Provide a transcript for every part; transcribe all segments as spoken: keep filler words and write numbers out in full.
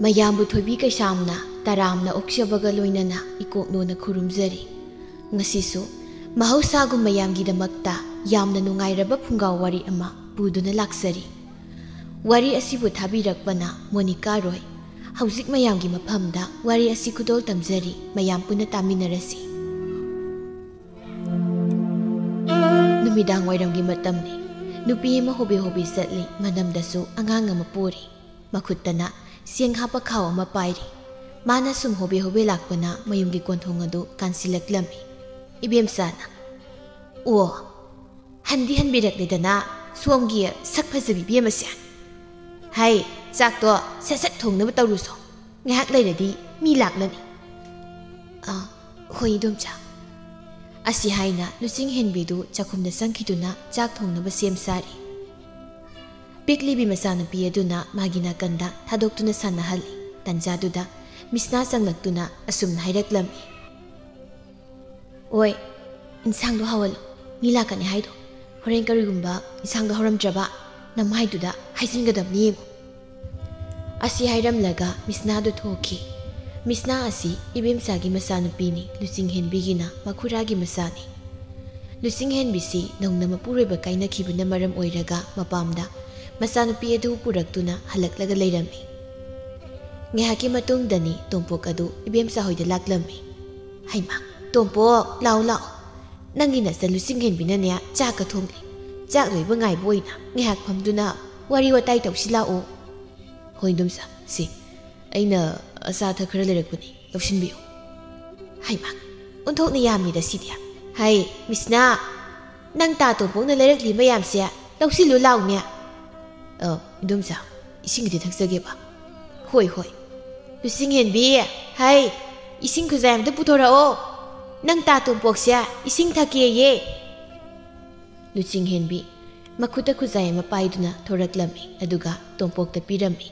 ꯃꯌꯥꯝꯕꯨ ꯊꯣꯏꯕꯤ ꯀꯩꯁꯥꯝꯅ ꯇꯔꯥꯝꯅ ꯑꯣꯛꯆꯕꯒ ꯂꯣꯏꯅꯅ ꯏꯀꯣꯛꯅꯣꯅ ꯈꯨꯔꯨꯝꯖꯔꯤ꯫ ꯉꯁꯤꯁꯨ ꯃꯍꯧꯁꯥꯒꯨꯝ ꯃꯌꯥꯝꯒꯤꯗꯃꯛꯇ ꯌꯥꯝꯅ ꯅꯨꯡꯉꯥꯏꯔꯕ ꯐꯨꯡꯒꯥ ꯋꯥꯔꯤ ꯑꯃ ꯄꯨꯗꯨꯅ ꯂꯥꯛꯆꯔꯤ꯫ ꯋꯥꯔꯤ ꯑꯁꯤꯕꯨ ꯊꯥꯕꯤꯔꯛꯄꯅ ꯃꯣꯅꯤꯀꯥ ꯔꯣꯏ꯫ ꯍꯧꯖꯤꯛ ꯃꯌꯥꯝꯒꯤ ꯃꯐꯝꯗ ꯋꯥꯔꯤ ꯑꯁꯤ ꯈꯨꯗꯣꯜ ꯇꯝꯖꯔꯤ, ꯃꯌꯥꯝ ꯄꯨꯟꯅ ꯇꯥꯃꯤꯟꯅꯔꯁꯤ꯫ ꯅꯨꯃꯤꯗꯥꯡ ꯋꯥꯏꯔꯝꯒꯤ ꯃꯇꯝꯅꯤ꯫ ꯅꯨꯄꯤ ꯑꯃ ꯍꯣꯕꯦ ꯍꯣꯕꯦ ꯆꯠꯂꯤ, ꯃꯅꯝꯗꯁꯨ ꯑꯉꯥꯡ ꯑꯃ ꯄꯣꯔꯤ꯫ ꯃꯈꯨꯠꯇꯅ ꯆꯦꯡ ꯍꯥꯞꯄ ꯈꯥꯎ ꯑꯃ ꯄꯥꯏꯔꯤ꯫ ꯃꯥꯅ ꯁꯨꯝ ꯍꯣꯕꯦ ꯍꯣꯕꯦ ꯂꯥꯛꯄꯅ ꯃꯌꯨꯝꯒꯤ ꯀꯣꯟꯊꯣꯡ ꯑꯗꯨ ꯀꯥꯟꯁꯤꯜꯂꯛꯂꯝꯃꯤ꯫ ꯏꯕꯦꯝꯆꯥꯅ, "ꯑꯣ, ꯍꯟꯗꯤ ꯍꯟꯕꯤꯔꯛꯂꯦꯗꯅ ꯁꯣꯝꯒꯤ ꯁꯛ ꯐꯖꯕꯤ ꯏꯕꯦꯝ ꯑꯁꯦ꯫ ꯍꯩ, ꯆꯥꯛꯇꯣ ꯁꯠ ꯁꯠ ꯊꯣꯡꯅꯕ ꯇꯧꯔꯨꯁꯣ, ꯉꯥꯏꯍꯥꯛ ꯂꯩꯔꯗꯤ ꯃꯤ ꯂꯥꯛꯂꯅꯤ꯫" "ꯑꯥ, ꯍꯣꯏ ꯏꯗꯣꯝꯆꯥ꯫" ꯑꯁꯤ ꯍꯥꯏꯅ ꯂꯨꯆꯤꯡ ꯍꯦꯟꯕꯤꯗꯨ ꯆꯥꯛꯈꯨꯝꯗ ꯆꯪꯈꯤꯗꯨꯅ ꯆꯥꯛ ꯊꯣꯡꯅꯕ ꯁꯦꯝ ꯁꯥꯔꯤ꯫ ꯄꯤꯛꯂꯤꯕꯤ ꯃꯆꯥꯅꯨꯄꯤ ꯑꯗꯨꯅ ꯃꯥꯒꯤ ꯅꯥꯀꯟꯗ ꯊꯥꯗꯣꯛꯇꯨꯅ ꯁꯥꯟꯅꯍꯜꯂꯤ꯫ ꯇꯟꯖꯥꯗꯨꯗ ꯃꯤꯁꯅꯥ ꯆꯪꯂꯛꯇꯨꯅ ꯑꯁꯨꯝꯅ ꯍꯥꯏꯔꯛꯂꯝꯃꯤ, "ꯑꯣꯏ, ꯏꯟꯁꯥꯡꯗꯣ ꯍꯥꯎꯍꯜꯂꯨ, ꯃꯤ ꯂꯥꯛꯀꯅꯤ ꯍꯥꯏꯗꯣ꯫ ꯍꯣꯔꯦꯟ ꯀꯔꯤꯒꯨꯝꯕ ꯏꯟꯁꯥꯡꯗꯣ ꯍꯥꯎꯔꯝꯗ꯭ꯔꯕ ꯅꯃꯥꯏꯗꯨꯗ ꯍꯥꯏꯖꯤꯟꯒꯗꯕꯅꯤ ꯌꯦꯡꯉꯨ꯫" ꯑꯁꯤ ꯍꯥꯏꯔꯝꯂꯒ ꯃꯤꯁꯅꯥꯗꯨ ꯊꯣꯛꯈꯤ꯫ ꯃꯤꯁꯅꯥ ꯑꯁꯤ ꯏꯕꯦꯝꯆꯥꯒꯤ ꯃꯆꯥꯅꯨꯄꯤꯅꯤ, ꯂꯨꯆꯤꯡ ꯍꯦꯟꯕꯤꯒꯤꯅ ꯃꯈꯨꯔꯥꯒꯤ ꯃꯆꯥꯅꯤ꯫ ꯂꯨꯆꯤꯡ ꯍꯦꯟꯕꯤꯁꯤ ꯅꯧꯅ ꯃꯄꯨꯔꯣꯏꯕ ꯀꯥꯏꯅꯈꯤꯕꯅ ꯃꯔꯝ ꯑꯣꯏꯔꯒ ꯃꯄꯥꯝꯗ ꯃꯆꯥꯅꯨꯄꯤ ꯑꯗꯨ ꯄꯨꯔꯛꯇꯨꯅ ꯍꯜꯂꯛꯂꯒ ꯂꯩꯔꯝꯃꯤ꯫ ꯉꯥꯏꯍꯥꯛꯀꯤ ꯃꯇꯨꯡꯗꯅꯤ ꯇꯣꯝꯄꯣꯛ ꯑꯗꯨ ꯏꯕꯦꯝꯆꯥ ꯍꯣꯏꯗ ꯂꯥꯛꯂꯝꯃꯤ꯫ "ꯍꯩꯃꯥ, ꯇꯣꯝꯄꯣꯛ, ꯂꯥꯛꯑꯣ, ꯂꯥꯛꯑꯣ꯫ ꯅꯪꯒꯤ ꯅꯆꯟ ꯂꯨꯆꯤꯡ ꯍꯦꯟꯕꯤꯅꯅꯦ ꯆꯥꯛꯀ ꯊꯣꯡꯂꯤ꯫ ꯆꯥꯛ ꯂꯣꯏꯕ ꯉꯥꯏꯕ ꯑꯣꯏꯅ ꯉꯥꯏꯍꯥꯛ ꯐꯝꯗꯨꯅ ꯋꯥꯔꯤ ꯋꯥꯇꯥꯏ ꯇꯧꯁꯤ ꯂꯥꯛꯑꯣ꯫" "ꯍꯣꯏ ꯏꯗꯣꯝꯆꯥ, ꯁꯤ ꯑꯩꯅ ꯑꯆꯥ ꯑꯊꯛ ꯈꯔ ꯂꯩꯔꯛꯄꯅꯤ, ꯂꯧꯁꯤꯟꯕꯤꯌꯨ꯫" "ꯍꯩꯃꯥ, ꯑꯣꯟꯊꯣꯛꯅ ꯌꯥꯝꯃꯤꯗ ꯁꯤꯗꯤ꯫ ꯍꯩ, ꯃꯤꯁꯅꯥ, ꯅꯪ ꯇꯥ ꯇꯣꯝꯄꯣꯛꯅ ꯂꯩꯔꯛꯂꯤ ꯃꯌꯥꯝꯁꯦ ꯂꯧꯁꯤꯜꯂꯨ ꯂꯥꯎꯅꯦ꯫" "ꯑ, ꯏꯗꯣꯝꯆꯥ, ꯏꯁꯤꯡꯒꯤꯗꯤ ꯊꯛꯆꯒꯦꯕ꯫" "ꯍꯣꯏ, ꯍꯣꯏ꯫" "ꯂꯨꯆꯤꯡ ꯍꯦꯟꯕꯤ, ꯍꯩ, ꯏꯁꯤꯡ ꯈꯨꯖꯥꯏ ꯑꯝꯇ ꯄꯨꯊꯣꯔꯛꯑꯣ꯫ ꯅꯪ ꯇꯥ ꯇꯣꯝꯄꯣꯛꯁꯦ ꯏꯁꯤꯡ ꯊꯛꯀꯦꯌꯦ꯫" ꯂꯨꯆꯤꯡ ꯍꯦꯟꯕꯤ ꯃꯈꯨꯠꯇ ꯈꯨꯖꯥꯏ ꯑꯃ ꯄꯥꯏꯗꯨꯅ ꯊꯣꯔꯛꯂꯝꯃꯤ, ꯑꯗꯨꯒ ꯇꯣꯝꯄꯣꯛꯇ ꯄꯤꯔꯝꯃꯤ꯫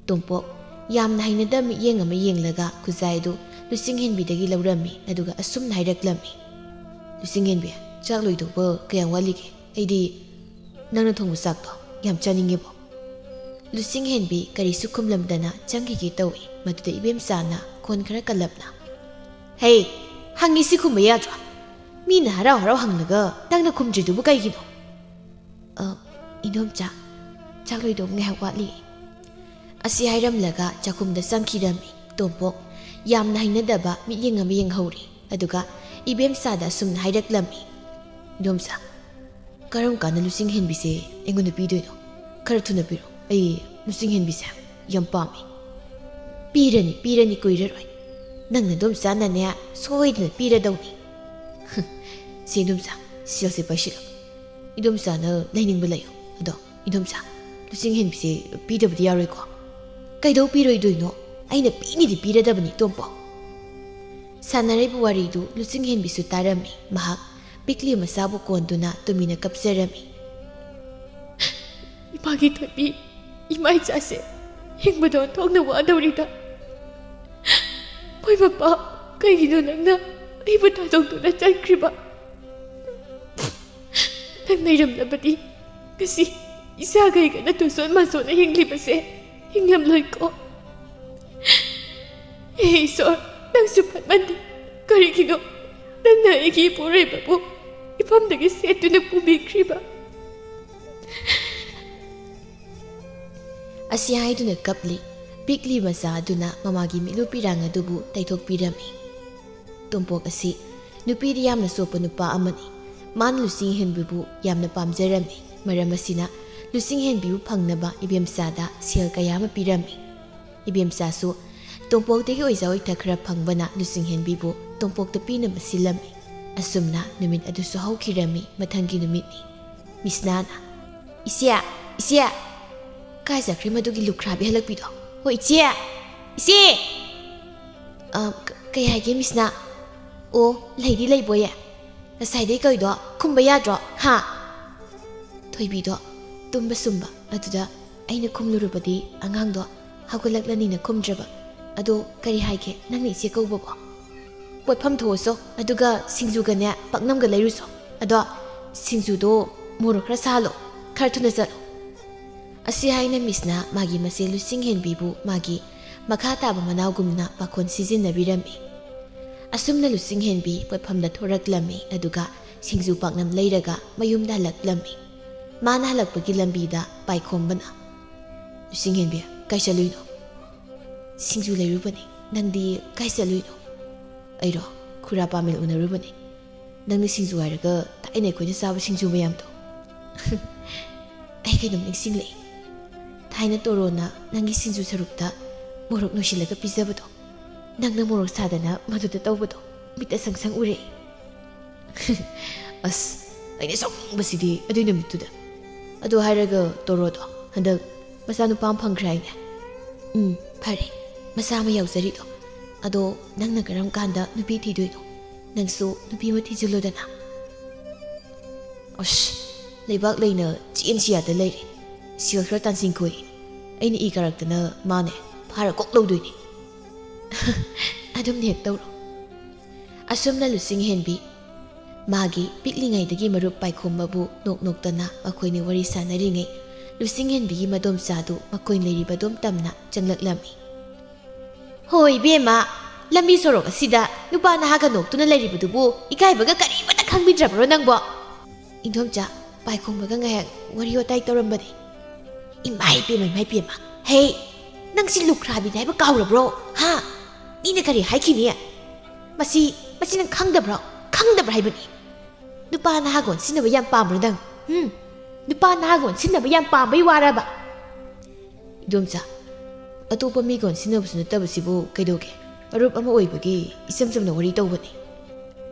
ꯇꯣꯝꯄꯣꯛ ꯌꯥꯝꯅ ꯍꯩꯅꯗꯕ ꯃꯤꯠꯌꯦꯡ ꯑꯃ ꯌꯦꯡꯂꯒ ꯈꯨꯖꯥꯏꯗꯨ ꯂꯨꯆꯤꯡ ꯍꯦꯟꯕꯤꯗꯒꯤ ꯂꯧꯔꯝꯃꯤ, ꯑꯗꯨꯒ ꯑꯁꯨꯝꯅ ꯍꯥꯏꯔꯛꯂꯝꯃꯤ, "ꯂꯨꯆꯤꯡ ꯍꯦꯟꯕꯤ, ꯆꯥꯛ ꯂꯣꯏꯗꯧꯕ ꯀꯌꯥꯝ ꯋꯥꯠꯂꯤꯒꯦ? ꯑꯩꯗꯤ ꯅꯪꯅ ꯊꯣꯡꯕ ꯆꯥꯛꯇꯣ ꯌꯥꯝ ꯆꯥꯅꯤꯡꯉꯦꯕꯣ꯫" ꯂꯨꯆꯤꯡ ꯍꯦꯟꯕꯤ ꯀꯔꯤꯁꯨ ꯈꯨꯝꯂꯝꯗꯅ ꯆꯪꯈꯤꯒꯦ ꯇꯧꯏ꯫ ꯃꯗꯨꯗ ꯏꯕꯦꯝꯆꯥꯅ ꯈꯣꯟ ꯈꯔ ꯀꯜꯂꯞꯅ, "ꯍꯦ, ꯍꯪꯉꯤꯁꯤ ꯈꯨꯝꯕ ꯌꯥꯗ꯭ꯔꯣ? ꯃꯤꯅ ꯍꯔꯥꯎ ꯍꯔꯥꯎ ꯍꯪꯂꯒ ꯅꯪꯅ ꯈꯨꯝꯗ꯭ꯔꯤꯗꯨꯕꯨ ꯀꯩꯒꯤꯅꯣ?" "ꯑ, ꯏꯟꯗꯣꯝꯆꯥ, ꯆꯥꯛ ꯂꯣꯏꯗꯧ ꯉꯥꯏꯍꯥꯛ ꯋꯥꯠꯂꯤ꯫" ꯑꯁꯤ ꯍꯥꯏꯔꯝꯂꯒ ꯆꯥꯛꯈꯨꯝꯗ ꯆꯪꯈꯤꯔꯝꯃꯤ꯫ ꯇꯣꯝꯄꯣꯛ ꯌꯥꯝꯅ ꯍꯩꯅꯗꯕ ꯃꯤꯠꯌꯦꯡ ꯑꯃ ꯌꯦꯡꯍꯧꯔꯤ꯫ ꯑꯗꯨꯒ ꯏꯕꯦꯝꯆꯥꯗ ꯑꯁꯨꯝꯅ ꯍꯥꯏꯔꯛꯂꯝꯃꯤ, "ꯏꯟꯗꯣꯝꯆꯥ, ꯀꯔꯝ ꯀꯥꯟꯗ ꯂꯨꯆꯤꯡ ꯍꯦꯟꯕꯤꯁꯦ ꯑꯩꯉꯣꯟꯗ ꯄꯤꯗꯣꯏꯅꯣ? ꯈꯔ ꯊꯨꯅ ꯄꯤꯔꯣ꯫ ꯑꯩ ꯂꯨꯆꯤꯡ ꯍꯦꯟꯕꯤꯁꯦ ꯌꯥꯝ ꯄꯥꯝꯃꯤ꯫" "ꯄꯤꯔꯅꯤ, ꯄꯤꯔꯅꯤ, ꯀꯨꯏꯔꯔꯣꯏ꯫ ꯅꯪ ꯅꯗꯣꯝꯆꯥꯅꯅꯦ ꯁꯣꯏꯗꯅ ꯄꯤꯔꯗꯧꯅꯤ꯫" "ꯁꯦ ꯏꯟꯗꯣꯝꯆꯥ, ꯁꯦꯜꯁꯦ ꯄꯥꯏꯁꯤꯜꯂꯣ꯫ ꯏꯟꯗꯣꯝꯆꯥꯅ ꯂꯩꯅꯤꯡꯕ ꯂꯩꯌꯨ꯫ ꯑꯗꯣ ꯏꯟꯗꯣꯝꯆꯥ, ꯂꯨꯆꯤꯡ ꯍꯦꯟꯕꯤꯁꯦ ꯄꯤꯗꯕꯗꯤ ꯌꯥꯔꯣꯏꯀꯣ?" "ꯀꯩꯗꯧ ꯄꯤꯔꯣꯏꯗꯣꯏꯅꯣ? ꯑꯩꯅ ꯄꯤꯅꯤꯗꯤ ꯄꯤꯔꯗꯕꯅꯤ, ꯇꯣꯝꯄꯣꯛ꯫" ꯁꯥꯟꯅꯔꯤꯕ ꯋꯥꯔꯤꯗꯨ ꯂꯨꯆꯤꯡ ꯍꯦꯟꯕꯤꯁꯨ ꯇꯥꯔꯝꯃꯤ꯫ ꯃꯍꯥꯛ ꯄꯤꯛꯂꯤ ꯃꯆꯥꯕꯨ ꯀꯣꯟꯗꯨꯅ ꯇꯨꯃꯤꯟꯅ ꯀꯞꯆꯔꯝꯃꯤ꯫ "ꯏꯃꯥꯒꯤ ꯊꯣꯏꯕꯤ, ꯏꯃꯥ ꯏꯆꯥꯁꯦ ꯍꯤꯡꯕꯗ ꯑꯣꯟꯊꯣꯛꯅ ꯋꯥꯗꯧꯔꯤꯗ꯫ ꯃꯣꯏ ꯃꯄꯥ, ꯀꯩꯒꯤꯅꯣ ꯅꯪꯅ ꯑꯩꯕꯨ ꯊꯥꯗꯣꯛꯇꯨꯅ ꯆꯠꯈ꯭ꯔꯤꯕ? ꯅꯪ ꯂꯩꯔꯝꯂꯕꯗꯤ ꯉꯁꯤ ꯏꯆꯥꯒꯩꯒꯅ ꯇꯨꯁꯣꯟ ꯃꯥꯁꯣꯟꯅ ꯍꯤꯡꯂꯤꯕꯁꯦ ꯍꯤꯡꯂꯝꯂꯣꯏꯀꯣ꯫ ꯍꯦ ꯏꯁꯣꯔ, ꯅꯪꯁꯨ ꯐꯠꯃꯟꯗꯦ꯫ ꯀꯔꯤꯒꯤꯅꯣ ꯅꯪꯅ ꯑꯩꯒꯤ ꯏꯄꯨꯔꯣꯏꯕꯕꯨ ꯏꯐꯝꯗꯒꯤ ꯁꯦꯠꯇꯨꯅ ꯄꯨꯕꯤꯈ꯭ꯔꯤꯕ?" ꯑꯁꯤ ꯍꯥꯏꯗꯨꯅ ꯀꯞꯂꯤ꯫ ꯄꯤꯛꯂꯤ ꯃꯆꯥ ꯑꯗꯨꯅ ꯃꯃꯥꯒꯤ ꯃꯤꯠꯂꯨ ꯄꯤꯔꯥꯡ ꯑꯗꯨꯕꯨ ꯇꯩꯊꯣꯛꯄꯤꯔꯝꯃꯤ꯫ ꯇꯣꯝꯄꯣꯛ ꯑꯁꯤ ꯅꯨꯄꯤꯗꯤ ꯌꯥꯝꯅ ꯆꯣꯞꯄ ꯅꯨꯄꯥ ꯑꯃꯅꯤ꯫ ꯃꯥꯅ ꯂꯨꯆꯤꯡ ꯍꯦꯟꯕꯤꯕꯨ ꯌꯥꯝꯅ ꯄꯥꯝꯖꯔꯝꯃꯤ꯫ ꯃꯔꯝ ꯑꯁꯤꯅ ꯂꯨꯆꯤꯡ ꯍꯦꯟꯕꯤꯕꯨ ꯐꯪꯅꯕ ꯏꯕꯦꯝꯆꯥꯗ ꯁꯦꯜ ꯀꯌꯥ ꯑꯃ ꯄꯤꯔꯝꯃꯤ꯫ ꯏꯕꯦꯝꯆꯥꯁꯨ ꯇꯣꯝꯄꯣꯛꯇꯒꯤ ꯑꯣꯏꯖ ꯑꯣꯏꯊꯛ ꯈꯔ ꯐꯪꯕꯅ ꯂꯨꯆꯤꯡ ꯍꯦꯟꯕꯤꯕꯨ ꯇꯣꯝꯄꯣꯛꯇ ꯄꯤꯅꯕ ꯁꯤꯜꯂꯝꯃꯤ꯫ ꯑꯁꯨꯝꯅ ꯅꯨꯃꯤꯠ ꯑꯗꯨꯁꯨ ꯍꯧꯈꯤꯔꯝꯃꯤ꯫ ꯃꯊꯪꯒꯤ ꯅꯨꯃꯤꯠꯅꯤ꯫ ꯃꯤꯁꯅꯥꯅ, "ꯏꯆꯦ! ꯏꯆꯦ!" "ꯀꯥꯏ ꯆꯠꯈ꯭ꯔꯦ ꯃꯗꯨꯒꯤ ꯂꯨꯈ꯭ꯔꯥꯕꯤ ꯍꯜꯂꯛꯄꯤꯗꯣ? ꯍꯣ, ꯏꯆꯦ! ꯏꯆꯦ!" "ꯑ, ꯀ-, ꯀꯩ ꯍꯥꯏꯒꯦ, ꯃꯤꯁꯅꯥ?" "ꯑꯣ, ꯂꯩꯗꯤ ꯂꯩꯕꯣꯌꯦ꯫ ꯉꯁꯥꯏꯗꯩ ꯀꯧꯏꯗꯣ ꯈꯨꯝꯕ ꯌꯥꯗ꯭ꯔꯣ, ꯍꯥ?" ꯊꯣꯏꯕꯤꯗꯣ ꯇꯨꯝꯕ ꯁꯨꯝꯕ ꯑꯗꯨꯗ ꯑꯩꯅ ꯈꯨꯝꯂꯨꯔꯕꯗꯤ ꯑꯉꯥꯡꯗꯣ ꯍꯧꯒꯠꯂꯛꯂꯅꯤꯅ ꯈꯨꯝꯗ꯭ꯔꯕ꯫ "ꯑꯗꯣ ꯀꯔꯤ ꯍꯥꯏꯒꯦ ꯅꯪꯅ ꯏꯆꯦ ꯀꯧꯕꯕꯣ?" "ꯄꯣꯠꯐꯝ ꯊꯣꯛꯎꯁꯣ, ꯑꯗꯨꯒ ꯁꯤꯡꯖꯨꯒꯅꯦ ꯄꯥꯛꯅꯝꯒ ꯂꯩꯔꯨꯁꯣ꯫ ꯑꯗꯣ ꯁꯤꯡꯖꯨꯗꯣ ꯃꯣꯔꯣꯛ ꯈꯔ ꯁꯥꯍꯜꯂꯣ, ꯈꯔ ꯊꯨꯅ ꯆꯠꯂꯣ꯫" ꯑꯁꯤ ꯍꯥꯏꯅ ꯃꯤꯁꯅ ꯃꯥꯒꯤ ꯃꯆꯦ ꯂꯨꯆꯤꯡꯍꯦꯟꯕꯤꯕꯨ ꯃꯥꯒꯤ ꯃꯈꯥ ꯇꯥꯕ ꯃꯅꯥꯎꯒꯨꯝꯅ ꯄꯥꯈꯣꯟ ꯁꯤꯖꯤꯟꯅꯕꯤꯔꯝꯃꯤ꯫ ꯑꯁꯨꯝꯅ ꯂꯨꯆꯤꯡꯍꯦꯟꯕꯤ ꯄꯣꯠꯐꯝꯗ ꯊꯣꯔꯛꯂꯝꯃꯤ, ꯑꯗꯨꯒ ꯁꯤꯡꯖꯨ ꯄꯥꯛꯅꯝ ꯂꯩꯔꯒ ꯃꯌꯨꯝꯗ ꯍꯜꯂꯛꯂꯝꯃꯤ꯫ ꯃꯥꯅ ꯍꯜꯂꯛꯄꯒꯤ ꯂꯝꯕꯤꯗ ꯄꯥꯏꯈꯣꯝꯕꯅ, "ꯂꯨꯆꯤꯡꯍꯦꯟꯕꯤ, ꯀꯥꯏ ꯆꯠꯂꯨꯏꯅꯣ?" "ꯁꯤꯡꯖꯨ ꯂꯩꯔꯨꯕꯅꯤ꯫ ꯅꯪꯗꯤ ꯀꯥꯏ ꯆꯠꯂꯨꯏꯅꯣ?" "ꯑꯩꯔꯣ? ꯈꯨꯔꯥ ꯄꯥꯃꯦꯜ ꯎꯅꯔꯨꯕꯅꯤ꯫ ꯅꯪꯅ ꯁꯤꯡꯖꯨ ꯍꯥꯏꯔꯒ ꯊꯥꯏꯅ ꯑꯩꯈꯣꯏꯅ ꯆꯥꯕ ꯁꯤꯡꯖꯨ ꯃꯌꯥꯝꯗꯣ꯫" "ꯑꯩ ꯀꯩꯅꯣꯝ ꯅꯤꯡꯁꯤꯡꯂꯛꯏ꯫ ꯊꯥꯏꯅ ꯇꯣꯔꯣꯅ ꯅꯪꯒꯤ ꯁꯤꯡꯖꯨ ꯁꯔꯨꯛꯇ ꯃꯣꯔꯣꯛ ꯅꯣꯏꯁꯤꯜꯂꯒ ꯄꯤꯖꯕꯗꯣ, ꯅꯪꯅ ꯃꯣꯔꯣꯛ ꯁꯥꯗꯅ ꯃꯗꯨꯗ ꯇꯧꯕꯗꯣ ꯃꯤꯠꯇ ꯁꯪ ꯁꯪ ꯎꯔꯛꯏ꯫" "ꯑꯁ, ꯑꯩꯅ ꯁꯥꯎꯅꯤꯡꯕꯁꯤꯗꯤ ꯑꯗꯨꯏ ꯅꯨꯃꯤꯠꯇꯨꯗ꯫ ꯑꯗꯨ ꯍꯥꯏꯔꯒ ꯇꯣꯔꯣꯗꯣ ꯍꯟꯗꯛ ꯃꯆꯥꯅꯨꯄꯥ ꯑꯃ ꯐꯪꯈ꯭ꯔꯦ ꯍꯥꯏꯅꯦ?" "ꯎꯝ, ꯐꯔꯦ꯫ ꯃꯆꯥ ꯑꯃ ꯌꯥꯎꯖꯔꯤꯗꯣ꯫ ꯑꯗꯣ ꯅꯪꯅ ꯀꯔꯝ ꯀꯥꯟꯗ ꯅꯨꯄꯤ ꯊꯤꯗꯣꯏꯅꯣ? ꯅꯪꯁꯨ ꯅꯨꯄꯤ ꯑꯃ ꯊꯤꯖꯤꯜꯂꯣꯗꯅ꯫" "ꯑꯁ, ꯂꯩꯕꯥꯛ ꯂꯩꯅ ꯆꯦꯟꯁꯤ ꯌꯥꯗ ꯂꯩꯔꯦ꯫ ꯁꯦꯜ ꯈꯔ ꯇꯥꯟꯁꯤꯟꯈꯣꯏ꯫ ꯑꯩꯅ ꯏ ꯀꯥꯔꯛꯇꯅ ꯃꯥꯅꯦ ꯐꯥꯔ ꯀꯣꯛ ꯂꯧꯗꯣꯏꯅꯤ꯫" "ꯑꯗꯨꯝꯅ ꯍꯦꯛ ꯇꯧꯔꯣ꯫" ꯑꯁꯨꯝꯅ ꯂꯨꯆꯤꯡꯍꯦꯟꯕꯤ ꯃꯥꯒꯤ ꯄꯤꯛꯂꯤꯉꯩꯗꯒꯤ ꯃꯔꯨꯞ ꯄꯥꯏꯈꯣꯝꯕꯕꯨ ꯅꯣꯛ ꯅꯣꯛꯇꯅ ꯃꯈꯣꯏꯅ ꯋꯥꯔꯤ ꯁꯥꯟꯅꯔꯤꯉꯩ, ꯂꯨꯆꯤꯡꯍꯦꯟꯕꯤꯒꯤ ꯃꯗꯣꯝꯆꯥꯗꯨ ꯃꯈꯣꯏ ꯂꯩꯔꯤꯕꯗꯣꯝ ꯇꯝꯅ ꯆꯪꯂꯛꯂꯝꯃꯤ꯫ "ꯍꯣꯏ ꯏꯕꯦꯝꯃ, ꯂꯝꯕꯤ ꯁꯣꯔꯣꯛ ꯑꯁꯤꯗ ꯅꯨꯄꯥ ꯅꯍꯥꯒ ꯅꯣꯛꯇꯨꯅ ꯂꯩꯔꯤꯕꯗꯨꯕꯨ ꯏꯀꯥꯏꯕꯒ ꯀꯔꯤꯃꯠꯇ ꯈꯪꯕꯤꯗ꯭ꯔꯕ꯭ꯔꯣ ꯅꯪꯕꯣ?" ꯏꯟꯗꯣꯝꯆꯥ ꯄꯥꯏꯈꯣꯝꯕꯒ ꯉꯥꯏꯍꯥꯛ ꯋꯥꯔꯤ ꯋꯥꯇꯥꯏ ꯇꯧꯔꯝꯕꯅꯤ꯫ "ꯏꯃꯥ ꯏꯄꯦꯝꯃ, ꯏꯃꯥ ꯏꯄꯦꯝꯃ, ꯍꯦ, ꯅꯪꯁꯤ ꯂꯨꯈ꯭ꯔꯥꯕꯤꯅꯤ ꯍꯥꯏꯕ ꯀꯥꯎꯔꯕ꯭ꯔꯣ? ꯍꯥ? ꯃꯤꯅ ꯀꯔꯤ ꯍꯥꯏꯈꯤꯅꯤ? ꯃꯁꯤ, ꯃꯁꯤ ꯅꯪ ꯈꯪꯗꯕ꯭ꯔꯣ? ꯈꯪꯗꯕ꯭ꯔꯥ ꯍꯥꯏꯕꯅꯤ꯫ ꯅꯨꯄꯥ ꯅꯍꯥꯒ ꯑꯣꯟꯁꯤꯟꯅꯕ ꯌꯥꯝ ꯄꯥꯝꯕ꯭ꯔꯣ ꯅꯪ? ꯎꯝ? ꯅꯨꯄꯥ ꯅꯍꯥꯒ ꯑꯣꯟꯁꯤꯟꯅꯕ ꯌꯥꯝ ꯄꯥꯝꯕꯩ ꯋꯥꯔꯕ?" "ꯏꯗꯣꯝꯆꯥ, ꯑꯇꯣꯞꯄ ꯃꯤꯒ ꯑꯣꯟꯁꯤꯟꯅꯕꯁꯨ ꯅꯠꯇꯕꯁꯤꯕꯨ ꯀꯩꯗꯧꯒꯦ? ꯃꯔꯨꯞ ꯑꯃ ꯑꯣꯏꯕꯒꯤ ꯏꯆꯝ ꯆꯝꯅ ꯋꯥꯔꯤ ꯇꯧꯕꯅꯤ꯫"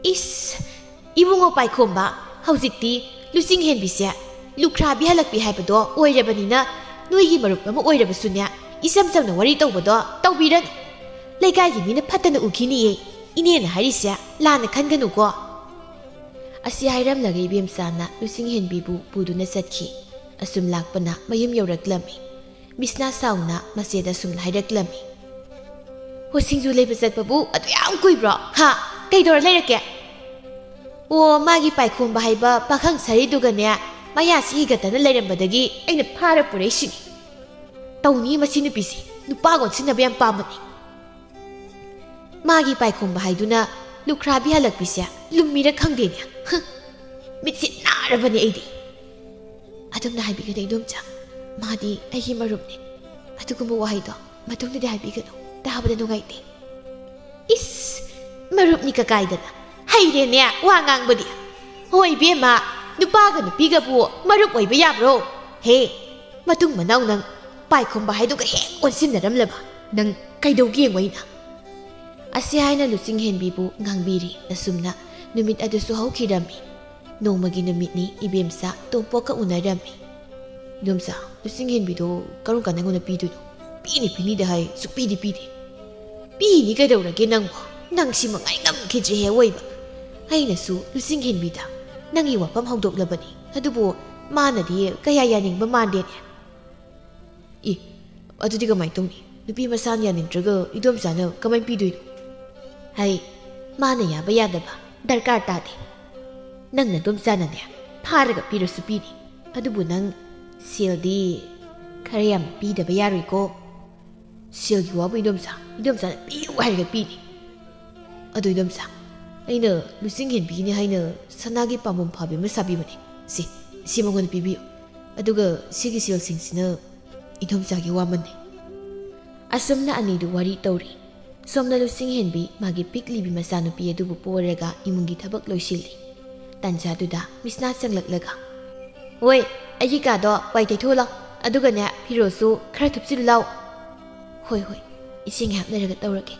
"ꯏꯁ, ꯏꯕꯨꯡꯉꯣ ꯄꯥꯏꯈꯣꯝꯕ, ꯍꯧꯖꯤꯛꯇꯤ ꯂꯨꯆꯤꯡꯍꯦꯟꯕꯤꯁꯦ ꯂꯨꯈ꯭ꯔꯥꯕꯤ ꯍꯜꯂꯛꯄꯤ ꯍꯥꯏꯕꯗꯣ ꯑꯣꯏꯔꯕꯅꯤꯅ, ꯅꯣꯏꯒꯤ ꯃꯔꯨꯞ ꯑꯃ ꯑꯣꯏꯔꯕꯁꯨꯅꯦ, ꯏꯆꯝ ꯆꯝꯅ ꯋꯥꯔꯤ ꯇꯧꯕꯗꯣ ꯇꯧꯕꯤꯔꯅꯨ꯫ ꯂꯩꯀꯥꯏꯒꯤ ꯃꯤꯅ ꯐꯠꯇꯅ ꯎꯈꯤꯅꯤꯌꯦ꯫ ꯏꯅꯦꯅ ꯍꯥꯏꯔꯤꯁꯦ ꯂꯥꯟꯅ ꯈꯟꯒꯅꯨꯀꯣ꯫" ꯑꯁꯤ ꯍꯥꯏꯔꯝꯂꯒ ꯏꯕꯦꯝꯆꯥꯅ ꯂꯨꯆꯤꯡꯍꯦꯟꯕꯤꯕꯨ ꯄꯨꯗꯨꯅ ꯆꯠꯈꯤ꯫ ꯑꯁꯨꯝ ꯂꯥꯛꯄꯅ ꯃꯌꯨꯝ ꯌꯧꯔꯛꯂꯝꯃꯤ꯫ ꯃꯤꯁꯅꯥ ꯁꯥꯎꯅ ꯃꯆꯦꯗ ꯁꯨꯝ ꯍꯥꯏꯔꯛꯂꯝꯃꯤ꯫ "ꯍꯣ, ꯁꯤꯡꯖꯨ ꯂꯩꯕ ꯆꯠꯄꯕꯨ ꯑꯗꯨ ꯌꯥꯝ ꯀꯨꯏꯕ꯭ꯔꯣ? ꯍꯥ? ꯀꯩꯗꯧꯔ ꯂꯩꯔꯛꯀꯦ?" "ꯑꯣ, ꯃꯥꯒꯤ ꯄꯥꯏꯈꯣꯝꯕ ꯍꯥꯏꯕ ꯄꯥꯈꯪ ꯁꯥꯔꯤꯗꯨꯒꯅꯦ, ꯃꯌꯥꯁꯤ ꯍꯤꯒꯠꯇꯅ ꯂꯩꯔꯝꯕꯗꯒꯤ ꯑꯩꯅ ꯐꯥꯔ ꯄꯨꯔꯛꯏꯁꯤꯅꯤ꯫ ꯇꯧꯅꯤ ꯃꯁꯤ ꯅꯨꯄꯤꯁꯤ, ꯅꯨꯄꯥ ꯑꯣꯟꯁꯤꯟꯅꯕ ꯌꯥꯝ ꯄꯥꯝꯕꯅꯤ꯫ ꯃꯥꯒꯤ ꯄꯥꯏꯈꯣꯝꯕ ꯍꯥꯏꯗꯨꯅ ꯂꯨꯈ꯭ꯔꯥꯕꯤ ꯍꯜꯂꯛꯄꯤꯁꯦ ꯂꯨꯝꯃꯤꯔ ꯈꯪꯗꯦꯅꯦ꯫ ꯍ! ꯃꯤꯠꯁꯦ ꯅꯥꯔꯕꯅꯦ ꯑꯩꯗꯤ꯫ ꯑꯗꯨꯝꯅ ꯍꯥꯏꯕꯤꯒꯅꯨ ꯏꯗꯣꯝꯆꯥ, ꯃꯥꯗꯤ ꯑꯩꯒꯤ ꯃꯔꯨꯞꯅꯤ꯫ ꯑꯗꯨꯒꯨꯝꯕ ꯋꯥꯍꯩꯗꯣ ꯃꯇꯨꯡꯗꯗꯤ ꯍꯥꯏꯕꯤꯒꯅꯨ, ꯇꯥꯕꯗ ꯅꯨꯡꯉꯥꯏꯇꯦ꯫ ꯏꯁ! ꯃꯔꯨꯞꯅꯤ ꯀꯀꯥꯏꯗꯅ ꯍꯩꯔꯦꯅꯦ ꯋꯥ ꯉꯥꯡꯕꯗꯤ꯫ ꯍꯣꯏ ꯏꯕꯦꯝꯃ, ꯅꯨꯄꯥꯒ ꯅꯨꯄꯤꯒꯕꯨ ꯃꯔꯨꯞ ꯑꯣꯏꯕ ꯌꯥꯕ꯭ꯔꯣ? ꯍꯦ, ꯃꯇꯨꯡ ꯃꯅꯥꯎ ꯅꯪ ꯄꯥꯏꯈꯣꯝꯕ ꯍꯥꯏꯗꯨꯒ ꯍꯦꯛ ꯑꯣꯟꯁꯤꯟꯅꯔꯝꯂꯕ ꯅꯪ ꯀꯩꯗꯧꯒꯦ ꯌꯦꯡꯉꯣ ꯑꯩꯅ꯫ ꯑꯁꯤ ꯍꯥꯏꯅ ꯂꯨꯆꯤꯡꯍꯦꯟꯕꯤꯕꯨ ꯉꯥꯡꯕꯤꯔꯤ꯫ ꯑꯁꯨꯝꯅ ꯅꯨꯃꯤꯠ ꯑꯗꯨꯁꯨ ꯍꯧꯈꯤꯔꯝꯃꯤ꯫ ꯅꯣꯡꯃꯒꯤ ꯅꯨꯃꯤꯠꯅꯤ꯫ ꯏꯕꯦꯝꯆꯥ ꯇꯣꯝꯄꯣꯛꯀ ꯎꯅꯔꯝꯃꯤ꯫ "ꯏꯗꯣꯝꯆꯥ, ꯂꯨꯆꯤꯡꯍꯦꯟꯕꯤꯗꯣ ꯀꯔꯝ ꯀꯥꯟꯗ ꯑꯩꯉꯣꯟꯗ ꯄꯤꯗꯣꯏꯅꯣ?" "ꯄꯤꯅꯤ ꯄꯤꯅꯤꯗ ꯍꯥꯏ, ꯁꯨꯛꯄꯤꯗꯤ ꯄꯤꯗꯦ꯫" "ꯄꯤꯅꯤ ꯀꯩꯗꯧꯔꯒꯦ ꯅꯪꯕꯣ? ꯅꯪ ꯁꯤꯃ ꯉꯥꯏ ꯉꯝꯈꯤꯗ꯭ꯔꯦꯍꯦ ꯑꯋꯣꯏꯕ꯫ ꯑꯩꯅꯁꯨ ꯂꯨꯆꯤꯡꯍꯦꯟꯕꯤꯗ ꯅꯪꯒꯤ ꯋꯥꯐꯝ ꯍꯧꯗꯣꯛꯂꯕꯅꯤ, ꯑꯗꯨꯕꯨ ꯃꯥꯅꯗꯤ ꯀꯌꯥ ꯌꯥꯅꯤꯡꯕ ꯃꯥꯟꯗꯦꯅꯦ꯫" "ꯏ, ꯑꯗꯨꯗꯤ ꯀꯃꯥꯏꯅ ꯇꯧꯅꯤ? ꯅꯨꯄꯤ ꯃꯁꯥꯅ ꯌꯥꯅꯤꯡꯗ꯭ꯔꯒ ꯏꯗꯣꯝꯆꯥꯅ ꯀꯃꯥꯏꯅ ꯄꯤꯗꯣꯏꯅꯣ?" "ꯍꯩ, ꯃꯥꯅ ꯌꯥꯕ ꯌꯥꯗꯕ ꯗꯔꯀꯥꯔ ꯇꯥꯗꯦ꯫ ꯅꯪ ꯅꯗꯣꯝꯆꯥꯅꯅꯦ ꯐꯥꯔꯒ ꯄꯤꯔꯁꯨ ꯄꯤꯅꯤ꯫ ꯑꯗꯨꯕꯨ ꯅꯪ ꯁꯦꯜꯗꯤ ꯈꯔ ꯌꯥꯝ ꯄꯤꯗꯕ ꯌꯥꯔꯣꯏꯀꯣ꯫ ꯁꯦꯜꯒꯤ ꯋꯥꯕꯨ ꯏꯗꯣꯝꯆꯥ, ꯏꯗꯣꯝꯆꯥꯅ ꯄꯤꯌꯨ ꯍꯥꯏꯔꯒ ꯄꯤꯅꯤ꯫ ꯑꯗꯨ ꯏꯗꯣꯝꯆꯥ, ꯑꯩꯅ ꯂꯨꯆꯤꯡꯍꯦꯟꯕꯤꯒꯤꯅꯤ ꯍꯥꯏꯅ ꯁꯅꯥꯒꯤ ꯄꯥꯝꯕꯣꯝ ꯐꯥꯕꯤ ꯑꯃ ꯁꯥꯕꯤꯕꯅꯦ꯫ ꯁꯤ, ꯁꯤ ꯃꯉꯣꯟꯗ ꯄꯤꯕꯤꯌꯨ꯫ ꯑꯗꯨꯒ ꯁꯤꯒꯤ ꯁꯦꯜꯁꯤꯡꯁꯤꯅ ꯏꯗꯣꯝꯆꯥꯒꯤ ꯋꯥꯃꯟꯅꯦ꯫" ꯑꯁꯨꯝꯅ ꯑꯅꯤꯗꯨ ꯋꯥꯔꯤ ꯇꯧꯔꯤ꯫ ꯁꯣꯝꯅ ꯂꯨꯆꯤꯡꯍꯦꯟꯕꯤ ꯃꯥꯒꯤ ꯄꯤꯛꯂꯤꯕꯤ ꯃꯆꯥꯅꯨꯄꯤ ꯑꯗꯨꯕꯨ ꯄꯣꯔꯒ ꯏꯃꯨꯡꯒꯤ ꯊꯕꯛ ꯂꯣꯏꯁꯤꯜꯂꯤ꯫ ꯇꯥꯟꯖꯥꯗꯨꯗ ꯃꯤꯁꯅꯥ ꯆꯪꯂꯛꯂꯒ, "ꯑꯣꯏ, ꯑꯩꯒꯤ ꯀꯥꯗꯣ ꯋꯥꯏ ꯇꯩꯊꯣꯛꯂꯣ, ꯑꯗꯨꯒꯅꯦ ꯐꯤꯔꯣꯜꯁꯨ ꯈꯔ ꯊꯨꯞꯆꯤꯜꯂꯨ ꯂꯥꯎ꯫" "ꯍꯣꯏ, ꯍꯣꯏ, ꯏꯆꯦ, ꯉꯥꯏꯍꯥꯛ ꯂꯩꯔꯒ ꯇꯧꯔꯒꯦ꯫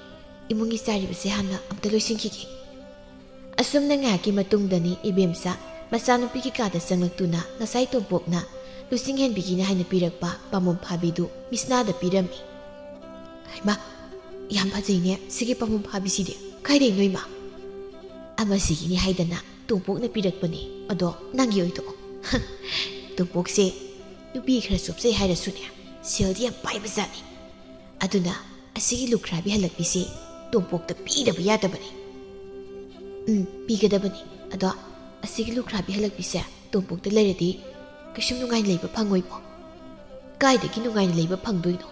ꯏꯃꯨꯡꯒꯤ ꯆꯥꯏꯔꯤꯕꯁꯦ ꯍꯥꯟꯅ ꯑꯝꯇ ꯂꯣꯏꯁꯤꯟꯈꯤꯒꯦ꯫" ꯑꯁꯨꯝꯅ ꯉꯥꯏꯍꯥꯛꯀꯤ ꯃꯇꯨꯡꯗꯅꯤ ꯏꯕꯦꯝꯆꯥ ꯃꯆꯥꯅꯨꯄꯤꯒꯤ ꯀꯥꯗ ꯆꯪꯂꯛꯇꯨꯅ ꯉꯁꯥꯏ ꯇꯣꯝꯄꯣꯛꯅ ꯂꯨꯆꯤꯡꯍꯦꯟꯕꯤꯒꯤꯅꯤ ꯍꯥꯏꯅ ꯄꯤꯔꯛꯄ ꯄꯥꯝꯕꯣꯝ ꯐꯥꯕꯤꯗꯨ ꯃꯤꯁꯅꯥꯗ ꯄꯤꯔꯝꯃꯤ꯫ "ꯍꯩꯃꯥ, ꯌꯥꯝ ꯐꯖꯩꯅꯦ ꯁꯤꯒꯤ ꯄꯥꯝꯕꯣꯝ ꯐꯥꯕꯤꯁꯤꯗꯤ꯫ ꯀꯥꯏꯗꯩꯅꯣ ꯏꯃꯥ?" "ꯑꯃꯁꯤꯒꯤꯅꯤ ꯍꯥꯏꯗꯅ ꯇꯣꯝꯄꯣꯛꯅ ꯄꯤꯔꯛꯄꯅꯤ꯫ ꯑꯗꯣ ꯅꯪꯒꯤ ꯑꯣꯏꯊꯣꯛꯑꯣ꯫" ꯇꯣꯝꯄꯣꯛꯁꯦ ꯅꯨꯄꯤ ꯈꯔ ꯆꯣꯞꯆꯩ ꯍꯥꯏꯔꯁꯨꯅꯦ, ꯁꯦꯜꯗꯤ ꯌꯥꯝ ꯄꯥꯏꯕ ꯖꯥꯠꯅꯤ꯫ ꯑꯗꯨꯅ ꯑꯁꯤꯒꯤ ꯂꯨꯈ꯭ꯔꯥꯕꯤ ꯍꯜꯂꯛꯄꯤꯁꯦ ꯇꯣꯝꯄꯣꯛꯇ ꯄꯤꯗꯕ ꯌꯥꯗꯕꯅꯤ꯫ "ꯎꯝ, ꯄꯤꯒꯗꯕꯅꯤ꯫ ꯑꯗꯣ ꯑꯁꯤꯒꯤ ꯂꯨꯈ꯭ꯔꯥꯕꯤ ꯍꯜꯂꯛꯄꯤꯁꯦ ꯇꯣꯝꯄꯣꯛꯇ ꯂꯩꯔꯗꯤ ꯀꯩꯁꯨꯝ ꯅꯨꯡꯉꯥꯏꯅ ꯂꯩꯕ ꯐꯪꯉꯣꯏꯕꯣ꯫ ꯀꯥꯏꯗꯒꯤ ꯅꯨꯡꯉꯥꯏꯅ ꯂꯩꯕ ꯐꯪꯗꯣꯏꯅꯣ?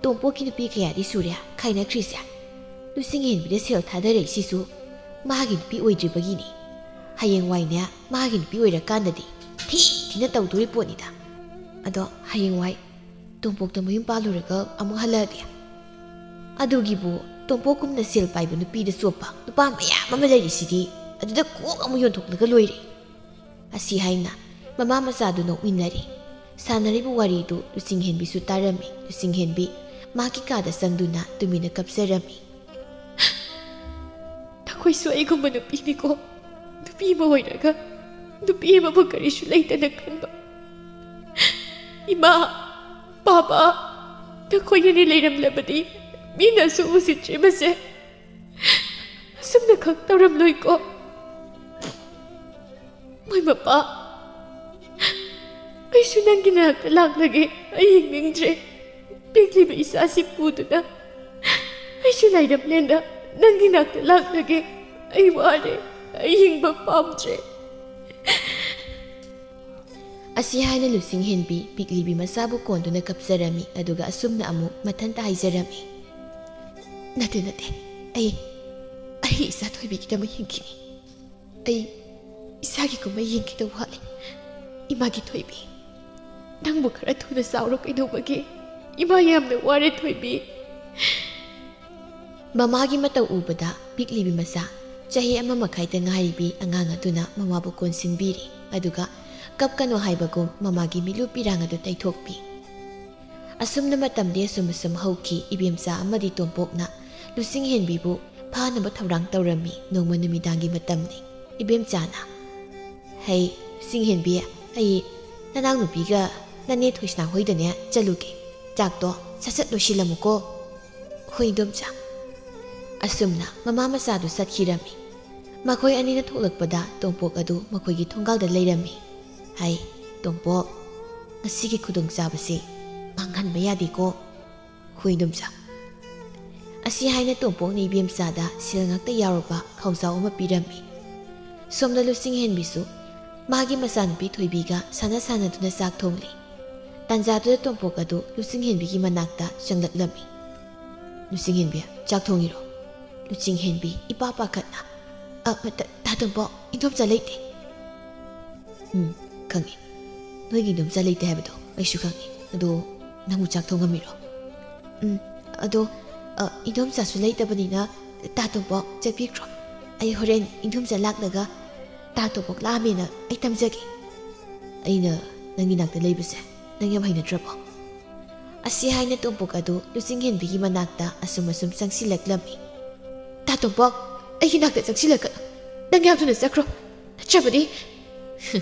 ꯇꯣꯝꯄꯣꯛꯀꯤ ꯅꯨꯄꯤ ꯀꯌꯥꯗꯤ ꯁꯨꯔꯦ ꯈꯥꯏꯅꯈ꯭ꯔꯤꯁꯦ꯫ ꯂꯨꯆꯤꯡꯍꯦꯟꯕꯤꯗ ꯁꯦꯜ ꯊꯥꯗꯔꯛꯏꯁꯤꯁꯨ ꯃꯥꯒꯤ ꯅꯨꯄꯤ ꯑꯣꯏꯗ꯭ꯔꯤꯕꯒꯤꯅꯤ꯫ ꯍꯌꯦꯡꯋꯥꯏꯅꯦ, ꯃꯥꯒꯤ ꯅꯨꯄꯤ ꯑꯣꯏꯔꯀꯥꯟꯗꯗꯤ ꯊꯤ ꯊꯤꯅ ꯇꯧꯗꯣꯔꯤ ꯄꯣꯠꯅꯤꯗ꯫ ꯑꯗꯣ ꯍꯌꯦꯡꯋꯥꯏ ꯇꯣꯝꯄꯣꯛꯇ ꯃꯌꯨꯝ ꯄꯥꯜꯂꯨꯔꯒ ꯑꯃꯨꯛ ꯍꯜꯂꯛꯑꯗꯤ? ꯑꯗꯨꯒꯤꯕꯨ ꯇꯣꯝꯄꯣꯛꯀꯨꯝꯅ ꯁꯦꯜ ꯄꯥꯏꯕ ꯅꯨꯄꯤꯗ ꯆꯣꯞꯄ ꯅꯨꯄꯥ ꯃꯌꯥꯝ ꯑꯃ ꯂꯩꯔꯤꯁꯤꯗꯤ, ꯑꯗꯨꯗ ꯀꯣꯛ ꯑꯃꯨꯛ ꯌꯣꯟꯊꯣꯛꯂꯒ ꯂꯣꯏꯔꯦ꯫ ꯑꯁꯤ ꯍꯥꯏꯅ ꯃꯃꯥ ꯃꯆꯥꯗꯨ ꯅꯣꯛꯃꯤꯟꯅꯔꯤ꯫ ꯁꯥꯟꯅꯔꯤꯕ ꯋꯥꯔꯤꯗꯨ ꯂꯨꯆꯤꯡꯍꯦꯟꯕꯤꯁꯨ ꯇꯥꯔꯝꯃꯤ꯫ ꯂꯨꯆꯤꯡꯍꯦꯟꯕꯤ ꯃꯥꯒꯤ ꯀꯥꯗ ꯆꯪꯗꯨꯅ ꯇꯨꯃꯤꯟꯅ ꯀꯞꯆꯔꯝꯃꯤ꯫ "ꯅꯈꯣꯏꯁꯨ ꯑꯩꯒꯨꯝꯕ ꯅꯨꯄꯤꯅꯤꯀꯣ꯫ ꯅꯨꯄꯤ ꯑꯃ ꯑꯣꯏꯔꯒ ꯅꯨꯄꯤ ꯑꯃꯕꯨ ꯀꯔꯤꯁꯨ ꯂꯩꯇꯅ ꯈꯟꯕ꯫ ꯏꯃꯥ, ꯄꯥꯕ, ꯅꯈꯣꯏ ꯑꯅꯤ ꯂꯩꯔꯝꯂꯕꯗꯤ ꯃꯤꯅꯁꯨ ꯎꯁꯤꯠꯇ꯭ꯔꯤꯕꯁꯦ ꯑꯁꯨꯝꯅ ꯈꯛ ꯇꯧꯔꯝꯂꯣꯏꯀꯣ꯫ ꯃꯣꯏ ꯃꯄꯥ, ꯑꯩꯁꯨ ꯅꯪꯒꯤ ꯅꯥꯛꯇ ꯂꯥꯛꯂꯒꯦ꯫ ꯑꯩ ꯍꯤꯡꯅꯤꯡꯗ꯭ꯔꯦ꯫ ꯄꯤꯛꯂꯤꯕ ꯏꯆꯥꯁꯤ ꯄꯨꯗꯨꯅ ꯑꯩꯁꯨ ꯂꯥꯏꯔꯝꯂꯦꯟꯗ ꯅꯪꯒꯤ ꯅꯥꯛꯇ ꯂꯥꯛꯂꯒꯦ꯫ ꯑꯩ ꯋꯥꯔꯦ꯫ ꯑꯩ ꯍꯤꯡꯕ ꯄꯥꯝꯗ꯭ꯔꯦ꯫" ꯑꯁꯤ ꯍꯥꯏꯅ ꯂꯨꯆꯤꯡꯍꯦꯟꯕꯤ ꯄꯤꯛꯂꯤꯕꯤ ꯃꯆꯥꯕꯨ ꯀꯣꯟꯗꯨꯅ ꯀꯞꯆꯔꯝꯃꯤ꯫ ꯑꯗꯨꯒ ꯑꯁꯨꯝꯅ ꯑꯃꯨꯛ ꯃꯊꯟꯇ ꯍꯥꯏꯖꯔꯝꯃꯤ꯫ "ꯅꯠꯇꯦ, ꯅꯠꯇꯦ꯫ ꯑꯩ, ꯑꯩ ꯏꯆꯥ ꯊꯣꯏꯕꯤꯒꯤꯗꯃꯛ ꯍꯤꯡꯈꯤꯅꯤ꯫ ꯑꯩ ꯏꯆꯥꯒꯤ ꯀꯨꯝꯍꯩ ꯌꯦꯡꯈꯤꯗꯧ ꯋꯥꯠꯂꯤ꯫ ꯏꯃꯥꯒꯤ ꯊꯣꯏꯕꯤ, ꯅꯪꯕꯨ ꯈꯔ ꯊꯨꯅ ꯆꯥꯎꯔꯣ꯫ ꯀꯩꯗꯧꯕꯒꯤ? ꯏꯃꯥ ꯌꯥꯝꯅ ꯋꯥꯔꯦ, ꯊꯣꯏꯕꯤ꯫" ꯃꯃꯥꯒꯤ ꯃꯇꯧ ꯎꯕꯗ ꯄꯤꯛꯂꯤꯕꯤ ꯃꯆꯥ, ꯆꯍꯤ ꯑꯃ ꯃꯈꯥꯏꯗ ꯉꯥꯏꯔꯤꯕꯤ ꯑꯉꯥꯡ ꯑꯗꯨꯅ ꯃꯃꯥꯕꯨ ꯀꯣꯟꯁꯤꯟꯕꯤꯔꯤ꯫ ꯑꯗꯨꯒ ꯀꯞꯀꯅꯨ ꯍꯥꯏꯕꯒꯨꯝ ꯃꯃꯥꯒꯤ ꯃꯤꯠꯂꯨ ꯄꯤꯔꯥꯡ ꯑꯗꯨ ꯇꯩꯊꯣꯛꯄꯤ꯫ ꯑꯁꯨꯝꯅ ꯃꯇꯝꯗꯤ ꯑꯁꯨꯝ ꯑꯁꯨꯝ ꯍꯧꯈꯤ꯫ ꯏꯕꯦꯝꯆꯥ ꯑꯃꯗꯤ ꯇꯣꯝꯄꯣꯛꯅ ꯂꯨꯆꯤꯡꯍꯦꯟꯕꯤꯕꯨ ꯐꯥꯅꯕ ꯊꯧꯔꯥꯡ ꯇꯧꯔꯝꯃꯤ꯫ ꯅꯣꯡꯃ ꯅꯨꯃꯤꯗꯥꯡꯒꯤ ꯃꯇꯝꯅꯤ꯫ ꯏꯕꯦꯝꯆꯥꯅ, "ꯍꯩ, ꯂꯨꯆꯤꯡꯍꯦꯟꯕꯤ, ꯑꯩ ꯅꯅꯥꯎꯅꯨꯄꯤꯒ ꯅꯅꯦ ꯊꯣꯏꯁꯅꯥ ꯍꯣꯏꯗꯅꯦ ꯆꯠꯂꯨꯒꯦ꯫ ꯆꯥꯛꯇꯣ ꯁꯠ ꯁꯠ ꯂꯣꯏꯁꯤꯜꯂꯝꯃꯨꯀꯣ꯫" "ꯍꯣꯏ, ꯏꯗꯣꯝꯆꯥ꯫" ꯑꯁꯨꯝꯅ ꯃꯃꯥ ꯃꯆꯥꯗꯨ ꯆꯠꯈꯤꯔꯝꯃꯤ꯫ ꯃꯈꯣꯏ ꯑꯅꯤꯅ ꯊꯣꯛꯂꯛꯄꯗ ꯇꯣꯝꯄꯣꯛ ꯑꯗꯨ ꯃꯈꯣꯏꯒꯤ ꯊꯣꯡꯒꯥꯜꯗ ꯂꯩꯔꯝꯃꯤ꯫ "ꯍꯩ, ꯇꯣꯝꯄꯣꯛ, ꯉꯁꯤꯒꯤ ꯈꯨꯗꯣꯡꯆꯥꯕꯁꯤ ꯃꯥꯡꯍꯟꯕ ꯌꯥꯗꯦꯀꯣ꯫" "ꯍꯣꯏ, ꯏꯗꯣꯝꯆꯥ꯫" ꯑꯁꯤ ꯍꯥꯏꯅ ꯇꯣꯝꯄꯣꯛꯅ ꯏꯕꯦꯝꯆꯥꯗ ꯁꯦꯜ ꯉꯥꯛꯇ ꯌꯥꯎꯔꯕ ꯈꯥꯎꯖꯥꯎ ꯑꯃ ꯄꯤꯔꯝꯃꯤ꯫ ꯁꯣꯝꯗ ꯂꯨꯆꯤꯡꯍꯦꯟꯕꯤꯁꯨ ꯃꯥꯒꯤ ꯃꯆꯥꯅꯨꯄꯤ ꯊꯣꯏꯕꯤꯒ ꯁꯥꯟꯅ ꯁꯥꯟꯅꯗꯨꯅ ꯆꯥꯛ ꯊꯣꯡꯂꯤ꯫ ꯇꯥꯟꯖꯥꯗꯨꯗ ꯇꯣꯝꯄꯣꯛ ꯑꯗꯨ ꯂꯨꯆꯤꯡꯍꯦꯟꯕꯤꯒꯤ ꯃꯅꯥꯛꯇ ꯆꯪꯂꯛꯂꯝꯃꯤ꯫ "ꯂꯨꯆꯤꯡꯍꯦꯟꯕꯤ, ꯆꯥꯛ ꯊꯣꯡꯉꯤꯔꯣ?" ꯂꯨꯆꯤꯡꯍꯦꯟꯕꯤ ꯏꯄꯥ ꯄꯥꯈꯠꯅ, "ꯑ, ꯇ-, ꯇꯥ ꯇꯣꯝꯄꯣꯛ, ꯏꯟꯗꯣꯝꯆꯥ ꯂꯩꯇꯦ꯫" "ꯎꯝ, ꯈꯪꯉꯤ꯫ ꯅꯣꯏꯒꯤ ꯏꯟꯗꯣꯝꯆꯥ ꯂꯩꯇꯦ ꯍꯥꯏꯕꯗꯣ ꯑꯩꯁꯨ ꯈꯪꯉꯤ꯫ ꯑꯗꯣ ꯅꯪꯕꯨ ꯆꯥꯛ ꯊꯣꯡꯉꯝꯃꯤꯔꯣ?" "ꯎꯝ, ꯑꯗꯣ, ꯑ, ꯏꯟꯗꯣꯝꯆꯥꯁꯨ ꯂꯩꯇꯕꯅꯤꯅ ꯇꯥ ꯇꯣꯝꯄꯣꯛ ꯆꯠꯄꯤꯈ꯭ꯔꯣ꯫ ꯑꯩ ꯍꯣꯔꯦꯟ ꯏꯟꯗꯣꯝꯆꯥ ꯂꯥꯛꯂꯒ ꯇꯥ ꯇꯣꯝꯄꯣꯛ ꯂꯥꯛꯑꯝꯃꯦꯅ ꯑꯩ ꯇꯝꯖꯒꯦ꯫" "ꯑꯩꯅ ꯅꯪꯒꯤ ꯅꯥꯛꯇ ꯂꯩꯕꯁꯦ ꯅꯪ ꯌꯥꯝ ꯍꯩꯅꯗ꯭ꯔꯕꯣ?" ꯑꯁꯤ ꯍꯥꯏꯅ ꯇꯣꯝꯄꯣꯛ ꯑꯗꯨ ꯂꯨꯆꯤꯡꯍꯦꯟꯕꯤꯒꯤ ꯃꯅꯥꯛꯇ ꯑꯁꯨꯝ ꯑꯁꯨꯝ ꯆꯪꯁꯤꯜꯂꯛꯂꯝꯃꯤ꯫ "ꯇꯥ ꯇꯣꯝꯄꯣꯛ, ꯑꯩꯒꯤ ꯅꯥꯛꯇ ꯆꯪꯁꯤꯜꯂꯛꯀꯅꯨ꯫ ꯅꯪ ꯌꯥꯝ ꯊꯨꯅ ꯆꯠꯈ꯭ꯔꯣ꯫ ꯅꯠꯇ꯭ꯔꯕꯗꯤ꯫"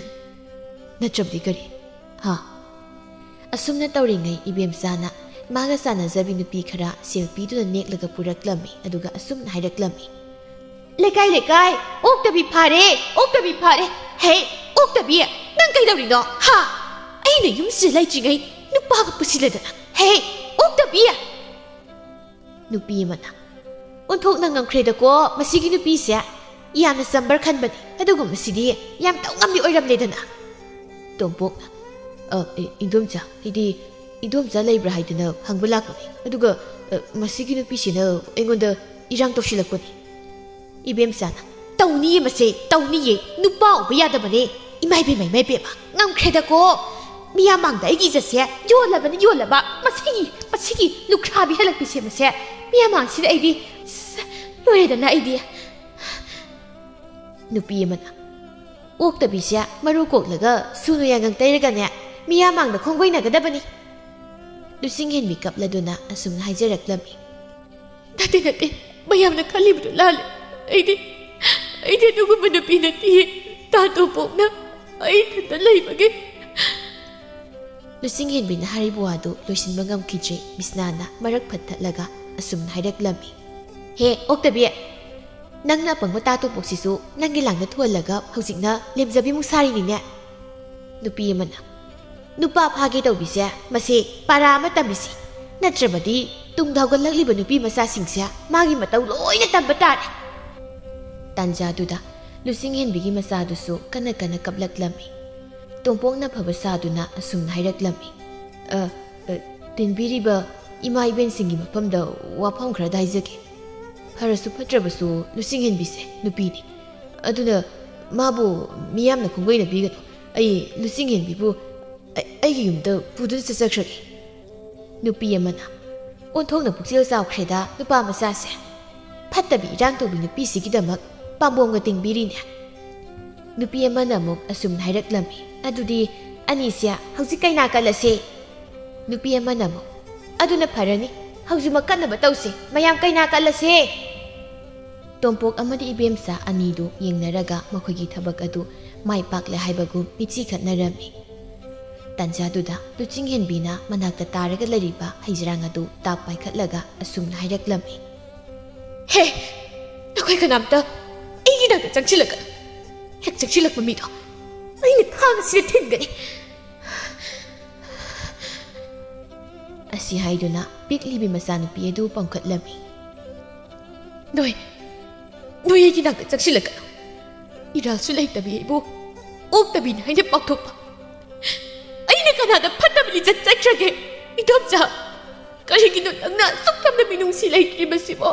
"ꯅꯠꯇ꯭ꯔꯕꯗꯤ ꯀꯔꯤ? ꯍꯥ?" ꯑꯁꯨꯝꯅ ꯇꯧꯔꯤꯉꯩ ꯏꯕꯦꯝꯆꯥꯅ ꯃꯥꯒ ꯆꯥꯟꯅꯖꯕꯤ ꯅꯨꯄꯤ ꯈꯔ ꯁꯦꯜ ꯄꯤꯗꯨꯅ ꯅꯦꯛꯂꯒ ꯄꯨꯔꯛꯂꯝꯃꯤ, ꯑꯗꯨꯒ ꯑꯁꯨꯝꯅ ꯍꯥꯏꯔꯛꯂꯝꯃꯤ꯫ "ꯂꯩꯀꯥꯏ, ꯂꯩꯀꯥꯏ, ꯑꯣꯛꯇꯕꯤ ꯐꯥꯔꯦ, ꯑꯣꯛꯇꯕꯤ ꯐꯥꯔꯦ꯫ ꯍꯦ, ꯑꯣꯛꯇꯕꯤ, ꯅꯪ ꯀꯩꯗꯧꯔꯤꯅꯣ? ꯍꯥ? ꯑꯩꯅ ꯌꯨꯝꯁꯤꯗ ꯂꯩꯇ꯭ꯔꯤꯉꯩ ꯅꯨꯄꯥꯒ ꯄꯨꯁꯤꯜꯂꯗꯅ꯫ ꯍꯦ, ꯑꯣꯛꯇꯕꯤ!" ꯅꯨꯄꯤ ꯑꯃꯅ, "ꯑꯣꯟꯊꯣꯛꯅ ꯉꯝꯈ꯭ꯔꯦꯗꯀꯣ ꯃꯁꯤꯒꯤ ꯅꯨꯄꯤꯁꯦ꯫ ꯌꯥꯝꯅ ꯆꯝꯕꯔ ꯈꯟꯕꯅꯤ, ꯑꯗꯨꯒ ꯃꯁꯤꯗꯤ ꯌꯥꯝ ꯇꯧ ꯉꯝꯕꯤ ꯑꯣꯏꯔꯝꯂꯦꯗꯅ꯫" ꯇꯣꯝꯄꯣꯛꯅ, "ꯑ, ꯑꯦ, ꯏꯟꯗꯣꯝꯆꯥ, ꯑꯩꯗꯤ ꯏꯟꯗꯣꯝꯆꯥ ꯂꯩꯕ꯭ꯔꯥ ꯍꯥꯏꯗꯅ ꯍꯪꯕ ꯂꯥꯛꯄꯅꯤ꯫ ꯑꯗꯨꯒ, ꯑ, ꯃꯁꯤꯒꯤ ꯅꯨꯄꯤꯁꯤꯅ ꯑꯩꯉꯣꯟꯗ ꯏꯔꯥꯡ ꯇꯧꯁꯤꯜꯂꯛꯄꯅꯤ꯫" ꯏꯕꯦꯝꯆꯥꯅ, "ꯇꯧꯅꯤꯌꯦ ꯃꯁꯦ, ꯇꯧꯅꯤꯌꯦ꯫ ꯅꯨꯄꯥ ꯎꯕ ꯌꯥꯗꯕꯅꯦ꯫ ꯏꯃꯥ ꯏꯕꯦꯝꯃ, ꯏꯃꯥ ꯏꯕꯦꯝꯃ, ꯉꯝꯈ꯭ꯔꯦꯗꯀꯣ꯫ ꯃꯤꯌꯥꯝ ꯃꯥꯡꯗ ꯑꯩꯒꯤ ꯏꯖꯠꯁꯦ ꯌꯣꯜꯂꯕꯅꯤ, ꯌꯣꯜꯂꯕ꯫ ꯃꯁꯤꯒꯤ, ꯃꯁꯤꯒꯤ ꯂꯨꯈ꯭ꯔꯥꯕꯤ ꯍꯜꯂꯛꯄꯤꯁꯦ ꯃꯁꯦ꯫ ꯃꯤꯌꯥꯝ ꯃꯥꯡꯁꯤꯗ ꯑꯩꯗꯤ, ꯑꯁ, ꯂꯣꯏꯔꯦꯗꯅ ꯑꯩꯗꯤ꯫" ꯅꯨꯄꯤ ꯑꯃꯅ, "ꯑꯣꯛꯇꯕꯤꯁꯦ ꯃꯔꯨ ꯀꯣꯛꯂꯒ ꯁꯨꯅꯨ ꯌꯥꯉꯪ ꯇꯩꯔꯒꯅꯦ, ꯃꯤꯌꯥꯝ ꯃꯥꯡꯗ ꯈꯣꯡꯒꯣꯏꯅꯒꯗꯕꯅꯤ꯫" ꯂꯨꯆꯤꯡꯍꯦꯟꯕꯤ ꯀꯞꯂꯗꯨꯅ ꯑꯁꯨꯝꯅ ꯍꯥꯏꯖꯔꯛꯂꯝꯃꯤ꯫ "ꯅꯠꯇꯦ, ꯅꯠꯇꯦ, ꯃꯌꯥꯝꯅ ꯈꯜꯂꯤꯕꯗꯨ ꯂꯥꯜꯂꯦ꯫ ꯑꯩꯗꯤ, ꯑꯩꯗꯤ ꯑꯗꯨꯒꯨꯝꯕ ꯅꯨꯄꯤ ꯅꯠꯇꯤꯌꯦ꯫ ꯇꯥ ꯇꯣꯝꯄꯣꯛꯅ ꯑꯩ ꯏꯊꯟꯇ ꯂꯩꯕꯒꯤ꯫" ꯂꯨꯆꯤꯡꯍꯦꯟꯕꯤꯅ ꯍꯥꯏꯔꯤꯕ ꯋꯥꯗꯨ ꯂꯣꯏꯁꯤꯟꯕ ꯉꯝꯈꯤꯗ꯭ꯔꯦ꯫ ꯃꯤꯁꯅꯥꯅ ꯃꯔꯛ ꯐꯠꯊꯠꯂꯒ ꯑꯁꯨꯝꯅ ꯍꯥꯏꯔꯛꯂꯝꯃꯤ꯫ "ꯍꯦ, ꯑꯣꯛꯇꯕꯤ! ꯅꯪꯅ ꯑꯄꯪꯕ ꯇꯥ ꯇꯣꯝꯄꯣꯛꯁꯤꯁꯨ ꯅꯪꯒꯤ ꯂꯥꯡꯗ ꯊꯨꯍꯜꯂꯒ ꯍꯧꯖꯤꯛꯅ ꯂꯦꯝꯖꯕꯤꯃꯨꯛ ꯁꯥꯔꯤꯅꯤꯅꯦ꯫" ꯅꯨꯄꯤ ꯑꯃꯅ, "ꯅꯨꯄꯥ ꯐꯥꯒꯦ ꯇꯧꯕꯤꯁꯦ ꯃꯁꯤ ꯄꯥꯔꯥ ꯑꯃ ꯇꯝꯃꯤꯁꯤ, ꯅꯠꯇ꯭ꯔꯕꯗꯤ ꯇꯨꯡꯗ ꯍꯧꯒꯠꯂꯛꯂꯤꯕ ꯅꯨꯄꯤ ꯃꯆꯥꯁꯤꯡꯁꯦ ꯃꯥꯒꯤ ꯃꯇꯧ ꯂꯣꯏꯅ ꯇꯝꯕ ꯇꯥꯔꯦ꯫" ꯇꯥꯟꯖꯥꯗꯨꯗ ꯂꯨꯆꯤꯡꯍꯦꯟꯕꯤꯒꯤ ꯃꯆꯥꯗꯨꯁꯨ ꯀꯟꯅ ꯀꯟꯅ ꯀꯞꯂꯛꯂꯝꯃꯤ꯫ ꯇꯣꯝꯄꯣꯛꯅ ꯐꯕ ꯁꯥꯗꯨꯅ ꯑꯁꯨꯝꯅ ꯍꯥꯏꯔꯛꯂꯝꯃꯤ, "ꯑ, ꯑ, ꯇꯤꯟꯕꯤꯔꯤꯕ ꯏꯃꯥ ꯏꯕꯦꯟꯁꯤꯡꯒꯤ ꯃꯐꯝꯗ ꯋꯥꯐꯝ ꯈꯔꯗ ꯍꯥꯏꯖꯒꯦ꯫ ꯐꯔꯁꯨ ꯐꯠꯇ꯭ꯔꯕꯁꯨ ꯂꯨꯆꯤꯡꯍꯦꯟꯕꯤꯁꯦ ꯅꯨꯄꯤꯅꯤ꯫ ꯑꯗꯨꯅ ꯃꯥꯕꯨ ꯃꯤꯌꯥꯝꯅ ꯈꯣꯡꯒꯣꯏꯅꯕꯤꯒꯅꯨ꯫ ꯑꯩ ꯂꯨꯆꯤꯡꯍꯦꯟꯕꯤꯕꯨ ꯑꯩ-, ꯑꯩꯒꯤ ꯌꯨꯝꯗ ꯄꯨꯗꯨꯅ ꯆꯠꯆꯈ꯭ꯔꯒꯦ꯫" ꯅꯨꯄꯤ ꯑꯃꯅ, "ꯑꯣꯟꯊꯣꯛꯅ ꯄꯨꯛꯆꯦꯜ ꯆꯥꯎꯈ꯭ꯔꯦꯗ ꯅꯨꯄꯥ ꯃꯆꯥꯁꯦ꯫ ꯐꯠꯇꯕꯤ ꯏꯔꯥꯡ ꯇꯧꯕꯤ ꯅꯨꯄꯤꯁꯤꯒꯤꯗꯃꯛ ꯄꯥꯝꯕꯣꯝꯒ ꯇꯤꯡꯕꯤꯔꯤꯅꯦ꯫" ꯅꯨꯄꯤ ꯑꯃꯅ ꯑꯃꯨꯛ ꯑꯁꯨꯝꯅ ꯍꯥꯏꯔꯛꯂꯝꯃꯤ, "ꯑꯗꯨꯗꯤ ꯑꯅꯤꯁꯦ ꯍꯧꯖꯤꯛ ꯀꯩꯅꯥ ꯀꯠꯂꯁꯦ꯫" ꯅꯨꯄꯤ ꯑꯃꯅ ꯑꯃꯨꯛ, "ꯑꯗꯨꯅ ꯐꯔꯅꯤ, ꯍꯧꯖꯤꯛꯃꯛ ꯀꯠꯅꯕ ꯇꯧꯁꯦ, ꯃꯌꯥꯝ ꯀꯩꯅꯥ ꯀꯠꯂꯁꯦ꯫" ꯇꯣꯝꯄꯣꯛ ꯑꯃꯗꯤ ꯏꯕꯦꯝꯆꯥ ꯑꯅꯤꯗꯨ ꯌꯦꯡꯅꯔꯒ ꯃꯈꯣꯏꯒꯤ ꯊꯕꯛ ꯑꯗꯨ ꯃꯥꯏ ꯄꯥꯛꯂꯦ ꯍꯥꯏꯕꯒꯨꯝ ꯃꯤꯠꯆꯤ ꯈꯠꯅꯔꯝꯃꯤ꯫ ꯇꯥꯟꯖꯥꯗꯨꯗ ꯂꯨꯆꯤꯡꯍꯦꯟꯕꯤꯅ ꯃꯅꯥꯛꯇ ꯇꯥꯔꯒ ꯂꯩꯔꯤꯕ ꯍꯩꯖꯔꯥꯡ ꯑꯗꯨ ꯇꯥꯞ ꯄꯥꯏꯈꯠꯂꯒ ꯑꯁꯨꯝꯅ ꯍꯥꯏꯔꯛꯂꯝꯃꯤ, "ꯍꯦ, ꯅꯈꯣꯏ ꯀꯅꯥꯝꯇ ꯑꯩꯒꯤ ꯅꯥꯛꯇ ꯆꯪꯁꯤꯜꯂꯛꯀꯅꯨ꯫ ꯍꯦꯛ ꯆꯪꯁꯤꯜꯂꯛꯄ ꯃꯤꯗꯣ ꯑꯩꯅ ꯊꯥꯡ ꯑꯁꯤꯅ ꯊꯤꯟꯒꯅꯤ꯫" ꯑꯁꯤ ꯍꯥꯏꯗꯨꯅ ꯄꯤꯛꯂꯤꯕꯤ ꯃꯆꯥꯅꯨꯄꯤ ꯑꯗꯨ ꯄꯝꯈꯠꯂꯝꯃꯤ꯫ "ꯅꯣꯏ, ꯅꯣꯏ ꯑꯩꯒꯤ ꯅꯥꯛꯇ ꯆꯪꯁꯤꯜꯂꯛꯀꯅꯨ꯫ ꯏꯔꯥꯜꯁꯨ ꯂꯩꯇꯕꯤ ꯑꯩꯕꯨ ꯑꯣꯛꯇꯕꯤꯅꯤ ꯍꯥꯏꯅ ꯄꯥꯎꯊꯣꯛꯄ ꯑꯩꯅ ꯀꯅꯥꯗ ꯐꯠꯇꯕ ꯂꯤꯆꯠ ꯆꯠꯈ꯭ꯔꯒꯦ? ꯏꯗꯣꯝꯆꯥ, ꯀꯔꯤꯒꯤꯅꯣ ꯅꯪꯅ ꯑꯁꯨꯛ ꯌꯥꯝꯅ ꯃꯤꯅꯨꯡꯁꯤ ꯂꯩꯇ꯭ꯔꯤꯕꯁꯤꯕꯣ?"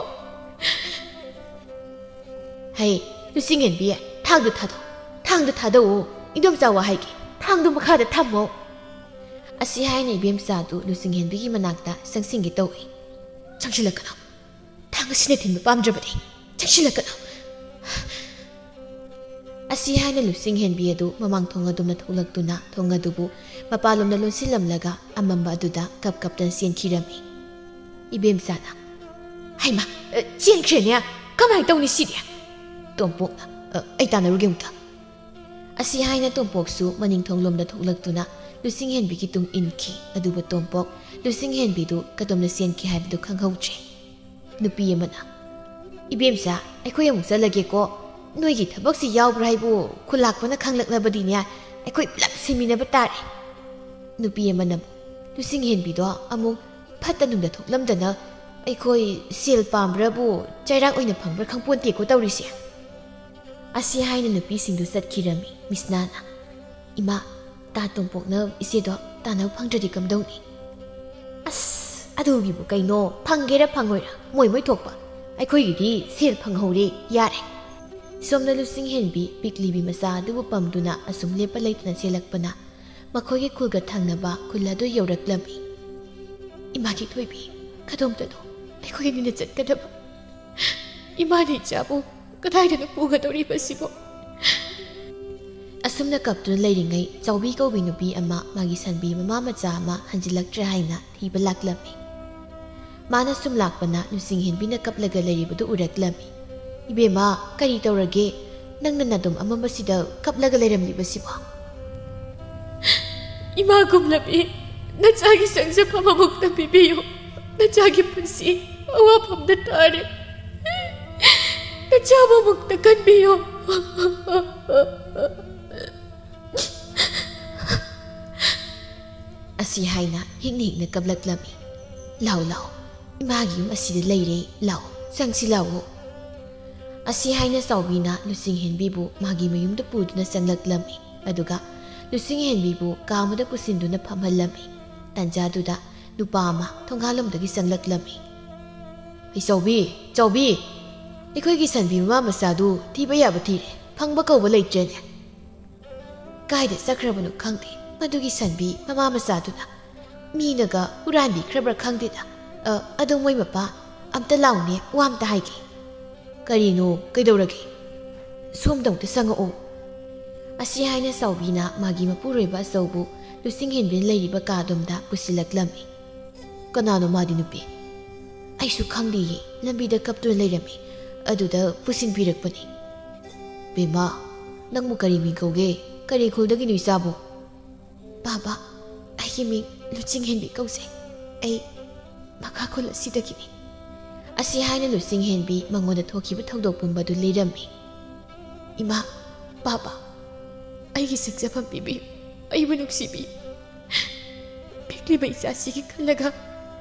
"ꯍꯩ, ꯂꯨꯆꯤꯡꯍꯦꯟꯕꯤ, ꯊꯥꯡꯗꯨ ꯊꯥꯗꯣꯛ, ꯊꯥꯡꯗꯨ ꯊꯥꯗꯣꯛꯎ꯫ ꯏꯗꯣꯝꯆꯥ ꯋꯥ ꯍꯥꯏꯒꯦ, ꯊꯥꯡꯗꯨ ꯃꯈꯥꯗ ꯊꯝꯃꯣ꯫" ꯑꯁꯤ ꯍꯥꯏꯅ ꯏꯕꯦꯝꯆꯥꯗꯨ ꯂꯨꯆꯤꯡꯍꯦꯟꯕꯤꯒꯤ ꯃꯅꯥꯛꯇ ꯆꯪꯁꯤꯟꯒꯦ ꯇꯧꯏ꯫ "ꯆꯪꯁꯤꯜꯂꯛꯀꯅꯨ꯫ ꯊꯥꯡ ꯑꯁꯤꯅ ꯊꯤꯟꯕ ꯄꯥꯝꯗ꯭ꯔꯕꯗꯤ ꯆꯪꯁꯤꯜꯂꯛꯀꯅꯨ꯫" ꯑꯁꯤ ꯍꯥꯏꯅ ꯂꯨꯆꯤꯡꯍꯦꯟꯕꯤ ꯑꯗꯨ ꯃꯃꯥꯡ ꯊꯣꯡ ꯑꯗꯨꯝꯅ ꯊꯣꯛꯂꯛꯇꯨꯅ ꯊꯣꯡ ꯑꯗꯨꯕꯨ ꯃꯄꯥꯟꯂꯣꯝꯗ ꯂꯣꯟꯁꯤꯜꯂꯝꯂꯒ ꯑꯃꯝꯕ ꯑꯗꯨꯗ ꯀꯞ ꯀꯞꯇꯅ ꯆꯦꯟꯈꯤꯔꯝꯃꯤ꯫ ꯏꯕꯦꯝꯆꯥꯅ, "ꯍꯩꯃꯥ, ꯑ, ꯆꯦꯟꯈ꯭ꯔꯦꯅꯦ꯫ ꯀꯃꯥꯏꯅ ꯇꯧꯅꯤ ꯁꯤꯗꯤ?" ꯇꯣꯝꯄꯣꯛꯅ, "ꯑ, ꯑꯩ ꯇꯥꯟꯅꯔꯨꯒꯦ ꯑꯃꯨꯛꯇ꯫" ꯑꯁꯤ ꯍꯥꯏꯅ ꯇꯣꯝꯄꯣꯛꯁꯨ ꯃꯅꯤꯡ ꯊꯣꯡꯂꯣꯝꯗ ꯊꯣꯛꯂꯛꯇꯨꯅ ꯂꯨꯆꯤꯡꯍꯦꯟꯕꯤꯒꯤ ꯇꯨꯡ ꯏꯟꯈꯤ꯫ ꯑꯗꯨꯕꯨ ꯇꯣꯝꯄꯣꯛ ꯂꯨꯆꯤꯡꯍꯦꯟꯕꯤꯗꯨ ꯀꯗꯣꯝꯗ ꯆꯦꯟꯈꯤ ꯍꯥꯏꯕꯗꯨ ꯈꯪꯍꯧꯗ꯭ꯔꯦ꯫ ꯅꯨꯄꯤ ꯑꯃꯅ, "ꯏꯕꯦꯝꯆꯥ, ꯑꯩꯈꯣꯏ ꯑꯃꯨꯛ ꯆꯠꯂꯒꯦꯀꯣ꯫ ꯅꯣꯏꯒꯤ ꯊꯕꯛꯁꯤ ꯌꯥꯎꯕ꯭ꯔꯥ ꯍꯥꯏꯕꯨ ꯈꯨꯂꯥꯛꯄꯅ ꯈꯪꯂꯛꯂꯕꯗꯤꯅꯦ, ꯑꯩꯈꯣꯏ ꯄꯨꯂꯞ ꯁꯤꯃꯤꯟꯅꯕ ꯇꯥꯔꯦ꯫" ꯅꯨꯄꯤ ꯑꯃꯅ, "ꯂꯨꯆꯤꯡꯍꯦꯟꯕꯤꯗꯣ ꯑꯃꯨꯛ ꯐꯠꯇ ꯅꯨꯡꯗ ꯊꯣꯛꯂꯝꯗꯅ ꯑꯩꯈꯣꯏ ꯁꯦꯜ ꯄꯥꯝꯕ꯭ꯔꯥꯕꯨ ꯆꯩꯔꯥꯛ ꯑꯣꯏꯅ ꯐꯪꯕ꯭ꯔꯥ ꯈꯪꯄꯣꯟꯇꯦꯀꯣ ꯇꯧꯔꯤꯁꯦ꯫" ꯑꯁꯤ ꯍꯥꯏꯅ ꯅꯨꯄꯤꯁꯤꯡꯗꯨ ꯆꯠꯈꯤꯔꯝꯃꯤ꯫ ꯃꯤꯁꯅꯥꯅ, "ꯏꯃꯥ, ꯇꯥ ꯇꯣꯝꯄꯣꯛꯅ ꯏꯆꯦꯗꯣ ꯇꯥꯟꯅꯕ ꯐꯪꯗ꯭ꯔꯗꯤ ꯀꯝꯗꯧꯅꯤ?" "ꯑꯁ, ꯑꯗꯨꯒꯤꯕꯨ ꯀꯩꯅꯣ, ꯐꯪꯒꯦꯔꯥ ꯐꯪꯉꯣꯏꯔꯥ, ꯃꯣꯏ ꯃꯣꯏ ꯊꯣꯛꯄ꯫ ꯑꯩꯈꯣꯏꯒꯤꯗꯤ ꯁꯦꯜ ꯐꯪꯍꯧꯔꯦ, ꯌꯥꯔꯦ꯫" ꯁꯣꯝꯅ ꯂꯨꯆꯤꯡ ꯍꯦꯟꯕꯤ ꯄꯤꯛꯂꯤꯕꯤ ꯃꯆꯥ ꯑꯗꯨꯕꯨ ꯄꯝꯗꯨꯅ ꯑꯁꯨꯝ ꯂꯦꯞꯄ ꯂꯩꯇꯅ ꯆꯦꯜꯂꯛꯄꯅ ꯃꯈꯣꯏꯒꯤ ꯈꯨꯜꯒ ꯊꯪꯅꯕ ꯈꯨꯜ ꯑꯗꯨ ꯌꯧꯔꯛꯂꯝꯃꯤ꯫ "ꯏꯃꯥꯒꯤ ꯊꯣꯏꯕꯤ, ꯀꯗꯣꯝꯗꯅꯣ ꯑꯩꯈꯣꯏ ꯑꯅꯤꯅ ꯆꯠꯀꯗꯕ? ꯏꯃꯥꯅ ꯏꯆꯥꯕꯨ ꯀꯗꯥꯏꯗꯅꯣ ꯄꯨꯒꯗꯧꯔꯤꯕꯁꯤꯕꯣ?" ꯑꯁꯨꯝꯅ ꯀꯞꯇꯨꯅ ꯂꯩꯔꯤꯉꯩ, ꯆꯥꯎꯕꯤ ꯀꯧꯕꯤ ꯅꯨꯄꯤ ꯑꯃ ꯃꯥꯒꯤ ꯁꯟꯕꯤ ꯃꯃꯥ ꯃꯆꯥ ꯑꯃ ꯍꯟꯖꯤꯜꯂꯛꯇ꯭ꯔꯦ ꯍꯥꯏꯅ ꯊꯤꯕ ꯂꯥꯛꯂꯝꯃꯤ꯫ ꯃꯥꯅ ꯁꯨꯝ ꯂꯥꯛꯄꯅ ꯂꯨꯆꯤꯡ ꯍꯦꯟꯕꯤꯅ ꯀꯞꯂꯒ ꯂꯩꯔꯤꯕꯗꯨ ꯎꯔꯛꯂꯝꯃꯤ꯫ "ꯏꯕꯦꯝꯃ, ꯀꯔꯤ ꯇꯧꯔꯒꯦ? ꯅꯪꯅ ꯅꯥꯗꯨꯝ ꯑꯃꯝꯕꯁꯤꯗ ꯀꯞꯂꯒ ꯂꯩꯔꯝꯂꯤꯕꯁꯤꯕꯣ?" "ꯏꯃꯥ ꯀꯨꯝꯂꯕꯤ, ꯅꯆꯥꯒꯤ ꯆꯪꯖꯐꯝ ꯑꯃꯨꯛꯇ ꯄꯤꯕꯤꯌꯨ꯫ ꯅꯆꯥꯒꯤ ꯄꯨꯟꯁꯤ ꯑꯋꯥꯐꯝꯗ ꯇꯥꯔꯦ꯫ ꯅꯆꯥꯕꯨ ꯑꯃꯨꯛꯇ ꯀꯟꯕꯤꯌꯨ꯫" ꯑꯁꯤ ꯍꯥꯏꯅ ꯍꯤꯛꯅ ꯍꯤꯛꯅ ꯀꯞꯂꯛꯂꯝꯃꯤ꯫ "ꯂꯥꯎ, ꯂꯥꯎ, ꯏꯃꯥꯒꯤ ꯌꯨꯝ ꯑꯁꯤꯗ ꯂꯩꯔꯦ, ꯂꯥꯎ, ꯆꯪꯁꯤ ꯂꯥꯎꯑꯣ꯫" ꯑꯁꯤ ꯍꯥꯏꯅ ꯆꯥꯎꯕꯤꯅ ꯂꯨꯆꯤꯡ ꯍꯦꯟꯕꯤꯕꯨ ꯃꯥꯒꯤ ꯃꯌꯨꯝꯗ ꯄꯨꯗꯨꯅ ꯆꯪꯂꯛꯂꯝꯃꯤ꯫ ꯑꯗꯨꯒ ꯂꯨꯆꯤꯡ ꯍꯦꯟꯕꯤꯕꯨ ꯀꯥ ꯑꯃꯗ ꯄꯨꯁꯤꯟꯗꯨꯅ ꯐꯝꯍꯜꯂꯝꯃꯤ꯫ ꯇꯟꯖꯥꯗꯨꯗ ꯅꯨꯄꯥ ꯑꯃ ꯊꯣꯡꯒꯥꯜꯂꯣꯝꯗꯒꯤ ꯆꯪꯂꯛꯂꯝꯃꯤ꯫ "ꯑꯩ ꯆꯥꯎꯕꯤ, ꯆꯥꯎꯕꯤ, ꯑꯩꯈꯣꯏꯒꯤ ꯁꯟꯕꯤ ꯃꯃꯥ ꯃꯆꯥꯗꯨ ꯊꯤꯕ ꯌꯥꯕ ꯊꯤꯔꯦ, ꯐꯪꯕ ꯀꯧꯕ ꯂꯩꯇ꯭ꯔꯦꯅꯦ꯫" "ꯀꯥꯏꯗ ꯆꯠꯈ꯭ꯔꯕꯅꯣ ꯈꯪꯗꯦ ꯃꯗꯨꯒꯤ ꯁꯟꯕꯤ ꯃꯃꯥ ꯃꯆꯥꯗꯨꯅ꯫ ꯃꯤꯅꯒ ꯍꯨꯔꯥꯟꯕꯤꯈ꯭ꯔꯕ꯭ꯔꯥ ꯈꯪꯗꯦꯗ꯫ ꯑ, ꯑꯗꯣ ꯃꯣꯏ ꯃꯄꯥ, ꯑꯝꯇ ꯂꯥꯎꯅꯦ, ꯋꯥ ꯑꯝꯇ ꯍꯥꯏꯒꯦ꯫" "ꯀꯔꯤꯅꯣ? ꯀꯩꯗꯧꯔꯒꯦ? ꯁꯣꯝꯗ ꯑꯝꯇ ꯆꯪꯉꯛꯑꯣ꯫" ꯑꯁꯤ ꯍꯥꯏꯅ ꯆꯥꯎꯕꯤꯅ ꯃꯥꯒꯤ ꯃꯄꯨꯔꯣꯏꯕ ꯑꯆꯧꯕꯨ ꯂꯨꯆꯤꯡ ꯍꯦꯟꯕꯤꯅ ꯂꯩꯔꯤꯕ ꯀꯥꯗꯣꯝꯗ ꯄꯨꯁꯤꯜꯂꯛꯂꯝꯃꯤ꯫ "ꯀꯅꯥꯅꯣ ꯃꯥꯗꯤ ꯅꯨꯄꯤ?" "ꯑꯩꯁꯨ ꯈꯪꯗꯦꯌꯦ, ꯂꯝꯕꯤꯗ ꯀꯞꯇꯨꯅ ꯂꯩꯔꯝꯃꯤ, ꯑꯗꯨꯗ ꯄꯨꯁꯤꯟꯕꯤꯔꯛꯄꯅꯤ꯫" "ꯕꯦꯝꯃ, ꯅꯪꯕꯨ ꯀꯔꯤ ꯃꯤꯡ ꯀꯧꯒꯦ? ꯀꯔꯤ ꯈꯨꯜꯗꯒꯤꯅꯣ ꯏꯆꯥꯕꯨ?" "ꯕꯥꯕꯥ, ꯑꯩꯒꯤ ꯃꯤꯡ ꯂꯨꯆꯤꯡ ꯍꯦꯟꯕꯤ ꯀꯧꯖꯩ꯫ ꯑꯩ ꯃꯈꯥ ꯈꯨꯜ ꯑꯁꯤꯗꯒꯤꯅꯤ꯫" ꯑꯁꯤ ꯍꯥꯏꯅ ꯂꯨꯆꯤꯡ ꯍꯦꯟꯕꯤ ꯃꯉꯣꯟꯗ ꯊꯣꯛꯈꯤꯕ ꯊꯧꯗꯣꯛ ꯄꯨꯝꯕꯗꯨ ꯂꯤꯔꯝꯃꯤ꯫ "ꯏꯃꯥ, ꯕꯥꯕꯥ, ꯑꯩꯒꯤ ꯁꯛꯆꯐꯝ ꯄꯤꯕꯤꯌꯨ, ꯑꯩꯕꯨ ꯅꯨꯡꯁꯤꯕꯤꯌꯨ꯫ ꯄꯤꯛꯂꯤꯕ ꯏꯆꯥꯁꯤꯒꯤ ꯈꯜꯂꯒ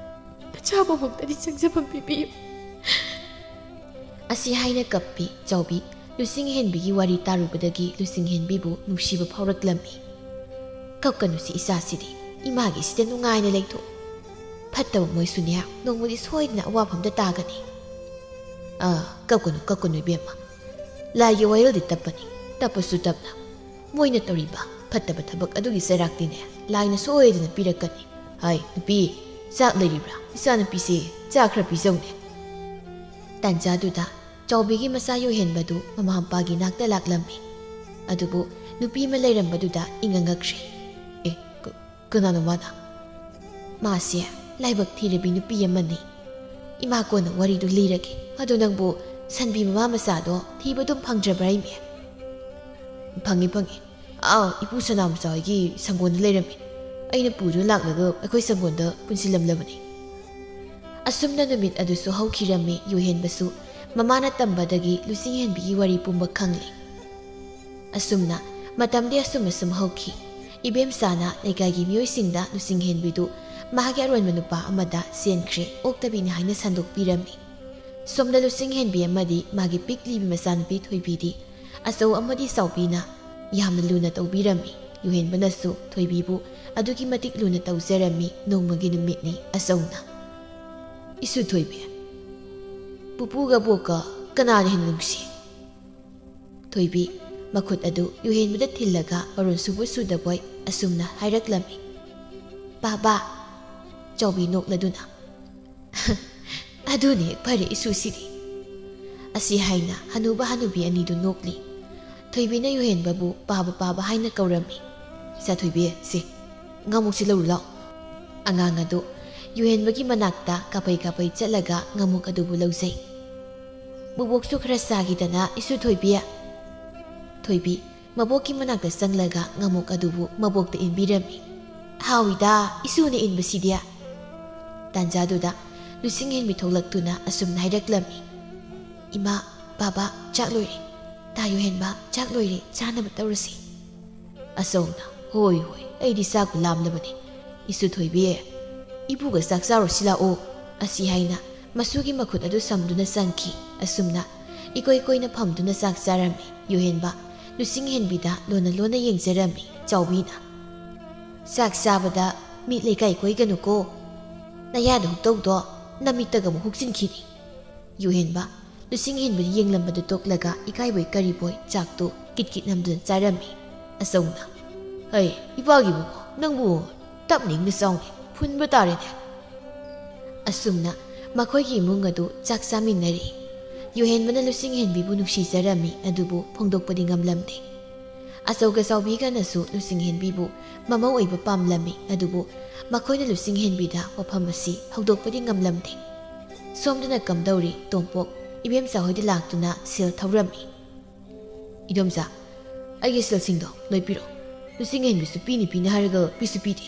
ꯅꯆꯥꯕꯨꯃꯛꯇꯗꯤ ꯁꯛꯆꯐꯝ ꯄꯤꯕꯤꯌꯨ꯫" ꯑꯁꯤ ꯍꯥꯏꯅ ꯀꯞꯄꯤ ꯆꯥꯎꯕꯤ꯫ ꯂꯨꯆꯤꯡꯍꯦꯟꯕꯤꯒꯤ ꯋꯥꯔꯤ ꯇꯥꯔꯨꯕꯗꯒꯤ ꯂꯨꯆꯤꯡꯍꯦꯟꯕꯤꯕꯨ ꯅꯨꯡꯁꯤꯕ ꯐꯥꯎꯔꯛꯂꯝꯃꯤ꯫ "ꯀꯞꯀꯅꯨꯁꯤ ꯏꯆꯥꯁꯤꯗꯤ, ꯏꯃꯥꯒꯤꯁꯤꯗ ꯅꯨꯡꯉꯥꯏꯅ ꯂꯩꯊꯣꯛꯎ꯫ ꯐꯠꯇꯕ ꯃꯣꯏꯁꯨꯅꯦ, ꯅꯣꯡꯃꯗꯤ ꯁꯣꯏꯗꯅ ꯑꯋꯥꯐꯝꯗ ꯇꯥꯒꯅꯤ꯫" "ꯑꯥ, ꯀꯞꯀꯅꯨ, ꯀꯞꯀꯅꯨ ꯏꯕꯦꯝꯃ꯫ ꯂꯥꯏꯒꯤ ꯋꯥꯌꯦꯜꯗꯤ ꯇꯞꯄꯅꯤ, ꯇꯞꯄꯁꯨ ꯇꯞꯅ꯫ ꯃꯣꯏꯅ ꯇꯧꯔꯤꯕ ꯐꯠꯇꯕ ꯊꯕꯛ ꯑꯗꯨꯒꯤ ꯆꯩꯔꯥꯛꯇꯤꯅꯦ, ꯂꯥꯏꯅ ꯁꯣꯏꯗꯅ ꯄꯤꯔꯛꯀꯅꯤ꯫ ꯍꯥꯏ, ꯅꯨꯄꯤ, ꯆꯥꯛ ꯂꯩꯔꯤꯕ꯭ꯔꯥ? ꯏꯆꯥꯅꯨꯄꯤꯁꯦ ꯆꯥꯛ ꯈꯔ ꯄꯤꯖꯧꯅꯦ꯫" ꯇꯥꯟꯖꯥꯗꯨꯗ ꯆꯥꯎꯕꯤꯒꯤ ꯃꯆꯥ ꯌꯣꯏꯍꯦꯟꯕꯗꯨ ꯃꯃꯥ ꯃꯄꯥꯒꯤ ꯅꯥꯛꯇ ꯂꯥꯛꯂꯝꯃꯤ꯫ ꯑꯗꯨꯕꯨ ꯅꯨꯄꯤ ꯑꯃ ꯂꯩꯔꯝꯕꯗꯨꯗ ꯏꯉꯛ ꯉꯛꯈ꯭ꯔꯦ꯫ "ꯑꯦ, ꯀ-, ꯀꯅꯥꯅꯣ ꯃꯥꯅ?" "ꯃꯥꯁꯦ ꯂꯥꯏꯕꯛ ꯊꯤꯔꯕꯤ ꯅꯨꯄꯤ ꯑꯃꯅꯤ꯫ ꯏꯃꯥ ꯀꯣꯟꯅ ꯋꯥꯔꯤꯗꯨ ꯂꯤꯔꯒꯦ꯫ ꯑꯗꯣ ꯅꯪꯕꯨ ꯁꯟꯕꯤ ꯃꯃꯥ ꯃꯆꯥꯗꯣ ꯊꯤꯕ ꯑꯗꯨꯝ ꯐꯪꯗ꯭ꯔꯕ꯭ꯔꯥ, ꯏꯃꯦ?" "ꯐꯪꯉꯤ, ꯐꯪꯉꯤ꯫ ꯑꯥ, ꯏꯄꯨ ꯁꯅꯥꯃꯆꯥ ꯍꯣꯏꯒꯤ ꯁꯪꯒꯣꯟꯗ ꯂꯩꯔꯝꯃꯤ꯫ ꯑꯩꯅ ꯄꯨꯗꯨꯅ ꯂꯥꯛꯂꯒ ꯑꯩꯈꯣꯏ ꯁꯪꯒꯣꯟꯗ ꯄꯨꯟꯁꯤꯜꯂꯝꯂꯕꯅꯤ꯫" ꯑꯁꯨꯝꯅ ꯅꯨꯃꯤꯠ ꯑꯗꯨꯁꯨ ꯍꯧꯈꯤꯔꯝꯃꯤ꯫ ꯌꯣꯏꯍꯦꯟꯕꯁꯨ ꯃꯃꯥꯅ ꯇꯝꯕꯗꯒꯤ ꯂꯨꯆꯤꯡꯍꯦꯟꯕꯤꯒꯤ ꯋꯥꯔꯤ ꯄꯨꯝꯕ ꯈꯪꯂꯤ꯫ ꯑꯁꯨꯝꯅ ꯃꯇꯝꯗꯤ ꯑꯁꯨꯝ ꯑꯁꯨꯝ ꯍꯧꯈꯤ꯫ ꯏꯕꯦꯝꯆꯥꯅ ꯂꯩꯀꯥꯏꯒꯤ ꯃꯤꯑꯣꯏꯁꯤꯡꯗ ꯂꯨꯆꯤꯡꯍꯦꯟꯕꯤꯗꯨ ꯃꯍꯥꯛꯀꯤ ꯑꯔꯣꯟꯕ ꯅꯨꯄꯥ ꯑꯃꯗ ꯆꯦꯟꯈ꯭ꯔꯦ, ꯑꯣꯛꯇꯕꯤꯅꯤ ꯍꯥꯏꯅ ꯁꯟꯗꯣꯛꯄꯤꯔꯝꯃꯤ꯫ ꯁꯣꯝꯗ ꯂꯨꯆꯤꯡꯍꯦꯟꯕꯤ ꯑꯃꯗꯤ ꯃꯥꯒꯤ ꯄꯤꯛꯂꯤꯕꯤ ꯃꯆꯥꯅꯨꯄꯤ ꯊꯣꯏꯕꯤꯗꯤ ꯑꯆꯧ ꯑꯃꯗꯤ ꯆꯥꯎꯕꯤꯅ ꯌꯥꯝꯅ ꯂꯨꯅ ꯇꯧꯕꯤꯔꯝꯃꯤ꯫ ꯌꯣꯍꯦꯟꯕꯅꯁꯨ ꯊꯣꯏꯕꯤꯕꯨ ꯑꯗꯨꯛꯀꯤ ꯃꯇꯤꯛ ꯂꯨꯅ ꯇꯧꯖꯔꯝꯃꯤ꯫ ꯅꯣꯡꯃꯒꯤ ꯅꯨꯃꯤꯠꯅꯤ꯫ ꯑꯆꯧꯅ, "ꯏꯁꯨ ꯊꯣꯏꯕꯤ, ꯄꯨꯄꯨꯒ ꯕꯣꯛꯀ ꯀꯅꯥꯅ ꯍꯦꯟꯅ ꯅꯨꯡꯁꯤ?" ꯊꯣꯏꯕꯤ ꯃꯈꯨꯠ ꯑꯗꯨ ꯌꯣꯍꯦꯟꯕꯗ ꯊꯤꯜꯂꯒ ꯃꯔꯣꯟ ꯁꯨꯕꯣꯏ ꯁꯨꯗꯕꯣꯏ ꯑꯁꯨꯝꯅ ꯍꯥꯏꯔꯛꯂꯝꯃꯤ꯫ "ꯕꯥꯕꯥ!" ꯆꯥꯎꯕꯤ ꯅꯣꯛꯂꯗꯨꯅ, "ꯑꯗꯨꯅ ꯍꯦꯛ ꯐꯔꯦ ꯏꯁꯨꯁꯤꯗꯤ꯫" ꯑꯁꯤ ꯍꯥꯏꯅ ꯍꯅꯨꯕ ꯍꯅꯨꯕꯤ ꯑꯅꯤꯗꯨ ꯅꯣꯛꯂꯤ꯫ ꯊꯣꯏꯕꯤꯅ ꯌꯣꯍꯦꯟꯕꯕꯨ "ꯄꯥꯕ, ꯄꯥꯕ" ꯍꯥꯏꯅ ꯀꯧꯔꯝꯃꯤ꯫ "ꯏꯆꯥ ꯊꯣꯏꯕꯤ, ꯁꯦ, ꯉꯥꯃꯨꯛꯁꯤ ꯂꯧꯔꯨ ꯂꯥꯎ꯫" ꯑꯉꯥꯡ ꯑꯗꯨ ꯌꯣꯍꯦꯟꯕꯒꯤ ꯃꯅꯥꯛꯇ ꯀꯥꯄꯩ ꯀꯥꯄꯩ ꯆꯠꯂꯒ ꯉꯥꯃꯨꯛ ꯑꯗꯨꯕꯨ ꯂꯧꯖꯩ꯫ "ꯕꯨꯕꯣꯛꯁꯨ ꯈꯔ ꯆꯥꯈꯤꯗꯅ, ꯏꯁꯨ ꯊꯣꯏꯕꯤ꯫" ꯊꯣꯏꯕꯤ ꯃꯕꯣꯛꯀꯤ ꯃꯅꯥꯛꯇ ꯆꯪꯂꯒ ꯉꯥꯃꯨꯛ ꯑꯗꯨꯕꯨ ꯃꯕꯣꯛꯇ ꯏꯟꯕꯤꯔꯝꯃꯤ꯫ "ꯍꯥꯎꯏꯗ, ꯏꯁꯨꯅ ꯏꯟꯕꯁꯤꯗꯤ꯫" ꯇꯥꯟꯖꯥꯗꯨꯗ ꯂꯨꯆꯤꯡꯍꯦꯟꯕꯤ ꯊꯣꯛꯂꯛꯇꯨꯅ ꯑꯁꯨꯝꯅ ꯍꯥꯏꯔꯛꯂꯝꯃꯤ, "ꯏꯃꯥ, ꯕꯥꯕꯥ, ꯆꯥꯛ ꯂꯣꯏꯔꯦ꯫ ꯇꯥ ꯌꯣꯍꯦꯟꯕ, ꯆꯥꯛ ꯂꯣꯏꯔꯦ, ꯆꯥꯅꯕ ꯇꯧꯔꯁꯤ꯫" ꯑꯆꯧꯅ, "ꯍꯣꯏ, ꯍꯣꯏ, ꯑꯩꯗꯤ ꯆꯥꯛꯄꯨ ꯂꯥꯝꯂꯕꯅꯤ꯫ ꯏꯁꯨ ꯊꯣꯏꯕꯤ, ꯏꯄꯨꯒ ꯆꯥꯛ ꯆꯥꯔꯨꯁꯤ ꯂꯥꯛꯑꯣ꯫" ꯑꯁꯤ ꯍꯥꯏꯅ ꯃꯁꯨꯒꯤ ꯃꯈꯨꯠ ꯑꯗꯨ ꯁꯝꯗꯨꯅ ꯆꯪꯈꯤ꯫ ꯑꯁꯨꯝꯅ ꯏꯀꯣꯏ ꯀꯣꯏꯅ ꯐꯝꯗꯨꯅ ꯆꯥꯛ ꯆꯥꯔꯝꯃꯤ꯫ ꯌꯨꯍꯦꯟꯕ ꯂꯨꯁꯤꯡꯍꯦꯟꯕꯤꯗ ꯂꯣꯟꯅ ꯂꯣꯟꯅ ꯌꯦꯡꯖꯔꯝꯃꯤ꯫ ꯆꯥꯎꯕꯤꯅ, "ꯆꯥꯛ ꯆꯥꯕꯗ ꯃꯤꯠ ꯂꯩꯀꯥꯏ ꯀꯣꯏꯒꯅꯨꯀꯣ꯫ ꯅꯌꯥꯗ ꯍꯨꯛꯇꯧꯗꯣ ꯅꯃꯤꯠꯇꯒ ꯑꯃꯨꯛ ꯍꯨꯛꯆꯤꯟꯈꯤꯅꯤ"꯫ ꯌꯨꯍꯦꯟꯕ ꯂꯨꯁꯤꯡꯍꯦꯟꯕꯤꯅ ꯌꯦꯡꯂꯝꯕꯗꯨ ꯇꯣꯛꯂꯒ ꯏꯀꯥꯏꯕꯣꯏ ꯀꯔꯤꯕꯣꯏ ꯆꯥꯛꯇꯨ ꯀꯤꯠ ꯀꯤꯠ ꯅꯝꯗꯨꯅ ꯆꯥꯔꯝꯃꯤ꯫ ꯑꯆꯧꯅ, "ꯍꯩ, ꯏꯄꯥꯒꯤ ꯏꯕꯨꯡꯉꯣ, ꯅꯪꯕꯨ ꯇꯞꯅ ꯏꯪꯅ ꯆꯥꯎꯅꯦ, ꯐꯨꯟꯕ ꯇꯥꯔꯦꯅꯦ"꯫ ꯑꯁꯨꯝꯅ ꯃꯈꯣꯏꯒꯤ ꯏꯃꯨꯡ ꯑꯗꯨ ꯆꯥꯛ ꯆꯥꯃꯤꯟꯅꯔꯤ꯫ ꯌꯨꯍꯦꯟꯕꯅ ꯂꯨꯁꯤꯡꯍꯦꯟꯕꯤꯕꯨ ꯅꯨꯡꯁꯤꯖꯔꯝꯃꯤ, ꯑꯗꯨꯕꯨ ꯐꯣꯡꯗꯣꯛꯄꯗꯤ ꯉꯝꯂꯝꯗꯦ꯫ ꯑꯆꯧꯒ ꯆꯥꯎꯕꯤꯒꯅꯁꯨ ꯂꯨꯁꯤꯡꯍꯦꯟꯕꯤꯕꯨ ꯃꯃꯧ ꯑꯣꯏꯕ ꯄꯥꯝꯂꯝꯃꯤ, ꯑꯗꯨꯕꯨ ꯃꯈꯣꯏꯅ ꯂꯨꯁꯤꯡꯍꯦꯟꯕꯤꯗ ꯋꯥꯐꯝ ꯑꯁꯤ ꯍꯧꯗꯣꯛꯄꯗꯤ ꯉꯝꯂꯝꯗꯦ꯫ ꯁꯣꯝꯗꯅ ꯀꯝꯗꯧꯔꯤ, ꯇꯣꯝꯄꯣꯛ ꯏꯕꯦꯝꯆꯥ ꯍꯣꯏꯗ ꯂꯥꯛꯇꯨꯅ ꯁꯦꯜ ꯊꯧꯔꯝꯃꯤ꯫ "ꯏꯗꯣꯝꯆꯥ, ꯑꯩꯒꯤ ꯁꯦꯜꯁꯤꯡꯗꯣ ꯂꯣꯏ ꯄꯤꯔꯛꯑꯣ꯫ ꯂꯨꯁꯤꯡꯍꯦꯟꯕꯤꯁꯨ ꯄꯤꯅꯤ ꯄꯤꯅꯤ ꯍꯥꯏꯔꯒ ꯄꯤꯁꯨ ꯄꯤꯗꯦ꯫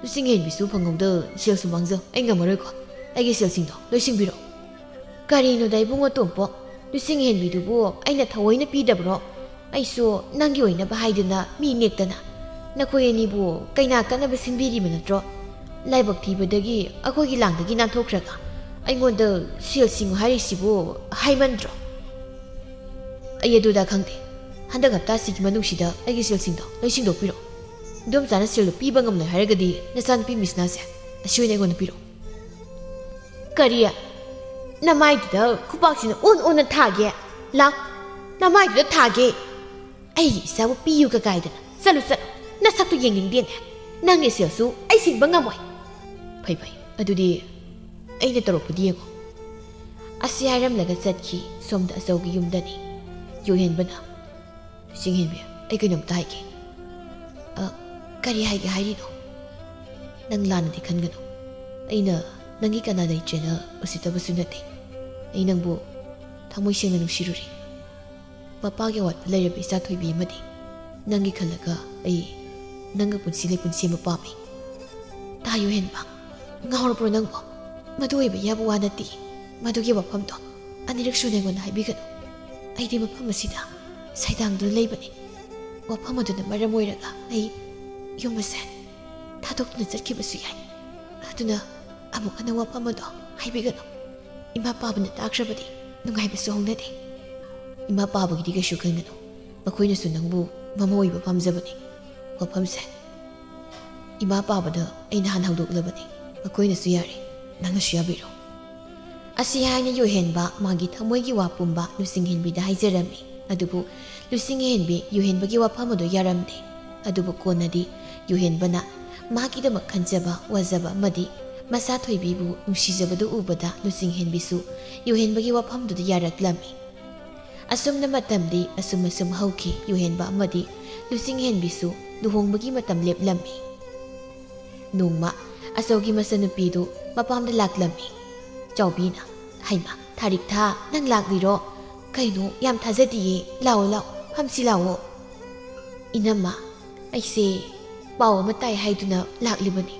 ꯂꯨꯁꯤꯡꯍꯦꯟꯕꯤꯁꯨ ꯐꯪꯍꯧꯗ ꯁꯦꯜꯁꯨ ꯃꯥꯡꯖꯧ꯫ ꯑꯩ ꯉꯝꯃꯔꯣꯏꯀꯣ꯫ ꯑꯩꯒꯤ ꯁꯦꯜꯁꯤꯡꯗꯣ ꯂꯣꯏ ꯁꯤꯡꯕꯤꯔꯛꯑꯣ"꯫ "ꯀꯔꯤꯅꯣꯗ ꯏꯕꯨꯡꯉꯣ ꯇꯣꯝꯄꯣꯛ, ꯂꯨꯁꯤꯡꯍꯦꯟꯕꯤꯗꯨꯕꯨ ꯑꯩꯅ ꯊꯑꯣꯏꯅ ꯄꯤꯗꯕ꯭ꯔꯣ? ꯑꯩꯁꯨ ꯅꯪꯒꯤ ꯑꯣꯏꯅꯕ ꯍꯥꯏꯗꯨꯅ ꯃꯤ ꯅꯦꯛꯇꯅ꯫ ꯅꯈꯣꯏ ꯑꯅꯤꯕꯨ ꯀꯩꯅꯥ ꯀꯠꯅꯕ ꯁꯤꯟꯕꯤꯔꯤꯕ ꯅꯠꯇ꯭ꯔꯣ? ꯂꯥꯏꯕꯛ ꯊꯤꯕꯗꯒꯤ ꯑꯩꯈꯣꯏꯒꯤ ꯂꯥꯡꯗꯒꯤ ꯅꯥꯟꯊꯣꯛꯈ꯭ꯔꯒ ꯑꯩꯉꯣꯟꯗ ꯁꯦꯜ ꯁꯤꯡꯉꯨ ꯍꯥꯏꯔꯤꯁꯤꯕꯨ ꯍꯥꯏꯃꯟꯗ꯭ꯔꯣ?" "ꯑꯩ ꯑꯗꯨꯗ ꯈꯪꯗꯦ꯫ ꯍꯟꯗꯛ ꯍꯞꯇꯥꯁꯤꯒꯤ ꯃꯅꯨꯡꯁꯤꯗ ꯑꯩꯒꯤ ꯁꯦꯜꯁꯤꯡꯗꯣ ꯂꯣꯏ ꯁꯤꯡꯗꯣꯛꯄꯤꯔꯣ꯫ ꯏꯗꯣꯝꯆꯥꯅ ꯁꯦꯜꯗꯣ ꯄꯤꯕ ꯉꯝꯂꯣꯏ ꯍꯥꯏꯔꯒꯗꯤ ꯅꯆꯥꯅꯨꯄꯤ ꯃꯤꯁꯅꯥꯁꯦ ꯑꯁꯤ ꯑꯣꯏꯅ ꯑꯩꯉꯣꯟꯗ ꯄꯤꯔꯣ"꯫ "ꯀꯔꯤ? ꯅꯃꯥꯏꯗꯨꯗ ꯈꯨꯄꯥꯛꯁꯤꯅ ꯑꯣꯟ ꯑꯣꯟꯅ ꯊꯥꯒꯦ꯫ ꯂꯥꯎ, ꯅꯃꯥꯏꯗꯨꯗ ꯊꯥꯒꯦ꯫ ꯑꯩꯒꯤ ꯏꯆꯥꯕꯨ ꯄꯤꯌꯨꯒ ꯀꯥꯏꯗꯅ꯫ ꯆꯠꯂꯨ, ꯆꯠꯂꯨ꯫ ꯅꯁꯛꯇꯨ ꯌꯦꯡꯅꯤꯡꯗꯦꯅꯦ꯫ ꯅꯪꯒꯤ ꯁꯦꯜꯁꯨ ꯑꯩ ꯁꯤꯡꯕ ꯉꯝꯃꯣꯏ"꯫ "ꯐꯩ, ꯐꯩ꯫ ꯑꯗꯨꯗꯤ ꯑꯩꯅ ꯇꯧꯔꯛꯄꯗꯤ ꯌꯦꯡꯉꯣ"꯫ ꯑꯁꯤ ꯍꯥꯏꯔꯝꯂꯒ ꯆꯠꯈꯤ꯫ ꯁꯣꯝꯗ ꯑꯆꯧꯒꯤ ꯌꯨꯝꯗꯅꯤ꯫ ꯌꯨꯍꯦꯟꯕꯅ, "ꯂꯨꯁꯤꯡꯍꯦꯟꯕꯤ, ꯑꯩ ꯀꯩꯅꯣꯝꯇ ꯍꯥꯏꯒꯦ"꯫ "ꯑ, ꯀꯔꯤ ꯍꯥꯏꯒꯦ ꯍꯥꯏꯔꯤꯅꯣ?" "ꯅꯪ ꯂꯥꯟꯅꯗꯤ ꯈꯟꯒꯅꯨ꯫ ꯑꯩꯅ ꯅꯪꯒꯤ ꯀꯅꯥ ꯂꯩꯇ꯭ꯔꯦꯅ ꯎꯁꯤꯠꯇꯕꯁꯨ ꯅꯠꯇꯦ꯫ ꯑꯩ ꯅꯪꯕꯨ ꯊꯃꯣꯏ ꯁꯦꯡꯅ ꯅꯨꯡꯁꯤꯔꯨꯔꯦ꯫ ꯃꯄꯥꯒꯤ ꯑꯋꯥꯠꯄ ꯂꯩꯔꯕ ꯏꯆꯥ ꯊꯣꯏꯕꯤ ꯑꯃꯗꯤ ꯅꯪꯒꯤ ꯈꯜꯂꯒ ꯑꯩ ꯅꯪꯒ ꯄꯨꯟꯁꯤ ꯂꯩꯄꯨꯟ ꯁꯦꯝꯕ ꯄꯥꯝꯃꯤ"꯫ "ꯇꯥ ꯌꯨꯍꯦꯟꯕ, ꯉꯥꯎꯔꯕ꯭ꯔꯣ ꯅꯪꯕꯣ? ꯃꯗꯨ ꯑꯣꯏꯕ ꯌꯥꯕ ꯋꯥ ꯅꯠꯇꯦ꯫ ꯃꯗꯨꯒꯤ ꯋꯥꯐꯝꯗꯣ ꯑꯅꯤꯔꯛ ꯁꯨꯅ ꯑꯩꯉꯣꯟꯗ ꯍꯥꯏꯕꯤꯒꯅꯨ꯫ ꯑꯩꯗꯤ ꯃꯐꯝ ꯑꯁꯤꯗ ꯁꯩꯗꯥꯡꯗꯨꯅ ꯂꯩꯕꯅꯤ꯫ ꯋꯥꯐꯝ ꯑꯗꯨꯅ ꯃꯔꯝ ꯑꯣꯏꯔꯒ ꯑꯩ ꯌꯨꯝ ꯑꯁꯦ ꯊꯥꯗꯣꯛꯇꯨꯅ ꯆꯠꯈꯤꯕꯁꯨ ꯌꯥꯏ꯫ ꯑꯗꯨꯅ ꯑꯃꯨꯛ ꯍꯟꯅ ꯋꯥꯐꯝ ꯑꯗꯣ ꯍꯥꯏꯕꯤꯒꯅꯨ꯫ ꯏꯃꯥ ꯄꯥꯕꯅ ꯇꯥꯈ꯭ꯔꯕꯗꯤ ꯅꯨꯡꯉꯥꯏꯕꯁꯨ ꯍꯧꯅꯗꯦ"꯫ ꯏꯃꯥ ꯄꯥꯕꯒꯤꯗꯤ ꯀꯩꯁꯨ ꯈꯟꯒꯅꯨ, ꯃꯈꯣꯏꯅꯁꯨ ꯅꯪꯕꯨ ꯃꯃꯧ ꯑꯣꯏꯕ ꯄꯥꯝꯖꯕꯅꯤ꯫ ꯋꯥꯐꯝꯁꯦ ꯏꯃꯥ ꯄꯥꯕꯗ ꯑꯩꯅ ꯍꯥꯟꯅ ꯍꯧꯗꯣꯛꯂꯕꯅꯤ, ꯃꯈꯣꯏꯅꯁꯨ ꯌꯥꯔꯦ, ꯅꯪꯅꯁꯨ ꯌꯥꯕꯤꯔꯣ꯫ ꯑꯁꯤ ꯍꯥꯏꯅ ꯌꯨꯍꯦꯟꯕ ꯃꯥꯒꯤ ꯊꯃꯣꯏꯒꯤ ꯋꯥ ꯄꯨꯝꯕ ꯂꯨꯆꯤꯡꯍꯦꯟꯕꯤꯗ ꯍꯥꯏꯖꯔꯝꯃꯤ꯫ ꯑꯗꯨꯕꯨ ꯂꯨꯆꯤꯡꯍꯦꯟꯕꯤ ꯌꯨꯍꯦꯟꯕꯒꯤ ꯋꯥꯐꯝ ꯑꯗꯨ ꯌꯥꯔꯝꯗꯦ꯫ ꯑꯗꯨꯕꯨ ꯀꯣꯟꯅꯗꯤ ꯌꯨꯍꯦꯟꯕꯅ ꯃꯥꯒꯤꯗꯃꯛ ꯈꯟꯖꯕ ꯋꯥꯖꯕ ꯑꯃꯗꯤ ꯃꯆꯥ ꯊꯣꯏꯕꯤꯕꯨ ꯅꯨꯡꯁꯤꯖꯕꯗꯨ ꯎꯕꯗ ꯂꯨꯆꯤꯡꯍꯦꯟꯕꯤꯁꯨ ꯌꯨꯍꯦꯟꯕꯒꯤ ꯋꯥꯐꯝꯗꯨꯗ ꯌꯥꯔꯛꯂꯝꯃꯤ꯫ ꯑꯁꯨꯝꯅ ꯃꯇꯝꯗꯤ ꯑꯁꯨꯝ ꯑꯁꯨꯝ ꯍꯧꯈꯤ꯫ ꯌꯨꯍꯦꯟꯕ ꯑꯃꯗꯤ ꯂꯨꯆꯤꯡꯍꯦꯟꯕꯤꯁꯨ ꯂꯨꯍꯣꯡꯕꯒꯤ ꯃꯇꯝ ꯂꯦꯞꯂꯝꯃꯤ꯫ ꯅꯣꯡꯃ ꯑꯆꯧꯒꯤ ꯃꯆꯟꯅꯨꯄꯤꯗꯨ ꯃꯄꯥꯝꯗ ꯂꯥꯛꯂꯝꯃꯤ꯫ ꯆꯥꯎꯕꯤꯅ, "ꯍꯩꯃꯥ, ꯊꯥꯔꯤꯛꯊꯥ, ꯅꯪ ꯂꯥꯛꯂꯤꯔꯣ? ꯀꯩꯅꯣ, ꯌꯥꯝ ꯊꯥꯖꯗꯤꯌꯦ꯫ ꯂꯥꯛꯑꯣ, ꯂꯥꯛꯑꯣ, ꯐꯝꯁꯤ ꯂꯥꯛꯑꯣ꯫" "ꯏꯅꯝꯃ, ꯑꯩꯁꯦ ꯄꯥꯎ ꯑꯃ ꯇꯥꯏ ꯍꯥꯏꯗꯨꯅ ꯂꯥꯛꯂꯤꯕꯅꯤ꯫"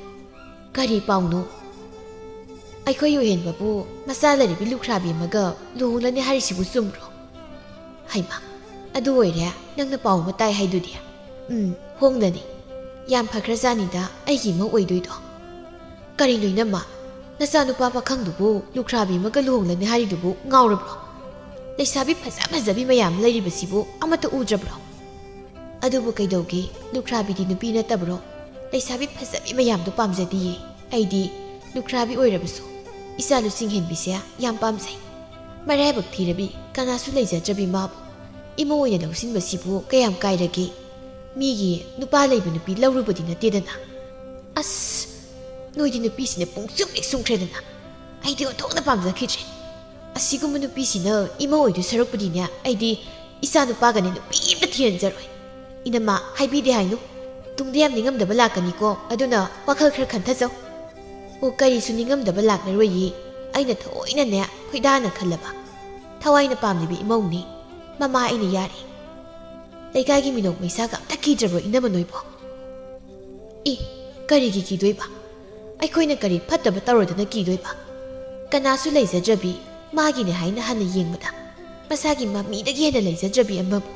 "ꯀꯔꯤ ꯄꯥꯎꯅꯣ?" "ꯑꯩꯈꯣꯏ ꯌꯨꯍꯦꯟꯕꯕꯨ ꯃꯆꯥ ꯂꯩꯔꯕꯤ ꯂꯨꯈ꯭ꯔꯥꯕꯤ ꯑꯃꯒ ꯂꯨꯍꯣꯡꯂꯅꯤ ꯍꯥꯏꯔꯤꯁꯤꯕꯨ ꯆꯨꯝꯕ꯭ꯔꯣ?" "ꯍꯩꯃꯥ, ꯑꯗꯨ ꯑꯣꯏꯔꯦ ꯅꯪꯅ ꯄꯥꯎ ꯑꯃ ꯇꯥꯏ ꯍꯥꯏꯗꯨꯗꯤ?" "ꯎꯝ, ꯍꯣꯡꯂꯅꯤ꯫ ꯌꯥꯝ ꯐꯈ꯭ꯔꯖꯥꯠꯅꯤꯗ ꯑꯩꯒꯤ ꯏꯃꯧ ꯑꯣꯏꯗꯣꯏꯗꯣ꯫" "ꯀꯔꯤꯅꯣ ꯏꯅꯝꯃ, ꯅꯆꯥꯅꯨꯄꯥ ꯄꯥꯈꯪꯗꯨꯕꯨ ꯂꯨꯈ꯭ꯔꯥꯕꯤ ꯑꯃꯒ ꯂꯨꯍꯣꯡꯂꯅꯤ ꯍꯥꯏꯔꯤꯗꯨꯕꯨ ꯉꯥꯎꯔꯕ꯭ꯔꯣ? ꯂꯩꯁꯥꯕꯤ ꯐꯖ ꯐꯖꯕꯤ ꯃꯌꯥꯝ ꯂꯩꯔꯤꯕꯁꯤꯕꯨ ꯑꯃꯠꯇ ꯎꯗ꯭ꯔꯕ꯭ꯔꯣ?" "ꯑꯗꯨꯕꯨ ꯀꯩꯗꯧꯒꯦ, ꯂꯨꯈ꯭ꯔꯥꯕꯤꯗꯤ ꯅꯨꯄꯤ ꯅꯠꯇꯕ꯭ꯔꯣ? ꯂꯩꯁꯥꯕꯤ ꯐꯖꯕꯤ ꯃꯌꯥꯝꯗꯣ ꯄꯥꯝꯖꯗꯤꯌꯦ꯫ ꯑꯩꯗꯤ ꯂꯨꯈ꯭ꯔꯥꯕꯤ ꯑꯣꯏꯔꯕꯁꯨ ꯏꯆꯥ ꯂꯨꯆꯤꯡꯍꯦꯟꯕꯤꯁꯦ ꯌꯥꯝ ꯄꯥꯝꯖꯩ꯫ ꯃꯔꯥꯏꯕꯛ ꯊꯤꯔꯕꯤ, ꯀꯅꯥꯁꯨ ꯂꯩꯖꯗ꯭ꯔꯕꯤ ꯃꯥꯕꯨ ꯏꯃꯧ ꯑꯣꯏꯅ ꯂꯧꯁꯤꯟꯕꯁꯤꯕꯨ ꯀꯌꯥꯝ ꯀꯥꯏꯔꯒꯦ? ꯃꯤꯒꯤ ꯅꯨꯄꯥ ꯂꯩꯕ ꯅꯨꯄꯤ ꯂꯧꯔꯨꯕꯗꯤ ꯅꯠꯇꯦꯗꯅ꯫" "ꯑꯁ, ꯅꯣꯏꯗꯤ ꯅꯨꯄꯤꯁꯤꯅ ꯄꯨꯡꯁꯨꯝ ꯍꯦꯛ ꯁꯨꯝꯈ꯭ꯔꯦꯗꯅ꯫ ꯑꯩꯗꯤ ꯑꯣꯟꯊꯣꯛꯅ ꯄꯥꯝꯖꯈꯤꯗ꯭ꯔꯦ꯫ ꯑꯁꯤꯒꯨꯝꯕ ꯅꯨꯄꯤꯁꯤꯅ ꯏꯃꯧ ꯑꯣꯏꯗꯣꯏ ꯁꯔꯨꯛꯄꯨꯗꯤꯅꯦ, ꯑꯩꯗꯤ ꯏꯆꯥ ꯅꯨꯄꯥꯒꯅꯦ ꯅꯨꯄꯤ ꯑꯝꯇ ꯊꯤꯍꯟꯖꯔꯣꯏ꯫" "ꯏꯅꯝꯃ, ꯍꯥꯏꯕꯤꯗꯦ ꯍꯥꯏꯅꯨ꯫ ꯇꯨꯡꯗ ꯌꯥꯝ ꯅꯤꯡꯉꯝꯗꯕ ꯂꯥꯛꯀꯅꯤꯀꯣ, ꯑꯗꯨꯅ ꯋꯥꯈꯜ ꯈꯔ ꯈꯟꯊꯖꯧ꯫" "ꯑꯣ, ꯀꯔꯤꯁꯨ ꯅꯤꯡꯉꯝꯗꯕ ꯂꯥꯛꯂꯔꯣꯏꯌꯦ꯫ ꯑꯩꯅ ꯊꯑꯣꯏꯅꯅꯦ ꯈꯣꯏꯗꯥꯅ ꯈꯜꯂꯕ꯫ ꯊꯋꯥꯏꯅ ꯄꯥꯝꯂꯤꯕ ꯏꯃꯧꯅꯤ꯫ ꯃꯃꯥ ꯑꯩꯅ ꯌꯥꯔꯦ꯫" "ꯂꯩꯀꯥꯏꯒꯤ ꯃꯤꯅꯣꯛ ꯃꯩꯁꯥꯒ ꯑꯝꯇ ꯀꯤꯗ꯭ꯔꯕ꯭ꯔꯣ ꯏꯅꯝꯃ ꯅꯣꯏꯕꯣ?" "ꯏ, ꯀꯔꯤꯒꯤ ꯀꯤꯗꯣꯏꯕ? ꯑꯩꯈꯣꯏꯅ ꯀꯔꯤ ꯐꯠꯇꯕ ꯇꯧꯔꯗꯅ ꯀꯤꯗꯣꯏꯕ? ꯀꯅꯥꯁꯨ ꯂꯩꯖꯗ꯭ꯔꯕꯤ, ꯃꯥꯒꯤꯅꯦ ꯍꯥꯏꯅ ꯍꯟꯅ ꯌꯦꯡꯕꯗ ꯃꯁꯥꯒꯤ ꯃꯃꯤꯗꯒꯤ ꯍꯦꯟꯅ ꯂꯩꯖꯗ꯭ꯔꯕꯤ ꯑꯃꯕꯨ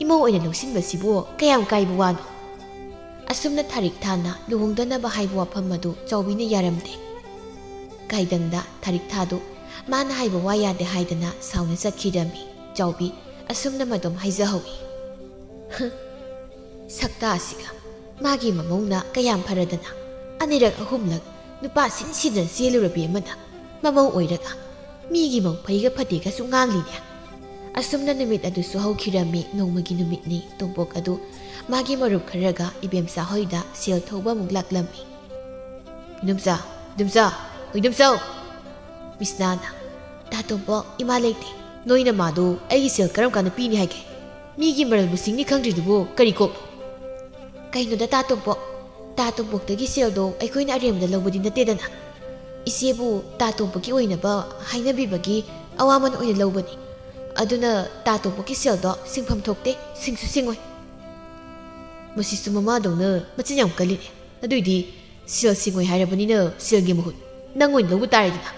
ꯏꯃꯧ ꯑꯣꯏꯅ ꯂꯧꯁꯤꯟꯕꯁꯤꯕꯨ ꯀꯌꯥꯝ ꯀꯥꯏꯕ ꯋꯥꯅꯣ?" ꯑꯁꯨꯝꯅ ꯊꯥꯔꯤꯛ ꯊꯥꯅ ꯂꯨꯍꯣꯡꯗꯅꯕ ꯍꯥꯏꯕ ꯋꯥꯐꯝ ꯑꯗꯨ ꯆꯥꯎꯕꯤꯅ ꯌꯥꯔꯝꯗꯦ꯫ ꯀꯥꯏꯗꯪꯗ ꯊꯥꯔꯤꯛ ꯊꯥꯗꯨ ꯃꯥꯅ ꯍꯥꯏꯕ ꯋꯥ ꯌꯥꯗꯦ ꯍꯥꯏꯗꯅ ꯁꯥꯎꯅ ꯆꯠꯈꯤꯔꯝꯃꯤ꯫ ꯆꯥꯎꯕꯤ ꯑꯁꯨꯝꯅ ꯃꯗꯨꯝ ꯍꯥꯏꯖꯍꯧꯏ꯫ ꯁꯛꯇꯥ ꯑꯁꯤꯒ ꯃꯥꯒꯤ ꯃꯃꯧꯅ ꯀꯌꯥꯝ ꯐꯔꯗꯅ, ꯑꯅꯤꯔꯛ ꯑꯍꯨꯝꯂꯛ ꯅꯨꯄꯥ ꯁꯤꯟ ꯁꯤꯟꯗꯅ ꯆꯦꯜꯂꯨꯔꯕꯤ ꯑꯃꯅ ꯃꯃꯧ ꯑꯣꯏꯔꯒ ꯃꯤꯒꯤ ꯃꯧ ꯐꯩꯒ ꯐꯠꯇꯦꯒꯁꯨ ꯉꯥꯡꯂꯤꯅꯦ꯫ ꯑꯁꯨꯝꯅ ꯅꯨꯃꯤꯠ ꯑꯗꯨꯁꯨ ꯍꯧꯈꯤꯔꯝꯃꯤ꯫ ꯅꯣꯡꯃꯒꯤ ꯅꯨꯃꯤꯠꯅꯤ꯫ ꯇꯣꯝꯄꯣꯛ ꯑꯗꯨ ꯃꯥꯒꯤ ꯃꯔꯨꯞ ꯈꯔꯒ ꯏꯕꯦꯝꯆꯥ ꯍꯣꯏꯗ ꯁꯦꯜ ꯊꯧꯕ ꯑꯃꯨꯛ ꯂꯥꯛꯂꯝꯃꯤ꯫ "ꯏꯅꯝꯆꯥ, ꯏꯅꯝꯆꯥ, ꯍꯣꯏ ꯏꯅꯝꯆꯥ!" ꯃꯤꯁꯅꯥꯅ, "ꯇꯥ ꯇꯣꯝꯄꯣꯛ, ꯏꯃꯥ ꯂꯩꯇꯦ꯫ ꯅꯣꯏ ꯅꯃꯥꯗꯣ ꯑꯩꯒꯤ ꯁꯦꯜ ꯀꯔꯝ ꯀꯥꯟꯗ ꯄꯤꯅꯤ ꯍꯥꯏꯒꯦ? ꯃꯤꯒꯤ ꯃꯔꯜꯕꯨ ꯁꯤꯡꯅꯤ ꯈꯪꯗ꯭ꯔꯤꯗꯨꯕꯨ ꯀꯔꯤ ꯀꯣꯛꯅꯣ?" "ꯀꯩꯅꯣꯗ ꯇꯥ ꯇꯣꯝꯄꯣꯛ, ꯇꯥ ꯇꯣꯝꯄꯣꯛꯇꯒꯤ ꯁꯦꯜꯗꯣ ꯑꯩꯈꯣꯏꯅ ꯑꯔꯦꯝꯕꯗ ꯂꯧꯕꯗꯤ ꯅꯠꯇꯦꯗꯅ꯫ ꯏꯆꯦꯕꯨ ꯇꯥ ꯇꯣꯝꯄꯣꯛꯀꯤ ꯑꯣꯏꯅꯕ ꯍꯥꯏꯅꯕꯤꯕꯒꯤ ꯑꯋꯥꯃꯟ ꯑꯣꯏꯅ ꯂꯧꯕꯅꯤ꯫ ꯑꯗꯨꯅ ꯇꯥ ꯇꯣꯝꯄꯣꯛꯀꯤ ꯁꯦꯜꯗꯣ ꯁꯤꯡꯐꯝ ꯊꯣꯛꯇꯦ, ꯁꯤꯡꯁꯨ ꯁꯤꯡꯉꯣꯏ꯫" ꯃꯁꯤꯁꯨ ꯃꯃꯥꯗꯧꯅ ꯃꯆꯤꯟ ꯌꯥꯝ ꯀꯜꯂꯤꯅꯦ꯫ "ꯑꯗꯨꯏꯗꯤ ꯁꯦꯜ ꯁꯤꯡꯉꯣꯏ ꯍꯥꯏꯔꯕꯅꯤꯅ ꯁꯦꯜꯒꯤ ꯃꯍꯨꯠ ꯅꯪ ꯑꯣꯏꯅ ꯂꯧꯕ ꯇꯥꯔꯦꯗꯅ꯫"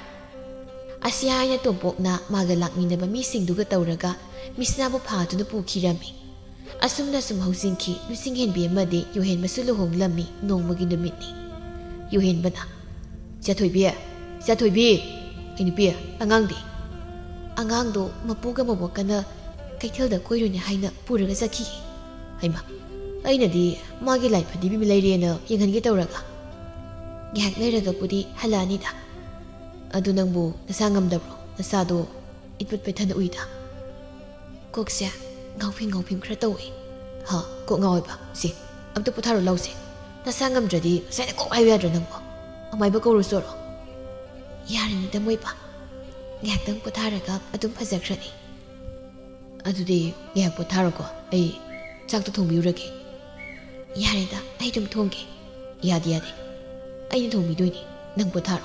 ꯑꯁꯤ ꯍꯥꯏꯅ ꯇꯣꯝꯄꯣꯛꯅ ꯃꯥꯒ ꯂꯥꯛꯃꯤꯟꯅꯕ ꯃꯤꯁꯤꯡꯗꯨꯒ ꯇꯧꯔꯒ ꯃꯤꯁꯅꯥꯕꯨ ꯐꯥꯗꯨꯅ ꯄꯨꯈꯤꯔꯝꯃꯤ꯫ ꯑꯁꯨꯝꯅ ꯁꯨꯝ ꯍꯧꯖꯤꯟꯈꯤ꯫ ꯂꯨꯆꯤꯡꯍꯦꯟꯕꯤ ꯑꯃꯗꯤ ꯌꯨꯍꯦꯟꯕꯁꯨ ꯂꯨꯍꯣꯡꯂꯝꯃꯤ꯫ ꯅꯣꯡꯃꯒꯤ ꯅꯨꯃꯤꯠꯅꯤ꯫ ꯌꯨꯍꯦꯟꯕꯅ, "ꯆꯥꯊꯣꯏꯕꯤ, ꯆꯥꯊꯣꯏꯕꯤ, ꯑꯩ ꯅꯨꯄꯤ, ꯑꯉꯥꯡꯗꯤ?" "ꯑꯉꯥꯡꯗꯣ ꯃꯄꯨꯒ ꯃꯕꯣꯛꯀꯅ ꯀꯩꯊꯦꯜꯗ ꯀꯣꯏꯔꯨꯅꯤ ꯍꯥꯏꯅ ꯄꯨꯔꯒ ꯆꯠꯈꯤꯌꯦ꯫" "ꯍꯩꯃ, ꯑꯩꯅꯗꯤ ꯃꯥꯒꯤ ꯂꯥꯏ ꯐꯗꯤꯕꯤ ꯑꯃ ꯂꯩꯔꯦꯅ ꯌꯦꯡꯍꯟꯒꯦ ꯇꯧꯔꯒ꯫ ꯉꯥꯏꯍꯥꯛ ꯂꯩꯔꯒꯕꯨꯗꯤ ꯍꯜꯂꯛꯑꯅꯤꯗ꯫ ꯑꯗꯨ ꯅꯪꯕꯨ ꯅꯁꯥ ꯉꯝꯗꯕ꯭ꯔꯣ? ꯅꯁꯥꯗꯣ ꯏꯠꯄꯠ ꯄꯠꯊꯅ ꯎꯏꯗ꯫" "ꯀꯣꯛꯁꯦ ꯉꯥꯎꯐꯤꯡ ꯉꯥꯎꯐꯤꯡ ꯈꯔ ꯇꯧꯋꯦ꯫" "ꯍꯥ, ꯀꯣꯛ ꯉꯥꯎꯋꯦꯕ? ꯁꯦ, ꯑꯝꯇ ꯄꯣꯊꯥꯔꯣ ꯂꯥꯎꯁꯦ꯫ ꯅꯁꯥ ꯉꯝꯗ꯭ꯔꯗꯤ ꯉꯁꯥꯏꯅ ꯀꯣꯛ ꯍꯥꯏꯕ ꯌꯥꯗ꯭ꯔꯣ ꯅꯪꯕꯣ? ꯑꯃꯥꯏꯕ ꯀꯧꯔꯨ ꯆꯣꯔꯣ꯫" "ꯌꯥꯔꯅꯤꯗ ꯃꯣꯏꯕ, ꯉꯥꯏꯍꯥꯛꯇꯪ ꯄꯣꯊꯥꯔꯒ ꯑꯗꯨꯝ ꯐꯖꯈ꯭ꯔꯅꯤ꯫" "ꯑꯗꯨꯗꯤ ꯉꯥꯏꯍꯥꯛ ꯄꯣꯊꯥꯔꯣꯀꯣ, ꯑꯩ ꯆꯥꯛꯇꯣ ꯊꯣꯡꯕꯤꯔꯨꯔꯒꯦ꯫" "ꯌꯥꯔꯦꯗ, ꯑꯩ ꯑꯗꯨꯝ ꯊꯣꯡꯒꯦ꯫" "ꯌꯥꯗꯦ, ꯌꯥꯗꯦ, ꯑꯩꯅ ꯊꯣꯡꯕꯤꯗꯣꯏꯅꯤ, ꯅꯪ ꯄꯣꯊꯥꯔꯣ꯫"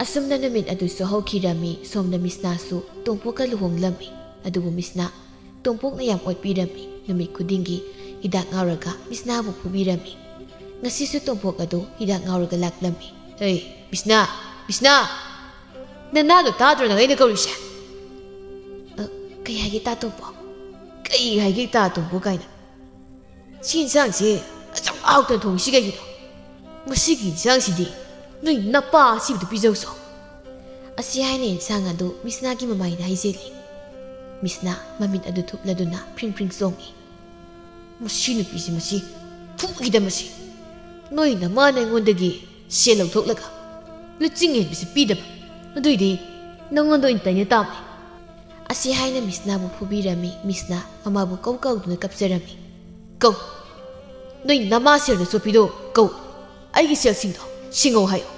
ꯑꯁꯨꯝꯅ ꯅꯨꯃꯤꯠ ꯑꯗꯨꯁꯨ ꯍꯧꯈꯤꯔꯝꯃꯤ꯫ ꯁꯣꯝꯗ ꯃꯤꯁꯅꯥꯁꯨ ꯇꯣꯝꯄꯣꯛꯀ ꯂꯨꯍꯣꯡꯂꯝꯃꯤ꯫ ꯑꯗꯨꯕꯨ ꯃꯤꯁꯅꯥ ꯇꯣꯝꯄꯣꯛꯅ ꯌꯥꯝ ꯑꯣꯠꯄꯤꯔꯝꯃꯤ꯫ ꯅꯨꯃꯤꯠ ꯈꯨꯗꯤꯡꯒꯤ ꯍꯤꯗꯥꯛ ꯉꯥꯎꯔꯒ ꯃꯤꯁꯅꯥꯕꯨ ꯐꯨꯕꯤꯔꯝꯃꯤ꯫ ꯉꯁꯤꯁꯨ ꯇꯣꯝꯄꯣꯛ ꯑꯗꯨ ꯍꯤꯗꯥꯛ ꯉꯥꯎꯔꯒ ꯂꯥꯛꯂꯝꯃꯤ꯫ "ꯍꯦ, ꯃꯤꯁꯅꯥ! ꯃꯤꯁꯅꯥ!" "ꯅꯅꯥꯗꯣ ꯇꯥꯗ꯭ꯔꯣ ꯅꯪ ꯑꯩꯅ ꯀꯧꯔꯤꯁꯦ?" "ꯑ, ꯀꯩ ꯍꯥꯏꯒꯦ ꯇꯥ ꯇꯣꯝꯄꯣꯛ?" "ꯀꯩ ꯍꯥꯏꯒꯦ ꯇꯥ ꯇꯣꯝꯄꯣꯛ ꯀꯥꯏꯅ? ꯁꯤ ꯏꯟꯁꯥꯡꯁꯦ ꯑꯁꯨꯛ ꯍꯥꯎꯇꯅ ꯊꯣꯡꯉꯤꯁꯤ ꯀꯩꯒꯤꯅꯣ? ꯃꯁꯤꯒꯤ ꯏꯟꯁꯥꯡꯁꯤꯗꯤ ꯅꯣꯏ ꯅꯄꯥ ꯑꯁꯤꯕꯗꯨ ꯄꯤꯖꯧꯁꯣ꯫" ꯑꯁꯤ ꯍꯥꯏꯅ ꯏꯟꯁꯥꯡ ꯑꯗꯨ ꯃꯤꯁꯅꯥꯒꯤ ꯃꯃꯥꯏꯗ ꯍꯩꯖꯤꯜꯂꯤ꯫ ꯃꯤꯁꯅ ꯃꯃꯤꯠ ꯑꯗꯨ ꯊꯨꯞꯂꯗꯨꯅ ꯐ꯭ꯔꯤꯡ ꯐ꯭ꯔꯤꯡ ꯆꯣꯡꯏ꯫ "ꯃꯁꯤ ꯅꯨꯄꯤꯁꯤ, ꯃꯁꯤ ꯐꯨꯈꯤꯗ ꯃꯁꯤ꯫ ꯅꯣꯏ ꯅꯃꯥꯅ ꯑꯩꯉꯣꯟꯗꯒꯤ ꯁꯦꯜ ꯂꯧꯊꯣꯛꯂꯒ ꯂꯨꯆꯤꯡ ꯍꯦꯟꯕꯤꯁꯤ ꯄꯤꯗꯕ, ꯑꯗꯨꯏꯗꯤ ꯅꯉꯣꯟꯗ ꯑꯣꯏꯅ ꯇꯥꯏꯅ ꯇꯥꯕꯅꯤ꯫" ꯑꯁꯤ ꯍꯥꯏꯅ ꯃꯤꯁꯅꯥꯕꯨ ꯐꯨꯕꯤꯔꯝꯃꯤ꯫ ꯃꯤꯁꯅꯥ ꯃꯃꯥꯕꯨ ꯀꯧ ꯀꯧꯗꯨꯅ ꯀꯞꯆꯔꯝꯃꯤ꯫ "ꯀꯧ, ꯅꯣꯏ ꯅꯃꯥ ꯁꯦꯜꯗ ꯆꯣꯠꯄꯤꯗꯣ ꯀꯧ, ꯑꯩꯒꯤ ꯁꯦꯜꯁꯤꯡꯗꯣ ꯁꯤꯡꯉꯧ ꯍꯥꯏꯌꯨ꯫"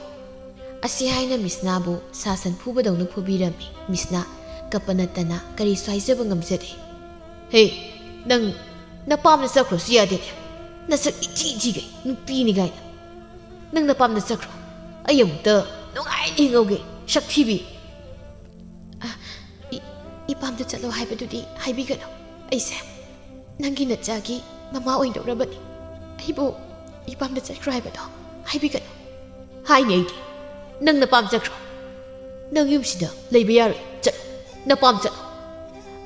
ꯑꯁꯤ ꯍꯥꯏꯅ ꯃꯤꯁꯅꯥꯕꯨ ꯁꯥ ꯁꯟ ꯐꯨꯕꯗꯧꯅ ꯐꯨꯕꯤꯔꯝꯃꯤ꯫ ꯃꯤꯁꯅꯥ ꯀꯞꯄ ꯅꯠꯇꯅ ꯀꯔꯤꯁꯨ ꯍꯥꯏꯖꯕ ꯉꯝꯖꯗꯦ꯫ "ꯍꯦ, ꯅꯪ ꯅꯄꯥꯝꯗ ꯆꯠꯈ꯭ꯔꯁꯨ ꯌꯥꯗꯦꯅꯦ, ꯅꯁꯛ ꯏꯊꯤ ꯊꯤꯒꯩ ꯅꯨꯄꯤꯅꯤ ꯀꯥꯏꯅ꯫ ꯅꯪ ꯅꯄꯥꯝꯗ ꯆꯠꯈ꯭ꯔꯣ, ꯑꯩ ꯑꯃꯨꯛꯇ ꯅꯨꯡꯉꯥꯏꯅ ꯍꯤꯡꯍꯧꯒꯦ, ꯁꯛ ꯊꯤꯕꯤ꯫" "ꯑ, ꯏ-, ꯏꯄꯥꯝꯗ ꯆꯠꯂꯣ ꯍꯥꯏꯕꯗꯨꯗꯤ ꯍꯥꯏꯕꯤꯒꯅꯨ꯫ ꯑꯩꯁꯦ ꯅꯪꯒꯤ ꯅꯆꯥꯒꯤ ꯃꯃꯥ ꯑꯣꯏꯗꯧꯔꯕꯅꯤ꯫ ꯑꯩꯕꯨ ꯏꯄꯥꯝꯗ ꯆꯠꯈ꯭ꯔꯣ ꯍꯥꯏꯕꯗꯣ ꯍꯥꯏꯕꯤꯒꯅꯨ꯫" "ꯍꯥꯏꯅꯤ ꯑꯩꯗꯤ, ꯅꯪ ꯅꯄꯥꯝ ꯆꯠꯈ꯭ꯔꯣ꯫ ꯅꯪ ꯌꯨꯝꯁꯤꯗ ꯂꯩꯕ ꯌꯥꯔꯣꯏ, ꯆꯠꯂꯣ, ꯅꯄꯥꯝ ꯆꯠꯂꯣ꯫"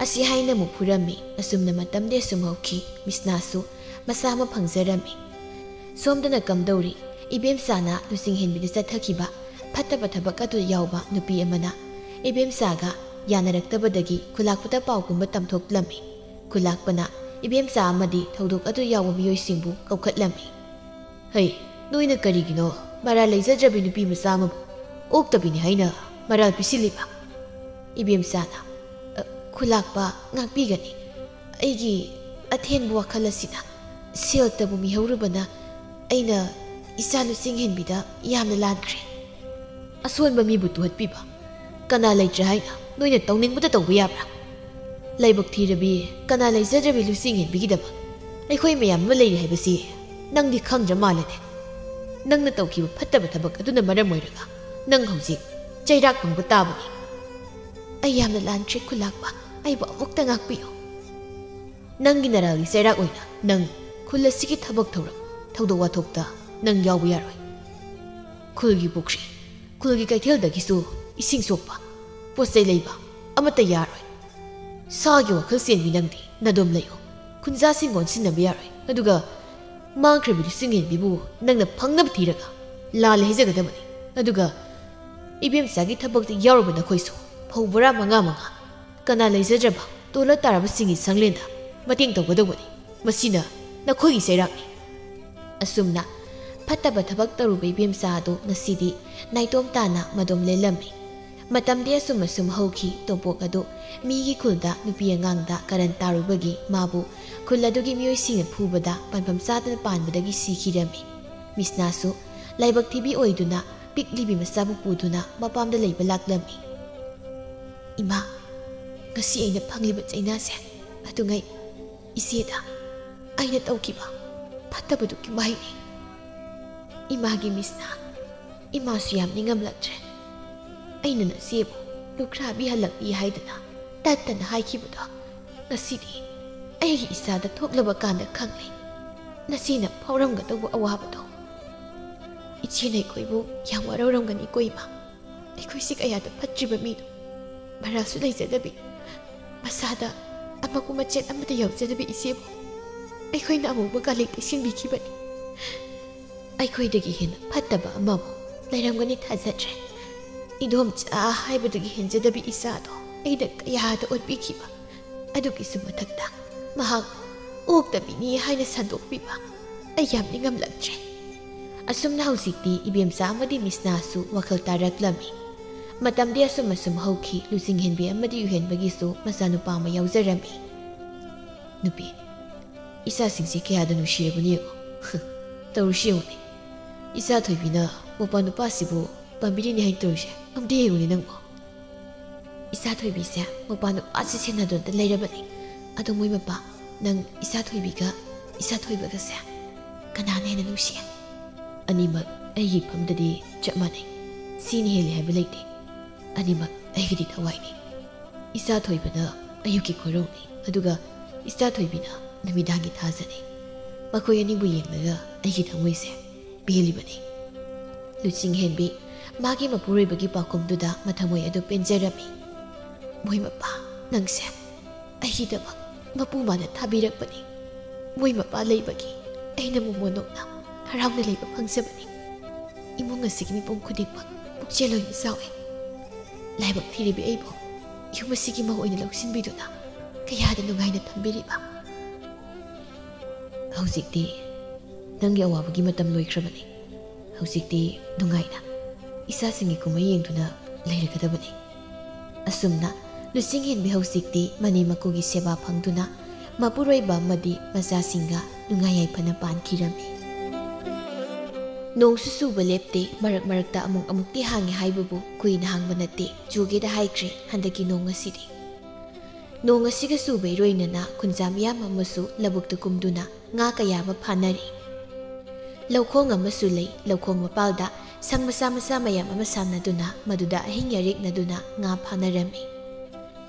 ꯑꯁꯤ ꯍꯥꯏꯅ ꯑꯃꯨꯛ ꯐꯨꯔꯝꯃꯤ꯫ ꯑꯁꯨꯝꯅ ꯃꯇꯝꯗꯤ ꯑꯁꯨꯝ ꯍꯧꯈꯤ꯫ ꯃꯤꯁꯅꯥꯁꯨ ꯃꯆꯥ ꯑꯃ ꯐꯪꯖꯔꯝꯃꯤ꯫ ꯁꯣꯝꯗꯅ ꯀꯝꯗꯧꯔꯤ? ꯏꯕꯦꯝꯆꯥꯅ ꯂꯨꯆꯤꯡꯍꯦꯟꯕꯤꯗ ꯆꯠꯊꯈꯤꯕ ꯐꯠꯇꯕ ꯊꯕꯛ ꯑꯗꯨ ꯌꯥꯎꯕ ꯅꯨꯄꯤ ꯑꯃꯅ ꯏꯕꯦꯝꯆꯥꯒ ꯌꯥꯅꯔꯛꯇꯕꯗꯒꯤ ꯈꯨꯂꯥꯛꯄꯗ ꯄꯥꯎꯒꯨꯝꯕ ꯇꯝꯊꯣꯛꯂꯝꯃꯤ꯫ ꯈꯨꯂꯥꯛꯄꯅ ꯏꯕꯦꯝꯆꯥ ꯑꯃꯗꯤ ꯊꯧꯗꯣꯛ ꯑꯗꯨ ꯌꯥꯎꯕ ꯃꯤꯑꯣꯏꯁꯤꯡꯕꯨ ꯀꯧꯈꯠꯂꯝꯃꯤ꯫ "ꯍꯩ, ꯅꯣꯏꯅ ꯀꯔꯤꯒꯤꯅꯣ ꯃꯔꯥꯜ ꯂꯩꯖꯗ꯭ꯔꯕꯤ ꯅꯨꯄꯤ ꯃꯆꯥ ꯑꯃꯕꯨ ꯑꯣꯛꯇꯕꯤꯅꯤ ꯍꯥꯏꯅ ꯃꯔꯥꯜ ꯄꯤꯁꯤꯜꯂꯤꯕ?" ꯏꯕꯦꯝꯆꯥꯅ, "ꯑ, ꯈꯨꯂꯥꯛꯄ ꯉꯥꯛꯄꯤꯒꯅꯤ꯫ ꯑꯩꯒꯤ ꯑꯊꯦꯟꯕ ꯋꯥꯈꯜ ꯑꯁꯤꯅ ꯁꯦꯜꯇꯕꯨ ꯃꯤꯍꯧꯔꯨꯕꯅ ꯑꯩꯅ ꯏꯆꯥ ꯂꯨꯆꯤꯡꯍꯦꯟꯕꯤꯗ ꯌꯥꯝꯅ ꯂꯥꯟꯈ꯭ꯔꯦ꯫ ꯑꯁꯣꯟꯕ ꯃꯤꯕꯨ ꯇꯨꯍꯠꯄꯤꯕ ꯀꯅꯥ ꯂꯩꯇ꯭ꯔꯦ ꯍꯥꯏꯅ ꯅꯣꯏꯅ ꯇꯧꯅꯤꯡꯕꯇ ꯇꯧꯕ ꯌꯥꯕ꯭ꯔꯥ? ꯂꯥꯏꯕꯛ ꯊꯤꯔꯕꯤ, ꯀꯅꯥ ꯂꯩꯖꯗ꯭ꯔꯕꯤ ꯂꯨꯆꯤꯡꯍꯦꯟꯕꯤꯒꯤꯗꯃꯛ ꯑꯩꯈꯣꯏ ꯃꯌꯥꯝ ꯑꯃ ꯂꯩꯔꯤ ꯍꯥꯏꯕꯁꯤ ꯅꯪꯗꯤ ꯈꯪꯗ꯭ꯔ ꯃꯥꯜꯂꯦꯅꯦ꯫ ꯅꯪꯅ ꯇꯧꯈꯤꯕ ꯐꯠꯇꯕ ꯊꯕꯛ ꯑꯗꯨꯅ ꯃꯔꯝ ꯑꯣꯏꯔꯒ ꯅꯪ ꯍꯧꯖꯤꯛ ꯆꯩꯔꯥꯛ ꯐꯪꯕ ꯇꯥꯕꯅꯤ꯫" "ꯑꯩ ꯌꯥꯝꯅ ꯂꯥꯟꯈ꯭ꯔꯦ ꯈꯨꯂꯥꯛꯄ, ꯑꯩꯕꯨ ꯑꯃꯨꯛꯇ ꯉꯥꯛꯄꯤꯌꯨ꯫" "ꯅꯪꯒꯤ ꯅꯔꯥꯜꯒꯤ ꯆꯩꯔꯥꯛ ꯑꯣꯏꯅ ꯅꯪ ꯈꯨꯜ ꯑꯁꯤꯒꯤ ꯊꯕꯛ ꯊꯧꯔꯝ, ꯊꯧꯗꯣꯛ ꯋꯥꯊꯣꯛꯇ ꯅꯪ ꯌꯥꯎꯕ ꯌꯥꯔꯣꯏ꯫ ꯈꯨꯜꯒꯤ ꯄꯨꯈ꯭ꯔꯤ, ꯈꯨꯜꯒꯤ ꯀꯩꯊꯦꯜꯗꯒꯤꯁꯨ ꯏꯁꯤꯡ ꯁꯣꯛꯄ, ꯄꯣꯠ ꯆꯩ ꯂꯩꯕ ꯑꯃꯠꯇ ꯌꯥꯔꯣꯏ꯫ ꯁꯥꯒꯤ ꯋꯥꯈꯜ ꯆꯦꯟꯕꯤ ꯅꯪꯗꯤ ꯅꯗꯣꯝ ꯂꯩꯌꯨ꯫ ꯈꯨꯟꯖꯥꯁꯤꯡ ꯑꯣꯟꯁꯤꯟꯅꯕ ꯌꯥꯔꯣꯏ꯫ ꯑꯗꯨꯒ ꯃꯥꯡꯈ꯭ꯔꯕꯤ ꯂꯨꯆꯤꯡꯍꯦꯟꯕꯤꯕꯨ ꯅꯪꯅ ꯐꯪꯅꯕ ꯊꯤꯔꯒ ꯂꯥꯜꯂꯦ ꯍꯥꯏꯖꯒꯗꯕꯅꯤ꯫ ꯑꯗꯨꯒ ꯏꯕꯦꯝꯆꯥꯒꯤ ꯊꯕꯛꯇ ꯌꯥꯎꯔꯕ ꯅꯈꯣꯏꯁꯨ ꯐꯧ ꯕꯣꯔꯥ ꯃꯉꯥ ꯃꯉꯥ ꯀꯅꯥ ꯂꯩꯖꯗ꯭ꯔꯕ ꯇꯣꯂꯛ ꯇꯥꯔꯕꯁꯤꯡꯒꯤ ꯁꯪꯂꯦꯟꯗ ꯃꯇꯦꯡ ꯇꯧꯒꯗꯧꯕꯅꯤ꯫ ꯃꯁꯤꯅ ꯅꯈꯣꯏꯒꯤ ꯆꯩꯔꯥꯛꯅꯤ꯫ ꯑꯁꯨꯝꯅ ꯐꯠꯇꯕ ꯊꯕꯛ ꯇꯧꯔꯨꯕ ꯏꯕꯦꯝꯆꯥ ꯑꯗꯨ ꯉꯁꯤꯗꯤ ꯅꯥꯏꯇꯣꯝ ꯇꯥꯅ ꯃꯗꯣꯝ ꯂꯦꯜꯂꯝꯃꯤ꯫ ꯃꯇꯝꯗꯤ ꯑꯁꯨꯝ ꯑꯁꯨꯝ ꯍꯧꯈꯤ꯫ ꯇꯣꯝꯄꯣꯛ ꯑꯗꯨ ꯃꯤꯒꯤ ꯈꯨꯜꯗ ꯅꯨꯄꯤ ꯑꯉꯥꯡꯗ ꯀꯔꯟ ꯇꯥꯔꯨꯕꯒꯤ ꯃꯥꯕꯨ ꯈꯨꯜ ꯑꯗꯨꯒꯤ ꯃꯤꯑꯣꯏꯁꯤꯡꯅ ꯐꯨꯕꯗ ꯄꯟꯐꯝ ꯆꯥꯗꯅ ꯄꯥꯟꯕꯗꯒꯤ ꯁꯤꯈꯤꯔꯝꯃꯤ꯫ ꯃꯤꯁꯅꯥꯁꯨ ꯂꯥꯏꯕꯛ ꯊꯤꯕꯤ ꯑꯣꯏꯗꯨꯅ ꯄꯤꯛꯂꯤꯕꯤ ꯃꯆꯥꯕꯨ ꯄꯨꯗꯨꯅ ꯃꯄꯥꯝꯗ ꯂꯩꯕ ꯂꯥꯛꯂꯝꯃꯤ꯫ "ꯏꯃꯥ, ꯉꯁꯤ ꯑꯩꯅ ꯐꯪꯂꯤꯕ ꯆꯩꯅꯥꯁꯦ ꯑꯗꯨꯉꯩ ꯏꯆꯦꯗ ꯑꯩꯅ ꯇꯧꯈꯤꯕ ꯐꯠꯇꯕꯗꯨꯒꯤ ꯃꯍꯩꯅꯤ꯫ ꯏꯃꯥꯒꯤ ꯃꯤꯁꯅꯥ, ꯏꯃꯥꯁꯨ ꯌꯥꯝ ꯅꯤꯡꯉꯝꯂꯛꯇ꯭ꯔꯦ꯫ ꯑꯩꯅ ꯅꯆꯦꯕꯨ ꯂꯨꯈ꯭ꯔꯥꯕꯤ ꯍꯜꯂꯛꯂꯤ ꯍꯥꯏꯗꯅ ꯇꯠꯇꯅ ꯍꯥꯏꯈꯤꯕꯗꯣ ꯉꯁꯤꯗꯤ ꯑꯩꯒꯤ ꯏꯆꯥꯗ ꯊꯣꯛꯂꯕ ꯀꯥꯟꯗ ꯈꯪꯂꯦ ꯅꯆꯦꯅ ꯐꯥꯎꯔꯝꯒꯗꯧꯕ ꯑꯋꯥꯕꯗꯣ꯫ ꯏꯆꯦꯅ ꯑꯩꯈꯣꯏꯕꯨ ꯌꯥꯝ ꯋꯥꯔꯧꯔꯝꯒꯅꯤꯀꯣ ꯏꯃꯥ꯫ ꯑꯩꯈꯣꯏꯁꯤ ꯀꯌꯥꯗ ꯐꯠꯇ꯭ꯔꯤꯕ ꯃꯤꯅꯣ꯫ ꯚꯔꯥꯁꯨ ꯂꯩꯖꯗꯕꯤ, ꯃꯁꯥꯗ ꯑꯃꯛꯄ ꯃꯆꯦꯠ ꯑꯃꯠꯇ ꯌꯥꯎꯖꯗꯕꯤ ꯏꯆꯦꯕꯨ ꯑꯩꯈꯣꯏꯅ ꯑꯃꯨꯕ ꯀꯥꯂꯦꯛ ꯇꯩꯁꯤꯟꯕꯤꯈꯤꯕꯅꯤ꯫ ꯑꯩꯈꯣꯏꯗꯒꯤ ꯍꯦꯟꯅ ꯐꯠꯇꯕ ꯑꯃꯕꯨ ꯂꯩꯔꯝꯒꯅꯤ ꯊꯥꯖꯗ꯭ꯔꯦ꯫ ꯏꯗꯣꯝꯆꯥ ꯍꯥꯏꯕꯗꯒꯤ ꯍꯦꯟꯖꯗꯕꯤ ꯏꯆꯥꯗꯣ ꯑꯩꯅ ꯀꯌꯥꯗ ꯑꯣꯠꯄꯤꯈꯤꯕ꯫ ꯑꯗꯨꯒꯤꯁꯨ ꯃꯊꯛꯇ ꯃꯍꯥꯛꯄꯨ ꯑꯣꯛꯇꯕꯤꯅꯤ ꯍꯥꯏꯅ ꯁꯟꯗꯣꯛꯄꯤꯕ꯫ ꯑꯩ ꯌꯥꯝ ꯅꯤꯡꯉꯝꯂꯛꯇ꯭ꯔꯦ꯫" ꯑꯁꯨꯝꯅ ꯍꯧꯖꯤꯛꯇꯤ ꯏꯕꯦꯝꯆꯥ ꯑꯃꯗꯤ ꯃꯤꯁꯅꯥꯁꯨ ꯋꯥꯈꯜ ꯇꯥꯔꯛꯂꯝꯃꯤ꯫ ꯃꯇꯝꯗꯤ ꯑꯁꯨꯝ ꯑꯁꯨꯝ ꯍꯧꯈꯤ꯫ ꯂꯨꯆꯤꯡꯍꯦꯟꯕꯤ ꯑꯃꯗꯤ ꯌꯨꯍꯦꯟꯕꯒꯤꯁꯨ ꯃꯆꯥꯅꯨꯄꯥ ꯑꯃ ꯌꯥꯎꯖꯔꯝꯃꯤ꯫ "ꯅꯨꯄꯤ, ꯏꯆꯥꯁꯤꯡꯁꯤ ꯀꯌꯥꯗ ꯅꯨꯡꯁꯤꯔꯕꯅꯤ ꯌꯦꯡꯉꯨ꯫ ꯇꯧꯔꯤꯁꯤ ꯌꯦꯡꯉꯨꯅꯦ꯫ ꯏꯆꯥ ꯊꯣꯏꯕꯤꯅ ꯃꯧꯄꯥ ꯅꯨꯄꯥꯁꯤꯕꯨ ꯄꯥꯝꯕꯤꯔꯤꯅꯤ ꯍꯥꯏꯅ ꯇꯧꯔꯤꯁꯦ꯫ ꯑꯝꯇ ꯌꯦꯡꯉꯨꯅꯦ ꯅꯪꯕꯨ꯫ ꯏꯆꯥ ꯊꯣꯏꯕꯤꯁꯦ ꯃꯧꯄꯥ ꯅꯨꯄꯥꯁꯤ ꯁꯦꯟꯅꯗꯨꯅꯇ ꯂꯩꯔꯕꯅꯤ꯫ ꯑꯗꯣ ꯃꯣꯏ ꯃꯄꯥ, ꯅꯪ ꯏꯆꯥ ꯊꯣꯏꯕꯤꯒ ꯏꯆꯥ ꯊꯣꯏꯕꯒꯁꯦ ꯀꯅꯥꯅ ꯍꯦꯟꯅ ꯅꯨꯡꯁꯤ?" "ꯑꯅꯤꯃꯛ ꯑꯩꯒꯤ ꯏꯐꯝꯗꯗꯤ ꯆꯞ ꯃꯥꯟꯅꯩ꯫ ꯁꯤꯅ ꯍꯦꯜꯂꯤ ꯍꯥꯏꯕ ꯂꯩꯇꯦ꯫ ꯑꯅꯤꯃꯛ ꯑꯩꯒꯤꯗꯤ ꯊꯋꯥꯏꯅꯤ꯫ ꯏꯆꯥ ꯊꯣꯏꯕꯅ ꯑꯌꯨꯛꯀꯤ ꯈꯣꯏꯔꯧꯅꯤ, ꯑꯗꯨꯒ ꯏꯆꯥ ꯊꯣꯏꯕꯤꯅ ꯅꯨꯃꯤꯗꯥꯡꯒꯤ ꯊꯥꯖꯅꯤ꯫ ꯃꯈꯣꯏ ꯑꯅꯤꯕꯨ ꯌꯦꯡꯂꯒ ꯑꯩꯒꯤ ꯊꯃꯣꯏꯁꯦ ꯄꯦꯜꯂꯤꯕꯅꯤ꯫" ꯂꯨꯆꯤꯡꯍꯦꯟꯕꯤ ꯃꯥꯒꯤ ꯃꯄꯨꯔꯣꯏꯕꯒꯤ ꯄꯥꯎꯈꯨꯝꯗꯨꯗ ꯃꯊꯃꯣꯏ ꯑꯗꯨ ꯄꯦꯟꯖꯔꯝꯃꯤ꯫ "ꯃꯣꯏ ꯃꯄꯥ, ꯅꯪꯁꯦ ꯑꯩꯒꯤꯗꯃꯛ ꯃꯄꯨ ꯃꯥꯅ ꯊꯥꯕꯤꯔꯛꯄꯅꯤ꯫ ꯃꯣꯏ ꯃꯄꯥ ꯂꯩꯕꯒꯤ ꯑꯩꯅ ꯃꯣꯃꯣꯟ ꯅꯣꯛꯅ ꯍꯔꯥꯎꯅ ꯂꯩꯕ ꯐꯪꯖꯕꯅꯤ꯫ ꯏꯃꯨꯡ ꯑꯁꯤꯒꯤ ꯃꯤꯄꯨꯝ ꯈꯨꯗꯤꯡꯃꯛ ꯄꯨꯛꯆꯦꯜ ꯑꯣꯏꯅ ꯆꯥꯎꯏ꯫ ꯂꯥꯏꯕꯛ ꯊꯤꯔꯤꯕꯤ ꯑꯩꯕꯨ ꯌꯨꯝ ꯑꯁꯤꯒꯤ ꯃꯧ ꯑꯣꯏꯅ ꯂꯧꯁꯤꯟꯕꯤꯗꯨꯅ ꯀꯌꯥꯗ ꯅꯨꯡꯉꯥꯏꯅ ꯊꯝꯕꯤꯔꯤꯕ꯫ ꯍꯧꯖꯤꯛꯇꯤ ꯅꯪꯒꯤ ꯑꯋꯥꯕꯒꯤ ꯃꯇꯝ ꯂꯣꯏꯈ꯭ꯔꯕꯅꯤ꯫ ꯍꯧꯖꯤꯛꯇꯤ ꯅꯨꯡꯉꯥꯏꯅ ꯏꯆꯥꯁꯤꯡꯒꯤ ꯀꯨꯝꯍꯩ ꯌꯦꯡꯗꯨꯅ ꯂꯩꯔꯒꯗꯕꯅꯤ꯫ ꯑꯁꯨꯝꯅ ꯂꯨꯆꯤꯡ ꯍꯦꯟꯕꯤ ꯍꯧꯖꯤꯛꯇꯤ ꯃꯅꯦꯝ ꯃꯀꯨꯒꯤ ꯁꯦꯕꯥ ꯐꯪꯗꯨꯅ ꯃꯄꯨꯔꯣꯏꯕ ꯑꯃꯗꯤ ꯃꯆꯥꯁꯤꯡꯒ ꯅꯨꯡꯉꯥꯏ ꯌꯥꯏꯐꯅ ꯄꯥꯟꯈꯤꯔꯝꯃꯤ꯫ ꯅꯣꯡꯁꯨ ꯆꯨꯕ ꯂꯦꯞꯇꯦ, ꯃꯔꯛ ꯃꯔꯛꯇ ꯑꯃꯨꯛ ꯑꯃꯨꯛꯇꯤ ꯍꯥꯡꯉꯦ ꯍꯥꯏꯕꯕꯨ ꯀꯨꯏꯅ ꯍꯥꯡꯕ ꯅꯠꯇꯦ꯫ ꯆꯨꯒꯦꯗ ꯍꯥꯏꯈ꯭ꯔꯦ ꯍꯟꯗꯛꯀꯤ ꯅꯣꯡ ꯑꯁꯤꯗꯤ꯫ ꯅꯣꯡ ꯑꯁꯤꯒ ꯆꯨꯕ ꯏꯔꯣꯏꯅꯅ ꯈꯨꯟꯖꯥ ꯃꯤꯌꯥꯝ ꯑꯃꯁꯨ ꯂꯧꯕꯨꯛꯇ ꯀꯨꯝꯗꯨꯅ ꯉꯥ ꯀꯌꯥ ꯑꯃ ꯐꯥꯅꯔꯤ꯫ ꯂꯧꯈꯣꯡ ꯑꯃꯁꯨ ꯂꯩ꯫ ꯂꯧꯈꯣꯡ ꯃꯄꯥꯜꯗ ꯁꯪ ꯃꯆꯥ ꯃꯆꯥ ꯃꯌꯥꯝ ꯑꯃ ꯁꯥꯟꯅꯗꯨꯅ ꯃꯗꯨꯗ ꯑꯍꯤꯡ ꯌꯥꯔꯦꯛꯅꯗꯨꯅ ꯉꯥ ꯐꯥꯅꯔꯝꯃꯤ꯫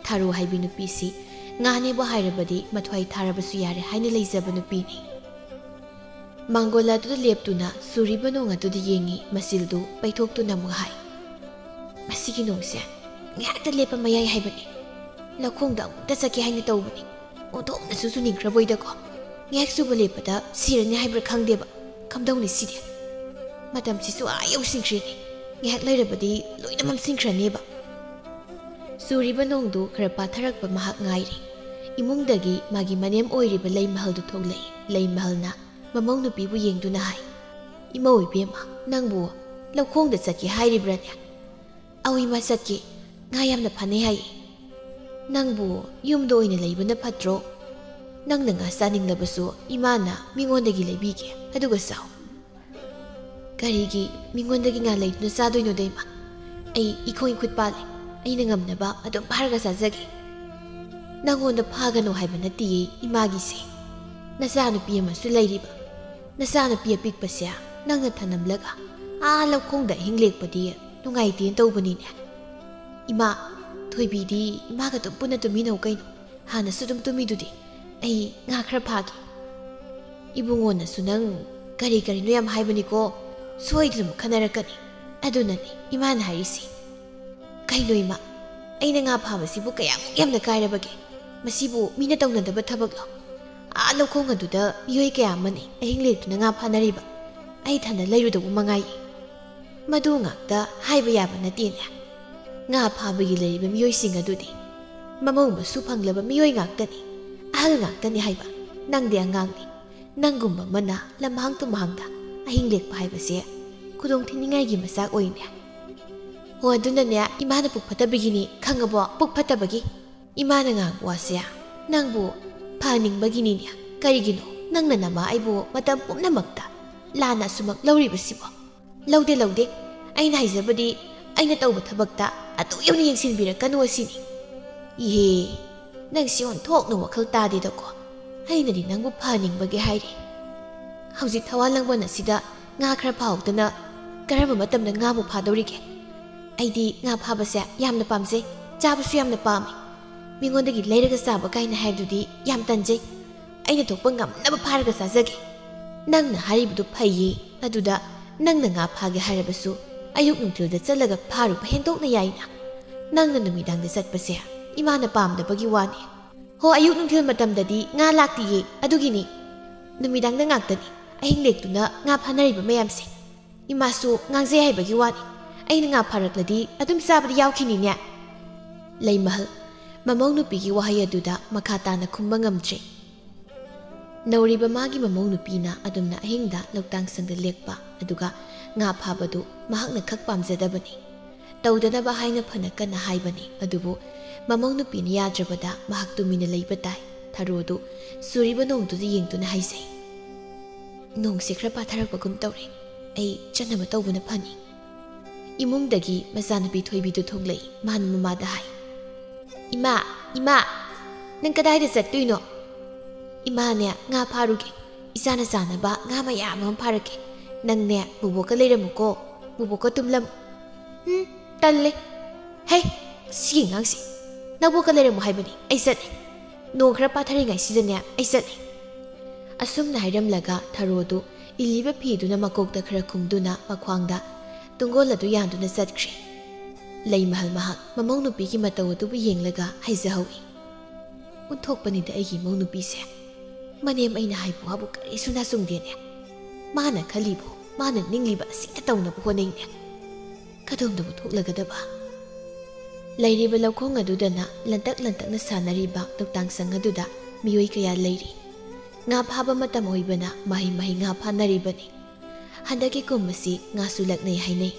ꯊꯥꯔꯨ ꯍꯥꯏꯕꯤ ꯅꯨꯄꯤꯁꯤ ꯉꯥꯅꯦꯕꯨ ꯍꯥꯏꯔꯕꯗꯤ ꯃꯊ꯭ꯋꯥꯏ ꯊꯥꯔꯕꯁꯨ ꯌꯥꯔꯦ ꯍꯥꯏꯅ ꯂꯩꯖꯕ ꯅꯨꯄꯤꯅꯤ꯫ ꯃꯥꯡꯒꯣꯜ ꯑꯗꯨꯗ ꯂꯦꯞꯇꯨꯅ ꯆꯨꯔꯤꯕ ꯅꯣꯡ ꯑꯗꯨꯗ ꯌꯦꯡꯉꯤ꯫ ꯃꯆꯤꯜꯗꯨ ꯄꯩꯊꯣꯛꯇꯨꯅ ꯑꯃꯨꯛ ꯍꯥꯏ, "ꯃꯁꯤꯒꯤ ꯅꯣꯡꯁꯦ ꯉꯥꯏꯍꯥꯛꯇ ꯂꯦꯞꯄ ꯃꯌꯥꯏ ꯍꯥꯏꯕꯅꯤ꯫ ꯂꯧꯈꯣꯡꯗ ꯑꯃꯨꯛꯇ ꯆꯠꯀꯦ ꯍꯥꯏꯅ ꯇꯧꯕꯅꯤ꯫ ꯑꯣꯟꯊꯣꯛꯅꯁꯨ ꯆꯨꯅꯤꯡꯈ꯭ꯔꯕꯣꯏꯗꯀꯣ꯫ ꯉꯥꯏꯍꯥꯛ ꯆꯨꯕ ꯂꯦꯞꯄꯗ ꯁꯤꯔꯅꯤ ꯍꯥꯏꯕ꯭ꯔꯥ ꯈꯪꯗꯦꯕ꯫ ꯀꯝꯗꯧꯅꯤ ꯁꯤꯗꯤ? ꯃꯇꯝꯁꯤꯁꯨ ꯑꯥ ꯌꯧꯁꯤꯟꯈ꯭ꯔꯦꯅꯦ꯫ ꯉꯥꯏꯍꯥꯛ ꯂꯩꯔꯕꯗꯤ ꯂꯣꯏꯅ ꯃꯝꯁꯤꯟꯈ꯭ꯔꯅꯦꯕ꯫" ꯆꯨꯔꯤꯕ ꯅꯣꯡꯗꯨ ꯈꯔ ꯄꯥꯊꯔꯛꯄ ꯃꯍꯥꯛ ꯉꯥꯏꯔꯤ꯫ ꯏꯃꯨꯡꯗꯒꯤ ꯃꯥꯒꯤ ꯃꯅꯦꯝ ꯑꯣꯏꯔꯤꯕ ꯂꯩꯃꯍꯜꯗꯨ ꯊꯣꯛꯂꯛꯏ꯫ ꯂꯩꯃꯍꯜꯅ ꯃꯃꯧ ꯅꯨꯄꯤꯕꯨ ꯌꯦꯡꯗꯨꯅ ꯍꯥꯏ, "ꯏꯃꯧ ꯏꯕꯦꯝꯃ, ꯅꯪꯕꯨ ꯂꯧꯈꯣꯡꯗ ꯆꯠꯀꯦ ꯍꯥꯏꯔꯤꯕ꯭ꯔꯥꯅꯦ?" "ꯑꯧ ꯏꯃꯥ, ꯆꯠꯀꯦ꯫ ꯉꯥ ꯌꯥꯝꯅ ꯐꯥꯅꯩ ꯍꯥꯏꯌꯦ꯫ ꯅꯪꯕꯨ ꯌꯨꯝꯗ ꯑꯣꯏꯅ ꯂꯩꯕꯅ ꯐꯠꯇ꯭ꯔꯣ? ꯅꯪꯅ ꯉꯥ ꯆꯥꯅꯤꯡꯂꯕꯁꯨ ꯏꯃꯥꯅ ꯃꯤꯉꯣꯟꯗꯒꯤ ꯂꯩꯕꯤꯒꯦ, ꯑꯗꯨꯒ ꯆꯥꯎ꯫" "ꯀꯔꯤꯒꯤ ꯃꯤꯉꯣꯟꯗꯒꯤ ꯉꯥ ꯂꯩꯗꯨꯅ ꯆꯥꯗꯣꯏꯅꯣꯗ ꯏꯃꯥ? ꯑꯩ ꯏꯈꯣꯡ ꯏꯈꯨꯠ ꯄꯥꯜꯂꯦ꯫ ꯑꯩꯅ ꯉꯝꯅꯕ ꯑꯗꯨꯝ ꯐꯥꯔꯒ ꯆꯥꯖꯒꯦ꯫" "ꯅꯪꯉꯣꯟꯗ ꯐꯥꯒꯅꯨ ꯍꯥꯏꯕ ꯅꯠꯇꯤꯌꯦ ꯏꯃꯥꯒꯤꯁꯦ꯫ ꯅꯆꯥꯅꯨꯄꯤ ꯑꯃꯁꯨ ꯂꯩꯔꯤꯕ꯫ ꯅꯆꯥꯅꯨꯄꯤ ꯑꯄꯤꯛꯄꯁꯦ ꯅꯪꯅ ꯊꯅꯝꯂꯒ ꯑꯥ ꯂꯧꯈꯣꯡꯗ ꯑꯍꯤꯡ ꯂꯦꯛꯄꯗꯤ ꯅꯨꯡꯉꯥꯏꯇꯦꯅ ꯇꯧꯕꯅꯤꯅꯦ꯫" "ꯏꯃꯥ, ꯊꯣꯏꯕꯤꯗꯤ ꯏꯃꯥꯒ ꯑꯗꯨꯝ ꯄꯨꯟꯅ ꯇꯨꯝꯃꯤꯟꯅꯧ ꯀꯩꯅꯣ꯫ ꯍꯥꯟꯅꯁꯨ ꯑꯗꯨꯝ ꯇꯨꯝꯃꯤꯗꯨꯗꯤ꯫ ꯑꯩ ꯉꯥ ꯈꯔ ꯐꯥꯒꯦ꯫" "ꯏꯕꯨꯡꯉꯣꯅꯁꯨ ꯅꯪ ꯀꯔꯤ ꯀꯔꯤꯅꯣ ꯌꯥꯝ ꯍꯥꯏꯕꯅꯤꯀꯣ꯫ ꯁꯣꯏꯗꯅ ꯑꯃꯨꯛ ꯈꯟꯅꯔꯛꯀꯅꯤ꯫ ꯑꯗꯨꯅꯅꯤ ꯏꯃꯥꯅ ꯍꯥꯏꯔꯤꯁꯦ꯫" "ꯀꯩꯅꯣ ꯏꯃꯥ, ꯑꯩꯅ ꯉꯥ ꯐꯥꯕꯁꯤꯕꯨ ꯀꯌꯥꯃꯨꯛ ꯌꯥꯝꯅ ꯀꯥꯏꯔꯕꯒꯦ? ꯃꯁꯤꯕꯨ ꯃꯤꯅ ꯇꯧꯅꯗꯕ ꯊꯕꯛꯂꯣ? ꯑꯥ ꯂꯧꯈꯣꯡ ꯑꯗꯨꯗ ꯃꯤꯑꯣꯏ ꯀꯌꯥ ꯑꯃꯅꯤ ꯑꯍꯤꯡ ꯂꯦꯛꯇꯨꯅ ꯉꯥ ꯐꯥꯅꯔꯤꯕ꯫ ꯑꯩ ꯏꯊꯟꯗ ꯂꯩꯔꯨꯗꯧꯕ ꯃꯉꯥꯏꯌꯦ꯫ ꯃꯗꯨ ꯉꯥꯛꯇ ꯍꯥꯏꯕ ꯌꯥꯕ ꯅꯠꯇꯦꯅꯦ꯫" ꯉꯥ ꯐꯥꯕꯒꯤ ꯂꯩꯔꯤꯕ ꯃꯤꯑꯣꯏꯁꯤꯡ ꯑꯗꯨꯗꯤ ꯃꯃꯧ ꯃꯁꯨ ꯐꯪꯂꯕ ꯃꯤꯑꯣꯏ ꯉꯥꯛꯇꯅꯤ, ꯑꯍꯜ ꯉꯥꯛꯇꯅꯤ ꯍꯥꯏꯕ꯫ ꯅꯪꯗꯤ ꯑꯉꯥꯡꯅꯤ꯫ ꯅꯪꯒꯨꯝꯕ ꯑꯃꯅ ꯂꯝꯍꯥꯡ ꯇꯨꯝꯍꯥꯡꯗ ꯑꯍꯤꯡ ꯂꯦꯛꯄ ꯍꯥꯏꯕꯁꯦ ꯈꯨꯗꯣꯡ ꯊꯤꯅꯤꯡꯉꯥꯏꯒꯤ ꯃꯆꯥꯛ ꯑꯣꯏꯅꯦ꯫ ꯍꯣ, ꯑꯗꯨꯅꯅꯦ, ꯏꯃꯥꯅ ꯄꯨꯛ ꯐꯠꯇꯕꯒꯤꯅꯤ, ꯈꯪꯉꯕꯣ? ꯄꯨꯛ ꯐꯠꯇꯕꯒꯤ꯫ ꯏꯃꯥꯅ ꯉꯥꯡꯕ ꯋꯥꯁꯦ ꯅꯪꯕꯨ ꯐꯍꯟꯅꯤꯡꯕꯒꯤꯅꯤꯅꯦ꯫ ꯀꯔꯤꯒꯤꯅꯣ ꯅꯪꯅ ꯅꯃꯥ ꯑꯩꯕꯨ ꯃꯇꯝ ꯄꯨꯝꯅꯃꯛꯇ ꯂꯥꯟꯅ ꯑꯁꯨꯃꯛ ꯂꯧꯔꯤꯕꯁꯤꯕꯣ? ꯂꯧꯗꯦ, ꯂꯧꯗꯦ꯫ ꯑꯩꯅ ꯍꯥꯏꯖꯕꯗꯤ ꯑꯩꯅ ꯇꯧꯕ ꯊꯕꯛꯇ ꯑꯗꯨ ꯌꯧꯅ ꯌꯦꯡꯁꯤꯟꯕꯤꯔꯛꯀꯅꯨ ꯑꯁꯤꯅꯤ꯫ ꯏꯍꯦ, ꯅꯪꯁꯤ ꯑꯣꯟꯊꯣꯛꯅ ꯋꯥꯈꯜ ꯇꯥꯗꯦꯗꯀꯣ꯫ ꯑꯩꯅꯗꯤ ꯅꯪꯕꯨ ꯐꯍꯟꯅꯤꯡꯕꯒꯤ ꯍꯥꯏꯔꯤ꯫ ꯍꯧꯖꯤꯛ ꯊꯋꯥꯟ ꯂꯥꯡꯕꯟ ꯑꯁꯤꯗ ꯉꯥ ꯈꯔ ꯐꯥꯍꯧꯗꯅ ꯀꯔꯝꯕ ꯃꯇꯝꯗ ꯉꯥꯕꯨ ꯐꯥꯗꯧꯔꯤꯒꯦ? ꯑꯩꯗꯤ ꯉꯥ ꯐꯥꯕꯁꯦ ꯌꯥꯝꯅ ꯄꯥꯝꯖꯩ, ꯆꯥꯕꯁꯨ ꯌꯥꯝꯅ ꯄꯥꯝꯃꯤ꯫ ꯃꯤꯉꯣꯟꯗꯒꯤ ꯂꯩꯔꯒ ꯆꯥꯕ ꯀꯥꯏꯅ ꯍꯥꯏꯕꯗꯨꯗꯤ ꯌꯥꯝ ꯇꯟꯖꯩ꯫ ꯑꯩꯅ ꯊꯣꯛꯄ ꯉꯝꯅꯕ ꯐꯥꯔꯒ ꯆꯥꯖꯒꯦ꯫ ꯅꯪꯅ ꯍꯥꯏꯔꯤꯕꯗꯨ ꯐꯩꯌꯦ, ꯑꯗꯨꯗ ꯅꯪꯅ ꯉꯥ ꯐꯥꯒꯦ ꯍꯥꯏꯔꯕꯁꯨ ꯑꯌꯨꯛ ꯅꯨꯡꯊꯤꯜꯗ ꯆꯠꯂꯒ ꯐꯥꯔꯨꯕ ꯍꯦꯟꯗꯣꯛꯅ ꯌꯥꯏꯅ꯫ ꯅꯪꯅ ꯅꯨꯃꯤꯗꯥꯡꯗ ꯆꯠꯄꯁꯦ ꯏꯃꯥꯅ ꯄꯥꯝꯗꯕꯒꯤ ꯋꯥꯅꯤ꯫ ꯍꯣ, ꯑꯌꯨꯛ ꯅꯨꯡꯊꯤꯜ ꯃꯇꯝꯗꯗꯤ ꯉꯥ ꯂꯥꯛꯇꯤꯌꯦ, ꯑꯗꯨꯒꯤꯅꯤ꯫ ꯅꯨꯃꯤꯗꯥꯡꯗ ꯉꯥꯛꯇꯅꯤ ꯑꯍꯤꯡ ꯂꯦꯛꯇꯨꯅ ꯉꯥ ꯐꯥꯅꯔꯤꯕ ꯃꯌꯥꯝꯁꯦ꯫ ꯏꯃꯥꯁꯨ ꯉꯥꯡꯖꯩ ꯍꯥꯏꯕꯒꯤ ꯋꯥꯅꯤ꯫ ꯑꯩꯅ ꯉꯥ ꯐꯥꯔꯛꯂꯗꯤ ꯑꯗꯨꯝ ꯆꯥꯕꯗꯤ ꯌꯥꯎꯈꯤꯅꯤꯅꯦ꯫ ꯂꯩꯃꯍꯜ, ꯃꯃꯧ ꯅꯨꯄꯤꯒꯤ ꯋꯥꯍꯩ ꯑꯗꯨꯗ ꯃꯈꯥ ꯇꯥꯅ ꯈꯨꯝꯕ ꯉꯝꯗ꯭ꯔꯦ꯫ ꯅꯧꯔꯤꯕ ꯃꯥꯒꯤ ꯃꯃꯧ ꯅꯨꯄꯤꯅ ꯑꯗꯨꯝꯅ ꯑꯍꯤꯡꯗ ꯂꯧꯇꯥꯡ ꯁꯪꯗ ꯂꯦꯛꯄ, ꯑꯗꯨꯒ ꯉꯥ ꯐꯥꯕꯗꯨ ꯃꯍꯥꯛꯅ ꯈꯛ ꯄꯥꯝꯖꯗꯕꯅꯤ꯫ ꯇꯧꯗꯅꯕ ꯍꯥꯏꯅ ꯐꯅ ꯀꯟꯅ ꯍꯥꯏꯕꯅꯤ, ꯑꯗꯨꯕꯨ ꯃꯃꯧ ꯅꯨꯄꯤꯅ ꯌꯥꯗ꯭ꯔꯕꯗ ꯃꯍꯥꯛ ꯇꯨꯃꯤꯟꯅ ꯂꯩꯕ ꯇꯥꯏ꯫ ꯊꯔꯣꯗꯨ ꯆꯨꯔꯤꯕ ꯅꯣꯡꯗꯨꯗ ꯌꯦꯡꯗꯨꯅ ꯍꯥꯏꯖꯩ, "ꯅꯣꯡꯁꯦ ꯈꯔ ꯄꯥꯊꯔꯛꯄꯒꯨꯝ ꯇꯧꯔꯦ꯫ ꯑꯩ ꯆꯠꯅꯕ ꯇꯧꯕꯅ ꯐꯅꯤ꯫" ꯏꯃꯨꯡꯗꯒꯤ ꯃꯆꯥꯅꯨꯄꯤ ꯊꯣꯏꯕꯤꯗꯨ ꯊꯣꯛꯂꯛꯏ꯫ ꯃꯥꯅ ꯃꯃꯥꯗ ꯍꯥꯏ, "ꯏꯃꯥ, ꯏꯃꯥ, ꯅꯪ ꯀꯗꯥꯏꯗ ꯆꯠꯇꯣꯏꯅꯣ?" "ꯏꯃꯥꯅꯦ, ꯉꯥ ꯐꯥꯔꯨꯒꯦ꯫ ꯏꯆꯥꯅ ꯆꯥꯅꯕ ꯉꯥ ꯃꯌꯥꯝ ꯑꯃ ꯐꯥꯔꯛꯀꯦ꯫ ꯅꯪꯅꯦ, ꯕꯨꯕꯣꯛꯀ ꯂꯩꯔꯝꯃꯨꯀꯣ꯫ ꯕꯨꯕꯣꯛꯀ ꯇꯨꯝꯂꯝꯃꯨ꯫" "ꯎꯝ, ꯇꯜꯂꯦ꯫ ꯍꯩ, ꯁꯤꯒꯤ ꯑꯉꯥꯡꯁꯤ꯫ ꯅꯕꯣꯛꯀ ꯂꯩꯔꯝꯃꯨ ꯍꯥꯏꯕꯅꯤ꯫ ꯑꯩ ꯆꯠꯂꯦ꯫ ꯅꯣꯡ ꯈꯔ ꯄꯥꯊꯔꯤꯉꯩꯁꯤꯗꯅꯦ, ꯑꯩ ꯆꯠꯂꯦ꯫" ꯑꯁꯨꯝꯅ ꯍꯥꯏꯔꯝꯂꯒ ꯊꯔꯣꯗꯨ ꯏꯜꯂꯤꯕ ꯐꯤꯗꯨꯅ ꯃꯀꯣꯛꯇ ꯈꯔ ꯈꯨꯝꯗꯨꯅ ꯃꯈ꯭ꯋꯥꯡꯗ ꯇꯨꯡꯒꯣꯜ ꯑꯗꯨ ꯌꯥꯟꯗꯨꯅ ꯆꯠꯈ꯭ꯔꯦ꯫ ꯂꯩꯃꯍꯜ ꯃꯍꯥꯛ ꯃꯃꯧ ꯅꯨꯄꯤꯒꯤ ꯃꯇꯧ ꯑꯗꯨꯕꯨ ꯌꯦꯡꯂꯒ ꯍꯥꯏꯖꯍꯧꯏ, "ꯑꯣꯟꯊꯣꯛꯄꯅꯤꯗ ꯑꯩꯒꯤ ꯏꯃꯧ ꯅꯨꯄꯤꯁꯦ꯫ ꯃꯅꯦꯝ ꯑꯩꯅ ꯍꯥꯏꯕ ꯋꯥꯕꯨ ꯀꯔꯤꯁꯨ ꯅꯥꯆꯨꯡꯗꯦꯅꯦ꯫ ꯃꯥꯅ ꯈꯜꯂꯤꯕꯨ, ꯃꯥꯅ ꯅꯤꯡꯂꯤꯕ ꯑꯁꯤꯇ ꯇꯧꯅꯕ ꯍꯣꯠꯅꯩꯅꯦ꯫ ꯀꯗꯣꯝꯗꯕꯨ ꯊꯣꯛꯂꯒꯗꯕ?" ꯂꯩꯔꯤꯕ ꯂꯧꯈꯣꯡ ꯑꯗꯨꯗꯅ ꯂꯟꯇꯛ ꯂꯟꯇꯛꯅ ꯁꯥꯟꯅꯔꯤꯕ ꯂꯧꯇꯥꯡꯁꯪ ꯑꯗꯨꯗ ꯃꯤꯑꯣꯏ ꯀꯌꯥ ꯂꯩꯔꯤ꯫ ꯉꯥ ꯐꯥꯕ ꯃꯇꯝ ꯑꯣꯏꯕꯅ ꯃꯍꯩ ꯃꯍꯩ ꯉꯥ ꯐꯥꯅꯔꯤꯕꯅꯤ꯫ ꯍꯟꯗꯛꯀꯤ ꯀꯨꯝ ꯑꯁꯤ ꯉꯥꯁꯨ ꯂꯛꯅꯩ ꯍꯥꯏꯅꯩ꯫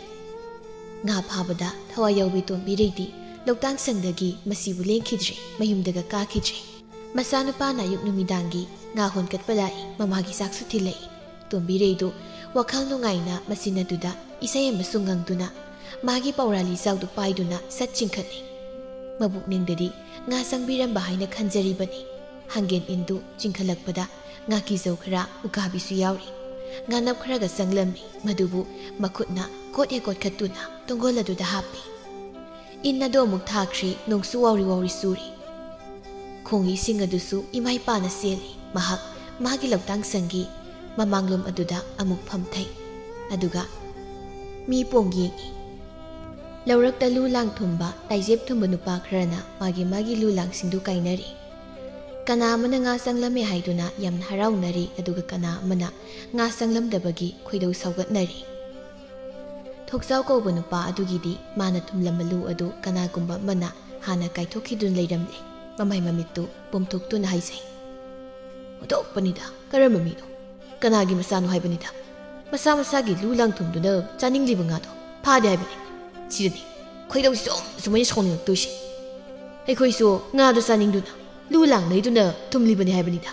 ꯉꯥ ꯐꯥꯕꯗ ꯊꯋꯥꯏ ꯌꯥꯎꯕꯤ ꯇꯣꯝꯕꯤꯔꯩꯗꯤ ꯂꯧꯇꯥꯡꯁꯪꯗꯒꯤ ꯃꯁꯤꯕꯨ ꯂꯦꯡꯈꯤꯗ꯭ꯔꯦ, ꯃꯌꯨꯝꯗꯒ ꯀꯥꯈꯤꯗ꯭ꯔꯦ꯫ ꯃꯆꯥꯅꯨꯄꯥꯅ ꯑꯌꯨꯛ ꯅꯨꯃꯤꯗꯥꯡꯒꯤ ꯉꯥ ꯍꯣꯟꯀꯠꯄ ꯂꯥꯛꯏ, ꯃꯃꯥꯒꯤ ꯆꯥꯛꯁꯨ ꯊꯤꯜꯂꯛꯏ꯫ ꯇꯣꯝꯕꯤꯔꯩꯗꯨ ꯋꯥꯈꯜ ꯅꯨꯡꯉꯥꯏꯅ ꯃꯆꯤꯟ ꯑꯗꯨꯗ ꯏꯁꯩ ꯑꯃꯁꯨ ꯉꯪꯗꯨꯅ ꯃꯥꯒꯤ ꯄꯧꯔꯥꯂꯤ ꯆꯥꯎꯗꯨ ꯄꯥꯏꯗꯨꯅ ꯁꯠ ꯆꯤꯡꯈꯠꯂꯤ꯫ ꯃꯕꯨꯛꯅꯤꯡꯗꯗꯤ ꯉꯥ ꯆꯪꯕꯤꯔꯝꯕ ꯍꯥꯏꯅ ꯈꯟꯖꯔꯤꯕꯅꯤ꯫ ꯍꯪꯒꯦꯟ ꯏꯟꯗꯨ ꯆꯤꯡꯈꯠꯂꯛꯄꯗ ꯉꯥꯀꯤꯖꯧ ꯈꯔ, ꯎꯀꯥꯕꯤꯁꯨ ꯌꯥꯎꯔꯤ꯫ ꯉꯥꯅꯞ ꯈꯔꯒ ꯆꯪꯂꯝꯃꯤ, ꯃꯗꯨꯕꯨ ꯃꯈꯨꯠꯅ ꯀꯣꯠ ꯍꯦꯛ ꯀꯣꯠꯈꯠꯇꯨꯅ ꯇꯣꯡꯒꯣꯜ ꯑꯗꯨꯗ ꯍꯥꯞꯄꯤ꯫ ꯏꯟ ꯑꯗꯨ ꯑꯃꯨꯛ ꯊꯥꯈ꯭ꯔꯤ, ꯅꯣꯡꯁꯨ ꯋꯥꯎꯔꯤ ꯋꯥꯎꯔꯤ ꯆꯨꯔꯤ꯫ ꯈꯣꯡꯒꯤꯁꯤꯡ ꯑꯗꯨꯁꯨ ꯏꯃꯥ ꯏꯄꯥꯅ ꯆꯦꯜꯂꯤ꯫ ꯃꯍꯥꯛ ꯃꯥꯒꯤ ꯂꯧꯇꯥꯡꯁꯪꯒꯤ ꯃꯃꯥꯡꯂꯣꯝ ꯑꯗꯨꯗ ꯑꯃꯨꯛ ꯐꯝꯊꯩ꯫ ꯑꯗꯨꯒ ꯃꯤ ꯄꯣꯡ ꯌꯦꯡꯏ꯫ ꯂꯧꯔꯛꯇ ꯂꯨ ꯂꯥꯡ ꯊꯨꯝꯕ, ꯇꯥꯏꯖꯦꯞ ꯊꯨꯝꯕ ꯅꯨꯄꯥ ꯈꯔꯅ ꯃꯥꯒꯤ ꯃꯥꯒꯤ ꯂꯨ ꯂꯥꯡꯁꯤꯡꯗꯨ ꯀꯥꯏꯅꯔꯤ꯫ ꯀꯅꯥ ꯑꯃꯅ ꯉꯥ ꯆꯪꯂꯝꯃꯦ ꯍꯥꯏꯗꯨꯅ ꯌꯥꯝꯅ ꯍꯔꯥꯎꯅꯔꯤ, ꯑꯗꯨꯒ ꯀꯅꯥ ꯑꯃꯅ ꯉꯥ ꯆꯪꯂꯝꯗꯕꯒꯤ ꯈꯣꯏꯗꯧ ꯁꯥꯎꯒꯠꯅꯔꯤ꯫ ꯊꯣꯛꯆꯥꯎ ꯀꯧꯕ ꯅꯨꯄꯥ ꯑꯗꯨꯒꯤꯗꯤ ꯃꯥꯅ ꯊꯨꯝꯂꯝꯕ ꯂꯨ ꯑꯗꯨ ꯀꯅꯥꯒꯨꯝꯕ ꯑꯃꯅ ꯍꯥꯟꯅ ꯀꯥꯏꯊꯣꯛꯈꯤꯗꯨꯅ ꯂꯩꯔꯝꯂꯦ꯫ ꯃꯃꯥꯏ ꯃꯃꯤꯠꯇꯨ ꯄꯣꯝꯊꯣꯛꯇꯨꯅ ꯍꯥꯏꯖꯩ, "ꯍꯨꯟꯗꯣꯛꯄꯅꯤꯗ, ꯀꯔꯝꯕ ꯃꯤꯅꯣ? ꯀꯅꯥꯒꯤ ꯃꯆꯥꯅꯣ ꯍꯥꯏꯕꯅꯤꯗ? ꯃꯁꯥ ꯃꯁꯥꯒꯤ ꯂꯨ ꯂꯥꯡ ꯊꯨꯝꯗꯨꯅ ꯆꯥꯅꯤꯡꯂꯤꯕ ꯉꯥꯗꯣ ꯐꯥꯗꯦ ꯍꯥꯏꯕꯅꯤ꯫ ꯁꯤꯗꯅꯤ ꯈꯣꯏꯗꯧꯁꯤ ꯁꯨꯝ ꯁꯨꯃꯥꯏꯅ ꯁꯥꯎꯅꯤꯡꯉꯛꯇꯣꯏꯁꯦ꯫ ꯑꯩꯈꯣꯏꯁꯨ ꯉꯥꯗꯣ ꯆꯥꯅꯤꯡꯗꯨꯅ ꯂꯨ ꯂꯥꯡ ꯂꯩꯗꯨꯅ ꯊꯨꯝꯂꯤꯕꯅꯤ ꯍꯥꯏꯕꯅꯤꯗ꯫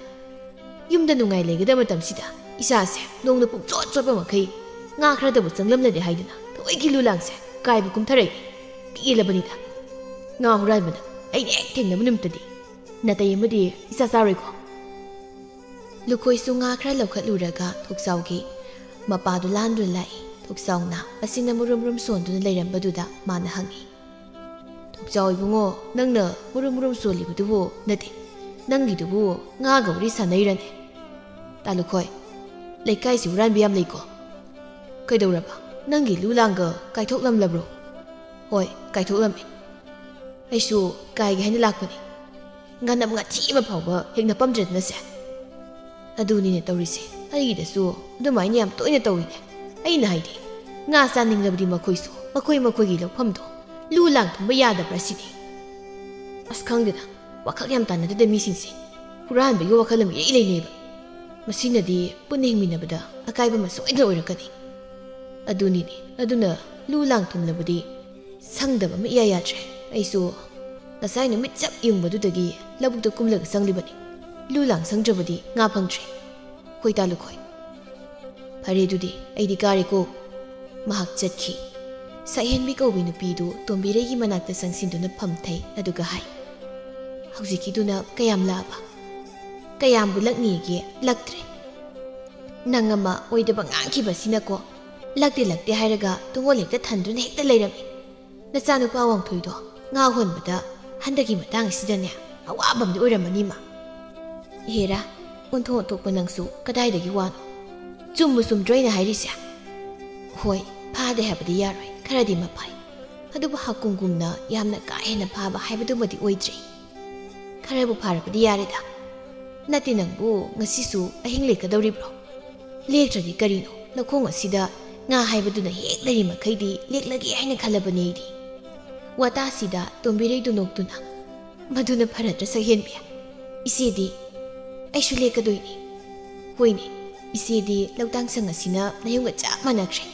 ꯌꯨꯝꯗ ꯅꯨꯡꯉꯥꯏ ꯂꯩꯒꯗꯕ ꯃꯇꯝꯁꯤꯗ ꯏꯆꯥꯁꯦ ꯅꯣꯡꯅ ꯄꯨꯡꯆꯣꯠ ꯆꯣꯠꯄ ꯃꯈꯩ ꯉꯥ ꯈꯔꯗꯕꯨ ꯆꯪꯂꯝꯂꯗꯤ ꯍꯥꯏꯗꯨꯅ ꯊꯑꯣꯏꯒꯤ ꯂꯨ ꯂꯥꯡꯁꯦ ꯀꯥꯏꯕ ꯀꯨꯝꯊꯔꯛꯏ꯫ ꯄꯦꯜꯂꯕꯅꯤꯗ꯫ ꯉꯥ ꯍꯨꯔꯥꯟꯕꯅ ꯑꯩꯅ ꯍꯦꯛ ꯊꯦꯡꯅꯕ ꯅꯨꯃꯤꯠꯇꯗꯤ ꯅꯥꯇꯩ ꯑꯃꯗꯤ ꯏꯆꯥ ꯆꯥꯔꯣꯏꯀꯣ?" ꯂꯨꯈꯣꯏꯁꯨ ꯉꯥ ꯈꯔ ꯂꯧꯈꯠꯂꯨꯔꯒ ꯊꯣꯛꯆꯥꯎꯒꯤ ꯃꯄꯥꯗꯨ ꯂꯥꯟꯗꯨꯅ ꯂꯥꯛꯏ꯫ ꯊꯣꯛꯆꯥꯎꯅ ꯃꯁꯤꯅ ꯃꯨꯔꯨꯝ ꯃꯨꯔꯨꯝ ꯁꯣꯟꯗꯨꯅ ꯂꯩꯔꯝꯕꯗꯨꯗ ꯃꯥꯅ ꯍꯪꯏ, "ꯊꯣꯛꯆꯥꯎ ꯏꯕꯨꯡꯉꯣ, ꯅꯪꯅ ꯃꯨꯔꯨꯝ ꯃꯨꯔꯨꯝ ꯁꯣꯜꯂꯤꯕꯗꯨꯕꯨ, ꯅꯠꯇꯦ, ꯅꯪꯒꯤꯗꯨꯕꯨ ꯉꯥꯒ ꯋꯥꯔꯤ ꯁꯥꯟꯅꯩꯔꯅꯦ? ꯇꯥ ꯂꯨꯈꯣꯏ, ꯂꯩꯀꯥꯏꯁꯤ ꯍꯨꯔꯥꯟꯕ ꯌꯥꯝ ꯂꯩꯀꯣ꯫ ꯀꯩꯗꯧꯔꯕ? ꯅꯪꯒꯤ ꯂꯨ ꯂꯥꯡꯒ ꯀꯥꯏꯊꯣꯛꯂꯝꯂꯕ꯭ꯔꯣ?" "ꯍꯣꯏ, ꯀꯥꯏꯊꯣꯛꯂꯝꯃꯦ꯫ ꯑꯩꯁꯨ ꯀꯥꯏꯒꯦ ꯍꯥꯏꯅ ꯂꯥꯛꯄꯅꯤ꯫ ꯉꯥꯅꯝ ꯉꯥꯊꯤ ꯑꯃ ꯐꯥꯎꯕ ꯍꯦꯛ ꯅꯞꯄꯝꯗ꯭ꯔꯦꯗꯅ ꯁꯦ꯫" "ꯑꯗꯨꯅꯤꯅꯦ ꯇꯧꯔꯤꯁꯦ꯫ ꯑꯩꯒꯤꯗꯁꯨ ꯑꯗꯨꯃꯥꯏꯅ ꯌꯥꯝ ꯇꯣꯏꯅ ꯇꯧꯏꯅꯦ꯫ ꯑꯩꯅ ꯍꯥꯏꯗꯤ, ꯉꯥ ꯆꯥꯅꯤꯡꯂꯕꯗꯤ ꯃꯈꯣꯏꯁꯨ ꯃꯈꯣꯏ ꯃꯈꯣꯏꯒꯤ ꯂꯧꯐꯝꯗꯣ ꯂꯨ ꯂꯥꯡ ꯊꯨꯝꯕ ꯌꯥꯗꯕ꯭ꯔꯥ ꯁꯤꯅꯤ꯫ ꯑꯁ, ꯈꯪꯗꯦꯗ, ꯋꯥꯈꯜ ꯌꯥꯝ ꯇꯥꯟꯅꯗꯦꯗ ꯃꯤꯁꯤꯡꯁꯦ꯫ ꯍꯨꯔꯥꯟꯕꯒꯤ ꯋꯥꯈꯜ ꯑꯃ ꯏꯔꯩ ꯂꯩꯅꯩꯕ꯫ ꯃꯁꯤꯅꯗꯤ ꯄꯨꯟꯅ ꯍꯤꯡꯃꯤꯟꯅꯕꯗ ꯑꯀꯥꯏꯕ ꯑꯃ ꯁꯣꯏꯗꯅ ꯑꯣꯏꯔꯛꯀꯅꯤ꯫ ꯑꯗꯨꯅꯤꯅꯦ, ꯑꯗꯨꯅ ꯂꯨ ꯂꯥꯡ ꯊꯨꯝꯂꯕꯗꯤ ꯁꯪꯗꯕ ꯑꯃ ꯏꯌꯥ ꯌꯥꯗ꯭ꯔꯦ꯫ ꯑꯩꯁꯨ ꯉꯁꯥꯏ ꯅꯨꯃꯤꯠ ꯆꯞ ꯌꯨꯡꯕꯗꯨꯗꯒꯤ ꯂꯧꯕꯨꯛꯇ ꯀꯨꯝꯂꯒ ꯆꯪꯂꯤꯕꯅꯤ꯫ ꯂꯨ ꯂꯥꯡ ꯁꯪꯗ꯭ꯔꯕꯗꯤ ꯉꯥ ꯐꯪꯗ꯭ꯔꯦ꯫ ꯍꯣꯏ ꯇꯥ ꯂꯨꯈꯣꯏ꯫ ꯐꯔꯦ ꯑꯗꯨꯗꯤ, ꯑꯩꯗꯤ ꯀꯥꯔꯦꯀꯣ꯫ ꯃꯍꯥꯛ ꯆꯠꯈꯤ꯫ ꯁꯛꯍꯦꯟꯕꯤ ꯀꯧꯕꯤ ꯅꯨꯄꯤꯗꯨ ꯇꯣꯝꯕꯤꯔꯩꯒꯤ ꯃꯅꯥꯛꯇ ꯆꯪꯁꯤꯟꯗꯨꯅ ꯐꯝꯊꯩ, ꯑꯗꯨꯒ ꯍꯥꯏ, "ꯍꯧꯖꯤꯛꯀꯤꯗꯨꯅ ꯀꯌꯥꯝ ꯂꯥꯛꯑꯕ?" "ꯀꯌꯥꯝꯕꯨ ꯂꯛꯅꯤꯒꯦ, ꯂꯛꯇ꯭ꯔꯦ꯫ ꯅꯪ ꯑꯃ ꯑꯣꯏꯗꯕ ꯉꯥꯡꯈꯤꯕꯁꯤꯅꯀꯣ, ꯂꯛꯇꯦ ꯂꯛꯇꯦ ꯍꯥꯏꯔꯒ ꯇꯨꯡꯒꯣꯜ ꯍꯦꯛꯇ ꯊꯟꯗꯨꯅ ꯍꯦꯛꯇ ꯂꯩꯔꯝꯃꯤ꯫ ꯅꯆꯥꯅꯨꯄꯥ ꯋꯥꯡꯊꯣꯏꯗꯣ ꯉꯥ ꯍꯣꯟꯕꯗ ꯍꯟꯗꯛꯀꯤ ꯃꯇꯥꯡ ꯑꯁꯤꯗꯅꯦ ꯑꯋꯥꯕ ꯑꯃꯗꯤ ꯑꯣꯏꯔꯝꯃꯅꯤ ꯃꯥ꯫" "ꯍꯦꯔꯥ, ꯑꯣꯟꯊꯣꯛ ꯑꯣꯟꯊꯣꯛꯄ ꯅꯪꯁꯨ ꯀꯗꯥꯏꯗꯒꯤ ꯋꯥꯅꯣ? ꯆꯨꯝꯕꯨ ꯆꯨꯝꯗ꯭ꯔꯣ ꯑꯩꯅ ꯍꯥꯏꯔꯤꯁꯦ?" "ꯍꯣꯏ, ꯐꯥꯗꯦ ꯍꯥꯏꯕꯗꯤ ꯌꯥꯔꯣꯏ, ꯈꯔꯗꯤ ꯃꯐꯩ꯫ ꯑꯗꯨꯕꯨ ꯍꯥꯀꯨꯝꯒꯨꯝꯅ ꯌꯥꯝꯅ ꯀꯥ ꯍꯦꯟꯅ ꯐꯥꯕ ꯍꯥꯏꯕꯗꯨꯃꯗꯤ ꯑꯣꯏꯗ꯭ꯔꯤ꯫ ꯈꯔꯕꯨ ꯐꯥꯔꯕꯗꯤ ꯌꯥꯔꯦꯗ꯫ ꯅꯠꯇꯦ, ꯅꯪꯕꯨ ꯉꯁꯤꯁꯨ ꯑꯍꯤꯡ ꯂꯦꯛꯀꯗꯧꯔꯤꯕ꯭ꯔꯣ? ꯂꯦꯛꯇ꯭ꯔꯗꯤ ꯀꯔꯤꯅꯣ? ꯂꯧꯈꯣꯡ ꯑꯁꯤꯗ ꯉꯥ ꯍꯥꯏꯕꯗꯨꯅ ꯍꯦꯛ ꯂꯩꯔꯤ ꯃꯈꯩꯗꯤ ꯂꯦꯛꯂꯒꯦ ꯍꯥꯏꯅ ꯈꯜꯂꯕꯅꯤ ꯑꯩꯗꯤ꯫" ꯋꯥꯇꯥꯁꯤꯗ ꯇꯣꯝꯕꯤꯔꯩꯗꯨ ꯅꯣꯛꯇꯨꯅ, "ꯃꯗꯨꯅ ꯐꯔꯗ꯭ꯔ ꯁꯛꯍꯦꯟꯕꯤ? ꯏꯆꯦꯗꯤ?" "ꯑꯩꯁꯨ ꯂꯦꯛꯀꯗꯣꯏꯅꯤ꯫" "ꯍꯣꯏꯅꯦ, ꯏꯆꯦꯗꯤ ꯂꯧꯇꯥꯡ ꯁꯪ ꯑꯁꯤꯅ ꯅꯌꯨꯝꯒ ꯆꯞ ꯃꯥꯟꯅꯈ꯭ꯔꯦ꯫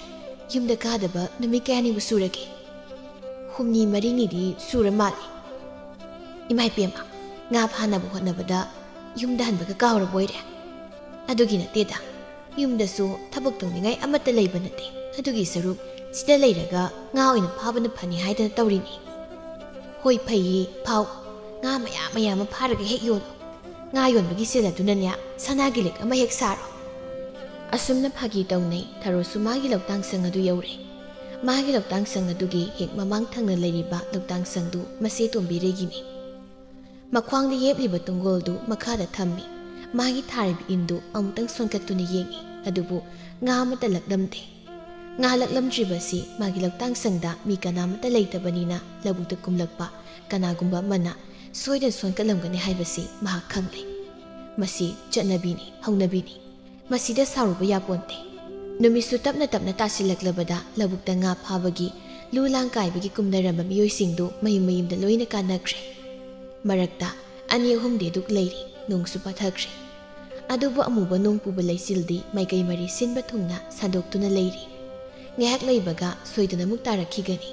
ꯌꯨꯝꯗ ꯀꯥꯗꯕ ꯅꯨꯃꯤꯠ ꯀꯌꯥꯅꯤꯕꯨ ꯁꯨꯔꯒꯦ?" "ꯍꯨꯝꯅꯤ ꯃꯔꯤꯅꯤꯗꯤ ꯁꯨꯔ ꯃꯥꯜꯂꯦ꯫" "ꯏꯃꯥ ꯏꯄꯦꯝꯃ, ꯉꯥ ꯐꯥꯅꯕ ꯍꯣꯠꯅꯕꯗ ꯌꯨꯝꯗ ꯍꯟꯕꯒ ꯀꯥꯎꯔꯕ ꯑꯣꯏꯔꯦ?" "ꯑꯗꯨꯒꯤ ꯅꯠꯇꯦꯗ, ꯌꯨꯝꯗꯁꯨ ꯊꯕꯛ ꯇꯧꯅꯤꯡꯉꯥꯏ ꯑꯃꯠꯇ ꯂꯩꯕ ꯅꯠꯇꯦ꯫ ꯑꯗꯨꯒꯤ ꯁꯔꯨꯛ ꯁꯤꯗ ꯂꯩꯔꯒ ꯉꯥ ꯑꯣꯏꯅ ꯐꯥꯕꯅ ꯐꯅꯤ ꯍꯥꯏꯗꯅ ꯇꯧꯔꯤꯅꯤ꯫" "ꯍꯣꯏ, ꯐꯩꯌꯦ, ꯐꯥꯎ꯫ ꯉꯥ ꯃꯌꯥꯝ ꯃꯌꯥꯝ ꯑꯃ ꯐꯥꯔꯒ ꯍꯦꯛ ꯌꯣꯜꯂꯣ꯫ ꯉꯥ ꯌꯣꯟꯕꯒꯤ ꯁꯦꯜ ꯑꯗꯨꯅꯅꯦ ꯁꯅꯥꯒꯤ ꯂꯤꯛ ꯑꯃ ꯍꯦꯛ ꯁꯥꯔꯣ꯫" ꯑꯁꯨꯝꯅ ꯐꯥꯒꯤ ꯇꯧꯅꯩ꯫ ꯊꯔꯣꯁꯨ ꯃꯥꯒꯤ ꯂꯧꯇꯥꯡ ꯁꯪ ꯑꯗꯨ ꯌꯧꯔꯦ꯫ ꯃꯥꯒꯤ ꯂꯧꯇꯥꯡ ꯁꯪ ꯑꯗꯨꯒꯤ ꯍꯦꯛ ꯃꯃꯥꯡ ꯊꯪꯅ ꯂꯩꯔꯤꯕ ꯂꯧꯇꯥꯡ ꯁꯪꯗꯨ ꯃꯆꯦ ꯇꯣꯝꯕꯤꯔꯩꯒꯤꯅꯤ꯫ ꯃꯈ꯭ꯋꯥꯡꯗ ꯌꯦꯞꯂꯤꯕ ꯇꯨꯡꯒꯣꯜꯗꯨ ꯃꯈꯥꯗ ꯊꯝꯃꯤ꯫ ꯃꯥꯒꯤ ꯊꯥꯔꯤꯕ ꯏꯟꯗꯨ ꯑꯃꯨꯛꯇꯪ ꯁꯣꯟꯀꯠꯇꯨꯅ ꯌꯦꯡꯉꯤ꯫ ꯑꯗꯨꯕꯨ ꯉꯥ ꯑꯃꯠꯇ ꯂꯛꯂꯝꯗꯦ꯫ ꯉꯥ ꯂꯛꯂꯝꯗ꯭ꯔꯤꯕꯁꯤ ꯃꯥꯒꯤ ꯂꯧꯇꯥꯡ ꯁꯪꯗ ꯃꯤ ꯀꯅꯥꯃꯠꯇ ꯂꯩꯇꯕꯅꯤꯅ ꯂꯧꯕꯨꯛꯇ ꯀꯨꯝꯂꯛꯄ ꯀꯅꯥꯒꯨꯝꯕ ꯑꯃꯅ ꯁꯣꯏꯗꯅ ꯁꯣꯟꯀꯠꯂꯝꯒꯅꯤ ꯍꯥꯏꯕꯁꯤ ꯃꯍꯥꯛ ꯈꯪꯂꯦ꯫ ꯃꯁꯤ ꯆꯠꯅꯕꯤꯅꯤ, ꯍꯧꯅꯕꯤꯅꯤ꯫ ꯃꯁꯤꯗ ꯁꯥꯎꯔꯨꯕ ꯌꯥꯄꯣꯟꯇꯦ꯫ ꯅꯨꯃꯤꯠꯁꯨ ꯇꯞꯅ ꯇꯞꯅ ꯇꯥꯁꯤꯜꯂꯛꯂꯕꯗ ꯂꯧꯕꯨꯛꯇ ꯉꯥ ꯐꯥꯕꯒꯤ ꯂꯨ ꯂꯥꯡ ꯀꯥꯏꯕꯒꯤ ꯀꯨꯝꯅꯔꯝꯕ ꯃꯤꯑꯣꯏꯁꯤꯡꯗꯨ ꯃꯌꯨꯝ ꯃꯌꯨꯝꯗ ꯂꯣꯏꯅ ꯀꯥꯟꯅꯈ꯭ꯔꯦ꯫ ꯃꯔꯛꯇ ꯑꯅꯤ ꯑꯍꯨꯝꯗꯤ ꯑꯗꯨꯛ ꯂꯩꯔꯤ, ꯅꯣꯡꯁꯨ ꯄꯥꯊꯈ꯭ꯔꯦ꯫ ꯑꯗꯨꯕꯨ ꯑꯃꯨꯕ ꯅꯣꯡ ꯄꯨꯕ ꯂꯩꯆꯤꯜꯗꯤ ꯃꯥꯏꯀꯩ ꯃꯔꯤ ꯁꯤꯟꯕ ꯊꯨꯡꯅ ꯁꯟꯗꯣꯛꯇꯨꯅ ꯂꯩꯔꯤ꯫ ꯉꯥꯏꯍꯥꯛ ꯂꯩꯕꯒ ꯁꯣꯏꯗꯅ ꯑꯃꯨꯛ ꯇꯥꯔꯛꯈꯤꯒꯅꯤ꯫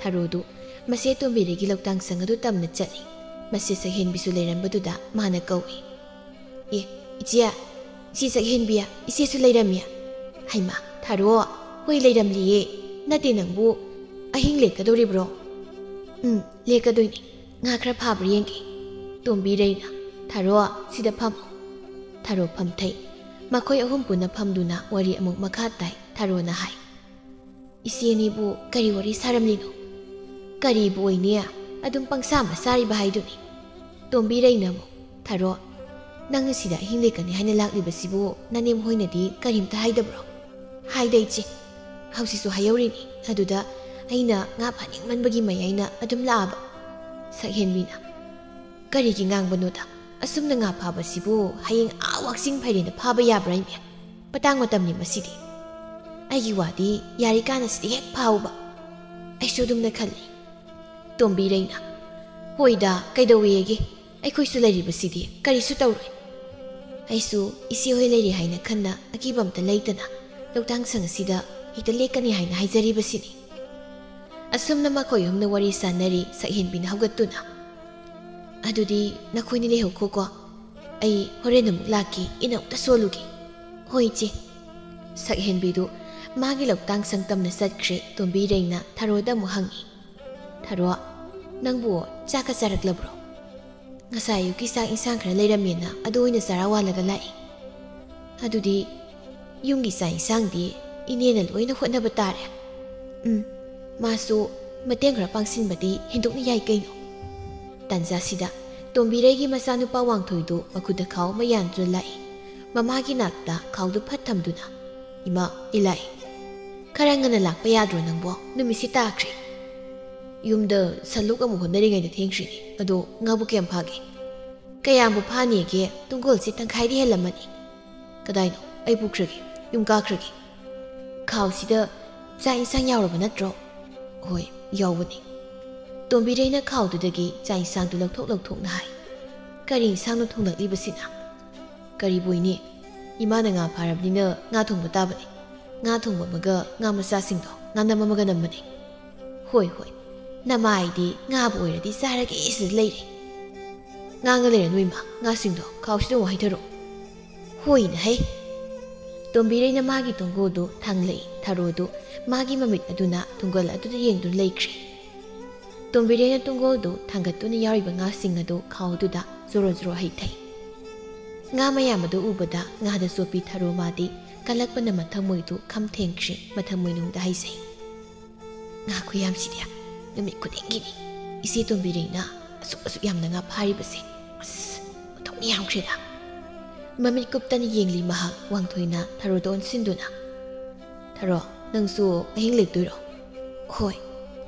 ꯊꯔꯣꯗꯨ ꯃꯁꯦ ꯇꯣꯝꯕꯤꯔꯩꯒꯤ ꯂꯧꯇꯥꯡ ꯁꯪ ꯑꯗꯨ ꯇꯝꯅ ꯆꯠꯂꯤ꯫ ꯃꯁꯦ ꯁꯛꯍꯦꯟꯕꯤꯁꯨ ꯂꯩꯔꯝꯕꯗꯨꯗ ꯃꯥꯅ ꯀꯧꯏ꯫ "ꯑꯦ, ꯏꯆꯦ, ꯏꯆꯦ ꯁꯛꯍꯦꯟꯕꯤ, ꯏꯆꯦꯁꯨ ꯂꯩꯔꯝꯃꯤ꯫" "ꯍꯩꯃꯥ, ꯊꯔꯣ, ꯍꯣꯏ ꯂꯩꯔꯝꯂꯤꯌꯦ꯫ ꯅꯠꯇꯦ ꯅꯪꯕꯨ, ꯑꯍꯤꯡ ꯂꯦꯛꯀꯗꯧꯔꯤꯕ꯭ꯔꯣ?" "ꯎꯝ, ꯂꯦꯛꯀꯗꯣꯏꯅꯤ꯫ ꯉꯥ ꯈꯔ ꯐꯥꯕ꯭ꯔꯥ ꯌꯦꯡꯒꯦ꯫" ꯇꯣꯝꯕꯤꯔꯩꯅ, "ꯊꯔꯣ, ꯁꯤꯗ ꯐꯝꯃꯣ꯫" ꯊꯔꯣ ꯐꯝꯊꯩ꯫ ꯃꯈꯣꯏ ꯑꯍꯨꯝ ꯄꯨꯟꯅ ꯐꯝꯗꯨꯅ ꯋꯥꯔꯤ ꯑꯃꯨꯛ ꯃꯈꯥ ꯇꯥꯏ꯫ ꯊꯔꯣꯅ ꯍꯥꯏ, "ꯏꯆꯦꯅꯤꯕꯨ ꯀꯔꯤ ꯋꯥꯔꯤ ꯁꯥꯔꯝꯂꯤꯅꯣ?" "ꯀꯔꯤꯕꯨ ꯑꯣꯏꯅꯤ, ꯑꯗꯨꯝ ꯄꯪꯁꯥ ꯃꯁꯥꯔꯤꯕ ꯍꯥꯏꯗꯨꯅꯤ꯫" ꯇꯣꯝꯕꯤꯔꯩꯅ ꯑꯃꯨꯛ, "ꯊꯔꯣ, ꯅꯪꯅ ꯁꯤꯗ ꯑꯍꯤꯡ ꯂꯦꯛꯀꯅꯤ ꯍꯥꯏꯅ ꯂꯥꯛꯂꯤꯕꯁꯤꯕꯨ ꯅꯅꯦꯝ ꯍꯣꯏꯅꯗꯤ ꯀꯔꯤꯝꯇ ꯍꯥꯏꯗꯕ꯭ꯔꯣ?" "ꯍꯥꯏꯗꯦ ꯏꯆꯦ, ꯍꯧꯖꯤꯛꯁꯨ ꯍꯥꯏꯍꯧꯔꯤꯅꯤ꯫ ꯑꯗꯨꯗ ꯑꯩꯅ ꯉꯥ ꯐꯥꯅꯤꯡꯃꯟꯕꯒꯤ ꯃꯌꯥꯏꯅ ꯑꯗꯨꯝ ꯂꯥꯛꯑꯕ꯫" ꯁꯛꯍꯦꯟꯕꯤꯅ, "ꯀꯔꯤꯒꯤ ꯉꯥꯡꯕꯅꯣꯗ? ꯑꯁꯨꯝꯅ ꯉꯥ ꯐꯥꯕꯁꯤꯕꯨ ꯍꯌꯦꯡ ꯑꯥ ꯋꯥꯛꯆꯤꯡ ꯐꯥꯏꯔꯦꯟꯗ ꯐꯥꯕ ꯌꯥꯕ꯭ꯔꯥ ꯏꯃꯦ? ꯃꯇꯥꯡ ꯃꯇꯝꯅꯤ ꯃꯁꯤꯗꯤ꯫ ꯑꯩꯒꯤ ꯋꯥꯗꯤ ꯌꯥꯔꯤꯀꯥꯟꯗ ꯁꯤꯗ ꯍꯦꯛ ꯐꯥꯎꯕ꯫" ꯑꯩꯁꯨ ꯑꯗꯨꯝꯅ ꯈꯜꯂꯤ꯫ ꯇꯣꯝꯕꯤꯔꯩꯅ, "ꯍꯣꯏꯗ, ꯀꯩꯗꯧꯋꯦꯒꯦ? ꯑꯩꯈꯣꯏꯁꯨ ꯂꯩꯔꯤꯕꯁꯤꯗꯤ ꯀꯔꯤꯁꯨ ꯇꯧꯔꯣꯏ꯫" ꯑꯩꯁꯨ ꯏꯆꯦ ꯍꯣꯏ ꯂꯩꯔꯤ ꯍꯥꯏꯅ ꯈꯟꯅ ꯑꯀꯤꯕ ꯑꯝꯇ ꯂꯩꯇꯅ ꯂꯧꯇꯥꯡ ꯁꯪ ꯑꯁꯤꯗ ꯍꯦꯛꯇ ꯂꯦꯛꯀꯅꯤ ꯍꯥꯏꯅ ꯍꯥꯏꯖꯔꯤꯕꯁꯤꯅꯤ꯫ ꯑꯁꯨꯝꯅ ꯃꯈꯣꯏ ꯑꯍꯨꯝꯅ ꯋꯥꯔꯤ ꯁꯥꯟꯅꯔꯤ꯫ ꯁꯛꯍꯦꯟꯕꯤꯅ ꯍꯧꯒꯠꯇꯨꯅ, "ꯑꯗꯨꯗꯤ ꯅꯈꯣꯏꯅꯤ ꯂꯩꯍꯧꯈꯣꯀꯣ, ꯑꯩ ꯍꯣꯔꯦꯟ ꯑꯃꯨꯛ ꯂꯥꯛꯀꯦ, ꯏꯟ ꯑꯃꯨꯛꯇ ꯁꯣꯜꯂꯨꯒꯦ꯫" "ꯍꯣꯏ ꯏꯆꯦ꯫" ꯁꯛꯍꯦꯟꯕꯤꯗꯨ ꯃꯥꯒꯤ ꯂꯧꯇꯥꯡ ꯁꯪ ꯇꯝꯅ ꯆꯠꯈ꯭ꯔꯦ꯫ ꯇꯣꯝꯕꯤꯔꯩꯅ ꯊꯔꯣꯗ ꯑꯃꯨꯛ ꯍꯪꯉꯤ, "ꯊꯔꯣ, ꯅꯪꯕꯨ ꯆꯥꯛꯀ ꯆꯥꯔꯛꯂꯕ꯭ꯔꯣ?" "ꯉꯁꯥꯏ ꯑꯌꯨꯛꯀꯤ ꯆꯥꯛ ꯏꯟꯁꯥꯡ ꯈꯔ ꯂꯩꯔꯝꯃꯦꯅ ꯑꯗꯨ ꯑꯣꯏꯅ ꯆꯔꯥ ꯋꯥꯜꯂꯒ ꯂꯥꯛꯏ꯫" "ꯑꯗꯨꯗꯤ ꯌꯨꯝꯒꯤ ꯆꯥꯛ ꯏꯟꯁꯥꯡꯗꯤ ꯏꯅꯦꯅ ꯂꯣꯏꯅ ꯍꯣꯠꯅꯕ ꯇꯥꯔꯦ꯫" "ꯎꯝ, ꯃꯥꯁꯨ ꯃꯇꯦꯡ ꯈꯔ ꯄꯥꯡꯁꯤꯟꯕꯗꯤ ꯍꯦꯟꯗꯣꯛꯅ ꯌꯥꯏ ꯀꯩꯅꯣ꯫" ꯇꯥꯟꯖꯥꯁꯤꯗ ꯇꯣꯝꯕꯤꯔꯩꯒꯤ ꯃꯆꯥꯅꯨꯄꯥ ꯋꯥꯡꯊꯣꯏꯗꯨ ꯃꯈꯨꯠꯇ ꯈꯥꯎ ꯑꯃ ꯌꯥꯟꯗꯨꯅ ꯂꯥꯛꯏ꯫ ꯃꯃꯥꯒꯤ ꯅꯥꯛꯇ ꯈꯥꯎꯗꯨ ꯐꯠ ꯊꯝꯗꯨꯅ, "ꯏꯃꯥ, ꯑꯩ ꯂꯥꯛꯏ꯫" "ꯈꯔ ꯉꯟꯅ ꯂꯥꯛꯄ ꯌꯥꯗ꯭ꯔꯣ ꯅꯪꯕꯣ? ꯅꯨꯃꯤꯠꯁꯤ ꯇꯥꯈ꯭ꯔꯦ꯫" "ꯌꯨꯝꯗ ꯁꯟꯂꯣꯛ ꯑꯃꯨꯛ ꯍꯣꯠꯅꯔꯤꯉꯩꯗ ꯊꯦꯡꯈ꯭ꯔꯤꯅꯤ꯫ ꯑꯗꯣ ꯉꯥꯕꯨ ꯀꯌꯥꯝ ꯐꯥꯒꯦ?" "ꯀꯌꯥꯝꯕꯨ ꯐꯥꯅꯤꯒꯦ? ꯇꯨꯡꯒꯣꯜꯁꯦ ꯇꯪꯈꯥꯏꯗꯤ ꯍꯦꯜꯂꯝꯃꯅꯤ꯫" "ꯀꯗꯥꯏꯅꯣ? ꯑꯩ ꯄꯨꯈ꯭ꯔꯒꯦ, ꯌꯨꯝ ꯀꯥꯈ꯭ꯔꯒꯦ꯫" "ꯈꯥꯎꯁꯤꯗ ꯆꯥꯛ ꯏꯟꯁꯥꯡ ꯌꯥꯎꯔꯕ ꯅꯠꯇ꯭ꯔꯣ?" "ꯍꯣꯏ, ꯌꯥꯎꯕꯅꯤ꯫" ꯇꯣꯝꯕꯤꯔꯩꯅ ꯈꯥꯎꯗꯨꯗꯒꯤ ꯆꯥꯛ ꯏꯟꯁꯥꯡꯗꯨ ꯂꯧꯊꯣꯛ ꯂꯧꯊꯣꯛꯅ ꯍꯥꯏ꯫ "ꯀꯔꯤ ꯏꯟꯁꯥꯡꯅꯣ ꯊꯣꯡꯂꯛꯂꯤꯕꯁꯤꯅ?" "ꯀꯔꯤꯕꯨ ꯑꯣꯏꯅꯤ? ꯏꯃꯥꯅ ꯉꯥ ꯐꯥꯔꯕꯅꯤꯅ ꯉꯥ ꯊꯣꯡꯕ ꯇꯥꯕꯅꯤ꯫ ꯉꯥ ꯊꯣꯡꯕ ꯑꯃꯒ ꯉꯥ ꯃꯆꯥꯁꯤꯡꯗꯣ ꯉꯥꯅꯝ ꯑꯃꯒ ꯅꯝꯕꯅꯤ꯫" "ꯍꯣꯏ, ꯍꯣꯏ, ꯅꯃꯥꯏꯗꯤ ꯉꯥꯕꯨ ꯑꯣꯏꯔꯗꯤ ꯆꯥꯔꯒꯦ ꯁꯤꯗ ꯂꯩꯔꯦ꯫ ꯉꯥꯡꯉ ꯂꯩꯔꯅꯨ ꯏꯃꯥ, ꯉꯥꯁꯤꯡꯗꯣ ꯈꯥꯎꯁꯤꯗ ꯑꯃꯨꯛ ꯍꯩꯊꯔꯣ꯫" "ꯍꯣꯏꯅ ꯍꯩ꯫" ꯇꯣꯝꯕꯤꯔꯩꯅ ꯃꯥꯒꯤ ꯇꯣꯡꯒꯣꯜꯗꯨ ꯊꯥꯡꯂꯛꯏ꯫ ꯊꯔꯣꯗꯨ ꯃꯥꯒꯤ ꯃꯃꯤꯠ ꯑꯗꯨꯅ ꯇꯣꯡꯒꯣꯜ ꯑꯗꯨꯗ ꯌꯦꯡꯗꯨꯅ ꯂꯩꯈ꯭ꯔꯦ꯫ ꯇꯣꯝꯕꯤꯔꯩꯅ ꯇꯣꯡꯒꯣꯜꯗꯨ ꯊꯥꯡꯒꯠꯇꯨꯅ ꯌꯥꯎꯔꯤꯕ ꯉꯥꯁꯤꯡ ꯑꯗꯨ ꯈꯥꯎꯗꯨꯗ ꯖꯣꯔꯣ ꯖꯣꯔꯣ ꯍꯩꯊꯩ꯫ ꯉꯥ ꯃꯌꯥꯝ ꯑꯗꯨ ꯎꯕꯗ ꯉꯥꯗ ꯆꯣꯞꯄꯤ ꯊꯔꯣ ꯃꯥꯗꯤ ꯀꯜꯂꯛꯄꯅ ꯃꯊꯃꯣꯏꯗꯨ ꯈꯝ ꯊꯦꯡꯈ꯭ꯔꯦ, ꯃꯊꯃꯣꯏꯅꯨꯡꯗ ꯍꯥꯏꯖꯩ꯫ "ꯉꯥ ꯈꯨꯌꯥꯝꯁꯤꯗꯤ ꯅꯨꯃꯤꯠ ꯈꯨꯗꯤꯡꯒꯤꯅꯤ ꯏꯆꯦ ꯇꯣꯝꯕꯤꯔꯩꯅ ꯑꯁꯨꯛ ꯑꯁꯨꯛ ꯌꯥꯝꯅ ꯉꯥ ꯐꯥꯔꯤꯕꯁꯦ꯫ ꯑꯁ, ꯑꯣꯟꯊꯣꯛꯅ ꯌꯥꯝꯈ꯭ꯔꯦꯗ꯫" ꯃꯃꯤꯠ ꯀꯨꯞꯇꯅ ꯌꯦꯡꯂꯤ ꯃꯍꯥꯛ꯫ ꯋꯥꯡꯊꯣꯏꯅ ꯊꯔꯣꯗ ꯑꯣꯟꯁꯤꯟꯗꯨꯅ, "ꯊꯔꯣ, ꯅꯪꯁꯨ ꯑꯍꯤꯡ ꯂꯦꯛꯇꯣꯏꯔꯣ?" "ꯍꯣꯏ꯫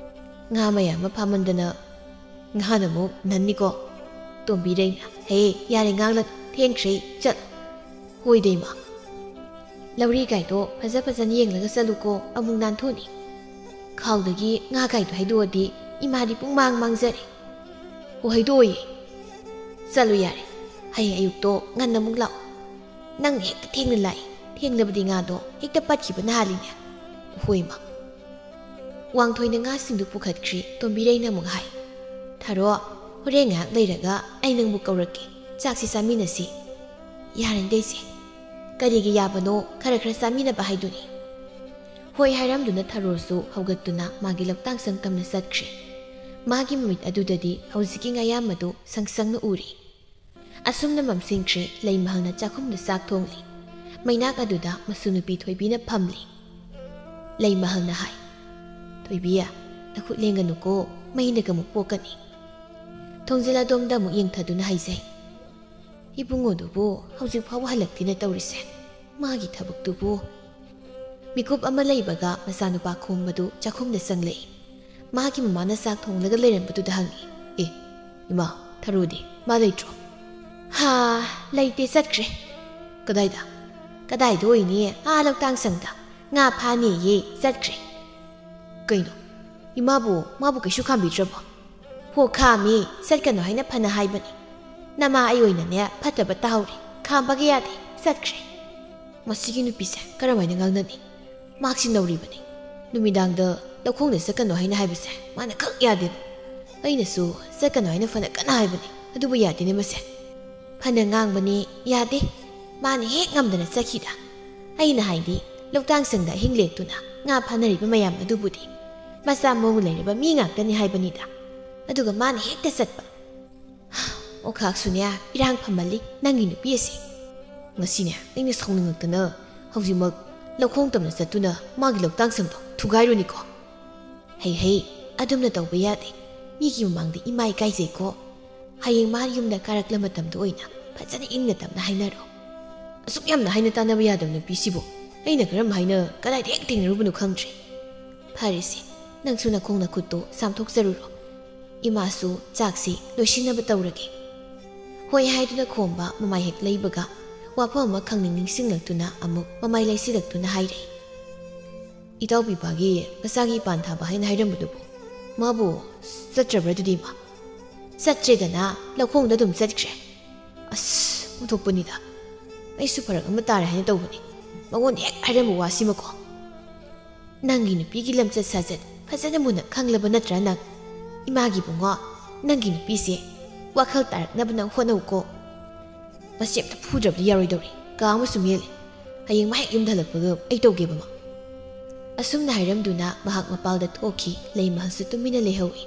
ꯉꯥ ꯃꯌꯥꯝ ꯑꯃ ꯐꯥꯃꯟꯗꯅ ꯉꯥꯅ ꯑꯃꯨꯛ ꯅꯟꯅꯤꯀꯣ꯫" ꯇꯣꯝꯕꯤꯔꯩꯅ, "ꯍꯦ, ꯌꯥꯔꯦ, ꯉꯥꯡꯂꯅꯨ, ꯊꯦꯡꯈ꯭ꯔꯦ, ꯆꯠꯂꯣ꯫" "ꯍꯣꯏꯗ ꯏꯃꯥ꯫ ꯂꯧꯔꯤ ꯀꯥꯏꯗꯣ ꯐꯖ ꯐꯖꯅ ꯌꯦꯡꯂꯒ ꯆꯠꯂꯨꯀꯣ, ꯑꯃꯨꯛ ꯅꯥꯟꯊꯣꯛꯅꯤ꯫ ꯈꯥꯎꯗꯒꯤ ꯉꯥ ꯀꯥꯏꯗꯣ ꯍꯩꯗꯣꯛꯑꯗꯤ ꯏꯃꯥꯗꯤ ꯄꯨꯡ ꯃꯥꯡ ꯃꯥꯡꯖꯔꯦ꯫" "ꯑꯣ, ꯍꯩꯗꯣꯛꯑꯣꯏꯌꯦ꯫ ꯆꯠꯂꯨ ꯌꯥꯔꯦ꯫ ꯍꯌꯦꯡ ꯑꯌꯨꯛꯇꯣ ꯉꯟꯅ ꯑꯃꯨꯛ ꯂꯥꯛꯑꯣ꯫ ꯅꯪꯅ ꯍꯦꯛꯇ ꯊꯦꯡꯅ ꯂꯥꯛꯏ꯫ ꯊꯦꯡꯂꯕꯗꯤ ꯉꯥꯗꯣ ꯍꯦꯛꯇ ꯄꯠꯈꯤꯕꯅ ꯍꯥꯜꯂꯤꯅꯦ꯫" "ꯍꯣꯏ ꯏꯃꯥ꯫" ꯋꯥꯡꯊꯣꯏꯅ ꯉꯥꯁꯤꯡꯗꯨ ꯄꯨꯈꯠꯈ꯭ꯔꯦ꯫ ꯇꯣꯝꯕꯤꯔꯩꯅ ꯑꯃꯨꯛ ꯍꯥꯏ, "ꯊꯔꯣ, ꯍꯣꯔꯦꯟ ꯉꯥꯏꯍꯥꯛ ꯂꯩꯔꯒ ꯑꯩ ꯅꯪꯕꯨ ꯀꯧꯔꯛꯀꯦ꯫ ꯆꯥꯛꯁꯤ ꯆꯥꯃꯤꯟꯅꯁꯤ꯫" "ꯌꯥꯔꯅꯤꯗ ꯏꯆꯦ꯫ ꯀꯔꯤꯒꯤ ꯌꯥꯕꯅꯣ, ꯈꯔ ꯈꯔ ꯆꯥꯃꯤꯟꯅꯕ ꯍꯥꯏꯗꯨꯅꯤ꯫" ꯍꯣꯏ ꯍꯥꯏꯔꯝꯗꯨꯅ ꯊꯔꯣꯁꯨ ꯍꯧꯒꯠꯇꯨꯅ ꯃꯥꯒꯤ ꯂꯧꯇꯥꯡ ꯁꯪ ꯇꯝꯅ ꯆꯠꯈ꯭ꯔꯦ꯫ ꯃꯥꯒꯤ ꯃꯃꯤꯠ ꯑꯗꯨꯗꯗꯤ ꯍꯧꯖꯤꯛꯀꯤ ꯉꯥꯌꯥꯝ ꯑꯗꯨ ꯁꯪ ꯁꯪꯅ ꯎꯔꯤ꯫ ꯑꯁꯨꯝꯅ ꯃꯝꯁꯤꯟꯈ꯭ꯔꯦ꯫ ꯂꯩꯃꯍꯜꯅ ꯆꯥꯛꯈꯨꯝꯗ ꯆꯥꯛ ꯊꯣꯡꯂꯤ꯫ ꯃꯩꯅꯥꯛ ꯑꯗꯨꯗ ꯃꯁꯨ ꯅꯨꯄꯤ ꯊꯣꯏꯕꯤꯅ ꯐꯝꯂꯤ꯫ ꯂꯩꯃꯍꯜꯅ ꯍꯥꯏ, "ꯊꯣꯏꯕꯤ, ꯅꯈꯨꯠ ꯂꯦꯡꯒꯅꯨꯀꯣ, ꯃꯩꯅꯒ ꯑꯃꯨꯛ ꯄꯣꯛꯀꯅꯤ꯫" ꯊꯣꯡꯖꯤꯜ ꯑꯗꯣꯝꯗ ꯑꯃꯨꯛ ꯌꯦꯡꯊꯗꯨꯅ ꯍꯥꯏꯖꯩ, "ꯏꯕꯨꯡꯉꯣꯗꯨꯕꯨ ꯍꯧꯖꯤꯛ ꯐꯥꯎꯕ ꯍꯜꯂꯛꯇꯦꯅ ꯇꯧꯔꯤꯁꯦ꯫ ꯃꯥꯒꯤ ꯊꯕꯛꯇꯨꯕꯨ꯫" ꯃꯤꯀꯨꯞ ꯑꯃ ꯂꯩꯕꯒ ꯃꯆꯥꯅꯨꯄꯥ ꯈꯣꯝꯕꯗꯨ ꯆꯥꯛꯈꯨꯝꯗ ꯆꯪꯂꯛꯏ꯫ ꯃꯥꯒꯤ ꯃꯃꯥꯅ ꯆꯥꯛ ꯊꯣꯡꯂꯒ ꯂꯩꯔꯝꯕꯗꯨꯗ ꯍꯪꯉꯤ, "ꯑꯦ, ꯏꯃꯥ, ꯊꯔꯣꯗꯤ ꯃꯥ ꯂꯩꯇ꯭ꯔꯣ?" "ꯍꯥ, ꯂꯩꯇꯦ, ꯆꯠꯈ꯭ꯔꯦ꯫" "ꯀꯗꯥꯏꯗ?" "ꯀꯗꯥꯏꯗ ꯑꯣꯏꯅꯤ, ꯑꯥ ꯂꯧꯇꯥꯡ ꯁꯪꯗ ꯉꯥ ꯐꯥꯅꯦꯌꯦ, ꯆꯠꯈ꯭ꯔꯦ꯫" "ꯀꯩꯅꯣ, "ꯏꯃꯥꯕꯨ, ꯃꯥꯕꯨ ꯀꯩꯁꯨ ꯈꯥꯝꯕꯤꯗ꯭ꯔꯕꯣ?" "ꯍꯣ, ꯈꯥꯝꯃꯤ, ꯆꯠꯀꯅꯨ ꯍꯥꯏꯅ ꯐꯅ ꯍꯥꯏꯕꯅꯤ꯫ ꯅꯃꯥ ꯑꯩ ꯑꯣꯏꯅꯅꯦ ꯐꯠꯇꯕ ꯇꯥꯍꯧꯔꯦ, ꯈꯥꯝꯕꯒ ꯌꯥꯗꯦ, ꯆꯠꯈ꯭ꯔꯦ꯫" ꯃꯁꯤꯒꯤ ꯅꯨꯄꯤꯁꯦ ꯀꯔꯝꯍꯥꯏꯅ ꯉꯥꯡꯅꯅꯤ? ꯃꯍꯥꯛꯁꯤ ꯅꯧꯔꯤꯕꯅꯤ꯫ ꯅꯨꯃꯤꯗꯥꯡꯗ ꯂꯧꯈꯣꯡꯗ ꯆꯠꯀꯅꯨ ꯍꯥꯏꯅ ꯍꯥꯏꯕꯁꯦ ꯃꯥꯅ ꯈꯛ ꯌꯥꯗꯦꯕ꯫ ꯑꯩꯅꯁꯨ ꯆꯠꯀꯅꯨ ꯍꯥꯏꯅ ꯐꯅ ꯀꯟꯅ ꯍꯥꯏꯕꯅꯤ, ꯑꯗꯨꯕꯨ ꯌꯥꯗꯦꯅꯦ ꯃꯁꯦ꯫ ꯐꯅ ꯉꯥꯡꯕꯅꯤ, ꯌꯥꯗꯦ꯫ ꯃꯥꯅ ꯍꯦꯛ ꯉꯝꯗꯅ ꯆꯠꯈꯤꯗ꯫ ꯑꯩꯅ ꯍꯥꯏꯗꯤ, ꯂꯧꯇꯥꯡꯁꯪꯗ ꯑꯍꯤꯡ ꯂꯦꯛꯇꯨꯅ ꯉꯥ ꯐꯥꯅꯔꯤꯕ ꯃꯌꯥꯝ ꯑꯗꯨꯕꯨꯗꯤ ꯃꯆꯥ ꯃꯎ ꯂꯩꯔꯕ ꯃꯤ ꯉꯥꯛꯇꯅꯤ ꯍꯥꯏꯕꯅꯤꯗ꯫ ꯑꯗꯨꯒ ꯃꯥꯅ ꯍꯦꯛꯇ ꯆꯠꯄ꯫ ꯑꯣꯈꯥꯛꯁꯨꯅꯦ, ꯏꯔꯥꯡ ꯐꯝꯃꯜꯂꯤ ꯅꯪꯒꯤ ꯅꯨꯄꯤ ꯑꯁꯤ꯫ ꯉꯁꯤꯅꯦ ꯑꯩꯅ ꯁꯥꯎꯅꯤꯡꯉꯛꯇꯅ ꯍꯧꯖꯤꯛꯃꯛ ꯂꯧꯈꯣꯡ ꯇꯝꯅ ꯆꯠꯇꯨꯅ ꯃꯥꯒꯤ ꯂꯧꯇꯥꯡꯁꯪꯗꯣ ꯊꯨꯒꯥꯏꯔꯨꯅꯤꯀꯣ꯫ "ꯍꯩ ꯍꯩ, ꯑꯗꯨꯝꯅ ꯇꯧꯕ ꯌꯥꯗꯦ꯫ ꯃꯤꯒꯤ ꯃꯃꯥꯡꯗ ꯏꯃꯥ ꯏꯀꯥꯏꯖꯩꯀꯣ꯫ ꯍꯌꯦꯡ ꯃꯥ ꯌꯨꯝꯗ ꯀꯥꯔꯛꯂ ꯃꯇꯝꯗ ꯑꯣꯏꯅ ꯐꯖꯅ ꯏꯪꯅ ꯇꯞꯅ ꯍꯥꯏꯅꯔꯣ꯫" ꯑꯁꯨꯛ ꯌꯥꯝꯅ ꯍꯥꯏꯅ ꯇꯥꯅꯕ ꯌꯥꯗꯕ ꯅꯨꯄꯤꯁꯤꯕꯨ ꯑꯩꯅ ꯀꯔꯝ ꯍꯥꯏꯅ ꯀꯗꯥꯏꯗ ꯍꯦꯛ ꯊꯦꯡꯅꯔꯨꯕꯅꯣ ꯈꯪꯗ꯭ꯔꯦ꯫ "ꯐꯔꯦꯁꯦ, ꯅꯪꯁꯨ ꯅꯈꯣꯡ ꯅꯈꯨꯠꯇꯣ ꯆꯥꯝꯊꯣꯛꯆꯔꯨꯔꯣ꯫ ꯏꯃꯥꯁꯨ ꯆꯥꯛꯁꯤ ꯂꯣꯏꯁꯤꯟꯅꯕ ꯇꯧꯔꯒꯦ꯫" ꯍꯣꯏ ꯍꯥꯏꯗꯨꯅ ꯈꯣꯝꯕ ꯃꯃꯥꯏ ꯍꯦꯛ ꯂꯩꯕꯒ ꯋꯥꯐꯝ ꯑꯃ ꯈꯪꯅꯤꯡ ꯅꯤꯡꯁꯤꯡꯂꯛꯇꯨꯅ ꯑꯃꯨꯛ ꯃꯃꯥꯏ ꯂꯩꯁꯤꯜꯂꯛꯇꯨꯅ ꯍꯥꯏꯔꯛꯏ꯫ "ꯏꯇꯥꯎꯕꯤꯕꯥꯒꯤ ꯃꯆꯥꯒꯤ ꯄꯥꯟ ꯊꯥꯕ ꯍꯥꯏꯅ ꯍꯥꯏꯔꯝꯕꯗꯨꯕꯨ ꯃꯥꯕꯨ ꯆꯠꯇ꯭ꯔꯕ꯭ꯔꯥ ꯑꯗꯨꯗꯤ ꯏꯃꯥ?" "ꯆꯠꯇ꯭ꯔꯦꯗꯅ, ꯂꯧꯈꯣꯡꯗ ꯑꯗꯨꯝ ꯆꯠꯈ꯭ꯔꯦ꯫" "ꯑꯁ, ꯑꯣꯟꯊꯣꯛꯄꯅꯤꯗ꯫ ꯑꯩꯁꯨ ꯐꯔꯛ ꯑꯃ ꯇꯥꯔꯦ ꯍꯥꯏꯅ ꯇꯧꯕꯅꯤ꯫ ꯃꯉꯣꯟꯗ ꯍꯦꯛ ꯍꯥꯏꯔꯝꯕ ꯋꯥꯁꯤꯃꯀꯣ꯫ ꯅꯪꯒꯤ ꯅꯨꯄꯤꯒꯤ ꯂꯝꯆꯠ ꯁꯥꯖꯠ ꯐꯖꯅ ꯃꯨꯟꯅ ꯈꯪꯂꯕ ꯅꯠꯇ꯭ꯔꯥ ꯅꯪ? ꯏꯃꯥꯒꯤ ꯏꯕꯨꯡꯉꯣ, ꯅꯪꯒꯤ ꯅꯨꯄꯤꯁꯦ ꯋꯥꯈꯜ ꯇꯥꯔꯛꯅꯕ ꯅꯪ ꯍꯣꯠꯅꯧꯀꯣ꯫ ꯃꯁꯤ ꯑꯝꯇ ꯐꯨꯗ꯭ꯔꯕꯗꯤ ꯌꯥꯔꯣꯏꯗꯧꯔꯤ꯫ ꯀꯥ ꯑꯃꯁꯨ ꯃꯦꯜꯂꯦ꯫ ꯍꯌꯦꯡ ꯃꯥ ꯍꯦꯛ ꯌꯨꯝꯗ ꯍꯜꯂꯛꯄꯒ ꯑꯩ ꯇꯧꯒꯦꯕ ꯃꯥ꯫" ꯑꯁꯨꯝꯅ ꯍꯥꯏꯔꯝꯗꯨꯅ ꯃꯍꯥꯛ ꯃꯄꯥꯜꯗ ꯊꯣꯛꯈꯤ꯫ ꯂꯩꯃꯍꯜꯁꯨ ꯇꯨꯃꯤꯟꯅ ꯂꯩꯍꯧꯏ꯫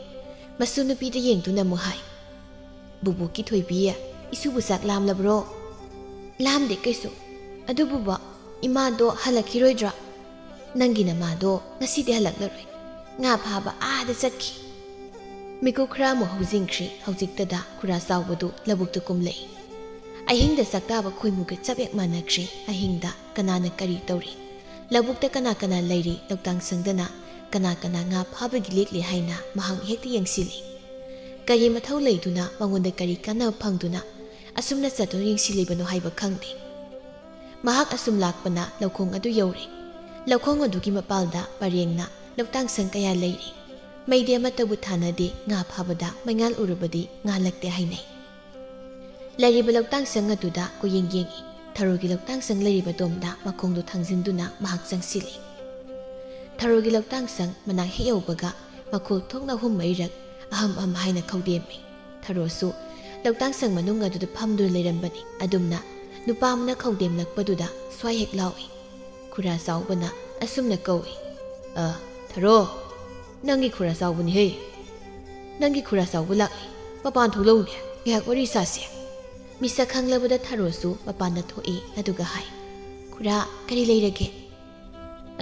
ꯃꯁꯨ ꯅꯨꯄꯤꯗ ꯌꯦꯡꯗꯨꯅ ꯑꯃꯨꯛ ꯍꯥꯏ, "ꯕꯨꯕꯣꯛꯀꯤ ꯊꯣꯏꯕꯤ, ꯏꯁꯨꯕꯨ ꯆꯥꯛ ꯂꯥꯝꯂꯕ꯭ꯔꯣ?" "ꯂꯥꯝꯗꯦ ꯀꯩꯁꯨ꯫ ꯑꯗꯨꯕꯨꯕ, ꯏꯃꯥꯗꯣ ꯍꯜꯂꯛꯈꯤꯔꯣꯏꯗ꯭ꯔꯥ?" "ꯅꯪꯒꯤ ꯅꯃꯥꯗꯣ ꯉꯁꯤꯗꯤ ꯍꯜꯂꯛꯂꯔꯣꯏ꯫ ꯉꯥ ꯐꯥꯕ ꯑꯥꯗ ꯆꯠꯈꯤ꯫" ꯃꯤꯀꯨꯞ ꯈꯔ ꯑꯃꯨꯛ ꯍꯧꯖꯤꯟꯈ꯭ꯔꯤ꯫ ꯍꯧꯖꯤꯛꯇꯗ ꯈꯨꯔꯥ ꯆꯥꯎꯕꯗꯨ ꯂꯧꯕꯨꯛꯇ ꯀꯨꯝꯂꯛꯏ꯫ ꯑꯍꯤꯡꯗ ꯆꯥꯛꯇꯥꯕ ꯈꯣꯏꯃꯨꯒ ꯆꯞ ꯍꯦꯛ ꯃꯥꯟꯅꯈ꯭ꯔꯤ꯫ ꯑꯍꯤꯡꯗ ꯀꯅꯥꯅ ꯀꯔꯤ ꯇꯧꯔꯤ? ꯂꯧꯕꯨꯛꯇ ꯀꯅꯥ ꯀꯅꯥ ꯂꯩꯔꯤ? ꯂꯧꯇꯥꯡ ꯁꯪꯗꯅ ꯀꯅꯥ ꯀꯅꯥ ꯉꯥ ꯐꯥꯕꯒꯤ ꯂꯦꯛꯂꯤ ꯍꯥꯏꯅ ꯃꯍꯥꯛ ꯍꯦꯛꯇ ꯌꯦꯡꯁꯤꯜꯂꯤ꯫ ꯀꯔꯤ ꯃꯊꯧ ꯂꯩꯗꯨꯅ, ꯃꯉꯣꯟꯗ ꯀꯔꯤ ꯀꯥꯟꯅꯕ ꯐꯪꯗꯨꯅ ꯑꯁꯨꯝꯅ ꯆꯠꯇꯨꯅ ꯌꯦꯡꯁꯤꯜꯂꯤꯕꯅꯣ ꯍꯥꯏꯕ ꯈꯪꯗꯦ꯫ ꯃꯍꯥꯛ ꯑꯁꯨꯝ ꯂꯥꯛꯄꯅ ꯂꯧꯈꯣꯡ ꯑꯗꯨ ꯌꯧꯔꯦ꯫ ꯂꯧꯈꯣꯡ ꯑꯗꯨꯒꯤ ꯃꯄꯥꯜꯗ ꯄꯔꯦꯡꯅ ꯂꯧꯇꯥꯡ ꯁꯪ ꯀꯌꯥ ꯂꯩꯔꯤ꯫ ꯃꯩꯗꯤ ꯑꯃꯠꯇꯕꯨ ꯊꯥꯅꯗꯦ, ꯉꯥ ꯐꯥꯕꯗ ꯃꯩꯉꯥꯜ ꯎꯔꯕꯗꯤ ꯉꯥꯜꯂꯛꯇꯦ ꯍꯥꯏꯅꯩ꯫ ꯂꯩꯔꯤꯕ ꯂꯧꯇꯥꯡꯁꯪ ꯑꯗꯨꯗ ꯀꯣꯌꯦꯡ ꯌꯦꯡꯏ꯫ ꯊꯔꯣꯒꯤ ꯂꯧꯇꯥꯡꯁꯪ ꯂꯩꯔꯤꯕ ꯇꯣꯝꯗ ꯃꯈꯣꯡꯗꯨ ꯊꯥꯡꯖꯤꯟꯗꯨꯅ ꯃꯍꯥꯛ ꯆꯪꯁꯤꯜꯂꯤ꯫ ꯊꯔꯣꯒꯤ ꯂꯧꯇꯥꯡꯁꯪ ꯃꯅꯥꯛ ꯍꯦꯛ ꯌꯧꯕꯒ ꯃꯈꯣꯜ ꯊꯣꯛꯅ ꯑꯍꯨꯝ ꯃꯔꯤꯔꯛ ꯑꯍꯝ ꯑꯍꯝ ꯍꯥꯏꯅ ꯈꯧꯗꯦꯝꯃꯤ꯫ ꯊꯔꯣꯁꯨ ꯂꯧꯇꯥꯡꯁꯪ ꯃꯅꯨꯡ ꯑꯗꯨꯗ ꯐꯝꯗꯨꯅ ꯂꯩꯔꯝꯕꯅꯤ꯫ ꯑꯗꯨꯝꯅ ꯅꯨꯄꯥ ꯑꯃꯅ ꯈꯧꯗꯦꯝꯂꯛꯄꯗꯨꯗ ꯁ꯭ꯋꯥꯏ ꯍꯦꯛ ꯂꯥꯎꯏ꯫ ꯈꯨꯔꯥ ꯆꯥꯎꯕꯅ ꯑꯁꯨꯝꯅ ꯀꯧꯏ, "ꯑ, ꯊꯔꯣ, ꯅꯪꯒꯤ ꯈꯨꯔꯥ ꯆꯥꯎꯕꯅꯤꯍꯦ꯫ ꯅꯪꯒꯤ ꯈꯨꯔꯥ ꯆꯥꯎꯕ ꯂꯥꯛꯂꯤ꯫ ꯃꯄꯥꯟ ꯊꯣꯛꯂꯛꯎꯅꯦ, ꯉꯥꯏꯍꯥꯛ ꯋꯥꯔꯤ ꯁꯥꯁꯦ꯫" ꯃꯤꯁꯛ ꯈꯪꯂꯕꯗ ꯊꯔꯣꯁꯨ ꯃꯄꯥꯟꯗ ꯊꯣꯛꯏ꯫ ꯑꯗꯨꯒ ꯍꯥꯏ, "ꯈꯨꯔꯥ, ꯀꯔꯤ ꯂꯩꯔꯒꯦ?"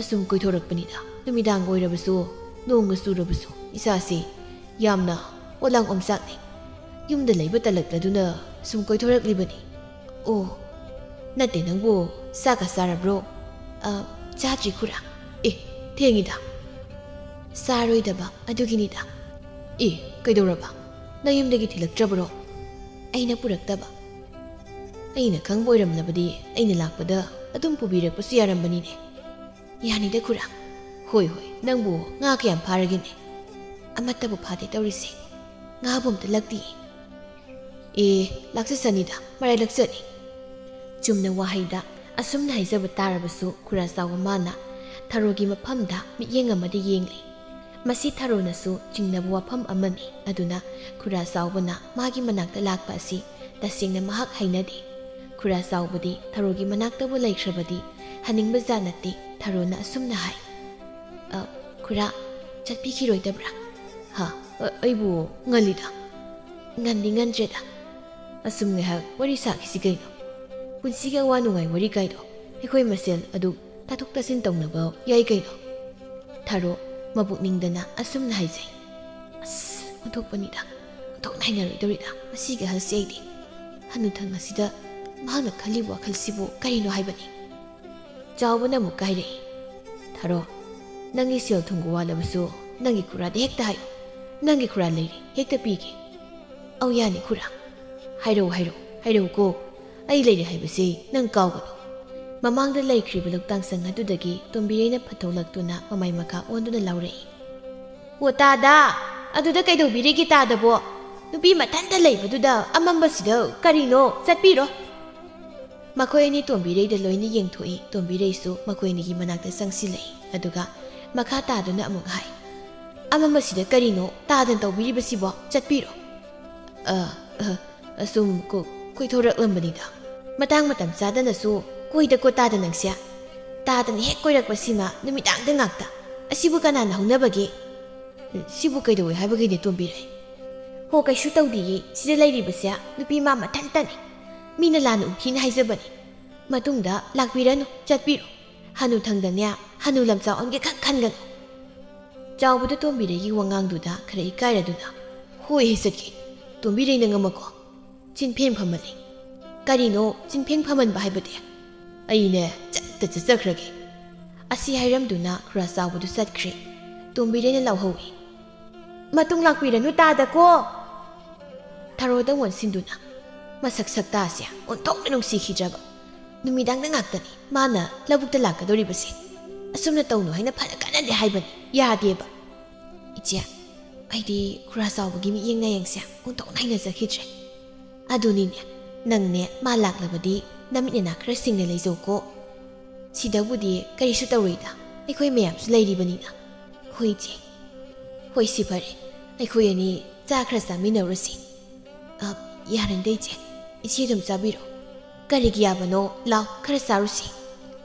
"ꯑꯁꯨꯝ ꯀꯣꯏꯊꯣꯔꯛꯄꯅꯤꯗ꯫ ꯅꯨꯃꯤꯗꯥꯡ ꯑꯣꯏꯔꯕꯁꯨ, ꯅꯣꯡꯒ ꯆꯨꯔꯕꯁꯨ, ꯏꯁꯥꯁꯤ ꯌꯥꯝꯅ ꯄꯣꯂꯥꯡ ꯑꯣꯝꯆꯥꯛꯅꯩ꯫ ꯌꯨꯝꯗ ꯂꯩꯕ ꯇꯜꯂꯛꯂꯗꯨꯅ ꯁꯨꯝ ꯀꯣꯏꯊꯣꯔꯛꯂꯤꯕꯅꯤ꯫" "ꯑꯣ, ꯅꯠꯇꯦ, ꯅꯪꯕꯨ ꯆꯥꯛꯀ ꯆꯥꯔꯕ꯭ꯔꯣ?" "ꯑ, ꯆꯥꯗ꯭ꯔꯤ ꯈꯨꯔꯥ꯫" "ꯑꯦ, ꯊꯦꯡꯉꯤꯗ꯫" "ꯆꯥꯔꯣꯏꯗꯕ ꯑꯗꯨꯒꯤꯅꯤꯗ꯫" "ꯑꯦ, ꯀꯩꯗꯧꯔꯕ? ꯅꯌꯨꯝꯗꯒꯤ ꯊꯤꯜꯂꯛꯇ꯭ꯔꯕꯔꯣ?" "ꯑꯩꯅ ꯄꯨꯔꯛꯇꯕ꯫" "ꯑꯩꯅ ꯈꯪꯕ ꯑꯣꯏꯔꯝꯂꯕꯗꯤ ꯑꯩꯅ ꯂꯥꯛꯄꯗ ꯑꯗꯨꯝ ꯄꯨꯕꯤꯔꯛꯄꯁꯨ ꯌꯥꯔꯝꯕꯅꯤꯅꯦ꯫" "ꯌꯥꯅꯤꯗ ꯈꯨꯔꯥ꯫" "ꯍꯣꯏ, ꯍꯣꯏ, ꯅꯪꯕꯨ ꯉꯥ ꯀꯌꯥꯝ ꯐꯥꯔꯒꯦꯅꯦ?" "ꯑꯃꯠꯇꯕꯨ ꯐꯥꯗꯦ ꯇꯧꯔꯤꯁꯦ꯫ ꯉꯥꯕꯨ ꯑꯝꯇ ꯂꯛꯇꯤꯌꯦ꯫" "ꯑꯦ, ꯂꯥꯛꯆꯁꯅꯤꯗ, ꯃꯔꯥꯏ ꯂꯛꯆꯅꯤ꯫" ꯆꯨꯝꯅ ꯋꯥꯍꯩꯗ ꯑꯁꯨꯝꯅ ꯍꯥꯏꯖꯕ ꯇꯥꯔꯕꯁꯨ, ꯈꯨꯔꯥ ꯆꯥꯎꯕ ꯃꯥꯅ ꯊꯔꯣꯒꯤ ꯃꯐꯝꯗ ꯃꯤꯠꯌꯦꯡ ꯑꯃꯗ ꯌꯦꯡꯂꯤ꯫ ꯃꯁꯤ ꯊꯔꯣꯅꯁꯨ ꯆꯤꯡꯅꯕ ꯋꯥꯐꯝ ꯑꯃꯅꯤ꯫ ꯑꯗꯨꯅ ꯈꯨꯔꯥ ꯆꯥꯎꯕꯅ ꯃꯥꯒꯤ ꯃꯅꯥꯛꯇ ꯂꯥꯛꯄ ꯑꯁꯤ ꯇꯁꯦꯡꯅ ꯃꯍꯥꯛ ꯍꯩꯅꯗꯦ꯫ ꯈꯨꯔꯥ ꯆꯥꯎꯕꯗꯤ ꯊꯔꯣꯒꯤ ꯃꯅꯥꯛꯇꯕꯨ ꯂꯩꯈ꯭ꯔꯕꯗꯤ ꯍꯟꯅꯤꯡꯕ ꯖꯥꯠ ꯅꯠꯇꯦ꯫ ꯊꯔꯣꯅ ꯑꯁꯨꯝꯅ ꯍꯥꯏ, "ꯑ, ꯈꯨꯔꯥ, ꯆꯠꯄꯤꯈꯤꯔꯣꯏꯗꯕ꯭ꯔꯥ?" "ꯍꯥ? ꯑ, ꯑꯩꯕꯨ ꯉꯜꯂꯤꯗ꯫" "ꯉꯟꯗꯤ ꯉꯟꯗ꯭ꯔꯦꯗ꯫" "ꯑꯁꯨꯝ ꯉꯥꯏꯍꯥꯛ ꯋꯥꯔꯤ ꯁꯥꯈꯤꯁꯤ ꯀꯩꯅꯣ꯫ ꯄꯨꯟꯁꯤꯒꯤ ꯑꯋꯥ ꯅꯨꯡꯉꯥꯏ ꯋꯥꯔꯤ ꯀꯥꯏꯗꯣ ꯑꯩꯈꯣꯏ ꯃꯁꯦꯜ ꯑꯗꯨ ꯇꯥꯊꯣꯛ ꯇꯥꯁꯤꯟ ꯇꯧꯅꯕ ꯌꯥꯏ ꯀꯩꯅꯣ꯫" ꯊꯔꯣ ꯃꯕꯨꯛ ꯅꯤꯡꯗꯅ ꯑꯁꯨꯝꯅ ꯍꯥꯏꯖꯩ, "ꯑꯁ, ꯑꯣꯟꯊꯣꯛꯄꯅꯤꯗ, ꯑꯣꯟꯊꯣꯛꯅ ꯍꯩꯅꯔꯣꯏꯗꯧꯔꯤꯗ ꯃꯁꯤꯒꯤ ꯑꯍꯜꯁꯦ ꯑꯩꯗꯤ꯫ ꯍꯅꯨꯊꯪ ꯑꯁꯤꯗ ꯃꯍꯥꯛꯅ ꯈꯜꯂꯤꯕ ꯋꯥꯈꯜꯁꯤꯕꯨ ꯀꯔꯤꯅꯣ ꯍꯥꯏꯕꯅꯤ?" ꯆꯥꯎꯕꯅ ꯑꯃꯨꯛꯀ ꯍꯥꯏꯔꯛꯏ, "ꯊꯔꯣ, ꯅꯪꯒꯤ ꯁꯦꯜ ꯊꯨꯝꯒ ꯋꯥꯠꯂꯕꯁꯨ ꯅꯪꯒꯤ ꯈꯨꯔꯥꯗ ꯍꯦꯛꯇ ꯍꯥꯏꯌꯨ꯫ ꯅꯪꯒꯤ ꯈꯨꯔꯥ ꯂꯩꯔꯤ, ꯍꯦꯛꯇ ꯄꯤꯒꯦ꯫" "ꯑꯧ, ꯌꯥꯅꯤ ꯈꯨꯔꯥ꯫ ꯍꯥꯏꯔꯛꯎ, ꯍꯥꯏꯔꯛꯎ, ꯍꯥꯏꯔꯛꯎꯀꯣ꯫ ꯑꯩ ꯂꯩꯔꯦ ꯍꯥꯏꯕꯁꯤ ꯅꯪ ꯀꯥꯎꯒꯅꯨ꯫" ꯃꯃꯥꯡꯗ ꯂꯩꯈ꯭ꯔꯤꯕ ꯂꯧꯇꯥꯡꯁꯪ ꯑꯗꯨꯗꯒꯤ ꯇꯣꯝꯕꯤꯔꯩꯅ ꯐꯠꯊꯣꯛꯂꯛꯇꯨꯅ ꯃꯃꯥꯏ ꯃꯀꯥ ꯑꯣꯟꯗꯨꯅ ꯂꯥꯎꯔꯛꯏ, "ꯑꯣ ꯇꯥꯗ, ꯑꯗꯨꯗ ꯀꯩꯗꯧꯕꯤꯔꯤꯒꯦ ꯇꯥꯗꯕꯣ? ꯅꯨꯄꯤ ꯃꯊꯟꯇ ꯂꯩꯕꯗꯨꯗ ꯑꯃꯝꯕꯁꯤꯗ ꯀꯔꯤꯅꯣ? ꯆꯠꯄꯤꯔꯣ!" ꯃꯈꯣꯏ ꯑꯅꯤ ꯇꯣꯝꯕꯤꯔꯩꯗ ꯂꯣꯏꯅ ꯌꯦꯡꯊꯣꯛꯏ꯫ ꯇꯣꯝꯕꯤꯔꯩꯁꯨ ꯃꯈꯣꯏ ꯑꯅꯤꯒꯤ ꯃꯅꯥꯛꯇ ꯆꯪꯁꯤꯜꯂꯛꯏ꯫ ꯑꯗꯨꯒ ꯃꯈꯥ ꯇꯥꯗꯨꯅ ꯑꯃꯨꯛ ꯍꯥꯏ, "ꯑꯃꯝꯕꯁꯤꯗ ꯀꯔꯤꯅꯣ ꯇꯥꯗꯅ ꯇꯧꯕꯤꯔꯤꯕꯁꯤꯕꯣ? ꯆꯠꯄꯤꯔꯣ!" "ꯑ, ꯑ, ꯑꯁꯨꯝ ꯀꯣ-, ꯀꯣꯏꯊꯣꯔꯛꯂꯝꯕꯅꯤꯗ꯫ ꯃꯇꯥꯡ ꯃꯇꯝ ꯆꯥꯗꯅꯁꯨ ꯀꯣꯏꯗꯀꯣ ꯇꯥꯗ ꯅꯪꯁꯦ꯫ ꯇꯥꯗꯅ ꯍꯦꯛ ꯀꯣꯏꯔꯛꯄꯁꯤꯃ ꯅꯨꯃꯤꯗꯥꯡꯗ ꯉꯥꯛꯇ꯫ ꯑꯁꯤꯕꯨ ꯀꯅꯥꯅ ꯍꯧꯅꯕꯒꯦ? ꯁꯤꯕꯨ ꯀꯩꯗꯧꯋꯦ ꯍꯥꯏꯕꯒꯤꯅꯦ ꯇꯣꯝꯕꯤꯔꯩ?" "ꯍꯣ, ꯀꯩꯁꯨ ꯇꯧꯗꯤꯌꯦ꯫ ꯁꯤꯗ ꯂꯩꯔꯤꯕꯁꯦ ꯅꯨꯄꯤ ꯃꯥ ꯃꯊꯟꯇꯅꯤ꯫ ꯃꯤꯅ ꯂꯥꯟꯅ ꯎꯈꯤꯅ ꯍꯥꯏꯖꯕꯅꯤ꯫ ꯃꯇꯨꯡꯗ ꯂꯥꯛꯄꯤꯔꯅꯨ, ꯆꯠꯄꯤꯔꯣ꯫ ꯍꯅꯨ ꯊꯪꯗꯅꯦ, ꯍꯅꯨ ꯂꯝꯆꯥ ꯑꯣꯟꯒꯦ ꯈꯛ ꯈꯟꯒꯅꯨ꯫" ꯆꯥꯎꯕꯗꯨ ꯇꯣꯝꯕꯤꯔꯩꯒꯤ ꯋꯥꯉꯥꯡꯗꯨꯗ ꯈꯔ ꯏꯀꯥꯏꯔꯗꯨꯅ, "ꯍꯣꯏ, ꯆꯠꯀꯦ꯫ ꯇꯣꯝꯕꯤꯔꯩꯅ ꯉꯝꯃꯀꯣ꯫ ꯆꯤꯟꯐꯦꯡ ꯐꯝꯃꯜꯂꯤ꯫" "ꯀꯔꯤꯅꯣ ꯆꯤꯟꯐꯦꯡ ꯐꯝꯃꯟꯕ ꯍꯥꯏꯕꯗꯤ? ꯑꯩꯅꯦ ꯆꯠꯇ ꯆꯠꯆꯈ꯭ꯔꯒꯦ꯫" ꯑꯁꯤ ꯍꯥꯏꯔꯝꯗꯨꯅ ꯈꯨꯔꯥ ꯆꯥꯎꯕꯗꯨ ꯆꯠꯈ꯭ꯔꯦ꯫ ꯇꯣꯝꯕꯤꯔꯩꯅ ꯂꯥꯎꯍꯧꯏ, "ꯃꯇꯨꯡ ꯂꯥꯛꯄꯤꯔꯅꯨ ꯇꯥꯗꯀꯣ!" ꯊꯔꯣꯗ ꯑꯣꯟꯁꯤꯟꯗꯨꯅ, ꯃꯁꯛ ꯁꯛꯇꯥꯁꯦ ꯑꯣꯟꯊꯣꯛꯅ ꯅꯨꯡꯁꯤꯈꯤꯗ꯭ꯔꯕ꯫ ꯅꯨꯃꯤꯗꯥꯡꯗ ꯉꯥꯛꯇꯅꯤ ꯃꯥꯅ ꯂꯧꯕꯨꯛꯇ ꯂꯥꯛꯀꯗꯧꯔꯤꯕꯁꯦ꯫ ꯑꯁꯨꯝꯅ ꯇꯧꯅꯨ ꯍꯥꯏꯅ ꯐꯅ ꯀꯟꯅꯗꯤ ꯍꯥꯏꯕꯅꯤ, ꯌꯥꯗꯦꯕ꯫ "ꯏꯆꯦ, ꯑꯩꯗꯤ ꯈꯨꯔꯥ ꯆꯥꯎꯕꯒꯤ ꯃꯤꯠꯌꯦꯡ ꯅꯥꯌꯦꯡꯁꯦ ꯑꯣꯟꯊꯣꯛꯅ ꯍꯩꯅꯖꯈꯤꯗ꯭ꯔꯦ꯫ ꯑꯗꯨꯅꯤꯅꯦ, ꯅꯪꯅꯦ ꯃꯥ ꯂꯥꯛꯂꯕꯗꯤ ꯅꯃꯤꯠ ꯅꯅꯥ ꯈꯔ ꯁꯤꯡꯅ ꯂꯩꯖꯧꯀꯣ꯫ ꯁꯤꯗꯕꯨꯗꯤ ꯀꯔꯤꯁꯨ ꯇꯧꯔꯣꯏꯗ, ꯑꯩꯈꯣꯏ ꯃꯌꯥꯝꯁꯨ ꯂꯩꯔꯤꯕꯅꯤꯅ꯫" "ꯍꯣꯏ ꯏꯆꯦ, ꯍꯣꯏ ꯁꯤ ꯐꯔꯦ, ꯑꯩꯈꯣꯏ ꯑꯅꯤ ꯆꯥ ꯈꯔ ꯆꯥꯃꯤꯟꯅꯔꯨꯁꯤ꯫" "ꯑ, ꯌꯥꯔꯦꯗ ꯏꯆꯦ, ꯏꯆꯦ ꯑꯗꯨꯝ ꯆꯥꯕꯤꯔꯣ꯫" "ꯀꯔꯤꯒꯤ ꯌꯥꯕꯅꯣ? ꯂꯥꯎ, ꯈꯔ ꯆꯥꯔꯨꯁꯤ꯫"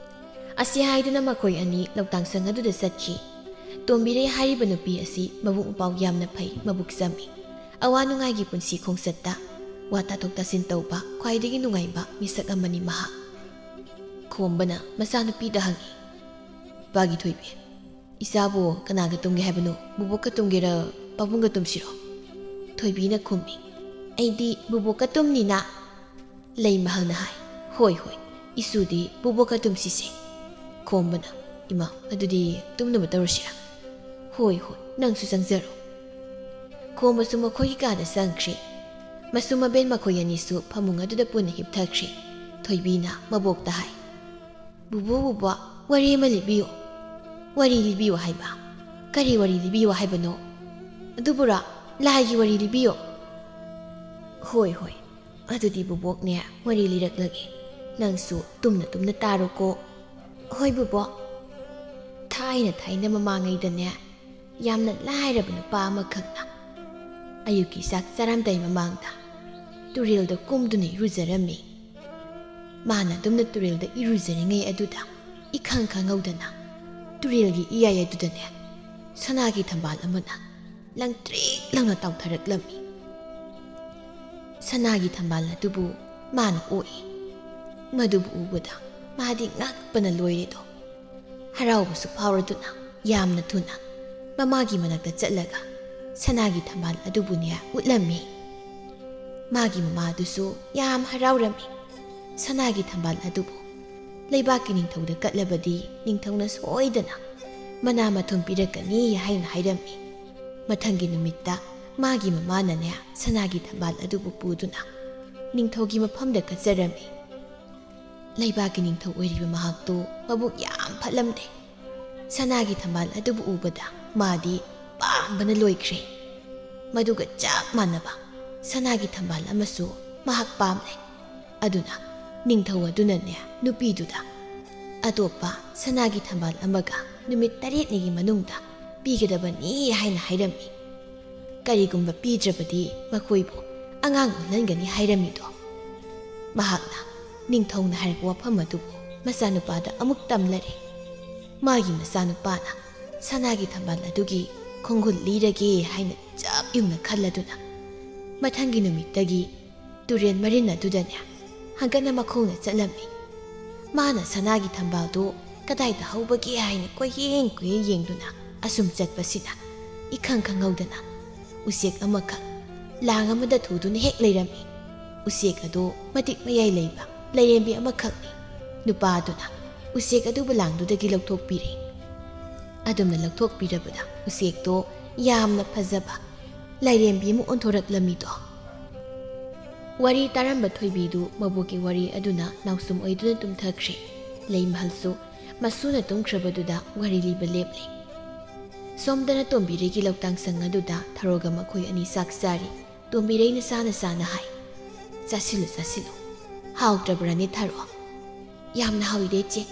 ꯑꯁꯤ ꯍꯥꯏꯗꯨꯅ ꯃꯈꯣꯏ ꯑꯅꯤ ꯂꯧꯇꯥꯡ ꯁꯪ ꯑꯗꯨꯗ ꯆꯠꯈꯤ꯫ ꯇꯣꯝꯕꯤꯔꯩ ꯍꯥꯏꯔꯤꯕ ꯅꯨꯄꯤ ꯑꯁꯤ ꯃꯕꯨꯛ ꯃꯄꯥꯎ ꯌꯥꯝꯅ ꯐꯩ, ꯃꯕꯨꯛ ꯆꯝꯃꯤ꯫ ꯑꯋꯥ ꯅꯨꯡꯉꯥꯏꯒꯤ ꯄꯨꯟꯁꯤ ꯈꯣꯡꯆꯠꯇ ꯋꯥ ꯇꯥꯊꯣꯛ ꯇꯥꯁꯤꯟ ꯇꯧꯕ ꯈ꯭ꯋꯥꯏꯗꯒꯤ ꯅꯨꯡꯉꯥꯏꯕ ꯃꯤꯁꯛ ꯑꯃꯅꯤ ꯃꯍꯥꯛ꯫ ꯈꯣꯝꯕꯅ ꯃꯆꯥꯅꯨꯄꯤꯗ ꯍꯪꯉꯤ, "ꯏꯄꯥꯒꯤ ꯊꯣꯏꯕꯤ, ꯏꯆꯥꯕꯨ ꯀꯅꯥꯒ ꯇꯨꯝꯒꯦ ꯍꯥꯏꯕꯅꯣ? ꯕꯨꯕꯣꯛꯀ ꯇꯨꯝꯒꯦꯔ, ꯄꯥꯕꯨꯡꯒ ꯇꯨꯝꯁꯤꯔꯣ?" ꯊꯣꯏꯕꯤꯅ ꯈꯨꯝꯃꯤ, "ꯑꯩꯗꯤ ꯕꯨꯕꯣꯛꯀ ꯇꯨꯝꯅꯤꯅ꯫" ꯂꯩꯃꯍꯜꯅ ꯍꯥꯏ, "ꯍꯣꯏ, ꯍꯣꯏ, ꯏꯁꯨꯗꯤ ꯕꯨꯕꯣꯛꯀ ꯇꯨꯝꯁꯤꯁꯦ꯫" ꯈꯣꯝꯕꯅ, "ꯏꯃꯥ, ꯑꯗꯨꯗꯤ ꯇꯨꯝꯅꯕ ꯇꯧꯔꯁꯤꯔꯥ?" "ꯍꯣꯏ, ꯍꯣꯏ, ꯅꯪꯁꯨ ꯆꯪꯖꯔꯣ꯫" ꯈꯣꯝꯕꯁꯨ ꯃꯈꯣꯏꯒꯤ ꯀꯥꯗ ꯆꯪꯈ꯭ꯔꯦ꯫ ꯃꯁꯨ ꯃꯕꯦꯟ ꯃꯈꯣꯏ ꯑꯅꯤꯁꯨ ꯐꯃꯨꯡ ꯑꯗꯨꯗ ꯄꯨꯟꯅ ꯍꯤꯞꯊꯈ꯭ꯔꯦ꯫ ꯊꯣꯏꯕꯤꯅ ꯃꯕꯣꯛꯇ ꯍꯥꯏ, "ꯕꯨꯕꯣꯛ, ꯕꯨꯕꯣꯛ, ꯋꯥꯔꯤ ꯑꯃ ꯂꯤꯕꯤꯌꯨ꯫" "ꯋꯥꯔꯤ ꯂꯤꯕꯤꯌꯨ ꯍꯥꯏꯕ?" "ꯀꯔꯤ ꯋꯥꯔꯤ ꯂꯤꯕꯤꯌꯣ ꯍꯥꯏꯕꯅꯣ?" "ꯑꯗꯨꯕꯨꯔꯣ, ꯂꯥꯏꯒꯤ ꯋꯥꯔꯤ ꯂꯤꯕꯤꯌꯣ꯫" "ꯍꯣꯏ, ꯍꯣꯏ, ꯑꯗꯨꯗꯤ ꯕꯨꯕꯣꯛꯅꯦ ꯋꯥꯔꯤ ꯂꯤꯔꯛꯂꯒꯦ, ꯅꯪꯁꯨ ꯇꯨꯝꯅ ꯇꯨꯝꯅ ꯇꯥꯔꯣꯀꯣ꯫" "ꯍꯣꯏ ꯕꯨꯕꯣꯛ꯫" ꯊꯥꯏꯅ ꯊꯥꯏꯅ ꯃꯃꯥꯡꯉꯩꯗꯅꯦ, ꯌꯥꯝꯅ ꯂꯥꯏꯔꯕ ꯅꯨꯄꯥ ꯑꯃꯈꯛꯅ ꯑꯌꯨꯛꯀꯤ ꯆꯥꯛ ꯆꯥꯔꯝꯗꯥꯏ ꯃꯃꯥꯡꯗ ꯇꯨꯔꯦꯜꯗ ꯀꯨꯝꯗꯨꯅ ꯏꯔꯨꯖꯔꯝꯃꯤ꯫ ꯃꯥꯅ ꯑꯗꯨꯝꯅ ꯇꯨꯔꯦꯜꯗ ꯏꯔꯨꯖꯔꯤꯉꯩ ꯑꯗꯨꯗ, ꯏꯈꯪ ꯈꯪꯍꯧꯗꯅ ꯇꯨꯔꯦꯜꯒꯤ ꯏꯌꯥꯏ ꯑꯗꯨꯗꯅꯦ, ꯁꯅꯥꯒꯤ ꯊꯝꯕꯥꯜ ꯑꯃꯅ ꯂꯪꯇ꯭ꯔꯤꯛ ꯂꯪꯅ ꯇꯥꯎꯊꯔꯛꯂꯝꯃꯤ꯫ ꯁꯅꯥꯒꯤ ꯊꯝꯕꯥꯜ ꯑꯗꯨꯕꯨ ꯃꯥꯅ ꯑꯣꯛꯏ꯫ ꯃꯗꯨꯕꯨ ꯎꯕꯗ ꯃꯥꯗꯤ ꯉꯛꯄꯅ ꯂꯣꯏꯔꯦꯗꯣ꯫ ꯍꯔꯥꯎꯕꯁꯨ ꯐꯥꯎꯔꯗꯨꯅ ꯌꯥꯝꯅ ꯊꯨꯅ ꯃꯃꯥꯒꯤ ꯃꯅꯥꯛꯇ ꯆꯠꯂꯒ ꯁꯅꯥꯒꯤ ꯊꯝꯕꯥꯜ ꯑꯗꯨꯕꯨꯅꯦ ꯎꯠꯂꯝꯃꯤ꯫ ꯃꯥꯒꯤ ꯃꯃꯥ ꯑꯗꯨꯁꯨ ꯌꯥꯝ ꯍꯔꯥꯎꯔꯝꯃꯤ꯫ ꯁꯅꯥꯒꯤ ꯊꯝꯕꯥꯜ ꯑꯗꯨꯕꯨ ꯂꯩꯕꯥꯛꯀꯤ ꯅꯤꯡꯊꯧꯗ ꯀꯠꯂꯕꯗꯤ ꯅꯤꯡꯊꯧꯅ ꯁꯣꯏꯗꯅ ꯃꯅꯥ ꯃꯊꯨꯝ ꯄꯤꯔꯛꯀꯅꯤ ꯍꯥꯏꯅ ꯍꯥꯏꯔꯝꯃꯤ꯫ ꯃꯊꯪꯒꯤ ꯅꯨꯃꯤꯠꯇ ꯃꯥꯒꯤ ꯃꯃꯥꯅꯅꯦ ꯁꯅꯥꯒꯤ ꯊꯝꯕꯥꯜ ꯑꯗꯨꯕꯨ ꯄꯨꯗꯨꯅ ꯅꯤꯡꯊꯧꯒꯤ ꯃꯐꯝꯗ ꯀꯠꯆꯔꯝꯃꯤ꯫ ꯂꯩꯕꯥꯛꯀꯤ ꯅꯤꯡꯊꯧ ꯑꯣꯏꯔꯤꯕ ꯃꯍꯥꯛꯇꯨ ꯃꯕꯨꯛ ꯌꯥꯝ ꯐꯠꯂꯝꯗꯦ꯫ ꯁꯅꯥꯒꯤ ꯊꯝꯕꯥꯜ ꯑꯗꯨꯕꯨ ꯎꯕꯗ ꯃꯥꯗꯤ ꯄꯥꯝꯕꯅ ꯂꯣꯏꯈ꯭ꯔꯦ꯫ ꯃꯗꯨꯒ ꯆꯞ ꯃꯥꯟꯅꯕ ꯁꯅꯥꯒꯤ ꯊꯝꯕꯥꯜ ꯑꯃꯁꯨ ꯃꯍꯥꯛ ꯄꯥꯝꯂꯦ꯫ ꯑꯗꯨꯅ ꯅꯤꯡꯊꯧ ꯑꯗꯨꯅꯅꯦ ꯅꯨꯄꯤꯗꯨꯗ ꯑꯇꯣꯞꯄ ꯁꯅꯥꯒꯤ ꯊꯝꯕꯥꯜ ꯑꯃꯒ ꯅꯨꯃꯤꯠ ꯇꯔꯦꯠꯅꯤꯒꯤ ꯃꯅꯨꯡꯗ ꯄꯤꯒꯗꯕꯅꯤ ꯍꯥꯏꯅ ꯍꯥꯏꯔꯝꯃꯤ꯫ ꯀꯔꯤꯒꯨꯝꯕ ꯄꯤꯗ꯭ꯔꯕꯗꯤ ꯃꯈꯣꯏꯕꯨ ꯑꯉꯥꯡ ꯑꯣꯜꯍꯟꯒꯅꯤ ꯍꯥꯏꯔꯝꯃꯤꯗꯣ꯫ ꯃꯍꯥꯛꯅ ꯅꯤꯡꯊꯧꯅ ꯍꯥꯏꯔꯛꯄ ꯋꯥꯐꯝ ꯑꯗꯨꯕꯨ ꯃꯆꯥꯅꯨꯄꯥꯗ ꯑꯃꯨꯛ ꯇꯝꯂꯔꯦ꯫ ꯃꯥꯒꯤ ꯃꯆꯥꯅꯨꯄꯥꯅ ꯁꯅꯥꯒꯤ ꯊꯝꯕꯥꯜ ꯑꯗꯨꯒꯤ ꯈꯣꯡꯒꯨꯜ ꯂꯤꯔꯒꯦ ꯍꯥꯏꯅ ꯆꯞ ꯌꯨꯡꯅ ꯈꯜꯂꯗꯨꯅ ꯃꯊꯪꯒꯤ ꯅꯨꯃꯤꯠꯇꯒꯤ ꯇꯨꯔꯦꯜ ꯃꯔꯤꯟ ꯑꯗꯨꯗꯅꯦ ꯍꯪꯒꯠꯅ ꯃꯈꯣꯡꯅ ꯆꯠꯂꯝꯃꯤ꯫ ꯃꯥꯅ ꯁꯅꯥꯒꯤ ꯊꯝꯕꯥꯜꯗꯨ ꯀꯗꯥꯏꯗ ꯍꯧꯕꯒꯦ ꯍꯥꯏꯅ ꯀꯣꯏꯌꯦꯡ ꯀꯣꯏꯌꯦꯡ ꯌꯦꯡꯗꯨꯅ ꯑꯁꯨꯝ ꯆꯠꯄꯁꯤꯗ ꯏꯈꯪ ꯈꯪꯍꯧꯗꯅ ꯎꯆꯦꯛ ꯑꯃꯈꯛ ꯂꯥꯡ ꯑꯃꯗ ꯊꯨꯗꯨꯅ ꯍꯦꯛ ꯂꯩꯔꯝꯃꯤ꯫ ꯎꯆꯦꯛ ꯑꯗꯨ ꯃꯇꯤꯛ ꯃꯌꯥꯏ ꯂꯩꯕ ꯂꯥꯏꯔꯦꯝꯕꯤ ꯑꯃꯈꯛꯅꯤ꯫ ꯅꯨꯄꯥ ꯑꯗꯨꯅ ꯎꯆꯦꯛ ꯑꯗꯨꯕꯨ ꯂꯥꯡꯗꯨꯗꯒꯤ ꯂꯧꯊꯣꯛꯄꯤꯔꯦ꯫ ꯑꯗꯨꯝꯅ ꯂꯧꯊꯣꯛꯄꯤꯔꯕꯗ ꯎꯆꯦꯛꯇꯣ ꯌꯥꯝꯅ ꯐꯖꯕ ꯂꯥꯏꯔꯦꯝꯕꯤ ꯑꯃ ꯑꯣꯟꯊꯣꯔꯛꯂꯝꯃꯤꯗꯣ꯫ ꯋꯥꯔꯤ ꯇꯥꯔꯝꯕ ꯊꯣꯏꯕꯤꯗꯨ ꯃꯕꯣꯛꯀꯤ ꯋꯥꯔꯤ ꯑꯗꯨꯅ ꯅꯥꯎꯁꯨꯝ ꯑꯣꯏꯗꯨꯅ ꯇꯨꯝꯊꯈ꯭ꯔꯦ꯫ ꯂꯩꯃꯍꯜꯁꯨ ꯃꯁꯨꯅ ꯇꯨꯝꯈ꯭ꯔꯕꯗꯨꯗ ꯋꯥꯔꯤ ꯂꯤꯕ ꯂꯦꯞꯂꯦ꯫ ꯁꯣꯝꯗꯅ ꯇꯣꯝꯕꯤꯔꯩꯒꯤ ꯂꯧꯇꯥꯡ ꯁꯪ ꯑꯗꯨꯗ ꯊꯔꯣꯒ ꯃꯈꯣꯏ ꯑꯅꯤ ꯆꯥꯛ ꯆꯥꯔꯤ꯫ ꯇꯣꯝꯕꯤꯔꯩꯅ ꯆꯥꯅ ꯆꯥꯅ ꯍꯥꯏ, "ꯆꯥꯁꯤꯜꯂꯨ, ꯆꯥꯁꯤꯜꯂꯨ꯫ ꯍꯥꯎꯇ꯭ꯔꯕ꯭ꯔꯅꯦ ꯊꯔꯣ? ꯌꯥꯝꯅ ꯍꯥꯎꯏꯗ ꯏꯆꯦ꯫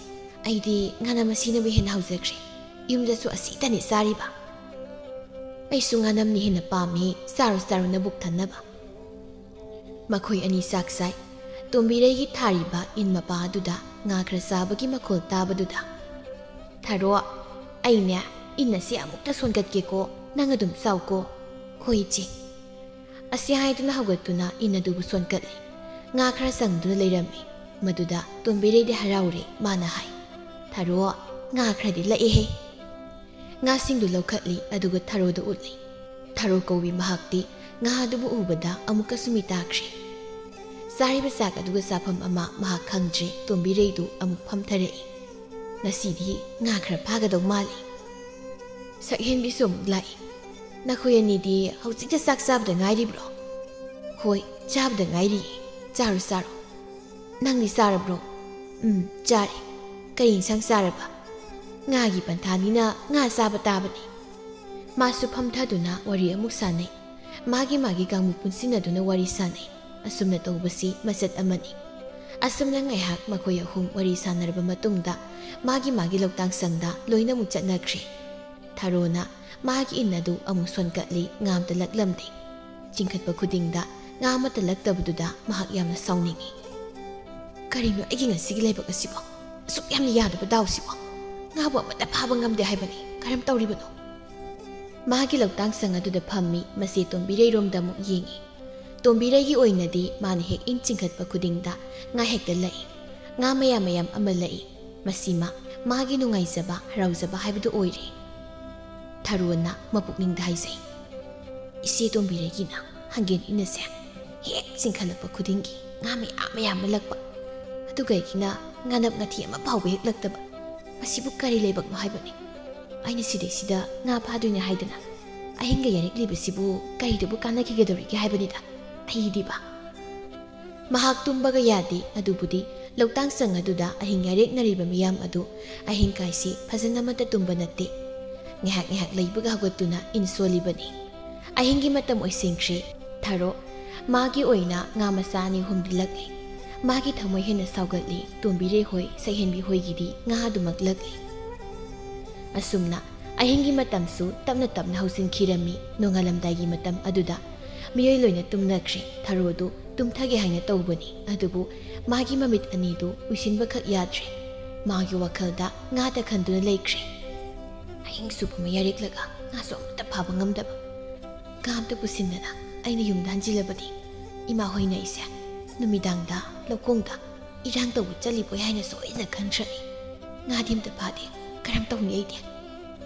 ꯑꯩꯗꯤ ꯉꯥꯅꯝ ꯑꯁꯤꯅꯕꯨ ꯍꯦꯟꯅ ꯍꯥꯎꯖꯈ꯭ꯔꯦ꯫ ꯌꯨꯝꯗꯁꯨ ꯑꯁꯤꯇꯅꯤ ꯆꯥꯔꯤꯕ꯫ ꯑꯩꯁꯨ ꯉꯥꯅꯝꯅꯤ ꯍꯦꯟꯅ ꯄꯥꯝꯃꯤ, ꯆꯥꯔꯣ ꯆꯥꯔꯣ ꯅꯕꯨꯛ ꯊꯟꯅꯕ"꯫ ꯃꯈꯣꯏ ꯑꯅꯤ ꯆꯥꯛ ꯆꯥꯏ꯫ ꯇꯣꯝꯕꯤꯔꯩꯒꯤ ꯊꯥꯔꯤꯕ ꯏꯟ ꯃꯄꯥ ꯑꯗꯨꯗ ꯉꯥ ꯈꯔ ꯆꯥꯕꯒꯤ ꯃꯈꯣꯜ ꯇꯥꯕꯗꯨꯗ, "ꯊꯔꯣ, ꯑꯩꯅꯦ ꯏꯟ ꯑꯁꯤ ꯑꯃꯨꯛꯇ ꯁꯣꯟꯒꯠꯀꯦꯀꯣ, ꯅꯪ ꯑꯗꯨꯝ ꯆꯥꯎꯀꯣ"꯫ "ꯍꯣꯏ ꯏꯆꯦ"꯫ ꯑꯁꯤ ꯍꯥꯏꯗꯨꯅ ꯍꯧꯒꯠꯇꯨꯅ ꯏꯟ ꯑꯗꯨꯕꯨ ꯁꯣꯟꯀꯠꯂꯤ꯫ ꯉꯥ ꯈꯔ ꯆꯪꯗꯨꯅ ꯂꯩꯔꯝꯃꯤ꯫ ꯃꯗꯨꯗ ꯇꯣꯝꯕꯤꯔꯩꯗꯤ ꯍꯔꯥꯎꯔꯦ꯫ ꯃꯥꯅ ꯍꯥꯏ, "ꯊꯔꯣ, ꯉꯥ ꯈꯔꯗꯤ ꯂꯛꯑꯦꯍꯦ"꯫ ꯉꯥꯁꯤꯡꯗꯨ ꯂꯧꯈꯠꯂꯤ, ꯑꯗꯨꯒ ꯊꯔꯣꯗ ꯎꯠꯂꯤ꯫ ꯊꯔꯣ ꯀꯧꯕꯤ ꯃꯍꯥꯛꯇꯤ ꯉꯥ ꯑꯗꯨꯕꯨ ꯎꯕꯗ ꯑꯃꯨꯛꯀꯁꯨ ꯃꯤꯇꯥꯈ꯭ꯔꯦ꯫ ꯆꯥꯔꯤꯕ ꯆꯥꯛ ꯑꯗꯨꯒ ꯆꯥꯐꯝ ꯑꯃ ꯃꯍꯥꯛ ꯈꯪꯗ꯭ꯔꯦ꯫ ꯇꯣꯝꯕꯤꯔꯩꯗꯨ ꯑꯃꯨꯛ ꯐꯝꯊꯔꯛꯏ꯫ "ꯉꯁꯤꯗꯤ ꯉꯥ ꯈꯔ ꯐꯥꯒꯗꯧ ꯃꯥꯜꯂꯤ"꯫ ꯁꯛꯍꯦꯟꯕꯤꯁꯨ ꯑꯃꯨꯛ ꯂꯥꯛꯏ꯫ "ꯅꯈꯣꯏ ꯑꯅꯤꯗꯤ ꯍꯧꯖꯤꯛꯇ ꯆꯥꯛ ꯆꯥꯕꯗ ꯉꯥꯏꯔꯤꯕ꯭ꯔꯣ?" "ꯍꯣꯏ, ꯆꯥꯕꯗ ꯉꯥꯏꯔꯤꯌꯦ꯫ ꯆꯥꯔꯣ, ꯆꯥꯔꯣ"꯫ "ꯅꯪꯗꯤ ꯆꯥꯔꯕ꯭ꯔꯣ?" "ꯎꯝ, ꯆꯥꯔꯦ"꯫ "ꯀꯔꯤ ꯏꯟꯁꯥꯡ ꯆꯥꯔꯕ?" "ꯉꯥꯒꯤ ꯄꯟꯊꯥꯅꯤꯅ ꯉꯥ ꯆꯥꯕ ꯇꯥꯕꯅꯤ"꯫ ꯃꯥꯁꯨ ꯐꯝꯊꯗꯨꯅ ꯋꯥꯔꯤ ꯑꯃꯨꯛ ꯁꯥꯟꯅꯩ꯫ ꯃꯥꯒꯤ ꯃꯥꯒꯤ ꯀꯥꯡꯃꯨ ꯄꯨꯟꯁꯤꯟꯅꯗꯨꯅ ꯋꯥꯔꯤ ꯁꯥꯟꯅꯩ꯫ ꯑꯁꯨꯝꯅ ꯇꯧꯕꯁꯤ ꯃꯆꯠ ꯑꯃꯅꯤ꯫ ꯑꯁꯨꯝꯅ ꯉꯥꯏꯍꯥꯛ ꯃꯈꯣꯏ ꯑꯍꯨꯝ ꯋꯥꯔꯤ ꯁꯥꯟꯅꯔꯕ ꯃꯇꯨꯡꯗ ꯃꯥꯒꯤ ꯃꯥꯒꯤ ꯂꯧꯇꯥꯡ ꯁꯪꯗ ꯂꯣꯏꯅꯃꯛ ꯆꯠꯅꯈ꯭ꯔꯦ꯫ ꯊꯔꯣꯅ ꯃꯥꯒꯤ ꯏꯟ ꯑꯗꯨ ꯑꯃꯨꯛ ꯁꯣꯟꯀꯠꯂꯤ, ꯉꯥ ꯑꯃꯇ ꯂꯛꯂꯝꯗꯦ꯫ ꯆꯤꯡꯈꯠꯄ ꯈꯨꯗꯤꯡꯗ ꯉꯥ ꯑꯃꯠꯇ ꯂꯛꯇꯕꯗꯨꯗ ꯃꯍꯥꯛ ꯌꯥꯝꯅ ꯁꯥꯎꯅꯤꯡꯏ꯫ "ꯀꯔꯤꯅꯣ ꯑꯩꯒꯤ ꯉꯁꯤꯒꯤ ꯂꯥꯏꯕꯛ ꯑꯁꯤꯕꯣ? ꯑꯁꯨꯛ ꯌꯥꯝꯅ ꯌꯥꯗꯕ ꯗꯥꯎꯁꯤꯕꯣ? ꯉꯥꯕꯨ ꯑꯃꯠꯇ ꯐꯥꯕ ꯉꯝꯗꯦ ꯍꯥꯏꯕꯅꯤ꯫ ꯀꯔꯝ ꯇꯧꯔꯤꯕꯅꯣ?" ꯃꯥꯒꯤ ꯂꯧꯇꯥꯡ ꯁꯪ ꯑꯗꯨꯗ ꯐꯝꯃꯤ, ꯃꯆꯦ ꯇꯣꯝꯕꯤꯔꯩꯔꯣꯝꯗ ꯑꯃꯨꯛ ꯌꯦꯡꯏ꯫ ꯇꯣꯝꯕꯤꯔꯩꯒꯤ ꯑꯣꯏꯅꯗꯤ ꯃꯥꯅ ꯍꯦꯛ ꯏꯟ ꯆꯤꯡꯈꯠꯄ ꯈꯨꯗꯤꯡꯗ ꯉꯥ ꯍꯦꯛꯇ ꯂꯛꯏ꯫ ꯉꯥ ꯃꯌꯥꯝ ꯃꯌꯥꯝ ꯑꯃ ꯂꯛꯏ꯫ ꯃꯁꯤꯃ ꯃꯥꯒꯤ ꯅꯨꯡꯉꯥꯏꯖꯕ, ꯍꯔꯥꯎꯖꯕ ꯍꯥꯏꯕꯗꯨ ꯑꯣꯏꯔꯦ꯫ ꯊꯔꯣꯅ ꯃꯄꯨꯛꯅꯤꯡꯗ ꯍꯥꯏꯖꯩ, "ꯏꯆꯦ ꯇꯣꯝꯕꯤꯔꯩꯒꯤꯅ ꯍꯪꯒꯦꯟ ꯏꯟ ꯑꯁꯦ ꯍꯦꯛ ꯆꯤꯡꯈꯠꯂꯛꯄ ꯈꯨꯗꯤꯡꯒꯤ ꯉꯥ ꯃꯌꯥꯝ ꯃꯌꯥꯝ ꯑꯃ ꯂꯛꯄ꯫ ꯑꯗꯨꯒ ꯑꯩꯒꯤꯅ ꯉꯥꯅꯞ ꯉꯥꯊꯤ ꯑꯃ ꯐꯥꯎꯕ ꯍꯦꯛ ꯂꯛꯇꯕ꯫ ꯃꯁꯤꯕꯨ ꯀꯔꯤ ꯂꯥꯏꯕꯛꯅꯣ ꯍꯥꯏꯕꯅꯤ? ꯑꯩꯅ ꯁꯤꯗꯩꯁꯤꯗ ꯉꯥ ꯐꯥꯗꯣꯏꯅꯦ ꯍꯥꯏꯗꯅ ꯑꯍꯤꯡꯒ ꯌꯥꯔꯦꯛꯂꯤꯕꯁꯤꯕꯨ ꯀꯔꯤꯗꯕꯨ ꯀꯥꯟꯅꯈꯤꯒꯗꯧꯔꯤꯒꯦ ꯍꯥꯏꯕꯅꯤꯗ ꯑꯩꯗꯤꯕ"꯫ ꯃꯍꯥꯛ ꯇꯨꯝꯕꯒ ꯌꯥꯗꯦ꯫ ꯑꯗꯨꯕꯨꯗꯤ ꯂꯧꯇꯥꯡ ꯁꯪ ꯑꯗꯨꯗ ꯑꯍꯤꯡ ꯌꯥꯔꯦꯛꯅꯔꯤꯕ ꯃꯤꯌꯥꯝ ꯑꯗꯨ ꯑꯍꯤꯡ ꯀꯥꯏꯁꯤ ꯐꯖꯅ ꯑꯃꯠꯇ ꯇꯨꯝꯕ ꯅꯠꯇꯦ꯫ ꯉꯥꯏꯍꯥꯛ ꯉꯥꯏꯍꯥꯛ ꯂꯩꯕꯒ ꯍꯧꯒꯠꯇꯨꯅ ꯏꯟ ꯁꯣꯜꯂꯤꯕꯅꯤ꯫ ꯑꯍꯤꯡꯒꯤ ꯃꯇꯝ ꯑꯣꯏꯁꯤꯟꯈ꯭ꯔꯦ꯫ ꯊꯔꯣ ꯃꯥꯒꯤ ꯑꯣꯏꯅ ꯉꯥ ꯃꯆꯥ ꯑꯅꯤ ꯑꯍꯨꯝꯗꯤ ꯂꯛꯂꯤ꯫ ꯃꯥꯒꯤ ꯊꯃꯣꯏ ꯍꯦꯟꯅ ꯁꯥꯎꯒꯠꯂꯤ꯫ ꯇꯣꯝꯕꯤꯔꯩ ꯍꯣꯏ, ꯁꯛꯍꯦꯟꯕꯤ ꯍꯣꯏꯒꯤꯗꯤ ꯉꯥ ꯑꯗꯨꯃꯛ ꯂꯛꯂꯤ꯫ ꯑꯁꯨꯝꯅ ꯑꯍꯤꯡꯒꯤ ꯃꯇꯝꯁꯨ ꯇꯞꯅ ꯇꯞꯅ ꯍꯧꯖꯤꯟꯈꯤꯔꯝꯃꯤ꯫ ꯅꯣꯡꯉꯥꯜꯂꯝꯗꯥꯏꯒꯤ ꯃꯇꯝ ꯑꯗꯨꯗ ꯃꯤꯑꯣꯏ ꯂꯣꯏꯅ ꯇꯨꯝꯅꯈ꯭ꯔꯦ꯫ ꯊꯔꯣꯗꯨ ꯇꯨꯝꯊꯒꯦ ꯍꯥꯏꯅ ꯇꯧꯕꯅꯤ, ꯑꯗꯨꯕꯨ ꯃꯥꯒꯤ ꯃꯃꯤꯠ ꯑꯅꯤꯗꯨ ꯎꯏꯁꯤꯟꯕꯈꯛ ꯌꯥꯗ꯭ꯔꯦ꯫ ꯃꯥꯒꯤ ꯋꯥꯈꯜꯗ ꯉꯥꯗ ꯈꯟꯗꯨꯅ ꯂꯩꯈ꯭ꯔꯦ꯫ ꯑꯍꯤꯡ ꯁꯨꯕ ꯑꯃ ꯌꯥꯔꯦꯛꯂꯒ ꯉꯥꯁꯨ ꯑꯃꯠꯇ ꯐꯥꯕ ꯉꯝꯗꯕ꯫ ꯉꯥ ꯑꯝꯇ ꯄꯨꯁꯤꯟꯗꯅ ꯑꯩꯅ ꯌꯨꯝꯗ ꯍꯟꯖꯤꯜꯂꯕꯗꯤ ꯏꯃꯥ ꯍꯣꯏꯅ ꯑꯩꯁꯦ ꯅꯨꯃꯤꯗꯥꯡꯗ ꯂꯧꯈꯣꯡꯗ ꯏꯔꯥꯡ ꯇꯧꯕ ꯆꯠꯂꯤꯕꯣꯏ ꯍꯥꯏꯅ ꯁꯣꯏꯗꯅ ꯈꯟꯈ꯭ꯔꯅꯤ꯫ ꯉꯥꯗꯤ ꯑꯝꯇ ꯐꯥꯗꯦ, ꯀꯔꯝ ꯇꯧꯅꯤ ꯑꯩꯗꯤ?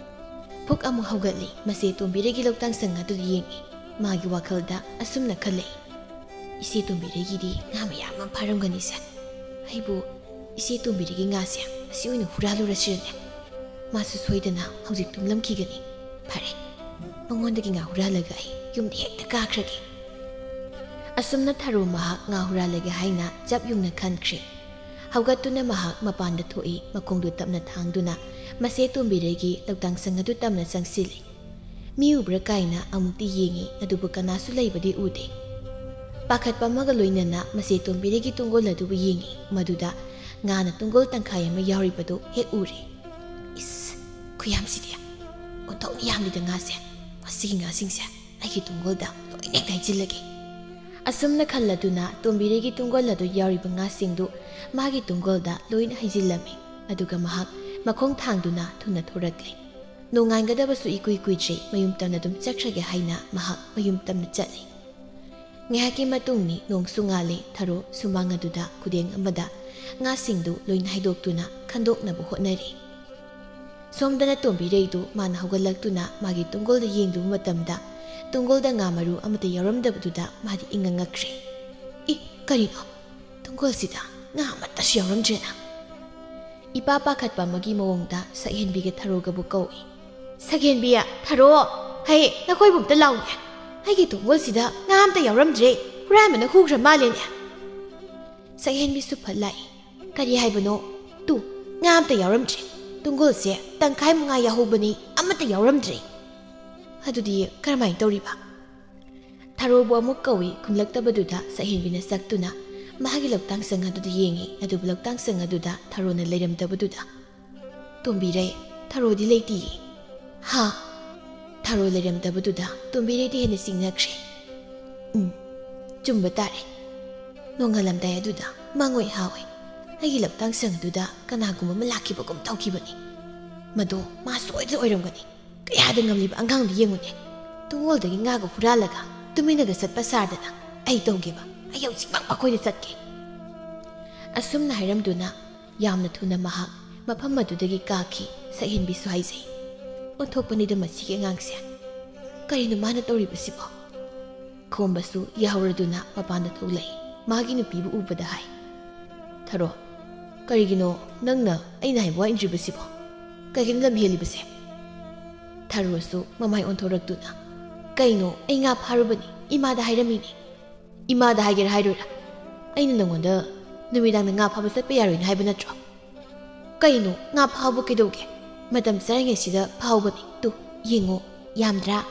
ꯐꯨꯛ ꯑꯃꯨꯛ ꯍꯧꯒꯠꯂꯤ꯫ ꯃꯁꯦ ꯇꯣꯝꯕꯤꯔꯩꯒꯤ ꯂꯧꯇꯥꯡ ꯁꯪ ꯑꯗꯨꯗ ꯌꯦꯡꯉꯤ꯫ ꯃꯥꯒꯤ ꯋꯥꯈꯜꯗ ꯑꯁꯨꯝꯅ ꯈꯜꯂꯛꯏ, "ꯏꯆꯦ ꯇꯣꯝꯕꯤꯔꯩꯒꯤꯗꯤ ꯉꯥ ꯃꯌꯥꯝ ꯑꯃ ꯐꯥꯔꯝꯒꯅꯤꯁꯦ꯫ ꯑꯩꯕꯨ ꯏꯆꯦ ꯇꯣꯝꯕꯤꯔꯩꯒꯤ ꯉꯥꯁꯦ ꯑꯁꯤ ꯑꯣꯏꯅ ꯍꯨꯔꯥꯜꯂꯨꯔꯁꯤꯔꯅꯦ? ꯃꯥꯁꯨ ꯁꯣꯏꯗꯅ ꯍꯧꯖꯤꯛ ꯇꯨꯝꯂꯝꯈꯤꯒꯅꯤ꯫ ꯐꯔꯦ, ꯃꯉꯣꯟꯗꯒꯤ ꯉꯥ ꯍꯨꯔꯥꯜꯂꯒ ꯑꯩ ꯌꯨꯝꯗ ꯍꯦꯛꯇ ꯀꯥꯈ꯭ꯔꯒꯦ"꯫ ꯑꯁꯨꯝꯅ ꯊꯔꯣ ꯃꯍꯥꯛ ꯉꯥ ꯍꯨꯔꯥꯜꯂꯒꯦ ꯍꯥꯏꯅ ꯆꯞ ꯌꯨꯡꯅ ꯈꯟꯈ꯭ꯔꯦ꯫ ꯍꯧꯒꯠꯇꯨꯅ ꯃꯍꯥꯛ ꯃꯄꯥꯟꯗ ꯊꯣꯛꯏ꯫ ꯃꯈꯣꯡꯗꯨ ꯇꯞꯅ ꯊꯥꯡꯗꯨꯅ ꯃꯁꯦ ꯇꯣꯝꯕꯤꯔꯩꯒꯤ ꯂꯧꯇꯥꯡ ꯁꯪ ꯑꯗꯨ ꯇꯞꯅ ꯆꯪꯁꯤꯜꯂꯤ꯫ ꯃꯤ ꯎꯕ꯭ꯔꯥ ꯀꯥꯏꯅ ꯑꯃꯨꯛꯇꯤ ꯌꯦꯡꯉꯤ, ꯑꯗꯨꯕꯨ ꯀꯅꯥꯁꯨ ꯂꯩꯕꯗꯤ ꯎꯗꯦ꯫ ꯄꯥꯈꯠꯄ ꯑꯃꯒ ꯂꯣꯏꯅꯅ ꯃꯁꯦ ꯇꯣꯝꯕꯤꯔꯩꯒꯤ ꯇꯨꯡꯒꯣꯜ ꯑꯗꯨꯕꯨ ꯌꯦꯡꯉꯤ꯫ ꯃꯗꯨꯗ ꯉꯥꯅ ꯇꯨꯡꯒꯣꯜ ꯇꯪꯈꯥꯏ ꯑꯃ ꯌꯥꯎꯔꯤꯕꯗꯨ ꯍꯦꯛ ꯎꯔꯦ꯫ "ꯏꯁ, ꯈꯨꯌꯥꯝꯁꯤꯗꯤ! ꯑꯣꯟꯊꯣꯛꯅ ꯌꯥꯝꯂꯤꯗ ꯉꯥꯁꯦ꯫ ꯃꯁꯤꯒꯤ ꯉꯥꯁꯤꯡꯁꯦ ꯑꯩꯒꯤ ꯇꯨꯡꯒꯣꯜꯗ ꯂꯣꯏꯅ ꯍꯦꯛꯇ ꯍꯩꯖꯤꯜꯂꯒꯦ"꯫ ꯑꯁꯨꯝꯅ ꯈꯜꯂꯗꯨꯅ ꯇꯣꯝꯕꯤꯔꯩꯒꯤ ꯇꯨꯡꯒꯣꯜ ꯑꯗꯨ ꯌꯥꯎꯔꯤꯕ ꯉꯥꯁꯤꯡꯗꯨ ꯃꯥꯒꯤ ꯇꯨꯡꯒꯣꯜꯗ ꯂꯣꯏꯅ ꯍꯩꯖꯤꯜꯂꯝꯃꯤ꯫ ꯑꯗꯨꯒ ꯃꯍꯥꯛ ꯃꯈꯣꯡ ꯊꯥꯡꯗꯨꯅ ꯊꯨꯅ ꯊꯣꯔꯛꯂꯦ꯫ ꯅꯣꯡꯉꯥꯟꯒꯗꯕꯁꯨ ꯏꯀꯨꯏ ꯀꯨꯏꯗ꯭ꯔꯤ꯫ ꯃꯌꯨꯝ ꯇꯝꯅ ꯑꯗꯨꯝ ꯆꯠꯈ꯭ꯔꯒꯦ ꯍꯥꯏꯅ ꯃꯍꯥꯛ ꯃꯌꯨꯝ ꯇꯝꯅ ꯆꯠꯂꯤ꯫ ꯉꯥꯏꯍꯥꯛꯀꯤ ꯃꯇꯨꯡꯅꯤ꯫ ꯅꯣꯡꯁꯨ ꯉꯥꯜꯂꯤ꯫ ꯊꯔꯣ ꯁꯨꯃꯥꯡ ꯑꯗꯨꯗ ꯈꯨꯗꯦꯡ ꯑꯃꯗ ꯉꯥꯁꯤꯡꯗꯨ ꯂꯣꯏꯅ ꯍꯩꯗꯣꯛꯇꯨꯅ ꯈꯟꯗꯣꯛꯅꯕ ꯍꯣꯠꯅꯔꯤ꯫ ꯁꯣꯝꯗꯅ ꯇꯣꯝꯕꯤꯔꯩꯗꯨ ꯃꯥꯅ ꯍꯧꯒꯠꯂꯛꯇꯨꯅ ꯃꯥꯒꯤ ꯇꯨꯡꯒꯣꯜꯗ ꯌꯦꯡꯂꯨꯕ ꯃꯇꯝꯗ ꯇꯨꯡꯒꯣꯜꯗ ꯉꯥ ꯃꯔꯨ ꯑꯃꯠꯇ ꯌꯥꯎꯔꯝꯗꯕꯗꯨꯗ ꯃꯥꯗꯤ ꯏꯉꯛ ꯉꯛꯈ꯭ꯔꯦ꯫ "ꯏ, ꯀꯔꯤꯅꯣ? ꯇꯨꯡꯒꯣꯜꯁꯤꯗ ꯉꯥ ꯑꯃꯠꯇꯁꯨ ꯌꯥꯎꯔꯝꯗ꯭ꯔꯦꯅ?" ꯏꯄꯥ ꯄꯥꯈꯠꯄ ꯑꯃꯒꯤ ꯃꯑꯣꯡꯗ ꯁꯛꯍꯦꯟꯕꯤꯒ ꯊꯔꯣꯒꯕꯨ ꯀꯧꯏ꯫ "ꯁꯛꯍꯦꯟꯕꯤ, ꯊꯔꯣ, ꯍꯩ, ꯅꯈꯣꯏꯕꯨ ꯑꯝꯇ ꯂꯥꯎꯅꯦ꯫ ꯑꯩꯒꯤ ꯇꯨꯡꯒꯣꯜꯁꯤꯗ ꯉꯥ ꯑꯝꯇ ꯌꯥꯎꯔꯝꯗ꯭ꯔꯦ꯫ ꯍꯨꯔꯥꯟꯕꯅ ꯍꯨꯈ꯭ꯔ ꯃꯥꯜꯂꯦꯅꯦ"꯫ ꯁꯛꯍꯦꯟꯕꯤꯁꯨ ꯐꯠ ꯂꯥꯛꯏ꯫ "ꯀꯔꯤ ꯍꯥꯏꯕꯅꯣ? ꯇꯨ, ꯉꯥ ꯑꯝꯇ ꯌꯥꯎꯔꯝꯗ꯭ꯔꯦ꯫ ꯇꯨꯡꯒꯣꯜꯁꯦ ꯇꯪꯈꯥꯏ ꯃꯨꯛ ꯉꯥ ꯌꯥꯎꯍꯧꯕꯅꯤ, ꯑꯃ ꯑꯃꯠꯇ ꯌꯥꯎꯔꯝꯗ꯭ꯔꯦ꯫ ꯑꯗꯨꯗꯤ ꯀꯔꯝꯍꯥꯏꯅ ꯇꯧꯔꯤꯕ? ꯊꯔꯣꯕꯨ ꯑꯃꯨꯛ ꯀꯧꯏ꯫ ꯈꯨꯝꯂꯛꯇꯕꯗꯨꯗ ꯁꯛꯍꯦꯟꯕꯤꯅ ꯆꯠꯇꯨꯅ ꯃꯍꯥꯛꯀꯤ ꯂꯧꯇꯥꯡ ꯁꯪ ꯑꯗꯨꯗ ꯌꯦꯡꯏ꯫ ꯑꯗꯨꯕꯨ ꯂꯧꯇꯥꯡ ꯁꯪ ꯑꯗꯨꯗ ꯊꯔꯣꯅ ꯂꯩꯔꯝꯗꯕꯗꯨꯗ, "ꯇꯣꯝꯕꯤꯔꯩ, ꯊꯔꯣꯗꯤ ꯂꯩꯇꯤꯌꯦ"꯫ "ꯍꯥ?" ꯊꯔꯣ ꯂꯩꯔꯝꯗꯕꯗꯨꯗ ꯇꯣꯝꯕꯤꯔꯩꯗꯤ ꯍꯦꯟꯅ ꯆꯤꯡꯅꯈ꯭ꯔꯦ꯫ "ꯎꯝ, ꯆꯨꯝꯕ ꯇꯥꯔꯦ꯫ ꯅꯣꯡꯉꯥꯜꯂꯝꯗꯥꯏ ꯑꯗꯨꯗ ꯃꯥꯡꯑꯣꯏ ꯍꯥꯎꯏ꯫ ꯑꯩꯒꯤ ꯂꯧꯇꯥꯡ ꯁꯪ ꯑꯗꯨꯗ ꯀꯅꯥꯒꯨꯝꯕ ꯑꯃ ꯂꯥꯛꯈꯤꯕꯒꯨꯝ ꯇꯧꯈꯤꯕꯅꯤ꯫ ꯃꯗꯣ ꯃꯥ ꯁꯣꯏꯗꯅ ꯑꯣꯏꯔꯝꯒꯅꯤ꯫ ꯀꯌꯥꯗ ꯉꯝꯂꯤꯕ ꯑꯉꯥꯡꯗꯨ ꯌꯦꯡꯉꯨꯅꯦ꯫ ꯇꯨꯡꯒꯣꯜꯗꯒꯤ ꯉꯥꯒ ꯍꯨꯔꯥꯜꯂꯒ ꯇꯨꯃꯤꯟꯅꯒ ꯆꯠꯄ ꯁꯥꯗꯅ꯫ ꯑꯩ ꯇꯧꯒꯦꯕ꯫ ꯑꯩ ꯍꯧꯖꯤꯛꯃꯛ ꯃꯈꯣꯏꯗ ꯆꯠꯀꯦ"꯫ ꯑꯁꯨꯝꯅ ꯍꯥꯏꯔꯝꯗꯨꯅ ꯌꯥꯝꯅ ꯊꯨꯅ ꯃꯍꯥꯛ ꯃꯐꯝ ꯑꯗꯨꯗꯒꯤ ꯀꯥꯈꯤ꯫ ꯁꯛꯍꯦꯟꯕꯤꯁꯨ ꯍꯥꯏꯖꯩ, "ꯑꯣꯟꯊꯣꯛꯄꯅꯤꯗ ꯃꯁꯤꯒꯤ ꯑꯉꯥꯡꯁꯦ꯫ ꯀꯔꯤꯅꯣ ꯃꯥꯅ ꯇꯧꯔꯤꯕꯁꯤꯕꯣ?" ꯈꯣꯝꯕꯁꯨ ꯌꯥꯍꯧꯔꯗꯨꯅ ꯃꯄꯥꯟꯗ ꯊꯣꯛꯂꯛꯏ꯫ ꯃꯥꯒꯤ ꯅꯨꯄꯤꯕꯨ ꯎꯕꯗ ꯍꯥꯏ, "ꯊꯔꯣ, ꯀꯔꯤꯒꯤꯅꯣ ꯅꯪꯅ ꯑꯩꯅ ꯍꯥꯏꯕ ꯋꯥ ꯏꯟꯗ꯭ꯔꯤꯕꯁꯤꯕꯣ? ꯀꯔꯤꯒꯤꯅꯣ ꯂꯝ ꯍꯦꯜꯂꯤꯕꯁꯦ?" ꯊꯔꯣꯁꯨ ꯃꯃꯥꯏ ꯑꯣꯟꯊꯣꯔꯛꯇꯨꯅ, "ꯀꯩꯅꯣ, ꯑꯩ ꯉꯥ ꯐꯥꯔꯨꯕꯅꯤ, ꯏꯃꯥꯗ ꯍꯥꯏꯔꯝꯃꯤꯅꯤ"꯫ "ꯏꯃꯥꯗ ꯍꯥꯏꯒꯦꯔꯥ ꯍꯥꯏꯔꯣꯏꯔꯥ? ꯑꯩꯅ ꯅꯪꯉꯣꯟꯗ ꯅꯨꯃꯤꯗꯥꯡꯗ ꯉꯥ ꯐꯥꯕ ꯆꯠꯄ ꯌꯥꯔꯣꯏꯅ ꯍꯥꯏꯕ ꯅꯠꯇ꯭ꯔꯣ? ꯀꯩꯅꯣ, ꯉꯥ ꯐꯥꯕ ꯀꯩꯗꯧꯒꯦ? ꯃꯇꯝ ꯆꯥꯔꯤꯉꯩꯁꯤꯗ ꯐꯥꯍꯧꯕꯅꯤ꯫ ꯇꯨ, ꯌꯦꯡꯉꯣ, ꯌꯥꯝꯗ꯭ꯔꯥ?"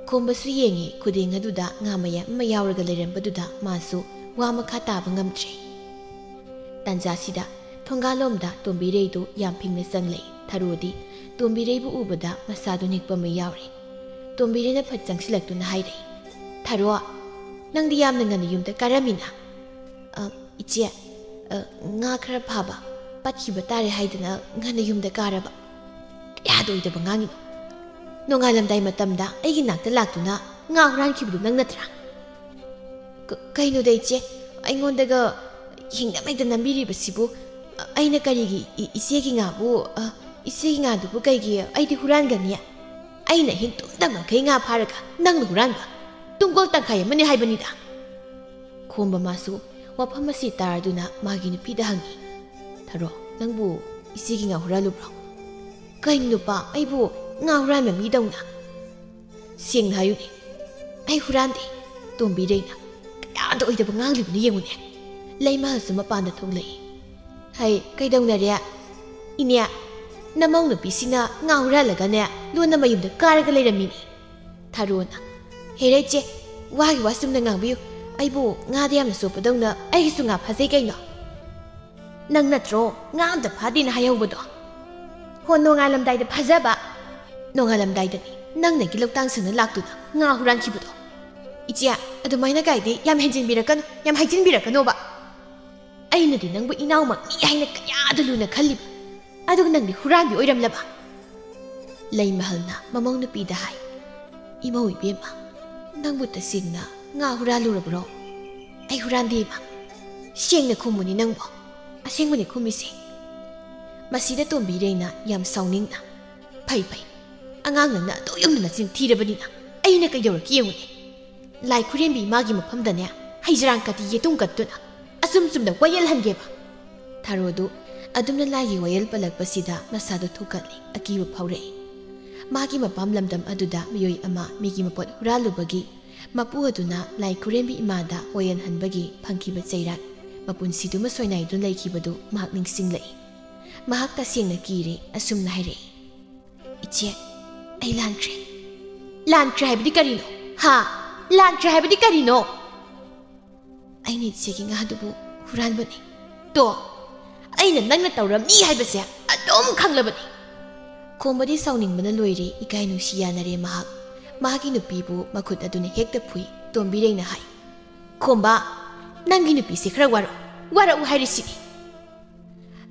ꯈꯣꯝꯕꯁꯨ ꯌꯦꯡꯉꯤ꯫ ꯈꯨꯗꯦꯡ ꯑꯗꯨꯗ ꯉꯥ ꯃꯌꯥꯝ ꯑꯃ ꯌꯥꯎꯔꯒ ꯂꯩꯔꯝꯕꯗꯨꯗ ꯃꯥꯁꯨ ꯋꯥ ꯃꯈꯥ ꯇꯥꯕ ꯉꯝꯗ꯭ꯔꯦ꯫ ꯇꯥꯟꯖꯥꯁꯤꯗ ꯊꯣꯡꯒꯥꯜꯂꯣꯝꯗ ꯇꯣꯝꯕꯤꯔꯩꯗꯨ ꯌꯥꯝ ꯐꯤꯡꯅ ꯆꯪꯂꯛꯏ꯫ ꯊꯔꯣꯗꯤ ꯇꯣꯝꯕꯤꯔꯩꯕꯨ ꯎꯕꯗ ꯃꯁꯥꯗꯨ ꯅꯤꯛꯄ ꯑꯃ ꯌꯥꯎꯔꯦ꯫ ꯇꯣꯝꯕꯤꯔꯩꯅ ꯐꯠ ꯆꯪꯁꯤꯜꯂꯛꯇꯨꯅ ꯍꯥꯏꯔꯛꯏ, "ꯊꯔꯣ, ꯅꯪꯗꯤ ꯌꯥꯝꯅ ꯉꯟꯅ ꯌꯨꯝꯗ ꯀꯥꯔꯝꯃꯤꯅ?" "ꯑ, ꯏꯆꯦ, ꯑ, ꯉꯥ ꯈꯔ ꯐꯥꯕ ꯄꯠꯈꯤꯕ ꯇꯥꯔꯦ ꯍꯥꯏꯗꯅ ꯉꯟꯅ ꯌꯨꯝꯗ ꯀꯥꯔꯕ꯫ ꯀꯌꯥꯗ ꯑꯣꯏꯗꯕ ꯉꯥꯡꯉꯤꯅꯣ? ꯅꯣꯡꯉꯥꯜꯂꯝꯗꯥꯏ ꯃꯇꯝꯗ ꯑꯩꯒꯤ ꯅꯥꯛꯇ ꯂꯥꯛꯇꯨꯅ ꯉꯥ ꯍꯨꯔꯥꯟꯈꯤꯕꯗꯨ ꯅꯪ ꯅꯠꯇ꯭ꯔꯥ?" "ꯀ-, ꯀꯩꯅꯣꯗ ꯏꯆꯦ, ꯑꯩꯉꯣꯟꯗꯒ ꯍꯤꯡꯅ ꯃꯩꯗ ꯅꯝꯕꯤꯔꯤꯕꯁꯤꯕꯨ? ꯑ, ꯑꯩꯅ ꯀꯔꯤꯒꯤ ꯏ-, ꯏꯆꯦꯒꯤ ꯉꯥꯕꯨ, ꯑ, ꯏꯆꯦꯒꯤ ꯉꯥꯗꯨꯕꯨ ꯀꯩꯒꯤ ꯑꯩꯗꯤ ꯍꯨꯔꯥꯟꯒꯅꯤ? ꯑꯩꯅ ꯍꯤꯡ ꯇꯨꯝꯗ ꯃꯈꯩ ꯉꯥ ꯐꯥꯔꯒ ꯅꯪꯅ ꯍꯨꯔꯥꯟꯕ? ꯇꯨꯡꯒꯣꯜ ꯇꯪꯈꯥꯏ ꯑꯃꯅꯤ ꯍꯥꯏꯕꯅꯤꯗ"꯫ ꯈꯣꯝꯕ ꯃꯥꯁꯨ ꯋꯥꯐꯝ ꯑꯁꯤ ꯇꯥꯔꯗꯨꯅ ꯃꯥꯒꯤ ꯅꯨꯄꯤꯗ ꯍꯪꯉꯤ, "ꯊꯔꯣ, ꯅꯪꯕꯨ ꯏꯆꯦꯒꯤ ꯉꯥ ꯍꯨꯔꯥꯜꯂꯨꯕ꯭ꯔꯣ?" "ꯀꯩꯅꯣ ꯅꯨꯄꯥ, ꯑꯩꯕꯨ ꯉꯥ ꯍꯨꯔꯥꯟꯕ ꯃꯤꯗꯧꯅ?" "ꯁꯦꯡꯅ ꯍꯥꯏꯌꯨꯅꯦ, ꯑꯩ ꯍꯨꯔꯥꯟꯗꯦ"꯫ ꯇꯣꯝꯕꯤꯔꯩꯅ ꯀꯌꯥꯗ ꯑꯣꯏꯗꯕ ꯉꯥꯡꯂꯤꯕꯅꯣ ꯌꯦꯡꯉꯨꯅꯦ꯫ ꯂꯩꯃꯍꯜꯁꯨ ꯃꯄꯥꯟꯗ ꯊꯣꯛꯂꯛꯏ꯫ "ꯍꯩ, ꯀꯩꯗꯧꯅꯔꯦ? ꯏꯅꯦ, ꯅꯃꯧ ꯅꯨꯄꯤꯁꯤꯅ ꯉꯥ ꯍꯨꯔꯥꯜꯂꯒꯅꯦ, ꯂꯣꯟꯅ ꯃꯌꯨꯝꯗ ꯀꯥꯔꯒ ꯂꯩꯔꯝꯃꯤꯅꯤ꯫ ꯊꯥꯔꯣꯅ, "ꯍꯦꯔꯦ ꯏꯆꯦ, ꯋꯥꯒꯤ ꯋꯥ ꯆꯨꯝꯅ ꯉꯥꯡꯕꯤꯌꯨ꯫ ꯑꯩꯕꯨ ꯉꯥꯗ ꯌꯥꯝꯅ ꯆꯣꯞꯄꯗꯧꯅ ꯑꯩꯒꯤꯁꯨ ꯉꯥ ꯐꯥꯖꯩ ꯀꯩꯅꯣ?" "ꯅꯪ ꯅꯠꯇ꯭ꯔꯣ ꯉꯥ ꯑꯝꯇ ꯐꯥꯗꯦꯅ ꯍꯥꯏꯍꯧꯕꯗꯣ?" "ꯍꯣ, ꯅꯣꯡꯉꯥꯜꯂꯝꯗꯥꯏꯗ ꯐꯥꯖꯕ꯫ ꯅꯣꯡꯉꯥꯜꯂꯝꯗꯥꯏꯗꯅꯤ ꯅꯪꯅꯒꯤ ꯂꯧꯇꯥꯡ ꯁꯪꯅ ꯂꯥꯛꯇꯨꯅ ꯉꯥ ꯍꯨꯔꯥꯟꯈꯤꯕꯗꯣ꯫ ꯏꯆꯦ, ꯑꯗꯨꯃꯥꯏꯅ ꯀꯥꯏꯗꯤ ꯌꯥꯝ ꯍꯦꯟꯖꯤꯟꯕꯤꯔꯛꯀꯅꯨ, ꯌꯥꯝ ꯍꯥꯏꯖꯤꯟꯕꯤꯔꯛꯀꯅꯣꯕ꯫ ꯑꯩꯅꯗꯤ ꯅꯪꯕꯨ ꯏꯅꯥꯎꯃꯛꯅꯤ ꯍꯥꯏꯅ ꯀꯌꯥꯗ ꯂꯨꯅ ꯈꯜꯂꯤꯕ, ꯑꯗꯨꯒ ꯅꯪꯗꯤ ꯍꯨꯔꯥꯟꯕꯤ ꯑꯣꯏꯔꯝꯂꯕ?" ꯂꯩꯃꯍꯜꯅ ꯃꯃꯧ ꯅꯨꯄꯤꯗ ꯍꯥꯏ, "ꯏꯃꯧ ꯏꯕꯦꯝꯃ, ꯅꯪꯕꯨ ꯇꯁꯦꯡꯅ ꯉꯥ ꯍꯨꯔꯥꯜꯂꯨꯔꯕ꯭ꯔꯣ?" "ꯑꯩ ꯍꯨꯔꯥꯟꯗꯦ ꯏꯃꯥ, ꯁꯦꯡꯅ ꯈꯨꯝꯃꯨꯅꯤ ꯅꯪꯕꯨ, ꯑꯁꯦꯡꯕꯅꯤ ꯈꯨꯝꯃꯤꯁꯦ꯫" ꯃꯁꯤꯗ ꯇꯣꯝꯕꯤꯔꯩꯅ ꯌꯥꯝ ꯁꯥꯎꯅꯤꯡꯅ, "ꯐꯩ ꯐꯩ, ꯑꯉꯥꯡ ꯅꯪꯅ ꯑꯗꯨ ꯌꯧꯅ ꯅꯆꯤꯟ ꯊꯤꯔꯕꯅꯤꯅ ꯑꯩꯅ ꯀꯩꯗꯧꯔꯛꯀꯦ ꯌꯦꯡꯉꯨꯅꯦ꯫ ꯂꯥꯏ ꯈꯨꯔꯦꯝꯕꯤ ꯏꯃꯥꯒꯤ ꯃꯐꯝꯗꯅꯦ ꯍꯩꯖꯔꯥꯡ ꯀꯥꯇꯤ ꯌꯦꯇꯨꯝ ꯀꯠꯇꯨꯅ ꯑꯆꯨꯝ ꯆꯨꯝꯅ ꯋꯥꯌꯦꯜꯍꯟꯒꯦꯕ꯫" ꯊꯥꯔꯣꯗꯨ ꯑꯗꯨꯝꯅ ꯂꯥꯏꯒꯤ ꯋꯥꯌꯦꯜ ꯄꯜꯂꯛꯄꯁꯤꯗ ꯃꯁꯥꯗꯨ ꯊꯣꯛꯀꯠꯂꯤ, ꯑꯀꯤꯕ ꯐꯥꯎꯔꯛꯏ꯫ ꯃꯥꯒꯤ ꯃꯄꯥꯝ ꯂꯝꯗꯝ ꯑꯗꯨꯗ ꯃꯤꯑꯣꯏ ꯑꯃ ꯃꯤꯒꯤ ꯃꯄꯣꯠ ꯍꯨꯔꯥꯜꯂꯨꯕꯒꯤ ꯃꯄꯨ ꯑꯗꯨꯅ ꯂꯥꯏ ꯈꯨꯔꯦꯝꯕꯤ ꯏꯃꯥꯗ ꯋꯥꯌꯦꯜꯍꯟꯕꯒꯤ ꯐꯪꯈꯤꯕ ꯆꯩꯔꯥꯛ ꯃꯄꯨꯟꯁꯤꯗꯨꯃ ꯁꯣꯏꯅꯥꯏꯗꯨꯅ ꯂꯩꯈꯤꯕꯗꯨ ꯃꯍꯥꯛ ꯅꯤꯡꯁꯤꯡꯂꯛꯏ꯫ ꯃꯍꯥꯛ ꯇꯁꯦꯡꯅ ꯀꯤꯔꯦ, ꯑꯁꯨꯝꯅ ꯍꯥꯏꯔꯛꯏ, "ꯏꯆꯦ, ꯑꯩ ꯂꯥꯟꯈ꯭ꯔꯦ꯫" "ꯂꯥꯟꯈ꯭ꯔꯦ ꯍꯥꯏꯕꯗꯤ ꯀꯔꯤꯅꯣ? ꯍꯥ? ꯂꯥꯟꯈ꯭ꯔꯦ ꯍꯥꯏꯕꯗꯤ ꯀꯔꯤꯅꯣ?" "ꯑꯩꯅ ꯏꯆꯦꯒꯤ ꯉꯥꯗꯨꯕꯨ ꯍꯨꯔꯥꯟꯕꯅꯤ꯫" "ꯇꯣ, ꯑꯩꯅ ꯅꯪꯅ ꯇꯧꯔꯝꯅꯤ ꯍꯥꯏꯕꯁꯦ ꯑꯗꯨꯝ ꯈꯪꯂꯕꯅꯤ꯫" ꯈꯣꯝꯕꯗꯤ ꯁꯥꯎꯅꯤꯡꯕꯅ ꯂꯣꯏꯔꯦ, ꯏꯀꯥꯏ ꯅꯨꯡꯁꯤ ꯌꯥꯅꯔꯦ ꯃꯍꯥꯛ꯫ ꯃꯥꯒꯤ ꯅꯨꯄꯤꯕꯨ ꯃꯈꯨꯠ ꯑꯗꯨꯅ ꯍꯦꯛꯇ ꯐꯨꯏ꯫ ꯇꯣꯝꯕꯤꯔꯩꯅ ꯍꯥꯏ, "ꯈꯣꯝꯕ, ꯅꯪꯒꯤ ꯅꯨꯄꯤꯁꯦ ꯈꯔ ꯋꯥꯔꯛꯎ, ꯋꯥꯔꯛꯎ ꯍꯥꯏꯔꯤꯁꯤꯅꯤ꯫"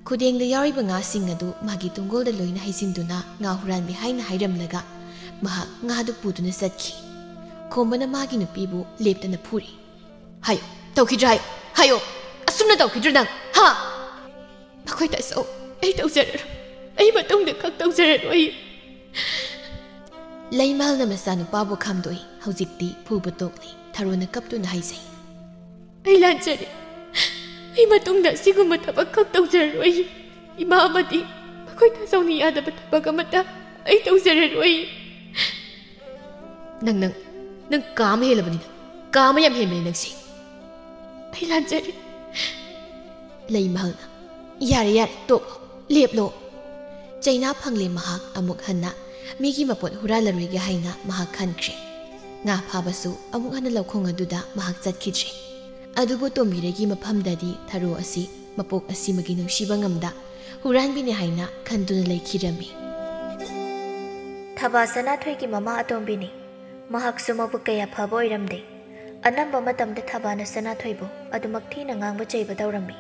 ꯈꯨꯗꯦꯡꯗ ꯌꯥꯎꯔꯤꯕ ꯉꯥꯁꯤꯡ ꯑꯗꯨ ꯃꯥꯒꯤ ꯇꯨꯡꯒꯣꯜꯗ ꯂꯣꯏꯅ ꯍꯩꯖꯤꯟꯗꯨꯅ ꯉꯥ ꯍꯨꯔꯥꯟꯕꯤ ꯍꯥꯏꯅ ꯍꯥꯏꯔꯝꯂꯒ ꯃꯍꯥꯛ ꯉꯥꯗꯨ ꯄꯨꯗꯨꯅ ꯆꯠꯈꯤ꯫ ꯈꯣꯝꯕꯅ ꯃꯥꯒꯤ ꯅꯨꯄꯤꯕꯨ ꯂꯦꯞꯇꯅ ꯐꯨꯔꯤ꯫ "ꯍꯥꯏꯌꯣ, ꯇꯧꯈꯤꯗ꯭ꯔꯥ ꯍꯥꯏꯌꯣ, ꯍꯥꯏꯌꯣ, ꯑꯁꯨꯝꯅ ꯇꯧꯈꯤꯗ꯭ꯔꯥ ꯅꯪ, ꯍꯥ?" "ꯃꯈꯣꯏ ꯇꯥꯆꯧ, ꯑꯩ ꯇꯧꯖꯔꯔꯣꯏ꯫ ꯑꯩ ꯃꯇꯨꯡꯗ ꯈꯛ ꯇꯧꯖꯔꯔꯣꯏ꯫" ꯂꯩꯃꯍꯜꯅ ꯃꯆꯥꯅꯨꯄꯥꯕꯨ ꯈꯥꯝꯗꯣꯛꯏ꯫ ꯍꯧꯖꯤꯛꯇꯤ ꯐꯨꯕ ꯇꯣꯛꯂꯤ꯫ ꯊꯔꯣꯅ ꯀꯞꯇꯨꯅ ꯍꯥꯏꯖꯩ, "ꯑꯩ ꯂꯥꯟꯖꯔꯦ꯫ ꯑꯩ ꯃꯇꯨꯡꯗ ꯑꯁꯤꯒꯨꯝꯕ ꯊꯕꯛ ꯈꯛ ꯇꯧꯖꯔꯔꯣꯏ꯫ ꯏꯃꯥ ꯑꯃꯗꯤ ꯃꯈꯣꯏ ꯇꯥꯆꯧꯅ ꯌꯥꯗꯕ ꯊꯕꯛ ꯑꯃꯠꯇ ꯑꯩ ꯇꯧꯖꯔꯔꯣꯏ꯫" "ꯅꯪ, ꯅꯪ, ꯅꯪ ꯀꯥ ꯑꯃ ꯍꯦꯜꯂꯕꯅꯤ, ꯅꯪ ꯀꯥ ꯑꯃ ꯌꯥꯝ ꯍꯦꯟꯕꯅꯤ ꯅꯪꯁꯦ꯫" "ꯑꯩ ꯂꯥꯟꯖꯔꯦ꯫" ꯂꯩꯃꯍꯜꯅ, "ꯌꯥꯔꯦ, ꯌꯥꯔꯦ, ꯇꯣꯛꯂꯣ, ꯂꯦꯞꯂꯣ꯫ ꯆꯩꯅꯥ ꯐꯪꯂꯦ ꯃꯍꯥꯛ ꯑꯃꯨꯛ ꯍꯟꯅ꯫ ꯃꯤꯒꯤ ꯃꯄꯣꯠ ꯍꯨꯔꯥꯜꯂꯔꯣꯏꯒꯦ ꯍꯥꯏꯅ ꯃꯍꯥꯛ ꯈꯟꯈ꯭ꯔꯦ꯫ ꯉꯥ ꯐꯥꯕꯁꯨ ꯑꯃꯨꯛ ꯍꯟꯅ ꯂꯧꯈꯣꯡ ꯑꯗꯨꯗ ꯃꯍꯥꯛ ꯆꯠꯈꯤꯗ꯭ꯔꯦ꯫ ꯑꯗꯨꯕꯨ ꯇꯣꯝꯕꯤꯔꯩꯒꯤ ꯃꯐꯝꯗꯗꯤ ꯊꯔꯣ ꯑꯁꯤ ꯃꯄꯣꯛ ꯑꯁꯤꯃꯒꯤ ꯅꯨꯡꯁꯤꯕ ꯉꯝꯗ ꯍꯨꯔꯥꯟꯕꯤꯅꯤ ꯍꯥꯏꯅ ꯈꯟꯗꯨꯅ ꯂꯩꯈꯤꯔꯝꯃꯤ꯫ ꯊꯕꯥ ꯁꯅꯥꯊꯣꯏꯒꯤ ꯃꯃꯥ ꯑꯇꯣꯝꯕꯤꯅꯤ꯫ ꯃꯍꯥꯛꯁꯨ ꯃꯕꯨꯛ ꯀꯌꯥ ꯐꯕ ꯑꯣꯏꯔꯝꯗꯦ꯫ ꯑꯅꯝꯕ ꯃꯇꯝꯗ ꯊꯕꯥꯅ ꯁꯅꯥꯊꯣꯏꯕꯨ ꯑꯗꯨꯃꯛ ꯊꯤꯅ ꯉꯥꯡꯕ ꯆꯩꯕ ꯇꯧꯔꯝꯃꯤ꯫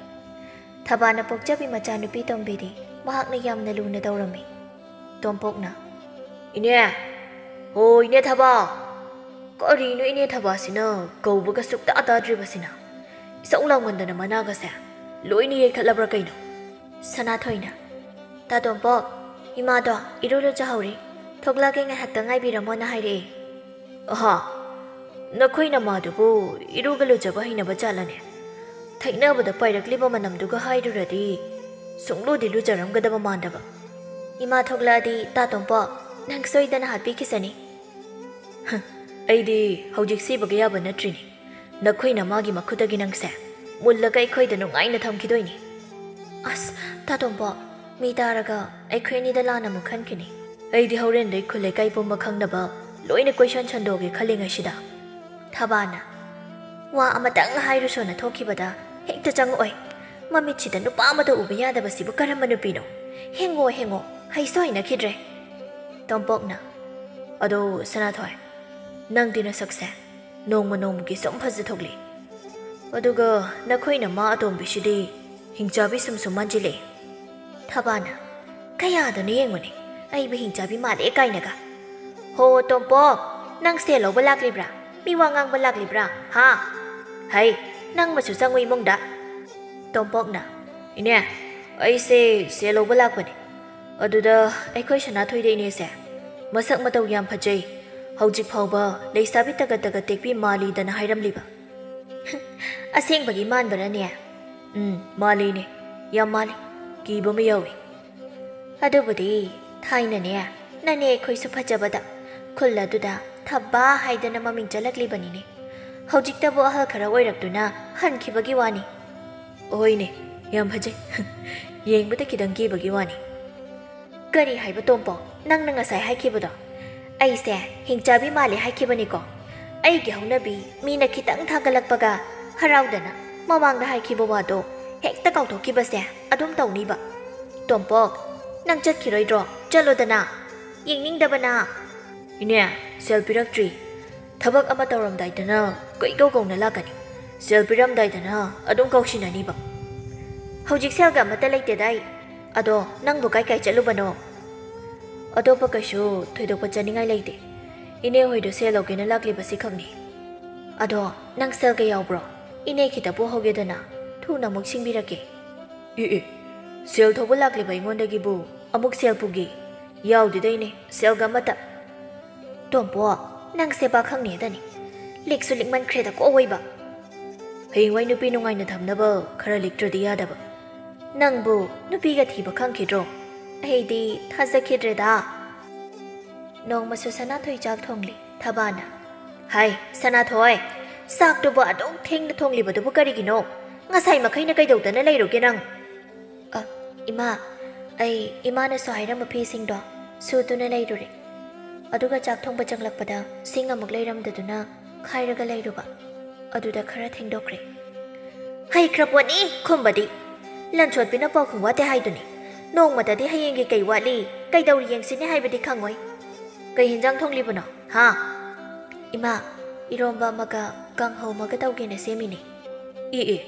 ꯊꯕꯥꯅ ꯄꯣꯛꯆꯕꯤ ꯃꯆꯥꯅꯨꯄꯤ ꯇꯣꯝꯕꯤꯗꯤ ꯃꯍꯥꯛꯅ ꯌꯥꯝꯅ ꯂꯨꯅ ꯇꯧꯔꯝꯃꯤ꯫ ꯇꯣꯝꯄꯣꯛꯅ, "ꯏꯅꯦ! ꯍꯣ, ꯏꯅꯦ ꯊꯕꯥ!" "ꯀꯔꯤꯅꯣ ꯏꯅꯦ ꯊꯕꯥꯁꯤꯅ ꯀꯧꯕꯒ ꯁꯨꯛꯇꯥ ꯇꯥꯗ꯭ꯔꯤꯕꯁꯤꯅ? ꯏꯁꯧ ꯂꯥꯡꯃꯟꯗꯅ ꯃꯅꯥꯒꯁꯦ ꯂꯣꯏꯅ ꯌꯩꯊꯠꯂꯕ꯭ꯔꯥ ꯀꯩꯅꯣ?" ꯁꯅꯥꯊꯣꯏꯅ, "ꯇꯥ ꯇꯣꯝꯄꯣꯛ, ꯏꯃꯥꯗꯣ ꯏꯔꯨ ꯂꯨꯖꯍꯧꯔꯤ, ꯊꯣꯛꯂꯛꯑꯒꯦ ꯉꯥꯏꯍꯥꯛꯇꯪ ꯉꯥꯏꯕꯤꯔꯝꯃꯣꯅ ꯍꯥꯏꯔꯛꯑꯦ꯫" "ꯑꯍꯥ, ꯅꯈꯣꯏ ꯅꯃꯥꯗꯨꯕꯨ ꯏꯔꯨꯒ ꯂꯨꯖꯕ ꯍꯩꯅꯕ ꯖꯥꯠꯂꯅꯦ? ꯊꯩꯅꯕꯗ ꯄꯥꯏꯔꯛꯂꯤꯕ ꯃꯅꯝꯗꯨꯒ ꯍꯥꯏꯔꯨꯔꯗꯤ ꯁꯨꯡꯂꯨꯗꯤ ꯂꯨꯖꯔꯝꯒꯗꯕ ꯃꯥꯟꯗꯕ꯫" "ꯏꯃꯥ ꯊꯣꯛꯂꯛꯑꯗꯤ ꯇꯥ ꯇꯣꯝꯄꯣꯛ, ꯅꯪ ꯁꯣꯏꯗꯅ ꯍꯥꯠꯄꯤꯈꯤꯁꯅꯤ꯫" "ꯍ, ꯑꯩꯗꯤ ꯍꯧꯖꯤꯛ ꯁꯤꯕꯒ ꯌꯥꯕ ꯅꯠꯇ꯭ꯔꯤꯅꯦ꯫ ꯅꯈꯣꯏ ꯅꯃꯥꯒꯤ ꯃꯈꯨꯠꯇꯒꯤ ꯅꯪꯁꯦ ꯃꯨꯜꯂꯒ ꯑꯩꯈꯣꯏꯗ ꯅꯨꯡꯉꯥꯏꯅ ꯊꯝꯈꯤꯗꯣꯏꯅꯤ꯫" "ꯑꯁ, ꯇꯥ ꯇꯣꯝꯄꯣꯛ, ꯃꯤ ꯇꯥꯔꯒ ꯑꯩꯈꯣꯏ ꯑꯅꯤꯗ ꯂꯥꯟꯅ ꯑꯃꯨꯛ ꯈꯟꯈꯤꯅꯤ꯫ ꯑꯩꯗꯤ ꯍꯣꯔꯦꯟꯗꯩ ꯈꯨꯜ ꯂꯩꯀꯥꯏ ꯄꯨꯝꯕ ꯈꯪꯅꯕ ꯂꯣꯏꯅ ꯀꯣꯏꯁꯟ ꯁꯟꯗꯣꯛꯑꯒꯦ ꯈꯜꯂꯤꯉꯩꯁꯤꯗ꯫" ꯊꯕꯥꯅ, "ꯋꯥ ꯑꯃꯇꯪ ꯍꯥꯏꯔꯨꯁꯣꯅ ꯊꯣꯛꯈꯤꯕꯗ ꯍꯦꯛꯇ ꯆꯪꯉꯛꯑꯣꯏ꯫ ꯃꯃꯤꯠꯁꯤꯗ ꯅꯨꯄꯥ ꯑꯃꯗ ꯎꯕ ꯌꯥꯗꯕꯁꯤꯕꯨ ꯀꯔꯝꯕ ꯅꯨꯄꯤꯅꯣ? ꯍꯦꯡꯉꯣ, ꯍꯦꯡꯉꯣ, ꯍꯩꯁꯨ ꯍꯩꯅꯈꯤꯗ꯭ꯔꯦ꯫" ꯇꯣꯝꯄꯣꯛꯅ, "ꯑꯗꯣ ꯁꯅꯥꯊꯣꯏ, ꯅꯪꯗꯤ ꯅꯁꯛꯁꯦ ꯅꯣꯡꯃ ꯅꯣꯡꯃꯒꯤ ꯁꯨꯝ ꯐꯖꯊꯣꯛꯂꯤ꯫ ꯑꯗꯨꯒ ꯅꯈꯣꯏ ꯅꯃꯥ ꯑꯇꯣꯝꯕꯤꯁꯤꯗꯤ ꯍꯤꯡꯆꯥꯕꯤ ꯁꯨꯝ ꯁꯨꯝ ꯃꯥꯟꯁꯤꯜꯂꯛꯑꯦ꯫" ꯊꯕꯥꯅ, "ꯀꯌꯥꯗꯅꯣ ꯌꯦꯡꯉꯨꯅꯦ, ꯑꯩꯕꯨ ꯍꯤꯡꯆꯥꯕꯤ ꯃꯥꯜꯂꯦ ꯀꯥꯏꯅꯒ꯫ ꯍꯣ ꯇꯣꯝꯄꯣꯛ, ꯅꯪ ꯁꯦꯜ ꯂꯧꯕ ꯂꯥꯛꯂꯤꯕ꯭ꯔꯥ? ꯃꯤ ꯋꯥ ꯉꯥꯡꯕ ꯂꯥꯛꯂꯤꯕ꯭ꯔꯥ? ꯍꯥ? ꯍꯩ, ꯅꯪ ꯃꯁꯨ ꯆꯪꯉꯨ ꯏꯃꯨꯡꯗ꯫" ꯇꯣꯝꯄꯣꯛꯅ, "ꯏꯅꯦ, ꯑꯩꯁꯦ ꯁꯦꯜ ꯂꯧꯕ ꯂꯥꯛꯄꯅꯦ꯫ ꯑꯗꯨꯗ ꯑꯩꯈꯣꯏ ꯁꯅꯥꯊꯣꯏꯗ ꯏꯅꯦꯁꯦ ꯃꯁꯛ ꯃꯇꯧ ꯌꯥꯝ ꯐꯖꯩ, ꯍꯧꯖꯤꯛ ꯐꯥꯎꯕ ꯂꯩꯁꯥꯕꯤ ꯇꯒꯠ ꯇꯒꯠ ꯇꯦꯛꯄꯤ ꯃꯥꯜꯂꯤꯗꯅ ꯍꯥꯏꯔꯝꯂꯤꯕ꯫" "ꯑꯁꯦꯡꯕꯒꯤ ꯃꯥꯟꯕꯔꯅꯦ?" "ꯎꯝ, ꯃꯥꯜꯂꯤꯅꯦ꯫ ꯌꯥꯝ ꯃꯥꯜꯂꯤ꯫ ꯀꯤꯕ ꯑꯃ ꯌꯥꯎꯏ꯫" "ꯑꯗꯨꯕꯨꯗꯤ ꯊꯥꯏꯅꯅꯦ, ꯅꯅꯦ ꯑꯩꯈꯣꯏꯁꯨ ꯐꯖꯕꯗ ꯈꯨꯜ ꯑꯗꯨꯗ ꯊꯕꯥ ꯍꯥꯏꯗꯅ ꯃꯃꯤꯡ ꯆꯠꯂꯛꯂꯤꯕꯅꯤꯅꯦ꯫ ꯍꯧꯖꯤꯛꯇꯕꯨ ꯑꯍꯜ ꯈꯔ ꯑꯣꯏꯔꯛꯇꯨꯅ ꯍꯟꯈꯤꯕꯒꯤ ꯋꯥꯅꯤ꯫" "ꯍꯣꯏꯅꯦ, ꯌꯥꯝ ꯐꯖꯩ꯫ ꯌꯦꯡꯕꯗ ꯈꯤꯇꯪ ꯀꯤꯕꯒꯤ ꯋꯥꯅꯤ꯫" ꯀꯔꯤ ꯍꯥꯏꯕ, ꯇꯣꯝꯄꯣꯛ? ꯅꯪꯅ ꯉꯁꯥꯏ ꯍꯥꯏꯈꯤꯕꯗꯣ? ꯑꯩꯁꯦ ꯍꯤꯡꯆꯥꯕꯤ ꯃꯥꯜꯂꯦ ꯍꯥꯏꯈꯤꯕꯅꯤꯀꯣ? ꯑꯩꯒꯤ ꯍꯧꯅꯕꯤ ꯃꯤꯅ ꯈꯤꯇꯪ ꯊꯥꯒꯠꯂꯛꯄꯒ ꯍꯔꯥꯎꯗꯅ ꯃꯃꯥꯡꯗ ꯍꯥꯏꯈꯤꯕ ꯋꯥꯗꯣ ꯍꯦꯛꯇ ꯀꯥꯎꯊꯣꯛꯈꯤꯕꯁꯦ ꯑꯗꯨꯝ ꯇꯧꯅꯤꯕ꯫ ꯇꯣꯝꯄꯣꯛ, ꯅꯪ ꯆꯠꯈꯤꯔꯣꯏꯗ꯭ꯔꯣ? ꯆꯠꯂꯣꯗꯅ꯫ ꯌꯦꯡꯅꯤꯡꯗꯕꯅ꯫ ꯏꯅꯦ, ꯁꯦꯜ ꯄꯤꯔꯛꯇ꯭ꯔꯤ꯫ ꯊꯕꯛ ꯑꯃ ꯇꯧꯔꯝꯗꯥꯏꯗꯅ ꯀꯣꯏꯀꯧ ꯀꯧꯅ ꯂꯥꯛꯀꯅꯤ, ꯁꯦꯜ ꯄꯤꯔꯝꯗꯥꯏꯗꯅ ꯑꯗꯨꯝ ꯀꯧꯁꯤꯟꯅꯅꯤꯕ꯫ ꯍꯧꯖꯤꯛ ꯁꯦꯜꯒ ꯑꯃꯠꯇ ꯂꯩꯇꯦꯗꯥꯏ꯫ ꯑꯗꯣ ꯅꯪꯕꯨ ꯀꯥꯏ ꯀꯥꯏ ꯆꯠꯂꯨꯕꯅꯣ? ꯑꯇꯣꯞꯄ ꯀꯩꯁꯨ ꯊꯣꯏꯗꯣꯛꯄ ꯆꯠꯅꯤꯡꯉꯥꯏ ꯂꯩꯇꯦ꯫ ꯏꯅꯦ ꯍꯣꯏꯗ ꯁꯦꯜ ꯂꯧꯒꯦꯅ ꯂꯥꯛꯂꯤꯕꯁꯤ ꯈꯛꯅꯤ꯫ ꯑꯗꯣ ꯅꯪ ꯁꯦꯜꯒ ꯌꯥꯎꯕ꯭ꯔꯣ? ꯏꯅꯦ ꯈꯤꯇ ꯄꯨꯍꯧꯒꯦꯗꯅ, ꯊꯨꯅ ꯑꯃꯨꯛ ꯁꯤꯡꯕꯤꯔꯛꯀꯦ꯫ ꯑꯦ ꯑꯦ, ꯁꯦꯜ ꯊꯧꯕ ꯂꯥꯛꯂꯤꯕ ꯑꯩꯉꯣꯟꯗꯒꯤꯕꯨ ꯑꯃꯨꯛ ꯁꯦꯜ ꯄꯨꯒꯦ? ꯌꯥꯎꯗꯦꯗ ꯏꯅꯦ, ꯁꯦꯜꯒ ꯑꯃꯠꯇ꯫ ꯇꯣꯝꯄꯣ, ꯅꯪꯁꯦ ꯄꯥꯈꯪꯅꯦꯗꯅꯤ꯫ ꯂꯤꯛꯁꯨ ꯂꯤꯛꯃꯟꯈ꯭ꯔꯦꯗꯀꯣ ꯑꯋꯣꯏꯕ꯫ ꯍꯌꯦꯡꯋꯥꯏ ꯅꯨꯄꯤ ꯅꯨꯡꯉꯥꯏꯅ ꯊꯝꯅꯕ ꯈꯔ ꯂꯤꯛꯇ꯭ꯔꯗꯤ ꯌꯥꯗꯕ꯫ ꯅꯪꯕꯨ ꯅꯨꯄꯤꯒ ꯊꯤꯕ ꯈꯪꯈꯤꯗ꯭ꯔꯣ? ꯑꯩꯗꯤ ꯊꯥꯖꯈꯤꯗ꯭ꯔꯦꯗ꯫ ꯅꯣꯡꯃꯁꯨ ꯁꯅꯥꯊꯣꯏ ꯆꯥꯛ ꯊꯣꯡꯂꯤ꯫ ꯊꯕꯥꯅ, "ꯍꯥꯏ, ꯁꯅꯥꯊꯣꯏ, ꯆꯥꯛꯇꯨꯕꯨ ꯑꯗꯨꯛ ꯊꯦꯡꯅ ꯊꯣꯡꯂꯤꯕꯗꯨꯕꯨ ꯀꯔꯤꯒꯤꯅꯣ? ꯉꯁꯥꯏ ꯃꯈꯩꯅ ꯀꯩꯗꯧꯗꯅ ꯂꯩꯔꯨꯒꯦ ꯅꯪ?" "ꯑ, ꯏꯃꯥ, ꯑꯩ ꯏꯃꯥꯅꯁꯨ ꯍꯥꯏꯔꯝꯕ ꯐꯤꯁꯤꯡꯗꯣ ꯁꯨꯗꯨꯅ ꯂꯩꯔꯨꯔꯦ꯫ ꯑꯗꯨꯒ ꯆꯥꯛ ꯊꯣꯡꯕ ꯆꯪꯂꯛꯄꯗ ꯁꯤꯡ ꯑꯃꯨꯛ ꯂꯩꯔꯝꯗꯗꯨꯅ ꯈꯥꯏꯔꯒ ꯂꯩꯔꯨꯕ꯫ ꯑꯗꯨꯗ ꯈꯔ ꯊꯦꯡꯗꯣꯛꯈ꯭ꯔꯦ꯫" "ꯍꯩꯈ꯭ꯔ ꯄꯣꯠꯅꯤ ꯈꯨꯝꯕꯗꯤ꯫ ꯂꯟꯁꯣꯠꯄꯤꯅ ꯄꯥꯎꯈꯨꯝ ꯋꯥꯠꯇꯦ ꯍꯥꯏꯗꯨꯅꯤ꯫ ꯅꯣꯡꯃꯇꯗꯤ ꯍꯌꯦꯡꯒꯤ ꯀꯩ ꯋꯥꯠꯂꯤ, ꯀꯩꯗꯧꯔꯤ ꯌꯦꯡꯁꯤꯅꯦ ꯍꯥꯏꯕꯗꯤ ꯈꯪꯉꯣꯏ꯫ ꯀꯩ ꯍꯦꯟꯖꯥꯡ ꯊꯣꯡꯂꯤꯕꯅꯣ, ꯍꯥ?" "ꯏꯃꯥ, ꯏꯔꯣꯝꯕ ꯑꯃꯒ ꯀꯥꯡꯍꯧ ꯑꯃꯒ ꯇꯧꯒꯦꯅ ꯁꯦꯝꯃꯤꯅꯦ꯫" "ꯑꯦ ꯑꯦ,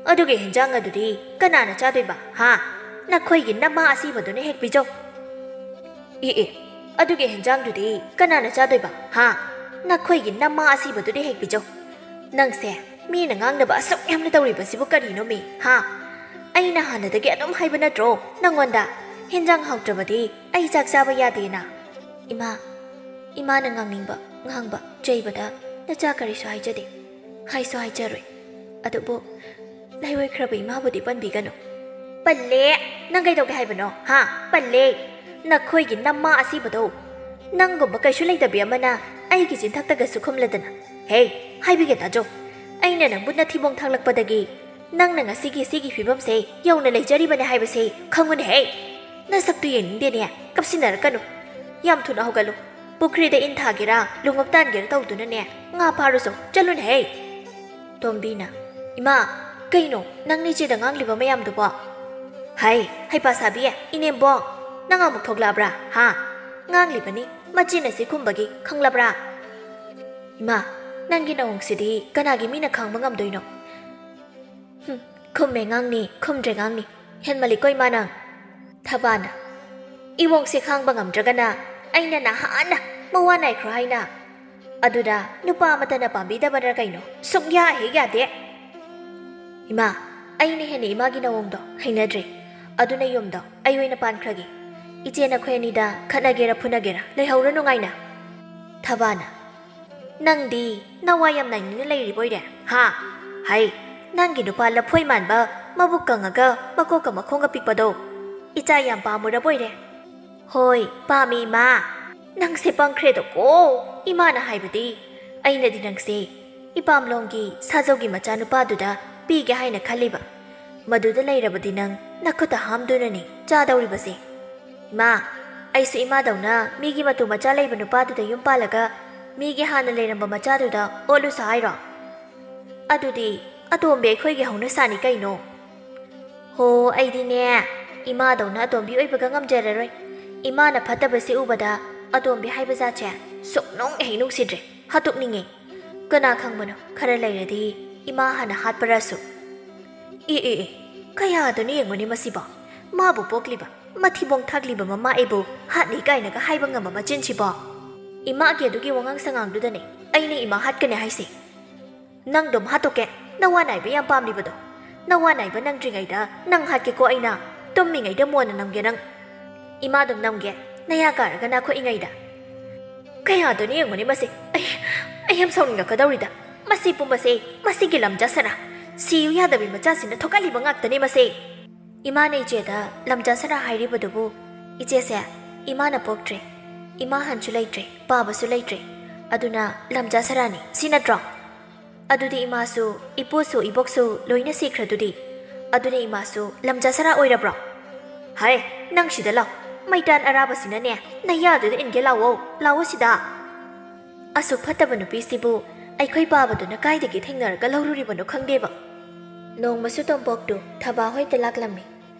ꯑꯗꯨꯒꯤ ꯍꯦꯟꯖꯥꯡ ꯑꯗꯨꯗꯤ ꯀꯅꯥꯅ ꯆꯥꯗꯣꯏꯕ, ꯍꯥ? ꯅꯈꯣꯏꯒꯤ ꯅꯃꯥ ꯑꯁꯤꯕꯗꯨꯅ ꯍꯦꯛ ꯄꯤꯖꯧ꯫" "ꯑꯦ ꯑꯦ, ꯑꯗꯨꯒꯤ ꯍꯦꯟꯖꯥꯡꯗꯨꯗꯤ ꯀꯅꯥꯅ ꯆꯥꯗꯣꯏꯕ, ꯍꯥ? ꯅꯈꯣꯏꯒꯤ ꯅꯃꯥ ꯑꯁꯤꯕꯗꯨꯅ ꯍꯦꯛ ꯄꯤꯖꯧ꯫" "ꯅꯪꯁꯦ ꯃꯤꯅ ꯉꯥꯡꯅꯕ ꯑꯁꯨꯛ ꯌꯥꯝꯅ ꯇꯧꯔꯤꯕꯁꯤꯕꯨ ꯀꯔꯤꯅꯣꯃꯤ, ꯍꯥ? ꯑꯩꯅ ꯍꯥꯟꯅꯗꯒꯤ ꯑꯗꯨꯝ ꯍꯥꯏꯕ ꯅꯠꯇ꯭ꯔꯣ ꯅꯪꯉꯣꯟꯗ? ꯍꯦꯟꯖꯥꯡ ꯍꯥꯎꯇ꯭ꯔꯕꯗꯤ ꯑꯩ ꯆꯥꯛ ꯆꯥꯕ ꯌꯥꯗꯦꯅ꯫" "ꯏꯃꯥ, ꯏꯃꯥꯅ ꯉꯥꯡꯅꯤꯡꯕ ꯉꯥꯡꯕ ꯆꯩꯕꯗ ꯅꯆꯥ ꯀꯔꯤꯁꯨ ꯍꯥꯏꯖꯗꯦ, ꯍꯥꯏꯁꯨ ꯍꯥꯏꯖꯔꯣꯏ꯫ ꯑꯗꯨꯕꯨ ꯂꯩꯔꯣꯏꯈ꯭ꯔꯕ ꯏꯃꯥꯕꯨꯗꯤ ꯄꯟꯕꯤꯒꯅꯨ꯫" "ꯄꯜꯂꯦ꯫ ꯅꯪ ꯀꯩꯗꯧꯒꯦ ꯍꯥꯏꯕꯅꯣ, ꯍꯥ? ꯄꯜꯂꯦ꯫ ꯅꯈꯣꯏꯒꯤ ꯅꯃꯥ ꯑꯁꯤꯕꯗꯣ, ꯅꯪꯒꯨꯝꯕ ꯀꯩꯁꯨ ꯂꯩꯇꯕꯤ ꯑꯃꯅ ꯑꯩꯒꯤ ꯆꯤꯟꯊꯛꯇꯒꯁꯨ ꯈꯨꯝꯂꯗꯅ꯫ ꯍꯦ, ꯍꯥꯏꯕꯤꯒꯦ ꯇꯥꯖꯧ꯫ ꯑꯩꯅ ꯅꯪꯕꯨ ꯅꯊꯤꯕꯣꯡ ꯊꯥꯛꯂꯛꯄꯗꯒꯤ ꯅꯪꯅ ꯉꯁꯤꯒꯤ ꯁꯤꯒꯤ ꯐꯤꯕꯝꯁꯦ ꯌꯧꯅ ꯂꯩꯖꯔꯤꯕꯅꯦ ꯍꯥꯏꯕꯁꯦ ꯈꯪꯉꯨꯅꯦꯍꯦ꯫" ꯅꯁꯛꯇꯨ ꯌꯦꯡꯅꯤꯡꯗꯦꯅꯦ, ꯀꯞꯁꯤꯟꯅꯔꯛꯀꯅꯨ꯫ ꯌꯥꯝ ꯊꯨꯅ ꯍꯧꯒꯠꯂꯨ꯫ ꯄꯨꯈ꯭ꯔꯤꯗ ꯏꯟ ꯊꯥꯒꯦꯔꯥ, ꯂꯣꯡꯉꯞ ꯇꯥꯟꯒꯦꯔꯥ ꯇꯧꯗꯨꯅꯅꯦ, ꯉꯥ ꯐꯥꯔꯨꯆꯣ, ꯆꯠꯂꯨꯅꯦꯍꯦ꯫ ꯇꯣꯝꯕꯤꯅ, "ꯏꯃꯥ, ꯀꯩꯅꯣ ꯅꯪꯅ ꯏꯆꯦꯗ ꯉꯥꯡꯂꯤꯕ ꯃꯌꯥꯝꯗꯨꯕꯣ?" "ꯍꯩ, ꯍꯩꯄꯥ ꯁꯥꯕꯤ, ꯏꯅꯦꯝꯕꯣꯛ, ꯅꯪ ꯑꯃꯨꯛ ꯊꯣꯛꯂꯛꯑꯕ꯭ꯔꯥ, ꯍꯥ? ꯉꯥꯡꯂꯤꯕꯅꯤ, ꯃꯆꯤꯟ ꯑꯁꯤ ꯈꯨꯝꯕꯒꯤ, ꯈꯪꯂꯕ꯭ꯔꯥ?" "ꯏꯃꯥ, ꯅꯪꯒꯤ ꯅꯑꯣꯡꯁꯤꯗꯤ ꯀꯅꯥꯒꯤ ꯃꯤꯅ ꯈꯪꯕ ꯉꯝꯗꯣꯏꯅꯣ?" "ꯍꯨꯝ, ꯈꯨꯝꯃꯦ ꯉꯥꯡꯅꯤ, ꯈꯨꯝꯗ꯭ꯔꯦ ꯉꯥꯡꯅꯤ꯫ ꯍꯦꯟꯃꯜꯂꯤꯀꯣ, ꯏꯃꯥ ꯅꯪ꯫" ꯊꯕꯥꯅ, "ꯏꯋꯣꯡꯁꯦ ꯈꯥꯡꯕ ꯉꯝꯗ꯭ꯔꯒꯅ ꯑꯩꯅ ꯅꯍꯥꯟꯅ ꯃꯋꯥ ꯅꯥꯏꯈ꯭ꯔꯣ ꯍꯥꯏꯅ꯫ ꯑꯗꯨꯗ ꯅꯨꯄꯥ ꯑꯃꯠꯇꯅ ꯄꯥꯝꯕꯤꯗꯕꯅ ꯀꯩꯅꯣ? ꯁꯨꯛꯌꯥ ꯍꯦꯛ ꯌꯥꯗꯦ꯫" "ꯏꯃꯥ, ꯑꯩꯅ ꯍꯦꯟꯅ ꯏꯃꯥꯒꯤ ꯅꯑꯣꯡꯗꯣ ꯍꯩꯅꯗ꯭ꯔꯦ꯫ ꯑꯗꯨꯅ ꯌꯨꯝꯗꯣ ꯑꯩ ꯑꯣꯏꯅ ꯄꯥꯟꯈ꯭ꯔꯒꯦ꯫ ꯏꯆꯦ ꯅꯈꯣꯏ ꯑꯅꯤꯗ ꯈꯠꯅꯒꯦꯔꯥ ꯐꯨꯅꯒꯦꯔꯥ ꯂꯩꯍꯧꯔꯣ ꯅꯨꯡꯉꯥꯏꯅ꯫" ꯊꯕꯥꯅ, "ꯅꯪꯗꯤ ꯅꯋꯥ ꯌꯥꯝ ꯅꯥꯏꯅꯤꯡꯅ ꯂꯩꯔꯤꯕꯣꯏꯔꯦ, ꯍꯥ? ꯍꯩ, ꯅꯪꯒꯤ ꯅꯨꯄꯥ ꯂꯐꯣꯏ ꯃꯥꯟꯕ, ꯃꯕꯨꯛ ꯀꯪꯉꯒ ꯃꯀꯣꯛꯀ ꯃꯈꯣꯡꯒ ꯄꯤꯛꯄꯗꯣ ꯏꯆꯥ ꯌꯥꯝ ꯄꯥꯝꯃꯨꯔꯕꯣꯏꯔꯦ꯫" "ꯍꯣꯏ, ꯄꯥꯝꯃꯤ, ꯏꯃꯥ꯫ ꯅꯪꯁꯦ ꯄꯪꯈ꯭ꯔꯦꯗꯀꯣ꯫ ꯏꯃꯥꯅ ꯍꯥꯏꯕꯗꯤ ꯑꯩꯅꯗꯤ ꯅꯪꯁꯦ ꯏꯄꯥꯝꯂꯣꯝꯒꯤ ꯁꯥꯖꯧꯒꯤ ꯃꯆꯥꯅꯨꯄꯥꯗꯨꯗ ꯄꯤꯒꯦ ꯍꯥꯏꯅ ꯈꯜꯂꯤꯕ꯫ ꯃꯗꯨꯗ ꯂꯩꯔꯕꯗꯤ ꯅꯪ ꯅꯈꯨꯠꯇ ꯍꯥꯝꯗꯨꯅꯅꯤ ꯆꯥꯗꯧꯔꯤꯕꯁꯦ꯫ ꯏꯃꯥ, ꯑꯩꯁꯨ ꯏꯃꯥꯗꯧꯅ ꯃꯤꯒꯤ ꯃꯇꯨ ꯃꯆꯥ ꯂꯩꯕ ꯅꯨꯄꯥꯗꯨꯗ ꯌꯨꯝ ꯄꯥꯜꯂꯒ ꯃꯤꯒꯤ ꯍꯥꯟꯅ ꯂꯩꯔꯝꯕ ꯃꯆꯥꯗꯨꯗ ꯑꯣꯠꯂꯨꯁ ꯍꯥꯏꯔꯣ? ꯑꯗꯨꯗꯤ ꯑꯇꯣꯝꯕꯤ ꯑꯩꯈꯣꯏꯒꯤ ꯍꯧꯅꯁꯥꯅꯤ ꯀꯩꯅꯣ꯫" "ꯍꯣ, ꯑꯩꯗꯤꯅꯦ, ꯏꯃꯥꯗꯧꯅ ꯑꯇꯣꯝꯕꯤ ꯑꯣꯏꯕꯒ ꯉꯝꯖꯔꯔꯣꯏ꯫ ꯏꯃꯥꯅ ꯐꯠꯇꯕꯁꯦ ꯎꯕꯗ ꯑꯇꯣꯝꯕꯤ ꯍꯥꯏꯕ ꯖꯥꯠꯁꯦ ꯁꯨꯛꯅꯨꯡ ꯍꯦꯛ ꯅꯨꯡꯁꯤꯗ꯭ꯔꯦ, ꯍꯥꯠꯇꯣꯛꯅꯤꯡꯉꯦ꯫ ꯀꯅꯥ ꯈꯪꯕꯅꯣ, ꯈꯔ ꯂꯩꯔꯗꯤ ꯏꯃꯥ ꯍꯥꯟꯅ ꯍꯥꯠꯄꯔꯁꯨ꯫" "ꯑꯦ, ꯑꯦ, ꯑꯦ, ꯀꯌꯥꯗꯅꯣ ꯌꯦꯡꯉꯨꯅꯦ ꯃꯁꯤꯕꯣ꯫ ꯃꯥꯕꯨ ꯄꯣꯛꯂꯤꯕ, ꯃꯊꯤꯕꯣꯡ ꯊꯥꯛꯂꯤꯕ ꯃꯃꯥ ꯑꯩꯕꯨ ꯍꯥꯠꯅꯤ ꯀꯥꯏꯅꯒ ꯍꯥꯏꯕ ꯉꯝꯕ ꯃꯆꯤꯟꯁꯤꯕꯣ? ꯏꯃꯥꯒꯤ ꯑꯗꯨꯒꯤ ꯋꯥꯉꯥꯡ ꯁꯉꯥꯡꯗꯨꯗꯅꯦ ꯑꯩꯅ ꯏꯃꯥ ꯍꯥꯠꯀꯅꯤ ꯍꯥꯏꯁꯦ꯫ ꯅꯪꯗꯨꯝ ꯍꯥꯠꯇꯣꯛꯀꯦ, ꯅꯋꯥ ꯅꯥꯏꯕ ꯌꯥꯝ ꯄꯥꯝꯂꯤꯕꯗꯣ꯫ ꯅꯋꯥ ꯅꯥꯏꯕ ꯅꯪꯗ꯭ꯔꯤꯉꯩꯗ ꯅꯪ ꯍꯥꯠꯀꯦꯀꯣ ꯑꯩꯅ꯫ ꯇꯨꯝꯃꯤꯉꯩꯗ ꯃꯣꯟꯅ ꯅꯝꯒꯦ ꯅꯪ꯫ ꯏꯃꯥꯗꯨꯝ ꯅꯝꯒꯦ, ꯅꯌꯥ ꯀꯥꯔꯒ ꯅꯥꯈꯣꯛꯏꯉꯩꯗ꯫" ꯀꯌꯥꯗꯅꯣ ꯌꯦꯡꯉꯨꯅꯦ ꯃꯁꯤ꯫ ꯑꯩ, ꯑꯩ ꯌꯥꯝ ꯁꯥꯎꯅꯤꯡꯉꯛꯀꯗꯧꯔꯤꯗ꯫ ꯃꯁꯤ ꯄꯨꯝꯕꯁꯦ, ꯃꯁꯤꯒꯤ ꯂꯝꯖꯥ ꯁꯔꯥ꯫ ꯁꯤꯌꯨ ꯌꯥꯗꯕꯤ ꯃꯆꯥꯁꯤꯅ ꯊꯣꯛꯍꯜꯂꯤꯕ ꯉꯥꯛꯇꯅꯦ ꯃꯁꯤ꯫ ꯏꯃꯥꯅ ꯏꯆꯦꯗ ꯂꯝꯖꯥ ꯁꯔꯥ ꯍꯥꯏꯔꯤꯕꯗꯨꯕꯨ, ꯏꯆꯦꯁꯦ, ꯏꯃꯥꯅ ꯄꯣꯛꯇ꯭ꯔꯦ, ꯏꯃꯥ ꯍꯟꯁꯨ ꯂꯩꯇ꯭ꯔꯦ, ꯄꯥꯕꯁꯨ ꯂꯩꯇ꯭ꯔꯦ, ꯑꯗꯨꯅ ꯂꯝꯖꯥ ꯁꯔꯥꯅꯤ, ꯁꯤ ꯅꯠꯇ꯭ꯔꯣ? ꯑꯗꯨꯗꯤ ꯏꯃꯥꯁꯨ, ꯏꯄꯨꯁꯨ, ꯏꯕꯣꯛꯁꯨ ꯂꯣꯏꯅ ꯁꯤꯈ꯭ꯔꯗꯨꯗꯤ, ꯑꯗꯨꯅ ꯏꯃꯥꯁꯨ ꯂꯝꯖꯥ ꯁꯔꯥ ꯑꯣꯏꯔꯕ꯭ꯔꯣ? ꯍꯥꯏ, ꯅꯪ ꯁꯤꯗ ꯂꯥꯎ꯫ ꯃꯩꯇꯥꯟ ꯑꯔꯥꯕꯁꯤꯅꯅꯦ, ꯅꯌꯥꯗꯨꯗ ꯏꯟꯒꯦ ꯂꯥꯛꯑꯣ, ꯂꯥꯛꯑꯣ ꯁꯤꯗ꯫ ꯑꯁꯨꯛ ꯐꯠꯇꯕ ꯅꯨꯄꯤꯁꯤꯕꯨ ꯑꯩꯈꯣꯏ ꯄꯥꯕꯗꯨꯅ ꯀꯥꯏꯗꯒꯤ ꯊꯦꯡꯅꯔꯒ ꯂꯧꯔꯨꯔꯤꯕꯅꯣ ꯈꯪꯗꯦꯕ꯫ ꯅꯣꯡꯃꯁꯨ ꯇꯣꯝꯄꯣꯛꯇꯨ ꯊꯕꯥ ꯍꯣꯏꯗ ꯂꯥꯛꯂꯝꯃꯤ꯫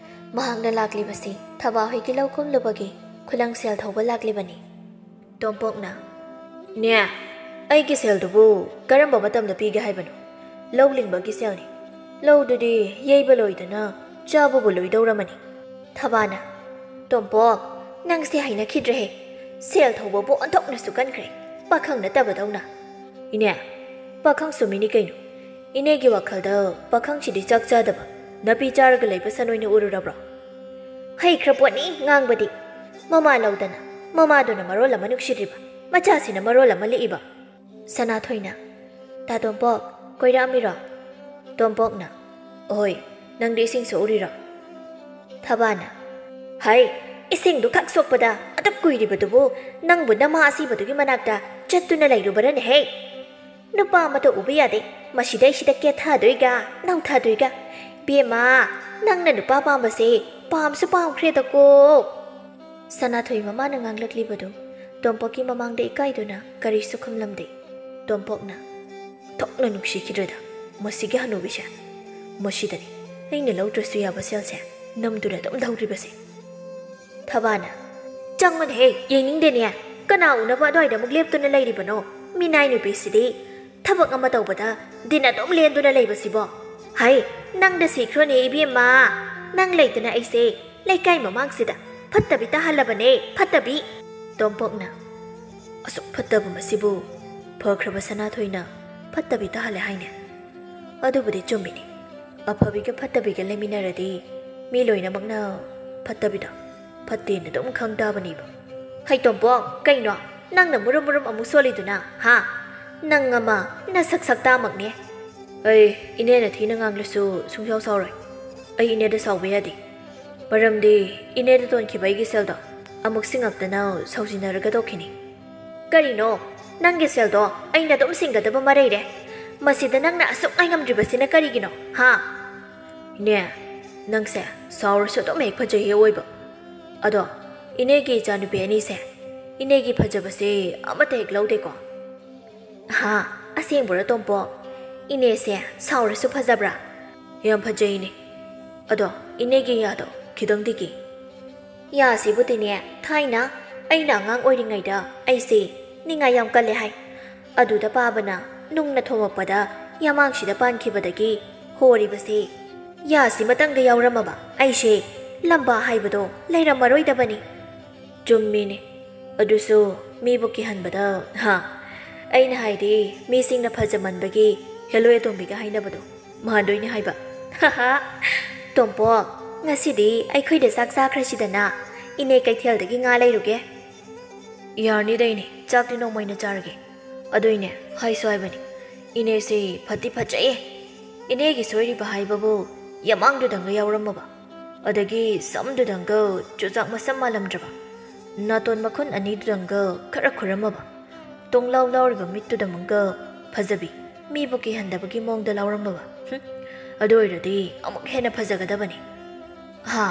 ꯃꯍꯥꯛꯅ ꯂꯥꯛꯂꯤꯕꯁꯤ ꯊꯕꯥ ꯍꯣꯏꯒꯤ ꯂꯧ ꯀꯨꯝꯂꯨꯕꯒꯤ ꯈꯨꯂꯪ ꯁꯦꯜ ꯊꯧꯕ ꯂꯥꯛꯂꯤꯕꯅꯤ꯫ ꯇꯣꯝꯄꯣꯛꯅ, "ꯏꯅꯦ, ꯑꯩꯒꯤ ꯁꯦꯜꯗꯨꯕꯨ ꯀꯔꯝꯕ ꯃꯇꯝꯗ ꯄꯤꯒꯦ ꯍꯥꯏꯕꯅꯣ? ꯂꯧ ꯂꯤꯡꯕꯒꯤ ꯁꯦꯜꯅꯤ꯫ ꯂꯧꯗꯨꯗꯤ ꯌꯩꯕ ꯂꯣꯏꯗꯅ ꯆꯥꯕꯕꯨ ꯂꯣꯏꯗꯧꯔꯝꯃꯅꯤ꯫" ꯊꯕꯥꯅ, "ꯇꯣꯝꯄꯣꯛ, ꯅꯪꯁꯦ ꯍꯩꯅꯈꯤꯗ꯭ꯔꯦꯍꯦ꯫ ꯁꯦꯜ ꯊꯧꯕꯕꯨ ꯑꯣꯟꯊꯣꯛꯅꯁꯨ ꯀꯟꯈ꯭ꯔꯦ, ꯄꯥꯈꯪ ꯅꯠꯇꯕꯗꯧꯅ꯫" "ꯏꯅꯦ, ꯄꯥꯈꯪ ꯆꯨꯝꯃꯤꯅꯤ ꯀꯩꯅꯣ꯫ ꯏꯅꯦꯒꯤ ꯋꯥꯈꯜꯗ ꯄꯥꯈꯪꯁꯤꯗꯤ ꯆꯥꯛ ꯆꯥꯗꯕ, ꯅꯥꯄꯤ ꯆꯥꯔꯒ ꯂꯩꯕ ꯁꯟ ꯑꯣꯏꯅ ꯎꯔꯨꯔꯕ꯭ꯔꯣ?" "ꯍꯩꯈ꯭ꯔ ꯄꯣꯠꯅꯤ ꯉꯥꯡꯕꯗꯤ꯫ ꯃꯃꯥ ꯂꯧꯗꯅ, ꯃꯃꯥꯗꯨꯅ ꯃꯔꯣꯜ ꯑꯃ ꯅꯨꯡꯁꯤꯗ꯭ꯔꯤꯕ, ꯃꯆꯥꯁꯤꯅ ꯃꯔꯣꯜ ꯑꯃ ꯂꯤꯛꯏꯕ꯫" ꯁꯅꯥꯊꯣꯏꯅ, "ꯇꯥ ꯇꯣꯝꯄꯣꯛ, ꯀꯣꯏꯔꯛꯑꯝꯃꯤꯔꯣ?" ꯇꯣꯝꯄꯣꯛꯅ, "ꯑꯍꯣꯏ, ꯅꯪꯗꯤ ꯏꯁꯤꯡ ꯁꯣꯛꯎꯔꯤꯔꯣ?" ꯊꯕꯥꯅ, "ꯍꯩ, ꯏꯁꯤꯡꯗꯨ ꯈꯛ ꯁꯣꯛꯄꯗ ꯑꯗꯨꯛ ꯀꯨꯏꯔꯤꯕꯗꯨꯕꯨ ꯅꯪꯕꯨ ꯅꯃꯥ ꯑꯁꯤꯕꯗꯨꯒꯤ ꯃꯅꯥꯛꯇ ꯆꯠꯇꯨꯅ ꯂꯩꯔꯨꯕꯔꯅꯦꯍꯦ? ꯅꯨꯄꯥ ꯑꯃꯠꯇ ꯎꯕ ꯌꯥꯗꯦ, ꯃꯁꯤꯗꯩꯁꯤꯗ ꯀꯦꯊꯗꯣꯏꯒ ꯅꯧꯊꯗꯣꯏꯒ꯫ ꯏꯕꯦꯝꯃ, ꯅꯪꯅ ꯅꯨꯄꯥ ꯄꯥꯝꯕꯁꯦ ꯄꯥꯝꯁꯨ ꯄꯥꯝꯈ꯭ꯔꯦꯗꯀꯣ꯫" ꯁꯅꯥꯊꯣꯏ ꯃꯃꯥꯅ ꯉꯥꯡꯂꯛꯂꯤꯕꯗꯨ ꯇꯣꯝꯄꯣꯛꯀꯤ ꯃꯃꯥꯡꯗ ꯏꯀꯥꯏꯗꯨꯅ ꯀꯔꯤꯁꯨ ꯈꯨꯝꯂꯝꯗꯦ꯫ ꯇꯣꯝꯄꯣꯛꯅ, "ꯊꯣꯛꯅ ꯅꯨꯡꯁꯤꯈꯤꯗ꯭ꯔꯦꯗ ꯃꯁꯤꯒꯤ ꯍꯅꯨꯕꯤꯁꯦ꯫ ꯃꯁꯤꯗꯅꯤ ꯑꯩꯅ ꯂꯧꯗ꯭ꯔꯁꯨ ꯌꯥꯕ ꯁꯦꯜꯁꯦ ꯅꯝꯗꯨꯅ ꯑꯗꯨꯝ ꯂꯧꯔꯤꯕꯁꯦ꯫" ꯊꯕꯥꯅ, "ꯆꯪꯉꯨꯅꯦꯍꯦ, ꯌꯦꯡꯅꯤꯡꯗꯦꯅꯦ꯫ ꯀꯅꯥ ꯎꯅꯕ ꯑꯗꯨꯋꯥꯏꯗ ꯑꯃꯨꯛ ꯂꯦꯞꯇꯨꯅ ꯂꯩꯔꯤꯕꯅꯣ? ꯃꯤꯅꯥꯏ ꯅꯨꯄꯤꯁꯤꯗꯤ ꯊꯕꯛ ꯑꯃ ꯇꯧꯕꯗ ꯗꯤꯟ ꯑꯗꯨꯝ ꯂꯦꯟꯗꯨꯅ ꯂꯩꯕꯁꯤꯕꯣ꯫ ꯍꯩ, ꯅꯪꯗ ꯁꯤꯈ꯭ꯔꯣꯅꯦ ꯏꯕꯦꯝꯃ꯫ ꯅꯪ ꯂꯩꯇꯅ ꯑꯩꯁꯦ ꯂꯩꯀꯥꯏ ꯃꯃꯥꯡꯁꯤꯗ ꯐꯠꯇꯕꯤ ꯇꯥꯍꯜꯂꯕꯅꯦ, ꯐꯠꯇꯕꯤ꯫" ꯇꯣꯝꯄꯣꯛꯅ, "ꯑꯁꯨꯛ ꯐꯠꯇꯕ ꯃꯁꯤꯕꯨ ꯐꯈ꯭ꯔꯕ ꯁꯅꯥꯊꯣꯏꯅ ꯐꯠꯇꯕꯤ ꯇꯥꯍꯜꯂꯦ ꯍꯥꯏꯅꯦ꯫ ꯑꯗꯨꯕꯨꯗꯤ ꯆꯨꯝꯃꯤꯅꯤ꯫ ꯑꯐꯕꯤꯒ ꯐꯠꯇꯕꯤꯒ ꯂꯩꯃꯤꯟꯅꯔꯗꯤ ꯃꯤ ꯂꯣꯏꯅꯃꯛꯅ ꯐꯠꯇꯕꯤꯗ ꯐꯠꯇꯦꯅ ꯑꯗꯨꯝ ꯈꯪ ꯇꯥꯕꯅꯤꯕ꯫" "ꯍꯩ ꯇꯣꯝꯄꯣꯛ, ꯀꯩꯅꯣ ꯅꯪꯅ ꯃꯨꯔꯨꯝ ꯃꯨꯔꯨꯝ ꯑꯃꯨꯛ ꯁꯣꯜꯂꯤꯗꯨꯅ, ꯍꯥ? ꯅꯪ ꯑꯃ ꯅꯁꯛ ꯁꯛꯇꯥꯃꯛꯅꯦ꯫" "ꯑꯩ ꯏꯅꯦꯅ ꯊꯤꯅ ꯉꯥꯡꯂꯁꯨ ꯁꯨꯡꯁꯥꯎ ꯁꯥꯎꯔꯣꯏ꯫ ꯑꯩ ꯏꯅꯦꯗ ꯁꯥꯎꯕ ꯌꯥꯗꯦ꯫ ꯃꯔꯝꯗꯤ ꯏꯅꯦꯗ ꯇꯣꯟꯈꯤꯕ ꯑꯩꯒꯤ ꯁꯦꯜꯗꯣ ꯑꯃꯨꯛ ꯁꯤꯡꯉꯛꯇꯅ ꯁꯥꯎꯖꯤꯟꯅꯔꯒ ꯇꯣꯛꯈꯤꯅꯤ꯫" "ꯀꯔꯤꯅꯣ? ꯅꯪꯒꯤ ꯁꯦꯜꯗꯣ ꯑꯩꯅ ꯑꯗꯨꯝ ꯁꯤꯡꯒꯗꯕ ꯑꯃ ꯂꯩꯔꯦ꯫ ꯃꯁꯤꯗ ꯅꯪꯅ ꯑꯁꯨꯛ ꯉꯥꯏꯉꯝꯗ꯭ꯔꯤꯕꯁꯤꯅ ꯀꯔꯤꯒꯤꯅꯣ, ꯍꯥ?" "ꯏꯅꯦ, ꯅꯪꯁꯦ ꯁꯥꯎꯔꯁꯨ ꯑꯗꯨꯝ ꯍꯦꯛ ꯐꯖꯩꯌꯦ ꯑꯣꯏꯕ꯫ ꯑꯗꯣ ꯏꯅꯦꯒꯤ ꯏꯆꯥꯅꯨꯄꯤ ꯑꯅꯤꯁꯦ ꯏꯅꯦꯒꯤ ꯐꯖꯕꯁꯦ ꯑꯃꯠꯇ ꯍꯦꯛ ꯂꯧꯗꯦꯀꯣ? ꯍꯥ, ꯑꯁꯦꯡꯕꯔꯣ ꯇꯣꯝꯄꯣꯛ? ꯏꯅꯦꯁꯦ ꯁꯥꯎꯔꯁꯨ ꯐꯖꯕ꯭ꯔꯥ? ꯌꯥꯝ ꯐꯖꯩꯅꯦ꯫ ꯑꯗꯣ ꯏꯅꯦꯒꯤ ꯌꯥꯗꯣ ꯈꯤꯇꯪꯗꯤ ꯀꯤ꯫ ꯌꯥꯁꯤꯕꯨꯗꯤꯅꯦ, ꯊꯥꯏꯅ ꯑꯩꯅ ꯑꯉꯥꯡ ꯑꯣꯏꯔꯤꯉꯩꯗ ꯑꯩꯁꯦ ꯅꯤꯡꯉꯥꯏ ꯌꯥꯝ ꯀꯜꯂꯦ ꯍꯥꯏ꯫ ꯑꯗꯨꯗ ꯄꯥꯕꯅ ꯅꯨꯡꯅ ꯊꯣꯝꯃꯛꯄꯗ ꯌꯥꯃꯥꯡꯁꯤꯗ ꯄꯥꯟꯈꯤꯕꯗꯒꯤ ꯍꯣꯔꯤꯕꯁꯤ ꯌꯥꯁꯤ ꯃꯇꯪꯗ ꯌꯥꯎꯔꯝꯃꯕ ꯑꯩꯁꯦ ꯂꯝꯕꯥ ꯍꯥꯏꯕꯗꯣ ꯂꯩꯔꯝꯃꯔꯣꯏꯗꯕꯅꯤ꯫ ꯆꯨꯝꯃꯤꯅꯦ꯫ ꯑꯗꯨꯁꯨ ꯃꯤꯕꯨ ꯀꯤꯍꯟꯕꯗ, ꯍꯥ? ꯑꯩꯅ ꯍꯥꯏꯗꯤ ꯃꯤꯁꯤꯡꯅ ꯐꯖꯃꯟꯕꯒꯤ ꯍꯦꯂꯣꯏ ꯑꯇꯣꯝꯕꯤꯒ ꯍꯥꯏꯅꯕꯗꯣ ꯃꯥꯟꯗꯣꯏꯅꯦ ꯍꯥꯏꯕ꯫ ꯍꯥꯍꯥ꯫ ꯇꯣꯝꯄꯣꯛ, ꯉꯁꯤꯗꯤ ꯑꯩꯈꯣꯏꯗ ꯆꯥꯛ ꯆꯥꯈ꯭ꯔꯁꯤꯗꯅ꯫ ꯏꯅꯦ ꯀꯩꯊꯦꯜꯗꯒꯤ ꯉꯥ ꯂꯩꯔꯨꯒꯦ꯫ ꯌꯥꯔꯅꯤꯗ ꯏꯅꯦ, ꯆꯥꯛꯇꯤ ꯅꯣꯡꯃꯩꯅ ꯆꯥꯔꯒꯦ꯫ ꯑꯗꯨꯏꯅꯦ, ꯍꯥꯏꯁꯨ ꯍꯥꯏꯕꯅꯤ, ꯏꯅꯦꯁꯦ ꯐꯗꯤ ꯐꯖꯩꯌꯦ꯫ ꯏꯅꯦꯒꯤ ꯁꯣꯏꯔꯤꯕ ꯍꯥꯏꯕꯕꯨ ꯌꯥꯃꯥꯡꯗꯨꯗꯪꯒ ꯌꯥꯎꯔꯝꯃꯕ, ꯑꯗꯒꯤ ꯁꯝꯗꯨꯗꯪꯒ ꯆꯨꯖꯥꯛ ꯃꯁꯝ ꯃꯥꯜꯂꯝꯗ꯭ꯔꯕ, ꯅꯥꯇꯣꯟ ꯃꯈꯨꯟ ꯑꯅꯤꯗꯨꯗꯪꯒ ꯈꯔ ꯈꯨꯔꯝꯃꯕ, ꯇꯣꯡꯂꯥꯎ ꯂꯥꯎꯔꯤꯕ ꯃꯤꯠꯇꯨꯗꯃꯪꯒ ꯐꯖꯕꯤ, ꯃꯤꯕꯨ ꯀꯤꯍꯟꯗꯕꯒꯤ ꯃꯑꯣꯡꯗ ꯂꯥꯎꯔꯝꯃꯕ꯫ ꯍꯨꯝ, ꯑꯗꯨ ꯑꯣꯏꯔꯗꯤ ꯑꯃꯨꯛ ꯍꯦꯟꯅ ꯐꯖꯒꯗꯕꯅꯤ꯫ ꯍꯥ?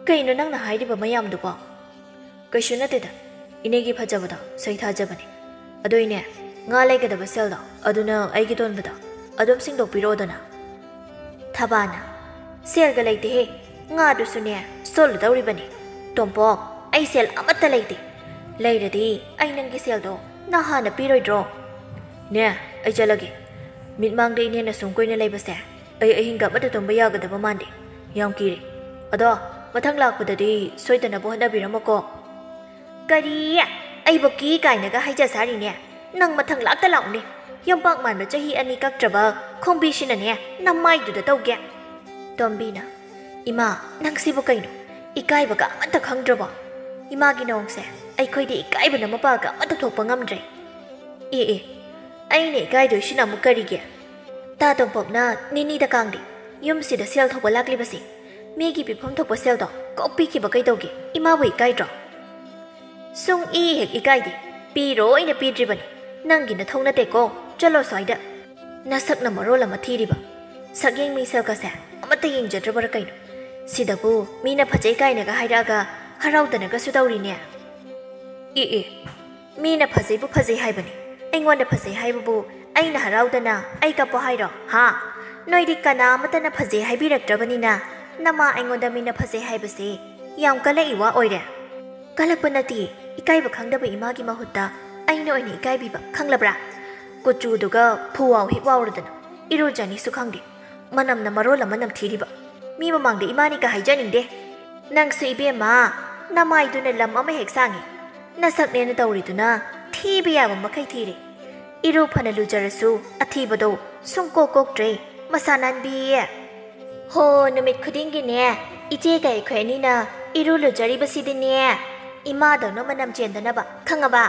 ꯀꯩꯅꯣ ꯅꯪꯅ ꯍꯥꯏꯔꯤꯕ ꯃꯌꯥꯝꯗꯨꯕꯣ? ꯀꯩꯁꯨ ꯅꯠꯇꯦꯗ, ꯏꯅꯦꯒꯤ ꯐꯖꯕꯗꯣ ꯁꯩꯊꯥꯖꯕꯅꯤ꯫ ꯑꯗꯨꯏꯅꯦ, ꯉꯥ ꯂꯩꯒꯗꯕ ꯁꯦꯜꯗꯣ ꯑꯗꯨꯅ ꯑꯩꯒꯤ ꯇꯣꯟꯕꯗꯣ ꯑꯗꯨꯝ ꯁꯤꯡꯗꯣꯛꯄꯤꯔꯛꯑꯣꯗꯅ꯫ ꯊꯕꯥꯅ, ꯁꯦꯜꯒ ꯂꯩꯇꯦꯍꯦ, ꯉꯥꯗꯨꯁꯨꯅꯦ ꯁꯣꯜꯂꯨꯗꯧꯔꯤꯕꯅꯤ꯫ ꯇꯣꯝꯄꯣꯛ, ꯑꯩ ꯁꯦꯜ ꯑꯃꯠꯇ ꯂꯩꯇꯦ꯫ ꯂꯩꯔꯗꯤ ꯑꯩ ꯅꯪꯒꯤ ꯁꯦꯜꯗꯣ ꯅꯍꯥꯟꯅ ꯄꯤꯔꯣꯏꯗ꯭ꯔꯣ? ꯅꯦ, ꯑꯩ ꯆꯠꯂꯒꯦ꯫ ꯃꯤꯠꯃꯥꯡꯗ ꯏꯅꯦꯅ ꯁꯨꯝ ꯀꯨꯏꯅ ꯂꯩꯕꯁꯦ ꯑꯩ ꯑꯍꯤꯡꯒ ꯑꯃꯠꯇ ꯇꯨꯝꯕ ꯌꯥꯒꯗꯕ ꯃꯥꯟꯗꯦ꯫ ꯌꯥꯝ ꯀꯤꯔꯦ꯫ ꯑꯗꯣ, ꯃꯊꯪ ꯂꯥꯛꯄꯗꯗꯤ ꯁꯣꯏꯗꯅꯕ ꯍꯣꯠꯅꯕꯤꯔꯝꯃꯨꯀꯣ꯫ ꯀꯔꯤ? ꯑꯩꯕꯨ ꯀꯤ ꯀꯥꯏꯅꯒ ꯍꯥꯏꯖ ꯁꯥꯔꯤꯅꯦ? ꯅꯪ ꯃꯊꯪ ꯂꯥꯛꯇ ꯂꯥꯛꯎꯅꯦ꯫ ꯌꯣꯝꯄꯥꯛ ꯃꯥꯟꯕ ꯆꯍꯤ ꯑꯅꯤ ꯀꯛꯇ꯭ꯔꯕ ꯈꯣꯡꯕꯤꯁꯤꯅꯅꯦ ꯅꯃꯥꯏꯗꯨꯗ ꯇꯧꯒꯦ꯫ ꯇꯣꯝꯕꯤꯅ, ꯏꯃꯥ, ꯅꯪꯁꯤꯕꯨ ꯀꯩꯅꯣ? ꯏꯀꯥꯏꯕꯒ ꯑꯃꯠꯇ ꯈꯪꯗ꯭ꯔꯕꯣ? ꯏꯃꯥꯒꯤ ꯅꯣꯡꯁꯦ ꯑꯩꯈꯣꯏꯗꯤ ꯏꯀꯥꯏꯕꯅ ꯃꯄꯥꯒ ꯑꯃꯠꯇ ꯊꯣꯛꯄ ꯉꯝꯗ꯭ꯔꯦ꯫ ꯑꯦ ꯑꯦ, ꯑꯩꯅ ꯏꯀꯥꯏꯗꯣꯏꯁꯤꯅ ꯑꯃꯨꯛ ꯀꯔꯤꯒꯤ? ꯇꯥ ꯇꯣꯝꯄꯣꯛꯅ ꯅꯤꯅꯤꯗ ꯀꯥꯡꯗꯦ, ꯌꯨꯝꯁꯤꯗ ꯁꯦꯜ ꯊꯣꯛꯄ ꯂꯥꯛꯂꯤꯕꯁꯤ꯫ ꯃꯤꯒꯤ ꯄꯤꯐꯝ ꯊꯣꯛꯄ ꯁꯦꯜꯗꯣ ꯀꯣꯛ ꯄꯤꯈꯤꯕ ꯀꯩꯗꯧꯒꯦ? ꯏꯃꯥꯕꯨ ꯏꯀꯥꯏꯗ꯭ꯔꯣ? ꯁꯨꯡ ꯏ ꯍꯦꯛ ꯏꯀꯥꯏꯗꯦ꯫ ꯄꯤꯔꯣꯏꯅ ꯄꯤꯗ꯭ꯔꯤꯕꯅꯤ꯫ ꯅꯪꯒꯤ ꯅꯊꯧ ꯅꯠꯇꯦꯀꯣ꯫ ꯆꯠꯂꯣ ꯁ꯭ꯋꯥꯏꯗ꯫ ꯅꯁꯛꯅ ꯃꯔꯣꯜ ꯑꯃ ꯊꯤꯔꯤꯕ꯫ ꯁꯛꯌꯦꯡ ꯃꯤꯡꯁꯦꯜꯒꯁꯦ ꯑꯃꯠꯇ ꯌꯦꯡꯖꯗ꯭ꯔꯕ꯭ꯔꯥ ꯀꯩꯅꯣ? ꯁꯤꯗꯕꯨ ꯃꯤꯅ ꯐꯖꯩ ꯀꯥꯏꯅꯒ ꯍꯥꯏꯔꯛꯑꯒ ꯍꯔꯥꯎꯗꯅꯒꯁꯨ ꯇꯧꯔꯤꯅꯦ꯫ ꯑꯦ ꯑꯦ, ꯃꯤꯅ ꯐꯖꯩꯕꯨ ꯐꯖꯩ ꯍꯥꯏꯕꯅꯤ, ꯑꯩꯉꯣꯟꯗ ꯐꯖꯩ ꯍꯥꯏꯕꯕꯨ ꯑꯩꯅ ꯍꯔꯥꯎꯗꯅ ꯑꯩ ꯀꯞꯄꯣ ꯍꯥꯏꯔꯣ? ꯍꯥ? ꯅꯣꯏꯗꯤ ꯀꯅꯥ ꯑꯃꯠꯇꯅ ꯐꯖꯩ ꯍꯥꯏꯕꯤꯔꯛꯇ꯭ꯔꯕꯅꯤꯅ ꯅꯃꯥ ꯑꯩꯉꯣꯟꯗ ꯃꯤꯅ ꯐꯖꯩ ꯍꯥꯏꯕꯁꯦ ꯌꯥꯝ ꯀꯜꯂꯛꯏ ꯋꯥ ꯑꯣꯏꯔꯦ꯫ ꯀꯜꯂꯛꯄ ꯅꯠꯇꯦ, ꯏꯀꯥꯏꯕ ꯈꯪꯗꯕ ꯏꯃꯥꯒꯤ ꯃꯍꯨꯠꯇ ꯑꯩꯅ ꯑꯣꯏꯅ ꯏꯀꯥꯏꯕꯤꯕ, ꯈꯪꯂꯕ꯭ꯔꯥ? ꯀꯨꯆꯨꯗꯨꯒ ꯐꯨꯋꯥꯎ ꯍꯤꯛ ꯋꯥꯎꯔꯗꯅ ꯏꯔꯨꯖꯅꯤꯁꯨ ꯈꯪꯗꯦ, ꯃꯅꯝꯅ ꯃꯔꯣꯜ ꯑꯃ ꯅꯝꯊꯤꯔꯤꯕ꯫ ꯃꯤ ꯃꯃꯥꯡꯗ ꯏꯃꯥꯅꯤꯒ ꯍꯥꯏꯖꯅꯤꯡꯗꯦ꯫ ꯅꯪꯁꯨ ꯏꯕꯦꯝꯃ, ꯅꯃꯥꯏꯗꯨꯅ ꯂꯝ ꯑꯃ ꯍꯦꯛ ꯁꯥꯡꯉꯤ꯫ ꯅꯁꯛꯅꯦꯅ ꯇꯧꯔꯤꯗꯨꯅ ꯊꯤꯕ ꯌꯥꯕ ꯃꯈꯩ ꯊꯤꯔꯦ꯫ ꯏꯔꯨ ꯐꯅ ꯂꯨꯖꯔꯁꯨ ꯑꯊꯤꯕꯗꯣ ꯁꯨꯡꯀꯣꯛ ꯀꯣꯛꯇ꯭ꯔꯦ, ꯃꯁꯥ ꯅꯥꯟꯕꯤꯌꯦ꯫ ꯍꯣ, ꯅꯨꯃꯤꯠ ꯈꯨꯗꯤꯡꯒꯤꯅꯦ ꯏꯆꯦꯒ ꯑꯩꯈꯣꯏ ꯑꯅꯤꯅ ꯏꯔꯨ ꯂꯨꯖꯔꯤꯕꯁꯤꯗꯤꯅꯦ ꯏꯃꯥꯗꯧꯅ ꯃꯅꯝ ꯆꯦꯟꯗꯅꯕ, ꯈꯪꯉꯕ?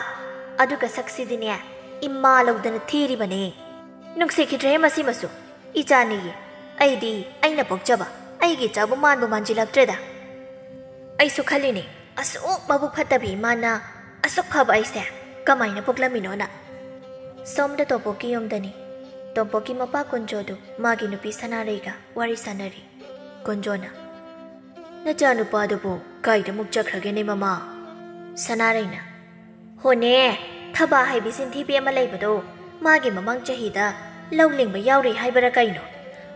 ꯑꯗꯨꯒ ꯁꯛꯁꯤꯗꯤꯅꯦ ꯏꯃꯥ ꯂꯧꯗꯅ ꯊꯤꯔꯤꯕꯅꯦ꯫ ꯅꯨꯡꯁꯤꯈꯤꯗ꯭ꯔꯦ ꯃꯁꯤꯃꯁꯨ꯫ ꯏꯆꯥꯅꯤꯌꯦ, ꯑꯩꯗꯤ ꯑꯩꯅ ꯄꯣꯛꯆꯕ ꯑꯩꯒꯤ ꯏꯆꯥꯕꯨ ꯃꯥꯟꯕꯨ ꯃꯥꯟꯖꯤꯜꯂꯛꯇ꯭ꯔꯦꯗ꯫ ꯑꯩꯁꯨ ꯈꯜꯂꯤꯅꯦ, ꯑꯁꯨꯛ ꯃꯕꯨꯛ ꯐꯠꯇꯕꯤ ꯏꯃꯥꯅ ꯑꯁꯨꯛ ꯐꯕ ꯑꯩꯁꯦ ꯀꯃꯥꯏꯅ ꯄꯣꯛꯂꯝꯃꯤꯅꯣꯅ꯫ ꯁꯣꯝꯗ ꯇꯣꯝꯄꯣꯛꯀꯤ ꯌꯨꯝꯗꯅꯤ꯫ ꯇꯣꯝꯄꯣꯛꯀꯤ ꯃꯄꯥ ꯀꯨꯟꯖꯣꯗꯨ ꯃꯥꯒꯤ ꯅꯨꯄꯤ ꯁꯅꯥꯔꯩꯒ ꯋꯥꯔꯤ ꯁꯥꯟꯅꯔꯤ꯫ ꯀꯨꯟꯖꯣꯅ, "ꯅꯆꯥꯅꯨꯄꯥꯗꯨꯕꯨ ꯀꯥꯏꯗ ꯑꯃꯨꯛ ꯆꯠꯈ꯭ꯔꯒꯦꯅꯦ ꯃꯃꯥ?" ꯁꯅꯥꯔꯩꯅ, "ꯍꯣꯅꯦ, ꯊꯕꯥ ꯍꯩꯕꯤ ꯁꯤꯟꯊꯤꯕꯤ ꯑꯃ ꯂꯩꯕꯗꯣ, ꯃꯥꯒꯤ ꯃꯃꯥꯡ ꯆꯍꯤꯗ ꯂꯧ ꯂꯤꯡꯕ ꯌꯥꯎꯔꯤ ꯍꯥꯏꯕꯔꯥ ꯀꯩꯅꯣ?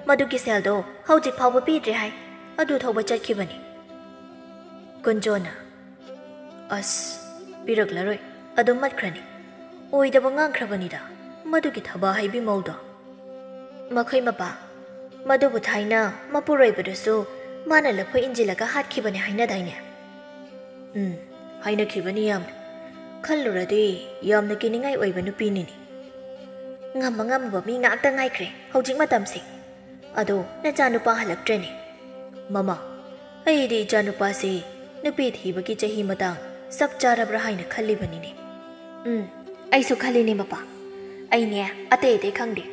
ꯃꯗꯨꯒꯤ ꯁꯦꯜꯗꯣ ꯍꯧꯖꯤꯛ ꯐꯥꯎꯕ ꯄꯤꯗ꯭ꯔꯦ ꯍꯥꯏ꯫ ꯑꯗꯨ ꯊꯧꯕ ꯆꯠꯈꯤꯕꯅꯤ꯫" ꯀꯨꯟꯖꯣꯅ, "ꯑꯁ, ꯄꯤꯔꯛꯂꯔꯣꯏ, ꯑꯗꯨꯝ ꯃꯠꯈ꯭ꯔꯅꯤ꯫ ꯑꯣꯏꯗꯕ ꯉꯥꯡꯈ꯭ꯔꯕꯅꯤꯗ ꯃꯗꯨꯒꯤ ꯊꯕꯥ ꯍꯩꯕꯤ ꯃꯧꯗꯣ꯫" ꯃꯈꯣꯏ ꯃꯄꯥ, "ꯃꯗꯨꯕꯨ ꯊꯥꯏꯅ ꯃꯄꯨꯔꯣꯏꯕꯗꯨꯁꯨ ꯃꯥꯅ ꯂꯐꯣꯏ ꯏꯟꯖꯤꯜꯂꯒ ꯍꯥꯠꯈꯤꯕꯅꯦ ꯍꯥꯏꯅꯗꯥꯏꯅꯦ?" "ꯎꯝ, ꯍꯥꯏꯅꯈꯤꯕꯅꯤ ꯌꯥꯝꯅ꯫ ꯈꯜꯂꯨꯔꯗꯤ ꯌꯥꯝꯅ ꯀꯤꯅꯤꯡꯉꯥꯏ ꯑꯣꯏꯕ ꯅꯨꯄꯤꯅꯤꯅꯦ꯫" "ꯉꯝꯕ ꯉꯝꯃꯕ ꯃꯤ ꯉꯥꯛꯇ ꯉꯥꯏꯈ꯭ꯔꯦ ꯍꯧꯖꯤꯛ ꯃꯇꯝꯁꯦ꯫ ꯑꯗꯣ ꯅꯆꯥꯅꯨꯄꯥ ꯍꯜꯂꯛꯇ꯭ꯔꯦꯅꯦ꯫" "ꯃꯃꯥ, ꯑꯩꯗꯤ ꯏꯆꯥꯅꯨꯄꯥꯁꯤ ꯅꯨꯄꯤ ꯊꯤꯕꯒꯤ ꯆꯍꯤ ꯃꯇꯥꯡ ꯆꯞ ꯆꯥꯔꯕ꯭ꯔꯥ ꯍꯥꯏꯅ ꯈꯜꯂꯤꯕꯅꯤꯅꯦ꯫" "ꯎꯝ, ꯑꯩꯁꯨ ꯈꯜꯂꯤꯅꯦ ꯃꯄꯥ꯫ ꯑꯩꯅꯦ ꯑꯇꯩ ꯑꯇꯩ ꯈꯪꯗꯦ,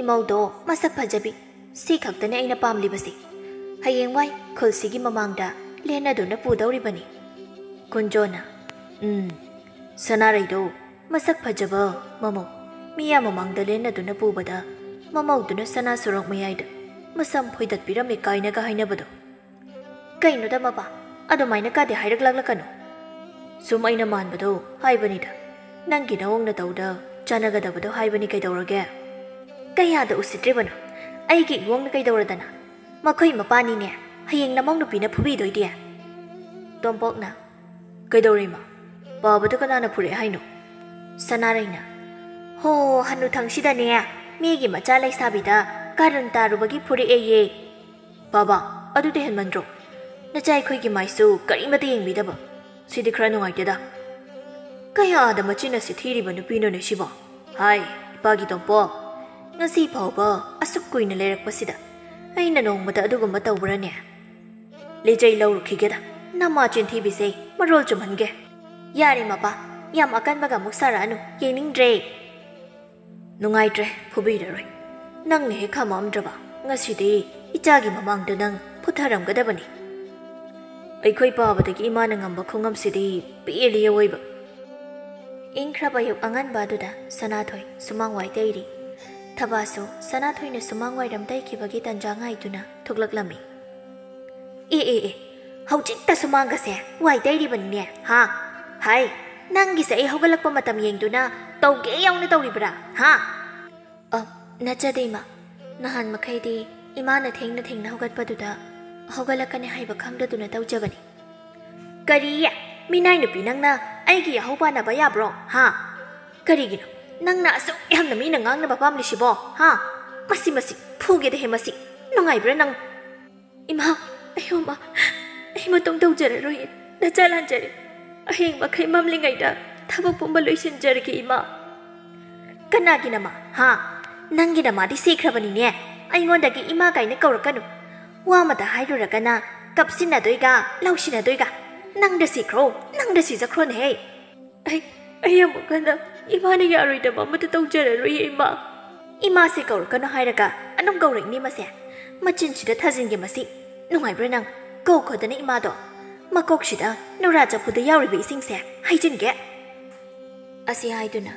ꯏꯃꯧꯗꯣ ꯃꯁꯛ ꯐꯖꯕꯤ, ꯁꯤ ꯈꯛꯇꯅꯦ ꯑꯩꯅ ꯄꯥꯝꯂꯤꯕꯁꯦ꯫ ꯍꯌꯦꯡꯋꯥꯏ ꯈꯨꯜꯁꯤꯒꯤ ꯃꯃꯥꯡꯗ ꯂꯦꯟꯅꯗꯨꯅ ꯄꯨꯗꯧꯔꯤꯕꯅꯤ꯫" ꯀꯨꯟꯖꯣꯅ, "ꯎꯝ, ꯁꯅꯥꯔꯩꯗꯣ ꯃꯁꯛ ꯐꯖꯕ ꯃꯃꯧ ꯃꯤꯌꯥꯝ ꯃꯃꯥꯡꯗ ꯂꯦꯟꯅꯗꯨꯅ ꯄꯨꯕꯗ ꯃꯃꯧꯗꯨꯅ ꯁꯅꯥ ꯁꯣꯔꯣꯛ ꯃꯌꯥꯏꯗ ꯃꯁꯝ ꯐꯣꯏꯗꯠꯄꯤꯔꯝꯃꯦ ꯀꯥꯏꯅꯒ ꯍꯥꯏꯅꯕꯗꯣ꯫ ꯀꯩꯅꯣꯗ ꯃꯄꯥ, ꯑꯗꯨꯃꯥꯏꯅ ꯀꯥꯗꯤ ꯍꯥꯏꯔꯛꯂꯛꯂꯀꯅꯨ꯫ ꯁꯨꯝ ꯑꯩꯅ ꯃꯥꯟꯕꯗꯣ ꯍꯥꯏꯕꯅꯤꯗ꯫ ꯅꯪꯒꯤ ꯅꯑꯣꯡ ꯅꯇꯧꯗ ꯆꯥꯟꯅꯒꯗꯕꯗꯣ ꯍꯥꯏꯕꯅꯤ ꯀꯩꯗꯧꯔꯒꯦ? ꯀꯌꯥꯗ ꯎꯁꯤꯠꯇ꯭ꯔꯤꯕꯅꯣ? ꯑꯩꯒꯤ ꯏꯋꯣꯡꯅ ꯀꯩꯗꯧꯔꯗꯅ? ꯃꯈꯣꯏ ꯃꯄꯥꯅꯤꯅꯦ ꯍꯌꯦꯡ ꯅꯃꯧ ꯅꯨꯄꯤꯅ ꯐꯨꯕꯤꯗꯣꯏꯗꯤ꯫ ꯇꯣꯝꯄꯣꯛꯅ, "ꯀꯩꯗꯧꯔꯦ ꯏꯃꯥ? ꯄꯥꯕꯗ ꯀꯅꯥꯅ ꯐꯨꯔꯛꯑꯦ ꯍꯥꯏꯅꯣ?" ꯁꯅꯥꯔꯩꯅ, "ꯍꯣ, ꯍꯅꯨꯊꯪꯁꯤꯗꯅꯦ ꯃꯤꯒꯤ ꯃꯆꯥ ꯂꯩꯁꯥꯕꯤꯗ ꯀꯥꯔꯟ ꯇꯥꯔꯨꯕꯒꯤ ꯐꯨꯔꯛꯑꯦꯌꯦ꯫" "ꯕꯥꯕꯥ, ꯑꯗꯨꯗꯤ ꯍꯦꯟꯃꯟꯗ꯭ꯔꯣ? ꯅꯆꯥ ꯑꯩꯈꯣꯏꯒꯤ ꯃꯥꯏꯁꯨ ꯀꯔꯤꯃꯇ ꯌꯦꯡꯕꯤꯗꯕ꯫ ꯁꯤꯗꯤ ꯈꯔ ꯅꯨꯡꯉꯥꯏꯇꯦꯗ꯫ ꯀꯌꯥꯗ ꯃꯆꯤꯟ ꯑꯁꯤ ꯊꯤꯔꯤꯕ ꯅꯨꯄꯤꯅꯣꯅꯦ ꯁꯤꯕꯣ? ꯍꯥꯏ, ꯏꯄꯥꯒꯤ ꯇꯣꯝꯄꯣꯛ, ꯉꯁꯤ ꯐꯥꯎꯕ ꯑꯁꯨꯛ ꯀꯨꯏꯅ ꯂꯩꯔꯛꯄꯁꯤꯗ ꯑꯩꯅ ꯅꯣꯡꯃꯇ ꯑꯗꯨꯒꯨꯝꯕ ꯇꯧꯕ꯭ꯔꯅꯦ?" "ꯂꯤꯆꯩ ꯂꯧꯔꯨꯈꯤꯒꯦꯗ, ꯅꯃꯥ ꯆꯤꯟꯊꯤꯕꯤꯁꯦ ꯃꯔꯣꯜ ꯆꯨꯝꯍꯟꯒꯦ꯫" "ꯌꯥꯔꯦ ꯃꯄꯥ, ꯌꯥꯝ ꯑꯀꯟꯕꯒ ꯑꯃꯨꯛ ꯁꯥꯔꯛꯑꯅꯨ, ꯌꯦꯡꯅꯤꯡꯗ꯭ꯔꯦ꯫" "ꯅꯨꯡꯉꯥꯏꯇ꯭ꯔꯦ, ꯐꯨꯕꯤꯔꯔꯣꯏ꯫ ꯅꯪꯅ ꯍꯦꯛ ꯈꯥꯝꯃꯛꯑꯝꯗ꯭ꯔꯕ, ꯉꯁꯤꯗꯤ ꯏꯆꯥꯒꯤ ꯃꯃꯥꯡꯗ ꯅꯪ ꯐꯨꯊꯔꯝꯒꯗꯕꯅꯤ꯫" ꯑꯩꯈꯣꯏ ꯄꯥꯕꯗꯒꯤ ꯏꯃꯥꯅ ꯉꯝꯕ ꯈꯣꯡꯉꯝꯁꯤꯗꯤ ꯄꯦꯜꯂꯤ ꯑꯋꯣꯏꯕ꯫ ꯏꯪꯈ꯭ꯔꯕ ꯑꯌꯨꯛ ꯑꯉꯟꯕ ꯑꯗꯨꯗ ꯁꯅꯥꯊꯣꯏ ꯁꯨꯃꯥꯡ ꯋꯥꯏ ꯇꯩꯔꯤ꯫ ꯊꯕꯥꯁꯨ ꯁꯅꯥꯊꯣꯏꯅ ꯁꯨꯃꯥꯡ ꯋꯥꯏꯔꯝ ꯇꯩꯈꯤꯕꯒꯤ ꯇꯟꯖꯥ ꯉꯥꯏꯗꯨꯅ ꯊꯣꯛꯂꯛꯂꯝꯃꯤ꯫ "ꯑꯦ, ꯑꯦ, ꯑꯦ, ꯍꯧꯖꯤꯛꯇ ꯁꯨꯃꯥꯡꯒꯁꯦ ꯋꯥꯏ ꯇꯩꯔꯤꯕꯅꯤꯅꯦ, ꯍꯥ? ꯍꯥꯏ, ꯅꯪꯒꯤꯁꯦ ꯑꯩ ꯍꯧꯒꯠꯂꯛꯄ ꯃꯇꯝ ꯌꯦꯡꯗꯨꯅ ꯇꯧꯒꯦ ꯌꯥꯎꯅ ꯇꯧꯔꯤꯕ꯭ꯔꯥ, ꯍꯥ?" "ꯑ, ꯅꯠꯆꯗꯦ ꯏꯃꯥ, ꯅꯍꯥꯟ ꯃꯈꯩꯗꯤ ꯏꯃꯥꯅ ꯊꯦꯡꯅ ꯊꯦꯡꯅ ꯍꯧꯒꯠꯄꯗꯨꯗ ꯍꯧꯒꯠꯂꯛꯀꯅꯤ ꯍꯥꯏꯕ ꯈꯪꯗꯗꯨꯅ ꯇꯧꯖꯕꯅꯤ꯫" "ꯀꯔꯤ? ꯃꯤꯅꯥꯏ ꯅꯨꯄꯤ ꯅꯪꯅ ꯑꯩꯒꯤ ꯌꯥꯍꯧ ꯄꯥꯟꯅꯕ ꯌꯥꯕ꯭ꯔꯣ, ꯍꯥ? ꯀꯔꯤꯒꯤꯅꯣ ꯅꯪꯅ ꯑꯁꯨꯛ ꯌꯥꯝꯅ ꯃꯤꯅ ꯉꯥꯡꯅꯕ ꯄꯥꯝꯂꯤꯁꯤꯕꯣ, ꯍꯥ? ꯃꯁꯤ, ꯃꯁꯤ, ꯐꯨꯒꯦꯗ ꯍꯦ ꯃꯁꯤ꯫ ꯅꯨꯡꯉꯥꯏꯕ꯭ꯔꯥ ꯅꯪ?" "ꯏꯃꯥ, ꯑꯩ ꯍꯣ ꯃꯥ, ꯑꯩ ꯃꯇꯨꯡ ꯇꯧꯖꯔꯔꯣꯏꯌꯦ, ꯅꯆꯥ ꯂꯥꯟꯖꯔꯦ꯫ ꯑꯍꯤꯡ ꯃꯈꯩ ꯃꯝꯂꯤꯉꯩꯗ ꯊꯕꯛ ꯄꯨꯝꯕ ꯂꯣꯏꯁꯤꯟꯖꯔꯒꯦ ꯏꯃꯥ꯫" "ꯀꯅꯥꯒꯤ ꯅꯃꯥ? ꯍꯥ? ꯅꯪꯒꯤ ꯅꯃꯥꯗꯤ ꯁꯤꯈ꯭ꯔꯕꯅꯤꯅꯦ꯫ ꯑꯩꯉꯣꯟꯗꯒꯤ ꯏꯃꯥ ꯀꯥꯏꯅ ꯀꯧꯔꯛꯀꯅꯨ꯫ ꯋꯥ ꯑꯃꯇ ꯍꯥꯏꯔꯨꯔꯒꯅ ꯀꯞꯁꯤꯟꯅꯗꯣꯏꯒ ꯂꯧꯁꯤꯟꯅꯗꯣꯏꯒ꯫ ꯅꯪꯗ ꯁꯤꯈ꯭ꯔꯣ, ꯅꯪꯗ ꯁꯤꯖꯈ꯭ꯔꯣꯅꯦꯍꯦ꯫" "ꯑꯩ, ꯑꯩ ꯑꯃꯨꯛ ꯍꯟꯅ ꯏꯃꯥꯅ ꯌꯥꯔꯣꯏꯗꯕ ꯑꯃꯠꯇ ꯇꯧꯖꯔꯔꯣꯏꯌꯦ ꯏꯃꯥ꯫" "ꯏꯃꯥꯁꯦ ꯀꯧꯔꯛꯀꯅꯨ ꯍꯥꯏꯔꯒ ꯑꯗꯨꯝ ꯀꯧꯔꯛꯏꯅꯦ ꯃꯁꯦ꯫ ꯃꯆꯤꯟꯁꯤꯗ ꯊꯥꯖꯤꯟꯒꯦ ꯃꯁꯤ꯫ ꯅꯨꯡꯉꯥꯏꯕ꯭ꯔꯥ ꯅꯪ? ꯀꯧꯈꯣꯗꯅ ꯏꯃꯥꯗꯣ꯫ ꯃꯀꯣꯛꯁꯤꯗ ꯅꯨꯔꯥ ꯆꯐꯨꯗ ꯌꯥꯎꯔꯤꯕ ꯏꯁꯤꯡꯁꯦ ꯍꯩꯖꯤꯟꯒꯦ꯫" ꯑꯁꯤ ꯍꯥꯏꯗꯨꯅ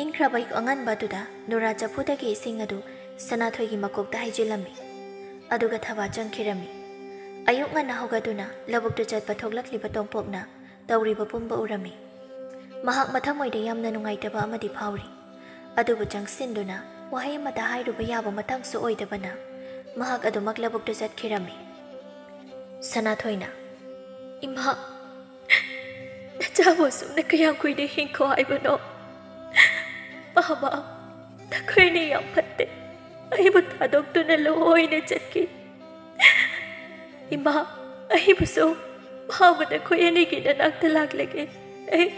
ꯏꯪꯈ꯭ꯔꯕ ꯑꯌꯨꯛ ꯑꯉꯟꯕ ꯑꯗꯨꯗ ꯅꯨꯔꯥ ꯆꯐꯨꯗꯒꯤ ꯏꯁꯤꯡ ꯑꯗꯨ ꯁꯅꯥꯊꯣꯏꯒꯤ ꯃꯀꯣꯛꯇ ꯍꯩꯖꯤꯜꯂꯝꯃꯤ꯫ ꯑꯗꯨꯒ ꯊꯕꯥ ꯆꯪꯈꯤꯔꯝꯃꯤ꯫ ꯑꯌꯨꯛ ꯉꯟꯅ ꯍꯧꯒꯠꯇꯨꯅ ꯂꯧꯕꯨꯛꯇ ꯆꯠꯄ ꯊꯣꯛꯂꯛꯂꯤꯕ ꯇꯣꯝꯄꯣꯛꯅ ꯇꯧꯔꯤꯕ ꯄꯨꯝꯕ ꯎꯔꯝꯃꯤ꯫ ꯃꯍꯥꯛ ꯃꯊꯃꯣꯏꯗ ꯌꯥꯝꯅ ꯅꯨꯡꯉꯥꯏꯇꯕ ꯑꯃꯗꯤ ꯐꯥꯎꯔꯤ꯫ ꯑꯗꯨꯕꯨ ꯆꯪꯁꯤꯟꯗꯨꯅ ꯋꯥꯍꯩ ꯑꯃꯠꯇ ꯍꯥꯏꯔꯨꯕ ꯌꯥꯕ ꯃꯇꯥꯡꯁꯨ ꯑꯣꯏꯗꯕꯅ ꯃꯍꯥꯛ ꯑꯗꯨꯃꯛ ꯂꯧꯕꯨꯛꯇ ꯆꯠꯈꯤꯔꯝꯃꯤ꯫ ꯁꯅꯥꯊꯣꯏꯅ, "ꯏꯃꯥ, ꯅꯆꯥꯕꯨ ꯑꯁꯨꯝꯅ ꯀꯌꯥꯝ ꯀꯨꯏꯅ ꯍꯤꯡꯈꯣ ꯍꯥꯏꯕꯅꯣ? ꯃꯃꯥ, ꯅꯈꯣꯏꯅ ꯌꯥꯝ ꯐꯠꯇꯦ꯫ ꯑꯩꯕꯨ ꯊꯥꯗꯣꯛꯇꯨꯅ ꯂꯣꯏꯅ ꯆꯠꯈꯤ꯫ ꯏꯃꯥ, ꯑꯩꯕꯨꯁꯨ ꯃꯥꯕꯨ ꯅꯈꯣꯏ ꯑꯅꯤꯒꯤ ꯅꯅꯥꯛꯇ ꯂꯥꯛꯂꯒꯦ꯫ ꯑꯩ,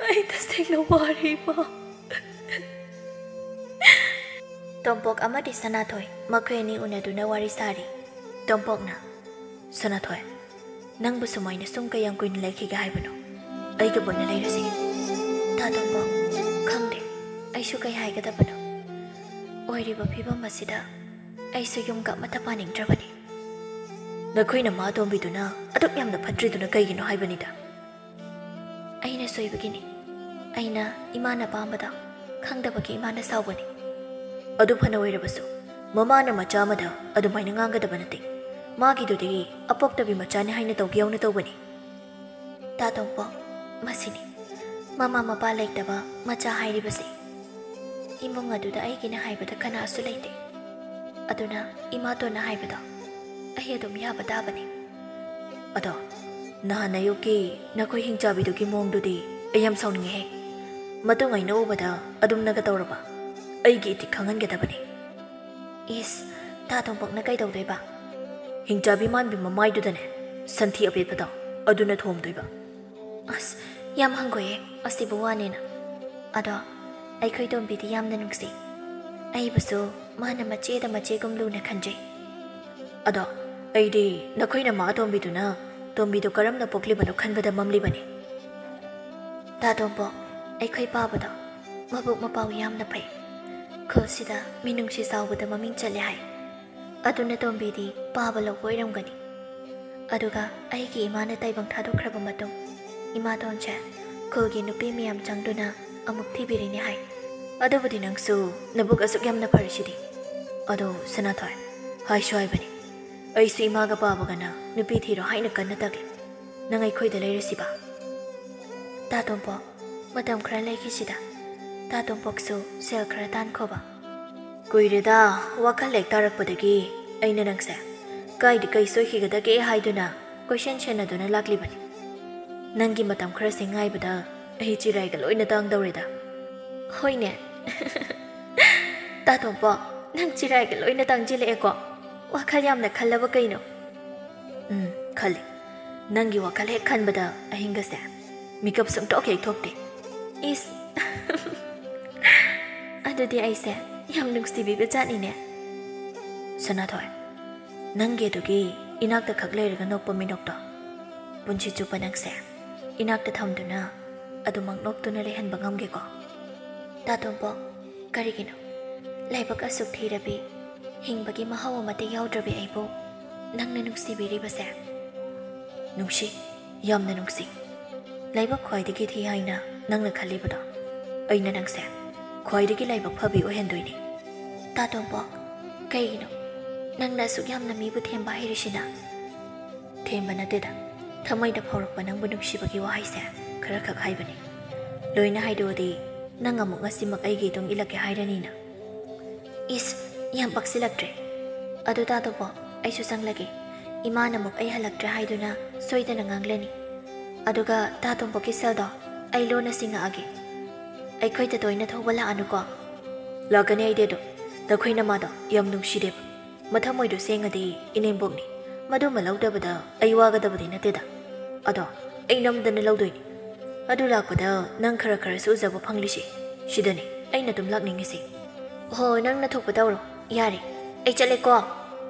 ꯑꯩ ꯇꯁꯦꯡꯅ ꯋꯥꯔꯦ, ꯏꯃꯥ꯫" ꯇꯣꯝꯄꯣꯛ ꯑꯃꯗꯤ ꯁꯅꯥꯊꯣꯏ ꯃꯈꯣꯏ ꯑꯅꯤ ꯎꯅꯗꯨꯅ ꯋꯥꯔꯤ ꯁꯥꯔꯤ꯫ ꯇꯣꯝꯄꯣꯛꯅ, "ꯁꯅꯥꯊꯣꯏ, ꯅꯪꯕꯨ ꯁꯨꯃꯥꯏꯅ ꯁꯨꯝ ꯀꯌꯥꯝ ꯀꯨꯏꯅ ꯂꯩꯈꯤꯒꯦ ꯍꯥꯏꯕꯅꯣ? ꯑꯩꯒ ꯄꯨꯟꯅ ꯂꯩꯔꯁꯤ꯫" ꯇꯥ ꯇꯣꯝꯄꯣꯛ, "ꯈꯪꯗꯦ, ꯑꯩꯁꯨ ꯀꯩ ꯍꯥꯏꯒꯗꯕꯅꯣ꯫ ꯑꯣꯏꯔꯤꯕ ꯐꯤꯕꯝ ꯑꯁꯤꯗ ꯑꯩꯁꯨ ꯌꯨꯝꯒ ꯑꯃꯠꯇ ꯄꯥꯅꯤꯡꯗ꯭ꯔꯕꯅꯤ꯫" "ꯅꯈꯣꯏ ꯅꯃꯥ ꯑꯇꯣꯝꯕꯤꯗꯨꯅ ꯑꯗꯨꯛ ꯌꯥꯝꯅ ꯐꯠꯇ꯭ꯔꯤꯗꯨꯅ ꯀꯩꯒꯤꯅꯣ ꯍꯥꯏꯕꯅꯤꯗ?" "ꯑꯩꯅ ꯁꯣꯏꯕꯒꯤꯅꯤ꯫ ꯑꯩꯅ ꯏꯃꯥꯅ ꯑꯄꯥꯝꯕꯗꯣ ꯈꯪꯗꯕꯒꯤ ꯏꯃꯥꯅ ꯁꯥꯎꯕꯅꯤ꯫" "ꯑꯗꯨ ꯐꯅ ꯑꯣꯏꯔꯕꯁꯨ, ꯃꯃꯥꯅ ꯃꯆꯥ ꯑꯃꯗ ꯑꯗꯨꯃꯥꯏꯅ ꯉꯥꯡꯒꯗꯕ ꯅꯠꯇꯦ꯫ ꯃꯥꯒꯤꯗꯨꯗꯤ ꯑꯄꯣꯛꯇꯕꯤ ꯃꯆꯥꯅꯤ ꯍꯥꯏꯅ ꯇꯧꯒꯦ ꯌꯥꯎꯅ ꯇꯧꯕꯅꯤ꯫" ꯇꯥ ꯇꯣꯝꯄꯣꯛ, ꯃꯁꯤꯅꯤ ꯃꯃꯥ ꯃꯄꯥ ꯂꯩꯇꯕ ꯃꯆꯥ ꯍꯥꯏꯔꯤꯕꯁꯤ꯫ ꯏꯃꯨꯡ ꯑꯗꯨꯗ ꯑꯩꯒꯤꯅꯦ ꯍꯥꯏꯕꯗ ꯀꯅꯥꯁꯨ ꯂꯩꯇꯦ꯫ ꯑꯗꯨꯅ ꯏꯃꯥꯇꯣꯟꯅ ꯍꯥꯏꯕꯗꯣ ꯑꯩ ꯑꯗꯨꯝ ꯌꯥꯕ ꯇꯥꯕꯅꯤ꯫ "ꯑꯗꯣ ꯅꯍꯥꯟ ꯑꯌꯨꯛꯀꯤ ꯅꯈꯣꯏ ꯍꯤꯡꯆꯥꯕꯤꯗꯨꯒꯤ ꯃꯑꯣꯡꯗꯨꯗꯤ ꯑꯩ ꯌꯥꯝ ꯁꯥꯎꯅꯤꯡꯉꯦꯍꯦ꯫ ꯃꯇꯨꯡ ꯑꯩꯅ ꯎꯕꯗ ꯑꯗꯨꯝꯅꯒ ꯇꯧꯔꯕ? ꯑꯩꯒꯤ ꯏꯊꯤꯛ ꯈꯪꯍꯟꯒꯗꯕꯅꯤ꯫" "ꯏꯁ, ꯇꯥ ꯇꯣꯝꯄꯣꯛꯅ ꯀꯩꯗꯧꯗꯣꯏꯕ?" "ꯍꯤꯡꯆꯥꯕꯤ ꯃꯥꯟꯕꯤ ꯃꯃꯥꯏꯗꯨꯗꯅꯦ, ꯁꯟꯊꯤ ꯑꯄꯦꯠꯄꯗꯣ ꯑꯗꯨꯅ ꯊꯣꯝꯗꯣꯏꯕ꯫" "ꯑꯁ, ꯌꯥꯝ ꯍꯪꯒꯣꯏꯌꯦ ꯑꯁꯤꯕꯨ ꯋꯥꯅꯦꯅ꯫ ꯑꯗꯣ ꯑꯩꯈꯣꯏ ꯇꯣꯝꯕꯤꯗꯤ ꯌꯥꯝꯅ ꯅꯨꯡꯁꯤ꯫ ꯑꯩꯕꯨꯁꯨ ꯃꯥꯅ ꯃꯆꯦꯗ ꯃꯆꯦꯒꯨꯝ ꯂꯨꯅ ꯈꯟꯖꯩ꯫ ꯑꯗꯣ ꯑꯩꯗꯤ ꯅꯈꯣꯏ ꯅꯃꯥ ꯑꯇꯣꯝꯕꯤꯗꯨꯅ ꯇꯣꯝꯕꯤꯗꯣ ꯀꯔꯝꯅ ꯄꯣꯛꯂꯤꯕꯅꯣ ꯈꯟꯕꯗ ꯃꯝꯂꯤꯕꯅꯤ꯫" "ꯇꯥ ꯇꯣꯝꯄꯣꯛ, ꯑꯩꯈꯣꯏ ꯄꯥꯕꯗꯣ ꯃꯕꯨꯛ ꯃꯄꯥꯎ ꯌꯥꯝꯅ ꯐꯩ꯫ ꯈꯨꯜꯁꯤꯗ ꯃꯤꯅꯨꯡꯁꯤ ꯆꯥꯎꯕꯗ ꯃꯃꯤꯡ ꯆꯠꯂꯦ ꯍꯥꯏ꯫ ꯑꯗꯨꯅ ꯇꯣꯝꯕꯤꯗꯤ ꯄꯥꯕ ꯂꯧꯕ ꯑꯣꯏꯔꯝꯒꯅꯤ꯫ ꯑꯗꯨꯒ ꯑꯩꯒꯤ ꯏꯃꯥꯅ ꯇꯥꯏꯕꯪ ꯊꯥꯗꯣꯛꯈ꯭ꯔꯕ ꯃꯇꯨꯡ ꯏꯃꯥꯇꯣꯟꯁꯦ ꯈꯨꯜꯒꯤ ꯅꯨꯄꯤ ꯃꯌꯥꯝ ꯆꯪꯗꯨꯅ ꯑꯃꯨꯛ ꯊꯤꯕꯤꯔꯤꯅꯦ ꯍꯥꯏ꯫" "ꯑꯗꯨꯕꯨꯗꯤ ꯅꯪꯁꯨ ꯅꯕꯨꯛ ꯑꯁꯨꯛ ꯌꯥꯝꯅ ꯐꯔꯤꯁꯤꯗꯤ꯫ ꯑꯗꯣ ꯁꯅꯥꯊꯣꯏ, ꯍꯥꯏꯁꯨ ꯍꯥꯏꯕꯅꯤ, ꯑꯩꯁꯨ ꯏꯃꯥꯒ ꯄꯥꯕꯒꯅ ꯅꯨꯄꯤ ꯊꯤꯔꯣ ꯍꯥꯏꯅ ꯀꯟꯅ ꯇꯛꯂꯤ꯫ ꯅꯪ ꯑꯩꯈꯣꯏꯗ ꯂꯩꯔꯁꯤꯕ? ꯇꯥ ꯇꯣꯝꯄꯣꯛ, ꯃꯇꯝ ꯈꯔ ꯂꯩꯈꯤꯁꯤꯗ꯫ ꯇꯥ ꯇꯣꯝꯄꯣꯛꯁꯨ ꯁꯦꯜ ꯈꯔ ꯇꯥꯟꯈꯣꯕ꯫ ꯀꯨꯏꯔꯦꯗ, ꯋꯥꯈꯜ ꯍꯦꯛ ꯇꯥꯔꯛꯄꯗꯒꯤ ꯑꯩꯅ ꯅꯪꯁꯦ ꯀꯥꯏꯗ ꯀꯩ ꯁꯣꯏꯈꯤꯒꯗꯒꯦ ꯍꯥꯏꯗꯨꯅ ꯀꯣꯏꯁꯦꯟ ꯁꯦꯟꯅꯗꯨꯅ ꯂꯥꯛꯂꯤꯕꯅꯤ꯫ ꯅꯪꯒꯤ ꯃꯇꯝ ꯈꯔꯁꯦ ꯉꯥꯏꯕꯗ ꯑꯩ ꯆꯤꯔꯥꯏꯒ ꯂꯣꯏꯅ ꯇꯥꯡꯗꯧꯔꯦꯗ꯫ ꯍꯣꯏꯅꯦ꯫ ꯇꯥ ꯇꯣꯝꯄꯣꯛ, ꯅꯪ ꯆꯤꯔꯥꯏꯒ ꯂꯣꯏꯅ ꯇꯥꯡꯁꯤꯜꯂꯛꯑꯦꯀꯣ? ꯋꯥꯈꯜ ꯌꯥꯝꯅ ꯈꯜꯂꯕ ꯀꯩꯅꯣ? ꯎꯝ, ꯈꯜꯂꯤ꯫ ꯅꯪꯒꯤ ꯋꯥꯈꯜ ꯍꯦꯛ ꯈꯟꯕꯗ ꯑꯍꯤꯡꯒꯁꯦ ꯃꯤꯀꯞ ꯁꯨꯡꯊꯣꯛ ꯍꯦꯛ ꯊꯣꯛꯇꯦ꯫ ꯏꯁ꯫ ꯑꯗꯨꯗꯤ ꯑꯩꯁꯦ ꯌꯥꯝ ꯅꯨꯡꯁꯤꯕꯤꯕ ꯖꯥꯠꯅꯤꯅꯦ꯫ ꯁꯅꯥꯊꯣꯏ, ꯅꯪꯒꯤ ꯑꯗꯨꯒꯤ ꯏꯅꯥꯛꯇ ꯈꯛ ꯂꯩꯔꯒ ꯅꯣꯛꯄ ꯃꯤꯅꯣꯛꯇꯣ ꯄꯨꯟꯁꯤ ꯆꯨꯞꯄ ꯅꯪꯁꯦ ꯏꯅꯥꯛꯇ ꯊꯝꯗꯨꯅ ꯑꯗꯨꯃꯛ ꯅꯣꯛꯇꯨꯅ ꯂꯩꯍꯟꯕ ꯉꯝꯒꯦꯀꯣ? ꯇꯥ ꯇꯣꯝꯄꯣꯛ, ꯀꯔꯤꯒꯤꯅꯣ ꯂꯥꯏꯕꯛ ꯑꯁꯨꯛ ꯊꯤꯔꯕꯤ, ꯍꯤꯡꯕꯒꯤ ꯃꯍꯥꯎ ꯑꯃꯠꯇ ꯌꯥꯎꯗ꯭ꯔꯕꯤ ꯑꯩꯕꯨ ꯅꯪꯅ ꯅꯨꯡꯁꯤꯕꯤꯔꯤꯕꯁꯦ? ꯅꯨꯡꯁꯤ, ꯌꯥꯝꯅ ꯅꯨꯡꯁꯤ꯫ ꯂꯥꯏꯕꯛ ꯈ꯭ꯋꯥꯏꯗꯒꯤ ꯊꯤ ꯍꯥꯏꯅ ꯅꯪꯅ ꯈꯜꯂꯤꯕꯗꯣ, ꯑꯩꯅ ꯅꯪꯁꯦ ꯈ꯭ꯋꯥꯏꯗꯒꯤ ꯂꯥꯏꯕꯛ ꯐꯕꯤ ꯑꯣꯏꯍꯟꯗꯣꯏꯅꯤ꯫ ꯇꯥ ꯇꯣꯝꯄꯣꯛ, ꯀꯩꯒꯤꯅꯣ ꯅꯪꯅ ꯑꯁꯨꯛ ꯌꯥꯝꯅ ꯃꯤꯕꯨ ꯊꯦꯝꯕ ꯍꯩꯔꯤꯁꯤꯅ? ꯊꯦꯝꯕ ꯅꯠꯇꯦꯗ, ꯊꯃꯣꯏꯗ ꯐꯥꯎꯔꯛꯄ ꯅꯪꯕꯨ ꯅꯨꯡꯁꯤꯕꯒꯤ ꯋꯥꯍꯩꯁꯦ ꯈꯔꯈꯛ ꯍꯥꯏꯕꯅꯤ꯫ ꯂꯣꯏꯅ ꯍꯥꯏꯗꯣꯛꯑꯗꯤ ꯅꯪ ꯑꯃꯨꯛ ꯉꯁꯤꯃꯛ ꯑꯩꯒꯤ ꯏꯇꯨꯡ ꯏꯜꯂꯛꯀꯦ ꯍꯥꯏꯔꯅꯤꯅ꯫ ꯏꯁ, ꯌꯥꯝ ꯄꯛꯁꯤꯜꯂꯛꯇ꯭ꯔꯦ꯫ ꯑꯗꯨ ꯇꯥ ꯇꯣꯝꯄꯣꯛ, ꯑꯩꯁꯨ ꯆꯪꯂꯒꯦ꯫ ꯏꯃꯥꯅ ꯑꯃꯨꯛ ꯑꯩ ꯍꯜꯂꯛꯇ꯭ꯔꯦ ꯍꯥꯏꯗꯨꯅ ꯁꯣꯏꯗꯅ ꯉꯥꯡꯂꯅꯤ꯫ ꯑꯗꯨꯒ ꯇꯥ ꯇꯣꯝꯄꯣꯛꯀꯤ ꯁꯦꯜꯗꯣ ꯑꯩ ꯂꯣꯟꯅ ꯁꯤꯡꯉꯛꯑꯒꯦ꯫ ꯑꯩꯈꯣꯏꯗ ꯇꯣꯏꯅ ꯊꯧꯕ ꯂꯥꯛꯑꯅꯨꯀꯣ꯫ ꯂꯥꯛꯀꯅꯤ ꯑꯩꯗꯤ ꯑꯗꯨꯝ꯫ ꯅꯈꯣꯏ ꯅꯃꯥꯗꯣ ꯌꯥꯝ ꯅꯨꯡꯁꯤꯗꯦꯕ꯫ ꯃꯊꯃꯣꯏꯗꯣ ꯁꯦꯡꯉꯗꯤ ꯏꯅꯦꯝꯕꯣꯛꯅꯤ꯫ ꯃꯗꯨꯃ ꯂꯧꯗꯕꯗ ꯑꯩ ꯋꯥꯒꯗꯕꯗꯤ ꯅꯠꯇꯦꯗ꯫ ꯑꯗꯣ ꯑꯩ ꯅꯝꯗꯅ ꯂꯧꯗꯣꯏꯅꯤ꯫ ꯑꯗꯨ ꯂꯥꯛꯄꯗ ꯅꯪ ꯈꯔ ꯈꯔꯁꯨ ꯎꯖꯕ ꯐꯪꯂꯤꯁꯤ꯫ ꯁꯤꯗꯅꯤ ꯑꯩꯅ ꯑꯗꯨꯝ ꯂꯥꯛꯅꯤꯡꯉꯤꯁꯤ꯫ ꯍꯣ, ꯅꯪꯅ ꯊꯣꯛꯄ ꯇꯧꯔꯣ꯫ ꯌꯥꯔꯦ, ꯑꯩ ꯆꯠꯂꯦꯀꯣ꯫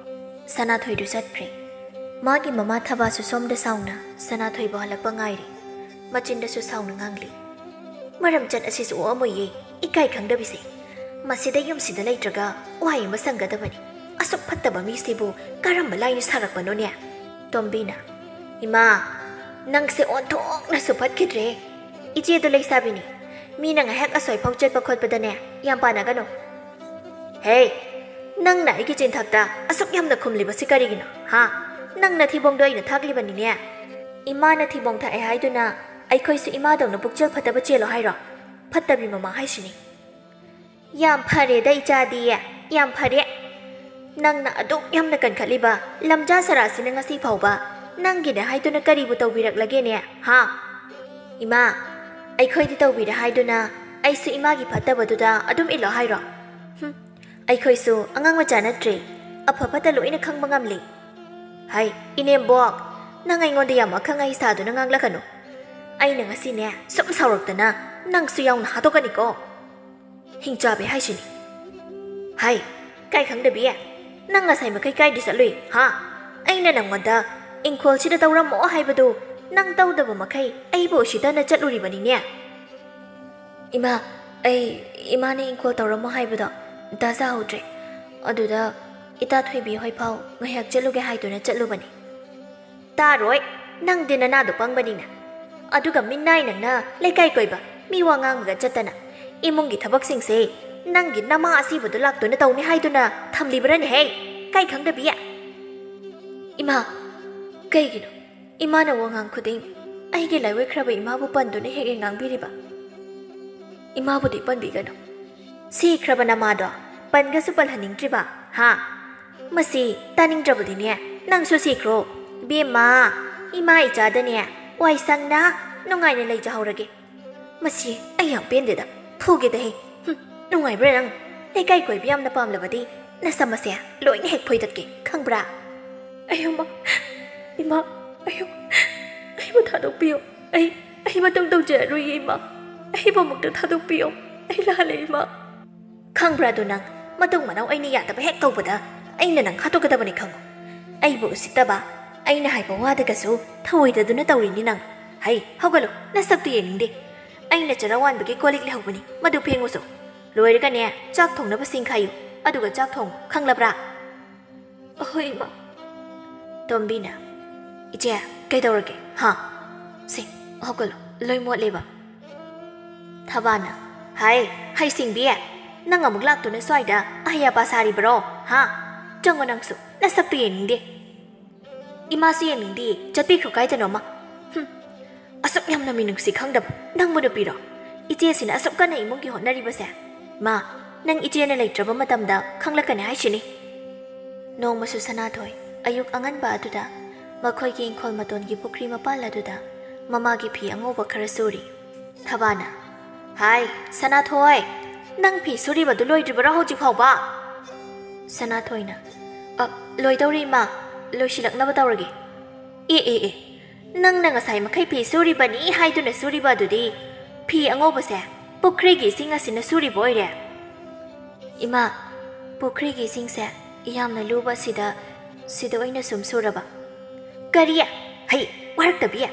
ꯁꯅꯥꯊꯣꯏꯗꯨ ꯆꯠꯈ꯭ꯔꯦ꯫ ꯃꯥꯒꯤ ꯃꯃꯥ ꯊꯕꯥꯁꯨ ꯁꯣꯝꯗ ꯁꯥꯎꯅ ꯁꯅꯥꯊꯣꯏꯕꯨ ꯍꯜꯂꯛꯄ ꯉꯥꯏꯔꯤ꯫ ꯃꯆꯤꯟꯗꯁꯨ ꯁꯥꯎꯅ ꯉꯥꯡꯂꯤ꯫ ꯃꯔꯝꯆꯠ ꯑꯁꯤꯁꯨ ꯑꯣꯛꯑꯝꯃꯣꯏꯌꯦ, ꯏꯀꯥꯏ ꯈꯪꯗꯕꯤꯁꯦ꯫ ꯃꯁꯤꯗ ꯌꯨꯝꯁꯤꯗ ꯂꯩꯇ꯭ꯔꯒ ꯋꯥꯍꯩ ꯑꯃ ꯁꯪꯒꯗꯕꯅꯤ꯫ ꯑꯁꯨꯛ ꯐꯠꯇꯕ ꯃꯤꯁꯤꯕꯨ ꯀꯔꯝꯕ ꯂꯥꯏꯅ ꯁꯥꯔꯛꯄꯅꯣꯅꯦ? ꯇꯣꯝꯕꯤꯅ, "ꯏꯃꯥ, ꯅꯪꯁꯦ ꯑꯣꯟꯊꯣꯛꯅꯁꯨ ꯐꯠꯈꯤꯗ꯭ꯔꯦ꯫ ꯏꯆꯦꯗꯣ ꯂꯩꯁꯥꯕꯤꯅꯤ꯫ ꯃꯤꯅ ꯉꯥꯏꯍꯥꯛ ꯑꯁ꯭ꯋꯥꯏꯐꯥꯎ ꯆꯠꯄ ꯈꯣꯠꯄꯗꯅꯦ ꯌꯥꯝ ꯄꯥꯅꯒꯅꯨ꯫" "ꯍꯦ, ꯅꯪꯅ ꯑꯩꯒꯤ ꯆꯤꯟꯊꯛꯇ ꯑꯁꯨꯛ ꯌꯥꯝꯅ ꯈꯨꯝꯂꯤꯕꯁꯤ ꯀꯔꯤꯒꯤꯅꯣ, ꯍꯥ? ꯅꯪꯅ ꯊꯤꯕꯣꯡꯗꯣ ꯑꯩꯅ ꯊꯥꯛꯂꯤꯕꯅꯤꯅꯦ꯫ ꯏꯃꯥꯅ ꯊꯤꯕꯣꯡ ꯊꯥꯛꯑꯦ ꯍꯥꯏꯗꯨꯅ ꯑꯩꯈꯣꯏꯁꯨ ꯏꯃꯥꯗꯧꯅ ꯄꯨꯛꯆꯦꯜ ꯐꯠꯇꯕ ꯆꯦꯜꯂꯣ ꯍꯥꯏꯔꯣ? ꯐꯠꯇꯕꯤ ꯃꯃꯥ ꯍꯥꯏꯁꯤꯅꯤ꯫ ꯌꯥꯝ ꯐꯔꯦꯗ ꯏꯆꯥꯗꯤ, ꯌꯥꯝ ꯐꯔꯦ꯫ ꯅꯪꯅ ꯑꯗꯨꯛ ꯌꯥꯝꯅ ꯀꯟꯈꯠꯂꯤꯕ ꯂꯝꯖꯥ ꯁꯔꯥꯁꯤꯅ ꯉꯁꯤ ꯐꯥꯎꯕ ꯅꯪꯒꯤꯅꯦ ꯍꯥꯏꯗꯨꯅ ꯀꯔꯤꯕꯨ ꯇꯧꯕꯤꯔꯛꯂꯒꯦꯅꯦ, ꯍꯥ? ꯏꯃꯥ, ꯑꯩꯈꯣꯏꯗꯤ ꯇꯧꯕꯤꯔꯦ ꯍꯥꯏꯗꯨꯅ ꯑꯩꯁꯨ ꯏꯃꯥꯒꯤ ꯐꯠꯇꯕꯗꯨꯗ ꯑꯗꯨꯝ ꯏꯜꯂꯣ ꯍꯥꯏꯔꯣ? ꯍꯨꯝ, ꯑꯩꯈꯣꯏꯁꯨ ꯑꯉꯥꯡ ꯃꯆꯥ ꯅꯠꯇ꯭ꯔꯦ, ꯑꯐ ꯐꯠꯇ ꯂꯣꯏꯅ ꯈꯪꯕ ꯉꯝꯂꯤ꯫ ꯍꯩ, ꯏꯅꯦꯝꯕꯣꯛ, ꯅꯪ ꯑꯩꯉꯣꯟꯗ ꯌꯥꯝ ꯑꯈꯪ ꯑꯍꯩ ꯁꯥꯗꯨꯅ ꯉꯥꯡꯂꯛꯀꯅꯨ꯫ ꯑꯩꯅ ꯉꯁꯤꯅꯦ ꯁꯨꯝ ꯁꯥꯎꯔꯛꯇꯅ ꯅꯪꯁꯨ ꯌꯥꯎꯅ ꯍꯥꯠꯇꯣꯛꯀꯅꯤꯀꯣ꯫ ꯍꯤꯡꯆꯥꯕꯤ ꯍꯥꯏꯁꯤꯅꯤ꯫ ꯍꯥꯏ, ꯀꯥꯏ ꯈꯪꯗꯕꯤ? ꯅꯪ ꯉꯁꯥꯏ ꯃꯈꯩ ꯀꯥꯏꯗ ꯆꯠꯂꯨꯏ, ꯍꯥ? ꯑꯩꯅ ꯅꯪꯉꯣꯟꯗ ꯏꯪꯈꯣꯜꯁꯤꯗ ꯇꯧꯔꯝꯃꯣ ꯍꯥꯏꯕꯗꯨ ꯅꯪ ꯇꯧꯗꯕ ꯃꯈꯩ ꯑꯩꯕꯨ ꯎꯁꯤꯠꯇꯅ ꯆꯠꯂꯨꯔꯤꯕꯅꯤꯅꯦ꯫ ꯏꯃꯥ, ꯑꯩ ꯏꯃꯥꯅ ꯏꯪꯈꯣꯜ ꯇꯧꯔꯝꯃꯣ ꯍꯥꯏꯕꯗꯣ ꯇꯥꯖꯍꯧꯗ꯭ꯔꯦ꯫ ꯑꯗꯨꯗ ꯏꯇꯥ ꯊꯣꯏꯕꯤ ꯍꯣꯏ ꯐꯥꯎ ꯉꯥꯏꯍꯥꯛ ꯆꯠꯂꯨꯒꯦ ꯍꯥꯏꯗꯨꯅ ꯆꯠꯂꯨꯕꯅꯤ꯫ ꯇꯥꯔꯣꯏ, ꯅꯪꯗꯤ ꯅꯅꯥꯗꯣ ꯄꯪꯕꯅꯤꯅ꯫ ꯑꯗꯨꯒ ꯃꯤꯅꯥꯏ ꯅꯪꯅ ꯂꯩꯀꯥꯏ ꯀꯣꯏꯕ, ꯃꯤ ꯋꯥ ꯉꯥꯡꯕꯒ ꯆꯠꯇꯅ, ꯏꯃꯨꯡꯒꯤ ꯊꯕꯛꯁꯤꯡꯁꯦ ꯅꯪꯒꯤ ꯅꯃꯥ ꯑꯁꯤꯕꯗꯨ ꯂꯥꯛꯇꯨꯅ ꯇꯧꯅꯤ ꯍꯥꯏꯗꯨꯅ ꯊꯝꯂꯤꯕ꯭ꯔꯅꯦꯍꯦ? ꯀꯥꯏ ꯈꯪꯗꯕꯤ? ꯏꯃꯥ, ꯀꯩꯒꯤꯅꯣ ꯏꯃꯥꯅ ꯋꯥꯉꯥꯡ ꯈꯨꯗꯤꯡ ꯑꯩꯒꯤ ꯂꯥꯏꯑꯣꯏꯈ꯭ꯔꯕ ꯏꯃꯥꯕꯨ ꯄꯟꯗꯨꯅ ꯍꯦꯛ ꯍꯦꯛ ꯉꯥꯡꯕꯤꯔꯤꯕ? ꯏꯃꯥꯕꯨꯗꯤ ꯄꯟꯕꯤꯒꯅꯨ꯫ ꯁꯤꯈ꯭ꯔꯕ ꯅꯃꯥꯗꯣ ꯄꯟꯒꯁꯨ ꯄꯜꯍꯟꯅꯤꯡꯗ꯭ꯔꯤꯕ, ꯍꯥ? ꯃꯁꯤ ꯇꯥꯅꯤꯡꯗ꯭ꯔꯕꯗꯤꯅꯦ, ꯅꯪꯁꯨ ꯁꯤꯈ꯭ꯔꯣ꯫ ꯏꯕꯦꯝꯃ, ꯏꯃꯥ ꯏꯆꯥꯗꯅꯦ ꯋꯥꯏ ꯁꯪꯅ ꯅꯨꯡꯉꯥꯏꯅ ꯂꯩꯖꯍꯧꯔꯒꯦ꯫ ꯃꯁꯤ ꯑꯩ ꯌꯥꯝ ꯄꯦꯟꯗꯦꯗ꯫ ꯐꯨꯒꯦꯗ ꯍꯦ꯫ ꯍꯨꯝ, ꯅꯨꯡꯉꯥꯏꯕ꯭ꯔꯥ ꯅꯪ? ꯂꯩꯀꯥꯏ ꯀꯣꯏꯕ ꯌꯥꯝꯅ ꯄꯥꯝꯂꯕꯗꯤ ꯅꯁꯝ ꯑꯁꯦ ꯂꯣꯏꯅ ꯍꯦꯛ ꯐꯣꯏꯗꯠꯀꯦ, ꯈꯪꯕ꯭ꯔꯥ? ꯑꯌꯣ ꯃꯥ, ꯏꯃꯥ, ꯑꯌꯣ, ꯑꯩꯕꯨ ꯊꯥꯗꯣꯛꯄꯤꯌꯣ꯫ ꯑꯩ, ꯑꯩ ꯃꯇꯧ ꯇꯧꯖꯔꯔꯣꯏꯌꯦ ꯏꯃꯥ꯫ ꯑꯩꯕꯨ ꯑꯃꯨꯛꯇ ꯊꯥꯗꯣꯛꯄꯤꯌꯣ꯫ ꯑꯩ ꯂꯥꯜꯂꯦ ꯏꯃꯥ꯫ ꯈꯪꯕ꯭ꯔꯥ ꯑꯗꯨ ꯅꯪ? ꯃꯇꯨꯡ ꯃꯅꯥꯎ ꯑꯩꯅ ꯌꯥꯗꯕ ꯍꯦꯛ ꯇꯧꯕꯗ ꯑꯩꯅ ꯅꯪ ꯍꯥꯠꯇꯣꯛꯀꯗꯕꯅꯤ ꯈꯪꯉꯨ꯫ ꯑꯩꯕꯨ ꯎꯁꯤꯠꯇꯕ, ꯑꯩꯅ ꯍꯥꯏꯕ ꯋꯥꯗꯒꯁꯨ ꯊꯧꯑꯣꯏꯗꯗꯨꯅ ꯇꯧꯔꯤꯅꯤ ꯅꯪ꯫ ꯍꯩ, ꯍꯧꯒꯠꯂꯨ, ꯅꯁꯛꯇꯨ ꯌꯦꯡꯅꯤꯡꯗꯦ꯫ ꯑꯩꯅ ꯆꯔꯥ ꯋꯥꯟꯕꯒꯤ ꯀꯣꯜ ꯂꯤꯛ ꯂꯩꯍꯧꯕꯅꯤ, ꯃꯗꯨ ꯐꯦꯡꯉꯨꯆꯣ꯫ ꯂꯣꯏꯔꯒꯅꯦ, ꯆꯥꯛ ꯊꯣꯡꯅꯕ ꯁꯤꯡ ꯈꯥꯏꯌꯨ, ꯑꯗꯨꯒ ꯆꯥꯛ ꯊꯣꯡꯉꯨ, ꯈꯪꯂꯕ꯭ꯔꯥ? ꯑꯍꯣꯏ, ꯏꯃꯥ꯫ ꯇꯣꯝꯕꯤꯅ, "ꯏꯆꯦ, ꯀꯩꯗꯧꯔꯒꯦ? ꯍꯥ? ꯁꯦ, ꯍꯧꯒꯠꯂꯣ, ꯂꯣꯏ ꯃꯣꯠꯂꯦꯕ꯫" ꯊꯕꯥꯅ, "ꯍꯥꯏ, ꯍꯩꯁꯤꯡꯕꯤ, ꯅꯪ ꯑꯃꯨꯛ ꯂꯥꯛꯇꯨꯅ ꯁ꯭ꯋꯥꯏꯗ ꯑꯍꯩ ꯑꯄꯥ ꯁꯥꯔꯤꯕꯔꯣ? ꯍꯥ? ꯆꯪꯉꯣ ꯅꯪꯁꯨ, ꯅꯁꯛꯇꯨ ꯌꯦꯡꯅꯤꯡꯗꯦ꯫ ꯏꯃꯥꯁꯨ ꯌꯦꯡꯅꯤꯡꯗꯦ, ꯆꯠꯄꯤꯈ꯭ꯔꯣ ꯀꯥꯏꯗꯅꯣꯃ꯫ ꯍꯨꯝ, ꯑꯁꯨꯛ ꯌꯥꯝꯅ ꯃꯤꯅꯨꯡꯁꯤ ꯈꯪꯗꯕ ꯅꯪꯕꯨ ꯅꯨꯄꯤꯔꯣ? ꯏꯆꯦꯁꯤꯅ ꯑꯁꯨꯛ ꯀꯟꯅ ꯏꯃꯨꯡꯒꯤ ꯍꯣꯠꯅꯔꯤꯕꯁꯦ꯫ ꯃꯥ, ꯅꯪ ꯏꯆꯦꯅ ꯂꯩꯇ꯭ꯔꯕ ꯃꯇꯝꯗ ꯈꯪꯂꯛꯀꯅꯤ ꯍꯥꯏꯁꯤꯅꯤ꯫ ꯅꯣꯡꯃꯁꯨ ꯁꯅꯥꯊꯣꯏ ꯑꯌꯨꯛ ꯑꯉꯟꯕ ꯑꯗꯨꯗ ꯃꯈꯣꯏꯒꯤ ꯏꯪꯈꯣꯜ ꯃꯇꯣꯟꯒꯤ ꯄꯨꯈ꯭ꯔꯤ ꯃꯄꯥꯜ ꯑꯗꯨꯗ ꯃꯃꯥꯒꯤ ꯐꯤ ꯑꯉꯧꯕ ꯈꯔ ꯁꯨꯔꯤ꯫ ꯊꯕꯥꯅ, "ꯍꯥꯏ, ꯁꯅꯥꯊꯣꯏ, ꯅꯪ ꯐꯤ ꯁꯨꯔꯤꯕꯗꯨ ꯂꯣꯏꯗ꯭ꯔꯤꯕꯔꯣ ꯍꯧꯖꯤꯛ ꯐꯥꯎꯕ?" ꯁꯅꯥꯊꯣꯏꯅ, "ꯑ, ꯂꯣꯏꯗꯧꯔꯦ ꯏꯃꯥ, ꯂꯣꯏꯁꯤꯜꯂꯛꯅꯕ ꯇꯧꯔꯒꯦ꯫" "ꯑꯦ, ꯑꯦ, ꯑꯦ, ꯅꯪꯅ ꯉꯁꯥꯏ ꯃꯈꯩ ꯐꯤ ꯁꯨꯔꯤꯕꯅꯤ ꯍꯥꯏꯗꯨꯅ ꯁꯨꯔꯤꯕ ꯑꯗꯨꯗꯤ ꯐꯤ ꯑꯉꯧꯕꯁꯦ ꯄꯨꯈ꯭ꯔꯤꯒꯤ ꯏꯁꯤꯡ ꯑꯁꯤꯅ ꯁꯨꯔꯤꯕ ꯑꯣꯏꯔꯦ꯫" "ꯏꯃꯥ, ꯄꯨꯈ꯭ꯔꯤꯒꯤ ꯏꯁꯤꯡꯁꯦ ꯌꯥꯝꯅ ꯂꯨꯕ ꯑꯁꯤꯗ, ꯁꯤꯗ ꯑꯣꯏꯅ ꯁꯨꯝ ꯁꯨꯔꯕ꯫" "ꯀꯔꯤ? ꯍꯩ, ꯋꯥꯔꯛꯇꯕꯤ!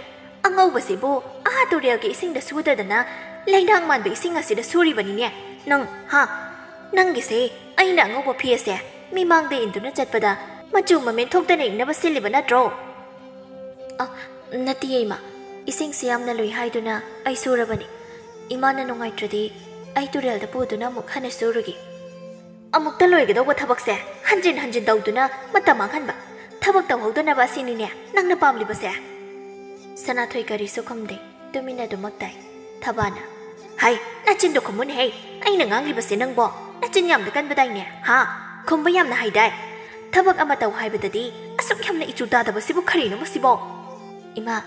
ꯑꯉꯧꯕꯁꯤꯕꯨ ꯑꯥ ꯇꯨꯔꯦꯜꯒꯤ ꯏꯁꯤꯡꯗ ꯁꯨꯗꯗꯅ ꯂꯩꯅꯥꯡ ꯃꯥꯟꯕ ꯏꯁꯤꯡ ꯑꯁꯤꯗ ꯁꯨꯔꯤꯕꯅꯤꯅꯦ ꯅꯪ, ꯍꯥ? ꯅꯪꯒꯤꯁꯦ ꯑꯩꯅ ꯑꯉꯧꯕ ꯐꯤ ꯑꯁꯦ ꯃꯤꯃꯥꯡꯗ ꯏꯟꯗꯨꯅ ꯆꯠꯄꯗ ꯃꯆꯨ ꯃꯃꯦꯟ ꯊꯣꯛꯇꯅ ꯏꯟꯅꯕ ꯁꯤꯜꯂꯤꯕ ꯅꯠꯇ꯭ꯔꯣ?" "ꯑ, ꯅꯠꯇꯤꯌꯦ ꯏꯃꯥ, ꯏꯁꯤꯡꯁꯤ ꯌꯥꯝꯅ ꯂꯨꯏ ꯍꯥꯏꯗꯨꯅ ꯑꯩ ꯁꯨꯔꯕꯅꯤ꯫ ꯏꯃꯥꯅ ꯅꯨꯡꯉꯥꯏꯇ꯭ꯔꯗꯤ ꯑꯩ ꯇꯨꯔꯦꯜꯗ ꯄꯨꯗꯨꯅ ꯑꯃꯨꯛ ꯍꯟꯅ ꯁꯨꯔꯨꯒꯦ꯫" "ꯑꯃꯨꯛꯇ ꯂꯣꯏꯒꯗꯧꯕ ꯊꯕꯛꯁꯦ ꯍꯟꯖꯤꯟ ꯍꯟꯖꯤꯟ ꯇꯧꯗꯨꯅ ꯃꯇꯝ ꯃꯥꯡꯍꯟꯕ, ꯊꯕꯛ ꯇꯧꯍꯧꯗꯅꯕ ꯑꯁꯤꯅꯤꯅꯦ ꯅꯪꯅ ꯄꯥꯝꯂꯤꯕꯁꯦ?" ꯁꯅꯥꯊꯣꯏ ꯀꯔꯤꯁꯨ ꯈꯨꯝꯗꯦ, ꯇꯨꯃꯤꯟꯅ ꯑꯗꯨꯃꯛ ꯇꯥꯏ꯫ ꯊꯕꯥꯅ, "ꯍꯥꯏ, ꯅꯆꯤꯟꯗꯣ ꯈꯨꯝꯃꯨꯅꯦꯍꯦ, ꯑꯩꯅ ꯉꯥꯡꯂꯤꯕꯁꯦ ꯅꯪꯕꯣ ꯅꯆꯤꯟ ꯌꯥꯝꯅ ꯀꯟꯕꯗꯥꯏꯅꯦ, ꯍꯥ? ꯈꯨꯝꯕ ꯌꯥꯝꯅ ꯍꯩꯗꯥꯏ? ꯊꯕꯛ ꯑꯃ ꯇꯧ ꯍꯥꯏꯕꯗꯗꯤ ꯑꯁꯨꯛ ꯌꯥꯝꯅ ꯏꯆꯨ ꯇꯥꯗꯕꯁꯤꯕꯨ ꯀꯔꯤꯅꯣ ꯃꯁꯤꯕꯣ?" "ꯏꯃꯥ,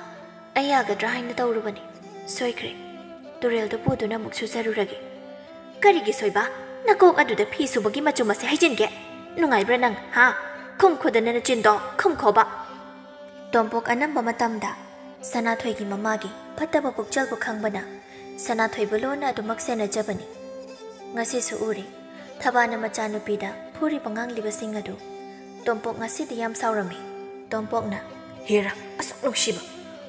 ꯑꯩ ꯌꯥꯒꯗ꯭ꯔꯥ ꯍꯥꯏꯅ ꯇꯧꯔꯨꯕꯅꯤ, ꯁꯣꯏꯈ꯭ꯔꯦ꯫ ꯇꯨꯔꯦꯜꯗ ꯄꯨꯗꯨꯅ ꯑꯃꯨꯛ ꯁꯨꯖꯔꯨꯔꯒꯦ꯫" "ꯀꯔꯤꯒꯤ ꯁꯣꯏꯕ? ꯅꯀꯣꯛ ꯑꯗꯨꯗ ꯐꯤ ꯁꯨꯕꯒꯤ ꯃꯆꯨꯝ ꯑꯁꯦ ꯍꯩꯖꯤꯟꯒꯦ? ꯅꯨꯡꯉꯥꯏꯕ꯭ꯔꯥ ꯅꯪ, ꯍꯥ? ꯈꯨꯝ ꯈꯨꯗꯅ ꯅꯆꯤꯟꯗꯣ ꯈꯨꯝꯈꯣꯕ꯫" ꯇꯣꯝꯄꯣꯛ ꯑꯅꯝꯕ ꯃꯇꯝꯗ ꯁꯅꯥꯊꯣꯏꯒꯤ ꯃꯃꯥꯒꯤ ꯐꯠꯇꯕ ꯄꯨꯛꯆꯦꯜꯕꯨ ꯈꯪꯕꯅ ꯁꯅꯥꯊꯣꯏꯕꯨ ꯂꯣꯟꯅ ꯑꯗꯨꯃꯛ ꯁꯦꯟꯅꯖꯕꯅꯤ꯫ ꯉꯁꯤꯁꯨ ꯎꯔꯦ, ꯊꯕꯥꯅ ꯃꯆꯥꯅꯨꯄꯤꯗ ꯐꯨꯔꯤꯕ ꯉꯥꯡꯂꯤꯕꯁꯤꯡ ꯑꯗꯨ꯫ ꯇꯣꯝꯄꯣꯛ ꯉꯁꯤꯗꯤ ꯌꯥꯝ ꯁꯥꯎꯔꯝꯃꯤ꯫ ꯇꯣꯝꯄꯣꯛꯅ, "ꯍꯦꯔꯥ, ꯑꯁꯨꯛ ꯅꯨꯡꯁꯤꯕ,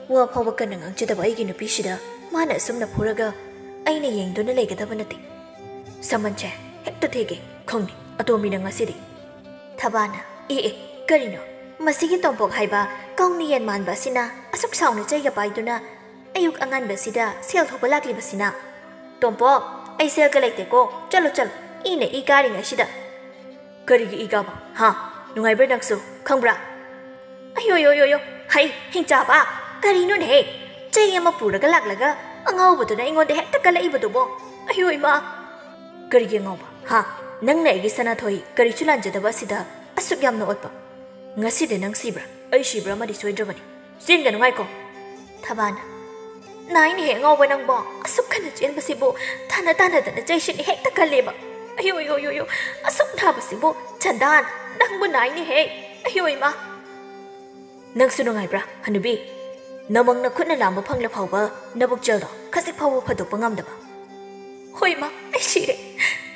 ꯋꯥ ꯐꯥꯎꯕ ꯀꯟꯅ ꯉꯥꯡꯖꯗꯕ ꯑꯩꯒꯤ ꯅꯨꯄꯤꯁꯤꯗ ꯃꯥꯅ ꯑꯁꯨꯝꯅ ꯐꯨꯔꯒ ꯑꯩꯅ ꯌꯦꯡꯗꯨꯅ ꯂꯩꯒꯗꯕ ꯅꯠꯇꯦ꯫ ꯁꯃꯟꯁꯦ ꯍꯦꯛꯇ ꯊꯦꯛꯒꯦ ꯈꯪꯅꯤ ꯑꯇꯣꯝꯕꯤꯅ ꯉꯁꯤꯗꯤ꯫" ꯊꯕꯥꯅ, "ꯑꯦ, ꯑꯦ, ꯀꯔꯤꯅꯣ? ꯃꯁꯤꯒꯤ ꯇꯣꯝꯄꯣꯛ ꯍꯥꯏꯕ ꯀꯥꯎꯅ ꯌꯦꯟ ꯃꯥꯟꯕ ꯑꯁꯤꯅ ꯑꯁꯨꯛ ꯁꯥꯎꯅ ꯆꯩꯒ ꯄꯥꯏꯗꯨꯅ ꯑꯌꯨꯛ ꯑꯉꯟꯕꯁꯤꯗ ꯁꯦꯜ ꯊꯣꯛꯄ ꯂꯥꯛꯂꯤꯕꯁꯤꯅ?" "ꯇꯣꯝꯄꯣꯛ, ꯑꯩ ꯁꯦꯜꯒ ꯂꯩꯇꯦꯀꯣ, ꯆꯠꯂꯣ, ꯆꯠꯂꯣ꯫ ꯏꯅ ꯏ ꯀꯥꯔꯤꯉꯩꯁꯤꯗ꯫ ꯀꯔꯤꯒꯤ ꯏ ꯀꯥꯕ? ꯍꯥ? ꯅꯨꯡꯉꯥꯏꯕ꯭ꯔꯥ ꯅꯪꯁꯨ? ꯈꯪꯕ꯭ꯔꯥ? ꯑꯌꯣ, ꯌꯣ, ꯌꯣ, ꯌꯣ꯫ ꯍꯩ, ꯍꯤꯡꯆꯥꯕ! ꯀꯔꯤꯅꯣꯅꯦꯍꯦ? ꯆꯩ ꯑꯃ ꯄꯨꯔꯒ ꯂꯥꯛꯂꯒ ꯑꯉꯥꯎꯕꯗꯨꯅ ꯑꯩꯉꯣꯟꯗ ꯍꯦꯛꯇ ꯀꯜꯂꯛꯏꯕꯗꯨꯕꯣ? ꯑꯌꯣ, ꯏꯃꯥ! ꯀꯔꯤꯒꯤ ꯑꯉꯥꯎꯕ? ꯍꯥ? ꯅꯪꯅ ꯑꯩꯒꯤ ꯁꯅꯥꯊꯣꯏ ꯀꯔꯤꯁꯨ ꯂꯥꯟꯖꯗꯕ ꯑꯁꯤꯗ ꯑꯁꯨꯛ ꯌꯥꯝꯅ ꯑꯣꯠꯄ? ꯉꯁꯤꯗꯤ ꯅꯪ ꯁꯤꯕ꯭ꯔꯥ? ꯑꯩ ꯁꯤꯕ꯭ꯔꯥ ꯑꯃꯗꯤ ꯁꯣꯏꯗ꯭ꯔꯕꯅꯤ꯫ ꯆꯦꯟꯒꯅꯨ ꯉꯥꯏꯈꯣ꯫ ꯊꯕꯥꯅ, ꯅꯥꯏꯅꯦꯍꯦ ꯑꯉꯥꯎꯕ ꯅꯪꯕꯣ, ꯑꯁꯨꯛ ꯀꯟꯅ ꯆꯦꯟꯕꯁꯤꯕꯨ ꯇꯥꯟꯅ ꯇꯥꯟꯅꯗꯅ ꯆꯩꯁꯤꯅ ꯍꯦꯛꯇ ꯀꯜꯂꯦꯕ꯫ ꯑꯌꯣ, ꯑꯌꯣ, ꯑꯌꯣ, ꯑꯌꯣ, ꯑꯁꯨꯛ ꯅꯥꯕꯁꯤꯕꯨ ꯆꯟꯗꯥꯟ, ꯅꯪꯕꯨ ꯅꯥꯏꯅꯦꯍꯦ꯫ ꯑꯌꯣ ꯏꯃꯥ꯫ ꯅꯪꯁꯨ ꯅꯨꯡꯉꯥꯏꯕ꯭ꯔꯥ, ꯍꯅꯨꯕꯤ? ꯅꯃꯪ ꯅꯈꯨꯠꯅ ꯂꯥꯝꯕ ꯐꯪꯂ ꯐꯥꯎꯕ ꯅꯕꯨꯛꯆꯦꯜꯗꯣ ꯈꯖꯤꯛ ꯐꯥꯎꯕ ꯐꯗꯣꯛꯄ ꯉꯝꯗꯕ? ꯍꯣꯏ ꯏꯃꯥ, ꯑꯩ ꯁꯤꯔꯦ꯫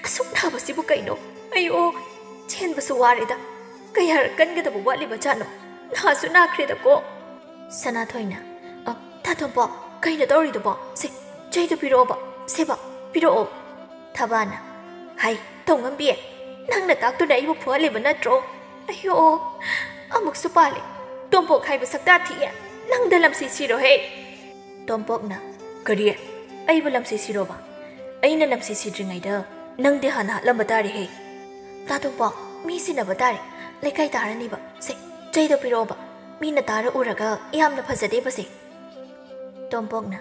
ꯑꯁꯨꯛ ꯅꯥꯕꯁꯤꯕꯨ ꯀꯩꯅꯣ? ꯑꯌꯣ, ꯆꯦꯟꯕꯁꯨ ꯋꯥꯔꯦꯗ꯫ ꯀꯌꯥꯔꯛ ꯀꯟꯒꯗꯕ ꯋꯥꯠꯂꯤꯕ ꯖꯥꯠꯅꯣ? ꯅꯥꯁꯨ ꯅꯥꯈ꯭ꯔꯦꯗꯀꯣ꯫ ꯁꯅꯥꯊꯣꯏꯅ, "ꯑ, ꯇꯥ ꯇꯣꯝꯄꯣꯛ, ꯀꯩꯅꯣ ꯇꯧꯔꯤꯗꯨꯕꯣ? ꯁꯦ, ꯆꯩꯗꯣ ꯄꯤꯔꯛꯑꯣꯕ, ꯁꯦꯕ, ꯄꯤꯔꯛꯑꯣ꯫" ꯊꯕꯥꯅ, "ꯍꯥꯏ, ꯇꯧꯉꯝꯕꯤ, ꯅꯪꯅ ꯇꯥꯛꯇꯨꯅ ꯑꯩꯕꯨ ꯐꯨꯍꯜꯂꯤꯕ ꯅꯠꯇ꯭ꯔꯣ? ꯑꯌꯣ, ꯑꯃꯨꯛꯁꯨ ꯄꯥꯜꯂꯦ꯫ ꯇꯣꯝꯄꯣꯛ ꯍꯥꯏꯕ ꯁꯛꯇꯥ ꯊꯤꯌꯦ, ꯅꯪꯗ ꯂꯝꯁꯤ ꯁꯤꯔꯣꯍꯦ꯫" ꯇꯣꯝꯄꯣꯛꯅ, "ꯀꯔꯤ? ꯑꯩꯕꯨ ꯂꯝꯁꯤ ꯁꯤꯔꯣꯕ? ꯑꯩꯅ ꯂꯝꯁꯤ ꯁꯤꯗ꯭ꯔꯤꯉꯩꯗ ꯅꯪꯗꯤ ꯍꯥꯟꯅ ꯍꯥꯠꯂꯝꯕ ꯇꯥꯔꯦꯍꯦ꯫" "ꯇꯥ ꯇꯣꯝꯄꯣꯛ, ꯃꯤꯁꯤꯅꯕ ꯇꯥꯔꯦ꯫ ꯂꯩꯀꯥꯏ ꯇꯥꯔꯅꯤꯕ꯫ ꯁꯦ, ꯆꯩꯗꯣ ꯄꯤꯔꯛꯑꯣꯕ꯫ ꯃꯤꯅ ꯇꯥꯔ ꯎꯔꯒ ꯌꯥꯝꯅ ꯐꯖꯗꯦꯕꯁꯦ꯫" ꯇꯣꯝꯄꯣꯛꯅ,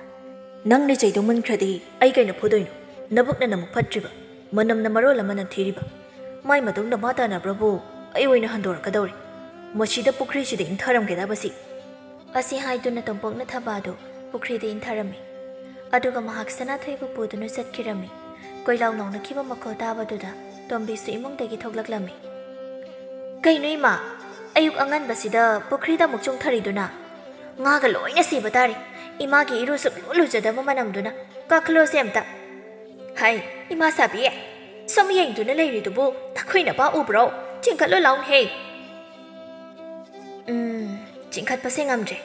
"ꯅꯪꯅ ꯆꯩꯗꯣ ꯃꯨꯟꯈ꯭ꯔꯗꯤ ꯑꯩ ꯀꯩꯅ ꯐꯨꯗꯣꯏꯅꯣ? ꯅꯕꯨꯛꯅ ꯅꯃꯨꯛ ꯐꯠꯇ꯭ꯔꯤꯕ, ꯃꯅꯝꯅ ꯃꯔꯣꯜ ꯑꯃ ꯅꯝꯊꯤꯔꯤꯕ꯫ ꯃꯥꯏ ꯃꯇꯨꯡꯗ ꯃꯥ ꯇꯥꯟꯅꯕ꯭ꯔꯕꯨ ꯑꯩ ꯑꯣꯏꯅ ꯍꯟꯗꯣꯔꯛꯀꯗꯧꯔꯦ꯫ ꯃꯁꯤꯗ ꯄꯨꯈ꯭ꯔꯤꯁꯤꯗ ꯏꯟꯊꯔꯝꯒꯦꯗꯕꯁꯤ꯫" ꯑꯁꯤ ꯍꯥꯏꯗꯨꯅ ꯇꯣꯝꯄꯣꯛꯅ ꯊꯕꯥꯗꯨ ꯄꯨꯈ꯭ꯔꯤꯗ ꯏꯟꯊꯔꯝꯃꯤ꯫ ꯑꯗꯨꯒ ꯃꯍꯥꯛ ꯁꯅꯥꯊꯣꯏꯕꯨ ꯄꯨꯗꯨꯅ ꯆꯠꯈꯤꯔꯝꯃꯤ꯫ ꯀꯣꯏꯂꯥꯎ ꯂꯥꯎꯅꯈꯤꯕ ꯃꯈꯣꯜ ꯇꯥꯕꯗꯨꯗ ꯇꯣꯝꯕꯤꯁꯨ ꯏꯃꯨꯡꯗꯒꯤ ꯊꯣꯛꯂꯛꯂꯝꯃꯤ꯫ "ꯀꯩꯅꯣ ꯏꯃꯥ? ꯑꯌꯨꯛ ꯑꯉꯟꯕꯁꯤꯗ ꯄꯨꯈ꯭ꯔꯤꯗ ꯑꯃꯨꯛ ꯆꯣꯡꯊꯔꯤꯗꯨꯅ? ꯉꯥꯒ ꯂꯣꯏꯅ ꯁꯤꯕ ꯇꯥꯔꯦ꯫ ꯏꯃꯥꯒꯤ ꯏꯔꯨ ꯁꯨꯛꯂꯨ ꯂꯨꯖꯗꯕ ꯃꯅꯝꯗꯨꯅ꯫ ꯀꯥꯈꯠꯂꯣꯁꯦ ꯑꯝꯇ꯫" "ꯍꯥꯏ, ꯏꯃꯥ ꯁꯥꯕꯤ, ꯁꯨꯝ ꯌꯦꯡꯗꯨꯅ ꯂꯩꯔꯤꯗꯨꯕꯨ ꯅꯈꯣꯏ ꯅꯄꯥ ꯎꯕ꯭ꯔꯣ? ꯆꯤꯡꯈꯠꯂꯣ ꯂꯥꯎꯅꯦꯍꯦ꯫" "ꯎꯝ, ꯆꯤꯡꯈꯠꯄꯁꯦ ꯉꯝꯗ꯭ꯔꯦ꯫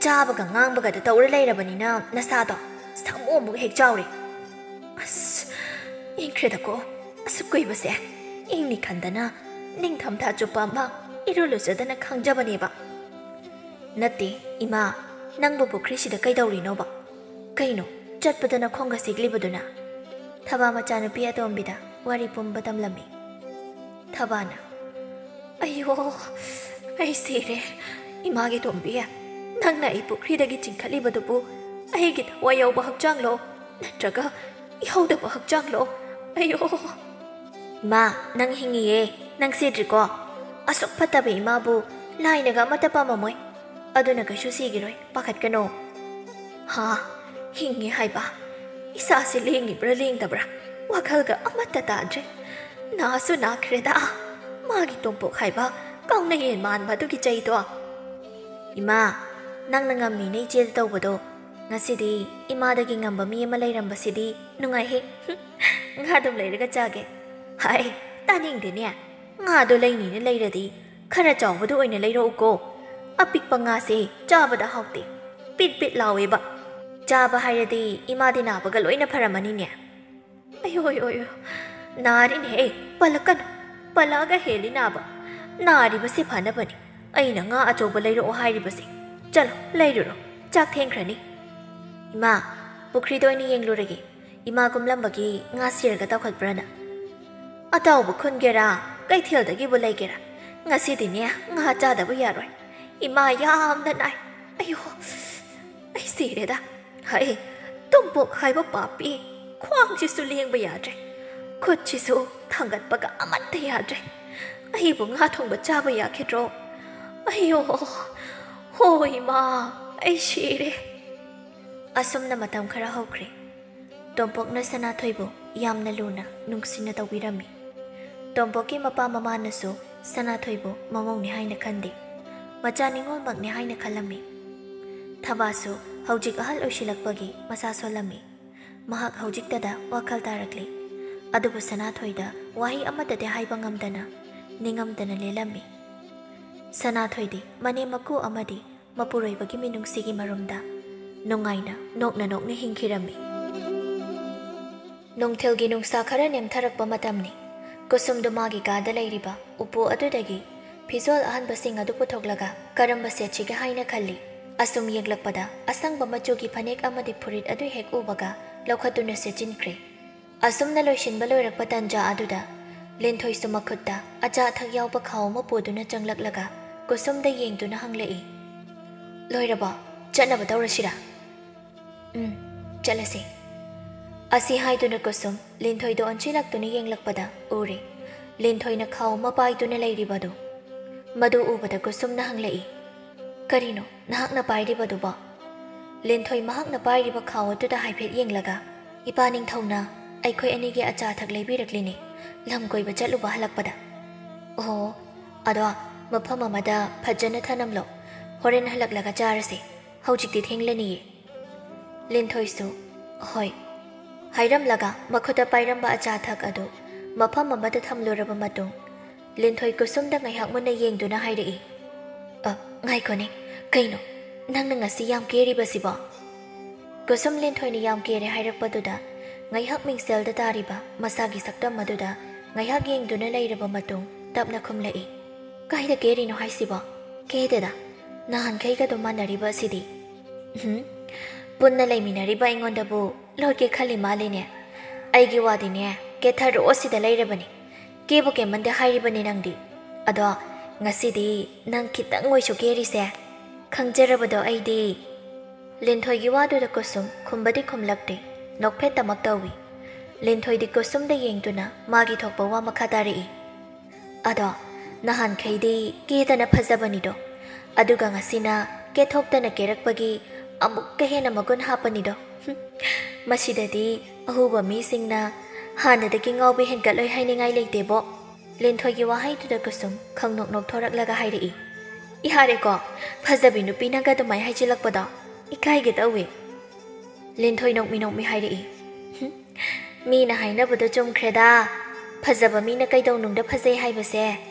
ꯆꯥꯕꯒ ꯉꯥꯡꯕꯒꯗ ꯇꯧꯔ ꯂꯩꯔꯕꯅꯤꯅ ꯅꯁꯥꯗꯣ ꯁꯥꯃꯨ ꯑꯃꯨꯛ ꯍꯦꯛ ꯆꯥꯎꯔꯦ꯫ ꯑꯁ, ꯏꯪꯈ꯭ꯔꯦꯗꯀꯣ꯫ ꯑꯁꯨꯛ ꯀꯨꯏꯕꯁꯦ ꯏꯪꯅꯤ ꯈꯟꯗꯅ ꯅꯤꯡꯊꯝꯊꯥ ꯆꯨꯞꯄ ꯑꯃ ꯏꯔꯨ ꯂꯨꯖꯗꯅ ꯈꯥꯡꯖꯕꯅꯦꯕ꯫" "ꯅꯠꯇꯦ, ꯏꯃꯥ, ꯅꯪꯕꯨ ꯄꯨꯈ꯭ꯔꯤꯁꯤꯗ ꯀꯩꯗꯧꯔꯤꯅꯣꯕ? ꯀꯩꯅꯣ, ꯆꯠꯄꯗ ꯅꯈꯣꯡꯒ ꯁꯤꯛꯂꯤꯕꯗꯨꯅ?" ꯊꯕꯥ ꯃꯆꯥꯅꯨꯄꯤ ꯑꯇꯣꯝꯕꯤꯗ ꯋꯥꯔꯤ ꯄꯨꯝꯕ ꯇꯝꯂꯝꯃꯤ꯫ ꯊꯕꯥꯅ, "ꯑꯌꯣ, ꯑꯩ ꯁꯤꯔꯦ꯫ ꯏꯃꯥꯒꯤ ꯇꯣꯝꯕꯤ, ꯅꯪꯅ ꯑꯩ ꯄꯨꯈ꯭ꯔꯤꯗꯒꯤ ꯆꯤꯡꯈꯠꯂꯤꯕꯗꯨꯕꯨ ꯑꯩꯒꯤ ꯊꯋꯥꯏ ꯌꯥꯎꯕ ꯍꯛꯆꯥꯡꯂꯣ? ꯅꯠꯇ꯭ꯔꯒ ꯏꯍꯧꯗꯕ ꯍꯛꯆꯥꯡꯂꯣ? ꯑꯌꯣ!" "ꯏꯃꯥ, ꯅꯪ ꯍꯤꯡꯉꯤꯌꯦ꯫ ꯅꯪ ꯁꯤꯗ꯭ꯔꯤꯀꯣ? ꯑꯁꯨꯛ ꯐꯠꯇꯕ ꯏꯃꯥꯕꯨ ꯂꯥꯏꯅꯒ ꯑꯃꯠꯇ ꯄꯥꯝꯃꯝꯃꯣꯏ꯫ ꯑꯗꯨꯅ ꯀꯩꯁꯨ ꯁꯤꯈꯤꯔꯣꯏ, ꯄꯥꯈꯠꯀꯅꯣ꯫" ꯍꯥ? ꯍꯤꯡꯉꯤ ꯍꯥꯏꯕ? ꯏꯁꯥꯁꯤ ꯂꯦꯡꯉꯤꯕ꯭ꯔꯥ ꯂꯦꯡꯗꯕ꯭ꯔꯥ? ꯋꯥꯈꯜꯒ ꯑꯃꯠꯇ ꯇꯥꯗ꯭ꯔꯦ꯫ ꯅꯥꯁꯨ ꯅꯥꯈ꯭ꯔꯦꯗ꯫ ꯃꯥꯒꯤ ꯇꯣꯝꯄꯣꯛ ꯍꯥꯏꯕ ꯀꯥꯎꯅ ꯌꯦꯟ ꯃꯥꯟꯕ ꯑꯗꯨꯒꯤ ꯆꯩꯗꯣ꯫ "ꯏꯃꯥ, ꯅꯪꯅ ꯉꯝꯃꯤꯅꯦ ꯏꯆꯦꯗ ꯇꯧꯕꯗꯣ꯫ ꯉꯁꯤꯗꯤ ꯏꯃꯥꯗꯒꯤ ꯉꯝꯕ ꯃꯤ ꯑꯃ ꯂꯩꯔꯝꯕꯁꯤꯗꯤ ꯅꯨꯡꯉꯥꯏꯍꯦ꯫ ꯉꯥ ꯑꯗꯨꯝ ꯂꯩꯔꯒ ꯆꯥꯒꯦ꯫" "ꯍꯥꯏ, ꯇꯥꯅꯤꯡꯗꯦꯅꯦ꯫ ꯉꯥꯗꯣ ꯂꯩꯅꯤꯅ ꯂꯩꯔꯗꯤ ꯈꯔ ꯆꯥꯎꯕꯗꯣ ꯑꯣꯏꯅ ꯂꯩꯔꯛꯎꯀꯣ꯫ ꯑꯄꯤꯛꯄ ꯉꯥꯁꯦ ꯆꯥꯕꯗ ꯍꯥꯎꯇꯦ꯫ ꯄꯤꯠ ꯄꯤꯠ ꯂꯥꯎꯋꯦꯕ꯫ ꯆꯥꯕ ꯍꯥꯏꯔꯗꯤ ꯏꯃꯥꯗꯤ ꯅꯥꯕꯒ ꯂꯣꯏꯅ ꯐꯔꯝꯃꯅꯤꯅꯦ꯫" "ꯑꯌꯣ, ꯑꯌꯣ, ꯑꯌꯣ, ꯅꯥꯔꯤꯅꯦꯍꯦ, ꯄꯜꯂꯛꯀꯅꯨ꯫ ꯄꯜꯂꯛꯑꯒ ꯍꯦꯜꯂꯤ ꯅꯥꯕ꯫ ꯅꯥꯔꯤꯕꯁꯦ ꯐꯅꯕꯅꯤ ꯑꯩꯅ ꯉꯥ ꯑꯆꯧꯕ ꯂꯩꯔꯛꯑꯣ ꯍꯥꯏꯔꯤꯕꯁꯦ꯫ ꯆꯠꯂꯣ, ꯂꯩꯔꯨꯔꯣ, ꯆꯥꯛ ꯊꯦꯡꯈ꯭ꯔꯅꯤ꯫" "ꯏꯃꯥ, ꯄꯨꯈ꯭ꯔꯤꯗ ꯑꯣꯏꯅ ꯌꯦꯡꯂꯨꯔꯒꯦ꯫ ꯏꯃꯥ ꯀꯨꯝꯂꯝꯕꯒꯤ ꯉꯥ ꯁꯤꯔꯒ ꯇꯧꯈꯠꯄ꯭ꯔꯅ?" "ꯑꯇꯥꯎꯕ ꯈꯨꯟꯒꯦꯔꯥ, ꯀꯩꯊꯦꯜꯗꯒꯤꯕꯨ ꯂꯩꯒꯦꯔꯥ, ꯉꯁꯤꯗꯤꯅꯦ ꯉꯥ ꯆꯥꯗꯕ ꯌꯥꯔꯣꯏ꯫ ꯏꯃꯥ ꯌꯥꯝꯅ ꯅꯥꯏ꯫ ꯑꯌꯣ, ꯑꯩ ꯁꯤꯔꯦꯗ꯫ ꯍꯩ, ꯇꯨꯝꯄꯣꯛ ꯍꯥꯏꯕ ꯄꯥꯄꯤ, ꯈ꯭ꯋꯥꯡꯁꯤꯁꯨ ꯂꯦꯡꯕ ꯌꯥꯗ꯭ꯔꯦ, ꯈꯨꯠꯁꯤꯁꯨ ꯊꯥꯡꯒꯠꯄꯒ ꯑꯃꯠꯇ ꯌꯥꯗ꯭ꯔꯦ꯫ ꯑꯩꯕꯨ ꯉꯥ ꯊꯣꯡꯕ ꯆꯥꯕ ꯌꯥꯈꯤꯗ꯭ꯔꯣ? ꯑꯌꯣ, ꯍꯣ ꯏꯃꯥ, ꯑꯩ ꯁꯤꯔꯦ꯫" ꯑꯁꯨꯝꯅ ꯃꯇꯝ ꯈꯔ ꯍꯧꯈ꯭ꯔꯦ꯫ ꯇꯣꯝꯄꯣꯛꯅ ꯁꯅꯥꯊꯣꯏꯕꯨ ꯌꯥꯝꯅ ꯂꯨꯅ, ꯅꯨꯡꯁꯤꯅ ꯇꯧꯕꯤꯔꯝꯃꯤ꯫ ꯇꯣꯝꯄꯣꯛꯀꯤ ꯃꯄꯥ ꯃꯃꯥꯅꯁꯨ ꯁꯅꯥꯊꯣꯏꯕꯨ ꯃꯃꯧꯅꯤ ꯍꯥꯏꯅ ꯈꯟꯗꯦ꯫ ꯃꯆꯥ ꯅꯤꯉꯣꯜꯃꯛꯅꯤ ꯍꯥꯏꯅ ꯈꯜꯂꯝꯃꯤ꯫ ꯊꯕꯥꯁꯨ ꯍꯧꯖꯤꯛ ꯑꯍꯜ ꯑꯣꯏꯁꯤꯜꯂꯛꯄꯒꯤ ꯃꯁꯥ ꯁꯣꯜꯂꯝꯃꯤ꯫ ꯃꯍꯥꯛ ꯍꯧꯖꯤꯛꯇꯗ ꯋꯥꯈꯜ ꯇꯥꯔꯛꯂꯤ꯫ ꯑꯗꯨꯕꯨ ꯁꯅꯥꯊꯣꯏꯗ ꯋꯥꯍꯩ ꯑꯃꯠꯇꯗꯤ ꯍꯥꯏꯕ ꯉꯝꯗꯅ, ꯅꯤꯡꯉꯝꯗꯅ ꯂꯦꯜꯂꯝꯃꯤ꯫ ꯁꯅꯥꯊꯣꯏꯗꯤ ꯃꯅꯦꯝ ꯃꯀꯨ ꯑꯃꯗꯤ ꯃꯄꯨꯔꯣꯏꯕꯒꯤ ꯃꯤꯅꯨꯡꯁꯤꯒꯤ ꯃꯔꯨꯝꯗ ꯅꯨꯡꯉꯥꯏꯅ ꯅꯣꯛꯅ ꯅꯣꯛꯅ ꯍꯤꯡꯈꯤꯔꯝꯃꯤ꯫ ꯅꯨꯡꯊꯤꯜꯒꯤ ꯅꯨꯡꯁꯥ ꯈꯔ ꯅꯦꯝꯊꯔꯛꯄ ꯃꯇꯝꯅꯤ꯫ ꯀꯨꯁꯨꯝꯗꯨ ꯃꯥꯒꯤ ꯀꯥꯗ ꯂꯩꯔꯤꯕ ꯎꯄꯨ ꯑꯗꯨꯗꯒꯤ ꯐꯤꯖꯣꯜ ꯑꯍꯟꯕꯁꯤꯡ ꯑꯗꯨ ꯄꯨꯊꯣꯛꯂꯒ ꯀꯔꯝꯕ ꯁꯦꯠꯁꯤꯒꯦ ꯍꯥꯏꯅ ꯈꯜꯂꯤ꯫ ꯑꯁꯨꯝ ꯌꯦꯡꯂꯛꯄꯗ ꯑꯁꯪꯕ ꯃꯆꯨꯒꯤ ꯐꯅꯦꯛ ꯑꯃꯗꯤ ꯐꯨꯔꯤꯠ ꯑꯗꯨ ꯍꯦꯛ ꯎꯕꯒ ꯂꯧꯈꯠꯇꯨꯅ ꯁꯦꯠꯆꯤꯟꯈ꯭ꯔꯦ꯫ ꯑꯁꯨꯝꯅ ꯂꯣꯏꯁꯤꯟꯕ ꯂꯣꯏꯔꯛꯄ ꯇꯥꯟꯖꯥ ꯑꯗꯨꯗ ꯂꯤꯟꯊꯣꯏꯁꯨ ꯃꯈꯨꯠꯇ ꯑꯆꯥ ꯑꯊꯛ ꯌꯥꯎꯕ ꯈꯥꯎ ꯑꯃ ꯄꯨꯗꯨꯅ ꯆꯪꯂꯛꯂꯒ ꯀꯨꯁꯨꯝꯗ ꯌꯦꯡꯗꯨꯅ ꯍꯪꯂꯛꯏ, "ꯂꯣꯏꯔꯕꯣ? ꯆꯠꯅꯕ ꯇꯧꯔꯁꯤꯔꯥ?" "ꯎꯝ, ꯆꯠꯂꯁꯦ꯫" ꯑꯁꯤ ꯍꯥꯏꯗꯨꯅ ꯀꯨꯁꯨꯝ ꯂꯤꯟꯊꯣꯏꯗ ꯑꯣꯟꯁꯤꯜꯂꯛꯇꯨꯅ ꯌꯦꯡꯂꯛꯄꯗ ꯎꯔꯦ ꯂꯤꯟꯊꯣꯏꯅ ꯈꯥꯎ ꯑꯃ ꯄꯥꯏꯗꯨꯅ ꯂꯩꯔꯤꯕꯗꯨ꯫ ꯃꯗꯨ ꯎꯕꯗ ꯀꯨꯁꯨꯝꯅ ꯍꯪꯂꯛꯏ, "ꯀꯔꯤꯅꯣ ꯅꯍꯥꯛꯅ ꯄꯥꯏꯔꯤꯕꯗꯨꯕꯣ?" ꯂꯤꯟꯊꯣꯏ ꯃꯍꯥꯛꯅ ꯄꯥꯏꯔꯤꯕ ꯈꯥꯎ ꯑꯗꯨꯗ ꯍꯥꯏꯐꯦꯠ ꯌꯦꯡꯂꯒ, "ꯏꯄꯥ ꯅꯤꯡꯊꯧꯅ ꯑꯩꯈꯣꯏ ꯑꯅꯤꯒꯤ ꯑꯆꯥ ꯑꯊꯛ ꯂꯩꯕꯤꯔꯛꯂꯤꯅꯦ, ꯂꯝ ꯀꯣꯏꯕ ꯆꯠꯂꯨꯕ ꯍꯜꯂꯛꯄꯗ꯫" "ꯑꯣ, ꯑꯗꯣ ꯃꯐꯝ ꯑꯃꯗ ꯐꯖꯅ ꯊꯅꯝꯂꯣ, ꯍꯣꯔꯦꯟ ꯍꯜꯂꯛꯂꯒ ꯆꯥꯔꯁꯦ, ꯍꯧꯖꯤꯛꯇꯤ ꯊꯦꯡꯂꯅꯤꯌꯦ꯫" ꯂꯤꯟꯊꯣꯏꯁꯨ "ꯍꯣꯏ" ꯍꯥꯏꯔꯝꯂꯒ ꯃꯈꯨꯠꯇ ꯄꯥꯏꯔꯝꯕ ꯑꯆꯥ ꯑꯊꯛ ꯑꯗꯨ ꯃꯐꯝ ꯑꯃꯗ ꯊꯝꯂꯨꯔꯕ ꯃꯇꯨꯡ, ꯂꯤꯟꯊꯣꯏ ꯀꯨꯁꯨꯝꯗ ꯉꯥꯏꯍꯥꯛ ꯃꯨꯟꯅ ꯌꯦꯡꯗꯨꯅ ꯍꯥꯏꯔꯛꯏ, "ꯑ, ꯉꯥꯏꯈꯣꯅꯦ, ꯀꯩꯅꯣ ꯅꯪꯅ ꯉꯁꯤ ꯌꯥꯝ ꯀꯦꯔꯤꯕꯁꯤꯕꯣ?" ꯀꯨꯁꯨꯝ ꯂꯤꯟꯊꯣꯏꯅ ꯌꯥꯝ ꯀꯦꯔꯦ ꯍꯥꯏꯔꯛꯄꯗꯨꯗ ꯉꯥꯏꯍꯥꯛ ꯃꯤꯡꯁꯦꯜꯗ ꯇꯥꯔꯤꯕ ꯃꯁꯥꯒꯤ ꯁꯛꯇꯝ ꯑꯗꯨꯗ ꯉꯥꯏꯍꯥꯛ ꯌꯦꯡꯗꯨꯅ ꯂꯩꯔꯕ ꯃꯇꯨꯡ ꯇꯞꯅ ꯈꯨꯝꯂꯛꯏ, "ꯀꯥꯏꯗ ꯀꯦꯔꯤꯅꯣ ꯍꯥꯏꯁꯤꯕꯣ? ꯀꯦꯗꯦꯗ, ꯅꯍꯥꯟꯈꯩꯒ ꯑꯗꯨꯝ ꯃꯥꯟꯅꯔꯤꯕ ꯑꯁꯤꯗꯤ꯫" "ꯎꯝ, ꯄꯨꯟꯅ ꯂꯩꯃꯤꯟꯅꯔꯤꯕ ꯑꯩꯉꯣꯟꯗꯕꯨ ꯂꯣꯠꯀꯦ ꯈꯜꯂꯤ ꯃꯥꯜꯂꯤꯅꯦ꯫ ꯑꯩꯒꯤ ꯋꯥꯗꯤꯅꯦ, ꯀꯦꯊꯔꯣ ꯁꯤꯗ ꯂꯩꯔꯕꯅꯤ꯫ ꯀꯦꯕꯨ ꯀꯦꯃꯟꯗꯦ ꯍꯥꯏꯔꯤꯕꯅꯤ ꯅꯪꯗꯤ꯫ ꯑꯗꯣ ꯉꯁꯤꯗꯤ ꯅꯪ ꯈꯤꯇꯪ ꯑꯣꯏꯁꯨ ꯀꯦꯔꯤꯁꯦ꯫ ꯈꯪꯖꯔꯕꯗꯣ ꯑꯩꯗꯤ꯫" ꯂꯤꯟꯊꯣꯏꯒꯤ ꯋꯥꯗꯨꯗ ꯀꯨꯁꯨꯝ ꯈꯨꯝꯕꯗꯤ ꯈꯨꯝꯂꯛꯇꯦ, ꯅꯣꯛꯐꯦꯠꯇꯃꯛ ꯇꯧꯏ꯫ ꯂꯤꯟꯊꯣꯏꯗꯤ ꯀꯨꯁꯨꯝꯗ ꯌꯦꯡꯗꯨꯅ ꯃꯥꯒꯤ ꯊꯣꯛꯄ ꯋꯥ ꯃꯈꯥ ꯇꯥꯔꯛꯏ, "ꯑꯗꯣ ꯅꯍꯥꯟꯈꯩꯗꯤ ꯀꯦꯗꯅ ꯐꯖꯕꯅꯤꯗꯣ, ꯑꯗꯨꯒ ꯉꯁꯤꯅ ꯀꯦꯊꯣꯛꯇꯅ ꯀꯦꯔꯛꯄꯒꯤ ꯑꯃꯨꯛꯀ ꯍꯦꯟꯅ ꯃꯒꯨꯟ ꯍꯥꯞꯄꯅꯤꯗꯣ꯫ ꯍꯨꯝ, ꯃꯁꯤꯗꯗꯤ ꯑꯍꯨꯕ ꯃꯤꯁꯤꯡꯅ ꯍꯥꯟꯅꯗꯒꯤ ꯉꯥꯎꯕ ꯍꯦꯟꯒꯠꯂꯣꯏ ꯍꯥꯏꯅꯤꯡꯉꯥꯏ ꯂꯩꯇꯦꯕꯣ꯫" ꯂꯤꯟꯊꯣꯏꯒꯤ ꯋꯥꯍꯩꯗꯨꯗ ꯀꯨꯁꯨꯝ ꯈꯪꯅꯣꯛ ꯅꯣꯛꯊꯣꯔꯛꯂꯒ ꯍꯥꯏꯔꯛꯏ, "ꯌꯥꯔꯦꯀꯣ, ꯐꯖꯕꯤ ꯅꯨꯄꯤ ꯅꯪꯒ ꯑꯗꯨꯃꯥꯏ ꯍꯥꯏꯖꯤꯜꯂꯛꯄꯗꯣ ꯏꯀꯥꯏꯒꯦ ꯇꯧꯏ꯫" ꯂꯤꯟꯊꯣꯏ ꯅꯣꯛꯃꯤ ꯅꯣꯛꯃꯤ ꯍꯥꯏꯔꯛꯏ, "ꯍꯨꯝ, ꯃꯤꯅ ꯍꯥꯏꯅꯕꯗꯣ ꯆꯨꯝꯈ꯭ꯔꯦꯗ, ꯐꯖꯕ ꯃꯤꯅ ꯀꯩꯗꯧꯅꯨꯡꯗ ꯐꯖꯩ ꯍꯥꯏꯕꯁꯦ,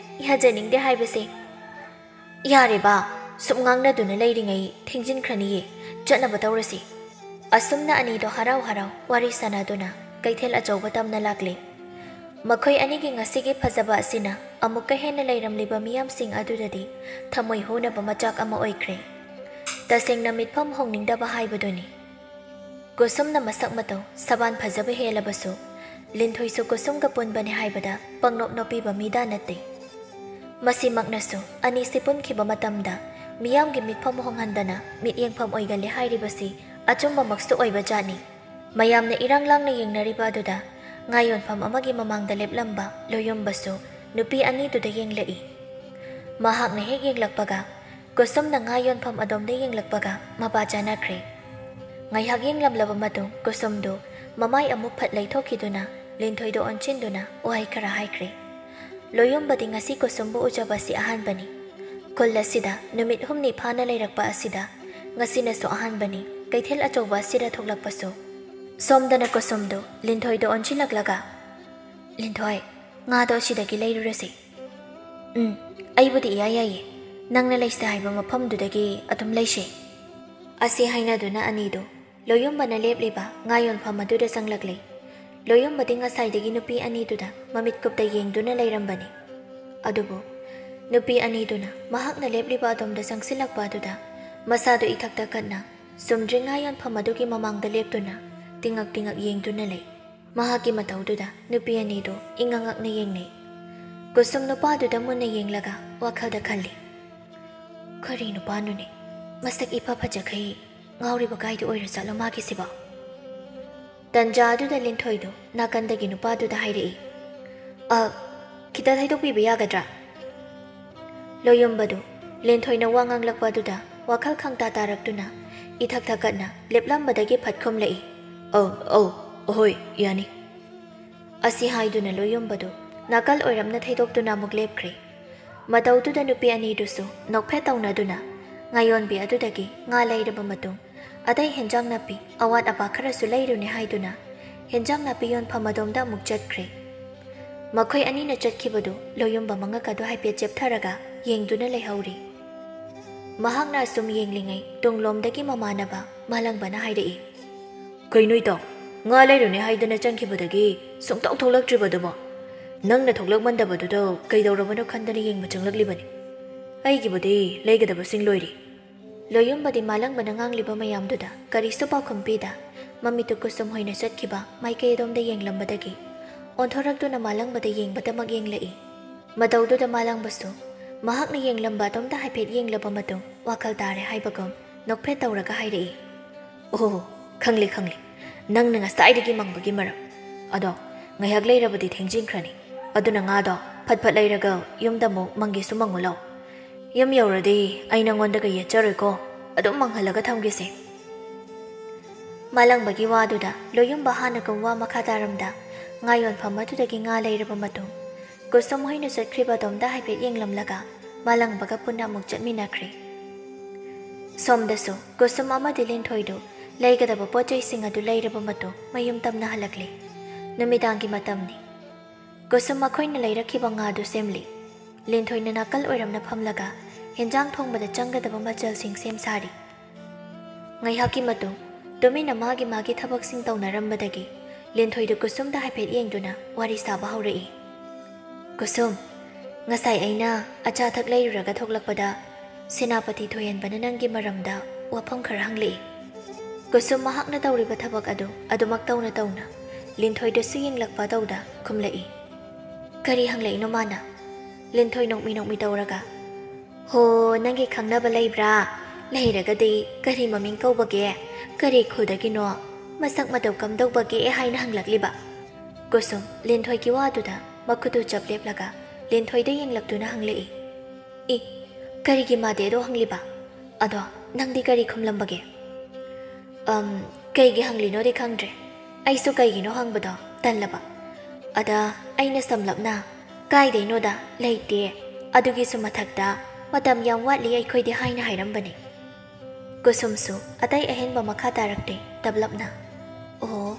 ꯌꯥꯖꯅꯤꯡꯗꯦ ꯍꯥꯏꯕꯁꯦ꯫ ꯌꯥꯔꯦꯕ, ꯁꯨꯝ ꯉꯥꯡꯅꯗꯨꯅ ꯂꯩꯔꯤꯉꯩ ꯊꯦꯡꯖꯤꯟꯈ꯭ꯔꯅꯤꯌꯦ, ꯆꯠꯅꯕ ꯇꯧꯔꯁꯤ꯫" ꯑꯁꯨꯝꯅ ꯑꯅꯤꯗꯣ ꯍꯔꯥꯎ ꯍꯔꯥꯎ ꯋꯥꯔꯤ ꯁꯥꯟꯅꯗꯨꯅ ꯀꯩꯊꯦꯜ ꯑꯆꯧꯕ ꯇꯝꯅ ꯂꯥꯛꯂꯦ꯫ ꯃꯈꯣꯏ ꯑꯅꯤꯒꯤ ꯉꯁꯤꯒꯤ ꯐꯖꯕ ꯑꯁꯤꯅ ꯑꯃꯨꯛꯀ ꯍꯦꯟꯅ ꯂꯩꯔꯝꯂꯤꯕ ꯃꯤꯌꯥꯝꯁꯤꯡ ꯑꯗꯨꯗꯗꯤ ꯊꯃꯣꯏ ꯍꯨꯅꯕ ꯃꯆꯥꯛ ꯑꯃ ꯑꯣꯏꯈ꯭ꯔꯦ꯫ ꯇꯁꯦꯡꯅ ꯃꯤꯠꯐꯝ ꯍꯣꯡꯅꯤꯡꯗꯕ ꯍꯥꯏꯕꯗꯨꯅꯤ꯫ ꯀꯨꯁꯨꯝꯅ ꯃꯁꯛ ꯃꯇꯧ ꯁꯕꯥꯟ ꯐꯖꯕ ꯍꯦꯜꯂꯕꯁꯨ ꯂꯤꯟꯊꯣꯏꯁꯨ ꯀꯨꯁꯨꯝꯒ ꯄꯨꯟꯕꯅꯦ ꯍꯥꯏꯕꯗ ꯄꯪꯅꯣꯞ ꯅꯣꯞꯄꯤꯕ ꯃꯤꯗꯥ ꯅꯠꯇꯦ꯫ ꯃꯁꯤꯃꯛꯅꯁꯨ ꯑꯅꯤꯁꯤ ꯄꯨꯟꯈꯤꯕ ꯃꯇꯝꯗ ꯃꯤꯌꯥꯝꯒꯤ ꯃꯤꯠꯐꯝ ꯍꯣꯡꯍꯟꯗꯅ ꯃꯤꯠꯌꯦꯡꯐꯝ ꯑꯣꯏꯒꯜꯂꯦ ꯍꯥꯏꯔꯤꯕꯁꯤ ꯑꯆꯨꯝꯕꯃꯛꯁꯨ ꯑꯣꯏꯕ ꯖꯥꯠꯅꯤ꯫ ꯃꯌꯥꯝꯅ ꯏꯔꯥꯡ ꯂꯥꯡꯅ ꯌꯦꯡꯅꯔꯤꯕ ꯑꯗꯨꯗ ꯉꯥ ꯌꯣꯟꯐꯝ ꯑꯃꯒꯤ ꯃꯃꯥꯡꯗ ꯂꯦꯞꯂꯝꯕ ꯂꯣꯌꯨꯝꯕꯁꯨ ꯅꯨꯄꯤ ꯑꯅꯤꯗꯨꯗ ꯌꯦꯡꯂꯛꯏ꯫ ꯃꯍꯥꯛꯅ ꯍꯦꯛ ꯌꯦꯡꯂꯛꯄꯒ ꯀꯨꯁꯨꯝꯅ ꯉꯥ ꯌꯣꯟꯐꯝ ꯑꯗꯣꯝꯗ ꯌꯦꯡꯂꯛꯄꯒ ꯃꯄꯥ ꯆꯥꯅꯈ꯭ꯔꯦ꯫ ꯉꯥꯏꯍꯥꯛ ꯌꯦꯡꯂꯝꯂꯕ ꯃꯇꯨꯡ ꯀꯨꯁꯨꯝꯗꯨ ꯃꯃꯥꯏ ꯑꯃꯨꯛ ꯐꯠ ꯂꯩꯊꯣꯛꯈꯤꯗꯨꯅ ꯂꯤꯟꯊꯣꯏꯗ ꯑꯣꯟꯁꯤꯟꯗꯨꯅ ꯋꯥꯍꯩ ꯈꯔ ꯍꯥꯏꯈ꯭ꯔꯦ꯫ ꯂꯣꯌꯨꯝꯕꯗꯤ ꯉꯁꯤ ꯀꯨꯁꯨꯝꯕꯨ ꯎꯖꯕ ꯑꯁꯤ ꯑꯍꯥꯟꯕꯅꯤ꯫ ꯈꯨꯜ ꯑꯁꯤꯗ ꯅꯨꯃꯤꯠ ꯍꯨꯝꯅꯤ ꯐꯥꯅ ꯂꯩꯔꯛꯄ ꯑꯁꯤꯗ ꯉꯁꯤꯅꯁꯨ ꯑꯍꯥꯟꯕꯅꯤ ꯀꯩꯊꯦꯜ ꯑꯆꯧꯕ ꯑꯁꯤꯗ ꯊꯣꯛꯂꯛꯄꯁꯨ꯫ ꯁꯣꯝꯗꯅ ꯀꯨꯁꯨꯝꯗꯨ ꯂꯤꯟꯊꯣꯏꯗ ꯑꯣꯟꯁꯤꯜꯂꯛꯂꯒ, "ꯂꯤꯟꯊꯣꯏ, ꯉꯥꯗꯣ ꯑꯁꯤꯗꯒꯤ ꯂꯩꯔꯨꯔꯁꯤ꯫ ꯎꯝ, ꯑꯩꯕꯨꯗꯤ ꯏꯌꯥ ꯌꯥꯏꯌꯦ꯫ ꯅꯪꯅ ꯂꯩꯁꯦ ꯍꯥꯏꯕ ꯃꯐꯝꯗꯨꯗꯒꯤ ꯑꯗꯨꯝ ꯂꯩꯁꯦ꯫" ꯑꯁꯤ ꯍꯥꯏꯅꯗꯨꯅ ꯑꯅꯤꯗꯨ ꯂꯣꯌꯨꯝꯕꯅ ꯂꯦꯞꯂꯤꯕ ꯉꯥ ꯌꯣꯟꯐꯝ ꯑꯗꯨꯗ ꯆꯪꯂꯛꯂꯦ꯫ ꯂꯣꯌꯨꯝꯕꯗꯤ ꯉꯁꯥꯏꯗꯒꯤ ꯅꯨꯄꯤ ꯑꯅꯤꯗꯨꯗ ꯃꯃꯤꯠ ꯀꯨꯞꯇ ꯌꯦꯡꯗꯨꯅ ꯂꯩꯔꯝꯕꯅꯤ꯫ ꯑꯗꯨꯕꯨ ꯅꯨꯄꯤ ꯑꯅꯤꯗꯨꯅ ꯃꯍꯥꯛꯅ ꯂꯦꯞꯂꯤꯕ ꯑꯗꯣꯝꯗ ꯆꯪꯁꯤꯜꯂꯛꯄ ꯑꯗꯨꯗ ꯃꯁꯥꯗꯨ ꯏꯊꯛ ꯊꯛꯀꯠꯅ ꯁꯨꯝꯗ꯭ꯔꯤꯡ ꯉꯥ ꯌꯣꯟꯐꯝ ꯑꯗꯨꯒꯤ ꯃꯃꯥꯡꯗ ꯂꯦꯞꯇꯨꯅ ꯇꯤꯉꯛ ꯇꯤꯉꯛ ꯌꯦꯡꯗꯨꯅ ꯂꯩ꯫ ꯃꯍꯥꯛꯀꯤ ꯃꯇꯧꯗꯨꯗ ꯅꯨꯄꯤ ꯑꯅꯤꯗꯨ ꯏꯉꯛ ꯉꯛꯅ ꯌꯦꯡꯅꯩ꯫ ꯀꯨꯁꯨꯝ ꯅꯨꯄꯥꯗꯨꯗ ꯃꯨꯟꯅ ꯌꯦꯡꯂꯒ ꯋꯥꯈꯜꯗ ꯈꯜꯂꯤ, "ꯀꯔꯤ ꯅꯨꯄꯥꯅꯣꯅꯦ? ꯃꯁꯛ ꯏꯐ ꯐꯖꯈꯩ ꯉꯥꯎꯔꯤꯕ ꯀꯥꯏꯗ ꯑꯣꯏꯔ ꯆꯠꯂꯣ ꯃꯥꯒꯤꯁꯤꯕꯣ?" ꯇꯟꯖꯥ ꯑꯗꯨꯗ ꯂꯤꯟꯊꯣꯏꯗꯨ ꯅꯥꯀꯟꯗꯒꯤ ꯅꯨꯄꯥꯗꯨꯗ ꯍꯥꯏꯔꯛꯏ, "ꯑ, ꯈꯤꯇ ꯊꯩꯗꯣꯛꯄꯤꯕ ꯌꯥꯒꯗ꯭ꯔꯥ?" ꯂꯣꯌꯨꯝꯕꯗꯨ ꯂꯤꯟꯊꯣꯏꯅ ꯋꯥ ꯉꯥꯡꯂꯛꯄ ꯑꯗꯨꯗ ꯋꯥꯈꯜ ꯈꯪꯇꯥ ꯇꯥꯔꯛꯇꯨꯅ ꯏꯊꯛ ꯊꯛꯀꯠꯅ ꯂꯦꯞꯂꯝꯕꯗꯒꯤ ꯐꯠ ꯈꯨꯝꯂꯛꯏ, "ꯑꯧ, ꯑꯧ, ꯑꯍꯣꯏ, ꯌꯥꯅꯤ꯫" ꯑꯁꯤ ꯍꯥꯏꯗꯨꯅ ꯂꯣꯌꯨꯝꯕꯗꯨ ꯅꯥꯀꯜ ꯑꯣꯏꯔꯞꯅ ꯊꯩꯗꯣꯛꯇꯨꯅ ꯑꯃꯨꯛ ꯂꯦꯞꯈ꯭ꯔꯦ꯫ ꯃꯇꯧꯗꯨꯗ ꯅꯨꯄꯤ ꯑꯅꯤꯗꯨꯁꯨ ꯅꯣꯛꯐꯦꯠ ꯇꯧꯅꯗꯨꯅ ꯉꯥꯌꯣꯟꯕꯤ ꯑꯗꯨꯗꯒꯤ ꯉꯥ ꯂꯩꯔꯕ ꯃꯇꯨꯡ ꯑꯇꯩ ꯍꯦꯟꯖꯥꯡ ꯅꯥꯄꯤ ꯑꯋꯥꯠ ꯑꯄꯥ ꯈꯔꯁꯨ ꯂꯩꯔꯨꯅꯤ ꯍꯥꯏꯗꯨꯅ ꯍꯦꯟꯖꯥꯡ ꯅꯥꯄꯤ ꯌꯣꯟꯐꯝ ꯑꯗꯣꯝꯗ ꯑꯃꯨꯛ ꯆꯠꯈ꯭ꯔꯦ꯫ ꯃꯈꯣꯏ ꯑꯅꯤꯅ ꯆꯠꯈꯤꯕꯗꯨ ꯂꯣꯌꯨꯝꯕ ꯃꯉꯛ ꯑꯗꯨ ꯍꯥꯏꯐꯦꯠ ꯆꯦꯞꯊꯔꯒ ꯌꯦꯡꯗꯨꯅ ꯂꯩꯍꯧꯔꯤ꯫ ꯃꯍꯥꯛꯅ ꯑꯁꯨꯝ ꯌꯦꯡꯂꯤꯉꯩ ꯇꯨꯡꯂꯣꯝꯗꯒꯤ ꯃꯃꯥꯟꯅꯕ ꯃꯥꯂꯪꯕꯅ ꯍꯥꯏꯔꯛꯏ, "ꯀꯩꯅꯣ ꯏꯇꯥꯎ, ꯉꯥ ꯂꯩꯔꯨꯅꯦ ꯍꯥꯏꯗꯅ ꯆꯪꯈꯤꯕꯗꯒꯤ ꯁꯨꯡꯊꯣꯛ ꯊꯣꯛꯂꯛꯇ꯭ꯔꯤꯕꯗꯨꯕꯣ? ꯅꯪꯅ ꯊꯣꯛꯂꯛꯃꯟꯗꯕꯗꯨꯗ ꯀꯩꯗꯧꯔꯕꯅꯣ ꯈꯟꯗꯅ ꯌꯦꯡꯕ ꯆꯪꯂꯛꯂꯤꯕꯅꯤ꯫ ꯑꯩꯒꯤꯕꯨꯗꯤ ꯂꯩꯒꯗꯕꯁꯤꯡ ꯂꯣꯏꯔꯦ꯫" ꯂꯣꯌꯨꯝꯕꯗꯤ ꯃꯥꯂꯪꯕꯅ ꯉꯥꯡꯂꯤꯕ ꯃꯌꯥꯝꯗꯨꯗ ꯀꯔꯤꯁꯨ ꯄꯥꯎꯈꯨꯝ ꯄꯤꯗ ꯃꯃꯤꯠꯇꯨ ꯀꯨꯁꯨꯝ ꯍꯣꯏꯅ ꯆꯠꯈꯤꯕ ꯃꯥꯏꯀꯩ ꯑꯗꯣꯝꯗ ꯌꯦꯡꯂꯝꯕꯗꯒꯤ ꯑꯣꯟꯊꯣꯔꯛꯇꯨꯅ ꯃꯥꯂꯪꯕꯗ ꯌꯦꯡꯕꯗꯃꯛ ꯌꯦꯡꯂꯛꯏ꯫ ꯃꯇꯧꯗꯨꯗ ꯃꯥꯂꯪꯕꯁꯨ ꯃꯍꯥꯛꯅ ꯌꯦꯡꯂꯝꯕ ꯑꯗꯣꯝꯗ ꯍꯥꯏꯐꯦꯠ ꯌꯦꯡꯂꯕ ꯃꯇꯨꯡ ꯋꯥꯈꯜ ꯇꯥꯔꯦ ꯍꯥꯏꯕꯒꯨꯝ ꯅꯣꯛꯐꯦꯠ ꯇꯧꯔꯒ ꯍꯥꯏꯔꯛꯏ, "ꯑꯣꯍꯣ, ꯈꯪꯂꯦ, ꯈꯪꯂꯦ꯫ ꯅꯪꯅ ꯉꯁꯥꯏꯗꯒꯤ ꯃꯪꯕꯒꯤ ꯃꯔꯝ꯫ ꯑꯗꯣ ꯉꯥꯏꯍꯥꯛ ꯂꯩꯔꯕꯗꯤ ꯊꯦꯡꯖꯤꯟꯈ꯭ꯔꯅꯤ꯫ ꯑꯗꯨꯅ ꯉꯥꯗꯣ ꯐꯠ ꯐꯠ ꯂꯩꯔꯒ ꯌꯨꯝꯗ ꯑꯃꯨꯛ ꯃꯪꯒꯦꯁꯨ ꯃꯪꯉꯨ ꯂꯥꯎ꯫ ꯌꯨꯝ ꯌꯧꯔꯗꯤ ꯑꯩ ꯅꯪꯉꯣꯟꯗꯒ ꯌꯦꯠꯆꯔꯣꯏꯀꯣ꯫ ꯑꯗꯨꯝ ꯃꯪꯍꯜꯂꯒ ꯊꯝꯒꯦꯁꯦ꯫" ꯃꯥꯂꯪꯕꯒꯤ ꯋꯥꯗꯨꯗ ꯂꯣꯌꯨꯝꯕ ꯍꯥꯟꯅꯒꯨꯝ ꯋꯥ ꯃꯈꯥ ꯇꯥꯔꯝꯗ ꯉꯥ ꯌꯣꯟꯐꯝ ꯑꯗꯨꯗꯒꯤ ꯉꯥ ꯂꯩꯔꯕ ꯃꯇꯨꯡ ꯀꯨꯁꯨꯝ ꯍꯣꯏꯅ ꯆꯠꯈ꯭ꯔꯤꯕ ꯑꯗꯣꯝꯗ ꯍꯥꯏꯐꯦꯠ ꯌꯦꯡꯂꯝꯂꯒ ꯃꯥꯂꯪꯕꯒ ꯄꯨꯟꯅ ꯑꯃꯨꯛ ꯆꯠꯃꯤꯟꯅꯈ꯭ꯔꯦ꯫ ꯁꯣꯝꯗꯁꯨ ꯀꯨꯁꯨꯝ ꯑꯃꯗꯤ ꯂꯤꯟꯊꯣꯏꯗꯨ ꯂꯩꯒꯗꯕ ꯄꯣꯠ ꯆꯩꯁꯤꯡ ꯑꯗꯨ ꯂꯩꯔꯕ ꯃꯇꯨꯡ ꯃꯌꯨꯝ ꯇꯝꯅ ꯍꯜꯂꯛꯂꯦ꯫ ꯅꯨꯃꯤꯗꯥꯡꯒꯤ ꯃꯇꯝꯅꯤ꯫ ꯀꯨꯁꯨꯝ ꯃꯈꯣꯏꯅ ꯂꯩꯔꯛꯈꯤꯕ ꯉꯥꯗꯨ ꯁꯦꯝꯂꯤ꯫ ꯂꯤꯟꯊꯣꯏꯅ ꯅꯥꯀꯜ ꯑꯣꯏꯔꯝꯅ ꯐꯝꯂꯒ ꯍꯦꯟꯖꯥꯡ ꯊꯣꯡꯕꯗ ꯆꯪꯒꯗꯕ ꯃꯆꯜꯁꯤꯡ ꯁꯦꯝ ꯁꯥꯔꯤ꯫ ꯉꯥꯏꯍꯥꯛꯀꯤ ꯃꯇꯨꯡ ꯇꯨꯃꯤꯟꯅ ꯃꯥꯒꯤ ꯃꯥꯒꯤ ꯊꯕꯛꯁꯤꯡ ꯇꯧꯅꯔꯝꯕꯗꯒꯤ ꯂꯤꯟꯊꯣꯏꯗꯨ ꯀꯨꯁꯨꯝꯗ ꯍꯥꯏꯐꯦꯠ ꯌꯦꯡꯗꯨꯅ ꯋꯥꯔꯤ ꯁꯥꯕ ꯍꯧꯔꯛꯏ꯫ "ꯀꯨꯁꯨꯝ, ꯉꯁꯥꯏ ꯑꯩꯅ ꯑꯆꯥ ꯑꯊꯛ ꯂꯩꯔꯨꯔꯒ ꯊꯣꯛꯂꯛꯄꯗ ꯁꯦꯅꯥꯄꯇꯤ ꯊꯣꯏꯍꯟꯕꯅ ꯅꯪꯒꯤ ꯃꯔꯝꯗ ꯋꯥꯐꯝ ꯈꯔ ꯍꯪꯂꯛꯏ꯫" ꯀꯨꯁꯨꯝ ꯃꯍꯥꯛꯅ ꯇꯧꯔꯤꯕ ꯊꯕꯛ ꯑꯗꯨ ꯑꯗꯨꯃꯛ ꯇꯧꯅ ꯇꯧꯅ ꯂꯤꯟꯊꯣꯏꯗꯁꯨ ꯌꯦꯡꯂꯛꯄ ꯇꯧꯗ ꯈꯨꯝꯂꯛꯏ꯫ "ꯀꯔꯤ ꯍꯪꯂꯛꯏꯅꯣ ꯃꯥꯅ?" ꯂꯤꯟꯊꯣꯏ ꯅꯣꯛꯃꯤ ꯅꯣꯛꯃꯤ ꯇꯧꯔꯒ, "ꯍꯣ, ꯅꯪꯒꯤ ꯈꯪꯅꯕ ꯂꯩꯕ꯭ꯔꯥ? ꯂꯩꯔꯒꯗꯤ ꯀꯔꯤ ꯃꯃꯤꯡ ꯀꯧꯕꯒꯦ? ꯀꯔꯤ ꯈꯨꯜꯗꯒꯤꯅꯣ? ꯃꯁꯛ ꯃꯇꯧ ꯀꯝꯗꯧꯕꯒꯦ?" ꯍꯥꯏꯅ ꯍꯪꯂꯛꯂꯤꯕ꯫ ꯀꯨꯁꯨꯝ ꯂꯤꯟꯊꯣꯏꯒꯤ ꯋꯥꯗꯨꯗ ꯃꯈꯨꯠꯇꯨ ꯆꯞ ꯂꯦꯞꯂꯒ ꯂꯤꯟꯊꯣꯏꯗ ꯌꯦꯡꯂꯛꯇꯨꯅ ꯍꯪꯂꯛꯏ꯫ "ꯏ, ꯀꯔꯤꯒꯤ ꯃꯥꯗꯤ ꯑꯗꯣ ꯍꯪꯂꯤꯕ? ꯑꯗꯣ ꯅꯪꯗꯤ ꯀꯔꯤ ꯈꯨꯝꯂꯝꯕꯒꯦ?" "ꯑꯝ, ꯀꯩꯒꯤ ꯍꯪꯂꯤꯅꯣꯗꯤ ꯈꯪꯗ꯭ꯔꯦ꯫ ꯑꯩꯁꯨ ꯀꯩꯒꯤꯅꯣ ꯍꯪꯕꯗꯣ ꯇꯜꯂꯕ꯫ ꯑꯗ ꯑꯩꯅ ꯁꯝꯂꯞꯅ, 'ꯀꯥꯏꯗꯩꯅꯣꯗ, ꯂꯩꯇꯦ꯫ ꯑꯗꯨꯒꯤꯁꯨ ꯃꯊꯛꯇ ꯃꯇꯝ ꯌꯥꯝ ꯋꯥꯠꯂꯤ ꯑꯩꯈꯣꯏꯗꯤ' ꯍꯥꯏꯅ ꯍꯥꯏꯔꯝꯕꯅꯤ꯫" ꯀꯨꯁꯨꯝꯁꯨ ꯑꯇꯩ ꯑꯍꯦꯟꯕ ꯃꯈꯥ ꯇꯥꯔꯛꯇꯦ ꯇꯞꯂꯞꯅ꯫ "ꯑꯣ꯫"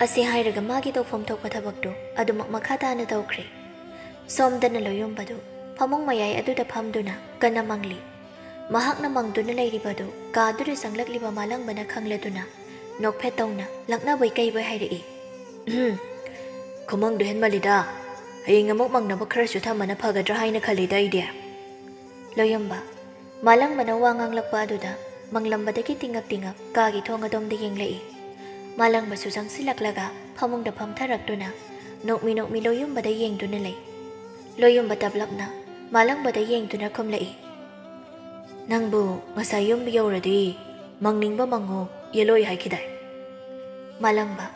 ꯑꯁꯤ ꯍꯥꯏꯔꯒ ꯃꯥꯒꯤ ꯇꯧꯐꯝ ꯊꯣꯛꯄ ꯊꯕꯛꯇꯨ ꯑꯗꯨꯃꯛ ꯃꯈꯥ ꯇꯥꯅ ꯇꯧꯈ꯭ꯔꯦ꯫ ꯁꯣꯝꯗꯅ ꯂꯣꯌꯨꯝꯕꯗꯨ ꯐꯃꯨꯡ ꯃꯌꯥꯏ ꯑꯗꯨꯗ ꯐꯝꯗꯨꯅ ꯀꯟꯅ ꯃꯪꯂꯤ꯫ ꯃꯍꯥꯛꯅ ꯃꯪꯗꯨꯅ ꯂꯩꯔꯤꯕꯗꯨ ꯀꯥꯗꯨꯗ ꯆꯪꯂꯛꯂꯤꯕ ꯃꯥꯂꯪꯕꯅ ꯈꯪꯂꯗꯨꯅ ꯅꯣꯛꯐꯦꯠ ꯇꯧꯅ ꯂꯛꯅꯕꯣꯏ ꯀꯩꯕꯣꯏ ꯍꯥꯏꯔꯛꯏ꯫ "ꯎꯝ, ꯈꯨꯃꯪꯗꯨ ꯍꯦꯟꯃꯜꯂꯤꯗ꯫ ꯍꯌꯦꯡ ꯑꯃꯨꯛ ꯃꯪꯅꯕ ꯈꯔꯁꯨ ꯊꯝꯕꯅ ꯐꯒꯗ꯭ꯔꯥ ꯍꯥꯏꯅ ꯈꯜꯂꯤꯗ ꯑꯩꯗꯤ꯫" ꯂꯣꯌꯨꯝꯕ, ꯃꯥꯂꯪꯕꯅ ꯋꯥ ꯉꯥꯡꯂꯛꯄ ꯑꯗꯨꯗ ꯃꯪꯂꯝꯕꯗꯒꯤ ꯇꯤꯡꯉꯛ ꯇꯤꯡꯉꯛ ꯀꯥꯒꯤ ꯊꯣꯡ ꯑꯗꯣꯝꯗ ꯌꯦꯡꯂꯛꯏ꯫ ꯃꯥꯂꯪꯕꯁꯨ ꯆꯪꯁꯤꯜꯂꯛꯂꯒ ꯐꯃꯨꯡꯗ ꯐꯝꯊꯔꯛꯇꯨꯅ ꯅꯣꯛꯃꯤ ꯅꯣꯛꯃꯤ ꯂꯣꯌꯨꯝꯕꯗ ꯌꯦꯡꯗꯨꯅ ꯂꯩ꯫ ꯂꯣꯌꯨꯝꯕ ꯇꯞꯂꯞꯅ ꯃꯥꯂꯪꯕꯗ ꯌꯦꯡꯗꯨꯅ ꯈꯨꯝꯂꯛꯏ꯫ "ꯅꯪꯕꯨ ꯉꯁꯥꯏ ꯌꯨꯝ ꯌꯧꯔꯗꯤ ꯃꯪꯅꯤꯡꯕ ꯃꯪꯉꯨ, ꯌꯦꯜꯂꯣꯏ ꯍꯥꯏꯈꯤꯗꯥꯏ?" ꯃꯥꯂꯪꯕ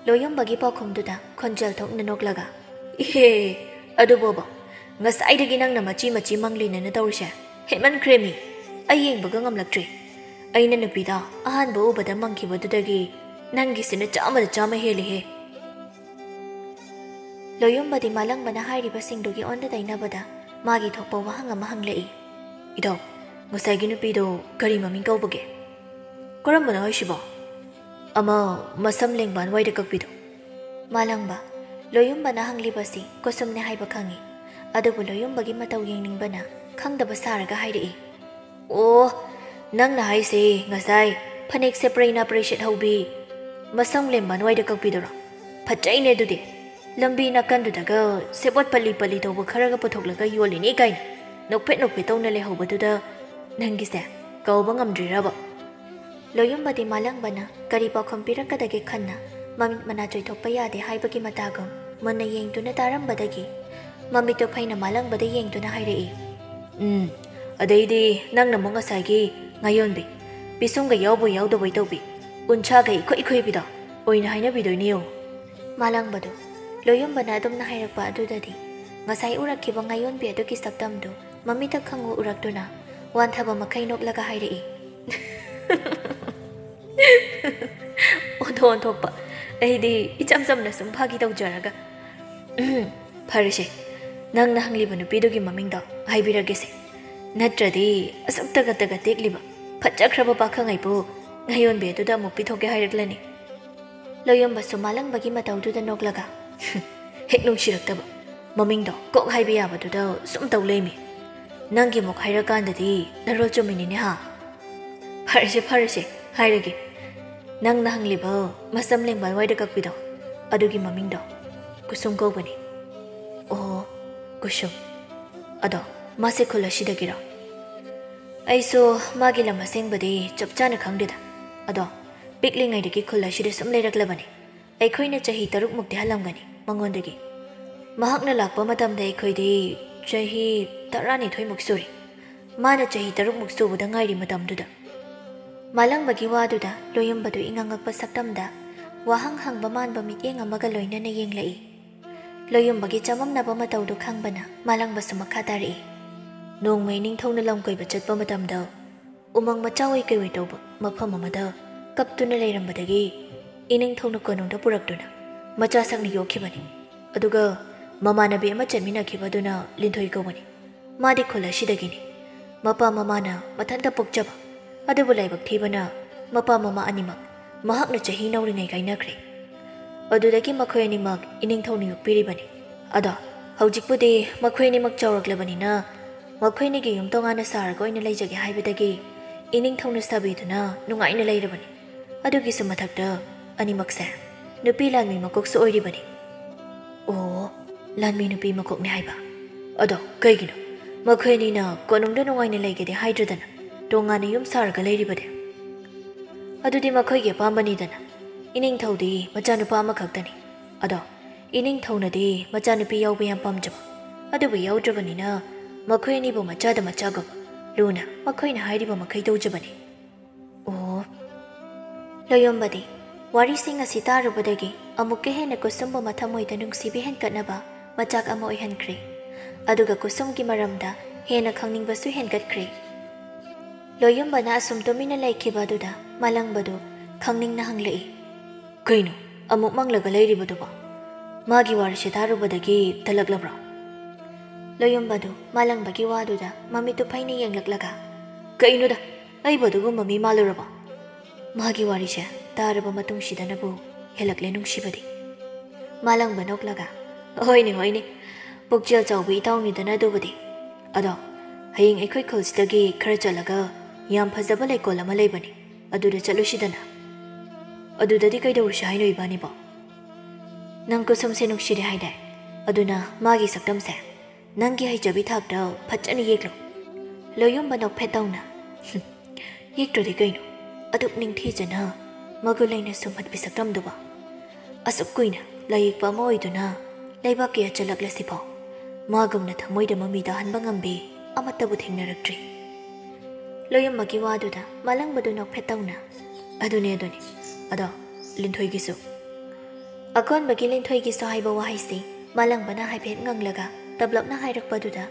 ꯂꯣꯌꯨꯝꯕꯒꯤ ꯄꯥꯎꯈꯨꯝꯗꯨꯗ ꯈꯣꯟꯖꯦꯜ ꯊꯣꯛꯅ ꯅꯣꯛꯂꯒ, "ꯏꯍꯦ, ꯑꯗꯨꯕꯣꯕ, ꯉꯁꯥꯏꯗꯒꯤ ꯅꯪꯅ ꯃꯆꯤ ꯃꯆꯤ ꯃꯪꯂꯤꯅꯦꯅ ꯇꯧꯔꯤꯁꯦ ꯍꯦꯟꯃꯟꯈ꯭ꯔꯦꯃꯤ꯫ ꯑꯩ ꯌꯦꯡꯕꯒ ꯉꯝꯂꯛꯇ꯭ꯔꯦ꯫ ꯑꯩꯅ ꯅꯨꯄꯤꯗ ꯑꯍꯥꯟꯕ ꯎꯕꯗ ꯃꯪꯈꯤꯕꯗꯨꯗꯒꯤ ꯅꯪꯒꯤꯁꯤꯅ ꯆꯥꯝꯃꯗ ꯆꯥꯝꯃ ꯍꯦꯜꯂꯤꯍꯦ꯫" ꯂꯣꯌꯨꯝꯕꯗꯤ ꯃꯥꯂꯪꯕꯅ ꯍꯥꯏꯔꯤꯕꯁꯤꯡꯗꯨꯒꯤ ꯑꯣꯟꯅ ꯇꯩꯅꯕꯗ ꯃꯥꯒꯤ ꯊꯣꯛꯄ ꯋꯥꯍꯪ ꯑꯃ ꯍꯪꯂꯛꯏ꯫ "ꯏꯇꯥꯎ, ꯉꯁꯥꯏꯒꯤ ꯅꯨꯄꯤꯗꯣ ꯀꯔꯤ ꯃꯃꯤꯡ ꯀꯧꯕꯒꯦ?" "ꯀꯔꯝꯕꯅꯣ ꯍꯥꯏꯁꯤꯕꯣ?" "ꯑꯃ ꯃꯁꯝ ꯂꯦꯡꯕꯥꯟ ꯋꯥꯏꯗ ꯀꯛꯄꯤꯗꯣ꯫" ꯃꯥꯂꯪꯕ ꯂꯣꯌꯨꯝꯕꯅ ꯍꯪꯂꯤꯕꯁꯤ ꯀꯨꯁꯨꯝꯅꯦ ꯍꯥꯏꯕ ꯈꯪꯏ꯫ ꯑꯗꯨꯕꯨ ꯂꯣꯌꯨꯝꯕꯒꯤ ꯃꯇꯧ ꯌꯦꯡꯅꯤꯡꯕꯅ ꯈꯪꯗꯕ ꯁꯥꯔꯒ ꯍꯥꯏꯔꯛꯏ꯫ "ꯑꯣ, ꯅꯪꯅ ꯍꯥꯏꯁꯦ ꯉꯁꯥꯏ ꯐꯅꯦꯛ ꯁꯦꯄ꯭ꯔꯩ ꯅꯥꯄ꯭ꯔꯩ ꯁꯦꯠꯍꯧꯕꯤ, ꯃꯁꯝ ꯂꯦꯝꯕꯥꯟ ꯋꯥꯏꯗ ꯀꯛꯄꯤꯗꯨꯔꯣ? ꯐꯖꯩꯅꯦ ꯑꯗꯨꯗꯤ꯫ ꯂꯝꯕꯤ ꯅꯥꯀꯟꯗꯨꯗꯒ ꯁꯦꯕꯣꯠ ꯄꯠꯂꯤ ꯄꯠꯂꯤ ꯇꯧꯕ ꯈꯔꯒ ꯄꯨꯊꯣꯛꯂꯒ ꯌꯣꯜꯂꯤꯅꯦ ꯀꯥꯏꯅ ꯅꯣꯛꯐꯦꯠ ꯅꯣꯛꯐꯦꯠ ꯇꯧꯅ ꯂꯩꯍꯧꯕꯗꯨꯗ ꯅꯪꯒꯤꯁꯦ ꯀꯧꯕ ꯉꯝꯗ꯭ꯔꯤꯔꯕ?" ꯂꯣꯌꯨꯝꯕꯗꯤ ꯃꯥꯂꯪꯕꯅ ꯀꯔꯤ ꯄꯥꯎꯈꯨꯝ ꯄꯤꯔꯛꯀꯗꯒꯦ ꯈꯟꯅ ꯃꯃꯤꯠ ꯃꯅꯥ ꯆꯣꯏꯊꯣꯛꯄ ꯌꯥꯗꯦ ꯍꯥꯏꯕꯒꯤ ꯃꯇꯥꯒꯨꯝ ꯃꯨꯟꯅ ꯌꯦꯡꯗꯨꯅ ꯇꯥꯔꯝꯕꯗꯒꯤ ꯃꯃꯤꯠꯇꯨ ꯐꯩꯅ ꯃꯥꯂꯪꯕꯗ ꯌꯦꯡꯗꯨꯅ ꯍꯥꯏꯔꯛꯏ꯫ "ꯎꯝ, ꯑꯗꯩꯗꯤ ꯅꯪꯅ ꯑꯃꯨꯛ ꯉꯁꯥꯏꯒꯤ ꯉꯥꯌꯣꯟꯕꯤ, ꯄꯤꯁꯨꯝꯒ ꯌꯥꯎꯕꯣꯏ ꯌꯥꯎꯗꯕꯣꯏ ꯇꯧꯕꯤ, ꯎꯟꯁꯥꯒ ꯏꯈꯣꯏ ꯏꯈꯣꯏꯕꯤꯗꯣ ꯑꯣꯏꯅ ꯍꯥꯏꯅꯕꯤꯗꯣꯏꯅꯦ ꯌꯦꯡꯉꯨ꯫" ꯃꯥꯂꯪꯕꯗꯨ ꯂꯣꯌꯨꯝꯕꯅ ꯑꯗꯨꯝꯅ ꯍꯥꯏꯔꯛꯄ ꯑꯗꯨꯗꯗꯤ ꯉꯁꯥꯏ ꯎꯔꯛꯈꯤꯕ ꯉꯥꯌꯣꯟꯕꯤ ꯑꯗꯨꯒꯤ ꯁꯛꯇꯝꯗꯨ ꯃꯃꯤꯠꯇ ꯈꯪꯎ ꯎꯔꯛꯇꯨꯅ ꯋꯥꯟꯊꯕ ꯃꯈꯩ ꯅꯣꯛꯂꯒ ꯍꯥꯏꯔꯛꯏ꯫ "ꯑꯣꯟꯊꯣꯛ ꯑꯣꯟꯊꯣꯛꯄ, ꯑꯩꯗꯤ ꯏꯆꯝ ꯆꯝꯅ ꯁꯨꯝ ꯐꯥꯒꯤ ꯇꯧꯖꯔꯒ꯫" "ꯎꯝ, ꯐꯔꯦꯁꯦ, ꯅꯪꯅ ꯍꯪꯂꯤꯕ ꯅꯨꯄꯤꯗꯨꯒꯤ ꯃꯃꯤꯡꯗꯣ ꯍꯥꯏꯕꯤꯔꯒꯦꯁꯦ꯫ ꯅꯠꯇ꯭ꯔꯗꯤ ꯑꯁꯨꯛ ꯇꯒꯠ ꯇꯒꯠ ꯇꯦꯛꯂꯤꯕ ꯐꯖꯈ꯭ꯔꯕ ꯄꯥꯈꯪ ꯑꯩꯕꯨ ꯉꯥꯌꯣꯟꯕꯤ ꯑꯗꯨꯗ ꯑꯃꯨꯛ ꯄꯤꯊꯣꯛꯀꯦ ꯍꯥꯏꯔꯛꯂꯅꯤ꯫" ꯂꯣꯌꯨꯝꯕꯁꯨ ꯃꯥꯂꯪꯕꯒꯤ ꯃꯇꯧꯗꯨꯗ ꯅꯣꯛꯂꯒ, "ꯍꯦꯛ ꯅꯨꯡꯁꯤꯔꯛꯇꯕ, ꯃꯃꯤꯡꯗꯣ ꯀꯣꯛ ꯍꯥꯏꯕ ꯌꯥꯕꯗꯨꯗ ꯁꯨꯝ ꯇꯧ ꯂꯩꯃꯤ꯫ ꯅꯪꯒꯤ ꯑꯃꯨꯛ ꯍꯥꯏꯔꯀꯥꯟꯗꯗꯤ ꯅꯔꯣꯜ ꯆꯨꯝꯃꯤꯅꯤꯅꯦ ꯍꯥ?" "ꯐꯔꯦꯁꯦ, ꯐꯔꯦꯁꯦ, ꯍꯥꯏꯔꯒꯦ꯫ ꯅꯪꯅ ꯍꯪꯂꯤꯕ ꯃꯁꯝ ꯂꯦꯡꯕꯥꯜ ꯋꯥꯏꯗ ꯀꯛꯄꯤꯗꯣ, ꯑꯗꯨꯒꯤ ꯃꯃꯤꯡꯗꯣ ꯀꯨꯁꯨꯝ ꯀꯧꯕꯅꯤ꯫" "ꯑꯣ, ꯀꯨꯁꯨꯝ꯫ ꯑꯗꯣ ꯃꯥꯁꯦ ꯈꯨꯜ ꯑꯁꯤꯗꯒꯤꯔꯣ?" ꯑꯩꯁꯨ ꯃꯥꯒꯤ ꯂꯝ ꯑꯁꯦꯡꯕꯗꯤ ꯆꯞ ꯆꯥꯅ ꯈꯪꯗꯦꯗ꯫ ꯑꯗꯣ ꯄꯤꯛꯂꯤꯉꯩꯗꯒꯤ ꯈꯨꯜ ꯑꯁꯤꯗ ꯁꯨꯝ ꯂꯩꯔꯛꯂꯕꯅꯤ꯫ ꯑꯩꯈꯣꯏꯅ ꯆꯍꯤ ꯇꯔꯨꯛꯃꯨꯛꯇꯤ ꯍꯜꯂꯝꯒꯅꯤ ꯃꯉꯣꯟꯗꯒꯤ꯫ ꯃꯍꯥꯛꯅ ꯂꯥꯛꯄ ꯃꯇꯝꯗ ꯑꯩꯈꯣꯏꯗꯤ ꯆꯍꯤ ꯇꯔꯥꯅꯤꯊꯣꯏꯃꯨꯛ ꯁꯨꯔꯤ꯫ ꯃꯥꯅ ꯆꯍꯤ ꯇꯔꯨꯛꯃꯨꯛ ꯁꯨꯕꯗ ꯉꯥꯏꯔꯤ ꯃꯇꯝꯗꯨꯗ꯫ ꯃꯥꯂꯪꯕꯒꯤ ꯋꯥꯗꯨꯗ ꯂꯣꯌꯨꯝꯕꯗꯨ ꯏꯉꯥꯡꯉꯛꯄ ꯁꯛꯇꯝꯗ ꯋꯥꯍꯪ ꯍꯪꯕ ꯃꯥꯟꯕ ꯃꯤꯠꯌꯦꯡ ꯑꯃꯒ ꯂꯣꯏꯅꯅ ꯌꯦꯡꯂꯛꯏ꯫ ꯂꯣꯌꯨꯝꯕꯒꯤ ꯆꯃꯝꯅꯕ ꯃꯇꯧꯗꯨ ꯈꯪꯕꯅ ꯃꯥꯂꯪꯕꯁꯨ ꯃꯈꯥ ꯇꯥꯔꯛꯏ꯫ ꯅꯣꯡꯃ ꯏꯅꯤꯡꯊꯧꯅ ꯂꯝ ꯀꯣꯏꯕ ꯆꯠꯄ ꯃꯇꯝꯗ ꯎꯃꯪ ꯃꯆꯥ ꯑꯣꯏ ꯀꯩꯑꯣꯏ ꯇꯧꯕ ꯃꯐꯝ ꯑꯃꯗ ꯀꯞꯇꯨꯅ ꯂꯩꯔꯝꯕꯗꯒꯤ ꯏꯅꯤꯡꯊꯧꯅ ꯀꯣꯅꯨꯡꯗ ꯄꯨꯔꯛꯇꯨꯅ ꯃꯆꯥ ꯁꯛꯅ ꯌꯣꯛꯈꯤꯕꯅꯤ꯫ ꯑꯗꯨꯒ ꯃꯃꯥꯟꯅꯕꯤ ꯑꯃ ꯆꯦꯟꯃꯤꯟꯅꯈꯤꯕꯗꯨꯅ ꯂꯤꯟꯊꯣꯏ ꯀꯧꯕꯅꯤ꯫ ꯃꯥꯗꯤ ꯈꯨꯜ ꯑꯁꯤꯗꯒꯤꯅꯤ꯫ ꯃꯄꯥ ꯃꯃꯥꯅ ꯃꯊꯟꯇ ꯄꯣꯛꯆꯕ, ꯑꯗꯨꯕꯨ ꯂꯥꯏꯕꯛ ꯊꯤꯕꯅ ꯃꯄꯥ ꯃꯃꯥ ꯑꯅꯤꯃꯛ ꯃꯍꯥꯛꯅ ꯆꯍꯤ ꯅꯧꯔꯤꯉꯩ ꯀꯥꯏꯅꯈ꯭ꯔꯦ꯫ ꯑꯗꯨꯗꯒꯤ ꯃꯈꯣꯏ ꯑꯅꯤꯃꯛ ꯏꯅꯤꯡꯊꯧꯅ ꯌꯣꯛꯄꯤꯔꯤꯕꯅꯤ꯫ ꯑꯗꯣ ꯍꯧꯖꯤꯛꯄꯨꯗꯤ ꯃꯈꯣꯏ ꯑꯅꯤꯃꯛ ꯆꯥꯎꯔꯛꯂꯕꯅꯤꯅ ꯃꯈꯣꯏ ꯑꯅꯤꯒꯤ ꯌꯨꯝ ꯇꯣꯉꯥꯟꯅ ꯁꯥꯔꯒ ꯑꯣꯏꯅ ꯂꯩꯖꯒꯦ ꯍꯥꯏꯕꯗꯒꯤ ꯏꯅꯤꯡꯊꯧꯅ ꯁꯥꯕꯤꯗꯨꯅ ꯅꯨꯡꯉꯥꯏꯅ ꯂꯩꯔꯕꯅꯤ꯫ ꯑꯗꯨꯒꯤꯁꯨ ꯃꯊꯛꯇ ꯑꯅꯤꯃꯛꯁꯦ ꯅꯨꯄꯤ ꯂꯥꯟꯃꯤ ꯃꯀꯣꯛꯁꯨ ꯑꯣꯏꯔꯤꯕꯅꯤ꯫ ꯑꯣ, ꯂꯥꯟꯃꯤ ꯅꯨꯄꯤ ꯃꯀꯣꯛꯅꯦ ꯍꯥꯏꯕ? ꯑꯗꯣ ꯀꯩꯒꯤꯅꯣ ꯃꯈꯣꯏ ꯑꯅꯤꯅ ꯀꯣꯅꯨꯡꯗ ꯅꯨꯡꯉꯥꯏꯅ ꯂꯩꯒꯦꯗꯤ ꯍꯥꯏꯗ꯭ꯔꯗꯅ ꯇꯣꯉꯥꯟꯅ ꯌꯨꯝ ꯁꯥꯔꯒ ꯂꯩꯔꯤꯕꯗꯤ? ꯑꯗꯨꯗꯤ ꯃꯈꯣꯏꯒꯤ ꯑꯄꯥꯝꯕꯅꯤꯗꯅ꯫ ꯏꯅꯤꯡꯊꯧꯗꯤ ꯃꯆꯥꯅꯨꯄꯥ ꯑꯃꯈꯛꯇꯅꯤ꯫ ꯑꯗꯣ ꯏꯅꯤꯡꯊꯧꯅꯗꯤ ꯃꯆꯥꯅꯨꯄꯤ ꯌꯥꯎꯕ ꯌꯥꯝ ꯄꯥꯝꯖꯕ꯫ ꯑꯗꯨꯕꯨ ꯌꯥꯎꯗ꯭ꯔꯕꯅꯤꯅ ꯃꯈꯣꯏ ꯑꯅꯤꯕꯨ ꯃꯆꯥꯗ ꯃꯆꯥꯒꯨꯝ ꯂꯨꯅ ꯃꯈꯣꯏꯅ ꯍꯥꯏꯔꯤꯕ ꯃꯈꯩ ꯇꯧꯖꯕꯅꯤ꯫ ꯑꯣ꯫ ꯂꯣꯌꯣꯝꯕꯗꯤ ꯋꯥꯔꯤꯁꯤꯡ ꯑꯁꯤ ꯇꯥꯔꯨꯕꯗꯒꯤ ꯑꯃꯨꯛꯀ ꯍꯦꯟꯅ ꯀꯨꯁꯨꯝꯕꯨ ꯃꯊꯃꯣꯏꯗ ꯅꯨꯡꯁꯤꯕ ꯍꯦꯟꯒꯠꯅꯕ ꯃꯆꯥꯛ ꯑꯃ ꯑꯣꯏꯍꯟꯈ꯭ꯔꯦ꯫ ꯑꯗꯨꯒ ꯀꯨꯁꯨꯝꯒꯤ ꯃꯔꯝꯗ ꯍꯦꯟꯅ ꯈꯪꯅꯤꯡꯕꯁꯨ ꯍꯦꯟꯒꯠꯈ꯭ꯔꯦ꯫ ꯂꯣꯌꯨꯝꯕꯅ ꯑꯁꯨꯝ ꯇꯨꯃꯤꯟꯅ ꯂꯩꯈꯤꯕ ꯑꯗꯨꯗ ꯃꯥꯂꯪꯕꯗꯨ ꯈꯪꯅꯤꯡꯅ ꯍꯪꯂꯛꯏ, "ꯀꯩꯅꯣ ꯑꯃꯨꯛ ꯃꯪꯂꯒ ꯂꯩꯔꯤꯕꯗꯨꯕꯣ? ꯃꯥꯒꯤ ꯋꯥꯔꯤꯁꯦ ꯇꯥꯔꯨꯕꯗꯒꯤ ꯇꯜꯂꯛꯂꯕ꯭ꯔꯣ?" ꯂꯣꯌꯨꯝꯕꯗꯨ ꯃꯥꯂꯪꯕꯒꯤ ꯋꯥꯗꯨꯗ ꯃꯃꯤꯠꯇꯨ ꯐꯩꯅ ꯌꯦꯡꯂꯛꯂꯒ, "ꯀꯩꯅꯣꯗ, ꯑꯩꯕꯨ ꯑꯗꯨꯒꯨꯝꯕ ꯃꯤ ꯃꯥꯜꯂꯨꯔꯕꯣ? ꯃꯥꯒꯤ ꯋꯥꯔꯤꯁꯦ ꯇꯥꯔꯕ ꯃꯇꯨꯡꯁꯤꯗꯅꯕꯨ ꯍꯦꯜꯂꯛꯂꯦ ꯅꯨꯡꯁꯤꯕꯗꯤ꯫" ꯃꯥꯂꯪꯕ ꯅꯣꯛꯂꯒ, "ꯍꯣꯏꯅꯦ, ꯍꯣꯏꯅꯦ, ꯄꯨꯛꯆꯦꯜ ꯆꯥꯎꯕ ꯏꯇꯥꯎꯅꯤꯗꯅ ꯑꯗꯨꯕꯨꯗꯤ꯫ ꯑꯗꯣ ꯍꯌꯦꯡ ꯑꯩꯈꯣꯏ ꯈꯨꯜꯁꯤꯗꯒꯤ ꯈꯔ ꯆꯠꯂꯒ ꯌꯥꯝ ꯐꯖꯕ ꯂꯩꯀꯣꯜ ꯑꯃ ꯂꯩꯕꯅꯤ, ꯑꯗꯨꯗ ꯆꯠꯂꯨꯁꯤꯗꯅ꯫ ꯑꯗꯨꯗꯗꯤ ꯀꯩꯗꯧꯔꯨꯁꯤ ꯍꯥꯏꯅꯣ ꯏꯕꯥꯅꯤꯕꯣ? ꯅꯪ ꯀꯨꯁꯨꯝꯁꯦ ꯅꯨꯡꯁꯤꯔꯦ ꯍꯥꯏꯗꯥꯏ? ꯑꯗꯨꯅ ꯃꯥꯒꯤ ꯁꯛꯇꯝꯁꯦ ꯅꯪꯒꯤ ꯍꯩꯖꯕꯤ ꯊꯥꯛꯇ ꯐꯖꯅ ꯌꯦꯛꯂꯣ꯫ ꯂꯣꯌꯨꯝꯕ ꯅꯣꯛꯐꯦꯠ ꯇꯧꯅ, "ꯌꯦꯛꯇ꯭ꯔꯗꯤ ꯀꯩꯅꯣ? ꯑꯗꯨꯛ ꯅꯤꯡꯊꯤꯖꯅ ꯃꯒꯨꯟ ꯂꯩꯅ ꯁꯨꯝꯍꯠꯄꯤꯁꯛꯂꯝꯗꯨꯕ? ꯑꯁꯨꯛ ꯀꯨꯏꯅ ꯂꯥꯏꯌꯦꯛꯄ ꯑꯃ ꯑꯣꯏꯗꯨꯅ ꯂꯩꯕꯥꯛꯀꯤ ꯑꯆꯜꯂꯛꯂꯁꯤꯐꯥꯎ ꯃꯥꯒꯨꯝꯅ ꯊꯃꯣꯏꯗ ꯃꯃꯤ ꯇꯥꯍꯟꯕ ꯉꯝꯕꯤ ꯑꯃꯠꯇꯕꯨ ꯊꯦꯡꯅꯔꯛꯇ꯭ꯔꯤ꯫" ꯂꯣꯌꯨꯝꯕꯒꯤ ꯋꯥꯗꯨꯗ ꯃꯥꯂꯪꯕꯗꯨ ꯅꯣꯛꯐꯦꯠ ꯇꯧꯅ, "ꯑꯗꯨꯅꯦ, ꯑꯗꯨꯅꯦ꯫ ꯑꯗꯣ ꯂꯤꯟꯊꯣꯏꯒꯤꯁꯨ?" ꯑꯀꯣꯟꯕꯒꯤ ꯂꯤꯟꯊꯣꯏꯒꯤꯁꯨ ꯍꯥꯏꯕ ꯋꯥꯍꯩꯁꯤ ꯃꯥꯂꯪꯕꯅ ꯍꯥꯏꯐꯦꯠ ꯉꯪꯂꯒ ꯇꯞꯂꯞꯅ ꯍꯥꯏꯔꯛꯄꯗꯨꯗ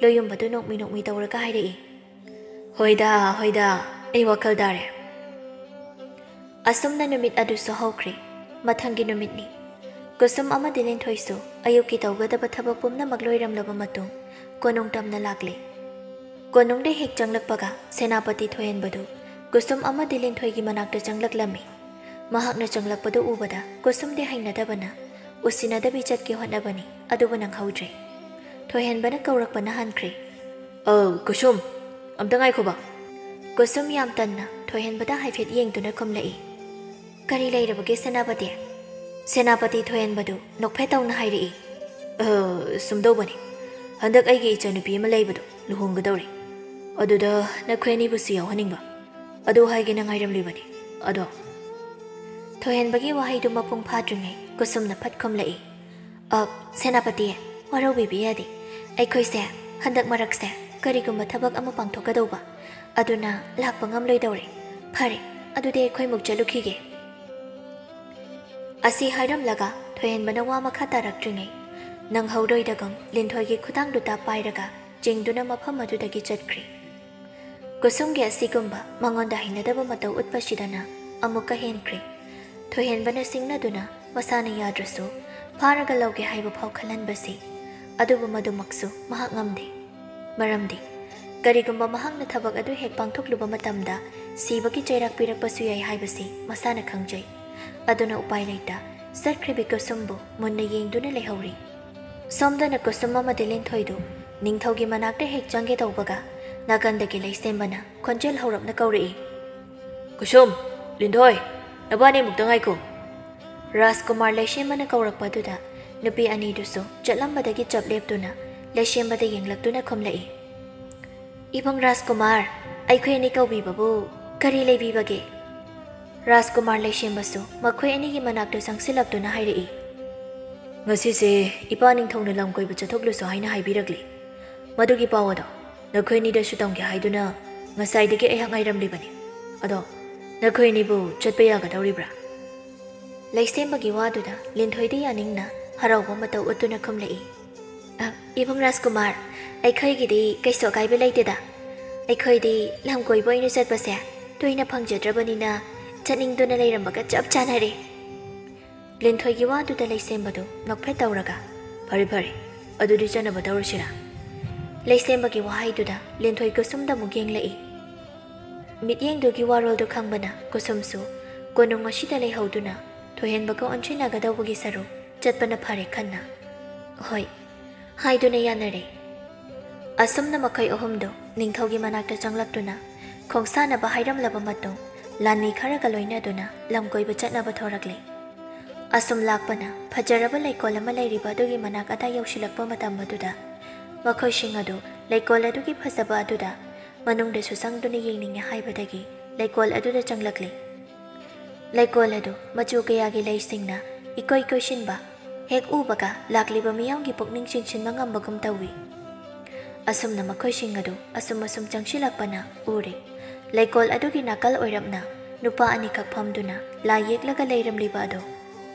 ꯂꯣꯌꯨꯝꯕꯗꯨ ꯅꯣꯛꯃꯤ ꯅꯣꯛꯃꯤ ꯇꯧꯔꯒ ꯍꯥꯏꯔꯛꯏ, "ꯍꯣꯏꯗ, ꯍꯣꯏꯗ, ꯑꯩ ꯋꯥꯈꯜ ꯇꯥꯔꯦ꯫" ꯑꯁꯨꯝꯅ ꯅꯨꯃꯤꯠ ꯑꯗꯨꯁꯨ ꯍꯧꯈ꯭ꯔꯦ꯫ ꯃꯊꯪꯒꯤ ꯅꯨꯃꯤꯠꯅꯤ꯫ ꯀꯨꯁꯨꯝ ꯑꯃꯗꯤ ꯂꯤꯟꯊꯣꯏꯁꯨ ꯑꯌꯨꯛꯀꯤ ꯇꯧꯒꯗꯕ ꯊꯕꯛ ꯄꯨꯝꯅꯃꯛ ꯂꯣꯏꯔꯝꯂꯕ ꯃꯇꯨꯡ ꯀꯣꯅꯨꯡ ꯇꯝꯅ ꯂꯥꯛꯂꯦ꯫ ꯀꯣꯅꯨꯡꯗ ꯍꯦꯛ ꯆꯪꯂꯛꯄꯒ ꯁꯦꯅꯥꯄꯇꯤ ꯊꯣꯏꯍꯦꯟꯕꯗꯨ ꯀꯨꯁꯨꯝ ꯑꯃꯗꯤ ꯂꯤꯟꯊꯣꯏꯒꯤ ꯃꯅꯥꯛꯇ ꯆꯪꯂꯛꯂꯝꯃꯤ꯫ ꯃꯍꯥꯛꯅ ꯆꯪꯂꯛꯄꯗꯨ ꯎꯕꯗ ꯀꯨꯁꯨꯝꯗꯤ ꯍꯩꯅꯗꯕꯅ ꯎꯁꯤꯟꯅꯗꯕꯤ ꯆꯠꯀꯦ ꯍꯣꯠꯅꯕꯅꯤ, ꯑꯗꯨꯕꯨ ꯅꯪꯍꯧꯗ꯭ꯔꯦ꯫ ꯊꯣꯏꯍꯦꯟꯕꯅ ꯀꯧꯔꯛꯄꯅ ꯍꯟꯈ꯭ꯔꯦ꯫ "ꯑꯧ, ꯀꯨꯁꯨꯝ, ꯑꯝꯇ ꯉꯥꯏꯈꯣꯕ꯫" ꯀꯨꯁꯨꯝ ꯌꯥꯝ ꯇꯟꯅ ꯊꯣꯏꯍꯦꯟꯕꯗ ꯍꯥꯏꯐꯦꯠ ꯌꯦꯡꯗꯨꯅ ꯈꯨꯝꯂꯛꯏ꯫ "ꯀꯔꯤ ꯂꯩꯔꯕꯒꯦ ꯁꯦꯅꯥꯄꯇꯤ?" ꯁꯦꯅꯥꯄꯇꯤ ꯊꯣꯏꯍꯦꯟꯕꯗꯨ ꯅꯣꯛꯐꯦꯠ ꯇꯧꯅ ꯍꯥꯏꯔꯛꯏ꯫ "ꯑ, ꯁꯨꯝꯗꯧꯕꯅꯤ, ꯍꯟꯗꯛ ꯑꯩꯒꯤ ꯏꯆꯟꯅꯨꯄꯤ ꯑꯃ ꯂꯩꯕꯗꯣ ꯂꯨꯍꯣꯡꯒꯗꯧꯔꯦ꯫ ꯑꯗꯨꯗ ꯅꯈꯣꯏ ꯑꯅꯤꯕꯨꯁꯨ ꯌꯥꯎꯍꯟꯅꯤꯡꯕ꯫ ꯑꯗꯨ ꯍꯥꯏꯒꯦꯅ ꯉꯥꯏꯔꯝꯂꯤꯕꯅꯤ꯫ ꯑꯗꯣ?" ꯊꯣꯏꯍꯦꯟꯕꯒꯤ ꯋꯥꯍꯩꯗꯨ ꯃꯄꯨꯡ ꯐꯥꯗ꯭ꯔꯤꯉꯩ ꯀꯨꯁꯨꯝꯅ ꯐꯠ ꯈꯨꯝꯂꯛꯏ꯫ "ꯑ, ꯁꯦꯅꯥꯄꯇꯤ, ꯋꯥꯔꯧꯕꯤꯕ ꯌꯥꯗꯦ꯫ ꯑꯩꯈꯣꯏꯁꯦ ꯍꯟꯗꯛ ꯃꯔꯛꯁꯦ ꯀꯔꯤꯒꯨꯝꯕ ꯊꯕꯛ ꯑꯃ ꯄꯥꯡꯊꯣꯛꯀꯗꯧꯕ꯫ ꯑꯗꯨꯅ ꯂꯥꯛꯄ ꯉꯝꯂꯣꯏꯗꯧꯔꯦ꯫ ꯐꯔꯦ, ꯑꯗꯨꯗꯤ ꯑꯩꯈꯣꯏ ꯑꯃꯨꯛ ꯆꯠꯂꯨꯈꯤꯒꯦ꯫" ꯑꯁꯤ ꯍꯥꯏꯔꯝꯂꯒ ꯊꯣꯏꯍꯦꯟꯕꯅ ꯋꯥ ꯃꯈꯥ ꯇꯥꯔꯛꯇ꯭ꯔꯤꯉꯩ ꯅꯪꯍꯧꯔꯣꯏꯗꯒꯨꯝ ꯂꯤꯟꯊꯣꯏꯒꯤ ꯈꯨꯗꯥꯡꯗꯨꯗ ꯄꯥꯏꯔꯒ ꯆꯤꯡꯗꯨꯅ ꯃꯐꯝ ꯑꯗꯨꯗꯒꯤ ꯆꯠꯈ꯭ꯔꯦ꯫ ꯀꯨꯁꯨꯝꯒꯤ ꯑꯁꯤꯒꯨꯝꯕ ꯃꯉꯣꯟꯗ ꯍꯩꯅꯗꯕ ꯃꯇꯧ ꯎꯠꯄꯁꯤꯗꯅ ꯑꯃꯨꯛꯀ ꯍꯦꯟꯈ꯭ꯔꯦ꯫ ꯊꯣꯏꯍꯦꯟꯕꯅ ꯁꯤꯡꯅꯗꯨꯅ ꯃꯁꯥꯅ ꯌꯥꯗ꯭ꯔꯁꯨ ꯐꯥꯔꯒ ꯂꯧꯒꯦ ꯍꯥꯏꯕ ꯐꯥꯎ ꯈꯜꯍꯟꯕꯁꯤ, ꯑꯗꯨꯕꯨ ꯃꯗꯨꯃꯛꯁꯨ ꯃꯍꯥꯛ ꯉꯝꯗꯦ꯫ ꯃꯔꯝꯗꯤ ꯀꯔꯤꯒꯨꯝꯕ ꯃꯍꯥꯛꯅ ꯊꯕꯛ ꯑꯗꯨ ꯍꯦꯛ ꯄꯥꯡꯊꯣꯛꯂꯨꯕ ꯃꯇꯝꯗ ꯁꯤꯕꯒꯤ ꯆꯩꯔꯥꯛ ꯄꯤꯔꯛꯄꯁꯨ ꯌꯥꯏ ꯍꯥꯏꯕꯁꯤ ꯃꯁꯥꯅ ꯈꯪꯖꯩ꯫ ꯑꯗꯨꯅ ꯎꯄꯥꯏ ꯂꯩꯇ ꯆꯠꯈ꯭ꯔꯤꯕꯤ ꯀꯨꯁꯨꯝꯕꯨ ꯃꯨꯟꯅ ꯌꯦꯡꯗꯨꯅ ꯂꯩꯍꯧꯔꯤ꯫ ꯁꯣꯝꯗꯅ ꯀꯨꯁꯨꯝ ꯑꯃꯗꯤ ꯂꯤꯟꯊꯣꯏꯗꯨ ꯅꯤꯡꯊꯧꯒꯤ ꯃꯅꯥꯛꯇ ꯍꯦꯛ ꯆꯪꯒꯦ ꯇꯧꯕꯒ ꯅꯥꯀꯟꯗꯒꯤ ꯂꯩꯁꯦꯝꯕꯅ ꯈꯣꯟꯖꯦꯜ ꯍꯧꯔꯞꯅ ꯀꯧꯔꯛꯏ꯫ "ꯀꯨꯁꯨꯝ, ꯂꯤꯟꯊꯣꯏ, ꯅꯕꯥꯅꯤ ꯑꯃꯨꯛꯇ ꯉꯥꯏꯈꯣ꯫" ꯔꯥꯖꯀꯨꯃꯥꯔ ꯂꯩꯁꯦꯝꯕꯅ ꯀꯧꯔꯛꯄꯗꯨꯗ ꯅꯨꯄꯤ ꯑꯅꯤꯗꯨꯁꯨ ꯆꯠꯂꯝꯕꯗꯒꯤ ꯆꯞ ꯂꯦꯞꯇꯨꯅ ꯂꯩꯁꯦꯝꯕꯗ ꯌꯦꯡꯂꯛꯇꯨꯅ ꯈꯨꯝꯂꯛꯏ꯫ "ꯏꯕꯨꯡ ꯔꯥꯖꯀꯨꯃꯥꯔ, ꯑꯩꯈꯣꯏ ꯑꯅꯤ ꯀꯧꯕꯤꯕꯕꯨ ꯀꯔꯤ ꯂꯩꯕꯤꯕꯒꯦ?" ꯔꯥꯖꯀꯨꯃꯥꯔ ꯂꯩꯁꯦꯝꯕꯁꯨ ꯃꯈꯣꯏ ꯑꯅꯤꯒꯤ ꯃꯅꯥꯛꯇ ꯆꯪꯁꯤꯜꯂꯛꯇꯨꯅ ꯍꯥꯏꯔꯛꯏ꯫ "ꯉꯁꯤꯁꯦ ꯏꯄꯥ ꯅꯤꯡꯊꯧꯅ ꯂꯝ ꯀꯣꯏꯕ ꯆꯠꯊꯣꯛꯂꯨꯁꯨ ꯍꯥꯏꯅ ꯍꯥꯏꯕꯤꯔꯛꯂꯤ꯫ ꯃꯗꯨꯒꯤ ꯄꯥꯎ ꯑꯗꯣ ꯅꯈꯣꯏ ꯑꯅꯤꯗꯁꯨ ꯇꯝꯒꯦ ꯍꯥꯏꯗꯨꯅ ꯉꯁꯥꯏꯗꯒꯤ ꯑꯩꯍꯥꯛ ꯉꯥꯏꯔꯝꯂꯤꯕꯅꯤ꯫ ꯑꯗꯣ ꯅꯈꯣꯏ ꯑꯅꯤꯕꯨ ꯆꯠꯄ ꯌꯥꯒꯗꯧꯔꯤꯕ꯭ꯔꯥ?" ꯂꯩꯁꯦꯝꯕꯒꯤ ꯋꯥꯗꯨꯗ ꯂꯤꯟꯊꯣꯏꯗꯤ ꯌꯥꯅꯤꯡꯅ ꯍꯔꯥꯎꯕ ꯃꯇꯧ ꯎꯠꯇꯨꯅ ꯈꯨꯝꯂꯛꯏ꯫ "ꯑ, ꯏꯕꯨꯡ ꯔꯥꯖꯀꯨꯃꯥꯔ, ꯑꯩꯈꯣꯏꯒꯤꯗꯤ ꯀꯩꯁꯨ ꯑꯀꯥꯏꯕ ꯂꯩꯇꯦꯗ꯫ ꯑꯩꯈꯣꯏꯗꯤ ꯂꯝ ꯀꯣꯏꯕ ꯑꯣꯏꯅ ꯆꯠꯄꯁꯦ ꯇꯣꯏꯅ ꯐꯪꯖꯗ꯭ꯔꯕꯅꯤꯅ ꯆꯠꯅꯤꯡꯗꯨꯅ ꯂꯩꯔꯝꯕꯒ ꯆꯞ ꯆꯥꯅꯔꯦ꯫" ꯂꯤꯟꯊꯣꯏꯒꯤ ꯋꯥꯗꯨꯗ ꯂꯩꯁꯦꯝꯕꯗꯨ ꯅꯣꯛꯐꯦꯠ ꯇꯧꯔꯒ, "ꯐꯔꯦ ꯐꯔꯦ, ꯑꯗꯨꯗꯤ ꯆꯠꯅꯕ ꯇꯧꯔꯁꯤꯔꯥ?" ꯂꯩꯁꯦꯝꯕꯒꯤ ꯋꯥꯍꯩꯗꯨꯗ ꯂꯤꯟꯊꯣꯏ ꯀꯨꯁꯨꯝꯗ ꯑꯃꯨꯛ ꯌꯦꯡꯂꯛꯏ꯫ ꯃꯤꯠꯌꯦꯡꯗꯨꯒꯤ ꯋꯥꯔꯣꯜꯗꯨ ꯈꯪꯕꯅ ꯀꯨꯁꯨꯝꯁꯨ ꯀꯣꯅꯨꯡ ꯑꯁꯤꯗ ꯂꯩꯍꯧꯗꯨꯅ ꯊꯣꯏꯍꯦꯟꯕꯒ ꯑꯣꯟꯁꯤꯟꯅꯒꯗꯧꯕꯒꯤ ꯁꯔꯨꯛ ꯆꯠꯄꯅ ꯐꯔꯦ ꯈꯟꯅ, "ꯍꯣꯏ" ꯍꯥꯏꯗꯨꯅ ꯌꯥꯅꯔꯦ꯫ ꯑꯁꯨꯝꯅ ꯃꯈꯣꯏ ꯑꯍꯨꯝꯗꯨ ꯅꯤꯡꯊꯧꯒꯤ ꯃꯅꯥꯛꯇ ꯆꯪꯂꯛꯇꯨꯅ ꯈꯣꯡꯁꯥꯟꯅꯕ ꯍꯥꯏꯔꯝꯂꯕ ꯃꯇꯨꯡ ꯂꯥꯟꯃꯤ ꯈꯔꯒ ꯂꯣꯏꯅꯗꯨꯅ ꯂꯝ ꯀꯣꯏꯕ ꯆꯠꯅꯕ ꯊꯣꯔꯛꯂꯦ꯫ ꯑꯁꯨꯝ ꯂꯥꯛꯄꯅ ꯐꯖꯔꯕ ꯂꯩꯀꯣꯜ ꯑꯃ ꯂꯩꯔꯤꯕ ꯑꯗꯨꯒꯤ ꯃꯅꯥꯛ ꯑꯗꯥꯏ ꯌꯧꯁꯤꯜꯂꯛꯄ ꯃꯇꯝ ꯑꯗꯨꯗ ꯃꯈꯣꯏꯁꯤꯡ ꯑꯗꯨ ꯂꯩꯀꯣꯜ ꯑꯗꯨꯒꯤ ꯐꯖꯕ ꯑꯗꯨꯗ ꯃꯅꯨꯡꯗꯁꯨ ꯆꯪꯗꯨꯅ ꯌꯦꯡꯅꯤꯡꯉꯦ ꯍꯥꯏꯕꯗꯒꯤ ꯂꯩꯀꯣꯜ ꯑꯗꯨꯗ ꯆꯪꯂꯛꯂꯤ꯫ ꯂꯩꯀꯣꯜ ꯑꯗꯨ ꯃꯆꯨ ꯀꯌꯥꯒꯤ ꯂꯩꯁꯤꯡꯅ ꯏꯀꯣꯏ ꯀꯣꯏꯁꯤꯟꯕ, ꯍꯦꯛ ꯎꯕꯒ ꯂꯥꯛꯂꯤꯕ ꯃꯤꯌꯥꯝꯒꯤ ꯄꯨꯛꯅꯤꯡ ꯆꯤꯡꯁꯤꯟꯕ ꯉꯝꯕꯒꯨꯝ ꯇꯧꯏ꯫ ꯑꯁꯨꯝꯅ ꯃꯈꯣꯏꯁꯤꯡ ꯑꯗꯨ ꯑꯁꯨꯝ ꯑꯁꯨꯝ ꯆꯪꯁꯤꯜꯂꯛꯄꯅ ꯎꯔꯦ꯫ ꯂꯩꯀꯣꯜ ꯑꯗꯨꯒꯤ ꯅꯥꯀꯜ ꯑꯣꯏꯔꯞꯅ ꯅꯨꯄꯥ ꯑꯅꯤꯈꯛ ꯐꯝꯗꯨꯅ ꯂꯥꯏ ꯌꯦꯛꯂꯒ ꯂꯩꯔꯝꯂꯤꯕ ꯑꯗꯨ꯫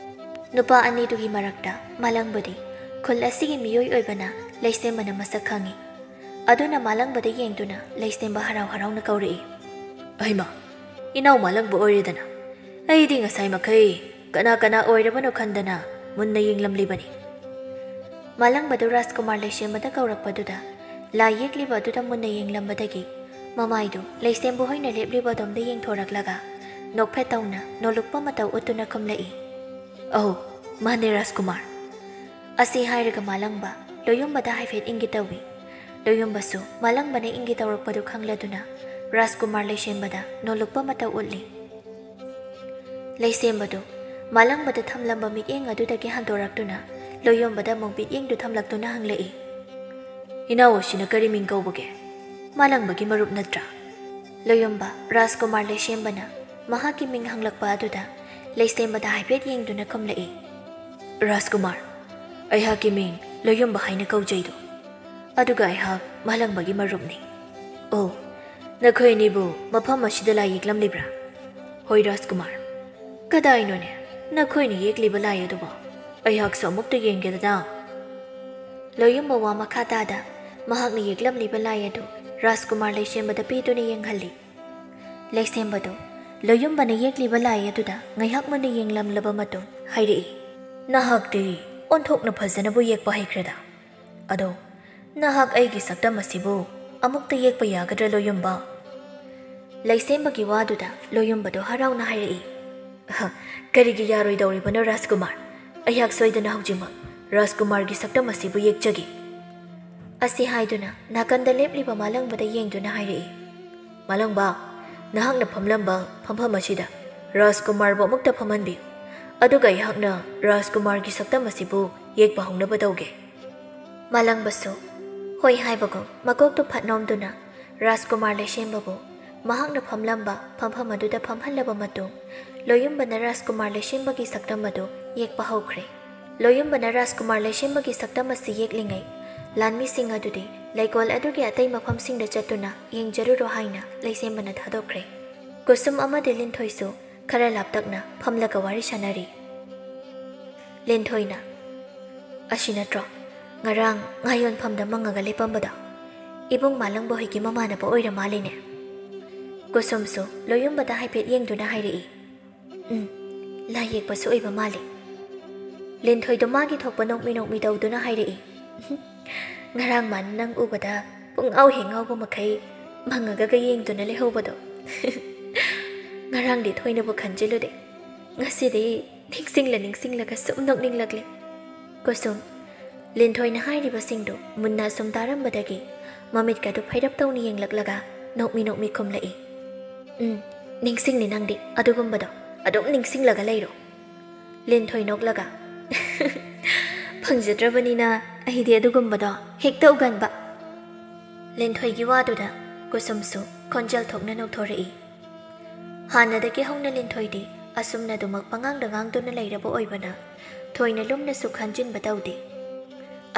ꯅꯨꯄꯥ ꯑꯅꯤꯗꯨꯒꯤ ꯃꯔꯛꯇ ꯃꯥꯂꯪꯕꯗꯤ ꯈꯨꯜ ꯑꯁꯤꯒꯤ ꯃꯤꯑꯣꯏ ꯑꯣꯏꯕꯅ ꯂꯩꯁꯦꯝꯕꯅ ꯃꯁꯛ ꯈꯪꯏ꯫ ꯑꯗꯨꯅ ꯃꯥꯂꯪꯕꯗ ꯌꯦꯡꯗꯨꯅ ꯂꯩꯁꯦꯝꯕ ꯍꯔꯥꯎ ꯍꯔꯥꯎꯅ ꯀꯧꯔꯛꯏ, "ꯑꯩꯃ, ꯏꯅꯥꯎ ꯃꯥꯂꯪꯕ ꯑꯣꯏꯔꯦꯗꯅ꯫ ꯑꯩꯗꯤ ꯉꯁꯥꯏ ꯃꯈꯩ ꯀꯅꯥ ꯀꯅꯥ ꯑꯣꯏꯔꯕꯅꯣ ꯈꯟꯗꯅ ꯃꯨꯟꯅ ꯌꯦꯡꯂꯝꯂꯤꯕꯅꯤ꯫" ꯃꯥꯂꯪꯕꯗꯨ ꯔꯥꯖꯀꯨꯃꯥꯔ ꯂꯩꯁꯦꯝꯕꯗ ꯀꯧꯔꯛꯄꯗꯨꯗ ꯂꯥꯏ ꯌꯦꯛꯂꯤꯕ ꯑꯗꯨꯗ ꯃꯨꯟꯅ ꯌꯦꯡꯂꯝꯕꯗꯒꯤ ꯃꯃꯥꯏꯗꯨ ꯂꯩꯁꯦꯝꯕ ꯍꯣꯏꯅ ꯂꯦꯞꯂꯤꯕ ꯑꯗꯣꯝꯗ ꯌꯦꯡꯊꯣꯔꯛꯂꯒ ꯅꯣꯛꯐꯦꯠ ꯇꯧꯅ ꯅꯣꯜꯂꯨꯛꯄ ꯃꯇꯧ ꯎꯠꯇꯨꯅ ꯈꯨꯝꯂꯛꯏ, "ꯑꯧ, ꯃꯥꯅꯦ ꯔꯥꯖꯀꯨꯃꯥꯔ꯫" ꯑꯁꯤ ꯍꯥꯏꯔꯒ ꯃꯥꯂꯪꯕ ꯂꯣꯌꯨꯝꯕꯗ ꯍꯥꯏꯐꯦꯠ ꯏꯪꯒꯤ ꯇꯧꯏ꯫ ꯂꯣꯌꯨꯝꯕꯁꯨ ꯃꯥꯂꯪꯕꯅ ꯏꯪꯒꯤ ꯇꯧꯔꯛꯄꯗꯨ ꯈꯪꯂꯗꯨꯅ ꯔꯥꯖꯀꯨꯃꯥꯔ ꯂꯩꯁꯦꯝꯕꯗ ꯅꯣꯜꯂꯨꯛꯄ ꯃꯇꯧ ꯎꯠꯂꯤ꯫ ꯂꯩꯁꯦꯝꯕꯗꯨ ꯃꯥꯂꯪꯕꯗ ꯊꯝꯂꯝꯕ ꯃꯤꯠꯌꯦꯡ ꯑꯗꯨꯗꯒꯤ ꯍꯟꯗꯣꯔꯛꯇꯨꯅ ꯂꯣꯌꯣꯝꯕꯗ ꯑꯃꯨꯛ ꯃꯤꯠꯌꯦꯡꯗꯨ ꯊꯝꯂꯛꯇꯨꯅ ꯍꯪꯂꯛꯏ, "ꯏꯅꯥꯎ ꯑꯁꯤꯅ ꯀꯔꯤ ꯃꯤꯡ ꯀꯧꯕꯒꯦ?" ꯃꯥꯂꯪꯕꯒꯤ ꯃꯔꯨꯞ ꯅꯠꯇ꯭ꯔꯥ? ꯂꯣꯌꯨꯝꯕ ꯔꯥꯖꯀꯨꯃꯥꯔ ꯂꯩꯁꯦꯝꯕꯅ ꯃꯍꯥꯛꯀꯤ ꯃꯤꯡ ꯍꯪꯂꯛꯄ ꯑꯗꯨꯗ ꯂꯩꯁꯦꯝꯕꯗ ꯍꯥꯏꯐꯦꯠ ꯌꯦꯡꯗꯨꯅ ꯈꯨꯝꯂꯛꯏ꯫ "ꯔꯥꯖꯀꯨꯃꯥꯔ, ꯑꯩꯍꯥꯛꯀꯤ ꯃꯤꯡ ꯂꯣꯌꯨꯝꯕ ꯍꯥꯏꯅ ꯀꯧꯖꯩꯗꯣ꯫ ꯑꯗꯨꯒ ꯑꯩꯍꯥꯛ ꯃꯥꯂꯪꯕꯒꯤ ꯃꯔꯨꯞꯅꯤ꯫" "ꯑꯣ, ꯅꯈꯣꯏ ꯑꯅꯤꯕꯨ ꯃꯐꯝ ꯑꯁꯤꯗ ꯂꯥꯏ ꯌꯦꯛꯂꯝꯂꯤꯕ꯭ꯔꯥ?" "ꯍꯣꯏ ꯔꯥꯖꯀꯨꯃꯥꯔ꯫" "ꯀꯗꯥꯏꯅꯣꯅꯦ ꯅꯈꯣꯏꯅ ꯌꯦꯛꯂꯤꯕ ꯂꯥꯏ ꯑꯗꯨꯕꯣ? ꯑꯩꯍꯥꯛꯁꯨ ꯑꯃꯨꯛꯇ ꯌꯦꯡꯒꯦꯗꯅ꯫" ꯂꯣꯌꯨꯝꯕ ꯋꯥ ꯃꯈꯥ ꯇꯥꯗ ꯃꯍꯥꯛꯅ ꯌꯦꯛꯂꯝꯂꯤꯕ ꯂꯥꯏ ꯑꯗꯨ ꯔꯥꯖꯀꯨꯃꯥꯔ ꯂꯩꯁꯦꯝꯕꯗ ꯄꯤꯗꯨꯅ ꯌꯦꯡꯍꯜꯂꯤ꯫ ꯂꯩꯁꯦꯝꯕꯗꯨ ꯂꯣꯌꯨꯝꯕꯅ ꯌꯦꯛꯂꯤꯕ ꯂꯥꯏ ꯑꯗꯨꯗ ꯉꯥꯏꯍꯥꯛ ꯃꯨꯟꯅ ꯌꯦꯡꯂꯝꯂꯕ ꯃꯇꯨꯡ ꯍꯥꯏꯔꯛꯏ, "ꯅꯍꯥꯛꯇꯤ ꯑꯣꯟꯊꯣꯛꯅ ꯐꯖꯅꯕꯨ ꯌꯦꯛꯄ ꯍꯩꯈ꯭ꯔꯦꯗ꯫ ꯑꯗꯣ ꯅꯍꯥꯛ ꯑꯩꯒꯤ ꯁꯛꯇꯝ ꯑꯁꯤꯕꯨ ꯑꯃꯨꯛꯇ ꯌꯦꯛꯄ ꯌꯥꯒꯗ꯭ꯔꯥ ꯂꯣꯌꯨꯝꯕ?" ꯂꯩꯁꯦꯝꯕꯒꯤ ꯋꯥꯗꯨꯗ ꯂꯣꯌꯨꯝꯕꯗꯨ ꯍꯔꯥꯎꯅ ꯍꯥꯏꯔꯛꯏ, "ꯍ, ꯀꯔꯤꯒꯤ ꯌꯥꯔꯣꯏꯗꯧꯔꯤꯕꯅꯣ ꯔꯥꯖꯀꯨꯃꯥꯔ? ꯑꯩꯍꯥꯛ ꯁꯣꯏꯗꯅ ꯍꯧꯖꯤꯛꯃꯛ ꯔꯥꯖꯀꯨꯃꯥꯔꯒꯤ ꯁꯛꯇꯝ ꯑꯁꯤꯕꯨ ꯌꯦꯛꯆꯒꯦ꯫" ꯑꯁꯤ ꯍꯥꯏꯗꯨꯅ ꯅꯥꯀꯟꯗ ꯂꯦꯞꯂꯤꯕ ꯃꯥꯂꯪꯕꯗ ꯌꯦꯡꯗꯨꯅ ꯍꯥꯏꯔꯛꯏ, "ꯃꯥꯂꯪꯕ, ꯅꯍꯥꯛꯅ ꯐꯝꯂꯝꯕ ꯐꯝꯐꯝ ꯑꯁꯤꯗ ꯔꯥꯖꯀꯨꯃꯥꯔꯕꯨ ꯑꯃꯨꯛꯇ ꯐꯝꯍꯟꯕꯤꯌꯨ꯫ ꯑꯗꯨꯒ ꯑꯩꯍꯥꯛꯅ ꯔꯥꯖꯀꯨꯃꯥꯔꯒꯤ ꯁꯛꯇꯝ ꯑꯁꯤꯕꯨ ꯌꯦꯛꯄ ꯍꯧꯅꯕ ꯇꯧꯒꯦ꯫" ꯃꯥꯂꯪꯕꯁꯨ ꯍꯣꯏ ꯍꯥꯏꯕꯒꯨꯝ ꯃꯀꯣꯛꯇꯨ ꯐꯠ ꯅꯣꯝꯗꯨꯅ ꯔꯥꯖꯀꯨꯃꯥꯔ ꯂꯩꯁꯦꯝꯕꯕꯨ ꯃꯍꯥꯛꯅ ꯐꯝꯂꯝꯕ ꯐꯝꯐꯝ ꯑꯗꯨꯗ ꯐꯝꯍꯜꯂꯕ ꯃꯇꯨꯡ, ꯂꯣꯌꯨꯝꯕꯅ ꯔꯥꯖꯀꯨꯃꯥꯔ ꯂꯩꯁꯦꯝꯕꯒꯤ ꯁꯛꯇꯝ ꯑꯗꯨ ꯌꯦꯛꯄ ꯍꯧꯈ꯭ꯔꯦ꯫ ꯂꯣꯌꯨꯝꯕꯅ ꯔꯥꯖꯀꯨꯃꯥꯔ ꯂꯩꯁꯦꯝꯕꯒꯤ ꯁꯛꯇꯝ ꯑꯁꯤ ꯌꯦꯛꯂꯤꯉꯩ, ꯂꯥꯟꯃꯤꯁꯤꯡ ꯑꯗꯨꯗꯤ ꯂꯩꯀꯣꯜ ꯑꯗꯨꯒꯤ ꯑꯇꯩ ꯃꯐꯝꯁꯤꯡꯗ ꯆꯠꯇꯨꯅ ꯌꯦꯡꯖꯔꯨꯔꯣ ꯍꯥꯏꯅ ꯂꯩꯁꯦꯝꯕꯅ ꯊꯥꯗꯣꯛꯈ꯭ꯔꯦ꯫ ꯀꯨꯁꯨꯝ ꯑꯃꯗꯤ ꯂꯤꯟꯊꯣꯏꯁꯨ ꯈꯔ ꯂꯥꯞꯇꯛꯅ ꯐꯝꯂꯒ ꯋꯥꯔꯤ ꯁꯥꯅꯔꯤ꯫ ꯂꯤꯟꯊꯣꯏꯅ, "ꯑꯁꯤ ꯅꯠꯇ꯭ꯔꯣ ꯉꯔꯥꯡ ꯉꯥ ꯌꯣꯟꯐꯝꯗ ꯃꯪꯉꯒ ꯂꯦꯞꯄꯝꯕꯗꯣ? ꯏꯕꯨꯡ ꯃꯥꯂꯪꯕ ꯍꯣꯏꯒꯤ ꯃꯃꯥꯟꯅꯕ ꯑꯣꯏꯔ ꯃꯥꯜꯂꯤꯅꯦ꯫" ꯀꯨꯁꯨꯝꯁꯨ ꯂꯣꯌꯨꯝꯕꯗ ꯍꯥꯏꯐꯦꯠ ꯌꯦꯡꯗꯨꯅ ꯍꯥꯏꯔꯛꯏ, "ꯎꯝ, ꯂꯥꯏ ꯌꯦꯛꯄꯁꯨ ꯑꯣꯏꯕ ꯃꯥꯜꯂꯤ꯫" ꯂꯤꯟꯊꯣꯏꯗꯣ ꯃꯥꯒꯤ ꯊꯣꯛꯄ ꯅꯣꯛꯃꯤ ꯅꯣꯛꯃꯤ ꯇꯧꯗꯨꯅ ꯍꯥꯏꯔꯛꯏ, "ꯉꯔꯥꯡ ꯃꯥꯅ ꯅꯪ ꯎꯕꯗ ꯄꯨꯡꯉꯥꯎ ꯍꯦꯛ ꯉꯥꯎꯕ ꯃꯈꯩ ꯃꯪꯉꯒꯒ ꯌꯦꯡꯗꯨꯅ ꯂꯩꯍꯧꯕꯗꯣ꯫ ꯉꯔꯥꯡꯗꯤ ꯊꯣꯏꯅꯕꯨ ꯈꯟꯖꯤꯜꯂꯨꯗꯦ, ꯉꯁꯤꯗꯤ ꯅꯤꯡꯁꯤꯡꯂ ꯅꯤꯡꯁꯤꯡꯂꯒ ꯁꯨꯝ ꯅꯣꯛꯅꯤꯡꯂꯛꯂꯦ꯫" ꯀꯨꯁꯨꯝ, ꯂꯤꯟꯊꯣꯏꯅ ꯍꯥꯏꯔꯤꯕꯁꯤꯡꯗꯨ ꯃꯨꯟꯅ ꯁꯨꯝ ꯇꯥꯔꯝꯕꯗꯒꯤ ꯃꯃꯤꯠꯀꯗꯨ ꯐꯩꯔꯞ ꯇꯧꯅ ꯌꯦꯡꯂꯛꯂꯒ ꯅꯣꯛꯃꯤ ꯅꯣꯛꯃꯤ ꯈꯨꯝꯂꯛꯏ, "ꯎꯝ, ꯅꯤꯡꯁꯤꯡꯂꯤ ꯅꯪꯗꯤ ꯑꯗꯨꯒꯨꯝꯕꯗꯣ, ꯑꯗꯨꯝ ꯅꯤꯡꯁꯤꯡꯂꯒ ꯂꯩꯔꯣ꯫" ꯂꯤꯟꯊꯣꯏ ꯅꯣꯛꯂꯒ, "ꯐꯪꯖꯗ꯭ꯔꯕꯅꯤꯅ ꯑꯩꯗꯤ ꯑꯗꯨꯒꯨꯝꯕꯗꯣ ꯍꯦꯛꯇ ꯎꯒꯟꯕ꯫" ꯂꯤꯟꯊꯣꯏꯒꯤ ꯋꯥꯗꯨꯗ ꯀꯨꯁꯨꯝꯁꯨ ꯈꯣꯟꯖꯦꯜ ꯊꯣꯛꯅ ꯅꯣꯛꯊꯣꯔꯛꯏ꯫ ꯍꯥꯟꯅꯗꯒꯤ ꯍꯧꯅ ꯂꯤꯟꯊꯣꯏꯗꯤ ꯑꯁꯨꯝꯅ ꯑꯗꯨꯃꯛ ꯄꯉꯥꯡꯗ ꯉꯥꯡꯗꯨꯅ ꯂꯩꯔꯕ ꯑꯣꯏꯕꯅ ꯊꯣꯏꯅ ꯂꯨꯝꯅꯁꯨ ꯈꯟꯖꯤꯟꯕ ꯇꯧꯗꯦ꯫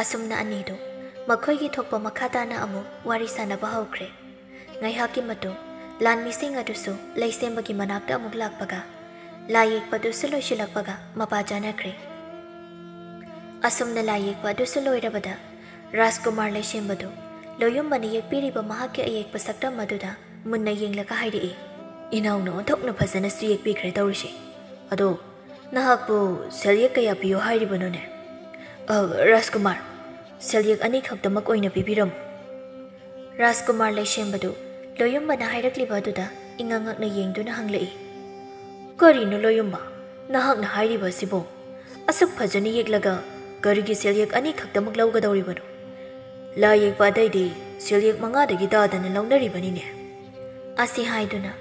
ꯑꯁꯨꯝꯅ ꯑꯅꯤꯗꯨ ꯃꯈꯣꯏꯒꯤ ꯊꯣꯛꯄ ꯃꯈꯥ ꯇꯥꯅ ꯑꯃꯨꯛ ꯋꯥꯔꯤ ꯁꯥꯟꯅꯕ ꯍꯧꯈ꯭ꯔꯦ꯫ ꯉꯥꯏꯍꯥꯛꯀꯤ ꯃꯇꯨꯡ ꯂꯥꯟꯃꯤꯁꯤꯡ ꯑꯗꯨꯁꯨ ꯂꯩꯁꯦꯝꯕꯒꯤ ꯃꯅꯥꯛꯇ ꯑꯃꯨꯛ ꯂꯥꯛꯄꯒ ꯂꯥꯏ ꯌꯦꯛꯄꯗꯨꯁꯨ ꯂꯣꯏꯁꯤꯜꯂꯛꯄꯒ ꯃꯄꯥ ꯆꯥꯅꯈ꯭ꯔꯦ꯫ ꯑꯁꯨꯝꯅ ꯂꯥꯏ ꯌꯦꯛꯄ ꯑꯗꯨꯁꯨ ꯂꯣꯏꯔꯕꯗ ꯔꯥꯖꯀꯨꯃꯥꯔ ꯂꯩꯁꯦꯝꯕꯗꯨ ꯂꯣꯌꯨꯝꯕꯅ ꯌꯦꯛꯄꯤꯔꯤꯕ ꯃꯍꯥꯛꯀꯤ ꯑꯌꯦꯛꯄ ꯁꯛꯇꯝ ꯑꯗꯨꯗ ꯃꯨꯟꯅ ꯌꯦꯡꯂꯒ ꯍꯥꯏꯔꯛꯏ, "ꯏꯅꯥꯎꯅ ꯑꯣꯟꯊꯣꯛꯅ ꯐꯖꯅꯁꯨ ꯌꯦꯛꯄꯤꯈ꯭ꯔꯦ ꯇꯧꯔꯤꯁꯦ꯫ ꯑꯗꯣ ꯅꯍꯥꯛꯄꯨ ꯁꯦꯜꯌꯦꯛ ꯀꯌꯥ ꯄꯤꯌꯨ ꯍꯥꯏꯔꯤꯕꯅꯣꯅꯦ?" "ꯑ, ꯔꯥꯖꯀꯨꯃꯥꯔ, ꯁꯦꯜꯌꯦꯛ ꯑꯅꯤꯈꯛꯇꯃꯛ ꯑꯣꯏꯅ ꯄꯤꯕꯤꯔꯝꯃꯨ꯫" ꯔꯥꯖꯀꯨꯃꯥꯔ ꯂꯩꯁꯦꯝꯕꯗꯨ ꯂꯣꯌꯨꯝꯕꯅ ꯍꯥꯏꯔꯛꯂꯤꯕ ꯑꯗꯨꯗ ꯏꯉꯛ ꯉꯛꯅ ꯌꯦꯡꯗꯨꯅ ꯍꯪꯂꯛꯏ, "ꯀꯔꯤꯅꯣ ꯂꯣꯌꯨꯝꯕ, ꯅꯍꯥꯛꯅ ꯍꯥꯏꯔꯤꯕ ꯑꯁꯤꯕꯣ? ꯑꯁꯨꯛ ꯐꯖꯅ ꯌꯦꯛꯂꯒ ꯀꯔꯤꯒꯤ ꯁꯦꯜꯌꯦꯛ ꯑꯅꯤꯈꯛꯇꯃꯛ ꯂꯧꯒꯗꯧꯔꯤꯕꯅꯣ? ꯂꯥꯏ ꯌꯦꯛꯄ ꯑꯇꯩꯗꯤ ꯁꯦꯜꯌꯦꯛ ꯃꯉꯥꯗꯒꯤ ꯇꯥꯗꯅ ꯂꯧꯅꯔꯤꯕꯅꯤꯅꯦ꯫" ꯑꯁꯤ ꯍꯥꯏꯗꯨꯅ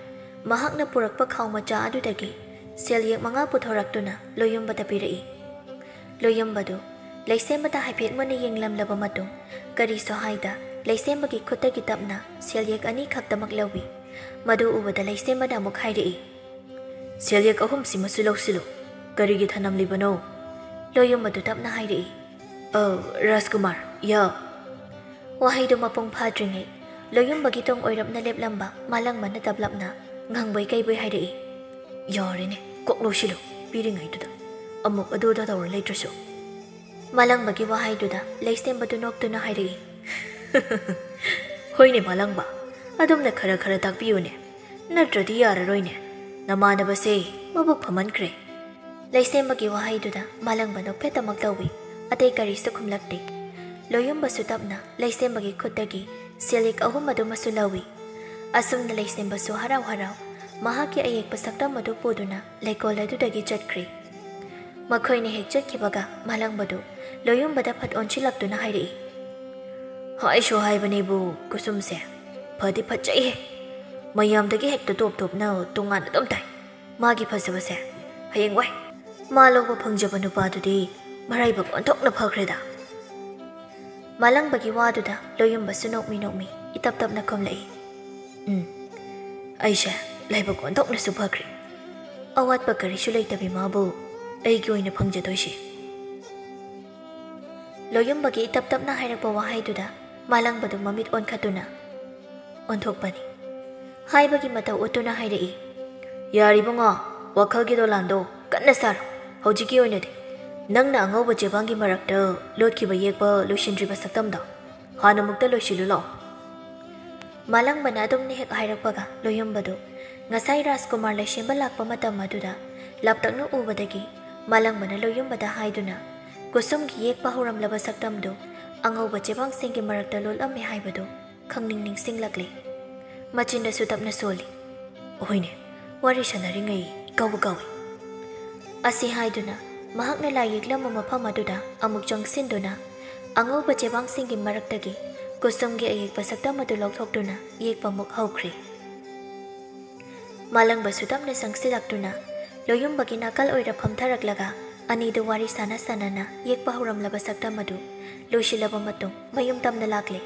ꯃꯍꯥꯛꯅ ꯄꯨꯔꯛꯄ ꯈꯥꯎ ꯃꯆꯥ ꯑꯗꯨꯗꯒꯤ ꯁꯦꯜꯌꯦꯛ ꯃꯉꯥ ꯄꯨꯊꯣꯔꯛꯇꯨꯅ ꯂꯣꯌꯨꯝꯕꯗ ꯄꯤꯔꯛꯏ꯫ ꯂꯣꯌꯨꯝꯕꯗꯨ ꯂꯩꯁꯦꯝꯕꯗ ꯍꯥꯏꯐꯦꯠ ꯃꯨꯟꯅ ꯌꯦꯡꯂꯝꯂꯕ ꯃꯇꯨꯡ ꯀꯔꯤꯁꯨ ꯍꯥꯏꯗ ꯂꯩꯁꯦꯝꯕꯒꯤ ꯈꯨꯠꯇꯒꯤ ꯇꯞꯅ ꯁꯦꯜꯌꯦꯛ ꯑꯅꯤꯈꯛꯇꯃꯛ ꯂꯧꯏ꯫ ꯃꯗꯨ ꯎꯕꯗ ꯂꯩꯁꯦꯝꯕꯅ ꯑꯃꯨꯛ ꯍꯥꯏꯔꯛꯏ, "ꯁꯦꯜꯌꯦꯛ ꯑꯍꯨꯝꯁꯤꯃꯁꯨ ꯂꯧꯁꯤꯜꯂꯨ꯫ ꯀꯔꯤꯒꯤ ꯊꯅꯝꯂꯤꯕꯅꯣ?" ꯂꯣꯌꯨꯝꯕꯗꯨ ꯇꯞꯅ ꯍꯥꯏꯔꯛꯏ, "ꯑ, ꯔꯥꯖꯀꯨꯃꯥꯔ, ꯌꯥ꯫" ꯋꯥꯍꯩꯗꯨ ꯃꯄꯨꯡ ꯐꯥꯗ꯭ꯔꯤꯉꯩ ꯂꯣꯌꯨꯝꯕꯒꯤ ꯇꯨꯡ ꯑꯣꯏꯔꯞꯅ ꯂꯦꯞꯂꯝꯕ ꯃꯥꯂꯪꯕꯅ ꯇꯞꯂꯞꯅ ꯉꯪꯕꯣꯏ ꯀꯩꯕꯣꯏ ꯍꯥꯏꯔꯛꯏ, "ꯌꯥꯔꯦꯅꯦ, ꯀꯣꯛ ꯂꯧꯁꯤꯜꯂꯨ, ꯄꯤꯔꯤꯉꯩꯗꯨꯗ ꯑꯃꯨꯛ ꯑꯗꯨ ꯑꯗꯥ ꯇꯧꯔ ꯂꯩꯇ꯭ꯔꯁꯨ꯫" ꯃꯥꯂꯪꯕꯒꯤ ꯋꯥꯍꯩꯗꯨꯗ ꯂꯩꯁꯦꯝꯕꯗꯨ ꯅꯣꯛꯇꯨꯅ ꯍꯥꯏꯔꯛꯏ, "ꯍꯣꯏꯅꯦ ꯃꯥꯂꯪꯕ, ꯑꯗꯨꯝꯅ ꯈꯔ ꯈꯔ ꯇꯥꯛꯄꯤꯌꯨꯅꯦ, ꯅꯠꯇ꯭ꯔꯗꯤ ꯌꯥꯔꯔꯣꯏꯅꯦ꯫ ꯅꯃꯥꯟꯅꯕꯁꯦ ꯃꯕꯨꯛ ꯐꯃꯟꯈ꯭ꯔꯦ꯫" ꯂꯩꯁꯦꯝꯕꯒꯤ ꯋꯥꯍꯩꯗꯨꯗ ꯃꯥꯂꯪꯕ ꯅꯣꯛꯐꯦꯠ ꯑꯃꯨꯛ ꯇꯧꯏ꯫ ꯑꯇꯩ ꯀꯔꯤꯁꯨ ꯈꯨꯝꯂꯛꯇꯦ꯫ ꯂꯣꯌꯨꯝꯕꯁꯨ ꯇꯞꯅ ꯂꯩꯁꯦꯝꯕꯒꯤ ꯈꯨꯠꯇꯒꯤ ꯁꯦꯜꯌꯦꯛ ꯑꯍꯨꯝ ꯑꯗꯨꯃꯁꯨ ꯂꯧꯏ꯫ ꯑꯁꯨꯝꯅ ꯂꯩꯁꯦꯝꯕꯁꯨ ꯍꯔꯥꯎ ꯍꯔꯥꯎ ꯃꯍꯥꯛꯀꯤ ꯑꯌꯦꯛꯄ ꯁꯛꯇꯝ ꯑꯗꯨ ꯄꯨꯗꯨꯅ ꯂꯩꯀꯣꯜ ꯑꯗꯨꯗꯒꯤ ꯆꯠꯈ꯭ꯔꯦ꯫ ꯃꯈꯣꯏꯅ ꯍꯦꯛ ꯆꯠꯈꯤꯕꯒ ꯃꯥꯂꯪꯕꯗꯨ ꯂꯣꯌꯨꯝꯕꯗ ꯐꯠ ꯑꯣꯟꯁꯤꯜꯂꯛꯇꯨꯅ ꯍꯥꯏꯔꯛꯏ, "ꯍꯥꯏꯁꯨ ꯍꯥꯏꯕꯅꯦꯕꯨ ꯀꯨꯁꯨꯝꯁꯦ ꯐꯗꯤ ꯐꯠꯆꯩꯍꯦ꯫ ꯃꯌꯥꯝꯗꯒꯤ ꯍꯦꯛꯇ ꯇꯣꯞ ꯇꯣꯞꯅ ꯇꯣꯉꯥꯟꯅ ꯑꯗꯨꯝ ꯇꯥꯏ꯫ ꯃꯥꯒꯤ ꯐꯖꯕꯁꯦ ꯍꯌꯦꯡꯋꯥꯏ ꯃꯥ ꯂꯧꯕ ꯐꯪꯖꯕ ꯅꯨꯄꯥꯗꯨꯗꯤ ꯃꯔꯥꯏꯕꯛ ꯑꯣꯟꯊꯣꯛꯅ ꯐꯈ꯭ꯔꯦꯗ꯫" ꯃꯥꯂꯪꯕꯒꯤ ꯋꯥꯗꯨꯗ ꯂꯣꯌꯨꯝꯕꯁꯨ ꯅꯣꯛꯃꯤ ꯅꯣꯛꯃꯤ ꯏꯇꯞ ꯇꯞꯅ ꯈꯨꯝꯂꯛꯏ꯫ "ꯎꯝ, ꯑꯩꯁꯦ ꯂꯥꯏꯕꯛ ꯑꯣꯟꯊꯣꯛꯅꯁꯨ ꯐꯈ꯭ꯔꯦ꯫ ꯑꯋꯥꯠꯄ ꯀꯔꯤꯁꯨ ꯂꯩꯇꯕꯤ ꯃꯥꯕꯨ ꯑꯩꯒꯤ ꯑꯣꯏꯅ ꯐꯪꯖꯗꯣꯏꯁꯤ"꯫ ꯂꯣꯌꯨꯝꯕꯒꯤ ꯏꯇꯞ ꯇꯞꯅ ꯍꯥꯏꯔꯛꯄ ꯋꯥꯍꯩꯗꯨꯗ ꯃꯥꯂꯪꯕꯗꯨ ꯃꯃꯤꯠ ꯑꯣꯟꯈꯠꯇꯨꯅ ꯑꯣꯟꯊꯣꯛꯄꯅꯤ꯫ ꯍꯥꯏꯕꯒꯤ ꯃꯇꯧ ꯎꯠꯇꯨꯅ ꯍꯥꯏꯔꯛꯏ, "ꯌꯥꯔꯤꯕꯉꯣ, ꯋꯥꯈꯜꯒꯤ ꯗꯣꯂꯥꯟꯗꯣ ꯀꯟꯅ ꯁꯥꯔꯣ꯫ ꯍꯧꯖꯤꯛꯀꯤ ꯑꯣꯏꯅꯗꯤ ꯅꯪꯅ ꯑꯉꯧꯕ ꯆꯦꯕꯥꯡꯒꯤ ꯃꯔꯛꯇ ꯂꯣꯠꯈꯤꯕ ꯌꯦꯛꯄ ꯂꯣꯏꯁꯤꯟꯗ꯭ꯔꯤꯕ ꯁꯛꯇꯝꯗꯣ ꯍꯥꯟꯅꯃꯨꯛꯇ ꯂꯣꯏꯁꯤꯜꯂꯨ ꯂꯥꯛꯑꯣ"꯫ ꯃꯥꯂꯪꯕꯅ ꯑꯗꯨꯝꯅ ꯍꯦꯛ ꯍꯥꯏꯔꯛꯄꯒ ꯂꯣꯌꯨꯝꯕꯗꯨ ꯉꯁꯥꯏ ꯔꯥꯖꯀꯨꯃꯥꯔ ꯂꯩꯁꯦꯝꯕ ꯂꯥꯛꯄ ꯃꯇꯝ ꯑꯗꯨꯗ ꯂꯥꯞꯇꯛꯅ ꯎꯕꯗꯒꯤ ꯃꯥꯂꯪꯕꯅ ꯂꯣꯌꯨꯝꯕꯗ ꯍꯥꯏꯗꯨꯅ ꯀꯨꯁꯨꯝꯒꯤ ꯌꯦꯛꯄ ꯍꯧꯔꯝꯂꯕ ꯁꯛꯇꯝꯗꯨ ꯑꯉꯧꯕ ꯆꯦꯕꯥꯡꯁꯤꯡꯒꯤ ꯃꯔꯛꯇ ꯂꯣꯠꯂꯝꯃꯦ ꯍꯥꯏꯕꯗꯨ ꯈꯪꯅꯤꯡ ꯅꯤꯡꯁꯤꯡꯂꯛꯂꯦ꯫ ꯃꯆꯤꯟꯗꯁꯨ ꯇꯞꯅ ꯁꯣꯜꯂꯤ꯫ "ꯍꯣꯏꯅꯦ, ꯋꯥꯔꯤ ꯁꯥꯟꯅꯔꯤꯉꯩ ꯏꯀꯥꯎꯕ ꯀꯥꯎꯏ"꯫ ꯑꯁꯤ ꯍꯥꯏꯗꯨꯅ ꯃꯍꯥꯛꯅ ꯂꯥꯏ ꯌꯦꯛꯂꯝꯕ ꯃꯐꯝ ꯑꯗꯨꯗ ꯑꯃꯨꯛ ꯆꯪꯁꯤꯟꯗꯨꯅ ꯑꯉꯧꯕ ꯆꯦꯕꯥꯡꯁꯤꯡꯒꯤ ꯃꯔꯛꯇꯒꯤ ꯀꯨꯁꯨꯝꯒꯤ ꯑꯌꯦꯛꯄ ꯁꯛꯇꯝ ꯑꯗꯨ ꯂꯧꯊꯣꯛꯇꯨꯅ ꯌꯦꯛꯄ ꯑꯃꯨꯛ ꯍꯧꯈ꯭ꯔꯦ꯫ ꯃꯥꯂꯪꯕꯁꯨ ꯇꯞꯅ ꯆꯪꯁꯤꯜꯂꯛꯇꯨꯅ ꯂꯣꯌꯨꯝꯕꯒꯤ ꯅꯥꯀꯜ ꯑꯣꯏꯔ ꯐꯝꯊꯔꯛꯂꯒ ꯑꯅꯤꯗꯨ ꯋꯥꯔꯤ ꯁꯥꯟꯅ ꯁꯥꯟꯅꯅ ꯌꯦꯛꯄ ꯍꯧꯔꯝꯂꯕ ꯁꯛꯇꯝ ꯑꯗꯨ ꯂꯣꯏꯁꯤꯜꯂꯕ ꯃꯇꯨꯡ ꯃꯌꯨꯝ ꯇꯝꯅ ꯂꯥꯛꯂꯦ꯫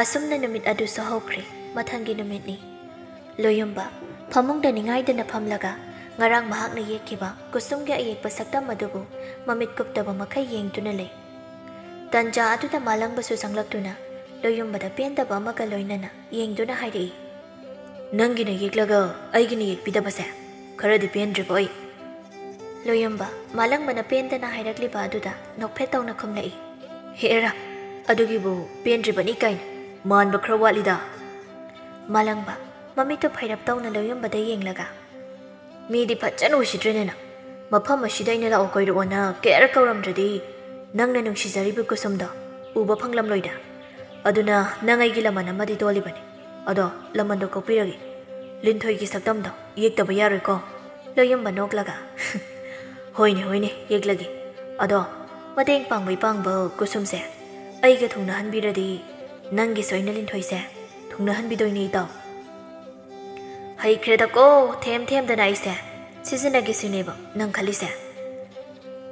ꯑꯁꯨꯝꯅ ꯅꯨꯃꯤꯠ ꯑꯗꯨꯁꯨ ꯍꯧꯈ꯭ꯔꯦ꯫ ꯃꯊꯪꯒꯤ ꯅꯨꯃꯤꯠꯅꯤ꯫ ꯂꯣꯌꯨꯝꯕ ꯐꯃꯨꯡꯗ ꯅꯤꯡꯉꯥꯏꯗꯅ ꯐꯝꯂꯒ ꯉꯔꯥꯡ ꯃꯍꯥꯛꯅ ꯌꯦꯛꯈꯤꯕ ꯀꯨꯁꯨꯝꯒꯤ ꯑꯌꯦꯛꯄ ꯁꯛꯇꯝ ꯑꯗꯨꯕꯨ ꯃꯃꯤꯠ ꯀꯨꯞꯇꯕ ꯃꯈꯩ ꯌꯦꯡꯗꯨꯅ ꯂꯩ꯫ ꯇꯟꯖꯥ ꯑꯗꯨꯗ ꯃꯥꯂꯪꯕꯁꯨ ꯆꯪꯂꯛꯇꯨꯅ ꯂꯣꯌꯨꯝꯕꯗ ꯄꯦꯟꯗꯕ ꯑꯃꯒ ꯂꯣꯏꯅꯅ ꯌꯦꯡꯗꯨꯅ ꯍꯥꯏꯔꯛꯏ, "ꯅꯪꯒꯤꯅ ꯌꯦꯛꯂꯒ ꯑꯩꯒꯤꯅ ꯌꯦꯛꯄꯤꯗꯕꯁꯦ ꯈꯔꯗꯤ ꯄꯦꯟꯗ꯭ꯔꯤꯕꯣꯏ"꯫ ꯂꯣꯌꯨꯝꯕ ꯃꯥꯂꯪꯕꯅ ꯄꯦꯟꯗꯅ ꯍꯥꯏꯔꯛꯂꯤꯕ ꯑꯗꯨꯗ ꯅꯣꯛꯐꯦꯠ ꯇꯧꯅ ꯈꯨꯝꯂꯛꯏ, "ꯍꯦꯔꯥ, ꯑꯗꯨꯒꯤꯕꯨ ꯄꯦꯟꯗ꯭ꯔꯤꯕꯅꯤ ꯀꯥꯏꯅ ꯃꯥꯟꯕ ꯈꯔ ꯋꯥꯠꯂꯤꯗ"꯫ ꯃꯥꯂꯪꯕ ꯃꯃꯤꯠꯇꯨ ꯐꯩꯔꯞ ꯇꯧꯅ ꯂꯣꯌꯨꯝꯕꯗ ꯌꯦꯡꯂꯒ, "ꯃꯤꯗꯤ ꯐꯖꯅ ꯎꯁꯤꯠꯇ꯭ꯔꯦꯅꯦ ꯅꯪ꯫ ꯃꯐꯝ ꯑꯁꯤꯗ ꯑꯩꯅ ꯂꯥꯛꯑꯣ ꯀꯣꯏꯔꯛꯑꯣꯅ ꯀꯌꯥꯔꯛ ꯀꯧꯔꯝꯗ꯭ꯔꯗꯤ ꯅꯪꯅ ꯅꯨꯡꯁꯤꯖꯔꯤꯕ ꯀꯨꯁꯨꯝꯗꯣ ꯎꯕ ꯐꯪꯂꯝꯂꯣꯏꯗ꯫ ꯑꯗꯨꯅ ꯅꯪ ꯑꯩꯒꯤ ꯂꯃꯟ ꯑꯃꯗꯤ ꯇꯣꯜꯂꯤꯕꯅꯤ꯫ ꯑꯗꯣ ꯂꯃꯟꯗꯣ ꯀꯣꯛꯄꯤꯔꯒꯦ꯫ ꯂꯤꯟꯊꯣꯏꯒꯤ ꯁꯛꯇꯝꯗꯣ ꯌꯦꯛꯇꯕ ꯌꯥꯔꯣꯏꯀꯣ"꯫ ꯂꯣꯌꯨꯝꯕ ꯅꯣꯛꯂꯒ, "ꯍꯣꯏꯅꯦ, ꯍꯣꯏꯅꯦ, ꯌꯦꯛꯂꯒꯦ꯫ ꯑꯗꯣ ꯃꯇꯦꯡ ꯄꯥꯡꯕꯩ ꯄꯥꯡꯕ ꯀꯨꯁꯨꯝꯁꯦ ꯑꯩꯒ ꯊꯨꯡꯅꯍꯟꯕꯤꯔꯗꯤ ꯅꯪꯒꯤ ꯁꯣꯏꯅ ꯂꯤꯟꯊꯣꯏꯁꯦ ꯊꯨꯡꯅꯍꯟꯕꯤꯗꯣꯏꯅꯦ ꯏꯇꯥꯎ"꯫ "ꯍꯩꯈ꯭ꯔꯦꯗꯀꯣ, ꯊꯦꯝ ꯊꯦꯝꯗꯅ ꯑꯩꯁꯦ ꯁꯤꯖꯤꯟꯅꯒꯦ ꯁꯤꯅꯦꯕ ꯅꯪ ꯈꯜꯂꯤꯁꯦ"꯫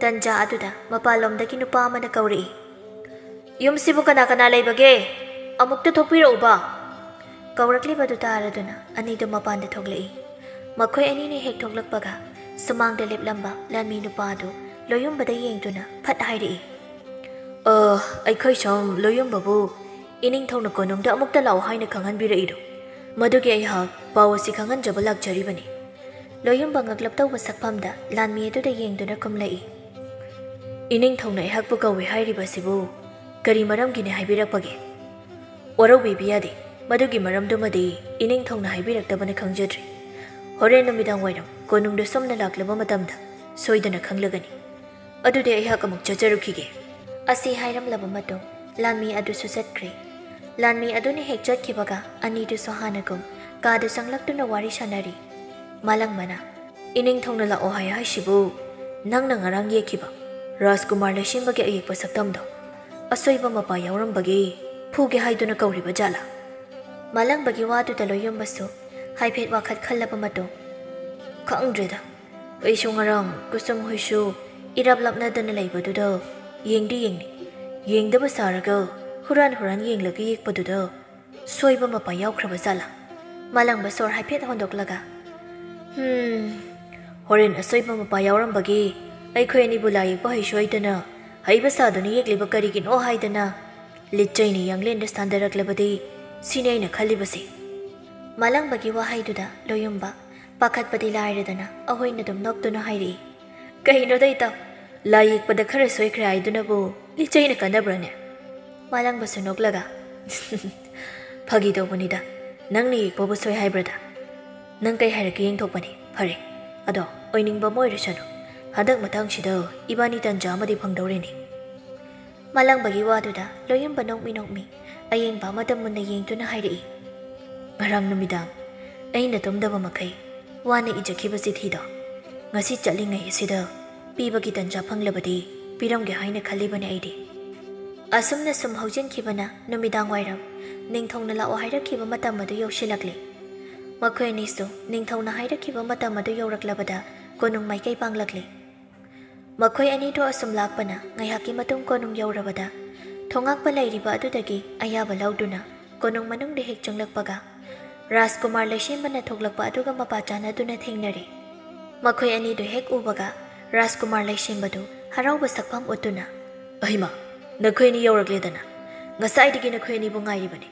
ꯇꯟꯖꯥ ꯑꯗꯨꯗ ꯃꯄꯥꯟꯂꯣꯝꯗꯒꯤ ꯅꯨꯄꯥ ꯑꯃꯅ ꯀꯧꯔꯛꯏ, "ꯌꯨꯝꯁꯤꯕꯨ ꯀꯅꯥ ꯀꯅꯥ ꯂꯩꯕꯒꯦ? ꯑꯃꯨꯛꯇ ꯊꯣꯛꯄꯤꯔꯛꯎꯕ!" ꯀꯧꯔꯛꯂꯤꯕꯗꯨ ꯇꯥꯔꯗꯨꯅ ꯑꯅꯤꯗꯨ ꯃꯄꯥꯟꯗ ꯊꯣꯛꯂꯛꯏ꯫ ꯃꯈꯣꯏ ꯑꯅꯤꯅ ꯍꯦꯛ ꯊꯣꯛꯂꯛꯄꯒ ꯁꯨꯃꯥꯡꯗ ꯂꯦꯞꯂꯝꯕ ꯂꯥꯟꯃꯤ ꯅꯨꯄꯥ ꯑꯗꯨ ꯂꯣꯌꯨꯝꯕꯗ ꯌꯦꯡꯗꯨꯅ ꯐꯠ ꯍꯥꯏꯔꯛꯏ, "ꯑ, ꯑꯩꯈꯣꯏ ꯁꯣꯝ ꯂꯣꯌꯨꯝꯕꯕꯨ ꯏꯅꯤꯡꯊꯧꯅ ꯀꯣꯅꯨꯡꯗ ꯑꯃꯨꯛꯇ ꯂꯥꯛꯑꯣ ꯍꯥꯏꯅ ꯈꯪꯍꯟꯕꯤꯔꯛꯏꯗꯣ, ꯃꯗꯨꯒꯤ ꯑꯩꯍꯥꯛ ꯄꯥꯎ ꯑꯁꯤ ꯈꯪꯍꯟꯖꯕ ꯂꯥꯛꯆꯔꯤꯕꯅꯤ꯫" ꯂꯣꯌꯨꯝꯕ ꯉꯛꯂꯞ ꯇꯧꯕ ꯁꯛꯐꯝꯗ ꯂꯥꯟꯃꯤ ꯑꯗꯨꯗ ꯌꯦꯡꯗꯨꯅ ꯈꯨꯝꯂꯛꯏ, "ꯏꯅꯤꯡꯊꯧꯅ ꯑꯩꯍꯥꯛꯄꯨ ꯀꯧꯏ ꯍꯥꯏꯔꯤꯕ ꯑꯁꯤꯕꯨ ꯀꯔꯤ ꯃꯔꯝꯒꯤꯅꯤ ꯍꯥꯏꯕꯤꯔꯛꯄꯒꯦ?" "ꯋꯥꯔꯧꯕꯤꯕ ꯌꯥꯗꯦ, ꯃꯗꯨꯒꯤ ꯃꯔꯝꯗꯨꯃꯗꯤ ꯏꯅꯤꯡꯊꯧꯅ ꯍꯥꯏꯕꯤꯔꯛꯇꯕꯅ ꯈꯪꯖꯗ꯭ꯔꯤ꯫ ꯍꯣꯔꯦꯟ ꯅꯨꯃꯤꯗꯥꯡ ꯋꯥꯏꯔꯝ ꯀꯣꯅꯨꯡꯗ ꯁꯣꯝꯅ ꯂꯥꯛꯂꯕ ꯃꯇꯝꯗ ꯁꯣꯏꯗꯅ ꯈꯪꯂꯒꯅꯤ꯫ ꯑꯗꯨꯗꯤ ꯑꯩꯍꯥꯛ ꯑꯃꯨꯛ ꯆꯠꯆꯔꯨꯈꯤꯒꯦ꯫" ꯑꯁꯤ ꯍꯥꯏꯔꯝꯂꯕ ꯃꯇꯨꯡ ꯂꯥꯟꯃꯤ ꯑꯗꯨꯁꯨ ꯆꯠꯈ꯭ꯔꯦ꯫ ꯂꯥꯟꯃꯤ ꯑꯗꯨꯅ ꯍꯦꯛ ꯆꯠꯈꯤꯕꯒ ꯑꯅꯤꯗꯨꯁꯨ ꯍꯥꯟꯅꯒꯨꯝ ꯀꯥꯗ ꯆꯪꯂꯛꯇꯨꯅ ꯋꯥꯔꯤ ꯁꯥꯟꯅꯔꯤ꯫ ꯃꯥꯂꯪꯕꯅ, "ꯏꯅꯤꯡꯊꯧꯅ ꯂꯥꯛꯑꯣ ꯍꯥꯏ ꯍꯥꯏꯁꯤꯕꯨ ꯅꯪꯅ ꯉꯔꯥꯡ ꯌꯦꯛꯈꯤꯕ ꯔꯥꯖꯀꯨꯃꯥꯔ ꯂꯩꯁꯦꯝꯕꯒꯤ ꯑꯌꯦꯛꯄ ꯁꯛꯇꯝꯗꯣ ꯑꯁꯣꯏꯕ ꯃꯄꯥ ꯌꯥꯎꯔꯝꯕꯒꯤ ꯐꯨꯒꯦ ꯍꯥꯏꯗꯨꯅ ꯀꯧꯔꯤꯕ ꯖꯥꯠꯂꯥ?" ꯃꯥꯂꯪꯕꯒꯤ ꯋꯥꯗꯨꯗ ꯂꯣꯌꯨꯝꯕꯁꯨ ꯍꯥꯏꯐꯦꯠ ꯋꯥꯈꯠ ꯈꯜꯂꯕ ꯃꯇꯨꯡ, "ꯈꯪꯗ꯭ꯔꯦꯗ, ꯑꯩꯁꯨ ꯉꯔꯥꯡ ꯀꯨꯁꯨꯝ ꯍꯣꯏꯁꯨ ꯏꯔꯥꯞ ꯂꯥꯞꯅꯗꯅ ꯂꯩꯕꯗꯨꯗ ꯌꯦꯡꯗꯤ ꯌꯦꯡꯅꯤ, ꯌꯦꯡꯗꯕ ꯁꯥꯔꯒ ꯍꯨꯔꯥꯟ ꯍꯨꯔꯥꯟ ꯌꯦꯡꯂꯒ ꯌꯦꯛꯄꯗꯨꯗ ꯁꯣꯏꯕ ꯃꯄꯥ ꯌꯥꯎꯈ꯭ꯔꯕ ꯖꯥꯠꯂꯥ?" ꯃꯥꯂꯪꯕ ꯁꯣꯔ ꯍꯥꯏꯐꯦꯠ ꯍꯣꯟꯗꯣꯛꯂꯒ, "ꯍꯝ, ꯍꯣꯔꯦꯟ ꯑꯁꯣꯏꯕ ꯃꯄꯥ ꯌꯥꯎꯔꯝꯕꯒꯤ ꯑꯩꯈꯣꯏ ꯑꯅꯤꯕꯨ ꯂꯥꯏ ꯌꯦꯛꯄ ꯍꯩꯁꯨ ꯍꯩꯇꯅ ꯍꯩꯕ ꯁꯥꯗꯨꯅ ꯌꯦꯛꯂꯤꯕ ꯀꯔꯤꯒꯤꯅꯣ ꯍꯥꯏꯗꯅ ꯂꯤꯠꯆꯩꯅ ꯌꯥꯡꯂꯦꯟꯗ ꯁꯥꯟꯗꯔꯛꯂꯕꯗꯤ ꯁꯤꯅꯤ ꯑꯩꯅ ꯈꯜꯂꯤꯕꯁꯦ꯫" ꯃꯥꯂꯪꯕꯒꯤ ꯋꯥꯍꯩꯗꯨꯗ ꯂꯣꯌꯨꯝꯕ ꯄꯥꯈꯠꯄꯗꯤ ꯂꯥꯏꯔꯗꯅ ꯑꯍꯣꯏꯅ ꯑꯗꯨꯝ ꯅꯣꯛꯇꯨꯅ ꯍꯥꯏꯔꯛꯏ, "ꯀꯩꯅꯣꯗ ꯏꯇꯥꯎ, ꯂꯥꯏ ꯌꯦꯛꯄꯗ ꯈꯔ ꯁꯣꯏꯈ꯭ꯔꯦ ꯍꯥꯏꯗꯨꯅꯕꯨ ꯂꯤꯆꯩꯅ ꯀꯥꯟꯅꯕ꯭ꯔꯅꯦ?" ꯃꯥꯂꯪꯕꯁꯨ ꯅꯣꯛꯂꯒ, "ꯐꯥꯒꯤ ꯇꯧꯕꯅꯤꯗ, ꯅꯪꯅ ꯌꯦꯛꯄꯕꯨ ꯁꯣꯏ ꯍꯥꯏꯕ꯭ꯔꯗ? ꯅꯪ ꯀꯩ ꯍꯥꯏꯔꯛꯀꯦ ꯌꯦꯡꯊꯣꯛꯄꯅꯤ꯫ ꯐꯔꯦ, ꯑꯗꯣ ꯑꯣꯏꯅꯤꯡꯕ ꯑꯃ ꯑꯣꯏꯔꯁꯅꯨ, ꯍꯟꯗꯛ ꯃꯇꯥꯡꯁꯤꯗ ꯏꯕꯥꯅꯤ ꯇꯟꯖꯥ ꯑꯃꯗꯤ ꯐꯪꯗꯧꯔꯦꯅꯦ꯫" ꯃꯥꯂꯪꯕꯒꯤ ꯋꯥꯗꯨꯗ ꯂꯣꯌꯨꯝꯕ ꯅꯣꯛꯃꯤ ꯅꯣꯛꯃꯤ ꯑꯌꯦꯡꯕ ꯑꯃꯗ ꯃꯨꯟꯅ ꯌꯦꯡꯗꯨꯅ ꯍꯥꯏꯔꯛꯏ, "ꯉꯔꯥꯡ ꯅꯨꯃꯤꯗꯥꯡ ꯑꯩꯅ ꯇꯨꯝꯗꯕ ꯃꯈꯩ ꯋꯥꯅ ꯏꯖꯈꯤꯕ ꯆꯤꯊꯤꯗꯣ ꯉꯁꯤ ꯆꯠꯂꯤꯉꯩ ꯑꯁꯤꯗ ꯄꯤꯕꯒꯤ ꯇꯟꯖꯥ ꯐꯪꯂꯕꯗꯤ ꯄꯤꯔꯝꯒꯦ ꯍꯥꯏꯅ ꯈꯜꯂꯤꯕꯅꯦ ꯑꯩꯗꯤ꯫" ꯑꯁꯨꯝꯅ ꯁꯨꯝ ꯍꯧꯖꯤꯟꯈꯤꯕꯅ ꯅꯨꯃꯤꯗꯥꯡ ꯋꯥꯏꯔꯝ ꯅꯤꯡꯊꯧꯅ ꯂꯥꯛꯑꯣ ꯍꯥꯏꯔꯛꯈꯤꯕ ꯃꯇꯝ ꯑꯗꯨ ꯌꯧꯁꯤꯜꯂꯛꯂꯦ꯫ ꯃꯈꯣꯏ ꯑꯅꯤꯁꯨ ꯅꯤꯡꯊꯧꯅ ꯍꯥꯏꯔꯛꯈꯤꯕ ꯃꯇꯝ ꯑꯗꯨ ꯌꯧꯔꯛꯂꯕꯗ ꯀꯣꯅꯨꯡ ꯃꯥꯏꯀꯩ ꯄꯥꯡꯂꯛꯂꯦ꯫ ꯃꯈꯣꯏ ꯑꯅꯤꯗꯣ ꯑꯁꯨꯝ ꯂꯥꯛꯄꯅ ꯉꯥꯏꯍꯥꯛꯀꯤ ꯃꯇꯨꯡ ꯀꯣꯅꯨꯡ ꯌꯧꯔꯕꯗ ꯊꯣꯉꯥꯛꯄ ꯂꯩꯔꯤꯕ ꯑꯗꯨꯗꯒꯤ ꯑꯌꯥꯕ ꯂꯧꯗꯨꯅ ꯀꯣꯅꯨꯡ ꯃꯅꯨꯡꯗ ꯍꯦꯛ ꯆꯪꯂꯛꯄꯒ, ꯔꯥꯖꯀꯨꯃꯥꯔ ꯂꯩꯁꯦꯝꯕꯅ ꯊꯣꯛꯂꯛꯄ ꯑꯗꯨꯒ ꯃꯄꯥ ꯆꯥꯟꯅꯗꯨꯅ ꯊꯦꯡꯅꯔꯦ꯫ ꯃꯈꯣꯏ ꯑꯅꯤꯗꯨ ꯍꯦꯛ ꯎꯕꯒ, ꯔꯥꯖꯀꯨꯃꯥꯔ ꯂꯩꯁꯦꯝꯕꯗꯨ ꯍꯔꯥꯎꯕ ꯁꯛꯐꯝ ꯎꯠꯇꯨꯅ, "ꯑꯍꯩꯃꯥ, ꯅꯈꯣꯏ ꯑꯅꯤ ꯌꯧꯔꯛꯂꯦꯗꯅ꯫ ꯉꯁꯥꯏꯗꯒꯤ ꯅꯈꯣꯏ ꯑꯅꯤꯕꯨ ꯉꯥꯏꯔꯤꯕꯅꯤ꯫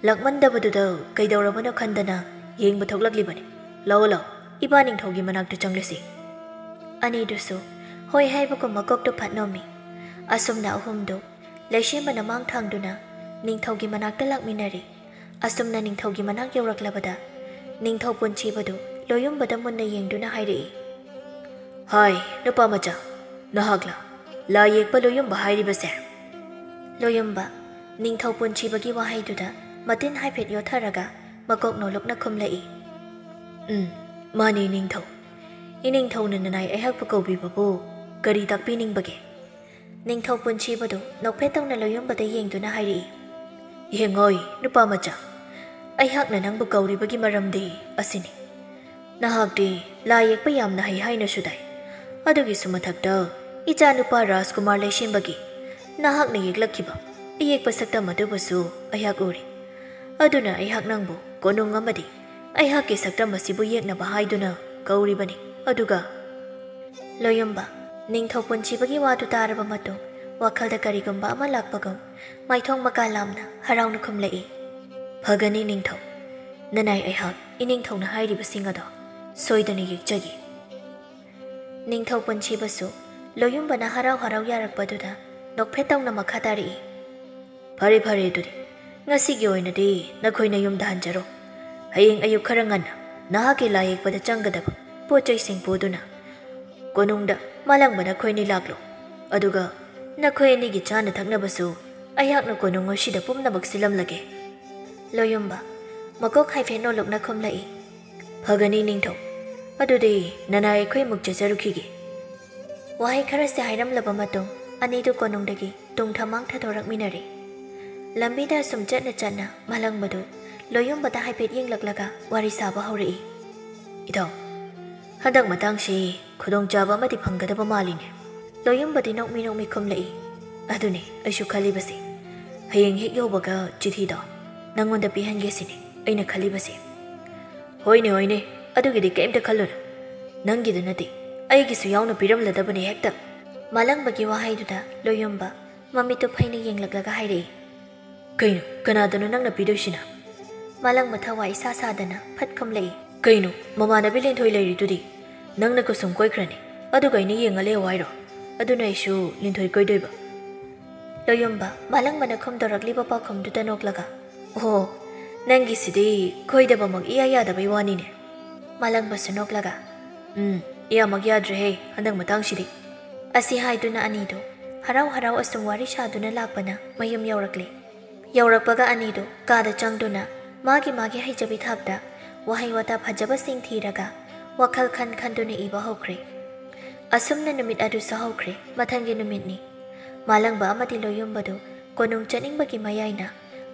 ꯂꯥꯛꯃꯟꯗꯕꯗꯨꯗ ꯀꯩꯗꯧꯔꯕꯅꯣ ꯈꯟꯗꯅ ꯌꯦꯡꯕ ꯊꯣꯛꯂꯛꯂꯤꯕꯅꯤ꯫ ꯂꯥꯛꯑꯣ, ꯂꯥꯛꯑꯣ, ꯏꯕꯥ ꯅꯤꯡꯊꯧꯒꯤ ꯃꯅꯥꯛꯇ ꯆꯪꯂꯁꯤ꯫" ꯑꯅꯤꯗꯨꯁꯨ ꯍꯣꯏ ꯍꯥꯏꯕꯒꯨꯝ ꯃꯀꯣꯛꯇꯨ ꯐꯠ ꯅꯣꯝꯃꯤ꯫ ꯑꯁꯨꯝꯅ ꯑꯍꯨꯝꯗꯨ ꯂꯩꯁꯦꯝꯕꯅ ꯃꯥꯡ ꯊꯥꯡꯗꯨꯅ ꯅꯤꯡꯊꯧꯒꯤ ꯃꯅꯥꯛꯇ ꯂꯥꯛꯃꯤꯟꯅꯔꯦ꯫ ꯑꯁꯨꯝꯅ ꯅꯤꯡꯊꯧꯒꯤ ꯃꯅꯥꯛ ꯌꯧꯔꯛꯂꯕꯗ, ꯅꯤꯡꯊꯧ ꯄꯨꯟꯁꯤꯕꯗꯨ ꯂꯣꯌꯨꯝꯕꯗ ꯃꯨꯟꯅ ꯌꯦꯡꯗꯨꯅ ꯍꯥꯏꯔꯛꯏ, "ꯍꯥꯏ, ꯅꯨꯄꯥ ꯃꯆꯥ, ꯅꯍꯥꯛꯂ ꯂꯥꯏ ꯌꯦꯛꯄ ꯂꯣꯌꯨꯝꯕ ꯍꯥꯏꯔꯤꯕꯁꯦ?" ꯂꯣꯌꯨꯝꯕ ꯅꯤꯡꯊꯧ ꯄꯨꯟꯁꯤꯕꯒꯤ ꯋꯥꯍꯩꯗꯨꯗ ꯃꯇꯤꯟ ꯍꯥꯏꯐꯦꯠ ꯌꯣꯠꯊꯔꯒ ꯃꯀꯣꯛ ꯅꯣꯜꯂꯨꯛꯅ ꯈꯨꯝꯂꯛꯏ, "ꯎꯝ, ꯃꯥꯅꯤ ꯅꯤꯡꯊꯧ꯫ ꯏꯅꯤꯡꯊꯧꯅ ꯅꯅꯥꯏ ꯑꯩꯍꯥꯛꯄꯨ ꯀꯧꯕꯤꯕꯕꯨ ꯀꯔꯤ ꯇꯥꯛꯄꯤꯅꯤꯡꯕꯒꯦ?" ꯅꯤꯡꯊꯧ ꯄꯨꯟꯁꯤꯕꯗꯨ ꯅꯣꯛꯐꯦꯠ ꯇꯧꯅ ꯂꯣꯌꯨꯝꯕꯗ ꯌꯦꯡꯗꯨꯅ ꯍꯥꯏꯔꯛꯏ, "ꯌꯦꯡꯉꯣꯏ, ꯅꯨꯄꯥ ꯃꯆꯥ, ꯑꯩꯍꯥꯛꯅ ꯅꯪꯕꯨ ꯀꯧꯔꯤꯕꯒꯤ ꯃꯔꯝꯗꯤ ꯑꯁꯤꯅꯤ꯫ ꯅꯍꯥꯛꯇꯤ ꯂꯥꯏ ꯌꯦꯛꯄ ꯌꯥꯝꯅ ꯍꯩ ꯍꯥꯏꯅꯁꯨ ꯇꯥꯏ꯫ ꯑꯗꯨꯒꯤꯁꯨ ꯃꯊꯛꯇ, ꯏꯆꯥꯅꯨꯄꯥ ꯔꯥꯖꯀꯨꯃꯥꯔ ꯂꯩꯁꯦꯝꯕꯒꯤ ꯅꯍꯥꯛꯅ ꯌꯦꯛꯂꯛꯈꯤꯕ ꯑꯌꯦꯛꯄ ꯁꯛꯇꯝ ꯑꯗꯨꯕꯨꯁꯨ ꯑꯩꯍꯥꯛ ꯎꯔꯦ꯫ ꯑꯗꯨꯅ ꯑꯩꯍꯥꯛ ꯅꯪꯕꯨ ꯀꯣꯅꯨꯡ ꯑꯃꯗꯤ ꯑꯩꯍꯥꯛꯀꯤ ꯁꯛꯇꯝ ꯑꯁꯤꯕꯨ ꯌꯦꯛꯅꯕ ꯍꯥꯏꯗꯨꯅ ꯀꯧꯔꯤꯕꯅꯤ꯫ ꯑꯗꯨꯒ" ꯂꯣꯌꯨꯝꯕ ꯅꯤꯡꯊꯧ ꯄꯨꯟꯁꯤꯕꯒꯤ ꯋꯥꯗꯨ ꯇꯥꯔꯕ ꯃꯇꯨꯡ, ꯋꯥꯈꯜꯗ ꯀꯔꯤꯒꯨꯝꯕ ꯑꯃ ꯂꯥꯛꯄꯒꯨꯝ, ꯃꯥꯏꯊꯣꯡ ꯃꯀꯥ ꯂꯥꯝꯅ ꯍꯔꯥꯎꯅ ꯈꯨꯝꯂꯛꯏ, "ꯐꯒꯅꯤ ꯅꯤꯡꯊꯧ꯫ ꯅꯅꯥꯏ ꯑꯩꯍꯥꯛ ꯏꯅꯤꯡꯊꯧꯅ ꯍꯥꯏꯔꯤꯕꯁꯤꯡ ꯑꯗꯣ ꯁꯣꯏꯗꯅ ꯌꯦꯛꯆꯒꯦ꯫" ꯅꯤꯡꯊꯧ ꯄꯨꯟꯁꯤꯕꯁꯨ ꯂꯣꯌꯨꯝꯕꯅ ꯍꯔꯥꯎ ꯍꯔꯥꯎ ꯌꯥꯔꯛꯄꯗꯨꯗ ꯅꯣꯛꯐꯦꯠ ꯇꯧꯅ ꯃꯈꯥ ꯇꯥꯔꯛꯏ, "ꯐꯔꯦ, ꯐꯔꯦ, ꯑꯗꯨꯗꯤ ꯉꯁꯤꯒꯤ ꯑꯣꯏꯅꯗꯤ ꯅꯈꯣꯏ ꯅꯌꯨꯝꯗ ꯍꯟꯖꯔꯣ꯫ ꯍꯌꯦꯡ ꯑꯌꯨꯛ ꯈꯔ ꯉꯟꯅ ꯅꯍꯥꯛꯀꯤ ꯂꯥꯏ ꯌꯦꯛꯄꯗ ꯆꯪꯒꯗꯕ ꯄꯣꯠ ꯆꯩꯁꯤꯡ ꯄꯨꯗꯨꯅ ꯀꯣꯅꯨꯡꯗ ꯃꯥꯂꯪꯕ ꯅꯈꯣꯏ ꯑꯅꯤ ꯂꯥꯛꯂꯣ꯫ ꯑꯗꯨꯒ ꯅꯈꯣꯏ ꯑꯅꯤꯒꯤ ꯆꯥꯅ ꯊꯛꯅꯕꯁꯨ ꯑꯩꯍꯥꯛꯅ ꯀꯣꯅꯨꯡ ꯑꯁꯤꯗ ꯄꯨꯝꯅꯃꯛ ꯁꯤꯜꯂꯝꯂꯒꯦ꯫" ꯂꯣꯌꯨꯝꯕ ꯃꯀꯣꯛ ꯍꯥꯏꯐꯦꯠ ꯅꯣꯜꯂꯨꯛꯅ ꯈꯨꯝꯂꯛꯏ, "ꯐꯒꯅꯤ ꯅꯤꯡꯊꯧ꯫ ꯑꯗꯨꯗꯤ ꯅꯅꯥꯏ ꯑꯩꯈꯣꯏ ꯑꯃꯨꯛ ꯆꯠꯆꯔꯨꯈꯤꯒꯦ꯫" ꯋꯥꯍꯩ ꯈꯔꯁꯦ ꯍꯥꯏꯔꯝꯂꯕ ꯃꯇꯨꯡ, ꯑꯅꯤꯗꯨ ꯀꯣꯅꯨꯡꯗꯒꯤ ꯇꯨꯡ ꯊꯃꯥꯡ ꯊꯥꯗꯣꯔꯛꯃꯤꯟꯅꯔꯦ꯫ ꯂꯝꯕꯤꯗ ꯑꯁꯨꯝ ꯆꯠꯅ ꯆꯠꯅ ꯃꯥꯂꯪꯕꯗꯨ ꯂꯣꯌꯨꯝꯕꯗ ꯍꯥꯏꯐꯦꯠ ꯌꯦꯡꯂꯛꯂꯒ ꯋꯥꯔꯤ ꯁꯥꯕ ꯍꯧꯔꯛꯏ꯫ "ꯏꯙꯧ, ꯍꯟꯗꯛ ꯃꯇꯥꯡꯁꯤ ꯈꯨꯗꯣꯡꯆꯥꯕ ꯑꯃꯗꯤ ꯐꯪꯒꯗꯕ ꯃꯥꯜꯂꯤꯅꯦ꯫" ꯂꯣꯌꯨꯝꯕꯗꯤ ꯅꯣꯛꯃꯤ ꯅꯣꯛꯃꯤ ꯈꯨꯝꯂꯛꯏ, ꯑꯗꯨꯅꯦ ꯑꯩꯁꯨ ꯈꯜꯂꯤꯕꯁꯦ꯫ ꯍꯌꯦꯡ ꯍꯦꯛ ꯌꯧꯕꯒ ꯆꯤꯊꯤꯗꯣ ꯅꯪꯉꯣꯟꯗ ꯄꯤꯍꯟꯒꯦ ꯁꯤꯅꯦ ꯑꯩꯅ ꯈꯜꯂꯤꯕꯁꯦ꯫ ꯍꯣꯏꯅꯦ, ꯍꯣꯏꯅꯦ, ꯑꯗꯨꯒꯤꯗꯤ ꯀꯩꯝꯇ ꯈꯜꯂꯨꯅꯨ꯫ ꯅꯪꯒꯤꯗ ꯅꯠꯇꯦ, ꯑꯩꯒꯤꯁꯨ ꯌꯥꯎꯅ ꯄꯤꯔꯝꯂꯗꯕꯅꯦ ꯍꯦꯛꯇ꯫ ꯃꯥꯂꯪꯕꯒꯤ ꯋꯥꯍꯩꯗꯨꯗ ꯂꯣꯌꯨꯝꯕ ꯃꯃꯤꯠꯇꯨ ꯐꯩꯅ ꯌꯦꯡꯂꯛꯂꯒ ꯍꯥꯏꯔꯛꯏ꯫ ꯀꯩꯅꯣ, ꯀꯅꯥꯗꯅꯣ ꯅꯪꯅ ꯄꯤꯗꯣꯏꯁꯤꯅ? ꯃꯥꯂꯪꯕ ꯊꯋꯥꯏ ꯏꯁꯥ ꯁꯥꯗꯅ ꯐꯠ ꯈꯨꯝꯂꯛꯏ꯫ ꯀꯩꯅꯣ, ꯃꯃꯥꯟꯅꯕꯤ ꯂꯦꯟꯊꯣꯏ ꯂꯩꯔꯤꯗꯨꯗꯤ? ꯅꯪꯅ ꯀꯨꯁꯨꯝ ꯀꯣꯏꯈ꯭ꯔꯅꯤ, ꯑꯗꯨꯒ ꯑꯩꯅ ꯌꯦꯡꯉ ꯂꯩꯌꯣ ꯍꯥꯏꯔꯣ? ꯑꯗꯨꯅ ꯑꯩꯁꯨ ꯂꯦꯟꯊꯣꯏ ꯀꯣꯏꯗꯣꯏꯕ꯫ ꯂꯣꯌꯨꯝꯕ ꯃꯥꯂꯪꯕꯅ ꯈꯨꯝꯗꯣꯔꯛꯂꯤꯕ ꯄꯥꯎꯈꯨꯝꯗꯨꯗ ꯅꯣꯛꯂꯒ, ꯑꯣ, ꯅꯪꯒꯤꯁꯤꯗꯤ ꯀꯣꯏꯗꯕꯃꯛ ꯏꯌꯥ ꯌꯥꯗꯕꯩ ꯋꯥꯅꯤꯅꯦ꯫ ꯃꯥꯂꯪꯕꯁꯨ ꯅꯣꯛꯂꯒ, ꯎꯝ, ꯏꯌꯥꯃꯛ ꯌꯥꯗ꯭ꯔꯦꯍꯦ ꯍꯟꯗꯛ ꯃꯇꯥꯡꯁꯤꯗꯤ꯫ ꯑꯁꯤ ꯍꯥꯏꯗꯨꯅ ꯑꯅꯤꯗꯨ ꯍꯔꯥꯎ ꯍꯔꯥꯎ ꯑꯁꯨꯝ ꯋꯥꯔꯤ ꯁꯥꯗꯨꯅ ꯂꯥꯛꯄꯅ ꯃꯌꯨꯝ ꯌꯧꯔꯛꯂꯦ꯫ ꯌꯧꯔꯛꯄꯒ ꯑꯅꯤꯗꯨ ꯀꯥꯗ ꯆꯪꯗꯨꯅ ꯃꯥꯒꯤ ꯃꯥꯒꯤ ꯍꯩꯖꯕꯤ ꯊꯥꯛꯇ ꯋꯥꯍꯩ ꯋꯥꯇꯥ ꯐꯖꯕꯁꯤꯡ ꯊꯤꯔꯒ ꯋꯥꯈꯜ ꯈꯟ ꯈꯟꯗꯨꯅ ꯏꯕ ꯍꯧꯈ꯭ꯔꯦ꯫ ꯑꯁꯨꯝꯅ ꯅꯨꯃꯤꯠ ꯑꯗꯨꯁꯨ ꯍꯧꯈ꯭ꯔꯦ꯫ ꯃꯊꯪꯒꯤ ꯅꯨꯃꯤꯠꯅꯤ꯫ ꯃꯥꯂꯪꯕ ꯑꯃꯗꯤ ꯂꯣꯌꯨꯝꯕꯗꯨ ꯀꯣꯅꯨꯡ ꯆꯠꯅꯤꯡꯕꯒꯤ ꯃꯌꯥꯏꯅ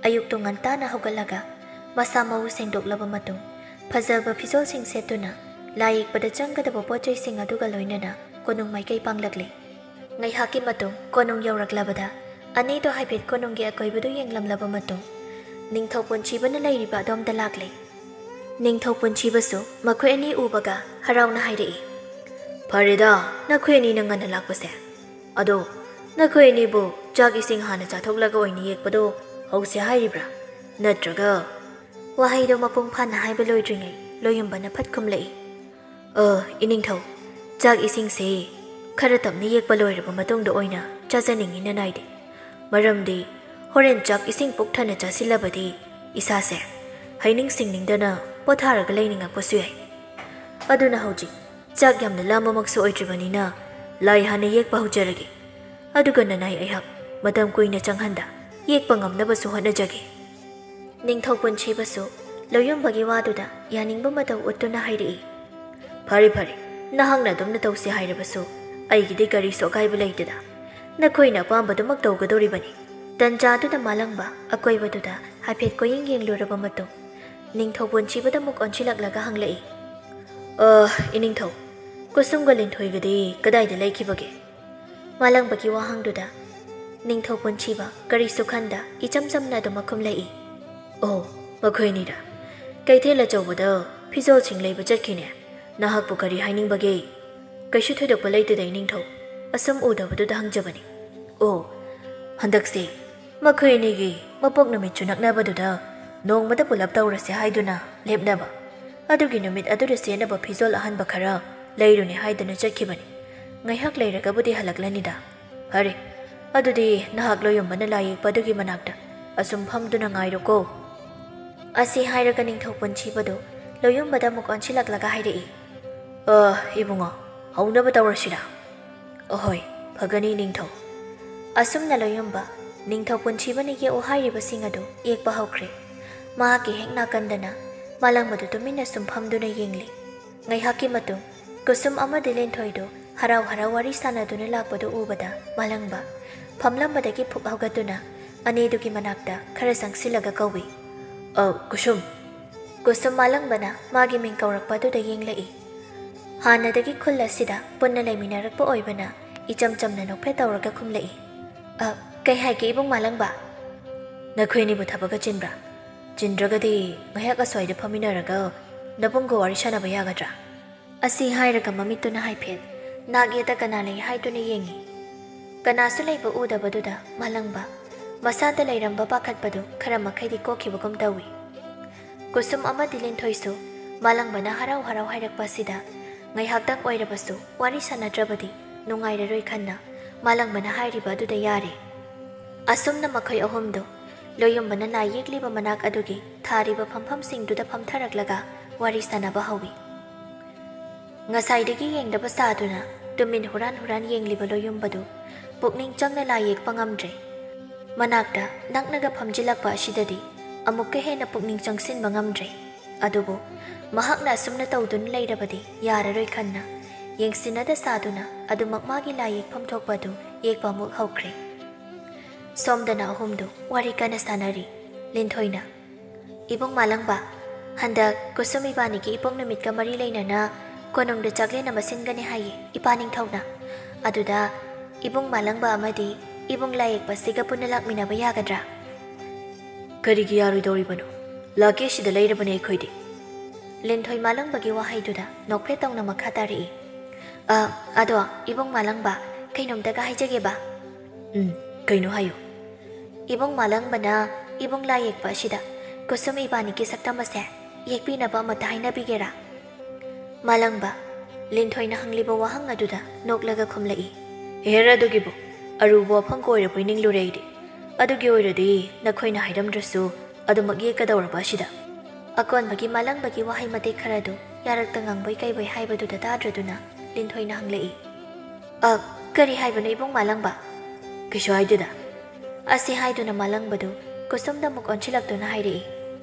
ꯑꯌꯨꯛꯇꯨ ꯉꯟꯇꯥꯅ ꯍꯧꯒꯠꯂꯒ ꯃꯁꯥ ꯃꯎ ꯁꯦꯡꯗꯣꯛꯂꯕ ꯃꯇꯨꯡ ꯐꯖꯕ ꯐꯤꯖꯣꯜꯁꯤꯡ ꯁꯦꯠꯇꯨꯅ ꯂꯥꯏ ꯌꯦꯛꯄꯗ ꯆꯪꯒꯗꯕ ꯄꯣꯠ ꯆꯩꯁꯤꯡ ꯑꯗꯨꯒ ꯂꯣꯏꯅꯅ ꯀꯣꯅꯨꯡ ꯃꯥꯏꯀꯩ ꯄꯥꯡꯂꯛꯂꯦ꯫ ꯉꯥꯏꯍꯥꯛꯀꯤ ꯃꯇꯨꯡ ꯀꯣꯅꯨꯡ ꯌꯧꯔꯛꯂꯕꯗ ꯑꯅꯤꯗꯨ ꯍꯥꯏꯐꯦꯠ ꯀꯣꯅꯨꯡꯒꯤ ꯑꯀꯣꯏꯕꯗꯨ ꯌꯦꯡꯂꯝꯂꯕ ꯃꯇꯨꯡ ꯅꯤꯡꯊꯧ ꯄꯨꯟꯁꯤꯕꯅ ꯂꯩꯔꯤꯕ ꯑꯗꯣꯝꯗ ꯂꯥꯛꯂꯦ꯫ ꯅꯤꯡꯊꯧ ꯄꯨꯟꯁꯤꯕꯁꯨ ꯃꯈꯣꯏ ꯑꯅꯤ ꯎꯕꯒ ꯍꯔꯥꯎꯅ ꯍꯥꯏꯔꯛꯏ, ꯐꯔꯦꯗ, ꯅꯈꯣꯏ ꯑꯅꯤꯅ ꯉꯟꯅ ꯂꯥꯛꯄꯁꯦ꯫ ꯑꯗꯣ ꯅꯈꯣꯏ ꯑꯅꯤꯕꯨ ꯆꯥꯛ ꯏꯁꯤꯡ ꯍꯥꯟꯅ ꯆꯥꯊꯣꯛꯂꯒ ꯑꯣꯏꯅ ꯌꯦꯛꯄꯗꯣ ꯍꯧꯁꯦ ꯍꯥꯏꯔꯤꯕ꯭ꯔꯥ? ꯅꯠꯇ꯭ꯔꯒ? ꯋꯥꯍꯩꯗꯣ ꯃꯄꯨꯡ ꯐꯥꯅ ꯍꯥꯏꯕ ꯂꯣꯏꯗ꯭ꯔꯤꯉꯩ ꯂꯣꯌꯨꯝꯕꯅ ꯐꯠ ꯈꯨꯝꯂꯛꯏ, ꯑ, ꯏꯅꯤꯡꯊꯧ, ꯆꯥꯛ ꯏꯁꯤꯡꯁꯦ ꯈꯔ ꯇꯞꯅ ꯌꯦꯛꯄ ꯂꯣꯏꯔꯕ ꯃꯇꯨꯡꯗ ꯑꯣꯏꯅ ꯆꯥꯖꯅꯤꯡꯉꯤ ꯅꯅꯥꯏꯗꯤ꯫ ꯃꯔꯝꯗꯤ ꯍꯣꯔꯦꯟ ꯆꯥꯛ ꯏꯁꯤꯡ ꯄꯨꯛ ꯊꯟꯅ ꯆꯥꯁꯤꯜꯂꯕꯗꯤ ꯏꯁꯥꯁꯦ ꯍꯩꯅꯤꯡ ꯁꯤꯡꯅꯤꯡꯗꯅ ꯄꯣꯊꯥꯔꯒ ꯂꯩꯅꯤꯡꯉꯛꯄꯁꯨ ꯌꯥꯏ꯫ ꯑꯗꯨꯅ ꯍꯧꯖꯤꯛ ꯆꯥꯛ ꯌꯥꯝꯅ ꯂꯥꯝꯕꯃꯛꯁꯨ ꯑꯣꯏꯗ꯭ꯔꯤꯕꯅꯤꯅ ꯂꯥꯏ ꯍꯥꯟꯅ ꯌꯦꯛꯄ ꯍꯧꯖꯔꯒꯦ꯫ ꯑꯗꯨꯒ ꯅꯅꯥꯏ ꯑꯩꯍꯥꯛ ꯃꯇꯝ ꯀꯨꯏꯅ ꯆꯪꯍꯟꯗ ꯌꯦꯛꯄ ꯉꯝꯅꯕꯁꯨ ꯍꯣꯠꯅꯖꯒꯦ꯫ ꯅꯤꯡꯊꯧ ꯄꯨꯟꯁꯤꯕꯁꯨ ꯂꯣꯌꯨꯝꯕꯒꯤ ꯋꯥꯗꯨꯗ ꯌꯥꯅꯤꯡꯕ ꯃꯇꯧ ꯎꯠꯇꯨꯅ ꯍꯥꯏꯔꯛꯏ, ꯐꯔꯦ ꯐꯔꯦ, ꯅꯍꯥꯛꯅ ꯑꯗꯨꯝꯅ ꯇꯧꯁꯤ ꯍꯥꯏꯔꯕꯁꯨ ꯑꯩꯒꯤꯗꯤ ꯀꯔꯤꯁꯨ ꯑꯀꯥꯏꯕ ꯂꯩꯇꯦꯗ꯫ ꯅꯈꯣꯏꯅ ꯑꯄꯥꯝꯕꯗꯨꯃꯛ ꯇꯧꯒꯗꯧꯔꯤꯕꯅꯤ꯫ ꯇꯟꯖꯥꯗꯨꯗ ꯃꯥꯂꯪꯕ ꯑꯀꯣꯏꯕꯗꯨꯗ ꯍꯥꯏꯐꯦꯠ ꯀꯣꯏꯌꯦꯡ ꯌꯦꯡꯂꯨꯔꯕ ꯃꯇꯨꯡ ꯅꯤꯡꯊꯧ ꯄꯨꯟꯁꯤꯕꯗ ꯑꯃꯨꯛ ꯑꯣꯟꯁꯤꯜꯂꯛꯂꯒ ꯍꯪꯂꯛꯏ, ꯑ, ꯏꯅꯤꯡꯊꯧ, ꯀꯨꯁꯨꯝꯒ ꯂꯤꯟꯊꯣꯏꯒꯗꯤ ꯀꯗꯥꯏꯗ ꯂꯩꯈꯤꯕꯒꯦ? ꯃꯥꯂꯪꯕꯒꯤ ꯋꯥꯍꯪꯗꯨꯗ ꯅꯤꯡꯊꯧ ꯄꯨꯟꯁꯤꯕ ꯀꯔꯤꯁꯨ ꯈꯟꯗ ꯏꯆꯝ ꯆꯝꯅ ꯑꯗꯨꯃꯛ ꯈꯨꯝꯂꯛꯏ꯫ "ꯑꯣ, ꯃꯈꯣꯏꯅꯤꯔꯥ? ꯀꯩꯊꯦꯜ ꯑꯆꯧꯕꯗ ꯐꯤꯖꯣꯜꯁꯤꯡ ꯂꯩꯕ ꯆꯠꯈꯤꯅꯦ꯫ ꯅꯍꯥꯛꯄꯨ ꯀꯔꯤ ꯍꯥꯏꯅꯤꯡꯕꯒꯦ?" "ꯀꯩꯁꯨ ꯊꯣꯏꯗꯣꯛꯄ ꯂꯩꯇꯦꯗ, ꯏꯅꯤꯡꯊꯧ꯫ ꯑꯁꯨꯝ ꯎꯗꯕꯗꯨꯗ ꯍꯪꯖꯕꯅꯤ꯫" "ꯑꯣ, ꯍꯟꯗꯛꯁꯦ ꯃꯈꯣꯏ ꯑꯅꯤꯒꯤ ꯃꯄꯣꯛ ꯅꯨꯃꯤꯠꯁꯨ ꯅꯛꯅꯕꯗꯨꯗ ꯅꯣꯡꯃꯗ ꯄꯨꯂꯞ ꯇꯧꯔꯁꯦ ꯍꯥꯏꯗꯨꯅ ꯂꯦꯞꯅꯕ꯫ ꯑꯗꯨꯒꯤ ꯅꯨꯃꯤꯠ ꯑꯗꯨꯗ ꯁꯦꯠꯅꯕ ꯐꯤꯖꯣꯜ ꯑꯍꯟꯕ ꯈꯔ ꯂꯩꯔꯨꯅꯦ ꯍꯥꯏꯗꯨꯅ ꯆꯠꯈꯤꯕꯅꯤ꯫ ꯉꯥꯏꯍꯥꯛ ꯂꯩꯔꯒꯕꯨꯗꯤ ꯍꯜꯂꯛꯂꯅꯤꯗ꯫" "ꯐꯔꯦ, ꯑꯗꯨꯗꯤ ꯅꯍꯥꯛ ꯂꯣꯌꯨꯝꯕꯅ ꯂꯥꯏ ꯌꯦꯛꯄ ꯑꯗꯨꯒꯤ ꯃꯅꯥꯛꯇ ꯑꯁꯨꯝ ꯐꯝꯗꯨꯅ ꯉꯥꯏꯔꯣꯀꯣ꯫" ꯑꯁꯤ ꯍꯥꯏꯔꯒ ꯅꯤꯡꯊꯧ ꯄꯨꯟꯁꯤꯕꯗꯨ ꯂꯣꯌꯨꯝꯕꯗ ꯑꯃꯨꯛ ꯑꯣꯟꯁꯤꯜꯂꯛꯂꯒ ꯍꯥꯏꯔꯛꯏ, "ꯑ, ꯏꯕꯨꯡꯉꯣ, ꯍꯧꯅꯕ ꯇꯧꯔꯁꯤꯔꯥ?" "ꯑꯍꯣꯏ, ꯐꯒꯅꯤ ꯅꯤꯡꯊꯧ꯫" ꯑꯁꯨꯝꯅ ꯂꯣꯌꯨꯝꯕ ꯅꯤꯡꯊꯧ ꯄꯨꯟꯁꯤꯕꯅ ꯌꯦꯛꯎ ꯍꯥꯏꯔꯤꯕꯁꯤꯡ ꯑꯗꯨ ꯌꯦꯛꯄ ꯍꯧꯈ꯭ꯔꯦ꯫ ꯃꯍꯥꯛꯀꯤ ꯍꯦꯛ ꯅꯥꯀꯟꯗꯅ ꯃꯥꯂꯪꯕꯗꯨ ꯇꯨꯃꯤꯟꯅ ꯁꯨꯝ ꯐꯝꯗꯨꯅ ꯌꯦꯡꯂꯤ꯫ ꯉꯥꯏꯍꯥꯛꯀꯤ ꯃꯇꯨꯡ ꯀꯨꯁꯨꯝ ꯑꯃꯗꯤ ꯂꯤꯟꯊꯣꯏꯗꯨ ꯍꯔꯥꯎ ꯍꯔꯥꯎ ꯋꯥꯔꯤ ꯁꯥꯟꯅꯗꯨꯅ ꯂꯥꯛꯄꯗꯨ ꯎꯕꯗ ꯃꯥꯂꯪꯕ ꯐꯝꯂꯝꯕꯗꯒꯤ ꯐꯨꯛ ꯍꯧꯒꯠꯇꯨꯅ ꯑꯅꯤꯗꯨꯒꯤ ꯃꯅꯥꯛꯇ ꯈꯔ ꯆꯪꯁꯤꯜꯂꯒ ꯀꯧꯏ, "ꯑ, ꯀꯨꯁꯨꯝ꯫" ꯀꯨꯁꯨꯝ ꯃꯥꯂꯪꯕꯅ ꯃꯥꯒꯤ ꯃꯤꯡ ꯀꯧꯔꯛꯄ ꯑꯗꯨꯗ ꯌꯦꯡꯂꯛꯏ꯫ ꯍꯥꯟꯅꯗꯒꯤ ꯈꯨꯜ ꯑꯁꯤꯗ ꯄꯨꯟꯅ ꯂꯩꯃꯤꯟꯅꯔꯛꯄ ꯑꯣꯏꯕꯅ ꯏꯆꯝ ꯆꯝꯅ ꯅꯣꯛꯐꯦꯠ ꯇꯧꯔꯒ ꯈꯨꯝꯂꯛꯏ, "ꯑ, ꯀꯩ ꯍꯥꯏꯒꯦ ꯏꯕꯨꯡ ꯃꯥꯂꯪꯕ?" "ꯅꯈꯣꯏꯅꯤꯕꯨ ꯊꯕꯛꯀ ꯆꯤꯟꯕ꯭ꯔꯥ? ꯆꯤꯟꯗ꯭ꯔꯒꯗꯤ ꯉꯥꯏꯍꯥꯛ ꯑꯁ꯭ꯋꯥꯏꯗ ꯐꯝꯃꯤꯟꯅꯔꯒ ꯅꯕꯨꯡꯒ ꯋꯥꯔꯤ ꯁꯥꯟꯅꯕ ꯌꯥꯒꯗ꯭ꯔꯥ?" ꯑꯁꯤ ꯍꯥꯏꯔꯒ ꯃꯃꯤꯠꯇꯨꯅ ꯍꯥꯏꯐꯦꯠ ꯅꯥꯛ ꯌꯦꯠꯇ ꯀꯅꯥ ꯂꯩ ꯍꯥꯏꯗꯨꯅ ꯌꯦꯡꯉꯤ꯫ ꯀꯅꯥꯁꯨ ꯂꯩꯕ ꯎꯗꯕꯗꯨꯗ ꯃꯥꯂꯪꯕ ꯃꯁꯥꯗ ꯂꯩꯔꯝꯕ ꯄꯥꯈꯠꯄꯗꯨ ꯈꯔ ꯃꯈꯩꯗꯤ ꯀꯣꯛꯈꯤꯕꯒꯨꯝ ꯇꯧꯏ꯫ ꯀꯨꯁꯨꯝ ꯑꯃꯗꯤ ꯂꯤꯟꯊꯣꯏꯁꯨ ꯃꯥꯂꯪꯕꯅ ꯍꯔꯥꯎ ꯍꯔꯥꯎ ꯍꯥꯏꯔꯛꯄ ꯑꯁꯤꯗ ꯉꯥꯏꯍꯥꯛꯇꯪ ꯑꯣꯏꯔꯕꯁꯨ ꯋꯥꯔꯤ ꯁꯥꯟꯅꯗ꯭ꯔꯕꯗꯤ ꯅꯨꯡꯉꯥꯏꯔꯔꯣꯏ ꯈꯟꯅ ꯃꯥꯂꯪꯕꯅ ꯍꯥꯏꯔꯤꯕ ꯑꯗꯨꯗ ꯌꯥꯔꯦ꯫ ꯑꯁꯨꯝꯅ ꯃꯈꯣꯏ ꯑꯍꯨꯝꯗꯨ ꯂꯣꯌꯨꯝꯕꯅ ꯂꯥꯏ ꯌꯦꯛꯂꯤꯕ ꯃꯅꯥꯛ ꯑꯗꯨꯒꯤ ꯊꯥꯔꯤꯕ ꯐꯝꯐꯝꯁꯤꯡꯗꯨꯗ ꯐꯝꯊꯔꯛꯂꯒ ꯋꯥꯔꯤ ꯁꯥꯟꯅꯕ ꯍꯧꯏ꯫ ꯉꯁꯥꯏꯗꯒꯤ ꯌꯦꯡꯗꯕ ꯁꯥꯗꯨꯅ ꯇꯨꯃꯤꯟ ꯍꯨꯔꯥꯟ ꯍꯨꯔꯥꯟ ꯌꯦꯡꯂꯤꯕ ꯂꯣꯌꯨꯝꯕꯗꯨ ꯄꯨꯛꯅꯤꯡ ꯆꯪꯅ ꯂꯥꯏ ꯌꯦꯛꯄ ꯉꯝꯗ꯭ꯔꯦ꯫ ꯃꯅꯥꯛꯇ ꯅꯛꯅꯒ ꯐꯝꯖꯤꯜꯂꯛꯄ ꯑꯁꯤꯗꯗꯤ ꯑꯃꯨꯛꯀ ꯍꯦꯟꯅ ꯄꯨꯛꯅꯤꯡ ꯆꯪꯁꯤꯟꯕ ꯉꯝꯗ꯭ꯔꯦ꯫ ꯑꯗꯨꯕꯨ ꯃꯍꯥꯛꯅ ꯑꯁꯨꯝꯅ ꯇꯧꯗꯨꯅ ꯂꯩꯔꯕꯗꯤ ꯌꯥꯔꯔꯣꯏ ꯈꯟꯅ ꯌꯦꯡꯁꯤꯟꯅꯗ ꯁꯥꯗꯨꯅ ꯑꯗꯨꯃꯛ ꯃꯥꯒꯤ ꯂꯥꯏ ꯌꯦꯛꯐꯝ ꯊꯣꯛꯄ ꯑꯗꯨ ꯌꯦꯛꯄ ꯑꯃꯨꯛ ꯍꯧꯈ꯭ꯔꯦ꯫ ꯁꯣꯝꯗꯅ ꯑꯍꯨꯝꯗꯨ ꯋꯥꯔꯤ ꯀꯟꯅ ꯁꯥꯟꯅꯔꯤ꯫ ꯂꯤꯟꯊꯣꯏꯅ, "ꯏꯕꯨꯡ ꯃꯥꯂꯪꯕ, ꯍꯟꯗꯛ ꯀꯨꯁꯨꯝ ꯏꯕꯥꯅꯤꯒꯤ ꯏꯄꯣꯛ ꯅꯨꯃꯤꯠꯀ ꯃꯔꯤ ꯂꯩꯅꯅ ꯀꯣꯅꯨꯡꯗ ꯆꯥꯛꯂꯦꯟ ꯑꯃ ꯁꯤꯟꯒꯅꯤ ꯍꯥꯏꯌꯦ ꯏꯄꯥ ꯅꯤꯡꯊꯧꯅ꯫ ꯑꯗꯨꯗ ꯏꯕꯨꯡ ꯃꯥꯂꯪꯕ ꯑꯃꯗꯤ ꯏꯕꯨꯡ ꯂꯥꯏꯌꯦꯛꯄꯁꯤꯒ ꯄꯨꯟꯅ ꯂꯥꯛꯃꯤꯟꯅꯕ ꯌꯥꯒꯗ꯭ꯔꯥ? ꯀꯔꯤꯒꯤ ꯌꯥꯔꯣꯏꯗꯧꯔꯤꯕꯅꯣ? ꯂꯥꯛꯀꯦ, ꯁꯤꯗ ꯂꯩꯔꯕꯅꯦ ꯑꯩꯈꯣꯏꯗꯤ꯫ ꯂꯤꯟꯊꯣꯏ ꯃꯥꯂꯪꯕꯒꯤ ꯋꯥꯍꯩꯗꯨꯗ ꯅꯣꯛꯐꯦꯠ ꯇꯧꯅ ꯃꯈꯥ ꯇꯥꯔꯛꯏ꯫ "ꯑ, ꯑꯗꯣ, ꯏꯕꯨꯡ ꯃꯥꯂꯪꯕ, ꯀꯩꯅꯣꯝꯇꯒ ꯍꯥꯏꯖꯒꯦꯕ?" "ꯎꯝ, ꯀꯩꯅꯣ ꯍꯥꯏꯌꯨ?" "ꯏꯕꯨꯡ ꯃꯥꯂꯪꯕꯅ ꯏꯕꯨꯡ ꯂꯥꯏꯌꯦꯛꯄ ꯑꯁꯤꯗ ꯀꯨꯁꯨꯝ ꯏꯕꯥꯅꯤꯒꯤ ꯁꯛꯇꯝ ꯑꯁꯦ ꯌꯦꯛꯄꯤꯅꯕ ꯑꯃꯨꯛꯇ ꯍꯥꯏꯅꯕꯤꯒꯦꯔꯥ?" ꯃꯥꯂꯪꯕ, ꯂꯤꯟꯊꯣꯏꯅ ꯍꯪꯂꯤꯕ ꯋꯥꯍꯪ ꯑꯗꯨꯗ ꯅꯣꯛꯂꯒ ꯈꯨꯝꯂꯛꯏ꯫ "ꯍꯦꯔꯥ, ꯑꯗꯨꯒꯤꯕꯨ ꯑꯔꯨꯕ ꯋꯥꯐꯝ ꯑꯣꯏꯔꯕꯣꯏ ꯅꯤꯡꯂꯨꯔꯦ ꯑꯩꯗꯤ꯫ ꯑꯗꯨꯒꯤ ꯑꯣꯏꯔꯗꯤ ꯅꯈꯣꯏꯅ ꯍꯥꯏꯔꯝꯗ꯭ꯔꯁꯨ ꯑꯗꯨꯃꯛ ꯌꯦꯛꯀꯗꯧꯔꯕ ꯑꯁꯤꯗ?" ꯑꯀꯣꯟꯕꯒꯤ ꯃꯥꯂꯪꯕꯒꯤ ꯋꯥꯍꯩ ꯃꯇꯦꯛ ꯈꯔꯗꯨ ꯌꯥꯔꯛꯇ ꯉꯥꯡꯕꯣꯏ ꯀꯩꯕꯣꯏ ꯍꯥꯏꯕꯗꯨꯗ ꯇꯥꯗ꯭ꯔꯗꯨꯅ ꯂꯤꯟꯊꯣꯏꯅ ꯍꯪꯂꯛꯏ꯫ "ꯑ, ꯀꯔꯤ ꯍꯥꯏꯕꯅꯣ ꯏꯕꯨꯡ ꯃꯥꯂꯪꯕ?" "ꯀꯩꯁꯨ ꯍꯥꯏꯗꯦꯗ꯫" ꯑꯁꯤ ꯍꯥꯏꯗꯨꯅ ꯃꯥꯂꯪꯕꯗꯨ ꯀꯨꯁꯨꯝꯗ ꯑꯃꯨꯛ ꯑꯣꯟꯁꯤꯜꯂꯛꯇꯨꯅ ꯍꯥꯏꯔꯛꯏ꯫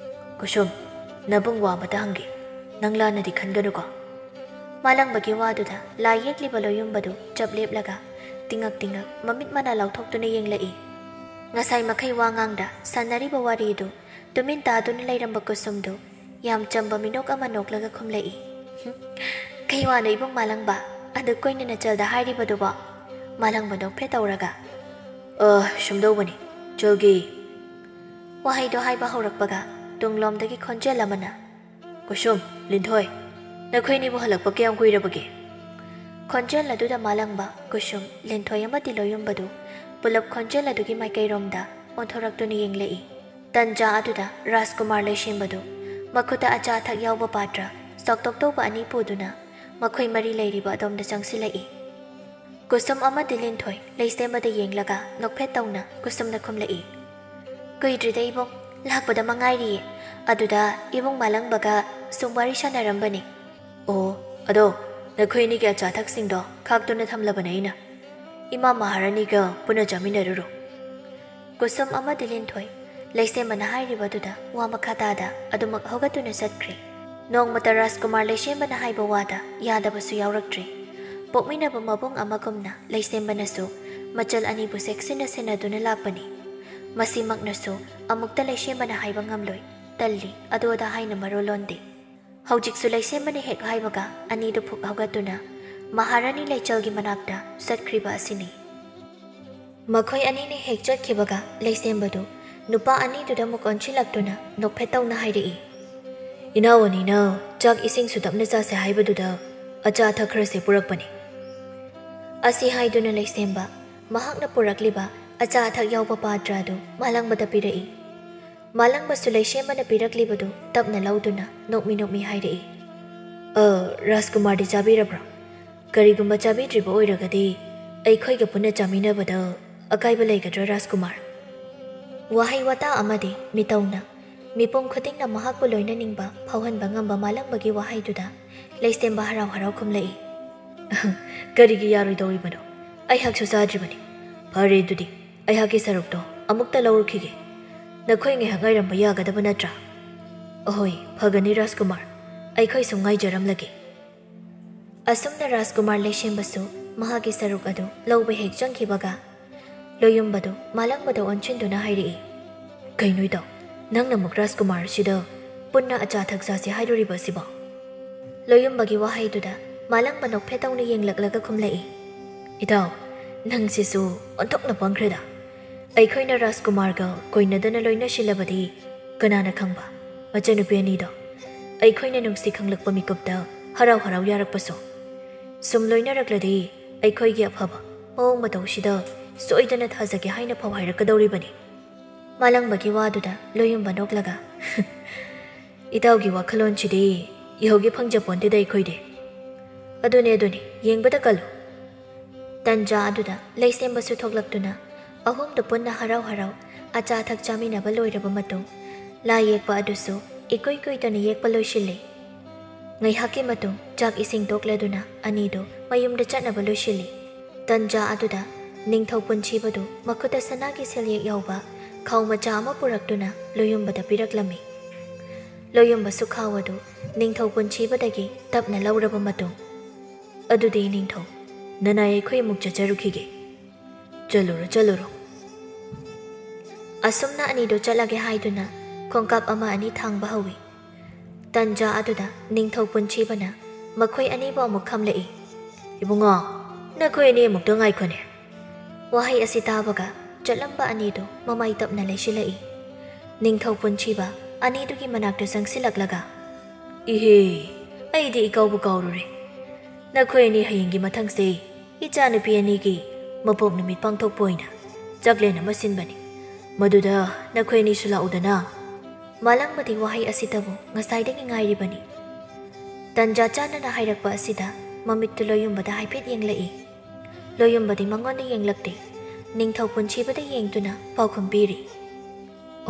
"ꯀꯨꯁꯨꯝ, ꯅꯕꯨꯡ ꯋꯥ ꯑꯃꯇ ꯍꯪꯒꯦ꯫ ꯅꯪ ꯂꯥꯟꯅꯗꯤ ꯈꯟꯒꯅꯨꯀꯣ?" ꯃꯥꯂꯪꯕꯒꯤ ꯋꯥꯗꯨꯗ ꯂꯥꯏ ꯌꯦꯛꯂꯤꯕ ꯂꯣꯌꯨꯝꯕꯗꯨ ꯆꯞ ꯂꯦꯞꯂꯒ ꯇꯤꯡꯉꯛ ꯇꯤꯡꯉꯛ ꯃꯃꯤꯠ ꯃꯅꯥ ꯂꯥꯎꯊꯣꯛꯇꯨꯅ ꯌꯦꯡꯂꯛꯏ꯫ ꯉꯁꯥꯏ ꯃꯈꯩ ꯋꯥ ꯉꯥꯡꯗ ꯁꯥꯟꯅꯔꯤꯕ ꯋꯥꯔꯤꯗꯨ ꯇꯨꯃꯤꯟ ꯇꯥꯗꯨꯅ ꯂꯩꯔꯝꯕ ꯀꯨꯁꯨꯝꯗꯨ ꯌꯥꯝ ꯆꯝꯕ ꯃꯤꯅꯣꯛ ꯑꯃ ꯅꯣꯛꯂꯒ ꯈꯨꯝꯂꯛꯏ꯫ "ꯍꯨꯝ, ꯀꯩ ꯋꯥꯅꯣ ꯏꯕꯨꯡ ꯃꯥꯂꯪꯕ? ꯑꯗꯨꯛ ꯀꯨꯏꯅ ꯅꯆꯜꯗ ꯍꯥꯏꯔꯤꯕꯗꯨꯕꯣ?" ꯃꯥꯂꯪꯕ ꯅꯣꯛꯐꯦꯠ ꯇꯧꯔꯒ꯫ "ꯑ, ꯁꯨꯝꯗꯧꯕꯅꯤ, ꯆꯜꯒꯤ꯫" ꯋꯥꯍꯩꯗꯣ ꯍꯥꯏꯕ ꯍꯧꯔꯛꯄꯒ ꯇꯨꯡꯂꯣꯝꯗꯒꯤ ꯈꯣꯟꯖꯦꯜ ꯑꯃꯅ, "ꯀꯨꯁꯨꯝ, ꯂꯤꯟꯊꯣꯏ, ꯅꯈꯣꯏꯅꯤꯕꯨ ꯍꯜꯂꯛꯄ ꯀꯌꯥꯝ ꯀꯨꯏꯔꯕꯒꯦ?" ꯈꯣꯟꯖꯦꯜ ꯑꯗꯨꯗ ꯃꯥꯂꯪꯕ, ꯀꯨꯁꯨꯝ, ꯂꯤꯟꯊꯣꯏ ꯑꯃꯗꯤ ꯂꯣꯌꯨꯝꯕꯗꯨ ꯄꯨꯂꯞ ꯈꯣꯟꯖꯦꯜ ꯑꯗꯨꯒꯤ ꯃꯥꯏꯀꯩꯔꯣꯝꯗ ꯑꯣꯟꯊꯣꯔꯛꯇꯨꯅ ꯌꯦꯡꯂꯛꯏ꯫ ꯇꯟꯖꯥ ꯑꯗꯨꯗ ꯔꯥꯖꯀꯨꯃꯥꯔ ꯂꯩꯁꯦꯝꯕꯗꯨ ꯃꯈꯨꯠꯇ ꯑꯆꯥ ꯑꯊꯛ ꯌꯥꯎꯕ ꯄꯥꯇ꯭ꯔ ꯆꯥꯎꯇꯧ ꯇꯧꯕ ꯑꯅꯤ ꯄꯨꯗꯨꯅ ꯃꯈꯣꯏ ꯃꯔꯤ ꯂꯩꯔꯤꯕ ꯑꯗꯣꯝꯗ ꯆꯪꯁꯤꯜꯂꯛꯏ꯫ ꯀꯨꯁꯨꯝ ꯑꯃꯗꯤ ꯂꯤꯟꯊꯣꯏ ꯂꯩꯁꯦꯝꯕꯗ ꯌꯦꯡꯂꯒ ꯅꯣꯛꯐꯦꯠ ꯇꯧꯅ ꯀꯨꯁꯨꯝꯅ ꯈꯨꯝꯂꯛꯏ꯫ "ꯀꯨꯏꯗ꯭ꯔꯤꯗ ꯏꯕꯨꯡ, ꯂꯥꯛꯄꯗ ꯃꯉꯥꯏꯔꯤꯌꯦ꯫ ꯑꯗꯨꯗ ꯏꯕꯨꯡ ꯃꯥꯂꯪꯕꯒ ꯁꯨꯝ ꯋꯥꯔꯤ ꯁꯥꯟꯅꯔꯝꯕꯅꯤ꯫" "ꯑꯣ, ꯑꯗꯣ ꯅꯈꯣꯏ ꯑꯅꯤꯒꯤ ꯑꯆꯥ ꯑꯊꯛꯁꯤꯡꯗꯣ ꯈꯥꯛꯇꯨꯅ ꯊꯝꯂꯕꯅꯦ ꯑꯩꯅ꯫ ꯏꯃꯥ ꯃꯍꯥꯔꯥꯅꯤꯒ ꯄꯨꯟꯅ ꯆꯥꯃꯤꯟꯅꯔꯨꯔꯣ꯫" ꯀꯨꯁꯨꯝ ꯑꯃꯗꯤ ꯂꯤꯟꯊꯣꯏ ꯂꯩꯁꯦꯝꯕꯅ ꯍꯥꯏꯔꯤꯕꯗꯨꯗ ꯋꯥ ꯃꯈꯥ ꯇꯥꯗ ꯑꯗꯨꯃꯛ ꯍꯧꯒꯠꯇꯨꯅ ꯆꯠꯈ꯭ꯔꯦ꯫ ꯅꯣꯡꯃꯇ ꯔꯥꯖꯀꯨꯃꯥꯔ ꯂꯩꯁꯦꯝꯕꯅ ꯍꯥꯏꯕ ꯋꯥꯗ ꯌꯥꯗꯕꯁꯨ ꯌꯥꯎꯔꯛꯇ꯭ꯔꯦ꯫ ꯄꯣꯛꯃꯤꯟꯅꯕ ꯃꯕꯨꯡ ꯑꯃꯒꯨꯝꯅ ꯂꯩꯁꯦꯝꯕꯅꯁꯨ ꯃꯆꯜ ꯑꯅꯤꯕꯨ ꯆꯦꯛꯁꯤꯟꯅ ꯁꯦꯟꯅꯗꯨꯅ ꯂꯥꯛꯄꯅꯤ꯫ ꯃꯁꯤꯃꯛꯅꯁꯨ ꯑꯃꯨꯛꯇ ꯂꯩꯁꯦꯝꯕꯅ ꯍꯥꯏꯕ ꯉꯝꯂꯣꯏ, ꯇꯜꯂꯤ, ꯑꯗꯨ ꯑꯗꯥ ꯍꯥꯏꯅ ꯃꯔꯣꯜ ꯂꯣꯟꯗꯦ꯫ ꯍꯧꯖꯤꯛꯁꯨ ꯂꯩꯁꯦꯝꯕꯅ ꯍꯦꯛ ꯍꯥꯏꯕꯒ ꯑꯅꯤꯗꯨ ꯐꯨꯛ ꯍꯧꯒꯠꯇꯨꯅ ꯃꯍꯥꯔꯥꯅꯤ ꯂꯩꯆꯜꯒꯤ ꯃꯅꯥꯛꯇ ꯆꯠꯈ꯭ꯔꯤꯕ ꯑꯁꯤꯅꯤ꯫ ꯃꯈꯣꯏ ꯑꯅꯤꯅ ꯍꯦꯛ ꯆꯠꯈꯤꯕꯒ ꯂꯩꯁꯦꯝꯕꯗꯨ ꯅꯨꯄꯥ ꯑꯅꯤꯗꯨꯗ ꯑꯃꯨꯛ ꯑꯣꯟꯁꯤꯜꯂꯛꯇꯨꯅ ꯅꯣꯛꯐꯦꯠ ꯇꯧꯅ ꯍꯥꯏꯔꯛꯏ, "ꯏꯅꯥꯎ ꯑꯅꯤꯅ ꯆꯥꯛ ꯏꯁꯤꯡꯁꯨ ꯇꯞꯅ ꯆꯥꯁꯦ ꯍꯥꯏꯕꯗꯨꯗ ꯑꯆꯥ ꯑꯊꯛ ꯈꯔꯁꯦ ꯄꯨꯔꯛꯄꯅꯤ"꯫ ꯑꯁꯤ ꯍꯥꯏꯗꯨꯅ ꯂꯩꯁꯦꯝꯕ ꯃꯍꯥꯛꯅ ꯄꯨꯔꯛꯂꯤꯕ ꯑꯆꯥ ꯑꯊꯛ ꯌꯥꯎꯕ ꯄꯥꯇ꯭ꯔ ꯑꯗꯨ ꯃꯥꯂꯪꯕꯗ ꯄꯤꯔꯛꯏ꯫ ꯃꯥꯂꯪꯕꯁꯨ ꯂꯩꯁꯦꯝꯕꯅ ꯄꯤꯔꯛꯂꯤꯕꯗꯨ ꯇꯞꯅ ꯂꯧꯗꯨꯅ ꯅꯣꯛꯃꯤ ꯅꯣꯛꯃꯤ ꯍꯥꯏꯔꯛꯏ, "ꯑ, ꯔꯥꯖꯀꯨꯃꯥꯔꯗꯤ ꯆꯥꯕꯤꯔꯕ꯭ꯔꯥ? ꯀꯔꯤꯒꯨꯝꯕ ꯆꯥꯕꯤꯗ꯭ꯔꯤꯕ ꯑꯣꯏꯔꯒꯗꯤ ꯑꯩꯈꯣꯏꯒ ꯄꯨꯟꯅ ꯆꯥꯃꯤꯟꯅꯕꯗ ꯑꯀꯥꯏꯕ ꯂꯩꯒꯗ꯭ꯔꯥ, ꯔꯥꯖꯀꯨꯃꯥꯔ?" ꯋꯥꯍꯩ ꯋꯥꯇꯥ ꯑꯃꯗꯤ ꯃꯤꯇꯧꯅ ꯃꯤꯄꯨꯝ ꯈꯨꯗꯤꯡꯅ ꯃꯍꯥꯛꯄꯨ ꯂꯣꯏꯅꯅꯤꯡꯕ ꯐꯥꯎꯍꯟꯕ ꯉꯝꯕ ꯃꯥꯂꯪꯕꯒꯤ ꯋꯥꯍꯩꯗꯨꯗ ꯂꯩꯁꯦꯝꯕ ꯍꯔꯥꯎ ꯍꯔꯥꯎ ꯈꯨꯝꯂꯛꯏ, "ꯀꯔꯤꯒꯤ ꯌꯥꯔꯣꯏꯗꯧꯔꯤꯕꯅꯣ? ꯑꯩꯍꯥꯛꯁꯨ ꯆꯥꯗ꯭ꯔꯤꯕꯅꯤ꯫ ꯐꯔꯦ, ꯑꯗꯨꯗꯤ ꯑꯩꯍꯥꯛꯀꯤ ꯁꯔꯨꯛꯇꯣ ꯑꯃꯨꯛꯇ ꯂꯧꯔꯨꯈꯤꯒꯦ꯫ ꯅꯈꯣꯏ ꯉꯥꯏꯍꯥꯛ ꯉꯥꯏꯔꯝꯕ ꯌꯥꯒꯗꯕ ꯅꯠꯇ꯭ꯔꯥ?" "ꯑꯍꯣꯏ, ꯐꯒꯅꯤ ꯔꯥꯖꯀꯨꯃꯥꯔ, ꯑꯩꯈꯣꯏ ꯁꯨꯝ ꯉꯥꯏꯖꯔꯝꯂꯒꯦ"꯫ ꯑꯁꯨꯝꯅ ꯔꯥꯖꯀꯨꯃꯥꯔ ꯂꯩꯁꯦꯝꯕꯁꯨ ꯃꯍꯥꯛꯀꯤ ꯁꯔꯨꯛ ꯑꯗꯨ ꯂꯧꯕ ꯍꯦꯛ ꯆꯪꯈꯤꯕꯒ ꯂꯣꯌꯨꯝꯕꯗꯨ ꯃꯥꯂꯪꯕꯗ ꯑꯣꯟꯁꯤꯟꯗꯨꯅ ꯍꯥꯏꯔꯛꯏ, "ꯀꯩꯅꯣ ꯏꯇꯥꯎ, ꯅꯪꯅ ꯑꯃꯨꯛ ꯔꯥꯖꯀꯨꯃꯥꯔ ꯑꯁꯤꯗ ꯄꯨꯟꯅ ꯑꯆꯥ ꯑꯊꯛ ꯆꯥꯁꯤ ꯍꯥꯏꯔꯨꯔꯤꯕ ꯑꯁꯤꯕꯣ?" ꯂꯣꯌꯨꯝꯕꯒꯤ ꯋꯥꯍꯩꯗꯨꯗ ꯃꯥꯂꯪꯕ ꯅꯣꯛꯐꯦꯠ ꯇꯧꯅ ꯌꯦꯡꯂꯛꯂꯒ ꯈꯨꯝꯂꯛꯏ, "ꯏꯇꯥꯎ, ꯅꯪꯁꯤꯁꯨ ꯑꯣꯟꯊꯣꯛꯅ ꯄꯪꯈ꯭ꯔꯦꯗ꯫ ꯑꯩꯈꯣꯏꯅ ꯔꯥꯖꯀꯨꯃꯥꯔꯒ ꯀꯣꯏꯅꯗꯅ ꯂꯣꯏꯅꯁꯤꯜꯂꯕꯗꯤ ꯀꯅꯥꯅ ꯈꯪꯕ, ꯃꯆꯟꯅꯨꯄꯤ ꯑꯅꯤꯗꯣ ꯑꯩꯈꯣꯏꯅ ꯅꯨꯡꯁꯤ ꯈꯪꯂꯛꯄ ꯃꯤꯀꯨꯞꯇ ꯍꯔꯥꯎ ꯍꯔꯥꯎ ꯌꯥꯔꯛꯄꯁꯨ꯫ ꯁꯨꯝ ꯂꯣꯏꯅꯔꯛꯂꯗꯤ ꯑꯩꯈꯣꯏꯒꯤ ꯑꯐꯕ ꯃꯑꯣꯡ ꯃꯇꯧꯁꯤꯗ ꯁꯣꯏꯗꯅ ꯊꯥꯖꯒꯦ ꯍꯥꯏꯅ ꯐꯥꯎ ꯍꯥꯏꯔꯛꯀꯗꯧꯔꯤꯕꯅꯤ"꯫ ꯃꯥꯂꯪꯕꯒꯤ ꯋꯥꯗꯨꯗ ꯂꯣꯌꯨꯝꯕ ꯅꯣꯛꯂꯒ, "ꯏꯇꯥꯎꯒꯤ ꯋꯥꯈꯜꯂꯣꯟꯁꯤꯗꯤ ꯏꯍꯧꯒꯤ ꯐꯪꯖꯄꯣꯟꯇꯦꯗ ꯑꯩꯈꯣꯏꯗꯤ꯫ ꯑꯗꯨꯅꯦ, ꯑꯗꯨꯅꯦ, ꯌꯦꯡꯕꯗ ꯀꯜꯂꯨ"꯫ ꯇꯟꯖꯥ ꯑꯗꯨꯗ ꯂꯩꯁꯦꯝꯕꯁꯨ ꯊꯣꯛꯂꯛꯇꯨꯅ ꯑꯍꯨꯝꯗꯨ ꯄꯨꯟꯅ ꯍꯔꯥꯎ ꯍꯔꯥꯎ ꯑꯆꯥ ꯑꯊꯛ ꯆꯥꯃꯤꯟꯅꯕ ꯂꯣꯏꯔꯕ ꯃꯇꯨꯡ ꯂꯥꯏ ꯌꯦꯛꯄ ꯑꯗꯨꯁꯨ ꯏꯀꯨꯏ ꯀꯨꯏꯗꯅ ꯌꯦꯛꯄ ꯂꯣꯏꯁꯤꯜꯂꯤ꯫ ꯉꯥꯏꯍꯥꯛꯀꯤ ꯃꯇꯨꯡ ꯆꯥꯛ ꯏꯁꯤꯡ ꯇꯣꯛꯂꯗꯨꯅ ꯑꯅꯤꯗꯨ ꯃꯌꯨꯝꯗ ꯆꯠꯅꯕ ꯂꯣꯏꯁꯤꯜꯂꯤ꯫ ꯇꯟꯖꯥ ꯑꯗꯨꯗ ꯅꯤꯡꯊꯧ ꯄꯨꯟꯁꯤꯕꯗꯨ ꯃꯈꯨꯠꯇ ꯁꯅꯥꯒꯤ ꯁꯦꯜꯌꯦꯛ ꯌꯥꯎꯕ ꯈꯥꯎ ꯃꯆꯥ ꯑꯃ ꯄꯨꯔꯛꯇꯨꯅ ꯂꯣꯌꯨꯝꯕꯗ ꯄꯤꯔꯛꯂꯝꯃꯤ꯫ ꯂꯣꯌꯨꯝꯕꯁꯨ ꯈꯥꯎ ꯑꯗꯨ ꯅꯤꯡꯊꯧ ꯄꯨꯟꯁꯤꯕꯗꯒꯤ ꯇꯞꯅ ꯂꯧꯔꯕ ꯃꯇꯨꯡ, "ꯑꯗꯨꯗꯤ ꯅꯤꯡꯊꯧ, ꯅꯅꯥꯏ ꯑꯩꯈꯣꯏ ꯑꯃꯨꯛ ꯆꯠꯆꯔꯨꯈꯤꯒꯦ꯫ ꯆꯠꯂꯨꯔꯣ, ꯆꯠꯂꯨꯔꯣ"꯫ ꯑꯁꯨꯝꯅ ꯑꯅꯤꯗꯨ ꯆꯠꯂꯒꯦ ꯍꯥꯏꯗꯨꯅ ꯈꯣꯡꯀꯥꯞ ꯑꯃ ꯑꯅꯤ ꯊꯥꯡꯕ ꯍꯧꯏ꯫ ꯇꯟꯖꯥ ꯑꯗꯨꯗ ꯅꯤꯡꯊꯧ ꯄꯨꯟꯁꯤꯕꯅ ꯃꯈꯣꯏ ꯑꯅꯤꯕꯨ ꯑꯃꯨꯛ ꯈꯝꯂꯛꯏ꯫ "ꯏꯕꯨꯡꯉꯣ, ꯅꯈꯣꯏ ꯑꯅꯤ ꯑꯃꯨꯛꯇ ꯉꯥꯏꯈꯣꯅꯦ꯫ ꯋꯥꯍꯩ ꯑꯁꯤ ꯇꯥꯕꯒ ꯆꯠꯂꯝꯕ ꯑꯅꯤꯗꯨ ꯃꯃꯥꯏ ꯇꯞꯅ ꯂꯩꯁꯤꯜꯂꯛꯏ꯫ ꯅꯤꯡꯊꯧ ꯄꯨꯟꯁꯤꯕ ꯑꯅꯤꯗꯨꯒꯤ ꯃꯅꯥꯛꯇ ꯆꯪꯁꯤꯜꯂꯛꯂꯒ, "ꯏꯍꯦ, ꯑꯩꯗꯤ ꯏꯀꯥꯎꯕꯨ ꯀꯥꯎꯔꯨꯔꯦ꯫ ꯅꯈꯣꯏ ꯑꯅꯤ ꯍꯌꯦꯡꯒꯤ ꯃꯊꯪꯁꯦ ꯏꯆꯥꯅꯨꯄꯤ ꯑꯅꯤꯒꯤ ꯃꯄꯣꯛ ꯅꯨꯃꯤꯠ ꯄꯥꯡꯊꯣꯛꯄ ꯑꯣꯏꯅ ꯆꯥꯛꯂꯦꯟ ꯑꯃ ꯁꯤꯟꯕꯅꯤ꯫ ꯃꯗꯨꯗ ꯅꯈꯣꯏ ꯑꯅꯤꯁꯨ ꯂꯥꯛꯎꯗꯅ꯫" ꯃꯥꯂꯪꯕꯗꯤ ꯋꯥꯍꯩ ꯑꯁꯤꯇꯕꯨ ꯉꯁꯥꯏꯗꯒꯤ ꯉꯥꯏꯔꯤꯕꯅꯤ꯫ ꯇꯟꯖꯥ ꯆꯥꯅꯅ ꯍꯥꯏꯔꯛꯄ ꯑꯁꯤꯗ ꯃꯃꯤꯠꯇꯨ ꯂꯣꯌꯨꯝꯕꯗ ꯍꯥꯏꯐꯦꯠ ꯌꯦꯡꯂꯛꯏ꯫ ꯂꯣꯌꯨꯝꯕꯗꯤ ꯃꯉꯣꯟꯗ ꯌꯦꯡꯂꯛꯇꯦ꯫ ꯅꯤꯡꯊꯧ ꯄꯨꯟꯁꯤꯕꯗ ꯌꯦꯡꯗꯨꯅ ꯄꯥꯎꯈꯨꯝ ꯄꯤꯔꯤ꯫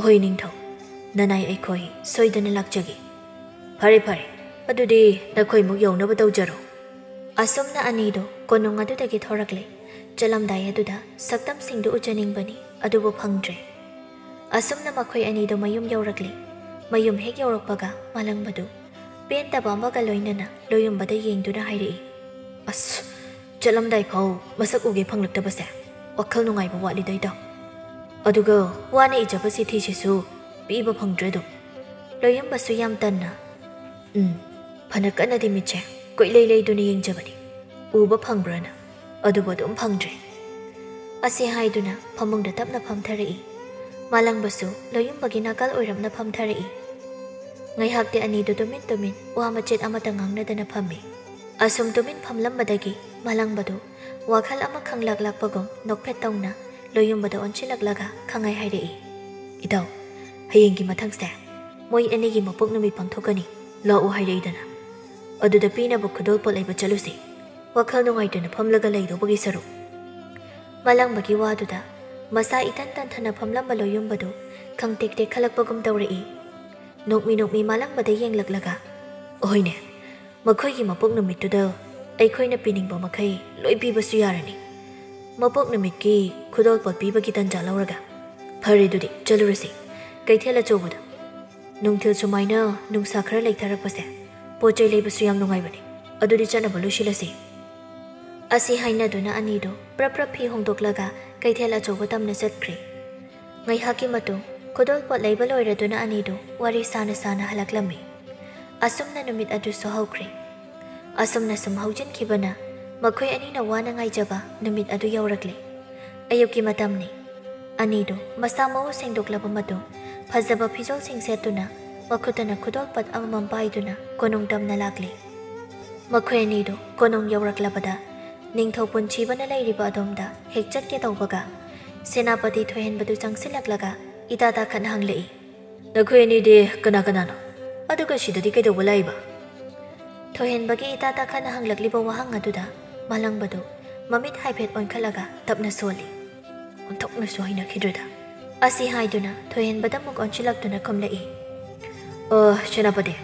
"ꯍꯣꯏ ꯅꯤꯡꯊꯧ, ꯅꯅꯥꯏ ꯑꯩꯈꯣꯏ ꯁꯣꯏꯗꯅ ꯂꯥꯛꯆꯒꯦ꯫ ꯐꯔꯦ ꯐꯔꯦ, ꯑꯗꯨꯗꯤ ꯅꯈꯣꯏꯃꯨꯛ ꯌꯧꯅꯕ ꯇꯧꯖꯔꯣ꯫" ꯑꯁꯨꯝꯅ ꯑꯅꯤꯗꯨ ꯀꯣꯅꯨꯡ ꯑꯗꯨꯗꯒꯤ ꯊꯣꯔꯛꯂꯦ꯫ ꯆꯠꯂꯝꯗꯥꯏ ꯑꯗꯨꯗ ꯁꯛꯇꯝꯁꯤꯡꯗꯨ ꯎꯖꯅꯤꯡꯕꯅꯤ, ꯑꯗꯨꯕꯨ ꯐꯪꯗ꯭ꯔꯦ꯫ ꯑꯁꯨꯝꯅ ꯃꯈꯣꯏ ꯑꯅꯤꯗꯨ ꯃꯌꯨꯝ ꯌꯧꯔꯛꯂꯦ꯫ ꯃꯌꯨꯝ ꯍꯦꯛ ꯌꯧꯔꯛꯄꯒ ꯃꯥꯂꯪꯕꯗꯨ ꯄꯦꯟꯗꯕ ꯑꯃꯒ ꯂꯣꯏꯅꯅ ꯂꯣꯌꯨꯝꯕꯗ ꯌꯦꯡꯗꯨꯅ ꯍꯥꯏꯔꯛꯏ, "ꯑꯁ, ꯆꯠꯂꯝꯗꯥꯏ ꯐꯥꯎ ꯃꯁꯛ ꯎꯒꯦ ꯐꯪꯂꯛꯇꯕꯁꯦ ꯋꯥꯈꯜ ꯅꯨꯡꯉꯥꯏꯕ ꯋꯥꯠꯂꯤꯗ ꯏꯇꯥꯎ꯫ ꯑꯗꯨꯒ ꯋꯥꯅ ꯏꯖꯕ ꯆꯤꯊꯤꯁꯤꯁꯨ ꯄꯤꯕ ꯐꯪꯗ꯭ꯔꯦ ꯑꯗꯨꯝ꯫" ꯂꯣꯌꯨꯝꯕꯁꯨ ꯌꯥꯝ ꯇꯟꯅ, "ꯎꯝ, ꯐꯅ ꯀꯟꯅꯗꯤ ꯃꯤꯠꯁꯦ ꯀꯣꯏꯂꯩ ꯂꯩꯗꯨꯅ ꯌꯦꯡꯖꯕꯅꯤ, ꯎꯕ ꯐꯪꯕ꯭ꯔꯅ, ꯑꯗꯨꯕꯨ ꯑꯗꯨꯝ ꯐꯪꯗ꯭ꯔꯦ꯫" ꯑꯁꯤ ꯍꯥꯏꯗꯨꯅ ꯐꯃꯨꯡꯗ ꯇꯞꯅ ꯐꯝꯊꯔꯛꯏ꯫ ꯃꯥꯂꯪꯕꯁꯨ ꯂꯣꯌꯨꯝꯕꯒꯤ ꯅꯥꯀꯜ ꯑꯣꯏꯔꯞꯅ ꯐꯝꯊꯔꯛꯏ꯫ ꯉꯥꯏꯍꯥꯛꯇꯤ ꯑꯅꯤꯗꯨ ꯇꯨꯃꯤꯟ ꯇꯨꯃꯤꯟ ꯋꯥ ꯃꯆꯦꯠ ꯑꯃꯠꯇ ꯉꯥꯡꯅꯗꯅ ꯐꯝꯃꯤ꯫ ꯑꯁꯨꯝ ꯇꯨꯃꯤꯟ ꯐꯝꯂꯝꯕꯗꯒꯤ ꯃꯥꯂꯪꯕꯗꯨ ꯋꯥꯈꯜ ꯑꯃ ꯈꯪꯂꯥꯛ ꯂꯥꯛꯄꯒꯨꯝ ꯅꯣꯛꯐꯦꯠ ꯇꯧꯅ ꯂꯣꯌꯨꯝꯕꯗ ꯑꯣꯟꯁꯤꯜꯂꯛꯂꯒ ꯈꯪꯍꯥꯏ ꯍꯥꯏꯔꯛꯏ, "ꯏꯇꯥꯎ, ꯍꯌꯦꯡꯒꯤ ꯃꯊꯪꯁꯦ ꯃꯣꯏ ꯑꯅꯤꯒꯤ ꯃꯄꯣꯛ ꯅꯨꯃꯤꯠ ꯄꯥꯡꯊꯣꯛꯀꯅꯤ, ꯂꯥꯛꯎ ꯍꯥꯏꯔꯛꯏꯗꯅ꯫ ꯑꯗꯨꯗ ꯄꯤꯅꯕ ꯈꯨꯗꯣꯜꯄꯣꯠ ꯂꯩꯕ ꯆꯠꯂꯨꯁꯤ꯫ ꯋꯥꯈꯜ ꯅꯨꯡꯉꯥꯏꯇꯅ ꯐꯝꯂꯒ ꯂꯩꯗꯧꯕꯒꯤ ꯁꯔꯨꯛ꯫" ꯃꯥꯂꯪꯕꯒꯤ ꯋꯥꯗꯨꯗ ꯃꯁꯥ ꯏꯇꯟ ꯇꯟꯊꯅ ꯐꯝꯂꯝꯕ ꯂꯣꯌꯨꯝꯕꯗꯨ ꯈꯪꯇꯦꯛ ꯇꯦꯛꯈꯠꯂꯛꯄꯒꯨꯝ ꯇꯧꯔꯛꯏ꯫ ꯅꯣꯛꯃꯤ ꯅꯣꯛꯃꯤ ꯃꯥꯂꯪꯕꯗ ꯌꯦꯡꯂꯛꯂꯒ, "ꯍꯣꯏꯅꯦ, ꯃꯈꯣꯏꯒꯤ ꯃꯄꯣꯛ ꯅꯨꯃꯤꯠꯇꯨꯗ ꯑꯩꯈꯣꯏꯅ ꯄꯤꯅꯤꯡꯕ ꯃꯈꯩ ꯂꯣꯏ ꯄꯤꯕꯁꯨ ꯌꯥꯔꯅꯤ꯫ ꯃꯄꯣꯛ ꯅꯨꯃꯤꯠꯀꯤ ꯈꯨꯗꯣꯜꯄꯣꯠ ꯄꯤꯕꯒꯤ ꯇꯟꯖꯥ ꯂꯧꯔꯒ꯫ ꯐꯔꯦ, ꯑꯗꯨꯗꯤ ꯆꯠꯂꯨꯔꯁꯤ ꯀꯩꯊꯦꯜ ꯑꯆꯧꯕꯗ꯫ ꯅꯨꯡꯊꯤꯜ ꯁꯨꯃꯥꯏꯅ ꯅꯨꯡꯁꯥ ꯈꯔ ꯂꯩꯊꯔꯛꯄꯁꯦ ꯄꯣꯠ ꯆꯩ ꯂꯩꯕꯁꯨ ꯌꯥꯝ ꯅꯨꯡꯉꯥꯏꯕꯅꯤ꯫ ꯑꯗꯨꯗꯤ ꯆꯠꯅꯕ ꯂꯣꯏꯁꯤꯜꯂꯁꯤ꯫" ꯑꯁꯤ ꯍꯥꯏꯅꯗꯨꯅ ꯑꯅꯤꯗꯨ ꯄ꯭ꯔꯞ ꯄ꯭ꯔꯞ ꯐꯤ ꯍꯣꯡꯗꯣꯛꯂꯒ ꯀꯩꯊꯦꯜ ꯑꯆꯧꯕ ꯇꯝꯅ ꯆꯠꯈ꯭ꯔꯦ꯫ ꯉꯥꯏꯍꯥꯛꯀꯤ ꯃꯇꯨꯡ ꯈꯨꯗꯣꯜꯄꯣꯠ ꯂꯩꯕ ꯂꯣꯏꯔꯗꯨꯅ ꯑꯅꯤꯗꯨ ꯋꯥꯔꯤ ꯁꯥꯅ ꯁꯥꯅ ꯍꯜꯂꯛꯂꯝꯃꯤ꯫ ꯑꯁꯨꯝꯅ ꯅꯨꯃꯤꯠ ꯑꯗꯨꯁꯨ ꯍꯧꯈ꯭ꯔꯦ꯫ ꯑꯁꯨꯝꯅ ꯁꯨꯝ ꯍꯧꯖꯤꯟꯈꯤꯕꯅ ꯃꯈꯣꯏ ꯑꯅꯤꯅ ꯋꯥꯅ ꯉꯥꯏꯖꯕ ꯅꯨꯃꯤꯠ ꯑꯗꯨ ꯌꯧꯔꯛꯂꯦ꯫ ꯑꯌꯨꯛꯀꯤ ꯃꯇꯝꯅꯤ꯫ ꯑꯅꯤꯗꯨ ꯃꯁꯥ ꯃꯎ ꯁꯦꯡꯗꯣꯛꯂꯕ ꯃꯇꯨꯡ, ꯐꯖꯕ ꯐꯤꯖꯣꯜꯁꯤꯡ ꯁꯦꯠꯇꯨꯅ, ꯃꯈꯨꯠꯇꯅ ꯈꯨꯗꯣꯜꯄꯣꯠ ꯑꯃꯃꯝ ꯄꯥꯏꯗꯨꯅ ꯀꯣꯅꯨꯡ ꯇꯝꯅ ꯂꯥꯛꯂꯤ꯫ ꯃꯈꯣꯏ ꯑꯅꯤꯗꯨ ꯀꯣꯅꯨꯡ ꯌꯧꯔꯛꯂꯕꯗ, ꯅꯤꯡꯊꯧ ꯄꯨꯟꯁꯤꯕꯅ ꯂꯩꯔꯤꯕ ꯑꯗꯣꯝꯗ ꯍꯦꯛ ꯆꯠꯀꯦ ꯇꯧꯕꯒ, ꯁꯦꯅꯥꯄꯇꯤ ꯊꯣꯏꯍꯦꯟꯕꯗꯨ ꯆꯪꯁꯤꯜꯂꯛꯂꯒ ꯏꯇꯥ ꯇꯥꯈꯠꯅ ꯍꯪꯂꯛꯏ, "ꯅꯈꯣꯏ ꯑꯅꯤꯗꯤ ꯀꯅꯥ ꯀꯅꯥꯅꯣ? ꯑꯗꯨꯒ ꯁꯤꯗꯗꯤ ꯀꯩꯗꯧꯕ ꯂꯥꯛꯏꯕ?" ꯊꯣꯏꯍꯦꯟꯕꯒꯤ ꯏꯇꯥ ꯇꯥꯈꯠꯅ ꯍꯪꯂꯛꯂꯤꯕ ꯋꯥꯍꯪ ꯑꯗꯨꯗ ꯃꯥꯂꯪꯕꯗꯨ ꯃꯃꯤꯠ ꯍꯥꯏꯐꯦꯠ ꯑꯣꯟꯈꯠꯂꯒ ꯇꯞꯅ ꯁꯣꯜꯂꯤ, "ꯑꯣꯟꯊꯣꯛꯅꯁꯨ ꯍꯩꯅꯈꯤꯗ꯭ꯔꯦꯗ!" ꯑꯁꯤ ꯍꯥꯏꯗꯨꯅ ꯊꯣꯏꯍꯦꯟꯕꯗ ꯑꯃꯨꯛ ꯑꯣꯟꯁꯤꯜꯂꯛꯇꯨꯅ ꯈꯨꯝꯂꯛꯏ, "ꯑꯣ, ꯁꯦꯅꯥꯄꯇꯤ,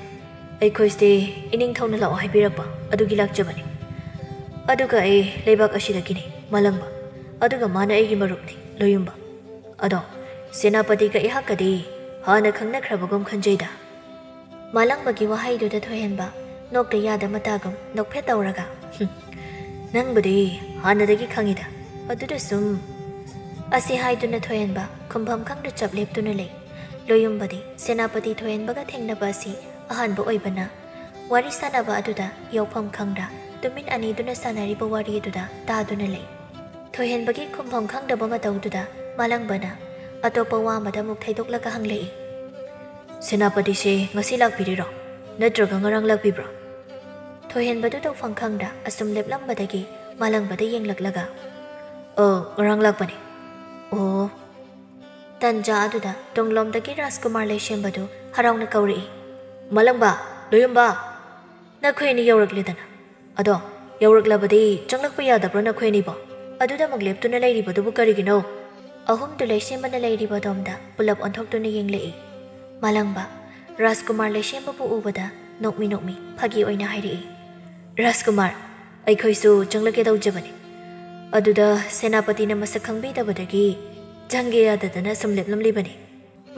ꯑꯩꯈꯣꯏꯁꯦ ꯏꯅꯤꯡꯊꯧꯅ ꯂꯥꯛꯑꯣ ꯍꯥꯏꯕꯤꯔꯛꯄ ꯑꯗꯨꯒꯤ ꯂꯥꯛꯆꯕꯅꯤ꯫ ꯑꯗꯨꯒ ꯑꯩ ꯂꯩꯕꯥꯛ ꯑꯁꯤꯗꯒꯤꯅꯤ, ꯃꯥꯂꯪꯕ꯫ ꯑꯗꯨꯒ ꯃꯥꯅ ꯑꯩꯒꯤ ꯃꯔꯨꯞꯅꯤ, ꯂꯣꯌꯨꯝꯕ꯫ ꯑꯗꯣ ꯁꯦꯅꯥꯄꯇꯤꯒ ꯑꯩꯍꯥꯛꯀꯗꯤ ꯍꯥꯟꯅ ꯈꯪꯅꯈ꯭ꯔꯕꯒꯨꯝ ꯈꯟꯖꯩꯗ꯫" ꯃꯥꯂꯪꯕꯒꯤ ꯋꯥꯍꯩꯗꯨꯗ ꯊꯣꯏꯍꯦꯟꯕ ꯅꯣꯛꯇ ꯌꯥꯗ ꯃꯇꯥꯒꯨꯝ ꯅꯣꯛꯐꯦꯠ ꯇꯧꯔꯒ, "ꯍꯨꯝ, ꯅꯪꯕꯨꯗꯤ ꯍꯥꯟꯅꯗꯒꯤ ꯈꯪꯉꯤꯗ꯫ ꯑꯗꯨꯗ ꯁꯨꯝ" ꯑꯁꯤ ꯍꯥꯏꯗꯨꯅ ꯊꯣꯏꯍꯦꯟꯕ ꯈꯨꯝꯐꯝ ꯈꯪꯗ ꯆꯞ ꯂꯦꯞꯇꯨꯅ ꯂꯩ꯫ ꯂꯣꯌꯨꯝꯕꯗꯤ ꯁꯦꯅꯥꯄꯇꯤ ꯊꯣꯏꯍꯦꯟꯕꯒ ꯊꯦꯡꯅꯕ ꯑꯁꯤ ꯑꯍꯥꯟꯕ ꯑꯣꯏꯕꯅ, ꯋꯥꯔꯤ ꯁꯥꯟꯅꯕ ꯑꯗꯨꯗ ꯌꯥꯎꯐꯝ ꯈꯪꯗ ꯇꯨꯃꯤꯟ ꯑꯅꯤꯗꯨꯅ ꯁꯥꯟꯅꯔꯤꯕ ꯋꯥꯔꯤ ꯑꯗꯨꯗ ꯇꯥꯗꯨꯅ ꯂꯩ꯫ ꯊꯣꯏꯍꯦꯟꯕꯒꯤ ꯈꯨꯝꯐꯝ ꯈꯪꯗꯕ ꯃꯇꯧꯗꯨꯗ ꯃꯥꯂꯪꯕꯅ ꯑꯇꯣꯞꯄ ꯋꯥ ꯑꯃꯗ ꯑꯃꯨꯛ ꯊꯩꯗꯣꯛꯂꯒ ꯍꯪꯂꯛꯏ, "ꯁꯦꯅꯥꯄꯇꯤꯁꯦ ꯉꯁꯤ ꯂꯥꯛꯄꯤꯔꯤꯔꯣ? ꯅꯠꯇ꯭ꯔꯒ ꯉꯔꯥꯡ ꯂꯥꯛꯄꯤꯕ꯭ꯔꯣ?" ꯊꯣꯏꯍꯦꯟꯕꯗꯨ ꯇꯧꯐꯝ ꯈꯪꯗ ꯑꯁꯨꯝ ꯂꯦꯞꯂꯝꯕꯗꯒꯤ ꯃꯥꯂꯪꯕꯗ ꯌꯦꯡꯂꯛꯂꯒ, "ꯑꯣ, ꯉꯔꯥꯡ ꯂꯥꯛꯄꯅꯤ꯫" "ꯑꯣ꯫" ꯇꯟꯖꯥ ꯑꯗꯨꯗ ꯇꯨꯡꯂꯣꯝꯗꯒꯤ ꯔꯥꯖꯀꯨꯃꯥꯔ ꯂꯩꯁꯦꯝꯕꯗꯨ ꯍꯔꯥꯎꯅ ꯀꯧꯔꯛꯏ, "ꯃꯥꯂꯪꯕ, ꯂꯣꯌꯨꯝꯕ, ꯅꯈꯣꯏ ꯑꯅꯤ ꯌꯧꯔꯛꯂꯦꯗꯅ꯫ ꯑꯗꯣ ꯌꯧꯔꯛꯂꯕꯗꯤ ꯆꯪꯂꯛꯄ ꯌꯥꯗꯕ꯭ꯔꯣ ꯅꯈꯣꯏ ꯑꯅꯤꯕꯣ? ꯑꯗꯨꯗ ꯑꯃꯨꯛ ꯂꯦꯞꯇꯨꯅ ꯂꯩꯔꯤꯕꯗꯨꯕꯨ ꯀꯔꯤꯒꯤꯅꯣ?" ꯑꯍꯨꯝꯗꯨ ꯂꯩꯁꯦꯝꯕꯅ ꯂꯩꯔꯤꯕ ꯑꯗꯣꯝꯗ ꯄꯨꯂꯞ ꯑꯣꯟꯊꯣꯛꯇꯨꯅ ꯌꯦꯡꯂꯛꯏ꯫ ꯃꯥꯂꯪꯕ, ꯔꯥꯖꯀꯨꯃꯥꯔ ꯂꯩꯁꯦꯝꯕꯕꯨ ꯎꯕꯗ ꯅꯣꯛꯃꯤ ꯅꯣꯛꯃꯤ ꯐꯥꯒꯤ ꯑꯣꯏꯅ ꯍꯥꯏꯔꯛꯏ, "ꯔꯥꯖꯀꯨꯃꯥꯔ, ꯑꯩꯈꯣꯏꯁꯨ ꯆꯪꯂꯛꯀꯦ ꯇꯧꯖꯕꯅꯤ꯫ ꯑꯗꯨꯗ ꯁꯦꯅꯥꯄꯇꯤꯅ ꯃꯁꯛ ꯈꯪꯕꯤꯗꯕꯗꯒꯤ ꯆꯪꯒꯦ ꯌꯥꯗꯗꯅ ꯁꯨꯝ ꯂꯦꯞꯂꯝꯂꯤꯕꯅꯤ꯫"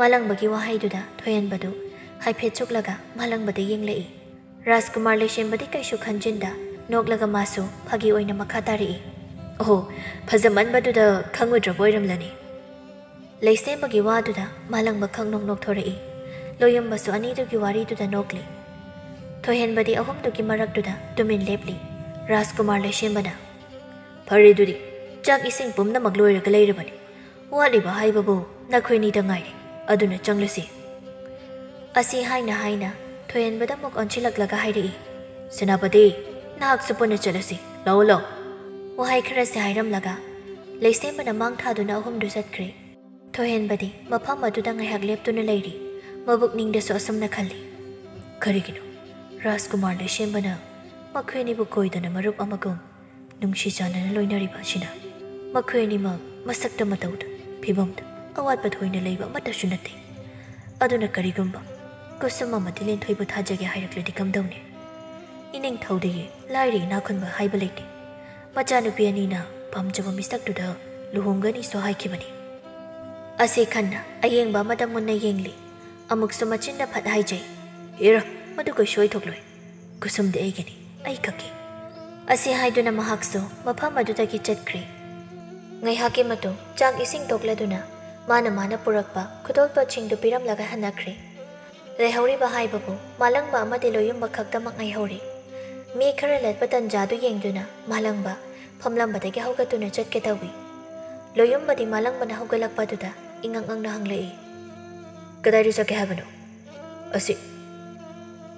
ꯃꯥꯂꯪꯕꯒꯤ ꯋꯥꯍꯩꯗꯨꯗ ꯊꯣꯏꯍꯦꯟꯕꯗꯨ ꯍꯥꯏꯐꯦꯠ ꯆꯨꯛꯂꯒ ꯃꯥꯂꯪꯕꯗ ꯌꯦꯡꯂꯛꯏ꯫ ꯔꯥꯖꯀꯨꯃꯥꯔ ꯂꯩꯁꯦꯝꯕꯗꯤ ꯀꯩꯁꯨ ꯈꯟꯖꯤꯟꯗ ꯅꯣꯛꯂꯒ ꯃꯥꯁꯨ ꯐꯥꯒꯤ ꯑꯣꯏꯅ ꯃꯈꯥ ꯇꯥꯔꯛꯏ, "ꯑꯣꯍꯣ, ꯐꯖꯃꯟꯕꯗꯨꯗ ꯈꯪꯉꯨꯗ꯭ꯔꯕ ꯑꯣꯏꯔꯝꯂꯅꯤ꯫" ꯂꯩꯁꯦꯝꯕꯒꯤ ꯋꯥꯗꯨꯗ ꯃꯥꯂꯪꯕ ꯈꯪꯅꯣꯛ ꯅꯣꯛꯊꯣꯔꯛꯏ꯫ ꯂꯣꯌꯨꯝꯕꯁꯨ ꯑꯅꯤꯗꯨꯒꯤ ꯋꯥꯔꯤꯗꯨꯗ ꯅꯣꯛꯂꯤ꯫ ꯊꯣꯏꯍꯦꯟꯕꯗꯤ ꯑꯍꯨꯝꯗꯨꯒꯤ ꯃꯔꯛꯇꯨꯗ ꯇꯨꯃꯤꯟ ꯂꯦꯞꯂꯤ꯫ ꯔꯥꯖꯀꯨꯃꯥꯔ ꯂꯩꯁꯦꯝꯕꯅ, "ꯐꯔꯦ ꯑꯗꯨꯗꯤ, ꯆꯥꯛ ꯏꯁꯤꯡ ꯄꯨꯝꯅꯃꯛ ꯂꯣꯏꯔꯒ ꯂꯩꯔꯕꯅꯤ꯫ ꯋꯥꯠꯂꯤꯕ ꯍꯥꯏꯕꯕꯨ ꯅꯈꯣꯏꯅꯤꯗ ꯉꯥꯏꯔꯦ꯫ ꯑꯗꯨꯅ ꯆꯪꯂꯁꯤ꯫" ꯑꯁꯤ ꯍꯥꯏꯅ ꯍꯥꯏꯅ ꯊꯣꯏꯍꯦꯟꯕꯗ ꯑꯃꯨꯛ ꯑꯣꯟꯁꯤꯜꯂꯛꯂꯒ ꯍꯥꯏꯔꯛꯏ, "ꯁꯦꯅꯥꯄꯇꯤ, ꯅꯍꯥꯛꯁꯨ ꯄꯨꯟꯅ ꯆꯠꯂꯁꯤ꯫ ꯂꯥꯛꯑꯣ, ꯂꯥꯛꯑꯣ꯫" ꯋꯥꯍꯩ ꯈꯔꯁꯤ ꯍꯥꯏꯔꯝꯂꯒ ꯂꯩꯁꯦꯝꯕꯅ ꯃꯥꯡ ꯊꯥꯗꯨꯅ ꯑꯍꯨꯝꯗꯨ ꯆꯠꯈ꯭ꯔꯦ꯫ ꯊꯣꯏꯍꯦꯟꯕꯗꯤ ꯃꯐꯝ ꯑꯗꯨꯗ ꯉꯥꯏꯍꯥꯛ ꯂꯦꯞꯇꯨꯅ ꯂꯩꯔꯤ꯫ ꯃꯕꯨꯛꯅꯤꯡꯗꯁꯨ ꯑꯁꯨꯝꯅ ꯈꯜꯂꯤ, "ꯀꯔꯤꯒꯤꯅꯣ ꯔꯥꯖꯀꯨꯃꯥꯔ ꯂꯩꯁꯦꯝꯕꯅ ꯃꯈꯣꯏ ꯑꯅꯤꯕꯨ ꯀꯣꯏꯗꯅ ꯃꯔꯨꯞ ꯑꯃꯒꯨꯝ ꯅꯨꯡꯁꯤ ꯆꯥꯟꯅꯅ ꯂꯣꯏꯅꯔꯤꯕ ꯑꯁꯤꯅ? ꯃꯈꯣꯏ ꯑꯅꯤꯃꯛ ꯃꯁꯛꯇ, ꯃꯇꯧꯗ, ꯐꯤꯕꯝꯗ ꯑꯋꯥꯠꯄ ꯊꯣꯏꯅ ꯂꯩꯕ ꯑꯃꯠꯇꯁꯨ ꯅꯠꯇꯦ꯫ ꯑꯗꯨꯅ ꯀꯔꯤꯒꯨꯝꯕ ꯀꯨꯁꯨꯝ ꯑꯃꯗꯤ ꯂꯤꯟꯊꯣꯏꯕꯨ ꯊꯥꯖꯒꯦ ꯍꯥꯏꯔꯛꯂꯗꯤ ꯀꯝꯗꯧꯅꯤ? ꯏꯅꯤꯡꯊꯧꯗꯒꯤ ꯂꯥꯏꯔ ꯏꯅꯥꯛ ꯈꯨꯟꯕ ꯍꯥꯏꯕ ꯂꯩꯇꯦ꯫ ꯃꯆꯥꯅꯨꯄꯤ ꯑꯅꯤꯅ ꯄꯥꯝꯖꯕ ꯃꯤꯁꯛꯇꯨꯗ ꯂꯨꯍꯣꯡꯒꯅꯤꯁꯨ ꯍꯥꯏꯈꯤꯕꯅꯤ꯫" ꯑꯁꯤ ꯈꯟꯅ ꯑꯌꯦꯡꯕ ꯑꯃꯗ ꯃꯨꯟꯅ ꯌꯦꯡꯂꯤ꯫ ꯑꯃꯨꯛꯁꯨ ꯃꯆꯤꯟꯗ ꯐꯠ ꯍꯥꯏꯖꯩ, "ꯍꯦꯔꯥ, ꯃꯗꯨ ꯀꯩꯁꯨ ꯑꯣꯏꯊꯣꯛꯂꯣꯏ꯫ ꯀꯨꯁꯨꯝꯗꯤ ꯑꯩꯒꯤꯅꯤ, ꯑꯩ ꯈꯛꯀꯤ꯫" ꯑꯁꯤ ꯍꯥꯏꯗꯨꯅ ꯃꯍꯥꯛꯁꯨ ꯃꯐꯝ ꯑꯗꯨꯗꯒꯤ ꯆꯠꯈ꯭ꯔꯦ꯫ ꯉꯥꯏꯍꯥꯛꯀꯤ ꯃꯇꯨꯡ ꯆꯥꯛ ꯏꯁꯤꯡ ꯇꯣꯛꯂꯗꯨꯅ ꯃꯥꯅ ꯃꯥꯅ ꯄꯨꯔꯛꯄ ꯈꯨꯗꯣꯜꯄꯣꯠꯁꯤꯡꯗꯨ ꯄꯤꯔꯝꯂꯒ ꯍꯟꯅꯈ꯭ꯔꯦ꯫ ꯂꯩꯍꯧꯔꯤꯕ ꯍꯥꯏꯕꯕꯨ ꯃꯥꯂꯪꯕ ꯑꯃꯗꯤ ꯂꯣꯌꯨꯝꯕ ꯈꯛꯇꯃꯛ ꯉꯥꯏꯍꯧꯔꯤ꯫ ꯃꯤ ꯈꯔ ꯂꯠꯄ ꯇꯟꯖꯥꯗꯨ ꯌꯦꯡꯗꯨꯅ ꯃꯥꯂꯪꯕ ꯐꯝꯂꯝꯕꯗꯒꯤ ꯍꯧꯒꯠꯇꯨꯅ ꯆꯠꯀꯦ ꯇꯧꯏ꯫ ꯂꯣꯌꯨꯝꯕꯗꯤ ꯃꯥꯂꯪꯕꯅ ꯍꯧꯒꯠꯂꯛꯄꯗꯨꯗ ꯏꯉꯛ ꯉꯛꯅ ꯍꯪꯂꯛꯏ, "ꯀꯗꯥꯏꯗ ꯆꯠꯀꯦ ꯍꯥꯏꯕꯅꯣ?" "ꯑꯁꯤ꯫"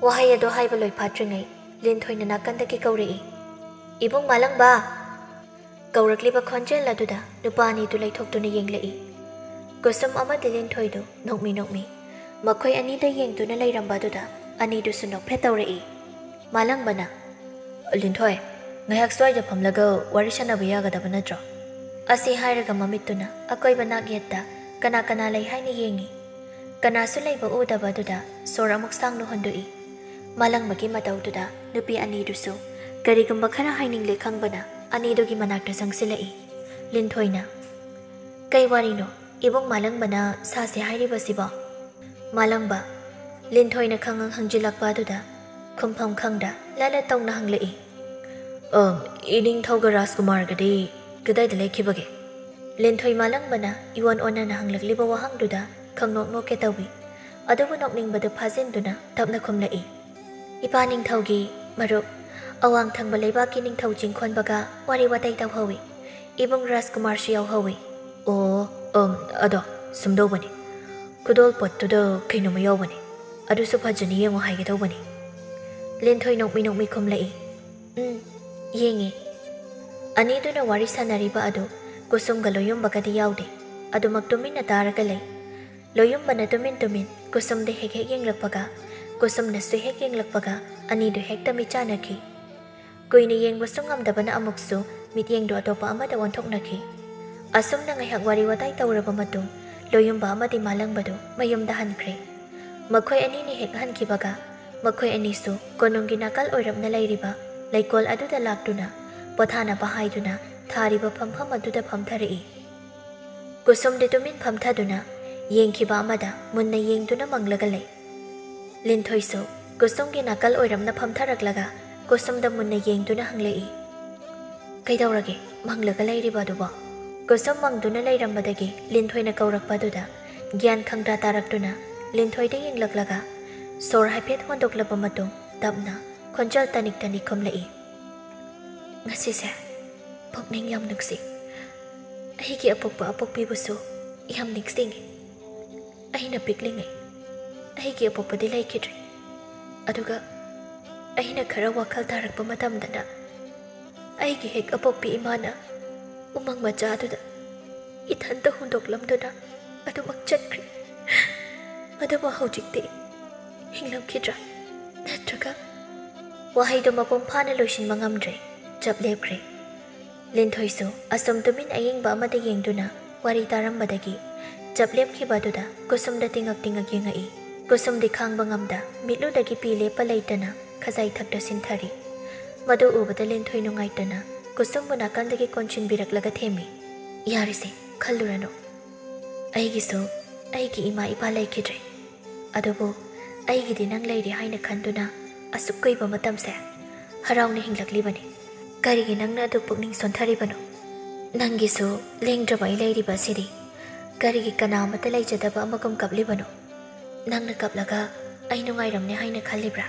ꯋꯥꯍꯩ ꯑꯗꯨ ꯍꯥꯏꯕ ꯂꯣꯏ ꯐꯥꯠꯇ꯭ꯔꯤꯉꯩ ꯂꯤꯟꯊꯣꯏꯅ ꯅꯥꯀꯟꯗꯒꯤ ꯀꯧꯔꯛꯏ, "ꯏꯕꯨꯡ ꯃꯥꯂꯪꯕ!" ꯀꯧꯔꯛꯂꯤꯕ ꯈꯣꯟꯖꯦꯜ ꯑꯗꯨꯗ ꯅꯨꯄꯥ ꯑꯅꯤꯗꯨ ꯂꯩꯊꯣꯛꯇꯨꯅ ꯌꯦꯡꯂꯛꯏ꯫ ꯀꯨꯁꯨꯝ ꯑꯃꯗꯤ ꯂꯤꯟꯊꯣꯏꯗꯨ ꯅꯣꯛꯃꯤ ꯅꯣꯛꯃꯤ ꯃꯈꯣꯏ ꯑꯅꯤꯗ ꯌꯦꯡꯗꯨꯅ ꯂꯩꯔꯝꯕ ꯑꯗꯨꯗ ꯑꯅꯤꯗꯨꯁꯨ ꯅꯣꯛꯐꯦꯠ ꯇꯧꯔꯛꯏ꯫ ꯃꯥꯂꯪꯕꯅ, "ꯂꯤꯟꯊꯣꯏ, ꯉꯥꯏꯍꯥꯛ ꯁ꯭ꯋꯥꯏꯗ ꯐꯝꯂꯒ ꯋꯥꯔꯤ ꯁꯥꯟꯅꯕ ꯌꯥꯒꯗꯕ ꯅꯠꯇ꯭ꯔꯣ?" ꯑꯁꯤ ꯍꯥꯏꯔꯒ ꯃꯃꯤꯠꯇꯨꯅ ꯑꯀꯣꯏꯕ ꯅꯥꯛ ꯌꯦꯠꯇ ꯀꯅꯥ ꯀꯅꯥ ꯂꯩ ꯍꯥꯏꯅ ꯌꯦꯡꯏ꯫ ꯀꯅꯥꯁꯨ ꯂꯩꯕ ꯎꯗꯕ ꯑꯗꯨꯗ ꯁꯣꯔ ꯑꯃꯨꯛ ꯁꯥꯡꯅ ꯍꯣꯟꯗꯣꯛꯏ꯫ ꯃꯥꯂꯪꯕꯒꯤ ꯃꯇꯧꯗꯨꯗ ꯅꯨꯄꯤ ꯑꯅꯤꯗꯨꯁꯨ ꯀꯔꯤꯒꯨꯝꯕ ꯈꯔ ꯍꯥꯏꯅꯤꯡꯂꯦ ꯈꯪꯕꯅ ꯑꯅꯤꯗꯨꯒꯤ ꯃꯅꯥꯛꯇ ꯆꯪꯁꯤꯜꯂꯛꯏ꯫ ꯂꯤꯟꯊꯣꯏꯅ, "ꯀꯩ ꯋꯥꯔꯤꯅꯣ ꯏꯕꯨꯡ ꯃꯥꯂꯪꯕꯅ ꯁꯥꯁꯦ ꯍꯥꯏꯔꯤꯕꯁꯤꯕꯣ?" ꯃꯥꯂꯪꯕ, ꯂꯤꯟꯊꯣꯏꯅ ꯈꯪꯉꯪ ꯍꯪꯖꯤꯜꯂꯛꯄ ꯑꯗꯨꯗ ꯈꯨꯝꯐꯝ ꯈꯪꯗ ꯂꯂꯠ ꯇꯧꯅ ꯍꯪꯂꯛꯏ, "ꯑ, ꯏꯅꯤꯡꯊꯧꯒ ꯔꯥꯖꯀꯨꯃꯥꯔꯒꯗꯤ ꯀꯗꯥꯏꯗ ꯂꯩꯈꯤꯕꯒꯦ?" ꯂꯤꯟꯊꯣꯏ ꯃꯥꯂꯪꯕꯅ ꯏꯑꯣꯟ ꯑꯣꯟꯅꯅ ꯍꯪꯂꯛꯂꯤꯕ ꯋꯥꯍꯪꯗꯨꯗ ꯈꯪꯅꯣꯛ ꯅꯣꯛꯀꯦ ꯇꯧꯏ꯫ ꯑꯗꯨꯕꯨ ꯅꯣꯛꯅꯤꯡꯕꯗꯨ ꯐꯥꯖꯤꯟꯗꯨꯅ ꯇꯞꯅ ꯈꯨꯝꯂꯛꯏ, "ꯏꯄꯥ ꯅꯤꯡꯊꯧꯒꯤ ꯃꯔꯨꯞ, ꯑꯋꯥꯡ ꯊꯪꯕ ꯂꯩꯕꯥꯛꯀꯤ ꯅꯤꯡꯊꯧ ꯆꯤꯡꯈꯣꯟꯕꯒ ꯋꯥꯔꯤ ꯋꯥꯇꯥꯏ ꯇꯧꯍꯧꯏ꯫ "ꯏꯕꯨꯡ ꯔꯥꯖꯀꯨꯃꯥꯔꯁꯨ ꯌꯥꯎꯍꯧꯋꯤ꯫" "ꯑꯣ, ꯑꯪ, ꯑꯗꯣ ꯁꯨꯝꯗꯧꯕꯅꯤ, ꯈꯨꯗꯣꯜ ꯄꯣꯠꯇꯨꯗ ꯀꯩꯅꯣꯝꯃ ꯌꯥꯎꯕꯅꯤ, ꯑꯗꯨꯁꯨ ꯐꯖꯅ ꯌꯦꯡꯉꯣ ꯍꯥꯏꯒꯦ ꯇꯧꯕꯅꯤ꯫" ꯂꯤꯟꯊꯣꯏ ꯅꯣꯛꯃꯤ ꯅꯣꯛꯃꯤ ꯈꯨꯝꯂꯛꯏ꯫ "ꯎꯝ, ꯌꯦꯡꯉꯦ꯫" ꯑꯅꯤꯗꯨꯅ ꯋꯥꯔꯤ ꯁꯥꯟꯅꯔꯤꯕ ꯑꯗꯨ ꯀꯨꯁꯨꯝꯒ ꯂꯣꯌꯨꯝꯕꯒꯗꯤ ꯌꯥꯎꯗꯦ꯫ ꯑꯗꯨꯃꯛ ꯇꯨꯃꯤꯟꯅ ꯇꯥꯔꯒ ꯂꯩ꯫ ꯂꯣꯌꯨꯝꯕꯅ ꯇꯨꯃꯤꯟ ꯇꯨꯃꯤꯟ ꯀꯨꯁꯨꯝꯗ ꯍꯦꯛ ꯍꯦꯛ ꯌꯦꯡꯂꯛꯄꯒ, ꯀꯨꯁꯨꯝꯅꯁꯨ ꯍꯦꯛ ꯌꯦꯡꯂꯛꯄꯒ, ꯑꯅꯤꯗꯨ ꯍꯦꯛꯇ ꯃꯤꯠꯆꯥꯟꯅꯈꯤ꯫ ꯀꯨꯏꯅ ꯌꯦꯡꯕꯁꯨ ꯉꯝꯗꯕꯅ ꯑꯃꯨꯛꯁꯨ ꯃꯤꯠꯌꯦꯡꯗꯨ ꯑꯇꯣꯞꯄ ꯑꯃꯗ ꯑꯣꯟꯊꯣꯛꯅꯈꯤ꯫ ꯑꯁꯨꯝꯅ ꯉꯥꯏꯍꯥꯛ ꯋꯥꯔꯤ ꯋꯥꯇꯥꯏ ꯇꯧꯔꯕ ꯃꯇꯨꯡ, ꯂꯣꯌꯨꯝꯕ ꯑꯃꯗꯤ ꯃꯥꯂꯪꯕꯗꯨ ꯃꯌꯨꯝꯗ ꯍꯟꯈ꯭ꯔꯦ꯫ ꯃꯈꯣꯏ ꯑꯅꯤꯅ ꯍꯦꯛ ꯍꯟꯈꯤꯕꯒ, ꯃꯈꯣꯏ ꯑꯅꯤꯁꯨ ꯀꯣꯅꯨꯡꯒꯤ ꯅꯥꯀꯜ ꯑꯣꯏꯔꯞꯅ ꯂꯩꯔꯤꯕ ꯂꯩꯀꯣꯜ ꯑꯗꯨꯗ ꯂꯥꯛꯇꯨꯅ, ꯄꯣꯊꯥꯅꯕ ꯍꯥꯏꯗꯨꯅ ꯊꯥꯔꯤꯕ ꯐꯝꯐꯝ ꯑꯗꯨꯗ ꯐꯝꯊꯔꯛꯏ꯫ ꯀꯨꯁꯨꯝꯗꯤ ꯇꯨꯃꯤꯟ ꯐꯝꯊꯗꯨꯅ ꯌꯦꯡꯈꯤꯕ ꯑꯃꯗ ꯃꯨꯟꯅ ꯌꯦꯡꯗꯨꯅ ꯃꯪꯂꯒ ꯂꯩ꯫ ꯂꯤꯟꯊꯣꯏꯁꯨ ꯀꯨꯁꯨꯝꯒꯤ ꯅꯥꯀꯜ ꯑꯣꯏꯔꯞꯅ ꯐꯝꯊꯔꯛꯂꯒ ꯀꯨꯁꯨꯝꯗ ꯃꯨꯟꯅ ꯌꯦꯡꯗꯨꯅ ꯍꯪꯂꯛꯏ, "ꯀꯩꯗꯧꯔꯒꯦ? ꯃꯪꯂꯒ ꯂꯩꯔꯤꯕ ꯑꯗꯨꯕꯣ?" ꯀꯨꯁꯨꯝ ꯃꯪꯗꯨꯅ ꯂꯩꯔꯝꯕꯗꯒꯤ ꯂꯤꯟꯊꯣꯏꯅ ꯀꯧꯔꯛꯄ ꯑꯗꯨꯗ ꯒ꯭ꯌꯥꯟ ꯈꯪꯇꯥ ꯇꯥꯔꯛꯇꯨꯅ ꯂꯤꯟꯊꯣꯏꯗ ꯌꯦꯡꯂꯛꯂꯒ ꯁꯣꯔ ꯍꯥꯏꯐꯦꯠ ꯍꯣꯟꯗꯣꯛꯂꯕ ꯃꯇꯨꯡ ꯇꯞꯅ ꯈꯣꯟꯖꯦꯜ ꯇꯅꯤꯛ ꯇꯅꯤꯛ ꯈꯨꯝꯂꯛꯏ, "ꯉꯁꯤꯁꯦ ꯄꯨꯛꯅꯤꯡ ꯌꯥꯝ ꯅꯨꯡꯁꯤ꯫ ꯑꯩꯒꯤ ꯑꯄꯣꯛꯄ ꯑꯄꯣꯛꯄꯤꯕꯨꯁꯨ ꯌꯥꯝ ꯅꯤꯡꯁꯤꯡꯉꯤ꯫ ꯑꯩꯅ ꯄꯤꯛꯂꯤꯉꯩ ꯑꯩꯒꯤ ꯑꯄꯣꯛꯄꯗꯤ ꯂꯩꯈꯤꯗ꯭ꯔꯦ꯫ ꯑꯗꯨꯒ ꯑꯩꯅ ꯈꯔ ꯋꯥꯈꯜ ꯇꯥꯔꯛꯄ ꯃꯇꯝꯗꯅ ꯑꯩꯒꯤ ꯍꯦꯛ ꯑꯄꯣꯛꯄꯤ ꯏꯃꯥꯅ ꯎꯃꯪ ꯃꯆꯥ ꯑꯗꯨꯗ ꯏꯊꯟꯇ ꯍꯨꯟꯗꯣꯛꯂꯝꯗꯨꯅ ꯑꯗꯨꯃꯛ ꯆꯠꯈ꯭ꯔꯦ꯫ ꯑꯗꯨꯕꯨ ꯍꯧꯖꯤꯛꯇꯤ ꯍꯤꯡꯂꯝꯈꯤꯗ꯭ꯔꯥ? ꯅꯠꯇ꯭ꯔꯒ?" ꯋꯥꯍꯩꯗꯨ ꯃꯄꯨꯡ ꯐꯥꯅ ꯂꯣꯏꯁꯤꯟꯕ ꯉꯝꯗ꯭ꯔꯦ꯫ ꯆꯞ ꯂꯦꯞꯈ꯭ꯔꯦ꯫ ꯂꯤꯟꯊꯣꯏꯁꯨ ꯑꯁꯨꯝ ꯇꯨꯃꯤꯟ ꯑꯌꯦꯡꯕ ꯑꯃꯗ ꯌꯦꯡꯗꯨꯅ ꯋꯥꯔꯤ ꯇꯥꯔꯝꯕꯗꯒꯤ ꯆꯞ ꯂꯦꯞꯈꯤꯕ ꯑꯗꯨꯗ ꯀꯨꯁꯨꯝꯗ ꯇꯤꯉꯛ ꯇꯤꯉꯛ ꯌꯦꯡꯉꯛꯏ꯫ ꯀꯨꯁꯨꯝꯗꯤ ꯈꯥꯡꯕ ꯉꯝꯗ ꯃꯤꯠꯂꯨꯗꯒꯤ ꯄꯤ ꯂꯦꯞꯄ ꯂꯩꯇꯅ ꯈꯖꯥꯏ ꯊꯛꯇ ꯁꯤꯟꯊꯔꯤ꯫ ꯃꯗꯨ ꯎꯕꯗ ꯂꯤꯟꯊꯣꯏ ꯅꯨꯡꯉꯥꯏꯇꯅ ꯀꯨꯁꯨꯝꯕꯨ ꯅꯥꯀꯟꯗꯒꯤ ꯀꯣꯟꯁꯤꯟꯕꯤꯔꯛꯂꯒ ꯊꯦꯝꯃꯤ, "ꯌꯥꯔꯦꯁꯦ, ꯈꯜꯂꯨꯔꯅꯨ꯫ ꯑꯩꯒꯤꯁꯨ ꯑꯩꯒꯤ ꯏꯃꯥ ꯏꯄꯥ ꯂꯩꯈꯤꯗ꯭ꯔꯦ꯫ ꯑꯗꯨꯕꯨ ꯑꯩꯒꯤꯗꯤ ꯅꯪ ꯂꯩꯔꯤ ꯍꯥꯏꯅ ꯈꯟꯗꯨꯅ ꯑꯁꯨꯛ ꯀꯨꯏꯕ ꯃꯇꯝꯁꯦ ꯍꯔꯥꯎꯅ ꯍꯤꯡꯂꯛꯂꯤꯕꯅꯤ꯫ ꯀꯔꯤꯒꯤ ꯅꯪꯅ ꯑꯗꯨ ꯄꯨꯛꯅꯤꯡ ꯁꯣꯟꯊꯔꯤꯕꯅꯣ? ꯅꯪꯒꯤꯁꯨ ꯂꯦꯡꯗ꯭ꯔꯕ ꯑꯩ ꯂꯩꯔꯤꯕ ꯑꯁꯤꯗꯤ ꯀꯔꯤꯒꯤ ꯀꯅꯥ ꯑꯃꯠꯇ ꯂꯩꯖꯗꯕ ꯑꯃꯒꯨꯝ ꯀꯞꯂꯤꯕꯅꯣ? ꯅꯪꯅ ꯀꯞꯂꯒ ꯑꯩ ꯅꯨꯡꯉꯥꯏꯔꯝꯅꯤ ꯍꯥꯏꯅ ꯈꯜꯂꯤꯕ꯭ꯔꯥ?"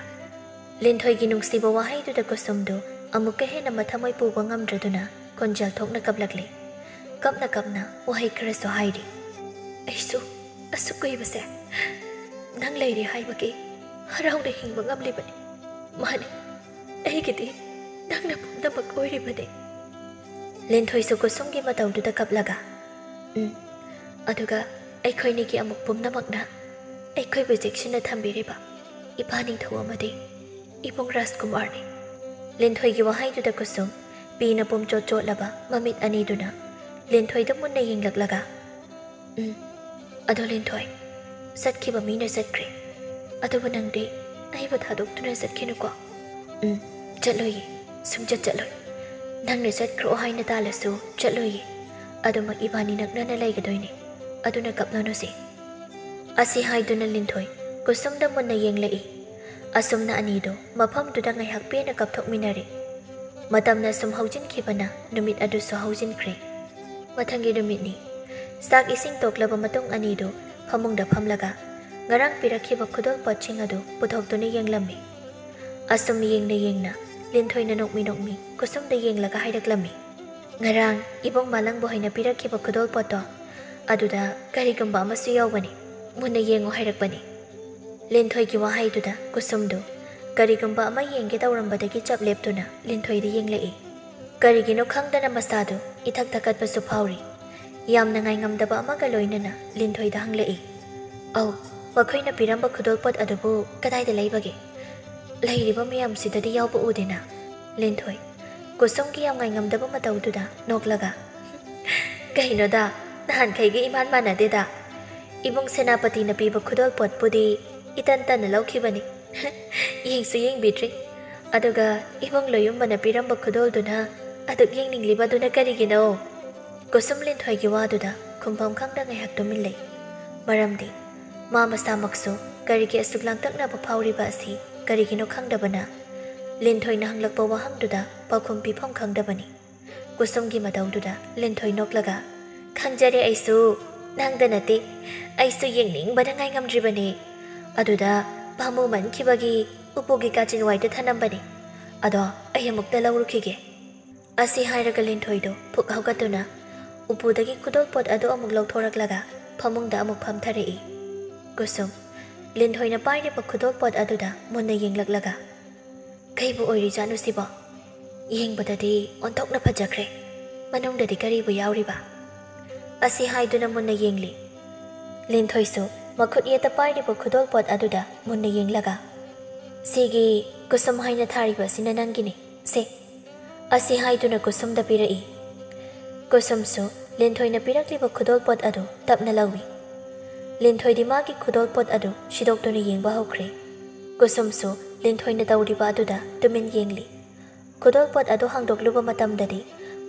ꯂꯤꯟꯊꯣꯏꯒꯤ ꯅꯨꯡꯁꯤꯕ ꯋꯥꯍꯩꯗꯨꯗ ꯀꯨꯁꯨꯝꯗꯨ ꯑꯃꯨꯛꯀ ꯍꯦꯟꯅ ꯃꯊꯃꯣꯏ ꯄꯨꯕ ꯉꯝꯗ꯭ꯔꯗꯨꯅ ꯈꯣꯟꯖꯦꯜ ꯊꯣꯛꯅ ꯀꯞꯂꯛꯂꯤ꯫ ꯀꯞꯅ ꯀꯞꯅ ꯋꯥꯍꯩ ꯈꯔꯁꯨ ꯍꯥꯏꯔꯤ꯫ "ꯑꯩꯁꯨ ꯑꯁꯨꯛ ꯀꯨꯏꯕꯁꯦ ꯅꯪ ꯂꯩꯔꯦ ꯍꯥꯏꯕꯒꯤ ꯍꯔꯥꯎꯅ ꯍꯤꯡꯕ ꯉꯝꯂꯤꯕꯅꯤ꯫ ꯃꯥꯅꯤ, ꯑꯩꯒꯤꯗꯤ ꯅꯪꯅ ꯄꯨꯝꯅꯃꯛ ꯑꯣꯏꯔꯤꯕꯅꯤ꯫" ꯂꯤꯟꯊꯣꯏꯁꯨ ꯀꯨꯁꯨꯝꯒꯤ ꯃꯇꯧꯗꯨꯗ ꯀꯞꯂꯒ, "ꯎꯝ, ꯑꯗꯨꯒ ꯑꯩꯈꯣꯏꯅꯤꯒꯤ ꯑꯃꯨꯛ ꯄꯨꯝꯅꯃꯛꯅ ꯑꯩꯈꯣꯏꯕꯨ ꯆꯦꯛꯁꯤꯟꯅ ꯊꯝꯕꯤꯔꯤꯕ ꯏꯄꯥ ꯅꯤꯡꯊꯧ ꯑꯃꯗꯤ ꯏꯕꯨꯡ ꯔꯥꯖꯀꯨꯃꯥꯔꯅꯤ꯫" ꯂꯤꯟꯊꯣꯏꯒꯤ ꯋꯥꯍꯩꯗꯨꯗ ꯀꯨꯁꯨꯝ ꯄꯤꯅ ꯄꯨꯝꯆꯣꯠ ꯆꯣꯠꯂꯕ ꯃꯃꯤꯠ ꯑꯅꯤꯗꯨꯅ ꯂꯤꯟꯊꯣꯏꯗ ꯃꯨꯟꯅ ꯌꯦꯡꯂꯛꯂꯒ, "ꯎꯝ, ꯑꯗꯣ ꯂꯤꯟꯊꯣꯏ, ꯆꯠꯈꯤꯕ ꯃꯤꯅ ꯆꯠꯈ꯭ꯔꯦ, ꯑꯗꯨꯕꯨ ꯅꯪꯗꯤ ꯑꯩꯕꯨ ꯊꯥꯗꯣꯛꯇꯨꯅ ꯆꯠꯈꯤꯅꯨꯀꯣ꯫" "ꯎꯝ, ꯆꯠꯂꯣꯏꯌꯦ, ꯁꯨꯡꯆꯠ ꯆꯠꯂꯣꯏ꯫ ꯅꯪꯅ ꯆꯠꯈ꯭ꯔꯣ ꯍꯥꯏꯅ ꯇꯥꯜꯂꯁꯨ ꯆꯠꯂꯣꯏꯌꯦ꯫ ꯑꯗꯨꯃꯛ ꯏꯕꯥꯅꯤ ꯅꯛꯅꯅ ꯂꯩꯒꯗꯣꯏꯅꯦ, ꯑꯗꯨꯅ ꯀꯞꯂꯅꯨꯁꯦ꯫" ꯑꯁꯤ ꯍꯥꯏꯗꯨꯅ ꯂꯤꯟꯊꯣꯏ ꯀꯨꯁꯨꯝꯗ ꯃꯨꯟꯅ ꯌꯦꯡꯂꯛꯏ꯫ ꯑꯁꯨꯝꯅ ꯑꯅꯤꯗꯨ ꯃꯐꯝꯗꯨꯗ ꯉꯥꯏꯍꯥꯛ ꯄꯦꯟꯅ ꯀꯞꯊꯣꯛꯃꯤꯟꯅꯔꯦ꯫ ꯃꯇꯝꯅ ꯁꯨꯝ ꯍꯧꯖꯤꯟꯈꯤꯕꯅ ꯅꯨꯃꯤꯠ ꯑꯗꯨꯁꯨ ꯍꯧꯖꯤꯟꯈ꯭ꯔꯦ꯫ ꯃꯊꯪꯒꯤ ꯅꯨꯃꯤꯠꯅꯤ꯫ ꯆꯥꯛ ꯏꯁꯤꯡ ꯇꯣꯛꯂꯕ ꯃꯇꯨꯡ ꯑꯅꯤꯗꯨ ꯐꯃꯨꯡꯗ ꯐꯝꯂꯒ ꯉꯔꯥꯡ ꯄꯤꯔꯛꯈꯤꯕ ꯈꯨꯗꯣꯜꯄꯣꯠꯁꯤꯡ ꯑꯗꯨ ꯄꯨꯊꯣꯛꯇꯨꯅ ꯌꯦꯡꯂꯝꯃꯤ꯫ ꯑꯁꯨꯝ ꯌꯦꯡꯅ ꯌꯦꯡꯅ ꯂꯤꯟꯊꯣꯏꯅ ꯅꯣꯛꯃꯤ ꯅꯣꯛꯃꯤ ꯀꯨꯁꯨꯝꯗ ꯌꯦꯡꯂꯒ ꯍꯥꯏꯔꯛꯂꯝꯃꯤ, "ꯉꯔꯥꯡ ꯏꯕꯨꯡ ꯃꯥꯂꯪꯕ ꯍꯣꯏꯅ ꯄꯤꯔꯛꯈꯤꯕ ꯈꯨꯗꯣꯜꯄꯣꯠꯇꯣ, ꯑꯗꯨꯗ ꯀꯔꯤꯒꯨꯝꯕ ꯑꯃꯁꯨ ꯌꯥꯎꯕꯅꯤ꯫ ꯃꯨꯟꯅ ꯌꯦꯡꯉꯨ ꯍꯥꯏꯔꯛꯄꯅꯤ꯫" ꯂꯤꯟꯊꯣꯏꯒꯤ ꯋꯥꯍꯩꯗꯨꯗ ꯀꯨꯁꯨꯝꯗꯨ ꯀꯔꯤꯒꯨꯝꯕ ꯑꯃ ꯌꯦꯡꯒꯦ ꯇꯧꯔꯝꯕꯗꯒꯤ ꯆꯞ ꯂꯦꯞꯇꯨꯅ ꯂꯤꯟꯊꯣꯏꯗ ꯌꯦꯡꯂꯛꯏ꯫ ꯀꯔꯤꯒꯤꯅꯣ ꯈꯪꯗꯅ ꯃꯁꯥꯗꯨ ꯏꯊꯛ ꯊꯛꯀꯠꯄꯁꯨ ꯐꯥꯎꯔꯤ꯫ ꯌꯥꯝꯅ ꯉꯥꯏꯉꯝꯗꯕ ꯑꯃꯒ ꯂꯣꯏꯅꯅ ꯂꯤꯟꯊꯣꯏꯗ ꯍꯪꯂꯛꯏ, "ꯑꯧ, ꯃꯈꯣꯏꯅ ꯄꯤꯔꯝꯕ ꯈꯨꯗꯣꯜꯄꯣꯠ ꯑꯗꯨꯕꯨ ꯀꯗꯥꯏꯗ ꯂꯩꯕꯒꯦ?" "ꯂꯩꯔꯤꯕ ꯃꯌꯥꯝꯁꯤꯗꯗꯤ ꯌꯥꯎꯕ ꯎꯗꯦꯅ꯫" ꯂꯤꯟꯊꯣꯏ, ꯀꯨꯁꯨꯝꯒꯤ ꯌꯥꯝ ꯉꯥꯏꯉꯝꯗꯕ ꯃꯇꯧꯗꯨꯗ ꯅꯣꯛꯂꯒ, "ꯀꯩꯅꯣꯗ, ꯅꯍꯥꯟꯈꯩꯒ ꯏꯃꯥꯟ ꯃꯥꯟꯅꯗꯦꯗ꯫ ꯏꯕꯨꯡ ꯁꯦꯅꯥꯄꯇꯤꯅ ꯄꯤꯕ ꯈꯨꯗꯣꯜꯄꯣꯠꯄꯨꯗꯤ ꯏꯇꯟ ꯇꯟꯅ ꯂꯧꯈꯤꯕꯅꯤ꯫ ꯌꯦꯡꯁꯨ ꯌꯦꯡꯕꯤꯗ꯭ꯔꯤ꯫ ꯑꯗꯨꯒ ꯏꯕꯨꯡ ꯂꯣꯌꯨꯝꯕꯅ ꯄꯤꯔꯝꯕ ꯈꯨꯗꯣꯜꯗꯨꯅ ꯑꯗꯨꯛ ꯌꯦꯡꯅꯤꯡꯂꯤꯕꯗꯨꯅ ꯀꯔꯤꯒꯤꯅꯣ?" ꯀꯨꯁꯨꯝ ꯂꯤꯟꯊꯣꯏꯒꯤ ꯋꯥꯗꯨꯗ ꯈꯨꯝꯐꯝ ꯈꯪꯗ ꯉꯥꯏꯍꯥꯛ ꯇꯨꯃꯤꯟ ꯂꯩ꯫ ꯃꯔꯝꯗꯤ ꯃꯥ ꯃꯁꯥꯃꯛꯁꯨ ꯀꯔꯤꯒꯤ ꯑꯁꯨꯛ ꯂꯥꯡꯇꯛꯅꯕ ꯐꯥꯎꯔꯤꯕ ꯑꯁꯤ ꯀꯔꯤꯒꯤꯅꯣ ꯈꯪꯗꯕꯅ, ꯂꯤꯟꯊꯣꯏꯅ ꯍꯪꯂꯛꯄ ꯋꯥꯍꯪꯗꯨꯗ ꯄꯥꯎꯈꯨꯝ ꯄꯤꯐꯝ ꯈꯪꯗꯕꯅꯤ꯫ ꯀꯨꯁꯨꯝꯒꯤ ꯃꯇꯧꯗꯨꯗ ꯂꯤꯟꯊꯣꯏ ꯅꯣꯛꯂꯒ, "ꯈꯪꯖꯔꯦ ꯑꯩꯁꯨ, ꯅꯪꯗ ꯅꯠꯇꯦ, ꯑꯩꯁꯨ ꯌꯦꯡꯅꯤꯡꯕꯅ ꯉꯥꯏ ꯉꯝꯗ꯭ꯔꯤꯕꯅꯤ꯫ ꯑꯗꯨꯗ ꯄꯥꯝꯃꯨꯃꯟꯈꯤꯕꯒꯤ ꯎꯄꯨꯒꯤ ꯀꯥꯆꯤꯟ ꯋꯥꯏꯗ ꯊꯅꯝꯕꯅꯤ꯫ ꯑꯗꯣ ꯑꯩ ꯑꯃꯨꯛꯇ ꯂꯧꯔꯨꯈꯤꯒꯦ꯫" ꯑꯁꯤ ꯍꯥꯏꯔꯒ ꯂꯤꯟꯊꯣꯏꯗꯨ ꯐꯨꯛ ꯍꯧꯒꯠꯇꯨꯅ ꯎꯄꯨꯗꯒꯤ ꯈꯨꯗꯣꯜꯄꯣꯠ ꯑꯗꯨ ꯑꯃꯨꯛ ꯂꯧꯊꯣꯔꯛꯂꯒ ꯐꯃꯨꯡꯗ ꯑꯃꯨꯛ ꯐꯝꯊꯔꯛꯏ꯫ ꯀꯨꯁꯨꯝ, ꯂꯤꯟꯊꯣꯏꯅ ꯄꯥꯏꯔꯤꯕ ꯈꯨꯗꯣꯜꯄꯣꯠ ꯑꯗꯨꯗ ꯃꯨꯟꯅ ꯌꯦꯡꯂꯛꯂꯒ, "ꯀꯩꯕꯨ ꯑꯣꯏꯔꯤꯖꯥꯠꯅꯣ ꯁꯤꯕꯣ? ꯌꯦꯡꯕꯗꯗꯤ ꯑꯣꯟꯊꯣꯛꯅ ꯐꯖꯈ꯭ꯔꯦ꯫ ꯃꯅꯨꯡꯗꯗꯤ ꯀꯔꯤꯕꯨ ꯌꯥꯎꯔꯤꯕ?" ꯑꯁꯤ ꯍꯥꯏꯗꯨꯅ ꯃꯨꯟꯅ ꯌꯦꯡꯂꯤ꯫ ꯂꯤꯟꯊꯣꯏꯁꯨ ꯃꯈꯨꯠ ꯌꯦꯠꯇ ꯄꯥꯏꯔꯤꯕ ꯈꯨꯗꯣꯜꯄꯣꯠ ꯑꯗꯨꯗ ꯃꯨꯟꯅ ꯌꯦꯡꯂꯒ, "ꯁꯤꯒꯤ ꯀꯨꯁꯨꯝ ꯍꯥꯏꯅ ꯊꯥꯔꯤꯕ ꯑꯁꯤꯅ ꯅꯪꯒꯤꯅꯤ꯫ ꯁꯦ," ꯑꯁꯤ ꯍꯥꯏꯗꯨꯅ ꯀꯨꯁꯨꯝꯗ ꯄꯤꯔꯛꯏ꯫ ꯀꯨꯁꯨꯝꯁꯨ ꯂꯤꯟꯊꯣꯏꯅ ꯄꯤꯔꯛꯂꯤꯕ ꯈꯨꯗꯣꯜꯄꯣꯠ ꯑꯗꯨ ꯇꯞꯅ ꯂꯧꯏ꯫ ꯂꯤꯟꯊꯣꯏꯗꯤ ꯃꯥꯒꯤ ꯈꯨꯗꯣꯜꯄꯣꯠ ꯑꯗꯨ ꯁꯤꯗꯣꯛꯇꯨꯅ ꯌꯦꯡꯕ ꯍꯧꯈ꯭ꯔꯦ꯫ ꯀꯨꯁꯨꯝꯁꯨ ꯂꯤꯟꯊꯣꯏꯅ ꯇꯧꯔꯤꯕ ꯑꯗꯨꯗ ꯇꯨꯃꯤꯟ ꯌꯦꯡꯂꯤ꯫ ꯈꯨꯗꯣꯜꯄꯣꯠ ꯑꯗꯨ ꯍꯥꯡꯗꯣꯛꯂꯨꯕ ꯃꯇꯝꯗꯗꯤ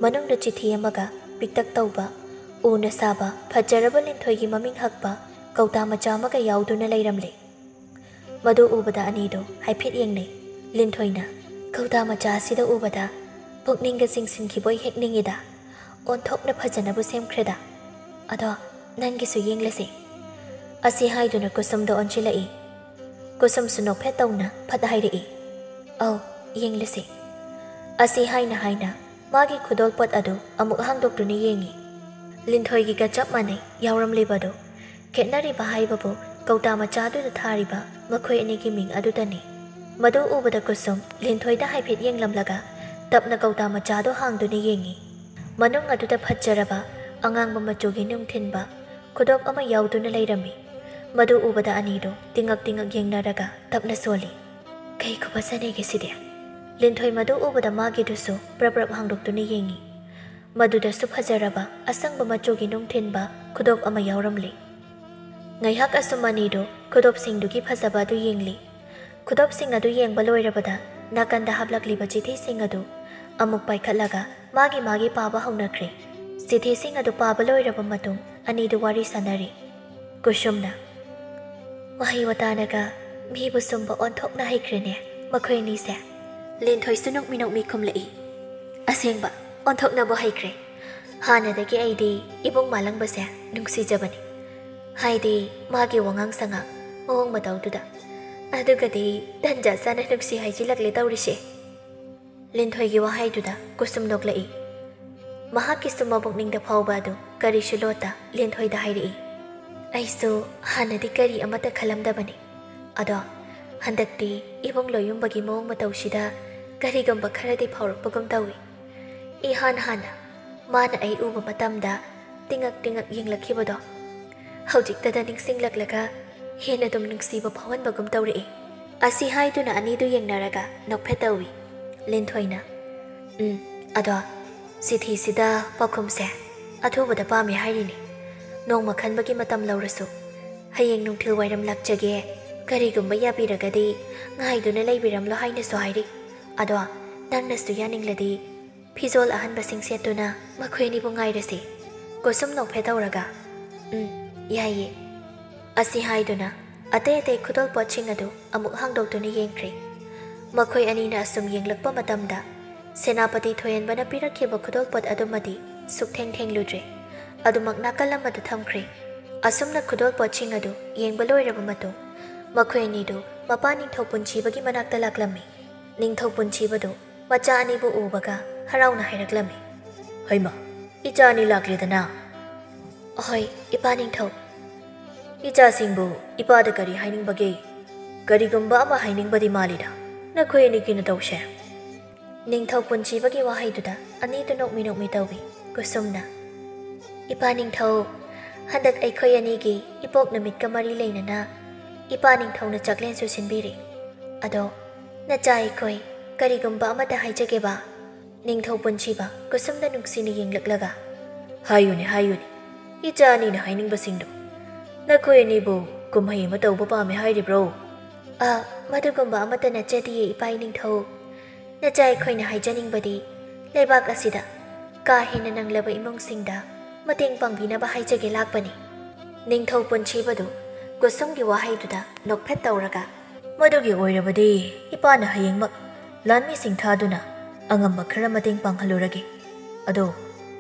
ꯃꯅꯨꯡꯗ ꯆꯤꯊꯤ ꯑꯃꯒ ꯄꯤꯛꯇꯛ ꯇꯧꯕ, ꯎꯅ ꯁꯥꯕ ꯐꯖꯔꯕ ꯂꯤꯟꯊꯣꯏꯒꯤ ꯃꯃꯤꯡ ꯍꯛꯄ ꯀꯧꯇꯥ ꯃꯆꯥ ꯑꯃꯒ ꯌꯥꯎꯗꯨꯅ ꯂꯩꯔꯝꯂꯦ꯫ ꯃꯗꯨ ꯎꯕꯗ ꯑꯅꯤꯗꯨ ꯍꯥꯏꯐꯦꯠ ꯌꯦꯡꯅꯩ꯫ ꯂꯤꯟꯊꯣꯏꯅ, "ꯀꯧꯇꯥ ꯃꯆꯥ ꯑꯁꯤꯗ ꯎꯕꯗ ꯄꯨꯛꯅꯤꯡꯒ ꯆꯤꯡꯁꯤꯟꯈꯤꯕꯣꯏ ꯍꯦꯛ ꯅꯤꯡꯉꯤꯗ꯫ ꯑꯣꯟꯊꯣꯛꯅ ꯐꯖꯅꯕꯨ ꯁꯦꯝꯈ꯭ꯔꯦꯗ꯫ ꯑꯗꯣ ꯅꯪꯒꯤꯁꯨ ꯌꯦꯡꯂꯁꯤ," ꯑꯁꯤ ꯍꯥꯏꯗꯨꯅ ꯀꯨꯁꯨꯝꯗ ꯑꯣꯟꯁꯤꯜꯂꯛꯏ꯫ ꯀꯨꯁꯨꯝꯁꯨ ꯅꯣꯛꯐꯦꯠ ꯇꯧꯅ ꯐꯠ ꯍꯥꯏꯔꯛꯏ, "ꯑꯧ, ꯌꯦꯡꯂꯁꯤ," ꯑꯁꯤ ꯍꯥꯏꯅ ꯍꯥꯏꯅ ꯃꯥꯒꯤ ꯈꯨꯗꯣꯜꯄꯣꯠ ꯑꯗꯨ ꯑꯃꯨꯛ ꯍꯥꯡꯗꯣꯛꯇꯨꯅ ꯌꯦꯡꯉꯤ꯫ ꯂꯤꯟꯊꯣꯏꯒꯤꯒ ꯆꯞ ꯃꯥꯟꯅꯩ ꯌꯥꯎꯔꯝꯂꯤꯕꯗꯨ꯫ ꯈꯦꯠꯅꯔꯤꯕ ꯍꯥꯏꯕꯕꯨ ꯀꯧꯇꯥ ꯃꯆꯥꯗꯨꯗ ꯊꯥꯔꯤꯕ ꯃꯈꯣꯏ ꯑꯅꯤꯒꯤ ꯃꯤꯡ ꯑꯗꯨꯗꯅꯤ꯫ ꯃꯗꯨ ꯎꯕꯗ ꯀꯨꯁꯨꯝ ꯂꯤꯟꯊꯣꯏꯗ ꯍꯥꯏꯐꯦꯠ ꯌꯦꯡꯂꯝꯂꯒ ꯇꯞꯅ ꯀꯧꯇꯥ ꯃꯆꯥꯗꯨ ꯍꯥꯡꯗꯨꯅ ꯌꯦꯡꯉꯤ꯫ ꯃꯅꯨꯡ ꯑꯗꯨꯗ ꯐꯖꯔꯕ ꯑꯉꯥꯡꯕ ꯃꯆꯨꯒꯤ ꯅꯨꯡ ꯊꯤꯟꯕ ꯈꯨꯗꯣꯞ ꯑꯃ ꯌꯥꯎꯗꯨꯅ ꯂꯩꯔꯝꯃꯤ꯫ ꯃꯗꯨ ꯎꯕꯗ ꯑꯅꯤꯗꯨ ꯇꯤꯉꯛ ꯇꯤꯉꯛ ꯌꯦꯡꯅꯔꯒ ꯇꯞꯅ ꯁꯣꯜꯂꯤ, "ꯀꯩ ꯈꯨꯐꯖꯅꯦꯒꯦ ꯁꯤꯗꯤ!" ꯂꯤꯟꯊꯣꯏ ꯃꯗꯨ ꯎꯕꯗ ꯃꯥꯒꯤꯗꯨꯁꯨ ꯄ꯭ꯔꯞ ꯄ꯭ꯔꯞ ꯍꯥꯡꯗꯣꯛꯇꯨꯅ ꯌꯦꯡꯉꯤ꯫ ꯃꯗꯨꯗꯁꯨ ꯐꯖꯔꯕ ꯑꯁꯪꯕ ꯃꯆꯨꯒꯤ ꯅꯨꯡ ꯊꯤꯟꯕ ꯈꯨꯗꯣꯞ ꯑꯃ ꯌꯥꯎꯔꯝꯂꯤ꯫ ꯉꯥꯏꯍꯥꯛ ꯑꯁꯨꯝ ꯑꯅꯤꯗꯨ ꯈꯨꯗꯣꯞꯁꯤꯡꯗꯨꯒꯤ ꯐꯖꯕ ꯑꯗꯨ ꯌꯦꯡꯂꯤ꯫ ꯈꯨꯗꯣꯞꯁꯤꯡ ꯑꯗꯨ ꯌꯦꯡꯕ ꯂꯣꯏꯔꯕꯗ ꯅꯥꯀꯟꯗ ꯍꯥꯞꯂꯛꯂꯤꯕ ꯆꯤꯊꯤꯁꯤꯡ ꯑꯗꯨ ꯑꯃꯨꯛ ꯄꯥꯏꯈꯠꯂꯒ ꯃꯥꯒꯤ ꯃꯥꯒꯤ ꯄꯥꯕ ꯍꯧꯅꯈ꯭ꯔꯦ꯫ ꯆꯤꯊꯤꯁꯤꯡ ꯑꯗꯨ ꯄꯥꯕ ꯂꯣꯏꯔꯕ ꯃꯇꯨꯡ ꯑꯅꯤꯗꯨ ꯋꯥꯔꯤ ꯁꯥꯟꯅꯔꯤ꯫ ꯀꯨꯁꯨꯝꯅ, "ꯋꯥꯍꯩ ꯋꯥꯇꯥꯅꯒ ꯃꯤꯕꯨ ꯁꯨꯝꯕ ꯑꯣꯟꯊꯣꯛꯅ ꯍꯩꯈ꯭ꯔꯦꯅꯦ ꯃꯈꯣꯏ ꯑꯅꯤꯁꯦ꯫" ꯂꯤꯟꯊꯣꯏꯁꯨ ꯅꯣꯛꯃꯤ ꯅꯣꯛꯃꯤ ꯈꯨꯝꯂꯛꯏ, "ꯑꯁꯦꯡꯕ ꯑꯣꯟꯊꯣꯛꯅꯕꯨ ꯍꯩꯈ꯭ꯔꯦ꯫ ꯍꯥꯟꯅꯗꯒꯤ ꯑꯩꯗꯤ ꯏꯕꯨꯡ ꯃꯥꯂꯪꯕꯁꯦ ꯅꯨꯡꯁꯤꯖꯕꯅꯤ꯫ ꯍꯥꯏꯗꯤ ꯃꯥꯒꯤ ꯋꯥꯉꯥꯡ ꯁꯉꯥꯡ, ꯃꯑꯣꯡ ꯃꯇꯧꯗꯨꯗ꯫ ꯑꯗꯨꯒꯗꯤ ꯇꯟꯖꯥ ꯆꯥꯅ ꯅꯨꯡꯁꯤ ꯍꯥꯏꯖꯤꯜꯂꯛꯂꯦ ꯇꯧꯔꯤꯁꯦ꯫" ꯂꯤꯟꯊꯣꯏꯒꯤ ꯋꯥꯍꯩꯗꯨꯗ ꯀꯨꯁꯨꯝ ꯅꯣꯛꯂꯛꯏ꯫ ꯃꯍꯥꯛꯀꯤꯁꯨ ꯃꯕꯨꯛꯅꯤꯡꯗ ꯐꯥꯎꯕ ꯑꯗꯨ ꯀꯔꯤꯁꯨ ꯂꯣꯠꯇ ꯂꯤꯟꯊꯣꯏꯗ ꯍꯥꯏꯔꯛꯏ꯫ ꯑꯩꯁꯨ ꯍꯥꯟꯅꯗꯤ ꯀꯔꯤ ꯑꯃꯠꯇ ꯈꯜꯂꯝꯗꯕꯅꯤ꯫ ꯑꯗꯣ ꯍꯟꯗꯛꯇꯤ ꯏꯕꯨꯡ ꯂꯣꯌꯨꯝꯕꯒꯤ ꯃꯑꯣꯡ ꯃꯇꯧꯁꯤꯗ ꯀꯔꯤꯒꯨꯝꯕ ꯈꯔꯗꯤ ꯐꯥꯎꯔꯛꯄꯒꯨꯝ ꯇꯧꯏ꯫ ꯏꯍꯥꯟ ꯍꯥꯟꯅ ꯃꯥꯅ ꯑꯩ ꯎꯕ ꯃꯇꯝꯗ ꯇꯤꯡꯉꯛ ꯇꯤꯡꯉꯛ ꯌꯦꯡꯂꯛꯈꯤꯕꯗꯣ ꯍꯧꯖꯤꯛꯇꯗ ꯅꯤꯡꯁꯤꯡꯂꯛꯂꯒ ꯍꯦꯟꯅ ꯑꯗꯨꯝ ꯅꯨꯡꯁꯤꯕ ꯐꯥꯎꯍꯟꯕꯒꯨꯝ ꯇꯧꯔꯛꯏ꯫ ꯑꯁꯤ ꯍꯥꯏꯗꯨꯅ ꯑꯅꯤꯗꯨ ꯌꯦꯡꯅꯔꯒ ꯅꯣꯛꯐꯦꯠ ꯇꯧꯏ꯫ ꯂꯤꯟꯊꯣꯏꯅ, "ꯎꯝ, ꯑꯗꯣ ꯆꯤꯊꯤꯁꯤꯗ ꯄꯥꯎꯈꯨꯝꯁꯦ ꯑꯊꯨꯕꯗ ꯄꯥꯝꯃꯤ ꯍꯥꯏꯔꯤꯅꯤ꯫ ꯅꯣꯡꯃ ꯈꯟꯕꯒꯤ ꯃꯇꯝ ꯂꯧꯔꯁꯨ ꯍꯌꯦꯡ ꯅꯨꯡꯊꯤꯜ ꯋꯥꯏꯔꯝ ꯂꯥꯛꯆꯒꯦ, ꯀꯔꯤꯒꯨꯝꯕ ꯌꯥꯕꯤꯔꯒꯗꯤ ꯉꯥꯏꯗꯨꯅ ꯂꯩꯕꯤꯔꯝꯂꯣ ꯍꯥꯏꯅꯁꯨ ꯍꯥꯏꯔꯤ꯫ ꯑꯗꯣ ꯅꯪꯅꯁꯨ ꯌꯥꯅꯤꯡꯂꯗꯤ ꯐꯤꯖꯣꯜ ꯑꯍꯟꯕꯁꯤꯡ ꯁꯦꯠꯇꯨꯅ ꯃꯈꯣꯏ ꯑꯅꯤꯕꯨ ꯉꯥꯏꯔꯁꯤ"꯫ ꯀꯨꯁꯨꯝ ꯅꯣꯛꯐꯦꯠ ꯇꯧꯔꯒ, "ꯎꯝ, ꯌꯥꯏꯌꯦ"꯫ ꯑꯁꯤ ꯍꯥꯏꯗꯨꯅ ꯑꯇꯩ ꯑꯇꯩ ꯈꯨꯗꯣꯜꯄꯣꯠꯁꯤꯡ ꯑꯗꯨ ꯑꯃꯨꯛ ꯍꯥꯡꯗꯣꯛꯇꯨꯅ ꯌꯦꯡꯈ꯭ꯔꯦ꯫ ꯃꯈꯣꯏ ꯑꯅꯤꯅ ꯑꯁꯨꯝ ꯌꯦꯡꯂꯛꯄ ꯃꯇꯝꯗ ꯁꯦꯅꯥꯄꯇꯤ ꯊꯣꯏꯍꯟꯕꯅ ꯄꯤꯔꯛꯈꯤꯕ ꯈꯨꯗꯣꯜꯄꯣꯠ ꯑꯗꯨꯃꯗꯤ ꯁꯨꯛꯊꯦꯡ ꯊꯦꯡꯂꯨꯗ꯭ꯔꯦ꯫ ꯑꯗꯨꯃꯛ ꯅꯥꯀꯜ ꯑꯃꯗ ꯊꯝꯈ꯭ꯔꯦ꯫ ꯑꯁꯨꯝꯅ ꯈꯨꯗꯣꯜꯄꯣꯠꯁꯤꯡ ꯑꯗꯨ ꯌꯦꯡꯕ ꯂꯣꯏꯔꯕ ꯃꯇꯨꯡ ꯃꯈꯣꯏ ꯑꯅꯤꯗꯨ ꯃꯄꯥ ꯅꯤꯡꯊꯧ ꯄꯨꯟꯁꯤꯕꯒꯤ ꯃꯅꯥꯛꯇ ꯂꯥꯛꯂꯝꯃꯤ꯫ ꯅꯤꯡꯊꯧ ꯄꯨꯟꯁꯤꯕꯗꯨ ꯃꯆꯥ ꯑꯅꯤꯕꯨ ꯎꯕꯒ ꯍꯔꯥꯎꯅ ꯍꯥꯏꯔꯛꯂꯝꯃꯤ, "ꯍꯩꯃꯥ, ꯏꯆꯥ ꯑꯅꯤ ꯂꯥꯛꯂꯦꯗꯅ?" "ꯑꯍꯣꯏ, ꯏꯄꯥ ꯅꯤꯡꯊꯧ"꯫ "ꯏꯆꯥꯁꯤꯡꯕꯨ ꯏꯄꯥꯗ ꯀꯔꯤ ꯍꯥꯏꯅꯤꯡꯕꯒꯦ? ꯀꯔꯤꯒꯨꯝꯕ ꯑꯃ ꯍꯥꯏꯅꯤꯡꯕꯗꯤ ꯃꯥꯜꯂꯤꯗ, ꯅꯈꯣꯏ ꯑꯅꯤꯒꯤ ꯅꯇꯧꯁꯦ?" ꯅꯤꯡꯊꯧ ꯄꯨꯟꯁꯤꯕꯒꯤ ꯋꯥꯍꯩꯗꯨꯗ ꯑꯅꯤꯗꯨ ꯅꯣꯛꯃꯤ ꯅꯣꯛꯃꯤ ꯇꯧꯏ꯫ ꯀꯨꯁꯨꯝꯅ, "ꯏꯄꯥ ꯅꯤꯡꯊꯧ, ꯍꯟꯗꯛ ꯑꯩꯈꯣꯏ ꯑꯅꯤꯒꯤ ꯏꯄꯣꯛ ꯅꯨꯃꯤꯠꯀ ꯃꯔꯤ ꯂꯩꯅꯅ ꯏꯄꯥ ꯅꯤꯡꯊꯧꯅ ꯆꯥꯛꯂꯦꯟꯁꯨ ꯁꯤꯟꯕꯤꯔꯤ꯫ ꯑꯗꯣ ꯅꯆꯥ ꯑꯩꯈꯣꯏ ꯀꯔꯤꯒꯨꯝꯕ ꯑꯃꯇ ꯍꯥꯏꯖꯒꯦꯕ?" ꯅꯤꯡꯊꯧ ꯄꯨꯟꯁꯤꯕ ꯀꯨꯁꯨꯝꯗ ꯅꯨꯡꯁꯤꯅ ꯌꯦꯡꯂꯛꯂꯒ, "ꯍꯥꯏꯌꯨꯅꯦ, ꯍꯥꯏꯌꯨꯅꯦ, ꯏꯆꯥ ꯑꯅꯤꯅ ꯍꯥꯏꯅꯤꯡꯕꯁꯤꯡꯗꯣ꯫ ꯅꯈꯣꯏ ꯑꯅꯤꯕꯨ ꯀꯨꯝꯍꯩ ꯑꯃ ꯇꯧꯕ ꯄꯥꯝꯃꯦ ꯍꯥꯏꯔꯤꯕ꯭ꯔꯣ?" "ꯑ, ꯃꯗꯨꯒꯨꯝꯕ ꯑꯃꯠꯇ ꯅꯠꯆꯗꯤꯌꯦ, ꯏꯄꯥ ꯏꯅꯤꯡꯊꯧ꯫ ꯅꯆꯥ ꯑꯩꯈꯣꯏꯅ ꯍꯥꯏꯖꯅꯤꯡꯕꯗꯤ ꯂꯩꯕꯥꯛ ꯑꯁꯤꯗ ꯀꯥ ꯍꯦꯟꯅ ꯅꯪꯂꯕ ꯏꯃꯨꯡꯁꯤꯡꯗ ꯃꯇꯦꯡ ꯄꯥꯡꯕꯤꯅꯕ ꯍꯥꯏꯖꯒꯦ ꯂꯥꯛꯄꯅꯤ"꯫ ꯅꯤꯡꯊꯧ ꯄꯨꯟꯁꯤꯕꯗꯨ ꯀꯨꯁꯨꯝꯒꯤ ꯋꯥꯍꯩꯗꯨꯗ ꯅꯣꯛꯐꯦꯠ ꯇꯧꯔꯒ, "ꯃꯗꯨꯒꯤ ꯑꯣꯏꯔꯕꯗꯤ ꯏꯄꯥꯅ ꯍꯌꯦꯡꯃꯛ ꯂꯥꯟꯃꯤꯁꯤꯡ ꯊꯥꯗꯨꯅ ꯑꯉꯝꯕ ꯈꯔ ꯃꯇꯦꯡ ꯄꯥꯡꯍꯜꯂꯨꯔꯒꯦ꯫ ꯑꯗꯣ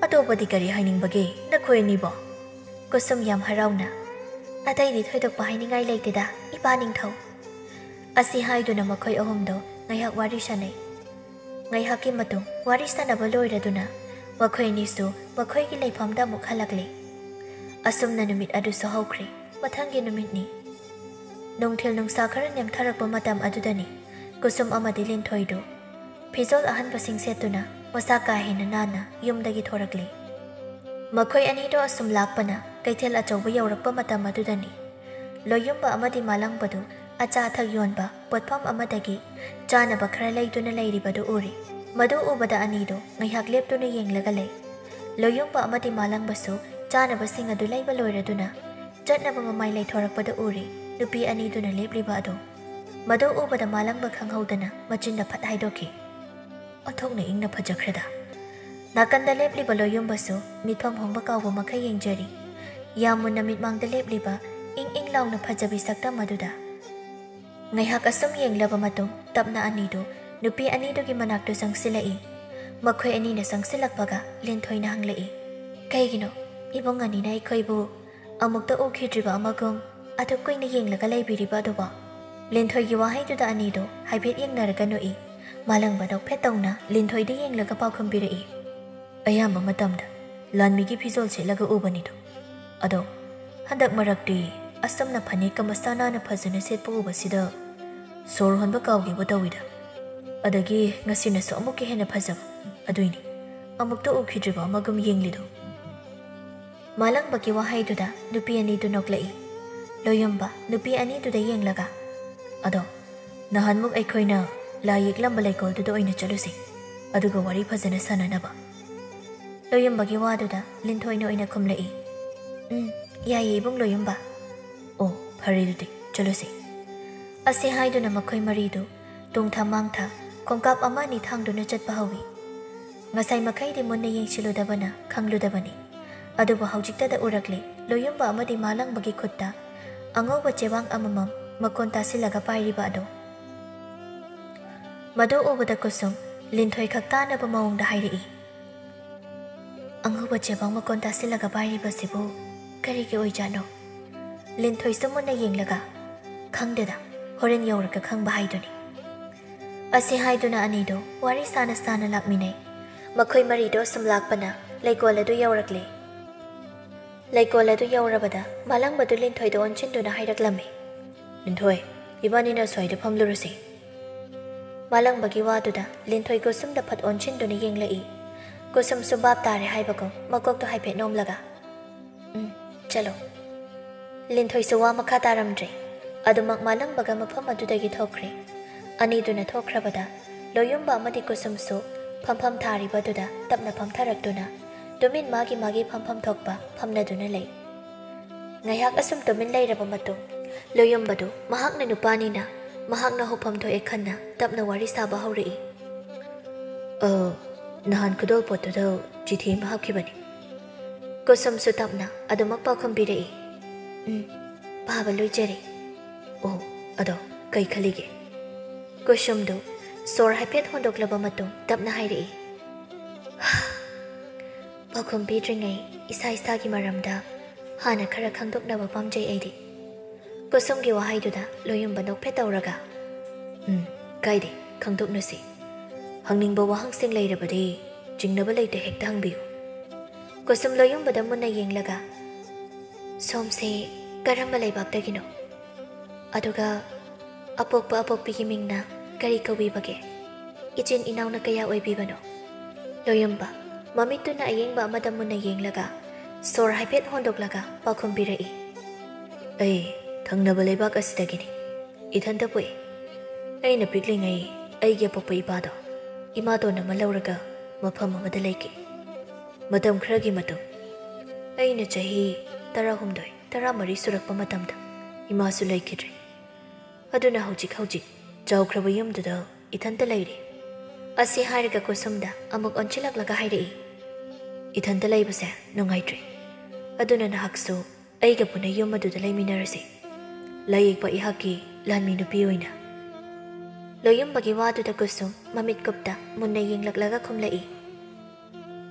ꯑꯇꯣꯞꯄꯗꯤ ꯀꯔꯤ ꯍꯥꯏꯅꯤꯡꯕꯒꯦ ꯅꯈꯣꯏ ꯑꯅꯤꯕꯣ?" ꯀꯨꯁꯨꯝ ꯌꯥꯝ ꯍꯔꯥꯎꯅ, "ꯑꯇꯩꯗꯤ ꯊꯣꯏꯗꯣꯛꯄ ꯍꯥꯏꯅꯤꯡꯉꯥꯏ ꯂꯩꯇꯦꯗ, ꯏꯄꯥ ꯅꯤꯡꯊꯧ"꯫ ꯑꯁꯤ ꯍꯥꯏꯗꯨꯅ ꯃꯈꯣꯏ ꯑꯍꯨꯝꯗꯣ ꯉꯥꯏꯍꯥꯛ ꯋꯥꯔꯤ ꯁꯥꯅꯩ꯫ ꯉꯥꯏꯍꯥꯛꯀꯤ ꯃꯇꯨꯡ ꯋꯥꯔꯤ ꯁꯥꯟꯅꯕ ꯂꯣꯏꯔꯗꯨꯅ ꯃꯈꯣꯏ ꯑꯅꯤꯁꯨ ꯃꯈꯣꯏꯒꯤ ꯂꯩꯐꯝꯗ ꯑꯃꯨꯛ ꯍꯜꯂꯛꯂꯦ꯫ ꯑꯁꯨꯝꯅ ꯅꯨꯃꯤꯠ ꯑꯗꯨꯁꯨ ꯍꯧꯈ꯭ꯔꯦ꯫ ꯃꯊꯪꯒꯤ ꯅꯨꯃꯤꯠꯅꯤ꯫ ꯅꯨꯡꯊꯤꯜ ꯅꯨꯡꯁꯥ ꯈꯔ ꯅꯦꯝꯊꯔꯛꯄ ꯃꯇꯝ ꯑꯗꯨꯗꯅꯤ ꯀꯨꯁꯨꯝ ꯑꯃꯗꯤ ꯂꯤꯟꯊꯣꯏꯗꯨ ꯐꯤꯖꯣꯜ ꯑꯍꯟꯕꯁꯤꯡ ꯁꯦꯠꯇꯨꯅ ꯃꯁꯥ ꯀꯥ ꯍꯦꯟꯅ ꯅꯥꯟꯅ ꯌꯨꯝꯗꯒꯤ ꯊꯣꯔꯛꯂꯦ꯫ ꯃꯈꯣꯏ ꯑꯅꯤꯗꯣ ꯑꯁꯨꯝ ꯂꯥꯛꯄꯅ ꯀꯩꯊꯦꯜ ꯑꯆꯧꯕ ꯌꯧꯔꯛꯄ ꯃꯇꯝ ꯑꯗꯨꯗꯅꯤ ꯂꯣꯌꯨꯝꯕ ꯑꯃꯗꯤ ꯃꯥꯂꯪꯕꯗꯨ ꯑꯆꯥ ꯑꯊꯛ ꯌꯣꯟꯕ ꯄꯣꯠꯐꯝ ꯑꯃꯗꯒꯤ ꯆꯥꯅꯕ ꯈꯔ ꯂꯩꯗꯨꯅ ꯂꯩꯔꯤꯕꯗꯨ ꯎꯔꯤ꯫ ꯃꯗꯨ ꯎꯕꯗ ꯑꯅꯤꯗꯨ ꯉꯥꯏꯍꯥꯛ ꯂꯦꯞꯇꯨꯅ ꯌꯦꯡꯂꯒ ꯂꯩ꯫ ꯂꯣꯌꯨꯝꯕ ꯑꯃꯗꯤ ꯃꯥꯂꯪꯕꯁꯨ ꯆꯥꯅꯕꯁꯤꯡ ꯑꯗꯨ ꯂꯩꯕ ꯂꯣꯏꯔꯗꯨꯅ ꯆꯠꯅꯕ ꯃꯃꯥꯏ ꯂꯩꯊꯣꯔꯛꯄꯗ ꯎꯔꯤ꯫ ꯅꯨꯄꯤ ꯑꯅꯤꯗꯨꯅ ꯂꯦꯞꯂꯤꯕ ꯑꯗꯨ꯫ ꯃꯗꯨ ꯎꯕꯗ ꯃꯥꯂꯪꯕ ꯈꯪꯍꯧꯗꯅ ꯃꯆꯤꯟꯗ ꯐꯠ ꯍꯥꯏꯗꯣꯛꯈꯤ꯫ "ꯑꯣꯟꯊꯣꯛꯅ ꯏꯪꯅ ꯐꯖꯈ꯭ꯔꯦꯗ!" ꯅꯥꯀꯟꯗ ꯂꯦꯞꯂꯤꯕ ꯂꯣꯌꯨꯝꯕꯁꯨ ꯃꯤꯠꯐꯝ ꯍꯣꯡꯕ ꯀꯥꯎꯕ ꯃꯈꯩ ꯌꯦꯡꯖꯔꯤ꯫ ꯌꯥꯝ ꯃꯨꯟꯅ ꯃꯤꯠꯃꯥꯡꯗ ꯂꯦꯞꯂꯤꯕ ꯏꯪ ꯏꯪ ꯂꯥꯎꯅ ꯐꯖꯕꯤ ꯁꯛꯇꯝ ꯑꯗꯨꯗ꯫ ꯉꯥꯏꯍꯥꯛ ꯑꯁꯨꯝ ꯌꯦꯡꯂꯕ ꯃꯇꯨꯡ ꯇꯞꯅ ꯑꯅꯤꯗꯨ ꯅꯨꯄꯤ ꯑꯅꯤꯗꯨꯒꯤ ꯃꯅꯥꯛꯇ ꯆꯪꯁꯤꯜꯂꯛꯏ꯫ ꯃꯈꯣꯏ ꯑꯅꯤꯅ ꯆꯪꯁꯤꯜꯂꯛꯄꯒ ꯂꯤꯟꯊꯣꯏꯅ ꯍꯪꯂꯛꯏ, "ꯀꯩꯒꯤꯅꯣ ꯏꯕꯨꯡ ꯑꯅꯤꯅ ꯑꯩꯈꯣꯏꯕꯨ ꯑꯃꯨꯛꯇ ꯎꯈꯤꯗ꯭ꯔꯤꯕ ꯑꯃꯒꯨꯝ ꯑꯗꯨꯛ ꯀꯨꯏꯅ ꯌꯦꯡꯂꯒ ꯂꯩꯕꯤꯔꯤꯕ ꯑꯗꯨꯕꯣ?" ꯂꯤꯟꯊꯣꯏꯒꯤ ꯋꯥꯍꯩꯗꯨꯗ ꯑꯅꯤꯗꯨ ꯍꯥꯏꯐꯦꯠ ꯌꯦꯡꯅꯔꯒ ꯅꯣꯛꯏ꯫ ꯃꯥꯂꯪꯕ ꯅꯣꯛꯐꯦꯠ ꯇꯧꯅ ꯂꯤꯟꯊꯣꯏꯗ ꯌꯦꯡꯂꯒ ꯄꯥꯎꯈꯨꯝ ꯄꯤꯔꯛꯏ, "ꯑꯌꯥꯝꯕ ꯃꯇꯝꯗ ꯂꯥꯟꯃꯤꯒꯤ ꯐꯤꯖꯣꯜ ꯁꯦꯠꯂꯒ ꯎꯕꯅꯤꯗꯣ꯫ ꯑꯗꯣ ꯍꯟꯗꯛ ꯃꯔꯛꯇꯤ ꯑꯁꯨꯝꯅ ꯐꯅꯦꯛꯀ ꯃꯁꯥ ꯅꯥꯟꯅ ꯐꯖꯅ ꯁꯦꯠꯄ ꯎꯕꯁꯤꯗ ꯁꯣꯔ ꯍꯣꯟꯕ ꯀꯥꯎꯒꯦꯕꯨ ꯇꯧꯏꯗ꯫ ꯑꯗꯒꯤ ꯉꯁꯤꯅꯁꯨ ꯑꯃꯨꯛꯀ ꯍꯦꯟꯅ ꯐꯖꯕ꯫ ꯑꯗꯨꯏꯅꯤ ꯑꯃꯨꯛꯇ ꯎꯈꯤꯗ꯭ꯔꯤꯕ ꯑꯃꯒꯨꯝ ꯌꯦꯡꯂꯤꯗꯣ꯫" ꯃꯥꯂꯪꯕꯒꯤ ꯋꯥꯍꯩꯗꯨꯗ ꯅꯨꯄꯤ ꯑꯅꯤꯗꯨ ꯅꯣꯛꯂꯛꯏ꯫ ꯂꯣꯌꯨꯝꯕ ꯅꯨꯄꯤ ꯑꯅꯤꯗꯨꯗ ꯌꯦꯡꯂꯒ, "ꯑꯗꯣ ꯅꯍꯥꯟꯃꯨꯛ ꯑꯩꯈꯣꯏꯅ ꯂꯥꯏ ꯌꯦꯛꯂꯝꯕ ꯂꯩꯀꯣꯜꯗꯨꯗ ꯑꯣꯏꯅ ꯆꯠꯂꯨꯁꯤ, ꯑꯗꯨꯒ ꯋꯥꯔꯤ ꯐꯖꯅ ꯁꯥꯟꯅꯅꯕ꯫" ꯂꯣꯌꯨꯝꯕꯒꯤ ꯋꯥꯗꯨꯗ ꯂꯤꯟꯊꯣꯏꯅ ꯑꯣꯏꯅ ꯈꯨꯝꯂꯛꯏ, "ꯎꯝ, ꯌꯥꯏꯌꯦ ꯏꯕꯨꯡ ꯂꯣꯌꯨꯝꯕ꯫ ꯑꯣ, ꯐꯔꯦ ꯑꯗꯨꯗꯤ, ꯆꯠꯂꯨꯁꯤ꯫" ꯑꯁꯤ ꯍꯥꯏꯗꯨꯅ ꯃꯈꯣꯏ ꯃꯔꯤꯗꯨ ꯇꯨꯡꯊ ꯃꯥꯡꯊ ꯈꯣꯡꯀꯥꯞ ꯑꯃ ꯑꯅꯤ ꯊꯥꯡꯗꯨꯅ ꯆꯠꯄ ꯍꯧꯏ꯫ ꯉꯁꯥꯏ ꯃꯈꯩꯗꯤ ꯃꯨꯟꯅ ꯌꯦꯡꯁꯤꯜꯂꯨꯗꯕꯅ ꯈꯪꯂꯨꯗꯕꯅꯤ꯫ ꯑꯗꯨꯕꯨ ꯍꯧꯖꯤꯛꯇꯗ ꯎꯔꯛꯂꯦ ꯂꯣꯌꯨꯝꯕ ꯑꯃꯗꯤ ꯃꯥꯂꯪꯕꯒꯤ ꯈꯨꯠꯇ ꯑꯉꯧꯕ ꯆꯦꯕꯥꯡ ꯑꯃꯃꯝ ꯃꯀꯣꯟ ꯇꯥꯁꯤꯜꯂꯒ ꯄꯥꯏꯔꯤꯕ ꯑꯗꯨ꯫ ꯃꯗꯨ ꯎꯕꯗ ꯀꯨꯁꯨꯝ ꯂꯤꯟꯊꯣꯏ ꯈꯛ ꯇꯥꯅꯕ ꯃꯑꯣꯡꯗ ꯍꯥꯏꯔꯛꯏ, "ꯑꯉꯧꯕ ꯆꯦꯕꯥꯡ ꯃꯀꯣꯟ ꯇꯥꯁꯤꯜꯂꯒ ꯄꯥꯏꯔꯤꯕꯁꯤꯕꯨ ꯀꯔꯤꯒꯤ ꯑꯣꯏꯖꯥꯠꯅꯣ?" ꯂꯤꯟꯊꯣꯏꯁꯨ ꯃꯨꯟꯅ ꯌꯦꯡꯂꯒ, "ꯈꯪꯗꯦꯗ, ꯍꯣꯔꯦꯟ ꯌꯧꯔꯒ ꯈꯪꯕ ꯍꯥꯏꯗꯨꯅꯤ꯫" ꯑꯁꯤ ꯍꯥꯏꯗꯨꯅ ꯑꯅꯤꯗꯨ ꯋꯥꯔꯤ ꯁꯥꯅ ꯁꯥꯅ ꯂꯥꯛꯃꯤꯟꯅꯩ꯫ ꯃꯈꯣꯏ ꯃꯔꯤꯗꯣ ꯁꯨꯝ ꯂꯥꯛꯄꯅ ꯂꯩꯀꯣꯜ ꯑꯗꯨ ꯌꯧꯔꯛꯂꯦ꯫ ꯂꯩꯀꯣꯜ ꯑꯗꯨ ꯌꯧꯔꯕꯗ ꯃꯥꯂꯪꯕꯗꯨ ꯂꯤꯟꯊꯣꯏꯗ ꯑꯣꯟꯁꯤꯟꯗꯨꯅ ꯍꯥꯏꯔꯛꯂꯝꯃꯤ꯫ "ꯂꯤꯟꯊꯣꯏ, ꯏꯕꯥꯅꯤꯅ ꯑꯁ꯭ꯋꯥꯏꯗ ꯐꯝꯂꯨꯔꯁꯤ꯫" ꯃꯥꯂꯪꯕꯒꯤ ꯋꯥꯗꯨꯗ ꯂꯤꯟꯊꯣꯏ ꯀꯨꯁꯨꯝꯗ ꯐꯠ ꯑꯣꯟꯁꯤꯟꯗꯨꯅ ꯌꯦꯡꯂꯛꯏ꯫ ꯀꯨꯁꯨꯝꯁꯨ ꯚꯥꯞ ꯇꯥꯔꯦ ꯍꯥꯏꯕꯒꯨꯝ ꯃꯀꯣꯛꯇꯣ ꯍꯥꯏꯐꯦꯠ ꯅꯣꯝꯂꯒ, "ꯎꯝ, ꯆꯠꯂꯣ꯫" ꯂꯤꯟꯊꯣꯏꯁꯨ ꯋꯥ ꯃꯈꯥ ꯇꯥꯔꯝꯗ꯭ꯔꯦ꯫ ꯑꯗꯨꯃꯛ ꯃꯥꯂꯪꯕꯒ ꯃꯐꯝ ꯑꯗꯨꯗꯒꯤ ꯊꯣꯛꯈ꯭ꯔꯦ꯫ ꯑꯅꯤꯗꯨꯅ ꯊꯣꯛꯈ꯭ꯔꯕꯗ ꯂꯣꯌꯨꯝꯕ ꯑꯃꯗꯤ ꯀꯨꯁꯨꯝꯁꯨ ꯐꯝꯐꯝ ꯊꯥꯔꯤꯕꯗꯨꯗ ꯇꯞꯅ ꯐꯝꯊꯔꯛꯇꯨꯅ ꯇꯨꯃꯤꯟ ꯃꯥꯒꯤ ꯃꯥꯒꯤ ꯐꯝꯐꯝ ꯊꯣꯛꯄ ꯐꯝꯅꯗꯨꯅ ꯂꯩ꯫ ꯉꯥꯏꯍꯥꯛ ꯑꯁꯨꯝ ꯇꯨꯃꯤꯟ ꯂꯩꯔꯕ ꯃꯇꯨꯡ, ꯂꯣꯌꯨꯝꯕꯗꯨ ꯃꯍꯥꯛꯅ ꯅꯨꯄꯥꯅꯤꯅ ꯃꯍꯥꯛꯅ ꯍꯧꯐꯝ ꯊꯣꯛꯑꯦ ꯈꯟꯅ ꯇꯞꯅ ꯋꯥꯔꯤ ꯁꯥꯕ ꯍꯧꯔꯛꯏ꯫ "ꯑ, ꯅꯍꯥꯟ ꯈꯨꯗꯣꯜꯄꯣꯠꯇꯨꯗ ꯆꯤꯊꯤ ꯑꯃ ꯍꯥꯞꯈꯤꯕꯅꯤ꯫" ꯀꯨꯁꯨꯝꯁꯨ ꯇꯞꯅ ꯑꯗꯨꯃꯛ ꯄꯥꯎꯈꯨꯝ ꯄꯤꯔꯛꯏ꯫ "ꯎꯝ, ꯄꯥꯕ ꯂꯣꯏꯖꯔꯦ꯫" "ꯑꯣ, ꯑꯗꯣ ꯀꯩ ꯈꯜꯂꯤꯒꯦ?" ꯀꯨꯁꯨꯝꯗꯨ ꯁꯣꯔ ꯍꯥꯏꯐꯦꯠ ꯍꯣꯟꯗꯣꯛꯂꯕ ꯃꯇꯨꯡ ꯇꯞꯅ ꯍꯥꯏꯔꯛꯏ꯫ "ꯄꯥꯎꯈꯨꯝ ꯄꯤꯗ꯭ꯔꯤꯉꯩ ꯏꯁꯥ ꯏꯁꯥꯒꯤ ꯃꯔꯝꯗ ꯍꯥꯟꯅ ꯈꯔ ꯈꯪꯗꯣꯛꯅꯕ ꯄꯥꯝꯖꯩ ꯑꯩꯗꯤ꯫" ꯀꯨꯁꯨꯝꯒꯤ ꯋꯥꯍꯩꯗꯨꯗ ꯂꯣꯌꯨꯝꯕ ꯅꯣꯛꯐꯦꯠ ꯇꯧꯔꯒ, "ꯎꯝ, ꯀꯥꯏꯗꯦ, ꯈꯪꯗꯣꯛꯅꯁꯤ꯫ ꯍꯪꯅꯤꯡꯕ ꯋꯥꯍꯪꯁꯤꯡ ꯂꯩꯔꯕꯗꯤ ꯆꯤꯡꯅꯕ ꯂꯩꯇꯦ, ꯍꯦꯛꯇ ꯍꯪꯕꯤꯌꯨ꯫" ꯀꯨꯁꯨꯝ ꯂꯣꯌꯨꯝꯕꯗ ꯃꯨꯟꯅ ꯌꯦꯡꯂꯒ, "ꯁꯣꯝꯁꯦ ꯀꯔꯝꯕ ꯂꯩꯕꯥꯛꯇꯒꯤꯅꯣ? ꯑꯗꯨꯒ ꯑꯄꯣꯛꯄ ꯑꯄꯣꯛꯄꯤꯒꯤ ꯃꯤꯡꯅ ꯀꯔꯤ ꯀꯧꯕꯤꯕꯒꯦ? ꯏꯆꯤꯟ ꯏꯅꯥꯎꯅ ꯀꯌꯥ ꯑꯣꯏꯕꯤꯕꯅꯣ?" ꯂꯣꯌꯨꯝꯕ, ꯃꯃꯤꯠꯇꯨꯅ ꯑꯌꯦꯡꯕ ꯑꯃꯗ ꯃꯨꯟꯅ ꯌꯦꯡꯂꯒ, ꯁꯣꯔ ꯍꯥꯏꯐꯦꯠ ꯍꯣꯟꯗꯣꯛꯂꯒ ꯄꯥꯎꯈꯨꯝ ꯄꯤꯔꯛꯏ꯫ "ꯑꯩ ꯊꯪꯅꯕ ꯂꯩꯕꯥꯛ ꯑꯁꯤꯗꯒꯤꯅꯤ꯫ ꯏꯊꯟꯇ ꯄꯣꯛꯏ꯫ ꯑꯩꯅ ꯄꯤꯛꯂꯤꯉꯩ ꯑꯩꯒꯤ ꯑꯄꯣꯛꯄ ꯏꯄꯥꯗꯣ ꯏꯃꯥꯇꯣꯟ ꯑꯃ ꯂꯧꯔꯒ ꯃꯐꯝ ꯑꯃꯗ ꯂꯩꯈꯤ꯫ ꯃꯇꯝ ꯈꯔꯒꯤ ꯃꯇꯨꯡ, ꯑꯩꯅ ꯆꯍꯤ ꯇꯔꯥꯍꯨꯝꯗꯣꯏ, ꯇꯔꯥꯃꯔꯤ ꯁꯨꯔꯛꯄ ꯃꯇꯝꯗ ꯏꯃꯥꯁꯨ ꯂꯩꯈꯤꯗ꯭ꯔꯦ꯫ ꯑꯗꯨꯅ ꯍꯧꯖꯤꯛ ꯍꯧꯖꯤꯛ ꯆꯥꯎꯈ꯭ꯔꯕ ꯌꯨꯝꯗꯨꯗ ꯏꯊꯟꯇ ꯂꯩꯔꯤ꯫" ꯑꯁꯤ ꯍꯥꯏꯔꯒ ꯀꯨꯁꯨꯝꯗ ꯑꯃꯨꯛ ꯑꯣꯟꯁꯤꯜꯂꯛꯂꯒ ꯍꯥꯏꯔꯛꯏ, "ꯏꯊꯟꯇ ꯂꯩꯕꯁꯦ ꯅꯨꯡꯉꯥꯏꯇ꯭ꯔꯦ꯫ ꯑꯗꯨꯅ ꯅꯍꯥꯛꯁꯨ ꯑꯩꯒ ꯄꯨꯟꯅ ꯌꯨꯝ ꯑꯗꯨꯗ ꯂꯩꯃꯤꯟꯅꯔꯁꯤ, ꯂꯥꯏꯌꯦꯛꯄ ꯑꯩꯍꯥꯛꯀꯤ ꯂꯥꯟꯃꯤ ꯅꯨꯄꯤ ꯑꯣꯏꯅ꯫" ꯂꯣꯌꯨꯝꯕꯒꯤ ꯋꯥꯗꯨꯗ ꯀꯨꯁꯨꯝ ꯃꯃꯤꯠ ꯀꯨꯞꯇ ꯃꯨꯟꯅ ꯌꯦꯡꯂꯛꯂꯒ ꯈꯨꯝꯂꯛꯏ,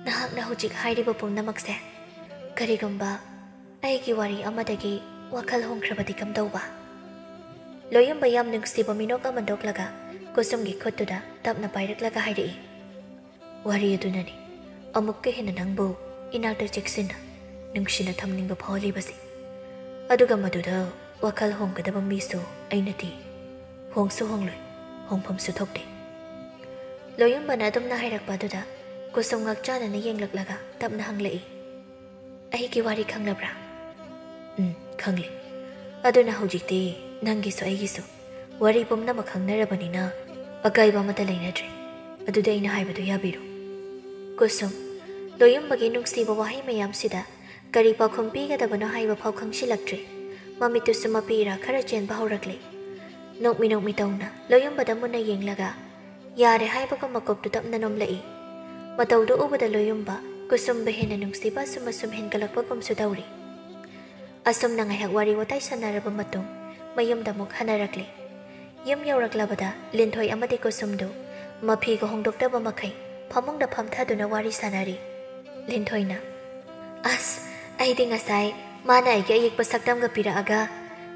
"ꯅꯍꯥꯛꯅ ꯍꯧꯖꯤꯛ ꯍꯥꯏꯔꯤꯕ ꯄꯨꯝꯅꯃꯛꯁꯦ ꯀꯔꯤꯒꯨꯝꯕ ꯑꯩꯒꯤ ꯋꯥꯔꯤ ꯑꯃꯗꯒꯤ ꯋꯥꯈꯜ ꯍꯣꯡꯈ꯭ꯔꯕꯗꯤ ꯀꯝꯗꯧꯕ?" ꯂꯣꯌꯨꯝꯕ ꯌꯥꯝ ꯅꯨꯡꯁꯤꯕ ꯃꯤꯅꯣꯛ ꯑꯃ ꯅꯣꯛꯂꯒ ꯀꯨꯁꯨꯝꯒꯤ ꯈꯨꯠꯇꯨꯗ ꯇꯞꯅ ꯄꯥꯏꯔꯛꯂꯒ ꯍꯥꯏꯔꯛꯏ, "ꯋꯥꯔꯤ ꯑꯗꯨꯅꯅꯤ ꯑꯃꯨꯛꯀ ꯍꯦꯟꯅ ꯅꯪꯕꯨ ꯏꯅꯥꯛꯇ ꯆꯦꯛꯁꯤꯟꯅ, ꯅꯨꯡꯁꯤꯅ ꯊꯝꯅꯤꯡꯕ ꯐꯥꯎꯍꯜꯂꯤꯕꯁꯦ꯫ ꯑꯗꯨꯒ ꯃꯗꯨꯗ ꯋꯥꯈꯜ ꯍꯣꯡꯒꯗꯕ ꯃꯤꯁꯨ ꯑꯩꯅꯗꯤ ꯍꯣꯡꯁꯨ ꯍꯣꯡꯂꯣꯏ, ꯍꯣꯡꯐꯝꯁꯨ ꯊꯣꯛꯇꯦ꯫" ꯂꯣꯌꯨꯝꯕꯅ ꯑꯗꯨꯝꯅ ꯍꯥꯏꯔꯛꯄ ꯑꯗꯨꯗ ꯀꯨꯁꯨꯝ ꯉꯥꯛꯆꯥꯅꯅ ꯌꯦꯡꯂꯛꯂꯒ ꯇꯞꯅ ꯍꯪꯂꯛꯏ, "ꯑꯩꯒꯤ ꯋꯥꯔꯤ ꯈꯪꯂꯕ꯭ꯔꯥ?" "ꯎꯝ, ꯈꯪꯂꯦ꯫ ꯑꯗꯨꯅ ꯍꯧꯖꯤꯛꯇꯤ ꯅꯪꯒꯤꯁꯨ ꯑꯩꯒꯤꯁꯨ ꯋꯥꯔꯤ ꯄꯨꯝꯅꯃꯛ ꯈꯪꯅꯔꯕꯅꯤꯅ ꯑꯀꯥꯏꯕ ꯑꯃꯠꯇ ꯂꯩꯅꯗ꯭ꯔꯦ꯫ ꯑꯗꯨꯗꯤ ꯑꯩꯅ ꯍꯥꯏꯕꯗꯨ ꯌꯥꯕꯤꯔꯣ꯫" ꯀꯨꯁꯨꯝ, ꯂꯣꯌꯨꯝꯕꯒꯤ ꯅꯨꯡꯁꯤꯕ ꯋꯥꯍꯩ ꯃꯌꯥꯝꯁꯤꯗ ꯀꯔꯤ ꯄꯥꯎꯈꯨꯝ ꯄꯤꯒꯗꯕꯅꯣ ꯍꯥꯏꯕ ꯐꯥꯎ ꯈꯪꯁꯤꯜꯂꯛꯇ꯭ꯔꯦ꯫ ꯃꯃꯤꯠꯇꯨꯁꯨ ꯃꯄꯤ ꯏꯔꯥ ꯈꯔ ꯆꯦꯟꯕ ꯍꯧꯔꯛꯂꯦ꯫ ꯅꯣꯛꯃꯤ ꯅꯣꯛꯃꯤ ꯇꯧꯅ ꯂꯣꯌꯨꯝꯕꯗ ꯃꯨꯟꯅ ꯌꯦꯡꯂꯒ, ꯌꯥꯔꯦ ꯍꯥꯏꯕꯒꯨꯝ ꯃꯀꯣꯛꯇꯨ ꯇꯞꯅ ꯅꯣꯝꯂꯛꯏ꯫ ꯃꯇꯧꯗꯨ ꯎꯕꯗ ꯂꯣꯌꯨꯝꯕ ꯀꯨꯁꯨꯝꯕꯨ ꯍꯦꯟꯅ ꯅꯨꯡꯁꯤꯕ ꯑꯁꯨꯝ ꯑꯁꯨꯝ ꯍꯦꯟꯒꯠꯂꯛꯄꯒꯨꯝꯁꯨ ꯇꯧꯔꯤ꯫ ꯑꯁꯨꯝꯅ ꯉꯥꯏꯍꯥꯛ ꯋꯥꯔꯤ ꯋꯥꯇꯥꯏ ꯁꯥꯟꯅꯔꯕ ꯃꯇꯨꯡ, ꯃꯌꯨꯝꯗ ꯑꯃꯨꯛ ꯍꯟꯅꯔꯛꯂꯦ꯫ ꯌꯨꯝ ꯌꯧꯔꯛꯂꯕꯗ ꯂꯤꯟꯊꯣꯏ ꯑꯃꯗꯤ ꯀꯨꯁꯨꯝꯗꯨ ꯃꯐꯤꯒ ꯍꯣꯡꯗꯣꯛꯇꯕ ꯃꯈꯩ ꯐꯃꯨꯡꯗ ꯐꯝꯊꯗꯨꯅ ꯋꯥꯔꯤ ꯁꯥꯟꯅꯔꯤ꯫ ꯂꯤꯟꯊꯣꯏꯅ, "ꯑꯁ, ꯑꯩꯗꯤ ꯉꯁꯥꯏ ꯃꯥꯅ ꯑꯩꯒꯤ ꯑꯌꯦꯛꯄ ꯁꯛꯇꯝꯒ ꯄꯤꯔꯛꯑꯒ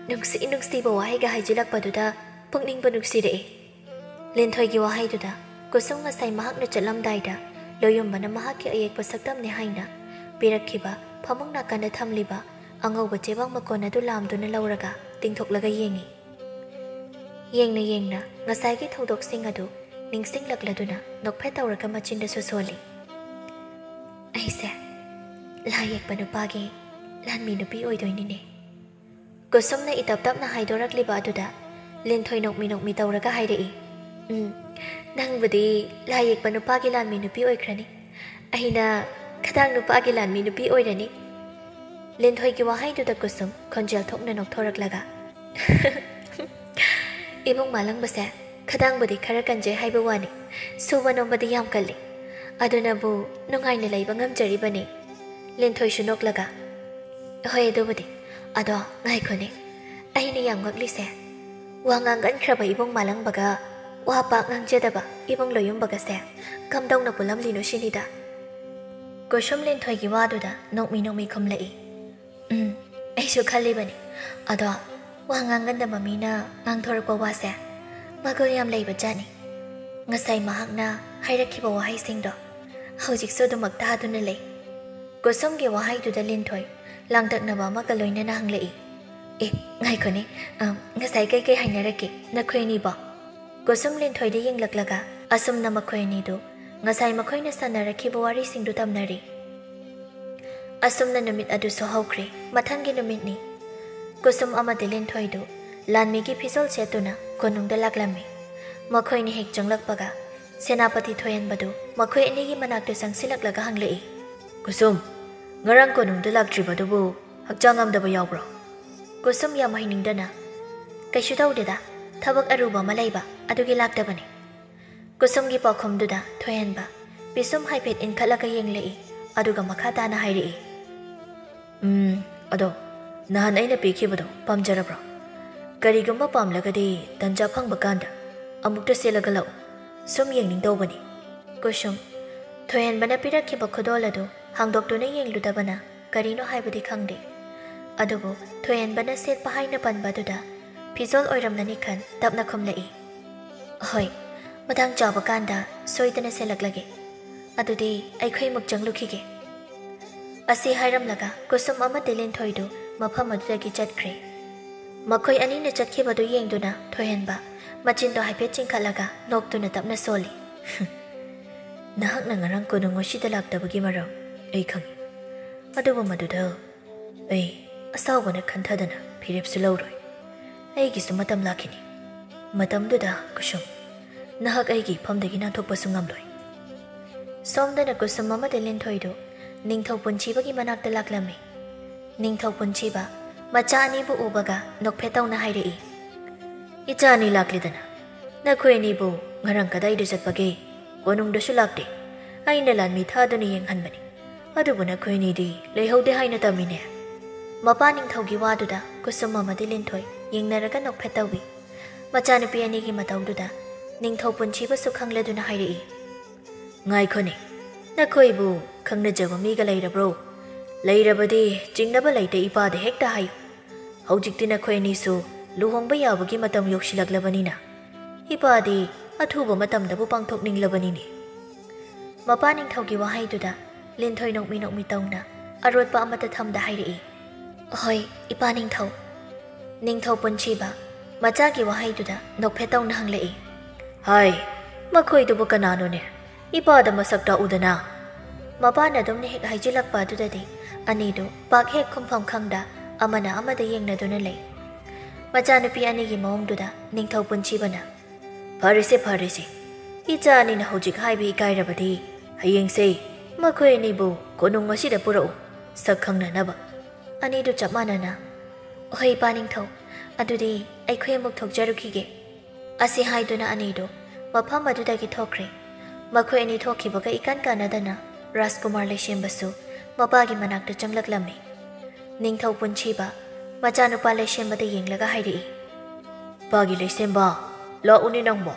ꯅꯨꯡꯁꯤ ꯅꯨꯡꯁꯤꯕ ꯋꯥꯍꯩꯒ ꯍꯥꯏꯖꯤꯜꯂꯛꯄꯗꯨꯗ ꯄꯨꯛꯅꯤꯡꯕꯨ ꯅꯨꯡꯁꯤꯔꯛꯑꯦ꯫" ꯂꯤꯟꯊꯣꯏꯒꯤ ꯋꯥꯍꯩꯗꯨꯗ ꯀꯨꯁꯨꯝ ꯉꯁꯥꯏ ꯃꯍꯥꯛꯅ ꯆꯠꯂꯝꯗꯥꯏꯗ ꯂꯣꯌꯨꯝꯕꯅ ꯃꯍꯥꯛꯀꯤ ꯑꯌꯦꯛꯄ ꯁꯛꯇꯝꯅꯤ ꯍꯥꯏꯅ ꯄꯤꯔꯛꯈꯤꯕ ꯐꯃꯨꯡ ꯅꯥꯀꯟꯗ ꯊꯝꯂꯤꯕ ꯑꯉꯧꯕ ꯆꯦꯕꯥꯡ ꯃꯀꯣꯟ ꯑꯗꯨ ꯂꯥꯝꯗꯨꯅ ꯂꯧꯔꯒ ꯇꯤꯡꯊꯣꯛꯂꯒ ꯌꯦꯡꯉꯤ꯫ ꯌꯦꯡꯅ ꯌꯦꯡꯅ ꯉꯁꯥꯏꯒꯤ ꯊꯧꯗꯣꯛꯁꯤꯡ ꯑꯗꯨ ꯅꯤꯡꯁꯤꯡꯂꯛꯂꯗꯨꯅ ꯅꯣꯛꯐꯦꯠ ꯇꯧꯔꯒ ꯃꯆꯤꯟꯗꯁꯨ ꯁꯣꯜꯂꯤ꯫ "ꯑꯩꯁꯦ ꯂꯥꯏ ꯌꯦꯛꯄ ꯅꯨꯄꯥꯒꯤ ꯂꯥꯟꯃꯤ ꯅꯨꯄꯤ ꯑꯣꯏꯗꯣꯏꯅꯤꯅꯦ꯫" ꯀꯨꯁꯨꯝꯅ ꯏꯇꯞ ꯇꯞꯅ ꯍꯥꯏꯗꯣꯔꯛꯂꯤꯕ ꯑꯗꯨꯗ ꯂꯤꯟꯊꯣꯏ ꯅꯣꯛꯃꯤ ꯅꯣꯛꯃꯤ ꯇꯧꯔꯒ ꯍꯥꯏꯔꯛꯏ, "ꯎꯝ, ꯅꯪꯕꯨꯗꯤ ꯂꯥꯏ ꯌꯦꯛꯄ ꯅꯨꯄꯥꯒꯤ ꯂꯥꯟꯃꯤ ꯅꯨꯄꯤ ꯑꯣꯏꯈ꯭ꯔꯅꯤ꯫ ꯑꯩꯅ ꯈꯗꯥꯡ ꯅꯨꯄꯥꯒꯤ ꯂꯥꯟꯃꯤ ꯅꯨꯄꯤ ꯑꯣꯏꯔꯅꯤ꯫" ꯂꯤꯟꯊꯣꯏꯒꯤ ꯋꯥꯍꯩꯗꯨꯗ ꯀꯨꯁꯨꯝ ꯈꯣꯟꯖꯦꯜ ꯊꯣꯛꯅ ꯅꯣꯛꯊꯣꯔꯛꯂꯒ, "ꯏꯕꯨꯡ ꯃꯥꯂꯪꯕꯁꯦ ꯈꯗꯥꯡꯕꯨꯗꯤ ꯈꯔ ꯀꯟꯖꯩ ꯍꯥꯏꯕ ꯋꯥꯅꯤ, ꯁꯨꯕ ꯅꯣꯝꯕꯗꯤ ꯌꯥꯝ ꯀꯜꯂꯤ꯫ ꯑꯗꯨꯅꯕꯨ ꯅꯨꯡꯉꯥꯏꯅ ꯂꯩꯕ ꯉꯝꯖꯔꯤꯕꯅꯤ꯫" ꯂꯤꯟꯊꯣꯏꯁꯨ ꯅꯣꯛꯂꯒ, "ꯍꯣꯏ, ꯑꯗꯨꯕꯨꯗꯤ꯫ ꯑꯗꯣ ꯉꯥꯏꯈꯣꯅꯦ, ꯑꯩꯅ ꯌꯥꯝ ꯉꯛꯂꯤꯁꯦ, ꯋꯥ ꯉꯥꯡꯒꯟꯈ꯭ꯔꯕ ꯏꯕꯨꯡ ꯃꯥꯂꯪꯕꯒ ꯋꯥ ꯄꯥꯛ ꯉꯥꯡꯖꯗꯕ ꯏꯕꯨꯡ ꯂꯣꯌꯨꯝꯕꯒꯁꯦ ꯀꯝꯗꯧꯅ ꯄꯨꯜꯂꯝꯂꯤꯅꯣ ꯁꯤꯅꯤꯗ꯫" ꯀꯨꯁꯨꯝ ꯂꯤꯟꯊꯣꯏꯒꯤ ꯋꯥꯗꯨꯗ ꯅꯣꯛꯃꯤ ꯅꯣꯛꯃꯤ ꯈꯨꯝꯂꯛꯏ, "ꯎꯝ, ꯑꯩꯁꯨ ꯈꯜꯂꯤꯕꯅꯤ꯫ ꯑꯗꯣ ꯋꯥ ꯉꯥꯡꯒꯟꯗꯕ ꯃꯤꯅ ꯉꯥꯡꯊꯣꯔꯛꯄ ꯋꯥꯁꯦ ꯃꯒꯨꯟ ꯌꯥꯝ ꯂꯩꯕ ꯖꯥꯠꯅꯤ꯫ ꯉꯁꯥꯏ ꯃꯍꯥꯛꯅ ꯍꯥꯏꯔꯛꯈꯤꯕ ꯋꯥꯍꯩꯁꯤꯡꯗꯣ ꯍꯧꯖꯤꯛꯁꯨ ꯑꯗꯨꯃꯛ ꯇꯥꯗꯨꯅ ꯂꯩ꯫ ꯀꯨꯁꯨꯝꯒꯤ ꯋꯥꯍꯩꯗꯨꯗ ꯂꯤꯟꯊꯣꯏ ꯂꯥꯡꯇꯛꯅꯕ ꯑꯃꯒ ꯂꯣꯏꯅꯅ ꯍꯪꯂꯛꯏ꯫ "ꯑꯦ, ꯉꯥꯏꯈꯣꯅꯦ, ꯑ, ꯉꯁꯥꯏ ꯀꯩꯀꯩ ꯍꯥꯏꯅꯔꯛꯀꯦ ꯅꯈꯣꯏ ꯑꯅꯤꯕꯣ?" ꯀꯨꯁꯨꯝ ꯂꯤꯟꯊꯣꯏꯗ ꯌꯦꯡꯂꯛꯂꯒ ꯑꯁꯨꯝꯅ ꯃꯈꯣꯏ ꯑꯅꯤꯗꯨ ꯉꯁꯥꯏ ꯃꯈꯣꯏꯅ ꯁꯥꯟꯅꯔꯛꯈꯤꯕ ꯋꯥꯔꯤꯁꯤꯡꯗꯨ ꯇꯝꯅꯔꯤ꯫ ꯑꯁꯨꯝꯅ ꯅꯨꯃꯤꯠ ꯑꯗꯨꯁꯨ ꯍꯧꯈ꯭ꯔꯦ꯫ ꯃꯊꯪꯒꯤ ꯅꯨꯃꯤꯠꯅꯤ꯫ ꯀꯨꯁꯨꯝ ꯑꯃꯗꯤ ꯂꯤꯟꯊꯣꯏꯗꯨ ꯂꯥꯟꯃꯤꯒꯤ ꯐꯤꯖꯣꯜ ꯁꯦꯠꯇꯨꯅ ꯀꯣꯅꯨꯡꯗ ꯂꯥꯛꯂꯝꯃꯤ꯫ ꯃꯈꯣꯏꯅ ꯍꯦꯛ ꯆꯪꯂꯛꯄꯒ ꯁꯦꯅꯥꯄꯇꯤ ꯊꯣꯏꯍꯟꯕꯗꯨ ꯃꯈꯣꯏ ꯑꯅꯤꯒꯤ ꯃꯅꯥꯛꯇ ꯆꯪꯁꯤꯜꯂꯛꯂꯒ ꯍꯪꯂꯛꯏ꯫ "ꯀꯨꯁꯨꯝ, ꯉꯔꯥꯡ ꯀꯣꯅꯨꯡꯗ ꯂꯥꯛꯇ꯭ꯔꯤꯕꯗꯨꯕꯨ ꯍꯛꯆꯥꯡ ꯉꯝꯗꯕ ꯌꯥꯎꯕ꯭ꯔꯣ?" ꯀꯨꯁꯨꯝ ꯌꯥꯝ ꯍꯩꯅꯤꯡꯗꯅ, "ꯀꯩꯁꯨ ꯇꯧꯗꯦꯗ, ꯊꯕꯛ ꯑꯔꯨꯕ ꯑꯃ ꯂꯩꯕ ꯑꯗꯨꯒꯤ ꯂꯥꯛꯇꯕꯅꯤ꯫" ꯀꯨꯁꯨꯝꯒꯤ ꯄꯥꯎꯈꯨꯝꯗꯨꯗ ꯊꯣꯏꯍꯟꯕ ꯄꯤꯁꯨꯝ ꯍꯥꯏꯐꯦꯠ ꯏꯟꯈꯠꯂꯒ ꯌꯦꯡꯂꯛꯏ, ꯑꯗꯨꯒ ꯃꯈꯥ ꯇꯥꯅ ꯍꯥꯏꯔꯛꯏ꯫ "ꯎꯝ, ꯑꯗꯣ ꯅꯍꯥꯟ ꯑꯩꯅ ꯄꯤꯈꯤꯕꯗꯣ ꯄꯥꯝꯖꯔꯕ꯭ꯔꯣ? ꯀꯔꯤꯒꯨꯝꯕ ꯄꯥꯝꯂꯒꯗꯤ ꯇꯟꯖꯥ ꯐꯪꯕ ꯀꯥꯟꯗ ꯑꯃꯨꯛꯇ ꯁꯦꯠꯂꯒ ꯂꯥꯛꯎ, ꯁꯨꯝ ꯌꯦꯡꯅꯤꯡꯗꯧꯕꯅꯤ꯫" ꯀꯨꯁꯨꯝ, ꯊꯣꯏꯍꯟꯕꯅ ꯄꯤꯔꯛꯈꯤꯕ ꯈꯨꯗꯣꯜ ꯑꯗꯨ ꯍꯥꯡꯗꯣꯛꯇꯨꯅ ꯌꯦꯡꯂꯨꯗꯕꯅ ꯀꯔꯤꯅꯣ ꯍꯥꯏꯕꯗꯤ ꯈꯪꯗꯦ꯫ ꯑꯗꯨꯕꯨ ꯊꯣꯏꯍꯟꯕꯅ ꯁꯦꯠꯄ ꯍꯥꯏꯅ ꯄꯟꯕ ꯑꯗꯨꯗ ꯐꯤꯖꯣꯜ ꯑꯣꯏꯔꯝꯂꯅꯤ ꯈꯟ ꯇꯞꯅ ꯈꯨꯝꯂꯛꯏ꯫ "ꯍꯣꯏ, ꯃꯇꯥꯡ ꯆꯥꯕ ꯀꯥꯟꯗ ꯁꯣꯏꯗꯅ ꯁꯦꯠꯂꯛꯂꯒꯦ꯫ ꯑꯗꯨꯗꯤ ꯑꯩꯈꯣꯏ ꯑꯃꯨꯛ ꯆꯪꯂꯨꯈꯤꯒꯦ꯫" ꯑꯁꯤ ꯍꯥꯏꯔꯝꯂꯒ ꯀꯨꯁꯨꯝ ꯑꯃꯗꯤ ꯂꯤꯟꯊꯣꯏꯗꯨ ꯃꯐꯝ ꯑꯗꯨꯗꯒꯤ ꯆꯠꯈ꯭ꯔꯦ꯫ ꯃꯈꯣꯏ ꯑꯅꯤꯅ ꯆꯠꯈꯤꯕꯗꯨ ꯌꯦꯡꯗꯨꯅ ꯊꯣꯏꯍꯟꯕ ꯃꯆꯤꯟꯗꯣ ꯍꯥꯏꯐꯦꯠ ꯆꯤꯡꯈꯠꯂꯒ ꯅꯣꯛꯇꯨꯅ ꯇꯞꯅ ꯁꯣꯜꯂꯤ꯫ "ꯅꯍꯥꯛꯅ ꯉꯔꯥꯡ ꯀꯣꯅꯨꯡ ꯑꯁꯤꯗ ꯂꯥꯛꯇꯕꯒꯤ ꯃꯔꯝ ꯑꯩ ꯈꯪꯏ꯫ ꯑꯗꯨꯕꯨ ꯃꯗꯨꯗ ꯑꯩ ꯑꯁꯥꯎꯕꯅ ꯈꯟꯊꯗꯅ ꯐꯤꯔꯦꯞꯁꯨ ꯂꯧꯔꯣꯏ꯫ ꯑꯩꯒꯤꯁꯨ ꯃꯇꯝ ꯂꯥꯛꯈꯤꯅꯤ꯫ ꯃꯇꯝꯗꯨꯗ ꯀꯨꯁꯨꯝ, ꯅꯍꯥꯛ ꯑꯩꯒꯤ ꯏꯐꯝꯗꯒꯤ ꯅꯥꯟꯊꯣꯛꯄꯁꯨ ꯉꯝꯂꯣꯏ꯫" ꯁꯣꯝꯗꯅ ꯀꯨꯁꯨꯝ ꯑꯃꯗꯤ ꯂꯤꯟꯊꯣꯏꯗꯨ ꯅꯤꯡꯊꯧ ꯄꯨꯟꯁꯤꯕꯒꯤ ꯃꯅꯥꯛꯇ ꯂꯥꯛꯂꯝꯃꯤ꯫ ꯅꯤꯡꯊꯧ ꯄꯨꯟꯁꯤꯕ ꯃꯆꯥ ꯑꯅꯤꯕꯨ ꯎꯕꯒ ꯅꯣꯛꯐꯦꯠ ꯇꯧꯅ ꯍꯥꯏꯔꯛꯏ꯫ "ꯏꯆꯥ ꯑꯅꯤ ꯂꯥꯛꯂꯦꯗꯅ꯫ ꯅꯈꯣꯏ ꯑꯅꯤꯕꯨ ꯉꯔꯥꯡ ꯀꯗꯥꯏꯗ ꯆꯠꯄꯒꯦ? ꯀꯣꯅꯨꯡꯗꯁꯨ ꯂꯥꯛꯇꯦ꯫ ꯑꯩꯅ ꯂꯥꯟꯃꯤ ꯊꯥꯗꯨꯅ ꯌꯦꯡꯍꯟꯕꯅꯤ꯫ ꯑꯗꯨꯕꯨ ꯅꯈꯣꯏ ꯑꯅꯤꯗꯤ ꯂꯩꯍꯧꯗꯦ ꯍꯥꯏꯅ ꯇꯝꯃꯤꯅꯦ꯫" ꯃꯄꯥ ꯅꯤꯡꯊꯧꯒꯤ ꯋꯥꯗꯨꯗ ꯀꯨꯁꯨꯝ ꯑꯃꯗꯤ ꯂꯤꯟꯊꯣꯏ ꯌꯦꯡꯅꯔꯒ ꯅꯣꯛꯐꯦꯠ ꯇꯧꯏ꯫ ꯃꯆꯥꯅꯨꯄꯤ ꯑꯅꯤꯒꯤ ꯃꯇꯧꯗꯨꯗ ꯅꯤꯡꯊꯧ ꯄꯨꯟꯁꯤꯕꯁꯨ ꯈꯪꯂꯗꯨꯅ ꯍꯥꯏꯔꯛꯏ꯫ "ꯉꯥꯏꯈꯣꯅꯦ, ꯅꯈꯣꯏꯕꯨ ꯈꯪꯅꯖꯕ ꯃꯤꯒ ꯂꯩꯔꯕ꯭ꯔꯣ? ꯂꯩꯔꯕꯗꯤ ꯆꯤꯡꯅꯕ ꯂꯩꯇꯦ, ꯏꯄꯥꯗ ꯍꯦꯛꯇ ꯍꯥꯏꯌꯨ꯫ ꯍꯧꯖꯤꯛꯇꯤ ꯅꯈꯣꯏ ꯑꯅꯤꯁꯨ ꯂꯨꯍꯣꯡꯕ ꯌꯥꯕꯒꯤ ꯃꯇꯝ ꯌꯧꯁꯤꯜꯂꯛꯂꯕꯅꯤꯅ ꯏꯄꯥꯗꯤ ꯑꯊꯨꯕ ꯃꯇꯝꯗꯕꯨ ꯄꯥꯡꯊꯣꯛꯅꯤꯡꯂꯕꯅꯤꯅꯦ꯫ ꯃꯄꯥ ꯅꯤꯡꯊꯧꯒꯤ ꯋꯥꯍꯩꯗꯨꯗ ꯂꯤꯟꯊꯣꯏ ꯅꯣꯛꯃꯤ ꯅꯣꯛꯃꯤ ꯇꯧꯅ ꯑꯔꯣꯠꯄ ꯑꯃꯠꯇ ꯊꯝꯗ ꯍꯥꯏꯔꯛꯏ꯫ "ꯍꯣꯏ, ꯏꯄꯥ ꯅꯤꯡꯊꯧ꯫" ꯅꯤꯡꯊꯧ ꯄꯨꯟꯁꯤꯕ ꯃꯆꯥꯒꯤ ꯋꯥꯍꯩꯗꯨꯗ ꯅꯣꯛꯐꯦꯠ ꯇꯧꯅ ꯍꯪꯂꯛꯏ꯫ "ꯍꯥꯏ, ꯃꯈꯣꯏꯗꯨꯕꯨ ꯀꯅꯥꯅꯣꯅꯦ? ꯏꯄꯥꯗ ꯃꯁꯛ ꯇꯥꯛꯎꯗꯅ꯫" ꯃꯄꯥꯅ ꯑꯗꯨꯝꯅ ꯍꯦꯛ ꯍꯥꯏꯖꯤꯜꯂꯛꯄ ꯑꯗꯨꯗꯗꯤ ꯑꯅꯤꯗꯨ ꯄꯥꯛ ꯍꯦꯛ ꯈꯨꯝꯐꯝ ꯈꯪꯗ ꯑꯃꯅ ꯑꯃꯗ ꯌꯦꯡꯅꯗꯨꯅ ꯂꯩ꯫ ꯃꯆꯥꯅꯨꯄꯤ ꯑꯅꯤꯒꯤ ꯃꯑꯣꯡꯗꯨꯗ ꯅꯤꯡꯊꯧ ꯄꯨꯟꯁꯤꯕꯅ, "ꯐꯔꯦꯁꯦ, ꯐꯔꯦꯁꯦ꯫ ꯏꯆꯥ ꯑꯅꯤꯅ ꯍꯧꯖꯤꯛ ꯍꯥꯏꯕ ꯏꯀꯥꯏꯔꯕꯗꯤ ꯍꯌꯦꯡꯁꯦ ꯃꯈꯣꯏ ꯑꯅꯤꯕꯨ ꯀꯣꯅꯨꯡ ꯑꯁꯤꯗ ꯄꯨꯔꯛꯎ, ꯁꯛ ꯈꯪꯅꯅꯕ꯫" ꯑꯅꯤꯗꯨ ꯆꯞ ꯃꯥꯟꯅꯅ, "ꯍꯣꯏ, ꯏꯄꯥ ꯅꯤꯡꯊꯧ, ꯑꯗꯨꯗꯤ ꯑꯩꯈꯣꯏ ꯑꯃꯨꯛ ꯊꯣꯛꯆꯔꯨꯈꯤꯒꯦ꯫" ꯑꯁꯤ ꯍꯥꯏꯗꯨꯅ ꯑꯅꯤꯗꯨ ꯃꯐꯝ ꯑꯗꯨꯗꯒꯤ ꯊꯣꯛꯈ꯭ꯔꯦ꯫ ꯃꯈꯣꯏ ꯑꯅꯤ ꯊꯣꯛꯈꯤꯕꯒ ꯏꯀꯥꯟ ꯀꯥꯟꯅꯗꯅ ꯔꯥꯖꯀꯨꯃꯥꯔ ꯂꯩꯁꯦꯝꯕꯁꯨ ꯃꯄꯥꯒꯤ ꯃꯅꯥꯛꯇ ꯆꯪꯂꯛꯂꯝꯃꯤ꯫ ꯅꯤꯡꯊꯧ ꯄꯨꯟꯁꯤꯕ ꯃꯆꯥꯅꯨꯄꯥ ꯂꯩꯁꯦꯝꯕꯗ ꯌꯦꯡꯂꯒ ꯍꯥꯏꯔꯛꯏ, "ꯄꯥꯒꯤ ꯂꯩꯁꯦꯝꯕ, ꯂꯥꯛꯎꯅꯦ ꯅꯪꯕꯣ,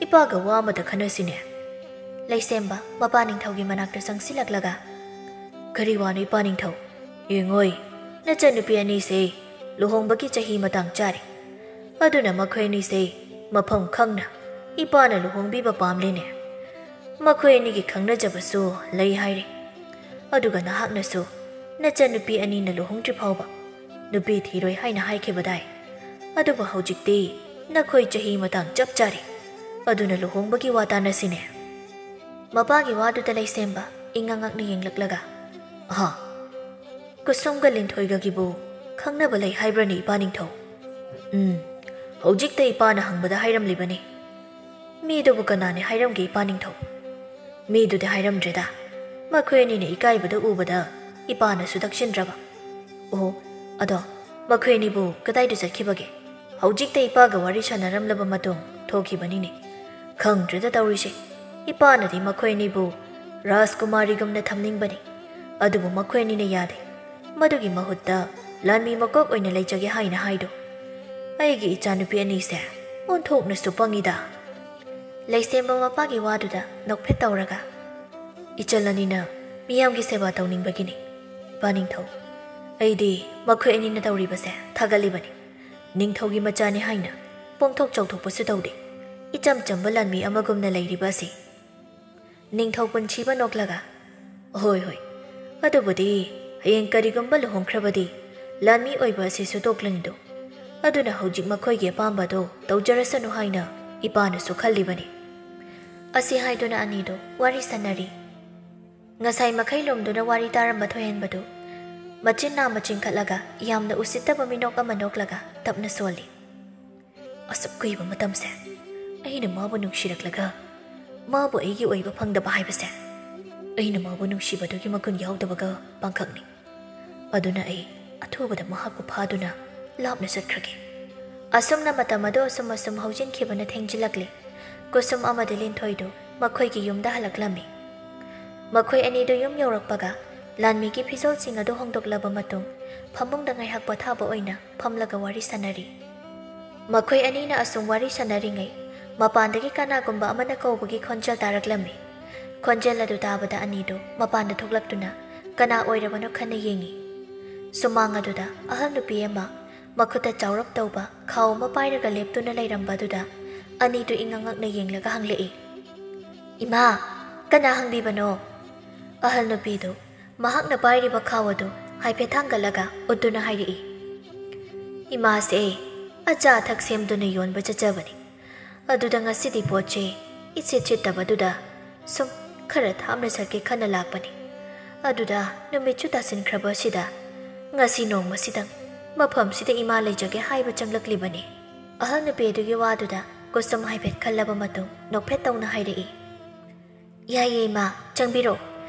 ꯏꯄꯥꯒ ꯋꯥ ꯑꯃꯇ ꯈꯟꯅꯁꯤꯅꯦ꯫" ꯂꯩꯁꯦꯝꯕ ꯃꯄꯥ ꯅꯤꯡꯊꯧꯒꯤ ꯃꯅꯥꯛꯇ ꯆꯪꯁꯤꯜꯂꯛꯂꯒ, "ꯀꯔꯤ ꯋꯥꯅꯣ ꯏꯄꯥ ꯅꯤꯡꯊꯧ? ꯌꯦꯡꯉꯣꯏ, ꯅꯆꯟꯅꯨꯄꯤ ꯑꯅꯤꯁꯦ ꯂꯨꯍꯣꯡꯕꯒꯤ ꯆꯍꯤ ꯃꯇꯥꯡ ꯆꯥꯔꯦ꯫ ꯑꯗꯨꯅ ꯃꯈꯣꯏ ꯑꯅꯤꯁꯦ ꯃꯐꯝ ꯈꯪꯅ ꯏꯄꯥꯅ ꯂꯨꯍꯣꯡꯕꯤꯕ ꯄꯥꯝꯂꯦꯅꯦ꯫ ꯃꯈꯣꯏ ꯑꯅꯤꯒꯤ ꯈꯪꯅꯖꯕꯁꯨ ꯂꯩ ꯍꯥꯏꯔꯦ꯫ ꯑꯗꯨꯒ ꯅꯍꯥꯛꯅꯁꯨ ꯅꯆꯟꯅꯨꯄꯤ ꯑꯅꯤꯅ ꯂꯨꯍꯣꯡꯗ꯭ꯔꯤ ꯐꯥꯎꯕ ꯅꯨꯄꯤ ꯊꯤꯔꯣꯏ ꯍꯥꯏꯅ ꯍꯥꯏꯈꯤꯕꯗꯥꯏ? ꯑꯗꯨꯕꯨ ꯍꯧꯖꯤꯛꯇꯤ ꯅꯈꯣꯏ ꯆꯍꯤ ꯃꯇꯥꯡ ꯆꯞ ꯆꯥꯔꯦ꯫ ꯑꯗꯨꯅ ꯂꯨꯍꯣꯡꯕꯒꯤ ꯋꯥ ꯇꯥꯅꯁꯤꯅꯦ꯫" ꯃꯄꯥꯒꯤ ꯋꯥꯗꯨꯗ ꯂꯩꯁꯦꯝꯕ ꯏꯉꯛ ꯉꯛꯅ ꯌꯦꯡꯂꯛꯂꯒ, "ꯑꯍꯥ, ꯀꯨꯁꯨꯝꯒ ꯂꯤꯟꯊꯣꯏꯒꯒꯤꯕꯨ ꯈꯪꯅꯕ ꯂꯩ ꯍꯥꯏꯕ꯭ꯔꯅꯦ ꯏꯄꯥ ꯅꯤꯡꯊꯧ?" "ꯎꯝ, ꯍꯧꯖꯤꯛꯇ ꯏꯄꯥꯅ ꯍꯪꯕꯗ ꯍꯥꯏꯔꯝꯂꯤꯕꯅꯤ꯫" "ꯃꯤꯗꯨꯕꯨ ꯀꯅꯥꯅꯦ ꯍꯥꯏꯔꯝꯒꯦ ꯏꯄꯥ ꯅꯤꯡꯊꯧ?" "ꯃꯤꯗꯨꯗꯤ ꯍꯥꯏꯔꯝꯗ꯭ꯔꯦꯗ, ꯃꯈꯣꯏ ꯑꯅꯤꯅ ꯏꯀꯥꯏꯕꯗ ꯎꯕꯗ ꯏꯄꯥꯅꯁꯨ ꯇꯛꯁꯤꯟꯗ꯭ꯔꯕ꯫" "ꯑꯣ, ꯑꯗꯣ ꯃꯈꯣꯏ ꯑꯅꯤꯕꯨ ꯀꯗꯥꯏꯗ ꯆꯠꯈꯤꯕꯒꯦ?" "ꯍꯧꯖꯤꯛꯇ ꯏꯄꯥꯒ ꯋꯥꯔꯤ ꯁꯥꯟꯅꯔꯝꯂꯕ ꯃꯇꯨꯡ ꯊꯣꯛꯈꯤꯕꯅꯤꯅꯦ꯫" "ꯈꯪꯗ꯭ꯔꯦꯗ ꯇꯧꯔꯤꯁꯦ, ꯏꯄꯥꯅꯗꯤ ꯃꯈꯣꯏ ꯑꯅꯤꯕꯨ ꯔꯥꯖꯀꯨꯃꯥꯔꯤꯒꯨꯝꯅ ꯊꯝꯅꯤꯡꯕꯅꯤ, ꯑꯗꯨꯕꯨ ꯃꯈꯣꯏ ꯑꯅꯤꯅ ꯌꯥꯗꯦ꯫ ꯃꯗꯨꯒꯤ ꯃꯍꯨꯠꯇ ꯂꯥꯟꯃꯤ ꯃꯀꯣꯛ ꯑꯣꯏꯅ ꯂꯩꯖꯒꯦ ꯍꯥꯏꯅ ꯍꯥꯏꯗꯣ꯫ ꯑꯩꯒꯤ ꯏꯆꯥꯅꯨꯄꯤ ꯑꯅꯤꯁꯦ ꯑꯣꯟꯊꯣꯛꯅꯁꯨ ꯄꯪꯉꯤꯗ꯫" ꯂꯩꯁꯦꯝꯕ ꯃꯄꯥꯒꯤ ꯋꯥꯗꯨꯗ ꯅꯣꯛꯐꯦꯠ ꯇꯧꯔꯒ, "ꯏꯆꯜ ꯑꯅꯤꯅ ꯃꯤꯌꯥꯝꯒꯤ ꯁꯦꯕꯥ ꯇꯧꯅꯤꯡꯕꯒꯤꯅꯤ, ꯏꯄꯥ ꯅꯤꯡꯊꯧ꯫ ꯑꯩꯗꯤ ꯃꯈꯣꯏ ꯑꯅꯤꯅ ꯇꯧꯔꯤꯕꯁꯦ ꯊꯥꯒꯠꯂꯤꯕꯅꯤ꯫ ꯅꯤꯡꯊꯧꯒꯤ ꯃꯆꯥꯅꯤ ꯍꯥꯏꯅ ꯄꯣꯡꯊꯣꯛ ꯆꯥꯎꯊꯣꯛꯄꯁꯨ ꯇꯧꯗꯦ꯫ ꯏꯆꯝ ꯆꯝꯕ ꯂꯥꯟꯃꯤ ꯑꯃꯒꯨꯝꯅ ꯂꯩꯔꯤꯕ ꯑꯁꯤ꯫ ꯅꯤꯡꯊꯧ ꯄꯨꯟꯁꯤꯕ ꯅꯣꯛꯂꯒ, "ꯍꯣꯏ, ꯍꯣꯏ, ꯑꯗꯨꯕꯨꯗꯤ ꯍꯌꯦꯡ ꯀꯔꯤꯒꯨꯝꯕ ꯂꯨꯍꯣꯡꯈ꯭ꯔꯕꯗꯤ ꯂꯥꯟꯃꯤ ꯑꯣꯏꯕ ꯑꯁꯤꯁꯨ ꯇꯣꯛꯂꯅꯤꯗꯣ꯫ ꯑꯗꯨꯅ ꯍꯧꯖꯤꯛ ꯃꯈꯣꯏꯒꯤ ꯑꯄꯥꯝꯕꯗꯣ ꯇꯧꯖꯔꯁꯅꯨ ꯍꯥꯏꯅ ꯏꯄꯥꯅꯁꯨ ꯈꯜꯂꯤꯕꯅꯤ"꯫ ꯑꯁꯤ ꯍꯥꯏꯗꯨꯅ ꯑꯅꯤꯗꯨ ꯋꯥꯔꯤ ꯁꯥꯟꯅꯔꯤ꯫ ꯉꯁꯥꯏ ꯃꯈꯩ ꯂꯣꯝꯗꯨꯅ ꯋꯥꯔꯤ ꯇꯥꯔꯝꯕ ꯊꯣꯏꯍꯟꯕꯗꯨ ꯃꯆꯤꯟ ꯅꯥꯝꯃ ꯆꯤꯡꯈꯠꯂꯒ ꯌꯥꯝꯅ ꯎꯁꯤꯠꯇꯕ ꯃꯤꯅꯣꯛ ꯑꯃ ꯅꯣꯛꯂꯒ ꯇꯞꯅ ꯁꯣꯜꯂꯤ꯫ "ꯑꯁꯨꯛ ꯀꯨꯏꯕ ꯃꯇꯝꯁꯦ ꯑꯩꯅ ꯃꯥꯕꯨ ꯅꯨꯡꯁꯤꯔꯛꯂꯒ ꯃꯥꯕꯨ ꯑꯩꯒꯤ ꯑꯣꯏꯕ ꯐꯪꯗꯕ ꯍꯥꯏꯕꯁꯦ ꯑꯩꯅ ꯃꯥꯕꯨ ꯅꯨꯡꯁꯤꯕꯗꯨꯒꯤ ꯃꯒꯨꯟ ꯌꯥꯎꯗꯕꯒ ꯄꯥꯡꯈꯛꯅꯤ꯫ ꯑꯗꯨꯅ ꯑꯩ ꯑꯊꯨꯕꯗ ꯃꯍꯥꯛꯄꯨ ꯐꯥꯗꯨꯅ ꯂꯥꯞꯅ ꯆꯠꯈ꯭ꯔꯒꯦ"꯫ ꯑꯁꯨꯝꯅ ꯃꯇꯝ ꯑꯗꯨ ꯑꯁꯨꯝ ꯑꯁꯨꯝ ꯍꯧꯖꯤꯟꯈꯤꯕꯅ ꯊꯦꯡꯖꯤꯜꯂꯛꯂꯦ꯫ ꯀꯨꯁꯨꯝ ꯑꯃꯗꯤ ꯂꯤꯟꯊꯣꯏꯗꯨ ꯃꯈꯣꯏꯒꯤ ꯌꯨꯝꯗ ꯍꯜꯂꯛꯂꯝꯃꯤ꯫ ꯃꯈꯣꯏ ꯑꯅꯤꯗꯨ ꯌꯨꯝ ꯌꯧꯔꯛꯄꯒ ꯂꯥꯟꯃꯤꯒꯤ ꯐꯤꯖꯣꯜꯁꯤꯡ ꯑꯗꯨ ꯍꯣꯡꯗꯣꯛꯂꯕ ꯃꯇꯨꯡ ꯐꯃꯨꯡꯗ ꯉꯥꯏꯍꯥꯛ ꯄꯣꯊꯥꯕ ꯑꯣꯏꯅ ꯐꯝꯂꯒ ꯋꯥꯔꯤ ꯁꯥꯟꯅꯔꯤ꯫ ꯃꯈꯣꯏ ꯑꯅꯤꯅ ꯑꯁꯨꯝ ꯋꯥꯔꯤ ꯁꯥꯟꯅꯔꯤꯉꯩ ꯃꯄꯥꯟꯗꯒꯤ ꯀꯅꯥꯒꯨꯝꯕ ꯑꯃꯅ ꯀꯧꯕꯒꯤ ꯈꯣꯟꯖꯦꯜ ꯇꯥꯔꯛꯂꯝꯃꯤ꯫ ꯈꯣꯟꯖꯦꯜ ꯑꯗꯨ ꯇꯥꯕꯗ ꯑꯅꯤꯗꯨ ꯃꯄꯥꯟꯗ ꯊꯣꯛꯂꯛꯇꯨꯅ ꯀꯅꯥ ꯑꯣꯏꯔꯕꯅꯣ ꯈꯟꯅ ꯌꯦꯡꯉꯤ꯫ ꯁꯨꯃꯥꯡ ꯑꯗꯨꯗ ꯑꯍꯜ ꯅꯨꯄꯤ ꯑꯃ ꯃꯈꯨꯠꯇ ꯆꯥꯎꯔꯞ ꯇꯧꯕ ꯈꯥꯎ ꯑꯃ ꯄꯥꯏꯔꯒ ꯂꯦꯞꯇꯨꯅ ꯂꯩꯔꯝꯕ ꯑꯗꯨꯗ ꯑꯅꯤꯗꯨ ꯏꯉꯛ ꯉꯛꯅ ꯌꯦꯡꯂꯒ ꯍꯪꯂꯛꯏ, "ꯏꯃꯥ, ꯀꯅꯥ ꯍꯪꯕꯤꯕꯅꯣ?" ꯑꯍꯜ ꯅꯨꯄꯤꯗꯨ ꯃꯍꯥꯛꯅ ꯄꯥꯏꯔꯤꯕ ꯈꯥꯎ ꯑꯗꯨ ꯍꯥꯏꯐꯦꯠ ꯊꯥꯡꯒꯠꯂꯒ ꯎꯠꯇꯨꯅ ꯍꯥꯏꯔꯛꯏ, "ꯏꯃꯥꯁꯦ ꯑꯆꯥ ꯑꯊꯛ ꯁꯦꯝꯗꯨꯅ ꯌꯣꯟꯕ ꯆꯠꯆꯕꯅꯤ꯫ ꯑꯗꯨꯗ ꯉꯁꯤꯗꯤ ꯄꯣꯠ ꯆꯩ ꯏꯁꯤꯠ ꯁꯤꯠꯇꯕꯗꯨꯗ ꯁꯨꯝ ꯈꯔ ꯊꯥꯞꯅ ꯆꯠꯀꯦ ꯈꯟꯅ ꯂꯥꯛꯄꯅꯤ꯫ ꯑꯗꯨꯗ ꯅꯨꯃꯤꯠꯁꯨ ꯇꯥꯁꯤꯟꯈ꯭ꯔꯕ ꯑꯁꯤꯗ ꯉꯁꯤ ꯅꯣꯡꯃꯁꯤꯗꯪ ꯃꯐꯝꯁꯤꯗ ꯏꯃꯥ ꯂꯩꯖꯒꯦ ꯍꯥꯏꯕ ꯆꯪꯂꯛꯂꯤꯕꯅꯤ"꯫ ꯑꯍꯜ ꯅꯨꯄꯤ ꯑꯗꯨꯒꯤ ꯋꯥꯗꯨꯗ ꯀꯨꯁꯨꯝ ꯍꯥꯏꯐꯦꯠ ꯈꯜꯂꯕ ꯃꯇꯨꯡ ꯅꯣꯛꯐꯦꯠ ꯇꯧꯅ ꯍꯥꯏꯔꯛꯏ, "ꯌꯥꯏꯌꯦ ꯏꯃꯥ, ꯆꯪꯕꯤꯔꯣ꯫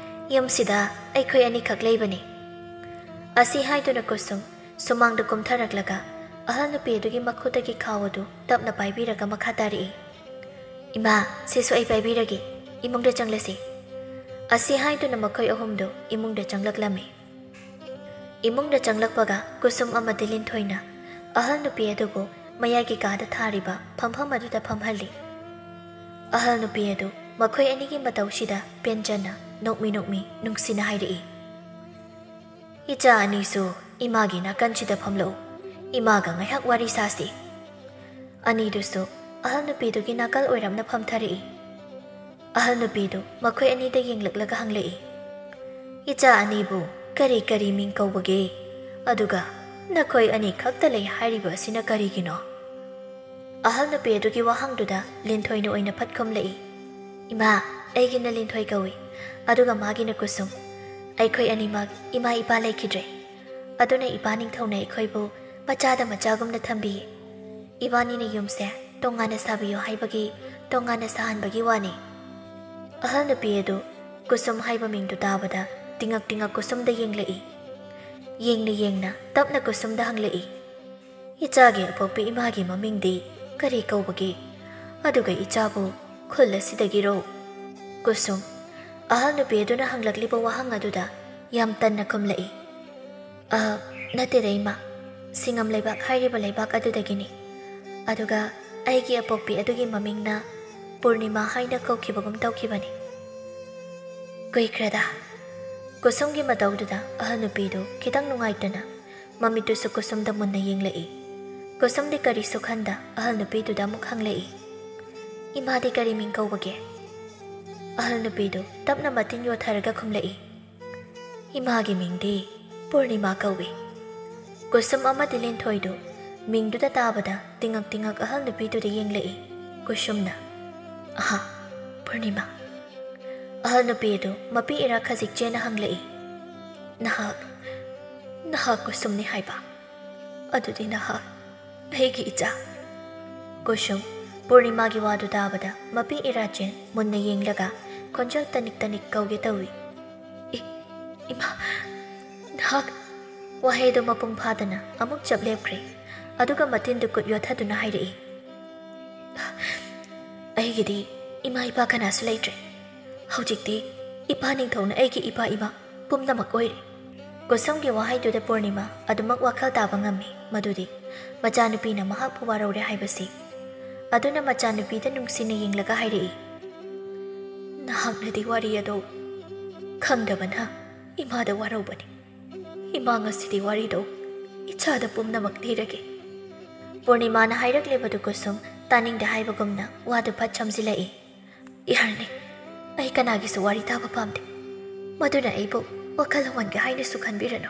ꯌꯨꯝꯁꯤꯗ ꯑꯩꯈꯣꯏ ꯑꯅꯤꯈꯛ ꯂꯩꯕꯅꯤ"꯫ ꯑꯁꯤ ꯍꯥꯏꯗꯨꯅ ꯀꯨꯁꯨꯝ ꯁꯨꯃꯥꯡꯗ ꯀꯨꯝꯊꯔꯛꯂꯒ ꯑꯍꯜ ꯅꯨꯄꯤ ꯑꯗꯨꯒꯤ ꯃꯈꯨꯠꯇꯒꯤ ꯈꯥꯎ ꯑꯗꯨ ꯇꯞꯅ ꯄꯥꯏꯕꯤꯔꯒ ꯃꯈꯥ ꯇꯥꯔꯛꯏ, "ꯏꯃꯥ, ꯁꯤꯁꯨ ꯑꯩ ꯄꯥꯏꯕꯤꯔꯒꯦ꯫ ꯏꯃꯨꯡꯗ ꯆꯪꯂꯁꯤ"꯫ ꯑꯁꯤ ꯍꯥꯏꯗꯨꯅ ꯃꯈꯣꯏ ꯑꯍꯨꯝꯗꯨ ꯏꯃꯨꯡꯗ ꯆꯪꯂꯛꯂꯝꯃꯤ꯫ ꯏꯃꯨꯡꯗ ꯆꯪꯂꯛꯄꯒ ꯀꯨꯁꯨꯝ ꯑꯃꯗꯤ ꯂꯤꯟꯊꯣꯏꯅ ꯑꯍꯜ ꯅꯨꯄꯤ ꯑꯗꯨꯕꯨ ꯃꯌꯥꯏꯒꯤ ꯀꯥꯗ ꯊꯥꯔꯤꯕ ꯐꯝꯐꯝ ꯑꯗꯨꯗ ꯐꯝꯍꯜꯂꯤ꯫ ꯑꯍꯜ ꯅꯨꯄꯤ ꯑꯗꯨ ꯃꯈꯣꯏ ꯑꯅꯤꯒꯤ ꯃꯇꯧꯁꯤꯗ ꯄꯦꯟꯖꯅ ꯅꯣꯛꯃꯤ ꯅꯣꯛꯃꯤ ꯅꯨꯡꯁꯤꯅ ꯍꯥꯏꯔꯛꯏ, "ꯏꯆꯥ ꯑꯅꯤꯁꯨ ꯏꯃꯥꯒꯤ ꯅꯥꯀꯟꯁꯤꯗ ꯐꯝꯂꯛꯎ꯫ ꯏꯃꯥꯒ ꯉꯥꯏꯍꯥꯛ ꯋꯥꯔꯤ ꯁꯥꯁꯤ"꯫ ꯑꯅꯤꯗꯨꯁꯨ ꯑꯍꯜ ꯅꯨꯄꯤꯗꯨꯒꯤ ꯅꯥꯀꯜ ꯑꯣꯏꯔꯞꯅ ꯐꯝꯊꯔꯛꯏ꯫ ꯑꯍꯜ ꯅꯨꯄꯤꯗꯨ ꯃꯈꯣꯏ ꯑꯅꯤꯗ ꯌꯦꯡꯂꯛꯂꯒ ꯍꯪꯂꯛꯏ, "ꯏꯆꯥ ꯑꯅꯤꯕꯨ ꯀꯔꯤ ꯀꯔꯤ ꯃꯤꯡ ꯀꯧꯕꯒꯦ? ꯑꯗꯨꯒ ꯅꯈꯣꯏ ꯑꯅꯤ ꯈꯛꯇ ꯂꯩ ꯍꯥꯏꯔꯤꯕ ꯑꯁꯤꯅ ꯀꯔꯤꯒꯤꯅꯣ?" ꯑꯍꯜ ꯅꯨꯄꯤ ꯑꯗꯨꯒꯤ ꯋꯥꯍꯪꯗꯨꯗ ꯂꯤꯟꯊꯣꯏꯅ ꯑꯣꯏꯅ ꯐꯠ ꯈꯨꯝꯂꯛꯏ, "ꯏꯃꯥ, ꯑꯩꯒꯤꯅ ꯂꯤꯟꯊꯣꯏ ꯀꯧꯏ, ꯑꯗꯨꯒ ꯃꯥꯒꯤꯅ ꯀꯨꯁꯨꯝ꯫ ꯑꯩꯈꯣꯏ ꯑꯅꯤꯃꯛ ꯏꯃꯥ ꯏꯄꯥ ꯂꯩꯈꯤꯗ꯭ꯔꯦ꯫ ꯑꯗꯨꯅ ꯏꯄꯥ ꯅꯤꯡꯊꯧꯅ ꯑꯩꯈꯣꯏꯕꯨ ꯃꯆꯥꯗ ꯃꯆꯥꯒꯨꯝꯅ ꯊꯝꯕꯤꯌꯦ꯫ ꯏꯕꯥꯅꯤꯅ ꯌꯨꯝꯁꯦ ꯇꯣꯉꯥꯟꯅ ꯁꯥꯕꯤꯌꯨ ꯍꯥꯏꯕꯒꯤ ꯇꯣꯉꯥꯟꯅ ꯁꯥꯍꯟꯕꯒꯤ ꯋꯥꯅꯤ꯫" ꯑꯍꯜ ꯅꯨꯄꯤ ꯑꯗꯨ ꯀꯨꯁꯨꯝ ꯍꯥꯏꯕ ꯃꯤꯡꯗꯨ ꯇꯥꯕꯗ ꯇꯤꯉꯛ ꯇꯤꯉꯛ ꯀꯨꯁꯨꯝꯗ ꯌꯦꯡꯂꯛꯏ꯫ ꯌꯦꯡꯅ ꯌꯦꯡꯅ ꯇꯞꯅ ꯀꯨꯁꯨꯝꯗ ꯍꯪꯂꯛꯏ, "ꯏꯆꯥꯒꯤ ꯑꯄꯣꯛꯄꯤ ꯏꯃꯥꯒꯤ ꯃꯃꯤꯡꯗꯤ ꯀꯔꯤ ꯀꯧꯕꯒꯦ? ꯑꯗꯨꯒ ꯏꯆꯥꯕꯨ ꯈꯨꯜ ꯑꯁꯤꯗꯒꯤꯔꯣ?" ꯀꯨꯁꯨꯝ꯫ ꯑꯍꯜ ꯅꯨꯄꯤ ꯑꯗꯨꯅ ꯍꯪꯂꯛꯂꯤꯕ ꯋꯥꯍꯪ ꯑꯗꯨꯗ ꯌꯥꯝ ꯇꯟꯅ ꯈꯨꯝꯂꯛꯏ, "ꯑ, ꯅꯠꯇꯦꯗ ꯏꯃꯥ, ꯁꯤꯡꯉꯝ ꯂꯩꯕꯥꯛ ꯍꯥꯏꯔꯤꯕ ꯂꯩꯕꯥꯛ ꯑꯗꯨꯗꯒꯤꯅꯤ꯫ ꯑꯗꯨꯒ ꯑꯩꯒꯤ ꯑꯄꯣꯛꯄꯤ ꯑꯗꯨꯒꯤ ꯃꯃꯤꯡꯅ ꯄꯨꯔꯅꯤꯃꯥ ꯍꯥꯏꯅ ꯀꯧꯈꯤꯕꯒꯨꯝ ꯇꯧꯈꯤꯕꯅꯤ꯫" ꯀꯨꯏꯈ꯭ꯔꯦꯗ꯫ ꯀꯨꯁꯨꯝꯒꯤ ꯃꯇꯧꯗꯨꯗ ꯑꯍꯜ ꯅꯨꯄꯤꯗꯨ ꯈꯤꯇꯪ ꯅꯨꯡꯉꯥꯏꯇꯅ ꯃꯃꯤꯠꯇꯨꯁꯨ ꯀꯨꯁꯨꯝꯗ ꯃꯨꯟꯅ ꯌꯦꯡꯂꯛꯏ꯫ ꯀꯨꯁꯨꯝꯗꯤ ꯀꯔꯤꯁꯨ ꯈꯟꯗ ꯑꯍꯜ ꯅꯨꯄꯤꯗꯨꯗ ꯑꯃꯨꯛ ꯍꯪꯂꯛꯏ, "ꯏꯃꯥꯗꯤ ꯀꯔꯤ ꯃꯤꯡ ꯀꯧꯕꯒꯦ?" ꯑꯍꯜ ꯅꯨꯄꯤꯗꯨ ꯇꯞꯅ ꯃꯇꯤꯟ ꯌꯣꯠꯊꯔꯒ ꯈꯨꯝꯂꯛꯏ, "ꯏꯃꯥꯒꯤ ꯃꯤꯡꯗꯤ ꯄꯨꯔꯅꯤꯃꯥ ꯀꯧꯏ꯫" ꯀꯨꯁꯨꯝ ꯑꯃꯗꯤ ꯂꯤꯟꯊꯣꯏꯗꯨ ꯃꯤꯡꯗꯨꯗ ꯇꯥꯕꯗ ꯇꯤꯉꯛ ꯇꯤꯉꯛ ꯑꯍꯜ ꯅꯨꯄꯤꯗꯨꯗ ꯌꯦꯡꯂꯛꯏ꯫ ꯀꯨꯁꯨꯝꯅ, "ꯑꯍꯥ, ꯄꯨꯔꯅꯤꯃꯥ꯫" ꯑꯍꯜ ꯅꯨꯄꯤ ꯑꯗꯨ ꯃꯄꯤ ꯏꯔꯥ ꯈꯖꯤꯛ ꯆꯦꯟꯅ ꯍꯪꯂꯛꯏ, "ꯅꯍꯥꯛ, ꯅꯍꯥꯛ ꯀꯨꯁꯨꯝꯅꯤ ꯍꯥꯏꯕ? ꯑꯗꯨꯗꯤ ꯅꯍꯥꯛ ꯑꯩꯒꯤ ꯏꯆꯥ꯫" ꯀꯨꯁꯨꯝ꯫ ꯄꯨꯔꯅꯤꯃꯥꯒꯤ ꯋꯥꯗꯨ ꯇꯥꯕꯗ ꯃꯄꯤ ꯏꯔꯥꯆꯦꯟ ꯃꯨꯟꯅ ꯌꯦꯡꯂꯒ ꯈꯣꯟꯖꯦꯜ ꯇꯅꯤꯛ ꯇꯅꯤꯛ ꯀꯧꯒꯦ ꯇꯧꯏ꯫ "ꯏ-, ꯏꯃꯥ, ꯅꯍꯥꯛ꯫" ꯋꯥꯍꯩꯗꯨ ꯃꯄꯨꯡ ꯐꯥꯗꯅ ꯑꯃꯨꯛ ꯆꯞ ꯂꯦꯞꯈ꯭ꯔꯦ꯫ ꯑꯗꯨꯒ ꯃꯇꯤꯟꯗꯨ ꯀꯨꯠ ꯌꯣꯠꯊꯗꯨꯅ ꯍꯥꯏꯔꯛꯏ, "ꯑꯩꯒꯤꯗꯤ ꯏꯃꯥ ꯏꯄꯥ ꯀꯅꯥꯁꯨ ꯂꯩꯇ꯭ꯔꯦ꯫ ꯍꯧꯖꯤꯛꯇꯤ ꯏꯄꯥ ꯅꯤꯡꯊꯧꯅ ꯑꯩꯒꯤ ꯏꯄꯥ ꯏꯃꯥ ꯄꯨꯝꯅꯃꯛ ꯑꯣꯏꯔꯦ꯫" ꯀꯨꯁꯨꯝꯒꯤ ꯋꯥꯍꯩꯗꯨꯗ ꯄꯨꯔꯅꯤꯃꯥ ꯑꯗꯨꯃꯛ ꯋꯥꯈꯜ ꯇꯥꯕ ꯉꯝꯃꯤ, ꯃꯗꯨꯗꯤ ꯃꯆꯥꯅꯨꯄꯤꯅ ꯃꯍꯥꯛꯄꯨ ꯋꯥꯔꯧꯔꯦ ꯍꯥꯏꯕꯁꯤ꯫ ꯑꯗꯨꯅ ꯃꯆꯥꯅꯨꯄꯤꯗ ꯅꯨꯡꯁꯤꯅ ꯌꯦꯡꯂꯒ ꯍꯥꯏꯔꯛꯏ, "ꯅꯍꯥꯛꯅꯗꯤ ꯋꯥꯔꯤ ꯑꯗꯨ ꯈꯪꯗꯕꯅ ꯏꯃꯥꯗ ꯋꯥꯔꯧꯕꯅꯤ꯫ ꯏꯃꯥ, ꯉꯁꯤꯗꯤ ꯋꯥꯔꯤꯗꯨ ꯏꯆꯥꯗ ꯄꯨꯝꯅꯃꯛ ꯂꯤꯔꯒꯦ꯫" ꯄꯨꯔꯅꯤꯃꯥꯅ ꯍꯥꯏꯔꯛꯂꯤꯕꯗꯨ ꯀꯨꯁꯨꯝ ꯇꯥꯅꯤꯡꯗꯦ ꯍꯥꯏꯕꯒꯨꯝꯅ ꯋꯥꯗꯨ ꯐꯠ ꯁꯝꯖꯤꯜꯂꯛꯏ꯫ "ꯏꯍꯔꯅꯤ, ꯑꯩ ꯀꯅꯥꯒꯤꯁꯨ ꯋꯥꯔꯤ ꯇꯥꯕ ꯄꯥꯝꯗꯦ꯫ ꯃꯗꯨꯅ ꯑꯩꯕꯨ ꯋꯥꯈꯜ ꯍꯧꯍꯟꯒꯦ ꯍꯥꯏꯅꯁꯨ ꯈꯟꯕꯤꯔꯅꯨ꯫"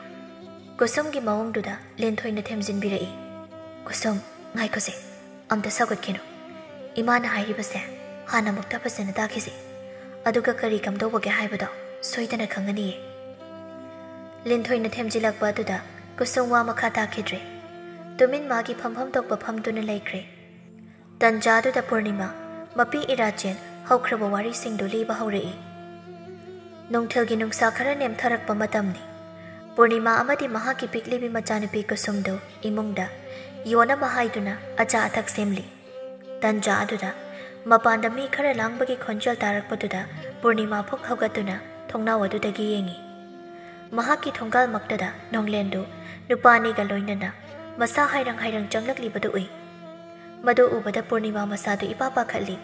ꯀꯨꯁꯨꯝꯒꯤ ꯃꯑꯣꯡꯗꯨꯗ ꯂꯤꯟꯊꯣꯏꯅ ꯊꯦꯝꯖꯤꯟꯕꯤꯔꯛꯏ꯫ "ꯀꯨꯁꯨꯝ, ꯉꯥꯏꯈꯣꯁꯦ, ꯑꯝꯇ ꯁꯧꯒꯠꯈꯤꯅꯨ꯫ ꯏꯃꯥꯅ ꯍꯥꯏꯔꯤꯕꯁꯦ ꯍꯥꯟꯅꯃꯨꯛꯇ ꯐꯖꯅ ꯇꯥꯈꯤꯁꯦ꯫ ꯑꯗꯨꯒ ꯀꯔꯤ ꯀꯝꯗꯧꯕꯒꯦ ꯍꯥꯏꯕꯗꯣ ꯁꯣꯏꯗꯅ ꯈꯪꯉꯅꯤꯌꯦ꯫" ꯂꯤꯟꯊꯣꯏꯅ ꯊꯦꯝꯖꯤꯜꯂꯛꯄ ꯑꯗꯨꯗ ꯀꯨꯁꯨꯝ ꯋꯥ ꯃꯈꯥ ꯇꯥꯈꯤꯗ꯭ꯔꯦ꯫ ꯇꯨꯃꯤꯟ ꯃꯥꯒꯤ ꯐꯝꯐꯝ ꯊꯣꯛꯄ ꯐꯝꯗꯨꯅ ꯂꯩꯈ꯭ꯔꯦ꯫ ꯇꯟꯖꯥꯗꯨꯗ ꯄꯨꯔꯅꯤꯃꯥ ꯃꯄꯤ ꯏꯔꯥꯆꯦꯟ ꯍꯧꯈ꯭ꯔꯕ ꯋꯥꯔꯤꯁꯤꯡꯗꯨ ꯂꯤꯕ ꯍꯧꯔꯛꯏ꯫ ꯅꯨꯡꯊꯤꯜꯒꯤ ꯅꯨꯡꯁꯥ ꯈꯔ ꯅꯦꯝꯊꯔꯛꯄ ꯃꯇꯝꯅꯤ꯫ ꯄꯨꯔꯅꯤꯃꯥ ꯑꯃꯗꯤ ꯃꯍꯥꯛꯀꯤ ꯄꯤꯛꯂꯤꯕꯤ ꯃꯆꯥꯅꯨꯄꯤ ꯀꯨꯁꯨꯝꯗꯨ ꯏꯃꯨꯡꯗ ꯌꯣꯟꯅꯕ ꯍꯥꯏꯗꯨꯅ ꯑꯆꯥ ꯑꯊꯛ ꯁꯦꯝꯂꯤ꯫ ꯇꯟꯖꯥ ꯑꯗꯨꯗ ꯃꯄꯥꯟꯗ ꯃꯤ ꯈꯔ ꯂꯥꯡꯕꯒꯤ ꯈꯣꯟꯖꯦꯜ ꯇꯥꯔꯛꯄꯗꯨꯗ ꯄꯨꯔꯅꯤꯃꯥ ꯐꯨꯛ ꯍꯧꯒꯠꯇꯨꯅ ꯊꯣꯡꯅꯥꯎ ꯑꯗꯨꯗꯒꯤ ꯌꯦꯡꯉꯤ꯫ ꯃꯍꯥꯛꯀꯤ ꯊꯣꯡꯒꯥꯜꯃꯛꯇꯗ ꯅꯣꯡꯂꯦꯟꯗꯨ ꯅꯨꯄꯥ ꯑꯅꯤꯒ ꯂꯣꯏꯅꯅ ꯃꯁꯥ ꯍꯥꯏꯔꯪ ꯍꯥꯏꯔꯪ ꯆꯪꯂꯛꯂꯤꯕꯗꯨ ꯎꯏ꯫ ꯃꯗꯨ ꯎꯕꯗ ꯄꯨꯔꯅꯤꯃꯥ ꯃꯁꯥꯗꯨ ꯏꯄꯥ ꯄꯥꯈꯠꯂꯤ꯫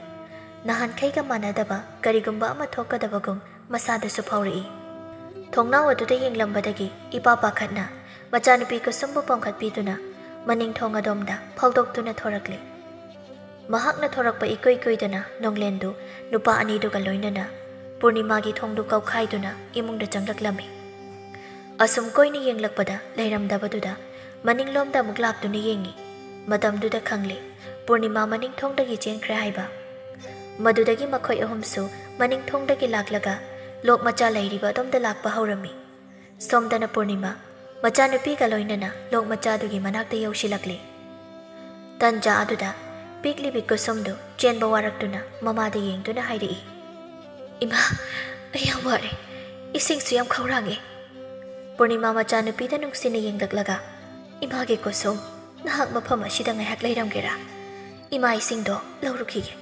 ꯅꯍꯥꯟꯈꯩꯒ ꯃꯥꯟꯅꯗꯕ ꯀꯔꯤꯒꯨꯝꯕ ꯑꯃ ꯊꯣꯛꯀꯗꯕꯒꯨꯝ ꯃꯁꯥꯗꯁꯨ ꯐꯥꯎꯔꯛꯏ꯫ ꯊꯣꯡꯅꯥꯎ ꯑꯗꯨꯗ ꯌꯦꯡꯂꯝꯕꯗꯒꯤ ꯏꯄꯥ ꯄꯥꯈꯠꯅ ꯃꯆꯥꯅꯨꯄꯤ ꯀꯨꯁꯨꯝꯕꯨ ꯄꯣꯝꯈꯠꯄꯤꯗꯨꯅ ꯃꯅꯤꯡ ꯊꯣꯡ ꯑꯗꯣꯝꯗ ꯐꯥꯎꯗꯣꯛꯇꯨꯅ ꯊꯣꯔꯛꯂꯦ꯫ ꯃꯍꯥꯛꯅ ꯊꯣꯔꯛꯄ ꯏꯀꯨꯏ ꯀꯨꯏꯗꯅ ꯅꯣꯡꯂꯦꯟꯗꯨ ꯅꯨꯄꯥ ꯑꯅꯤꯗꯨꯒ ꯂꯣꯏꯅꯅ ꯄꯨꯔꯅꯤꯃꯥꯒꯤ ꯊꯣꯡꯗꯨ ꯀꯧꯈꯥꯏꯗꯨꯅ ꯏꯃꯨꯡꯗ ꯆꯪꯂꯛꯂꯝꯃꯤ꯫ ꯑꯁꯨꯝ ꯀꯣꯏꯅ ꯌꯦꯡꯂꯛꯄꯗ ꯂꯩꯔꯝꯗꯕꯗꯨꯗ ꯃꯅꯤꯡꯂꯣꯝꯗ ꯑꯃꯨꯛ ꯂꯥꯛꯇꯨꯅ ꯌꯦꯡꯉꯤ꯫ ꯃꯇꯝꯗꯨꯗ ꯈꯪꯂꯦ, ꯄꯨꯔꯅꯤꯃꯥ ꯃꯅꯤꯡ ꯊꯣꯡꯗꯒꯤ ꯆꯦꯟꯈ꯭ꯔꯦ ꯍꯥꯏꯕ꯫ ꯃꯗꯨꯗꯒꯤ ꯃꯈꯣꯏ ꯑꯍꯨꯝꯁꯨ ꯃꯅꯤꯡ ꯊꯣꯡꯗꯒꯤ ꯂꯥꯛꯂꯒ ꯂꯣꯛ ꯃꯆꯥ ꯂꯩꯔꯤꯕ ꯑꯗꯣꯝꯗ ꯂꯥꯛꯄ ꯍꯧꯔꯝꯃꯤ꯫ ꯁꯣꯝꯗꯅ ꯄꯨꯔꯅꯤꯃꯥ ꯃꯆꯥꯅꯨꯄꯤꯒ ꯂꯣꯏꯅꯅ ꯂꯣꯛ ꯃꯆꯥꯗꯨꯒꯤ ꯃꯅꯥꯛꯇ ꯌꯧꯁꯤꯜꯂꯛꯂꯦ꯫ ꯇꯟꯖꯥ ꯑꯗꯨꯗ ꯄꯤꯛꯂꯤꯕꯤ ꯀꯨꯁꯨꯝꯗꯨ ꯆꯦꯟꯕ ꯋꯥꯔꯛꯇꯨꯅ ꯃꯃꯥꯗ ꯌꯦꯡꯗꯨꯅ ꯍꯥꯏꯔꯛꯏ, "ꯏꯃꯥ, ꯑꯩ ꯌꯥꯝ ꯋꯥꯔꯦ꯫ ꯏꯁꯤꯡꯁꯨ ꯌꯥꯝ ꯈꯧꯔꯥꯡꯉꯦ꯫" ꯄꯨꯔꯅꯤꯃꯥ ꯃꯆꯥꯅꯨꯄꯤꯗ ꯅꯨꯡꯁꯤꯅ ꯌꯦꯡꯂꯛꯂꯒ, "ꯏꯃꯥꯒꯤ ꯀꯨꯁꯨꯝ, ꯅꯍꯥꯛ ꯃꯐꯝ ꯑꯁꯤꯗ ꯉꯥꯏꯍꯥꯛ ꯂꯩꯔꯝꯒꯦꯔꯥ? ꯏꯃꯥ ꯏꯁꯤꯡꯗꯣ ꯂꯧꯔꯨꯈꯤꯒꯦ꯫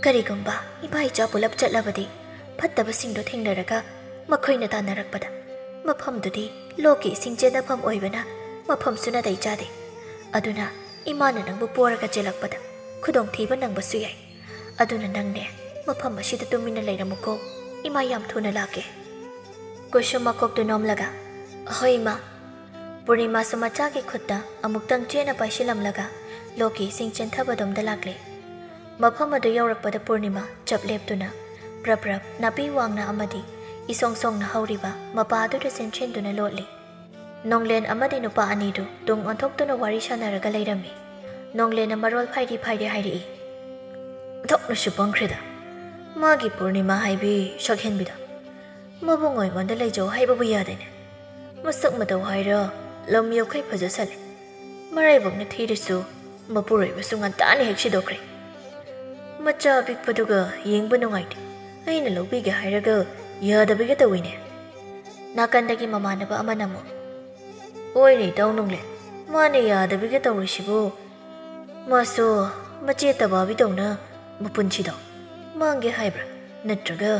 ꯀꯔꯤꯒꯨꯝꯕ ꯏꯃꯥ ꯏꯆꯥ ꯄꯨꯂꯞ ꯆꯠꯂꯕꯗꯤ ꯐꯠꯇꯕꯁꯤꯡꯗꯣ ꯊꯦꯡꯅꯔꯒ ꯃꯈꯣꯏꯅ ꯇꯥꯟꯅꯔꯛꯄꯗ ꯃꯐꯝꯗꯨꯗꯤ ꯂꯣꯛꯀꯤ ꯏꯁꯤꯡ ꯆꯦꯟꯅꯐꯝ ꯑꯣꯏꯕꯅ ꯃꯐꯝꯁꯨ ꯅꯥꯇꯩ ꯆꯥꯗꯦ꯫ ꯑꯗꯨꯅ ꯏꯃꯥꯅ ꯅꯪꯕꯨ ꯄꯣꯔꯒ ꯆꯦꯜꯂꯛꯄꯗ ꯈꯨꯗꯣꯡꯊꯤꯕ ꯅꯪꯕꯁꯨ ꯌꯥꯏ꯫ ꯑꯗꯨꯅ ꯅꯪꯅꯦ ꯃꯐꯝ ꯑꯁꯤꯗ ꯇꯨꯃꯤꯟꯅ ꯂꯩꯔꯝꯃꯨꯀꯣ꯫ ꯏꯃꯥ ꯌꯥꯝ ꯊꯨꯅ ꯂꯥꯛꯀꯦ꯫" ꯀꯨꯁꯨꯝ ꯃꯀꯣꯛꯇꯨ ꯅꯣꯝꯂꯒ, "ꯑꯍꯣꯏ ꯏꯃꯥ꯫" ꯄꯨꯔꯅꯤꯃꯥꯁꯨ ꯃꯆꯥꯒꯤ ꯈꯨꯠꯇ ꯑꯃꯨꯛꯇꯪ ꯆꯦꯠꯅ ꯄꯥꯏꯁꯤꯜꯂꯝꯂꯒ ꯂꯣꯛꯀꯤ ꯏꯁꯤꯡ ꯆꯦꯟꯊꯕꯗꯣꯝꯗ ꯂꯥꯛꯂꯦ꯫ ꯃꯐꯝ ꯑꯗꯨ ꯌꯧꯔꯛꯄꯗ ꯄꯨꯔꯅꯤꯃꯥ ꯆꯞ ꯂꯦꯞꯇꯨꯅ ꯄ꯭ꯔꯞ ꯄ꯭ꯔꯞ ꯅꯥꯄꯤ ꯋꯥꯡꯅ ꯑꯃꯗꯤ ꯏꯁꯣꯡ ꯁꯣꯡꯅ ꯍꯧꯔꯤꯕ ꯃꯄꯥ ꯑꯗꯨꯗ ꯆꯦꯟꯁꯤꯟꯗꯨꯅ ꯂꯣꯠꯂꯤ꯫ ꯅꯣꯡꯂꯦꯟ ꯑꯃꯗꯤ ꯅꯨꯄꯥ ꯑꯅꯤꯗꯨ ꯇꯨꯡ ꯑꯣꯟꯊꯣꯛꯇꯨꯅ ꯋꯥꯔꯤ ꯁꯥꯟꯅꯔꯒ ꯂꯩꯔꯝꯃꯤ꯫ ꯅꯣꯡꯂꯦꯟꯅ ꯃꯔꯣꯜ ꯐꯥꯏꯔꯤ ꯐꯥꯏꯔꯤ ꯍꯥꯏꯔꯛꯏ꯫ "ꯑꯣꯟꯊꯣꯛꯅꯁꯨ ꯄꯪꯈ꯭ꯔꯦꯗ꯫ ꯃꯥꯒꯤ ꯄꯨꯔꯅꯤꯃꯥ ꯍꯥꯏꯕꯤ ꯁꯛꯍꯦꯟꯕꯤꯗꯣ꯫ ꯃꯕꯨꯡ ꯑꯣꯏꯉꯣꯟꯗ ꯂꯩꯖꯧ ꯍꯥꯏꯕꯕꯨ ꯌꯥꯗꯦꯅꯦ꯫ ꯃꯁꯛ ꯃꯇꯧ ꯍꯥꯏꯔ ꯂꯝ ꯌꯧꯈꯩ ꯐꯖꯁꯜꯂꯦ꯫ ꯃꯔꯥꯏꯕꯛꯅ ꯊꯤꯔꯁꯨ ꯃꯄꯨꯔꯣꯏꯕꯁꯨ ꯉꯟꯇꯥꯅ ꯍꯦꯛ ꯁꯤꯗꯣꯛꯈ꯭ꯔꯦ꯫ ꯃꯆꯥ ꯑꯄꯤꯛꯄꯗꯨꯒ ꯌꯦꯡꯕ ꯅꯨꯡꯉꯥꯏꯇꯦ꯫ ꯑꯩꯅ ꯂꯧꯕꯤꯒꯦ ꯍꯥꯏꯔꯒ ꯌꯥꯗꯕꯤꯒ ꯇꯧꯏꯅꯦ꯫" ꯅꯥꯀꯟꯗꯒꯤ ꯃꯃꯥꯟꯅꯕ ꯑꯃꯅ ꯑꯃꯨꯛ, "ꯍꯣꯏꯅꯦ, ꯏꯇꯥꯎ ꯅꯣꯡꯂꯦꯟ, ꯃꯥꯅ ꯌꯥꯗꯕꯤꯒ ꯇꯧꯔꯤꯁꯤꯕꯨ꯫ ꯃꯥꯁꯨ ꯃꯆꯦ ꯇꯕꯥꯕꯤꯗꯧꯅ ꯃꯄꯨꯟꯁꯤꯗꯣ ꯃꯥꯡꯒꯦ ꯍꯥꯏꯕ꯭ꯔꯥ? ꯅꯠꯇ꯭ꯔꯒ?"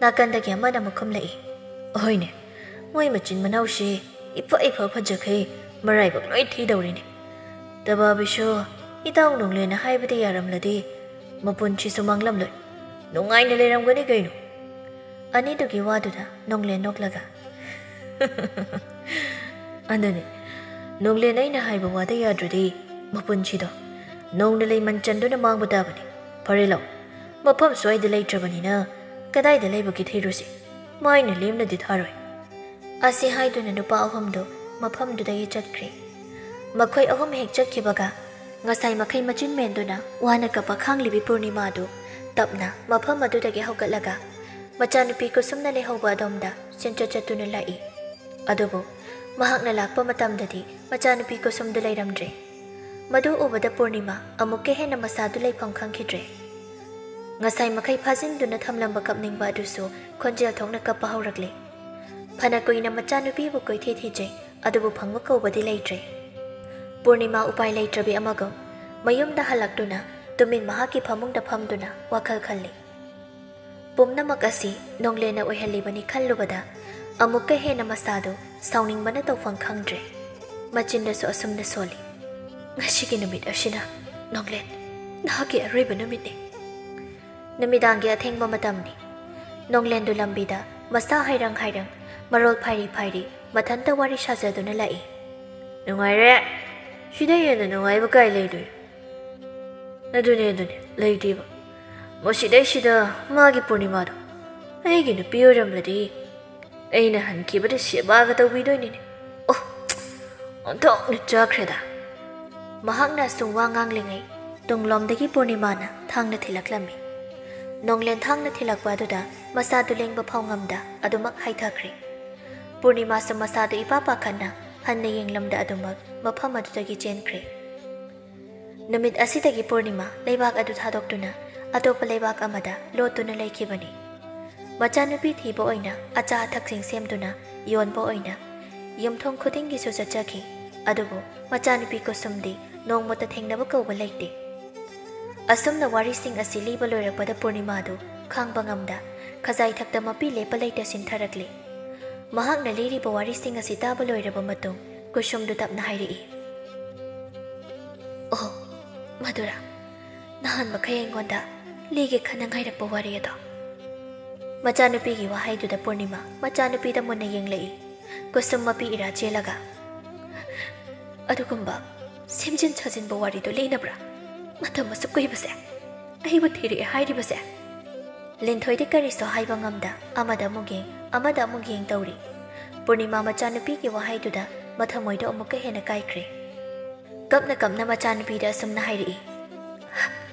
ꯅꯥꯀꯟꯗꯒꯤ ꯑꯃꯅ ꯑꯃꯨꯛ ꯈꯨꯝꯂꯛꯏ, "ꯍꯣꯏꯅꯦ, ꯃꯣꯏ ꯃꯆꯤꯟ ꯃꯅꯥꯎꯁꯤ ꯏꯐ ꯏꯐ ꯐꯖꯈꯩ ꯃꯔꯥꯏꯕꯛ ꯂꯣꯏ ꯊꯤꯗꯧꯔꯤꯅꯦ꯫ ꯇꯕꯥꯕꯤꯁꯨ ꯏꯇꯥꯎ ꯅꯣꯡꯂꯦꯟꯅ ꯍꯥꯏꯕꯗ ꯌꯥꯔꯝꯂꯗꯤ ꯃꯄꯨꯟꯁꯤꯁꯨ ꯃꯥꯡꯂꯝꯂꯣꯏ꯫ ꯅꯨꯡꯉꯥꯏꯅ ꯂꯩꯔꯝꯒꯅꯤ ꯀꯩꯅꯣ꯫" ꯑꯅꯤꯗꯨꯒꯤ ꯋꯥꯗꯨꯗ ꯅꯣꯡꯂꯦꯟ ꯅꯣꯛꯂꯒ, "ꯑꯗꯨꯅꯤ, ꯅꯣꯡꯂꯦꯟ ꯑꯩꯅ ꯍꯥꯏꯕ ꯋꯥꯗ ꯌꯥꯗ꯭ꯔꯗꯤ ꯃꯄꯨꯟꯁꯤꯗꯣ ꯅꯣꯡꯅ ꯂꯩꯃꯟ ꯆꯟꯗꯨꯅ ꯃꯥꯡꯕ ꯇꯥꯕꯅꯤ꯫ ꯐꯔꯦ ꯂꯥꯎ, ꯃꯐꯝ ꯁ꯭ꯋꯥꯏꯗ ꯂꯩꯇ꯭ꯔꯕꯅꯤꯅ ꯀꯗꯥꯏꯗ ꯂꯩꯕꯒꯦ ꯊꯤꯔꯨꯁꯤ꯫ ꯃꯥꯏꯅ ꯂꯦꯝꯅꯗꯤ ꯊꯥꯔꯣꯏ꯫" ꯑꯁꯤ ꯍꯥꯏꯗꯨꯅ ꯅꯨꯄꯥ ꯑꯍꯨꯝꯗꯨ ꯃꯐꯝꯗꯨꯗꯒꯤ ꯆꯠꯈ꯭ꯔꯦ꯫ ꯃꯈꯣꯏ ꯑꯍꯨꯝ ꯍꯦꯛ ꯆꯠꯈꯤꯕꯒ ꯉꯁꯥꯏ ꯃꯈꯩ ꯃꯆꯤꯟ ꯃꯦꯟꯗꯨꯅ ꯋꯥꯅ ꯀꯞꯄ ꯈꯥꯡꯂꯤꯕꯤ ꯄꯨꯔꯅꯤꯃꯥꯗꯨ ꯇꯞꯅ ꯃꯐꯝ ꯑꯗꯨꯗꯒꯤ ꯍꯧꯒꯠꯂꯒ ꯃꯆꯥꯅꯨꯄꯤ ꯀꯨꯁꯨꯝꯅ ꯂꯩꯍꯧꯕ ꯑꯗꯣꯝꯗ ꯆꯦꯟꯆꯠ ꯆꯠꯇꯨꯅ ꯂꯥꯛꯏ꯫ ꯑꯗꯨꯕꯨ ꯃꯍꯥꯛꯅ ꯂꯥꯛꯄ ꯃꯇꯝꯗꯗꯤ ꯃꯆꯥꯅꯨꯄꯤ ꯀꯨꯁꯨꯝꯗꯨ ꯂꯩꯔꯝꯗ꯭ꯔꯦ꯫ ꯃꯗꯨ ꯎꯕꯗ ꯄꯨꯔꯅꯤꯃꯥ ꯑꯃꯨꯛꯀ ꯍꯦꯟꯅ ꯃꯁꯥꯗꯨ ꯂꯩꯐꯝ ꯈꯪꯈꯤꯗ꯭ꯔꯦ꯫ ꯉꯁꯥꯏ ꯃꯈꯩ ꯐꯥꯖꯤꯟꯗꯨꯅ ꯊꯝꯂꯝꯕ ꯀꯞꯅꯤꯡꯕ ꯑꯗꯨꯁꯨ ꯈꯣꯟꯖꯦꯜ ꯊꯣꯛꯅ ꯀꯞꯄ ꯍꯧꯔꯛꯂꯦ꯫ ꯐꯅ ꯀꯨꯏꯅ ꯃꯆꯥꯅꯨꯄꯤꯕꯨ ꯀꯣꯏꯊꯤ ꯊꯤꯖꯩ, ꯑꯗꯨꯕꯨ ꯐꯪꯕ ꯀꯧꯕꯗꯤ ꯂꯩꯇ꯭ꯔꯦ꯫ ꯄꯨꯔꯅꯤꯃꯥ ꯎꯄꯥꯏ ꯂꯩꯇ꯭ꯔꯕꯤ ꯑꯃꯒꯨꯝ ꯃꯌꯨꯝꯗ ꯍꯜꯂꯛꯇꯨꯅ ꯇꯨꯃꯤꯟ ꯃꯍꯥꯛꯀꯤ ꯐꯃꯨꯡꯗ ꯐꯝꯗꯨꯅ ꯋꯥꯈꯜ ꯈꯜꯂꯤ꯫ ꯄꯨꯝꯅꯃꯛ ꯑꯁꯤ ꯅꯣꯡꯂꯦꯟꯅ ꯑꯣꯏꯍꯜꯂꯤꯕꯅꯤ ꯈꯜꯂꯨꯕꯗ ꯑꯃꯨꯛꯀ ꯍꯦꯟꯅ ꯃꯁꯥꯗꯨ ꯁꯥꯎꯅꯤꯡꯕꯅ ꯇꯧꯐꯝ ꯈꯪꯗ꯭ꯔꯦ꯫ ꯃꯆꯤꯟꯗꯁꯨ ꯑꯁꯨꯝꯅ ꯁꯣꯜꯂꯤ, "ꯉꯁꯤꯒꯤ ꯅꯨꯃꯤꯠ ꯑꯁꯤꯅ ꯅꯣꯡꯂꯦꯟ, ꯅꯍꯥꯛꯀꯤ ꯑꯔꯣꯏꯕ ꯅꯨꯃꯤꯠꯅꯤ꯫" ꯅꯨꯃꯤꯗꯥꯡꯒꯤ ꯑꯊꯦꯡꯕ ꯃꯇꯝꯅꯤ꯫ ꯅꯣꯡꯂꯦꯟꯗꯨ ꯂꯝꯕꯤꯗ ꯃꯁꯥ ꯍꯥꯏꯔꯪ ꯍꯥꯏꯔꯪ ꯃꯔꯣꯜ ꯐꯥꯏꯔꯤ ꯐꯥꯏꯔꯤ ꯃꯊꯟꯇ ꯋꯥꯔꯤ ꯁꯥꯖꯗꯨꯅ ꯂꯥꯛꯏ꯫ "ꯅꯨꯡꯉꯥꯏꯔꯦ꯫ ꯁꯤꯗ ꯍꯦꯟꯅ ꯅꯨꯡꯉꯥꯏꯕ ꯀꯥꯏ ꯂꯩꯗꯣꯏꯅꯣ?" "ꯑꯗꯨꯅꯦ, ꯑꯗꯨꯅꯦ, ꯂꯩꯇꯦꯕ꯫ ꯃꯁꯤꯗꯩꯁꯤꯗ ꯃꯥꯒꯤ ꯄꯨꯔꯅꯤꯃꯥꯗꯣ ꯑꯩꯒꯤ ꯅꯨꯄꯤ ꯑꯣꯏꯔꯝꯂꯗꯤ ꯑꯩꯅ ꯍꯟꯈꯤꯕꯗ ꯁꯦꯕꯥꯒ ꯇꯧꯕꯤꯗꯣꯏꯅꯤꯅꯦ꯫ ꯑꯣ, ꯑꯣꯟꯊꯣꯛꯅ ꯆꯥꯈ꯭ꯔꯦꯗ!" ꯃꯍꯥꯛꯅ ꯑꯁꯨꯝ ꯋꯥ ꯉꯥꯡꯂꯤꯉꯩ, ꯇꯨꯡꯂꯣꯝꯗꯒꯤ ꯄꯨꯔꯅꯤꯃꯥꯅ ꯊꯥꯡꯅ ꯊꯤꯜꯂꯛꯂꯝꯃꯤ꯫ ꯅꯣꯡꯂꯦꯟ ꯊꯥꯡꯅ ꯊꯤꯜꯂꯛꯄ ꯑꯗꯨꯗ ꯃꯁꯥꯗꯨ ꯂꯦꯡꯕ ꯐꯥꯎ ꯉꯝꯗ ꯑꯗꯨꯃꯛ ꯍꯥꯏꯊꯈ꯭ꯔꯦ꯫ ꯄꯨꯔꯅꯤꯃꯥꯁꯨ ꯃꯁꯥꯗꯨ ꯏꯄꯥ ꯄꯥꯈꯠꯅ ꯍꯟꯅ ꯌꯦꯡꯂꯝꯗ ꯑꯗꯨꯃꯛ ꯃꯐꯝ ꯑꯗꯨꯗꯒꯤ ꯆꯦꯟꯈ꯭ꯔꯦ꯫ ꯅꯨꯃꯤꯠ ꯑꯁꯤꯗꯒꯤ ꯄꯨꯔꯅꯤꯃꯥ ꯂꯩꯕꯥꯛ ꯑꯗꯨ ꯊꯥꯗꯣꯛꯇꯨꯅ ꯑꯇꯣꯞꯄ ꯂꯩꯕꯥꯛ ꯑꯃꯗ ꯂꯣꯠꯇꯨꯅ ꯂꯩꯈꯤꯕꯅꯤ꯫ ꯃꯆꯥꯅꯨꯄꯤ ꯊꯤꯕ ꯑꯣꯏꯅ ꯑꯆꯥ ꯑꯊꯛꯁꯤꯡ ꯁꯦꯝꯗꯨꯅ ꯌꯣꯟꯕ ꯑꯣꯏꯅ ꯌꯨꯝꯊꯣꯡ ꯈꯨꯗꯤꯡꯒꯤꯁꯨ ꯆꯠꯆꯈꯤ꯫ ꯑꯗꯨꯕꯨ ꯃꯆꯥꯅꯨꯄꯤ ꯀꯨꯁꯨꯝꯗꯤ ꯅꯣꯡꯃꯇ ꯊꯦꯡꯅꯕ ꯀꯧꯕ ꯂꯩꯇꯦ꯫ ꯑꯁꯨꯝꯅ ꯋꯥꯔꯤꯁꯤꯡ ꯑꯁꯤ ꯂꯤꯕ ꯂꯣꯏꯔꯛꯄꯗ ꯄꯨꯔꯅꯤꯃꯥꯗꯨ ꯈꯥꯡꯕ ꯉꯝꯗ ꯈꯖꯥꯏ ꯊꯛꯇ ꯃꯄꯤ ꯂꯦꯞꯄ ꯂꯩꯇ ꯁꯤꯟꯊꯔꯛꯂꯦ꯫ ꯃꯍꯥꯛꯅ ꯂꯤꯔꯤꯕ ꯋꯥꯔꯤꯁꯤꯡ ꯑꯁꯤ ꯇꯥꯕ ꯂꯣꯏꯔꯕ ꯃꯇꯨꯡ ꯀꯨꯁꯨꯝꯗꯨ ꯇꯞꯅ ꯍꯥꯏꯔꯛꯏ꯫ "ꯑꯣ, ꯃꯗꯨꯔꯥ, ꯅꯍꯥꯟ ꯃꯈꯩ ꯑꯩꯉꯣꯟꯗ ꯂꯤꯒꯦ ꯈꯟꯅ ꯉꯥꯏꯔꯛꯄ ꯋꯥꯔꯤ ꯑꯗꯣ?" ꯃꯆꯥꯅꯨꯄꯤꯒꯤ ꯋꯥꯍꯩꯗꯨꯗ ꯄꯨꯔꯅꯤꯃꯥ ꯃꯆꯥꯅꯨꯄꯤꯗ ꯃꯨꯟꯅ ꯌꯦꯡꯂꯛꯏ꯫ ꯀꯨꯁꯨꯝ ꯃꯄꯤ ꯏꯔꯥ ꯆꯦꯜꯂꯒ, "ꯑꯗꯨꯒꯨꯝꯕ ꯁꯦꯝꯖꯤꯟ ꯁꯥꯖꯤꯟꯕ ꯋꯥꯔꯤꯗꯨ ꯂꯤꯅꯕ꯭ꯔꯥ? ꯃꯇꯝ ꯑꯁꯨꯛ ꯀꯨꯏꯕꯁꯦ, ꯑꯩꯕꯨ ꯊꯤꯔꯛꯑꯦ ꯍꯥꯏꯔꯤꯕꯁꯦ?" ꯂꯤꯟꯊꯣꯏꯗꯤ ꯀꯔꯤꯁꯨ ꯍꯥꯏꯕ ꯉꯝꯗ ꯑꯃꯗ ꯑꯃꯨꯛ ꯌꯦꯡ, ꯑꯃꯗ ꯑꯃꯨꯛ ꯌꯦꯡ ꯇꯧꯔꯤ꯫ ꯄꯨꯔꯅꯤꯃꯥ ꯃꯆꯥꯅꯨꯄꯤꯒꯤ ꯋꯥꯍꯩꯗꯨꯗ ꯃꯊꯃꯣꯏꯗꯣ ꯑꯃꯨꯛꯀ ꯍꯦꯟꯅ ꯀꯥꯏꯈ꯭ꯔꯦ꯫ ꯀꯞꯅ ꯀꯞꯅ ꯃꯆꯥꯅꯨꯄꯤꯗ ꯑꯁꯨꯝꯅ ꯍꯥꯏꯔꯛꯏ,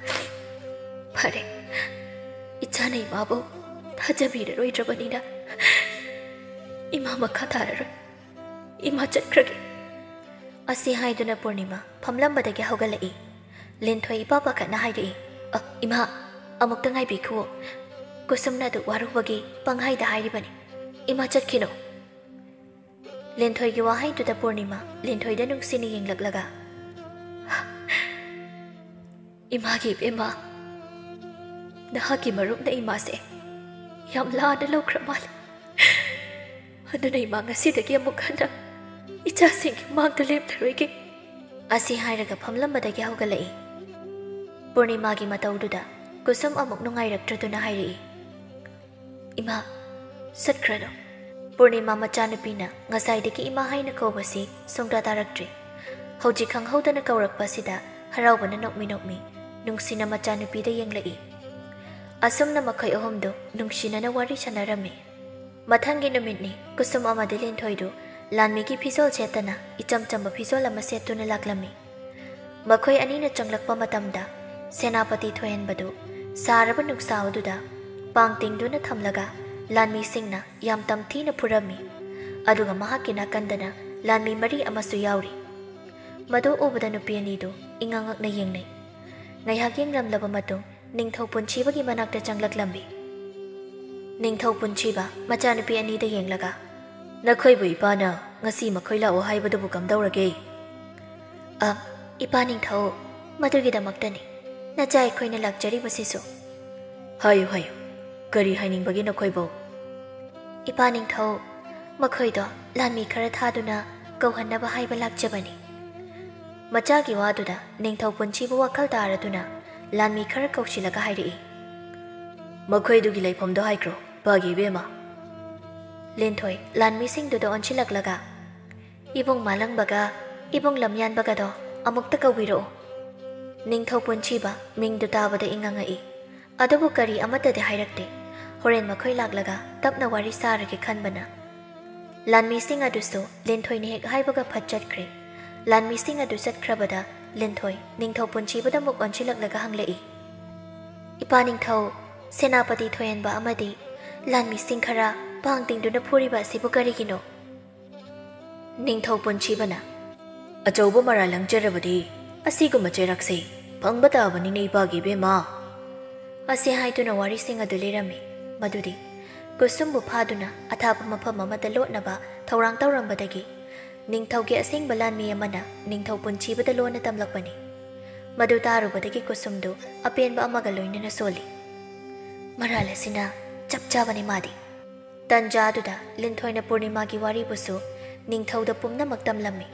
"ꯐꯔꯦ, ꯏꯆꯥꯅ ꯏꯃꯥꯕꯨ ꯊꯥꯖꯕꯤꯔꯔꯣꯏꯗ꯭ꯔꯕꯅꯤꯅ ꯏꯃꯥ ꯃꯈꯥ ꯇꯥꯔꯔꯣꯏ꯫ ꯏꯃꯥ ꯆꯠꯈ꯭ꯔꯒꯦ꯫" ꯑꯁꯤ ꯍꯥꯏꯗꯨꯅ ꯄꯨꯔꯅꯤꯃꯥ ꯐꯝꯂꯝꯕꯗꯒꯤ ꯍꯧꯒꯠꯂꯛꯏ꯫ ꯂꯤꯟꯊꯣꯏ ꯏꯄꯥ ꯄꯥꯈꯠꯅ ꯍꯥꯏꯔꯛꯏ, "ꯑ, ꯏꯃꯥ, ꯑꯃꯨꯛꯇ ꯉꯥꯏꯕꯤꯈꯨꯋꯣ꯫ ꯀꯨꯁꯨꯝꯅ ꯑꯗꯨ ꯋꯥꯔꯨꯕꯒꯤ ꯄꯪꯍꯥꯏꯗ ꯍꯥꯏꯔꯤꯕꯅꯤ꯫ ꯏꯃꯥ ꯆꯠꯈꯤꯅꯨ꯫" ꯂꯤꯟꯊꯣꯏꯒꯤ ꯋꯥꯍꯩꯗꯨꯗ ꯄꯨꯔꯅꯤꯃꯥ ꯂꯤꯟꯊꯣꯏꯗ ꯅꯨꯡꯁꯤꯅ ꯌꯦꯡꯂꯛꯂꯒ, "ꯏꯃꯥꯒꯤ ꯏꯕꯦꯝꯃ, ꯅꯍꯥꯛꯀꯤ ꯃꯔꯨꯞꯅ ꯏꯃꯥꯁꯦ ꯌꯥꯝ ꯂꯥꯟꯅ ꯂꯧꯈ꯭ꯔ ꯃꯥꯜꯂꯦ꯫ ꯑꯗꯨꯅ ꯏꯃꯥ ꯉꯁꯤꯗꯒꯤ ꯑꯃꯨꯛ ꯍꯟꯅ ꯏꯆꯥꯁꯤꯡꯒꯤ ꯃꯥꯡꯗ ꯂꯦꯞꯂꯔꯣꯏꯒꯦ꯫" ꯑꯁꯤ ꯍꯥꯏꯔꯒ ꯐꯝꯂꯝꯕꯗꯒꯤ ꯍꯧꯒꯠꯂꯛꯏ꯫ ꯄꯨꯔꯅꯤꯃꯥꯒꯤ ꯃꯇꯧꯗꯨꯗ ꯀꯨꯁꯨꯝ ꯑꯃꯨꯛ ꯅꯨꯡꯉꯥꯏꯔꯛꯇ꯭ꯔꯗꯨꯅ ꯍꯥꯏꯔꯛꯏ, "ꯏꯃꯥ, ꯆꯠꯈ꯭ꯔꯅꯨ꯫ ꯄꯨꯔꯅꯤꯃꯥ ꯃꯆꯥꯅꯨꯄꯤꯅ ꯉꯁꯥꯏꯗꯒꯤ ꯏꯃꯥ ꯍꯥꯏꯅ ꯀꯧꯕꯁꯤ ꯁꯨꯡꯇꯥ ꯇꯥꯔꯛꯇ꯭ꯔꯦ꯫ ꯍꯧꯖꯤꯛ ꯈꯪꯍꯧꯗꯅ ꯀꯧꯔꯛꯄ ꯑꯁꯤꯗ ꯍꯔꯥꯎꯕꯅ ꯅꯣꯛꯃꯤ ꯅꯣꯛꯃꯤ ꯅꯨꯡꯁꯤꯅ ꯃꯆꯥꯅꯨꯄꯤꯗ ꯌꯦꯡꯂꯛꯏ꯫ ꯑꯁꯨꯝꯅ ꯃꯈꯣꯏ ꯑꯍꯨꯝꯗꯨ ꯅꯨꯡꯁꯤꯅꯅ ꯋꯥꯔꯤ ꯁꯥꯟꯅꯔꯝꯃꯤ꯫ ꯃꯊꯪꯒꯤ ꯅꯨꯃꯤꯠꯅꯤ꯫ ꯀꯨꯁꯨꯝ ꯑꯃꯗꯤ ꯂꯤꯟꯊꯣꯏꯗꯨ ꯂꯥꯟꯃꯤꯒꯤ ꯐꯤꯖꯣꯜ ꯁꯦꯠꯇꯅ ꯏꯆꯝ ꯆꯝꯕ ꯐꯤꯖꯣꯜ ꯑꯃ ꯁꯦꯠꯇꯨꯅ ꯂꯥꯛꯂꯝꯃꯤ꯫ ꯃꯈꯣꯏ ꯑꯅꯤꯅ ꯆꯪꯂꯛꯄ ꯃꯇꯝꯗ ꯁꯦꯅꯥꯄꯇꯤ ꯊꯣꯏꯍꯟꯕꯗꯨ ꯁꯥꯔꯕ ꯅꯨꯡꯁꯥ ꯑꯗꯨꯗ ꯄꯥꯡ ꯇꯤꯡꯗꯨꯅ ꯊꯝꯂꯒ ꯂꯥꯟꯃꯤꯁꯤꯡꯅ ꯌꯥꯝ ꯇꯝꯊꯤꯅ ꯐꯨꯔꯝꯃꯤ꯫ ꯑꯗꯨꯒ ꯃꯍꯥꯛꯀꯤ ꯅꯥꯀꯟꯗꯅ ꯂꯥꯟꯃꯤ ꯃꯔꯤ ꯑꯃꯁꯨ ꯌꯥꯎꯔꯤ꯫ ꯃꯗꯨ ꯎꯕꯗ ꯅꯨꯄꯤ ꯑꯅꯤꯗꯨ ꯏꯉꯛ ꯉꯛꯅ ꯌꯦꯡꯅꯩ꯫ ꯉꯥꯏꯍꯥꯛ ꯌꯦꯡꯂꯝꯂꯕ ꯃꯇꯨꯡ ꯅꯤꯡꯊꯧ ꯄꯨꯟꯁꯤꯕꯒꯤ ꯃꯅꯥꯛꯇ ꯆꯪꯂꯛꯂꯝꯃꯤ꯫ ꯅꯤꯡꯊꯧ ꯄꯨꯟꯁꯤꯕ ꯃꯆꯥꯅꯨꯄꯤ ꯑꯅꯤꯗ ꯌꯦꯡꯂꯒ, "ꯅꯈꯣꯏꯕꯨ ꯏꯄꯥꯅ ꯉꯁꯤ ꯃꯈꯣꯏ ꯂꯥꯛꯑꯣ ꯍꯥꯏꯕꯗꯨꯕꯨ ꯀꯝꯗꯧꯔꯒꯦ?" "ꯑ, ꯏꯄꯥ ꯅꯤꯡꯊꯧ, ꯃꯗꯨꯒꯤꯗꯃꯛꯇꯅꯤ ꯅꯆꯥ ꯑꯩꯈꯣꯏꯅ ꯂꯥꯛꯆꯔꯤꯕꯁꯤꯁꯨ꯫" "ꯍꯥꯏꯌꯨ, ꯍꯥꯏꯌꯨ, ꯀꯔꯤ ꯍꯥꯏꯅꯤꯡꯕꯒꯦ ꯅꯈꯣꯏꯕꯨ?" "ꯏꯄꯥ ꯅꯤꯡꯊꯧ, ꯃꯈꯣꯏꯗꯣ ꯂꯥꯟꯃꯤ ꯈꯔ ꯊꯥꯗꯨꯅ ꯀꯧꯍꯟꯅꯕ ꯍꯥꯏꯕ ꯂꯥꯛꯆꯕꯅꯤ꯫" ꯃꯆꯥꯒꯤ ꯋꯥꯗꯨꯗ ꯅꯤꯡꯊꯧ ꯄꯨꯟꯁꯤꯕꯨ ꯋꯥꯈꯜ ꯇꯥꯔꯗꯨꯅ ꯂꯥꯟꯃꯤ ꯈꯔ ꯀꯧꯁꯤꯜꯂꯒ ꯍꯥꯏꯔꯛꯏ, "ꯃꯈꯣꯏꯗꯨꯒꯤ ꯂꯩꯐꯝꯗꯣ ꯍꯥꯏꯈ꯭ꯔꯣ, ꯏꯄꯥꯒꯤ ꯏꯕꯦꯝꯃ꯫" ꯂꯤꯟꯊꯣꯏ ꯂꯥꯟꯃꯤꯁꯤꯡꯗꯨꯗ ꯑꯣꯟꯁꯤꯜꯂꯛꯂꯒ, "ꯏꯕꯨꯡ ꯃꯥꯂꯪꯕꯒ ꯏꯕꯨꯡ ꯂꯝꯌꯥꯟꯕꯒꯗꯣ ꯑꯃꯨꯛꯇ ꯀꯧꯕꯤꯔꯛꯎ꯫" ꯅꯤꯡꯊꯧ ꯄꯨꯟꯁꯤꯕ ꯃꯤꯡꯗꯨ ꯇꯥꯕꯗ ꯏꯉꯛ ꯉꯛꯏ꯫ ꯑꯗꯨꯕꯨ ꯀꯔꯤ ꯑꯃꯠꯇꯗꯤ ꯍꯥꯏꯔꯛꯇꯦ꯫ ꯍꯣꯔꯦꯟ ꯃꯈꯣꯏ ꯂꯥꯛꯂꯒ ꯇꯞꯅ ꯋꯥꯔꯤ ꯁꯥꯔꯒꯦ ꯈꯟꯕꯅ꯫ ꯂꯥꯟꯃꯤꯁꯤꯡ ꯑꯗꯨꯁꯨ ꯂꯤꯟꯊꯣꯏꯅ ꯍꯦꯛ ꯍꯥꯏꯕꯒ ꯐꯠ ꯆꯠꯈ꯭ꯔꯦ꯫ ꯂꯥꯟꯃꯤꯁꯤꯡ ꯑꯗꯨ ꯆꯠꯈ꯭ꯔꯕꯗ ꯂꯤꯟꯊꯣꯏ ꯅꯤꯡꯊꯧ ꯄꯨꯟꯁꯤꯕꯗ ꯑꯃꯨꯛ ꯑꯣꯟꯁꯤꯜꯂꯛꯂꯒ ꯍꯪꯂꯛꯏ, "ꯏꯄꯥ ꯅꯤꯡꯊꯧ, ꯁꯦꯅꯥꯄꯇꯤ ꯊꯣꯏꯍꯟꯕ ꯑꯃꯗꯤ ꯂꯥꯟꯃꯤꯁꯤꯡ ꯈꯔ ꯄꯥꯡ ꯇꯤꯡꯗꯨꯅ ꯐꯨꯔꯤꯕ ꯑꯁꯤꯕꯨ ꯀꯔꯤꯒꯤꯅꯣ?" ꯅꯤꯡꯊꯧ ꯄꯨꯟꯁꯤꯕꯅ, "ꯑꯆꯧꯕ ꯃꯔꯥꯜ ꯂꯪꯖꯔꯕꯗꯤ ꯑꯁꯤꯒꯨꯝꯕ ꯆꯩꯔꯥꯛꯁꯦ ꯐꯪꯕ ꯇꯥꯕꯅꯤꯅꯦ, ꯏꯄꯥꯒꯤ ꯏꯕꯦꯝꯃ꯫" ꯑꯁꯤ ꯍꯥꯏꯗꯨꯅ ꯋꯥꯔꯤꯁꯤꯡ ꯑꯗꯨ ꯂꯤꯔꯝꯃꯤ꯫ ꯃꯗꯨꯗꯤ ꯀꯨꯁꯨꯝꯕꯨ ꯐꯥꯗꯨꯅ ꯑꯊꯥꯞꯄ ꯃꯐꯝ ꯑꯃꯗ ꯂꯣꯠꯅꯕ ꯊꯧꯔꯥꯡ ꯇꯧꯔꯝꯕꯗꯒꯤ ꯅꯤꯡꯊꯧꯒꯤ ꯑꯁꯦꯡꯕ ꯂꯥꯟꯃꯤ ꯑꯃꯅ ꯅꯤꯡꯊꯧ ꯄꯨꯟꯁꯤꯕꯗ ꯂꯣꯟꯅ ꯇꯝꯂꯛꯄꯅꯤ꯫ ꯃꯗꯨ ꯇꯥꯔꯨꯕꯗꯒꯤ ꯀꯨꯁꯨꯝꯗꯨ ꯑꯄꯦꯟꯕ ꯑꯃꯒ ꯂꯣꯏꯅꯅ ꯁꯣꯜꯂꯤ꯫ "ꯃꯔꯥꯜ ꯑꯁꯤꯅ ꯆꯞ ꯆꯥꯕꯅꯤ ꯃꯥꯗꯤ꯫" ꯇꯟꯖꯥ ꯑꯗꯨꯗ ꯂꯤꯟꯊꯣꯏꯅ ꯄꯨꯔꯅꯤꯃꯥꯒꯤ ꯋꯥꯔꯤꯕꯨꯁꯨ ꯅꯤꯡꯊꯧꯗ ꯄꯨꯝꯅꯃꯛ ꯇꯝꯂꯝꯃꯤ꯫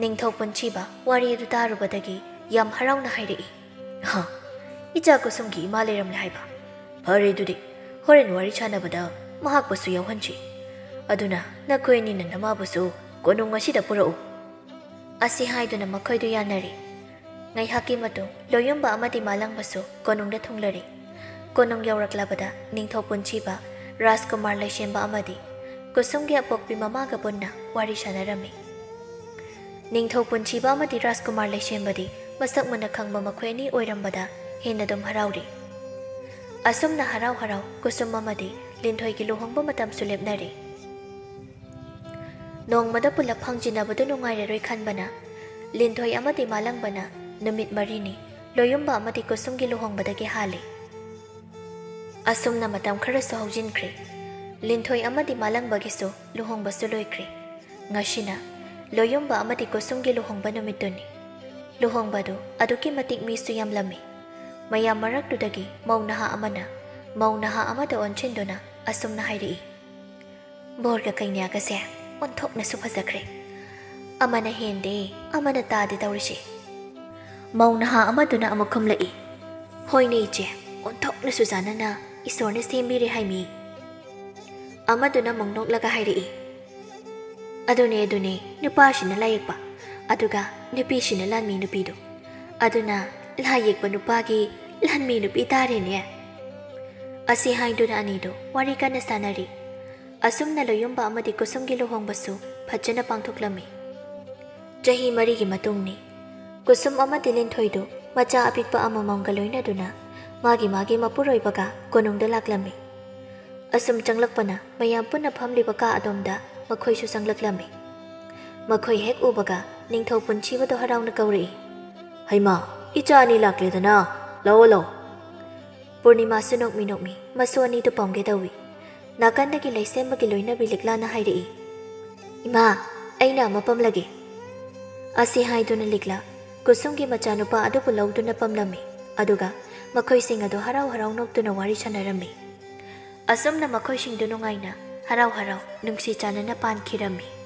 ꯅꯤꯡꯊꯧ ꯄꯨꯟꯁꯤꯕ ꯋꯥꯔꯤ ꯑꯗꯨ ꯇꯥꯔꯨꯕꯗꯒꯤ ꯌꯥꯝ ꯍꯔꯥꯎꯅ ꯍꯥꯏꯔꯛꯏ, "ꯍꯥ, ꯏꯆꯥ ꯀꯨꯁꯨꯝꯒꯤ ꯏꯃꯥ ꯂꯩꯔꯝꯂꯦ ꯍꯥꯏꯕ꯫ ꯐꯔꯦ ꯑꯗꯨꯗꯤ, ꯍꯣꯔꯦꯟ ꯋꯥꯔꯤ ꯁꯥꯟꯅꯕꯗ ꯃꯍꯥꯛꯄꯨꯁꯨ ꯌꯥꯎꯍꯟꯁꯤ꯫ "ꯑꯗꯨꯅ ꯅꯈꯣꯏ ꯑꯅꯤꯅ ꯅꯃꯥꯕꯨꯁꯨ ꯀꯣꯅꯨꯡ ꯑꯁꯤꯗ ꯄꯨꯔꯛꯎ꯫" ꯑꯁꯤ ꯍꯥꯏꯗꯨꯅ ꯃꯈꯣꯏꯗꯨ ꯌꯥꯅꯔꯤ꯫ ꯉꯥꯏꯍꯥꯛꯀꯤ ꯃꯇꯨꯡ ꯂꯣꯌꯨꯝꯕ ꯑꯃꯗꯤ ꯃꯥꯂꯪꯕꯁꯨ ꯀꯣꯅꯨꯡꯗ ꯊꯨꯡꯂꯔꯤ꯫ ꯀꯣꯅꯨꯡ ꯌꯧꯔꯛꯂꯕꯗ ꯅꯤꯡꯊꯧ ꯄꯨꯟꯁꯤꯕ, ꯔꯥꯖꯀꯨꯃꯥꯔ ꯂꯩꯁꯦꯝꯕ ꯑꯃꯗꯤ ꯀꯨꯁꯨꯝꯒꯤ ꯑꯄꯣꯛꯄꯤ ꯃꯃꯥꯒ ꯄꯨꯟꯅ ꯋꯥꯔꯤ ꯁꯥꯟꯅꯔꯝꯃꯤ꯫ ꯅꯤꯡꯊꯧ ꯄꯨꯟꯁꯤꯕ ꯑꯃꯗꯤ ꯔꯥꯖꯀꯨꯃꯥꯔ ꯂꯩꯁꯦꯝꯕꯗꯤ ꯃꯁꯛ ꯃꯨꯟꯅ ꯈꯪꯕ ꯃꯈꯣꯏ ꯑꯅꯤ ꯑꯣꯏꯔꯝꯕꯗ ꯍꯦꯟꯅ ꯑꯗꯨꯝ ꯍꯔꯥꯎꯔꯤ꯫ ꯑꯁꯨꯝꯅ ꯍꯔꯥꯎ ꯍꯔꯥꯎ ꯀꯨꯁꯨꯝ ꯑꯃꯗꯤ ꯂꯤꯟꯊꯣꯏꯒꯤ ꯂꯨꯍꯣꯡꯕ ꯃꯇꯝꯁꯨ ꯂꯦꯞꯅꯔꯤ꯫ ꯅꯣꯡꯃꯗ ꯄꯨꯂꯞ ꯐꯪꯖꯤꯟꯅꯕꯗꯨ ꯅꯨꯡꯉꯥꯏꯔꯔꯣꯏ ꯈꯟꯕꯅ ꯂꯤꯟꯊꯣꯏ ꯑꯃꯗꯤ ꯃꯥꯂꯪꯕꯅ ꯅꯨꯃꯤꯠ ꯃꯔꯤꯅꯤ ꯂꯣꯌꯨꯝꯕ ꯑꯃꯗꯤ ꯀꯨꯁꯨꯝꯒꯤ ꯂꯨꯍꯣꯡꯕꯗꯒꯤ ꯍꯥꯜꯂꯤ꯫ ꯑꯁꯨꯝꯅ ꯃꯇꯝ ꯈꯔꯁꯨ ꯍꯧꯖꯤꯟꯈ꯭ꯔꯦ꯫ ꯂꯤꯟꯊꯣꯏ ꯑꯃꯗꯤ ꯃꯥꯂꯪꯕꯒꯤꯁꯨ ꯂꯨꯍꯣꯡꯕꯁꯨ ꯂꯣꯏꯈ꯭ꯔꯦ꯫ ꯉꯁꯤꯅ ꯂꯣꯌꯨꯝꯕ ꯑꯃꯗꯤ ꯀꯨꯁꯨꯝꯒꯤ ꯂꯨꯍꯣꯡꯕ ꯅꯨꯃꯤꯠꯇꯨꯅꯤ꯫ ꯂꯨꯍꯣꯡꯕꯗꯨ ꯑꯗꯨꯛꯀꯤ ꯃꯇꯤꯛ ꯃꯤꯁꯨ ꯌꯥꯝꯂꯝꯃꯤ꯫ ꯃꯌꯥꯝ ꯃꯔꯛꯇꯨꯗꯒꯤ ꯃꯧ ꯅꯍꯥ ꯑꯃꯅ ꯃꯧ ꯅꯍꯥ ꯑꯃꯗ ꯑꯣꯟꯁꯤꯟꯗꯨꯅ ꯑꯁꯨꯝꯅ ꯍꯥꯏꯔꯛꯏ, "ꯕꯣꯔꯒ ꯀꯩꯅ꯭ꯌꯥꯒꯁꯦ ꯑꯣꯟꯊꯣꯛꯅꯁꯨ ꯐꯖꯈ꯭ꯔꯦ꯫ ꯑꯃꯅ ꯍꯦꯟꯗꯦ, ꯑꯃꯅ ꯇꯥꯗꯦ ꯇꯧꯔꯤꯁꯦ꯫" ꯃꯧ ꯅꯍꯥ ꯑꯃꯗꯨꯅ ꯑꯃꯨꯛ ꯈꯨꯝꯂꯛꯏ, "ꯍꯣꯏꯅꯦ ꯏꯆꯦ, ꯑꯣꯟꯊꯣꯛꯅꯁꯨ ꯆꯥꯟꯅꯅ ꯏꯁꯣꯔꯅ ꯁꯦꯝꯕꯤꯔꯦ ꯍꯥꯏꯃꯤ꯫" ꯑꯃꯗꯨꯅ ꯑꯃꯨꯛ ꯅꯣꯛꯂꯒ ꯍꯥꯏꯔꯛꯏ, "ꯑꯗꯨꯅꯦ, ꯑꯗꯨꯅꯦ, ꯅꯨꯄꯥꯁꯤꯅ ꯂꯥꯏ ꯌꯦꯛꯄ, ꯑꯗꯨꯒ ꯅꯨꯄꯤꯁꯤꯅ ꯂꯥꯟꯃꯤ ꯅꯨꯄꯤꯗꯣ꯫ ꯑꯗꯨꯅ ꯂꯥꯏ ꯌꯦꯛꯄ ꯅꯨꯄꯥꯒꯤ ꯂꯥꯟꯃꯤ ꯅꯨꯄꯤ ꯇꯥꯔꯦꯅꯦ꯫" ꯑꯁꯤ ꯍꯥꯏꯗꯨꯅ ꯑꯅꯤꯗꯨ ꯋꯥꯔꯤ ꯀꯟꯅ ꯁꯥꯟꯅꯔꯤ꯫ ꯑꯁꯨꯝꯅ ꯂꯣꯌꯨꯝꯕ ꯑꯃꯗꯤ ꯀꯨꯁꯨꯝꯒꯤ ꯂꯨꯍꯣꯡꯕꯁꯨ ꯐꯖꯅ ꯄꯥꯡꯊꯣꯛꯂꯝꯃꯤ꯫ ꯆꯍꯤ ꯃꯔꯤꯒꯤ ꯃꯇꯨꯡꯅꯤ꯫ ꯀꯨꯁꯨꯝ ꯑꯃꯗꯤ ꯂꯤꯟꯊꯣꯏꯗꯨ ꯃꯆꯥ ꯑꯄꯤꯛꯄ ꯑꯃꯃꯝꯒ ꯂꯣꯏꯅꯗꯨꯅ ꯃꯥꯒꯤ ꯃꯥꯒꯤ ꯃꯄꯨꯔꯣꯏꯕꯒ ꯀꯣꯅꯨꯡꯗ ꯂꯥꯛꯂꯝꯃꯤ꯫ ꯑꯁꯨꯝ ꯆꯪꯂꯛꯄꯅ ꯃꯌꯥꯝ ꯄꯨꯟꯅ ꯐꯝꯂꯤꯕ ꯀꯥ ꯑꯗꯣꯝꯗ ꯃꯈꯣꯏꯁꯨ ꯆꯪꯂꯛꯂꯝꯃꯤ꯫ ꯃꯈꯣꯏ ꯍꯦꯛ ꯎꯕꯒ ꯅꯤꯡꯊꯧ ꯄꯨꯟꯁꯤꯕꯗꯣ ꯍꯔꯥꯎꯅ ꯀꯧꯔꯛꯏ, "ꯍꯩꯃꯥ, ꯏꯆꯥ ꯑꯅꯤ ꯂꯥꯛꯂꯦꯗꯅ, ꯂꯥꯛꯑꯣ, ꯂꯥꯛꯑꯣ꯫" ꯄꯨꯔꯅꯤꯃꯥꯁꯨ ꯅꯣꯛꯃꯤ ꯅꯣꯛꯃꯤ ꯃꯁꯨ ꯑꯅꯤꯗꯨ ꯄꯝꯒꯦ ꯇꯧꯏ꯫ ꯅꯥꯀꯟꯗꯒꯤ ꯂꯩꯁꯦꯝꯕꯒꯤ ꯂꯣꯏꯅꯕꯤ ꯂꯤꯛꯂꯥꯅ ꯍꯥꯏꯔꯛꯏ, "ꯏꯃꯥ, ꯑꯩꯅ ꯑꯃ ꯄꯝꯂꯒꯦ꯫" ꯑꯁꯤ ꯍꯥꯏꯗꯨꯅ ꯂꯤꯛꯂꯥ ꯀꯨꯁꯨꯝꯒꯤ ꯃꯆꯥꯅꯨꯄꯥ ꯑꯗꯨꯕꯨ ꯂꯧꯗꯨꯅ ꯄꯝꯂꯝꯃꯤ꯫ ꯑꯗꯨꯒ ꯃꯈꯣꯏꯁꯤꯡ ꯑꯗꯨ ꯍꯔꯥꯎ ꯍꯔꯥꯎ ꯅꯣꯛꯇꯨꯅ ꯋꯥꯔꯤ ꯁꯥꯟꯅꯔꯝꯃꯤ꯫ ꯑꯁꯨꯝꯅ ꯃꯈꯣꯏꯁꯤꯡꯗꯨ ꯅꯨꯡꯉꯥꯏꯅ, ꯍꯔꯥꯎ ꯍꯔꯥꯎ, ꯅꯨꯡꯁꯤ ꯆꯥꯟꯅꯅ ꯄꯥꯟꯈꯤꯔꯝꯃꯤ꯫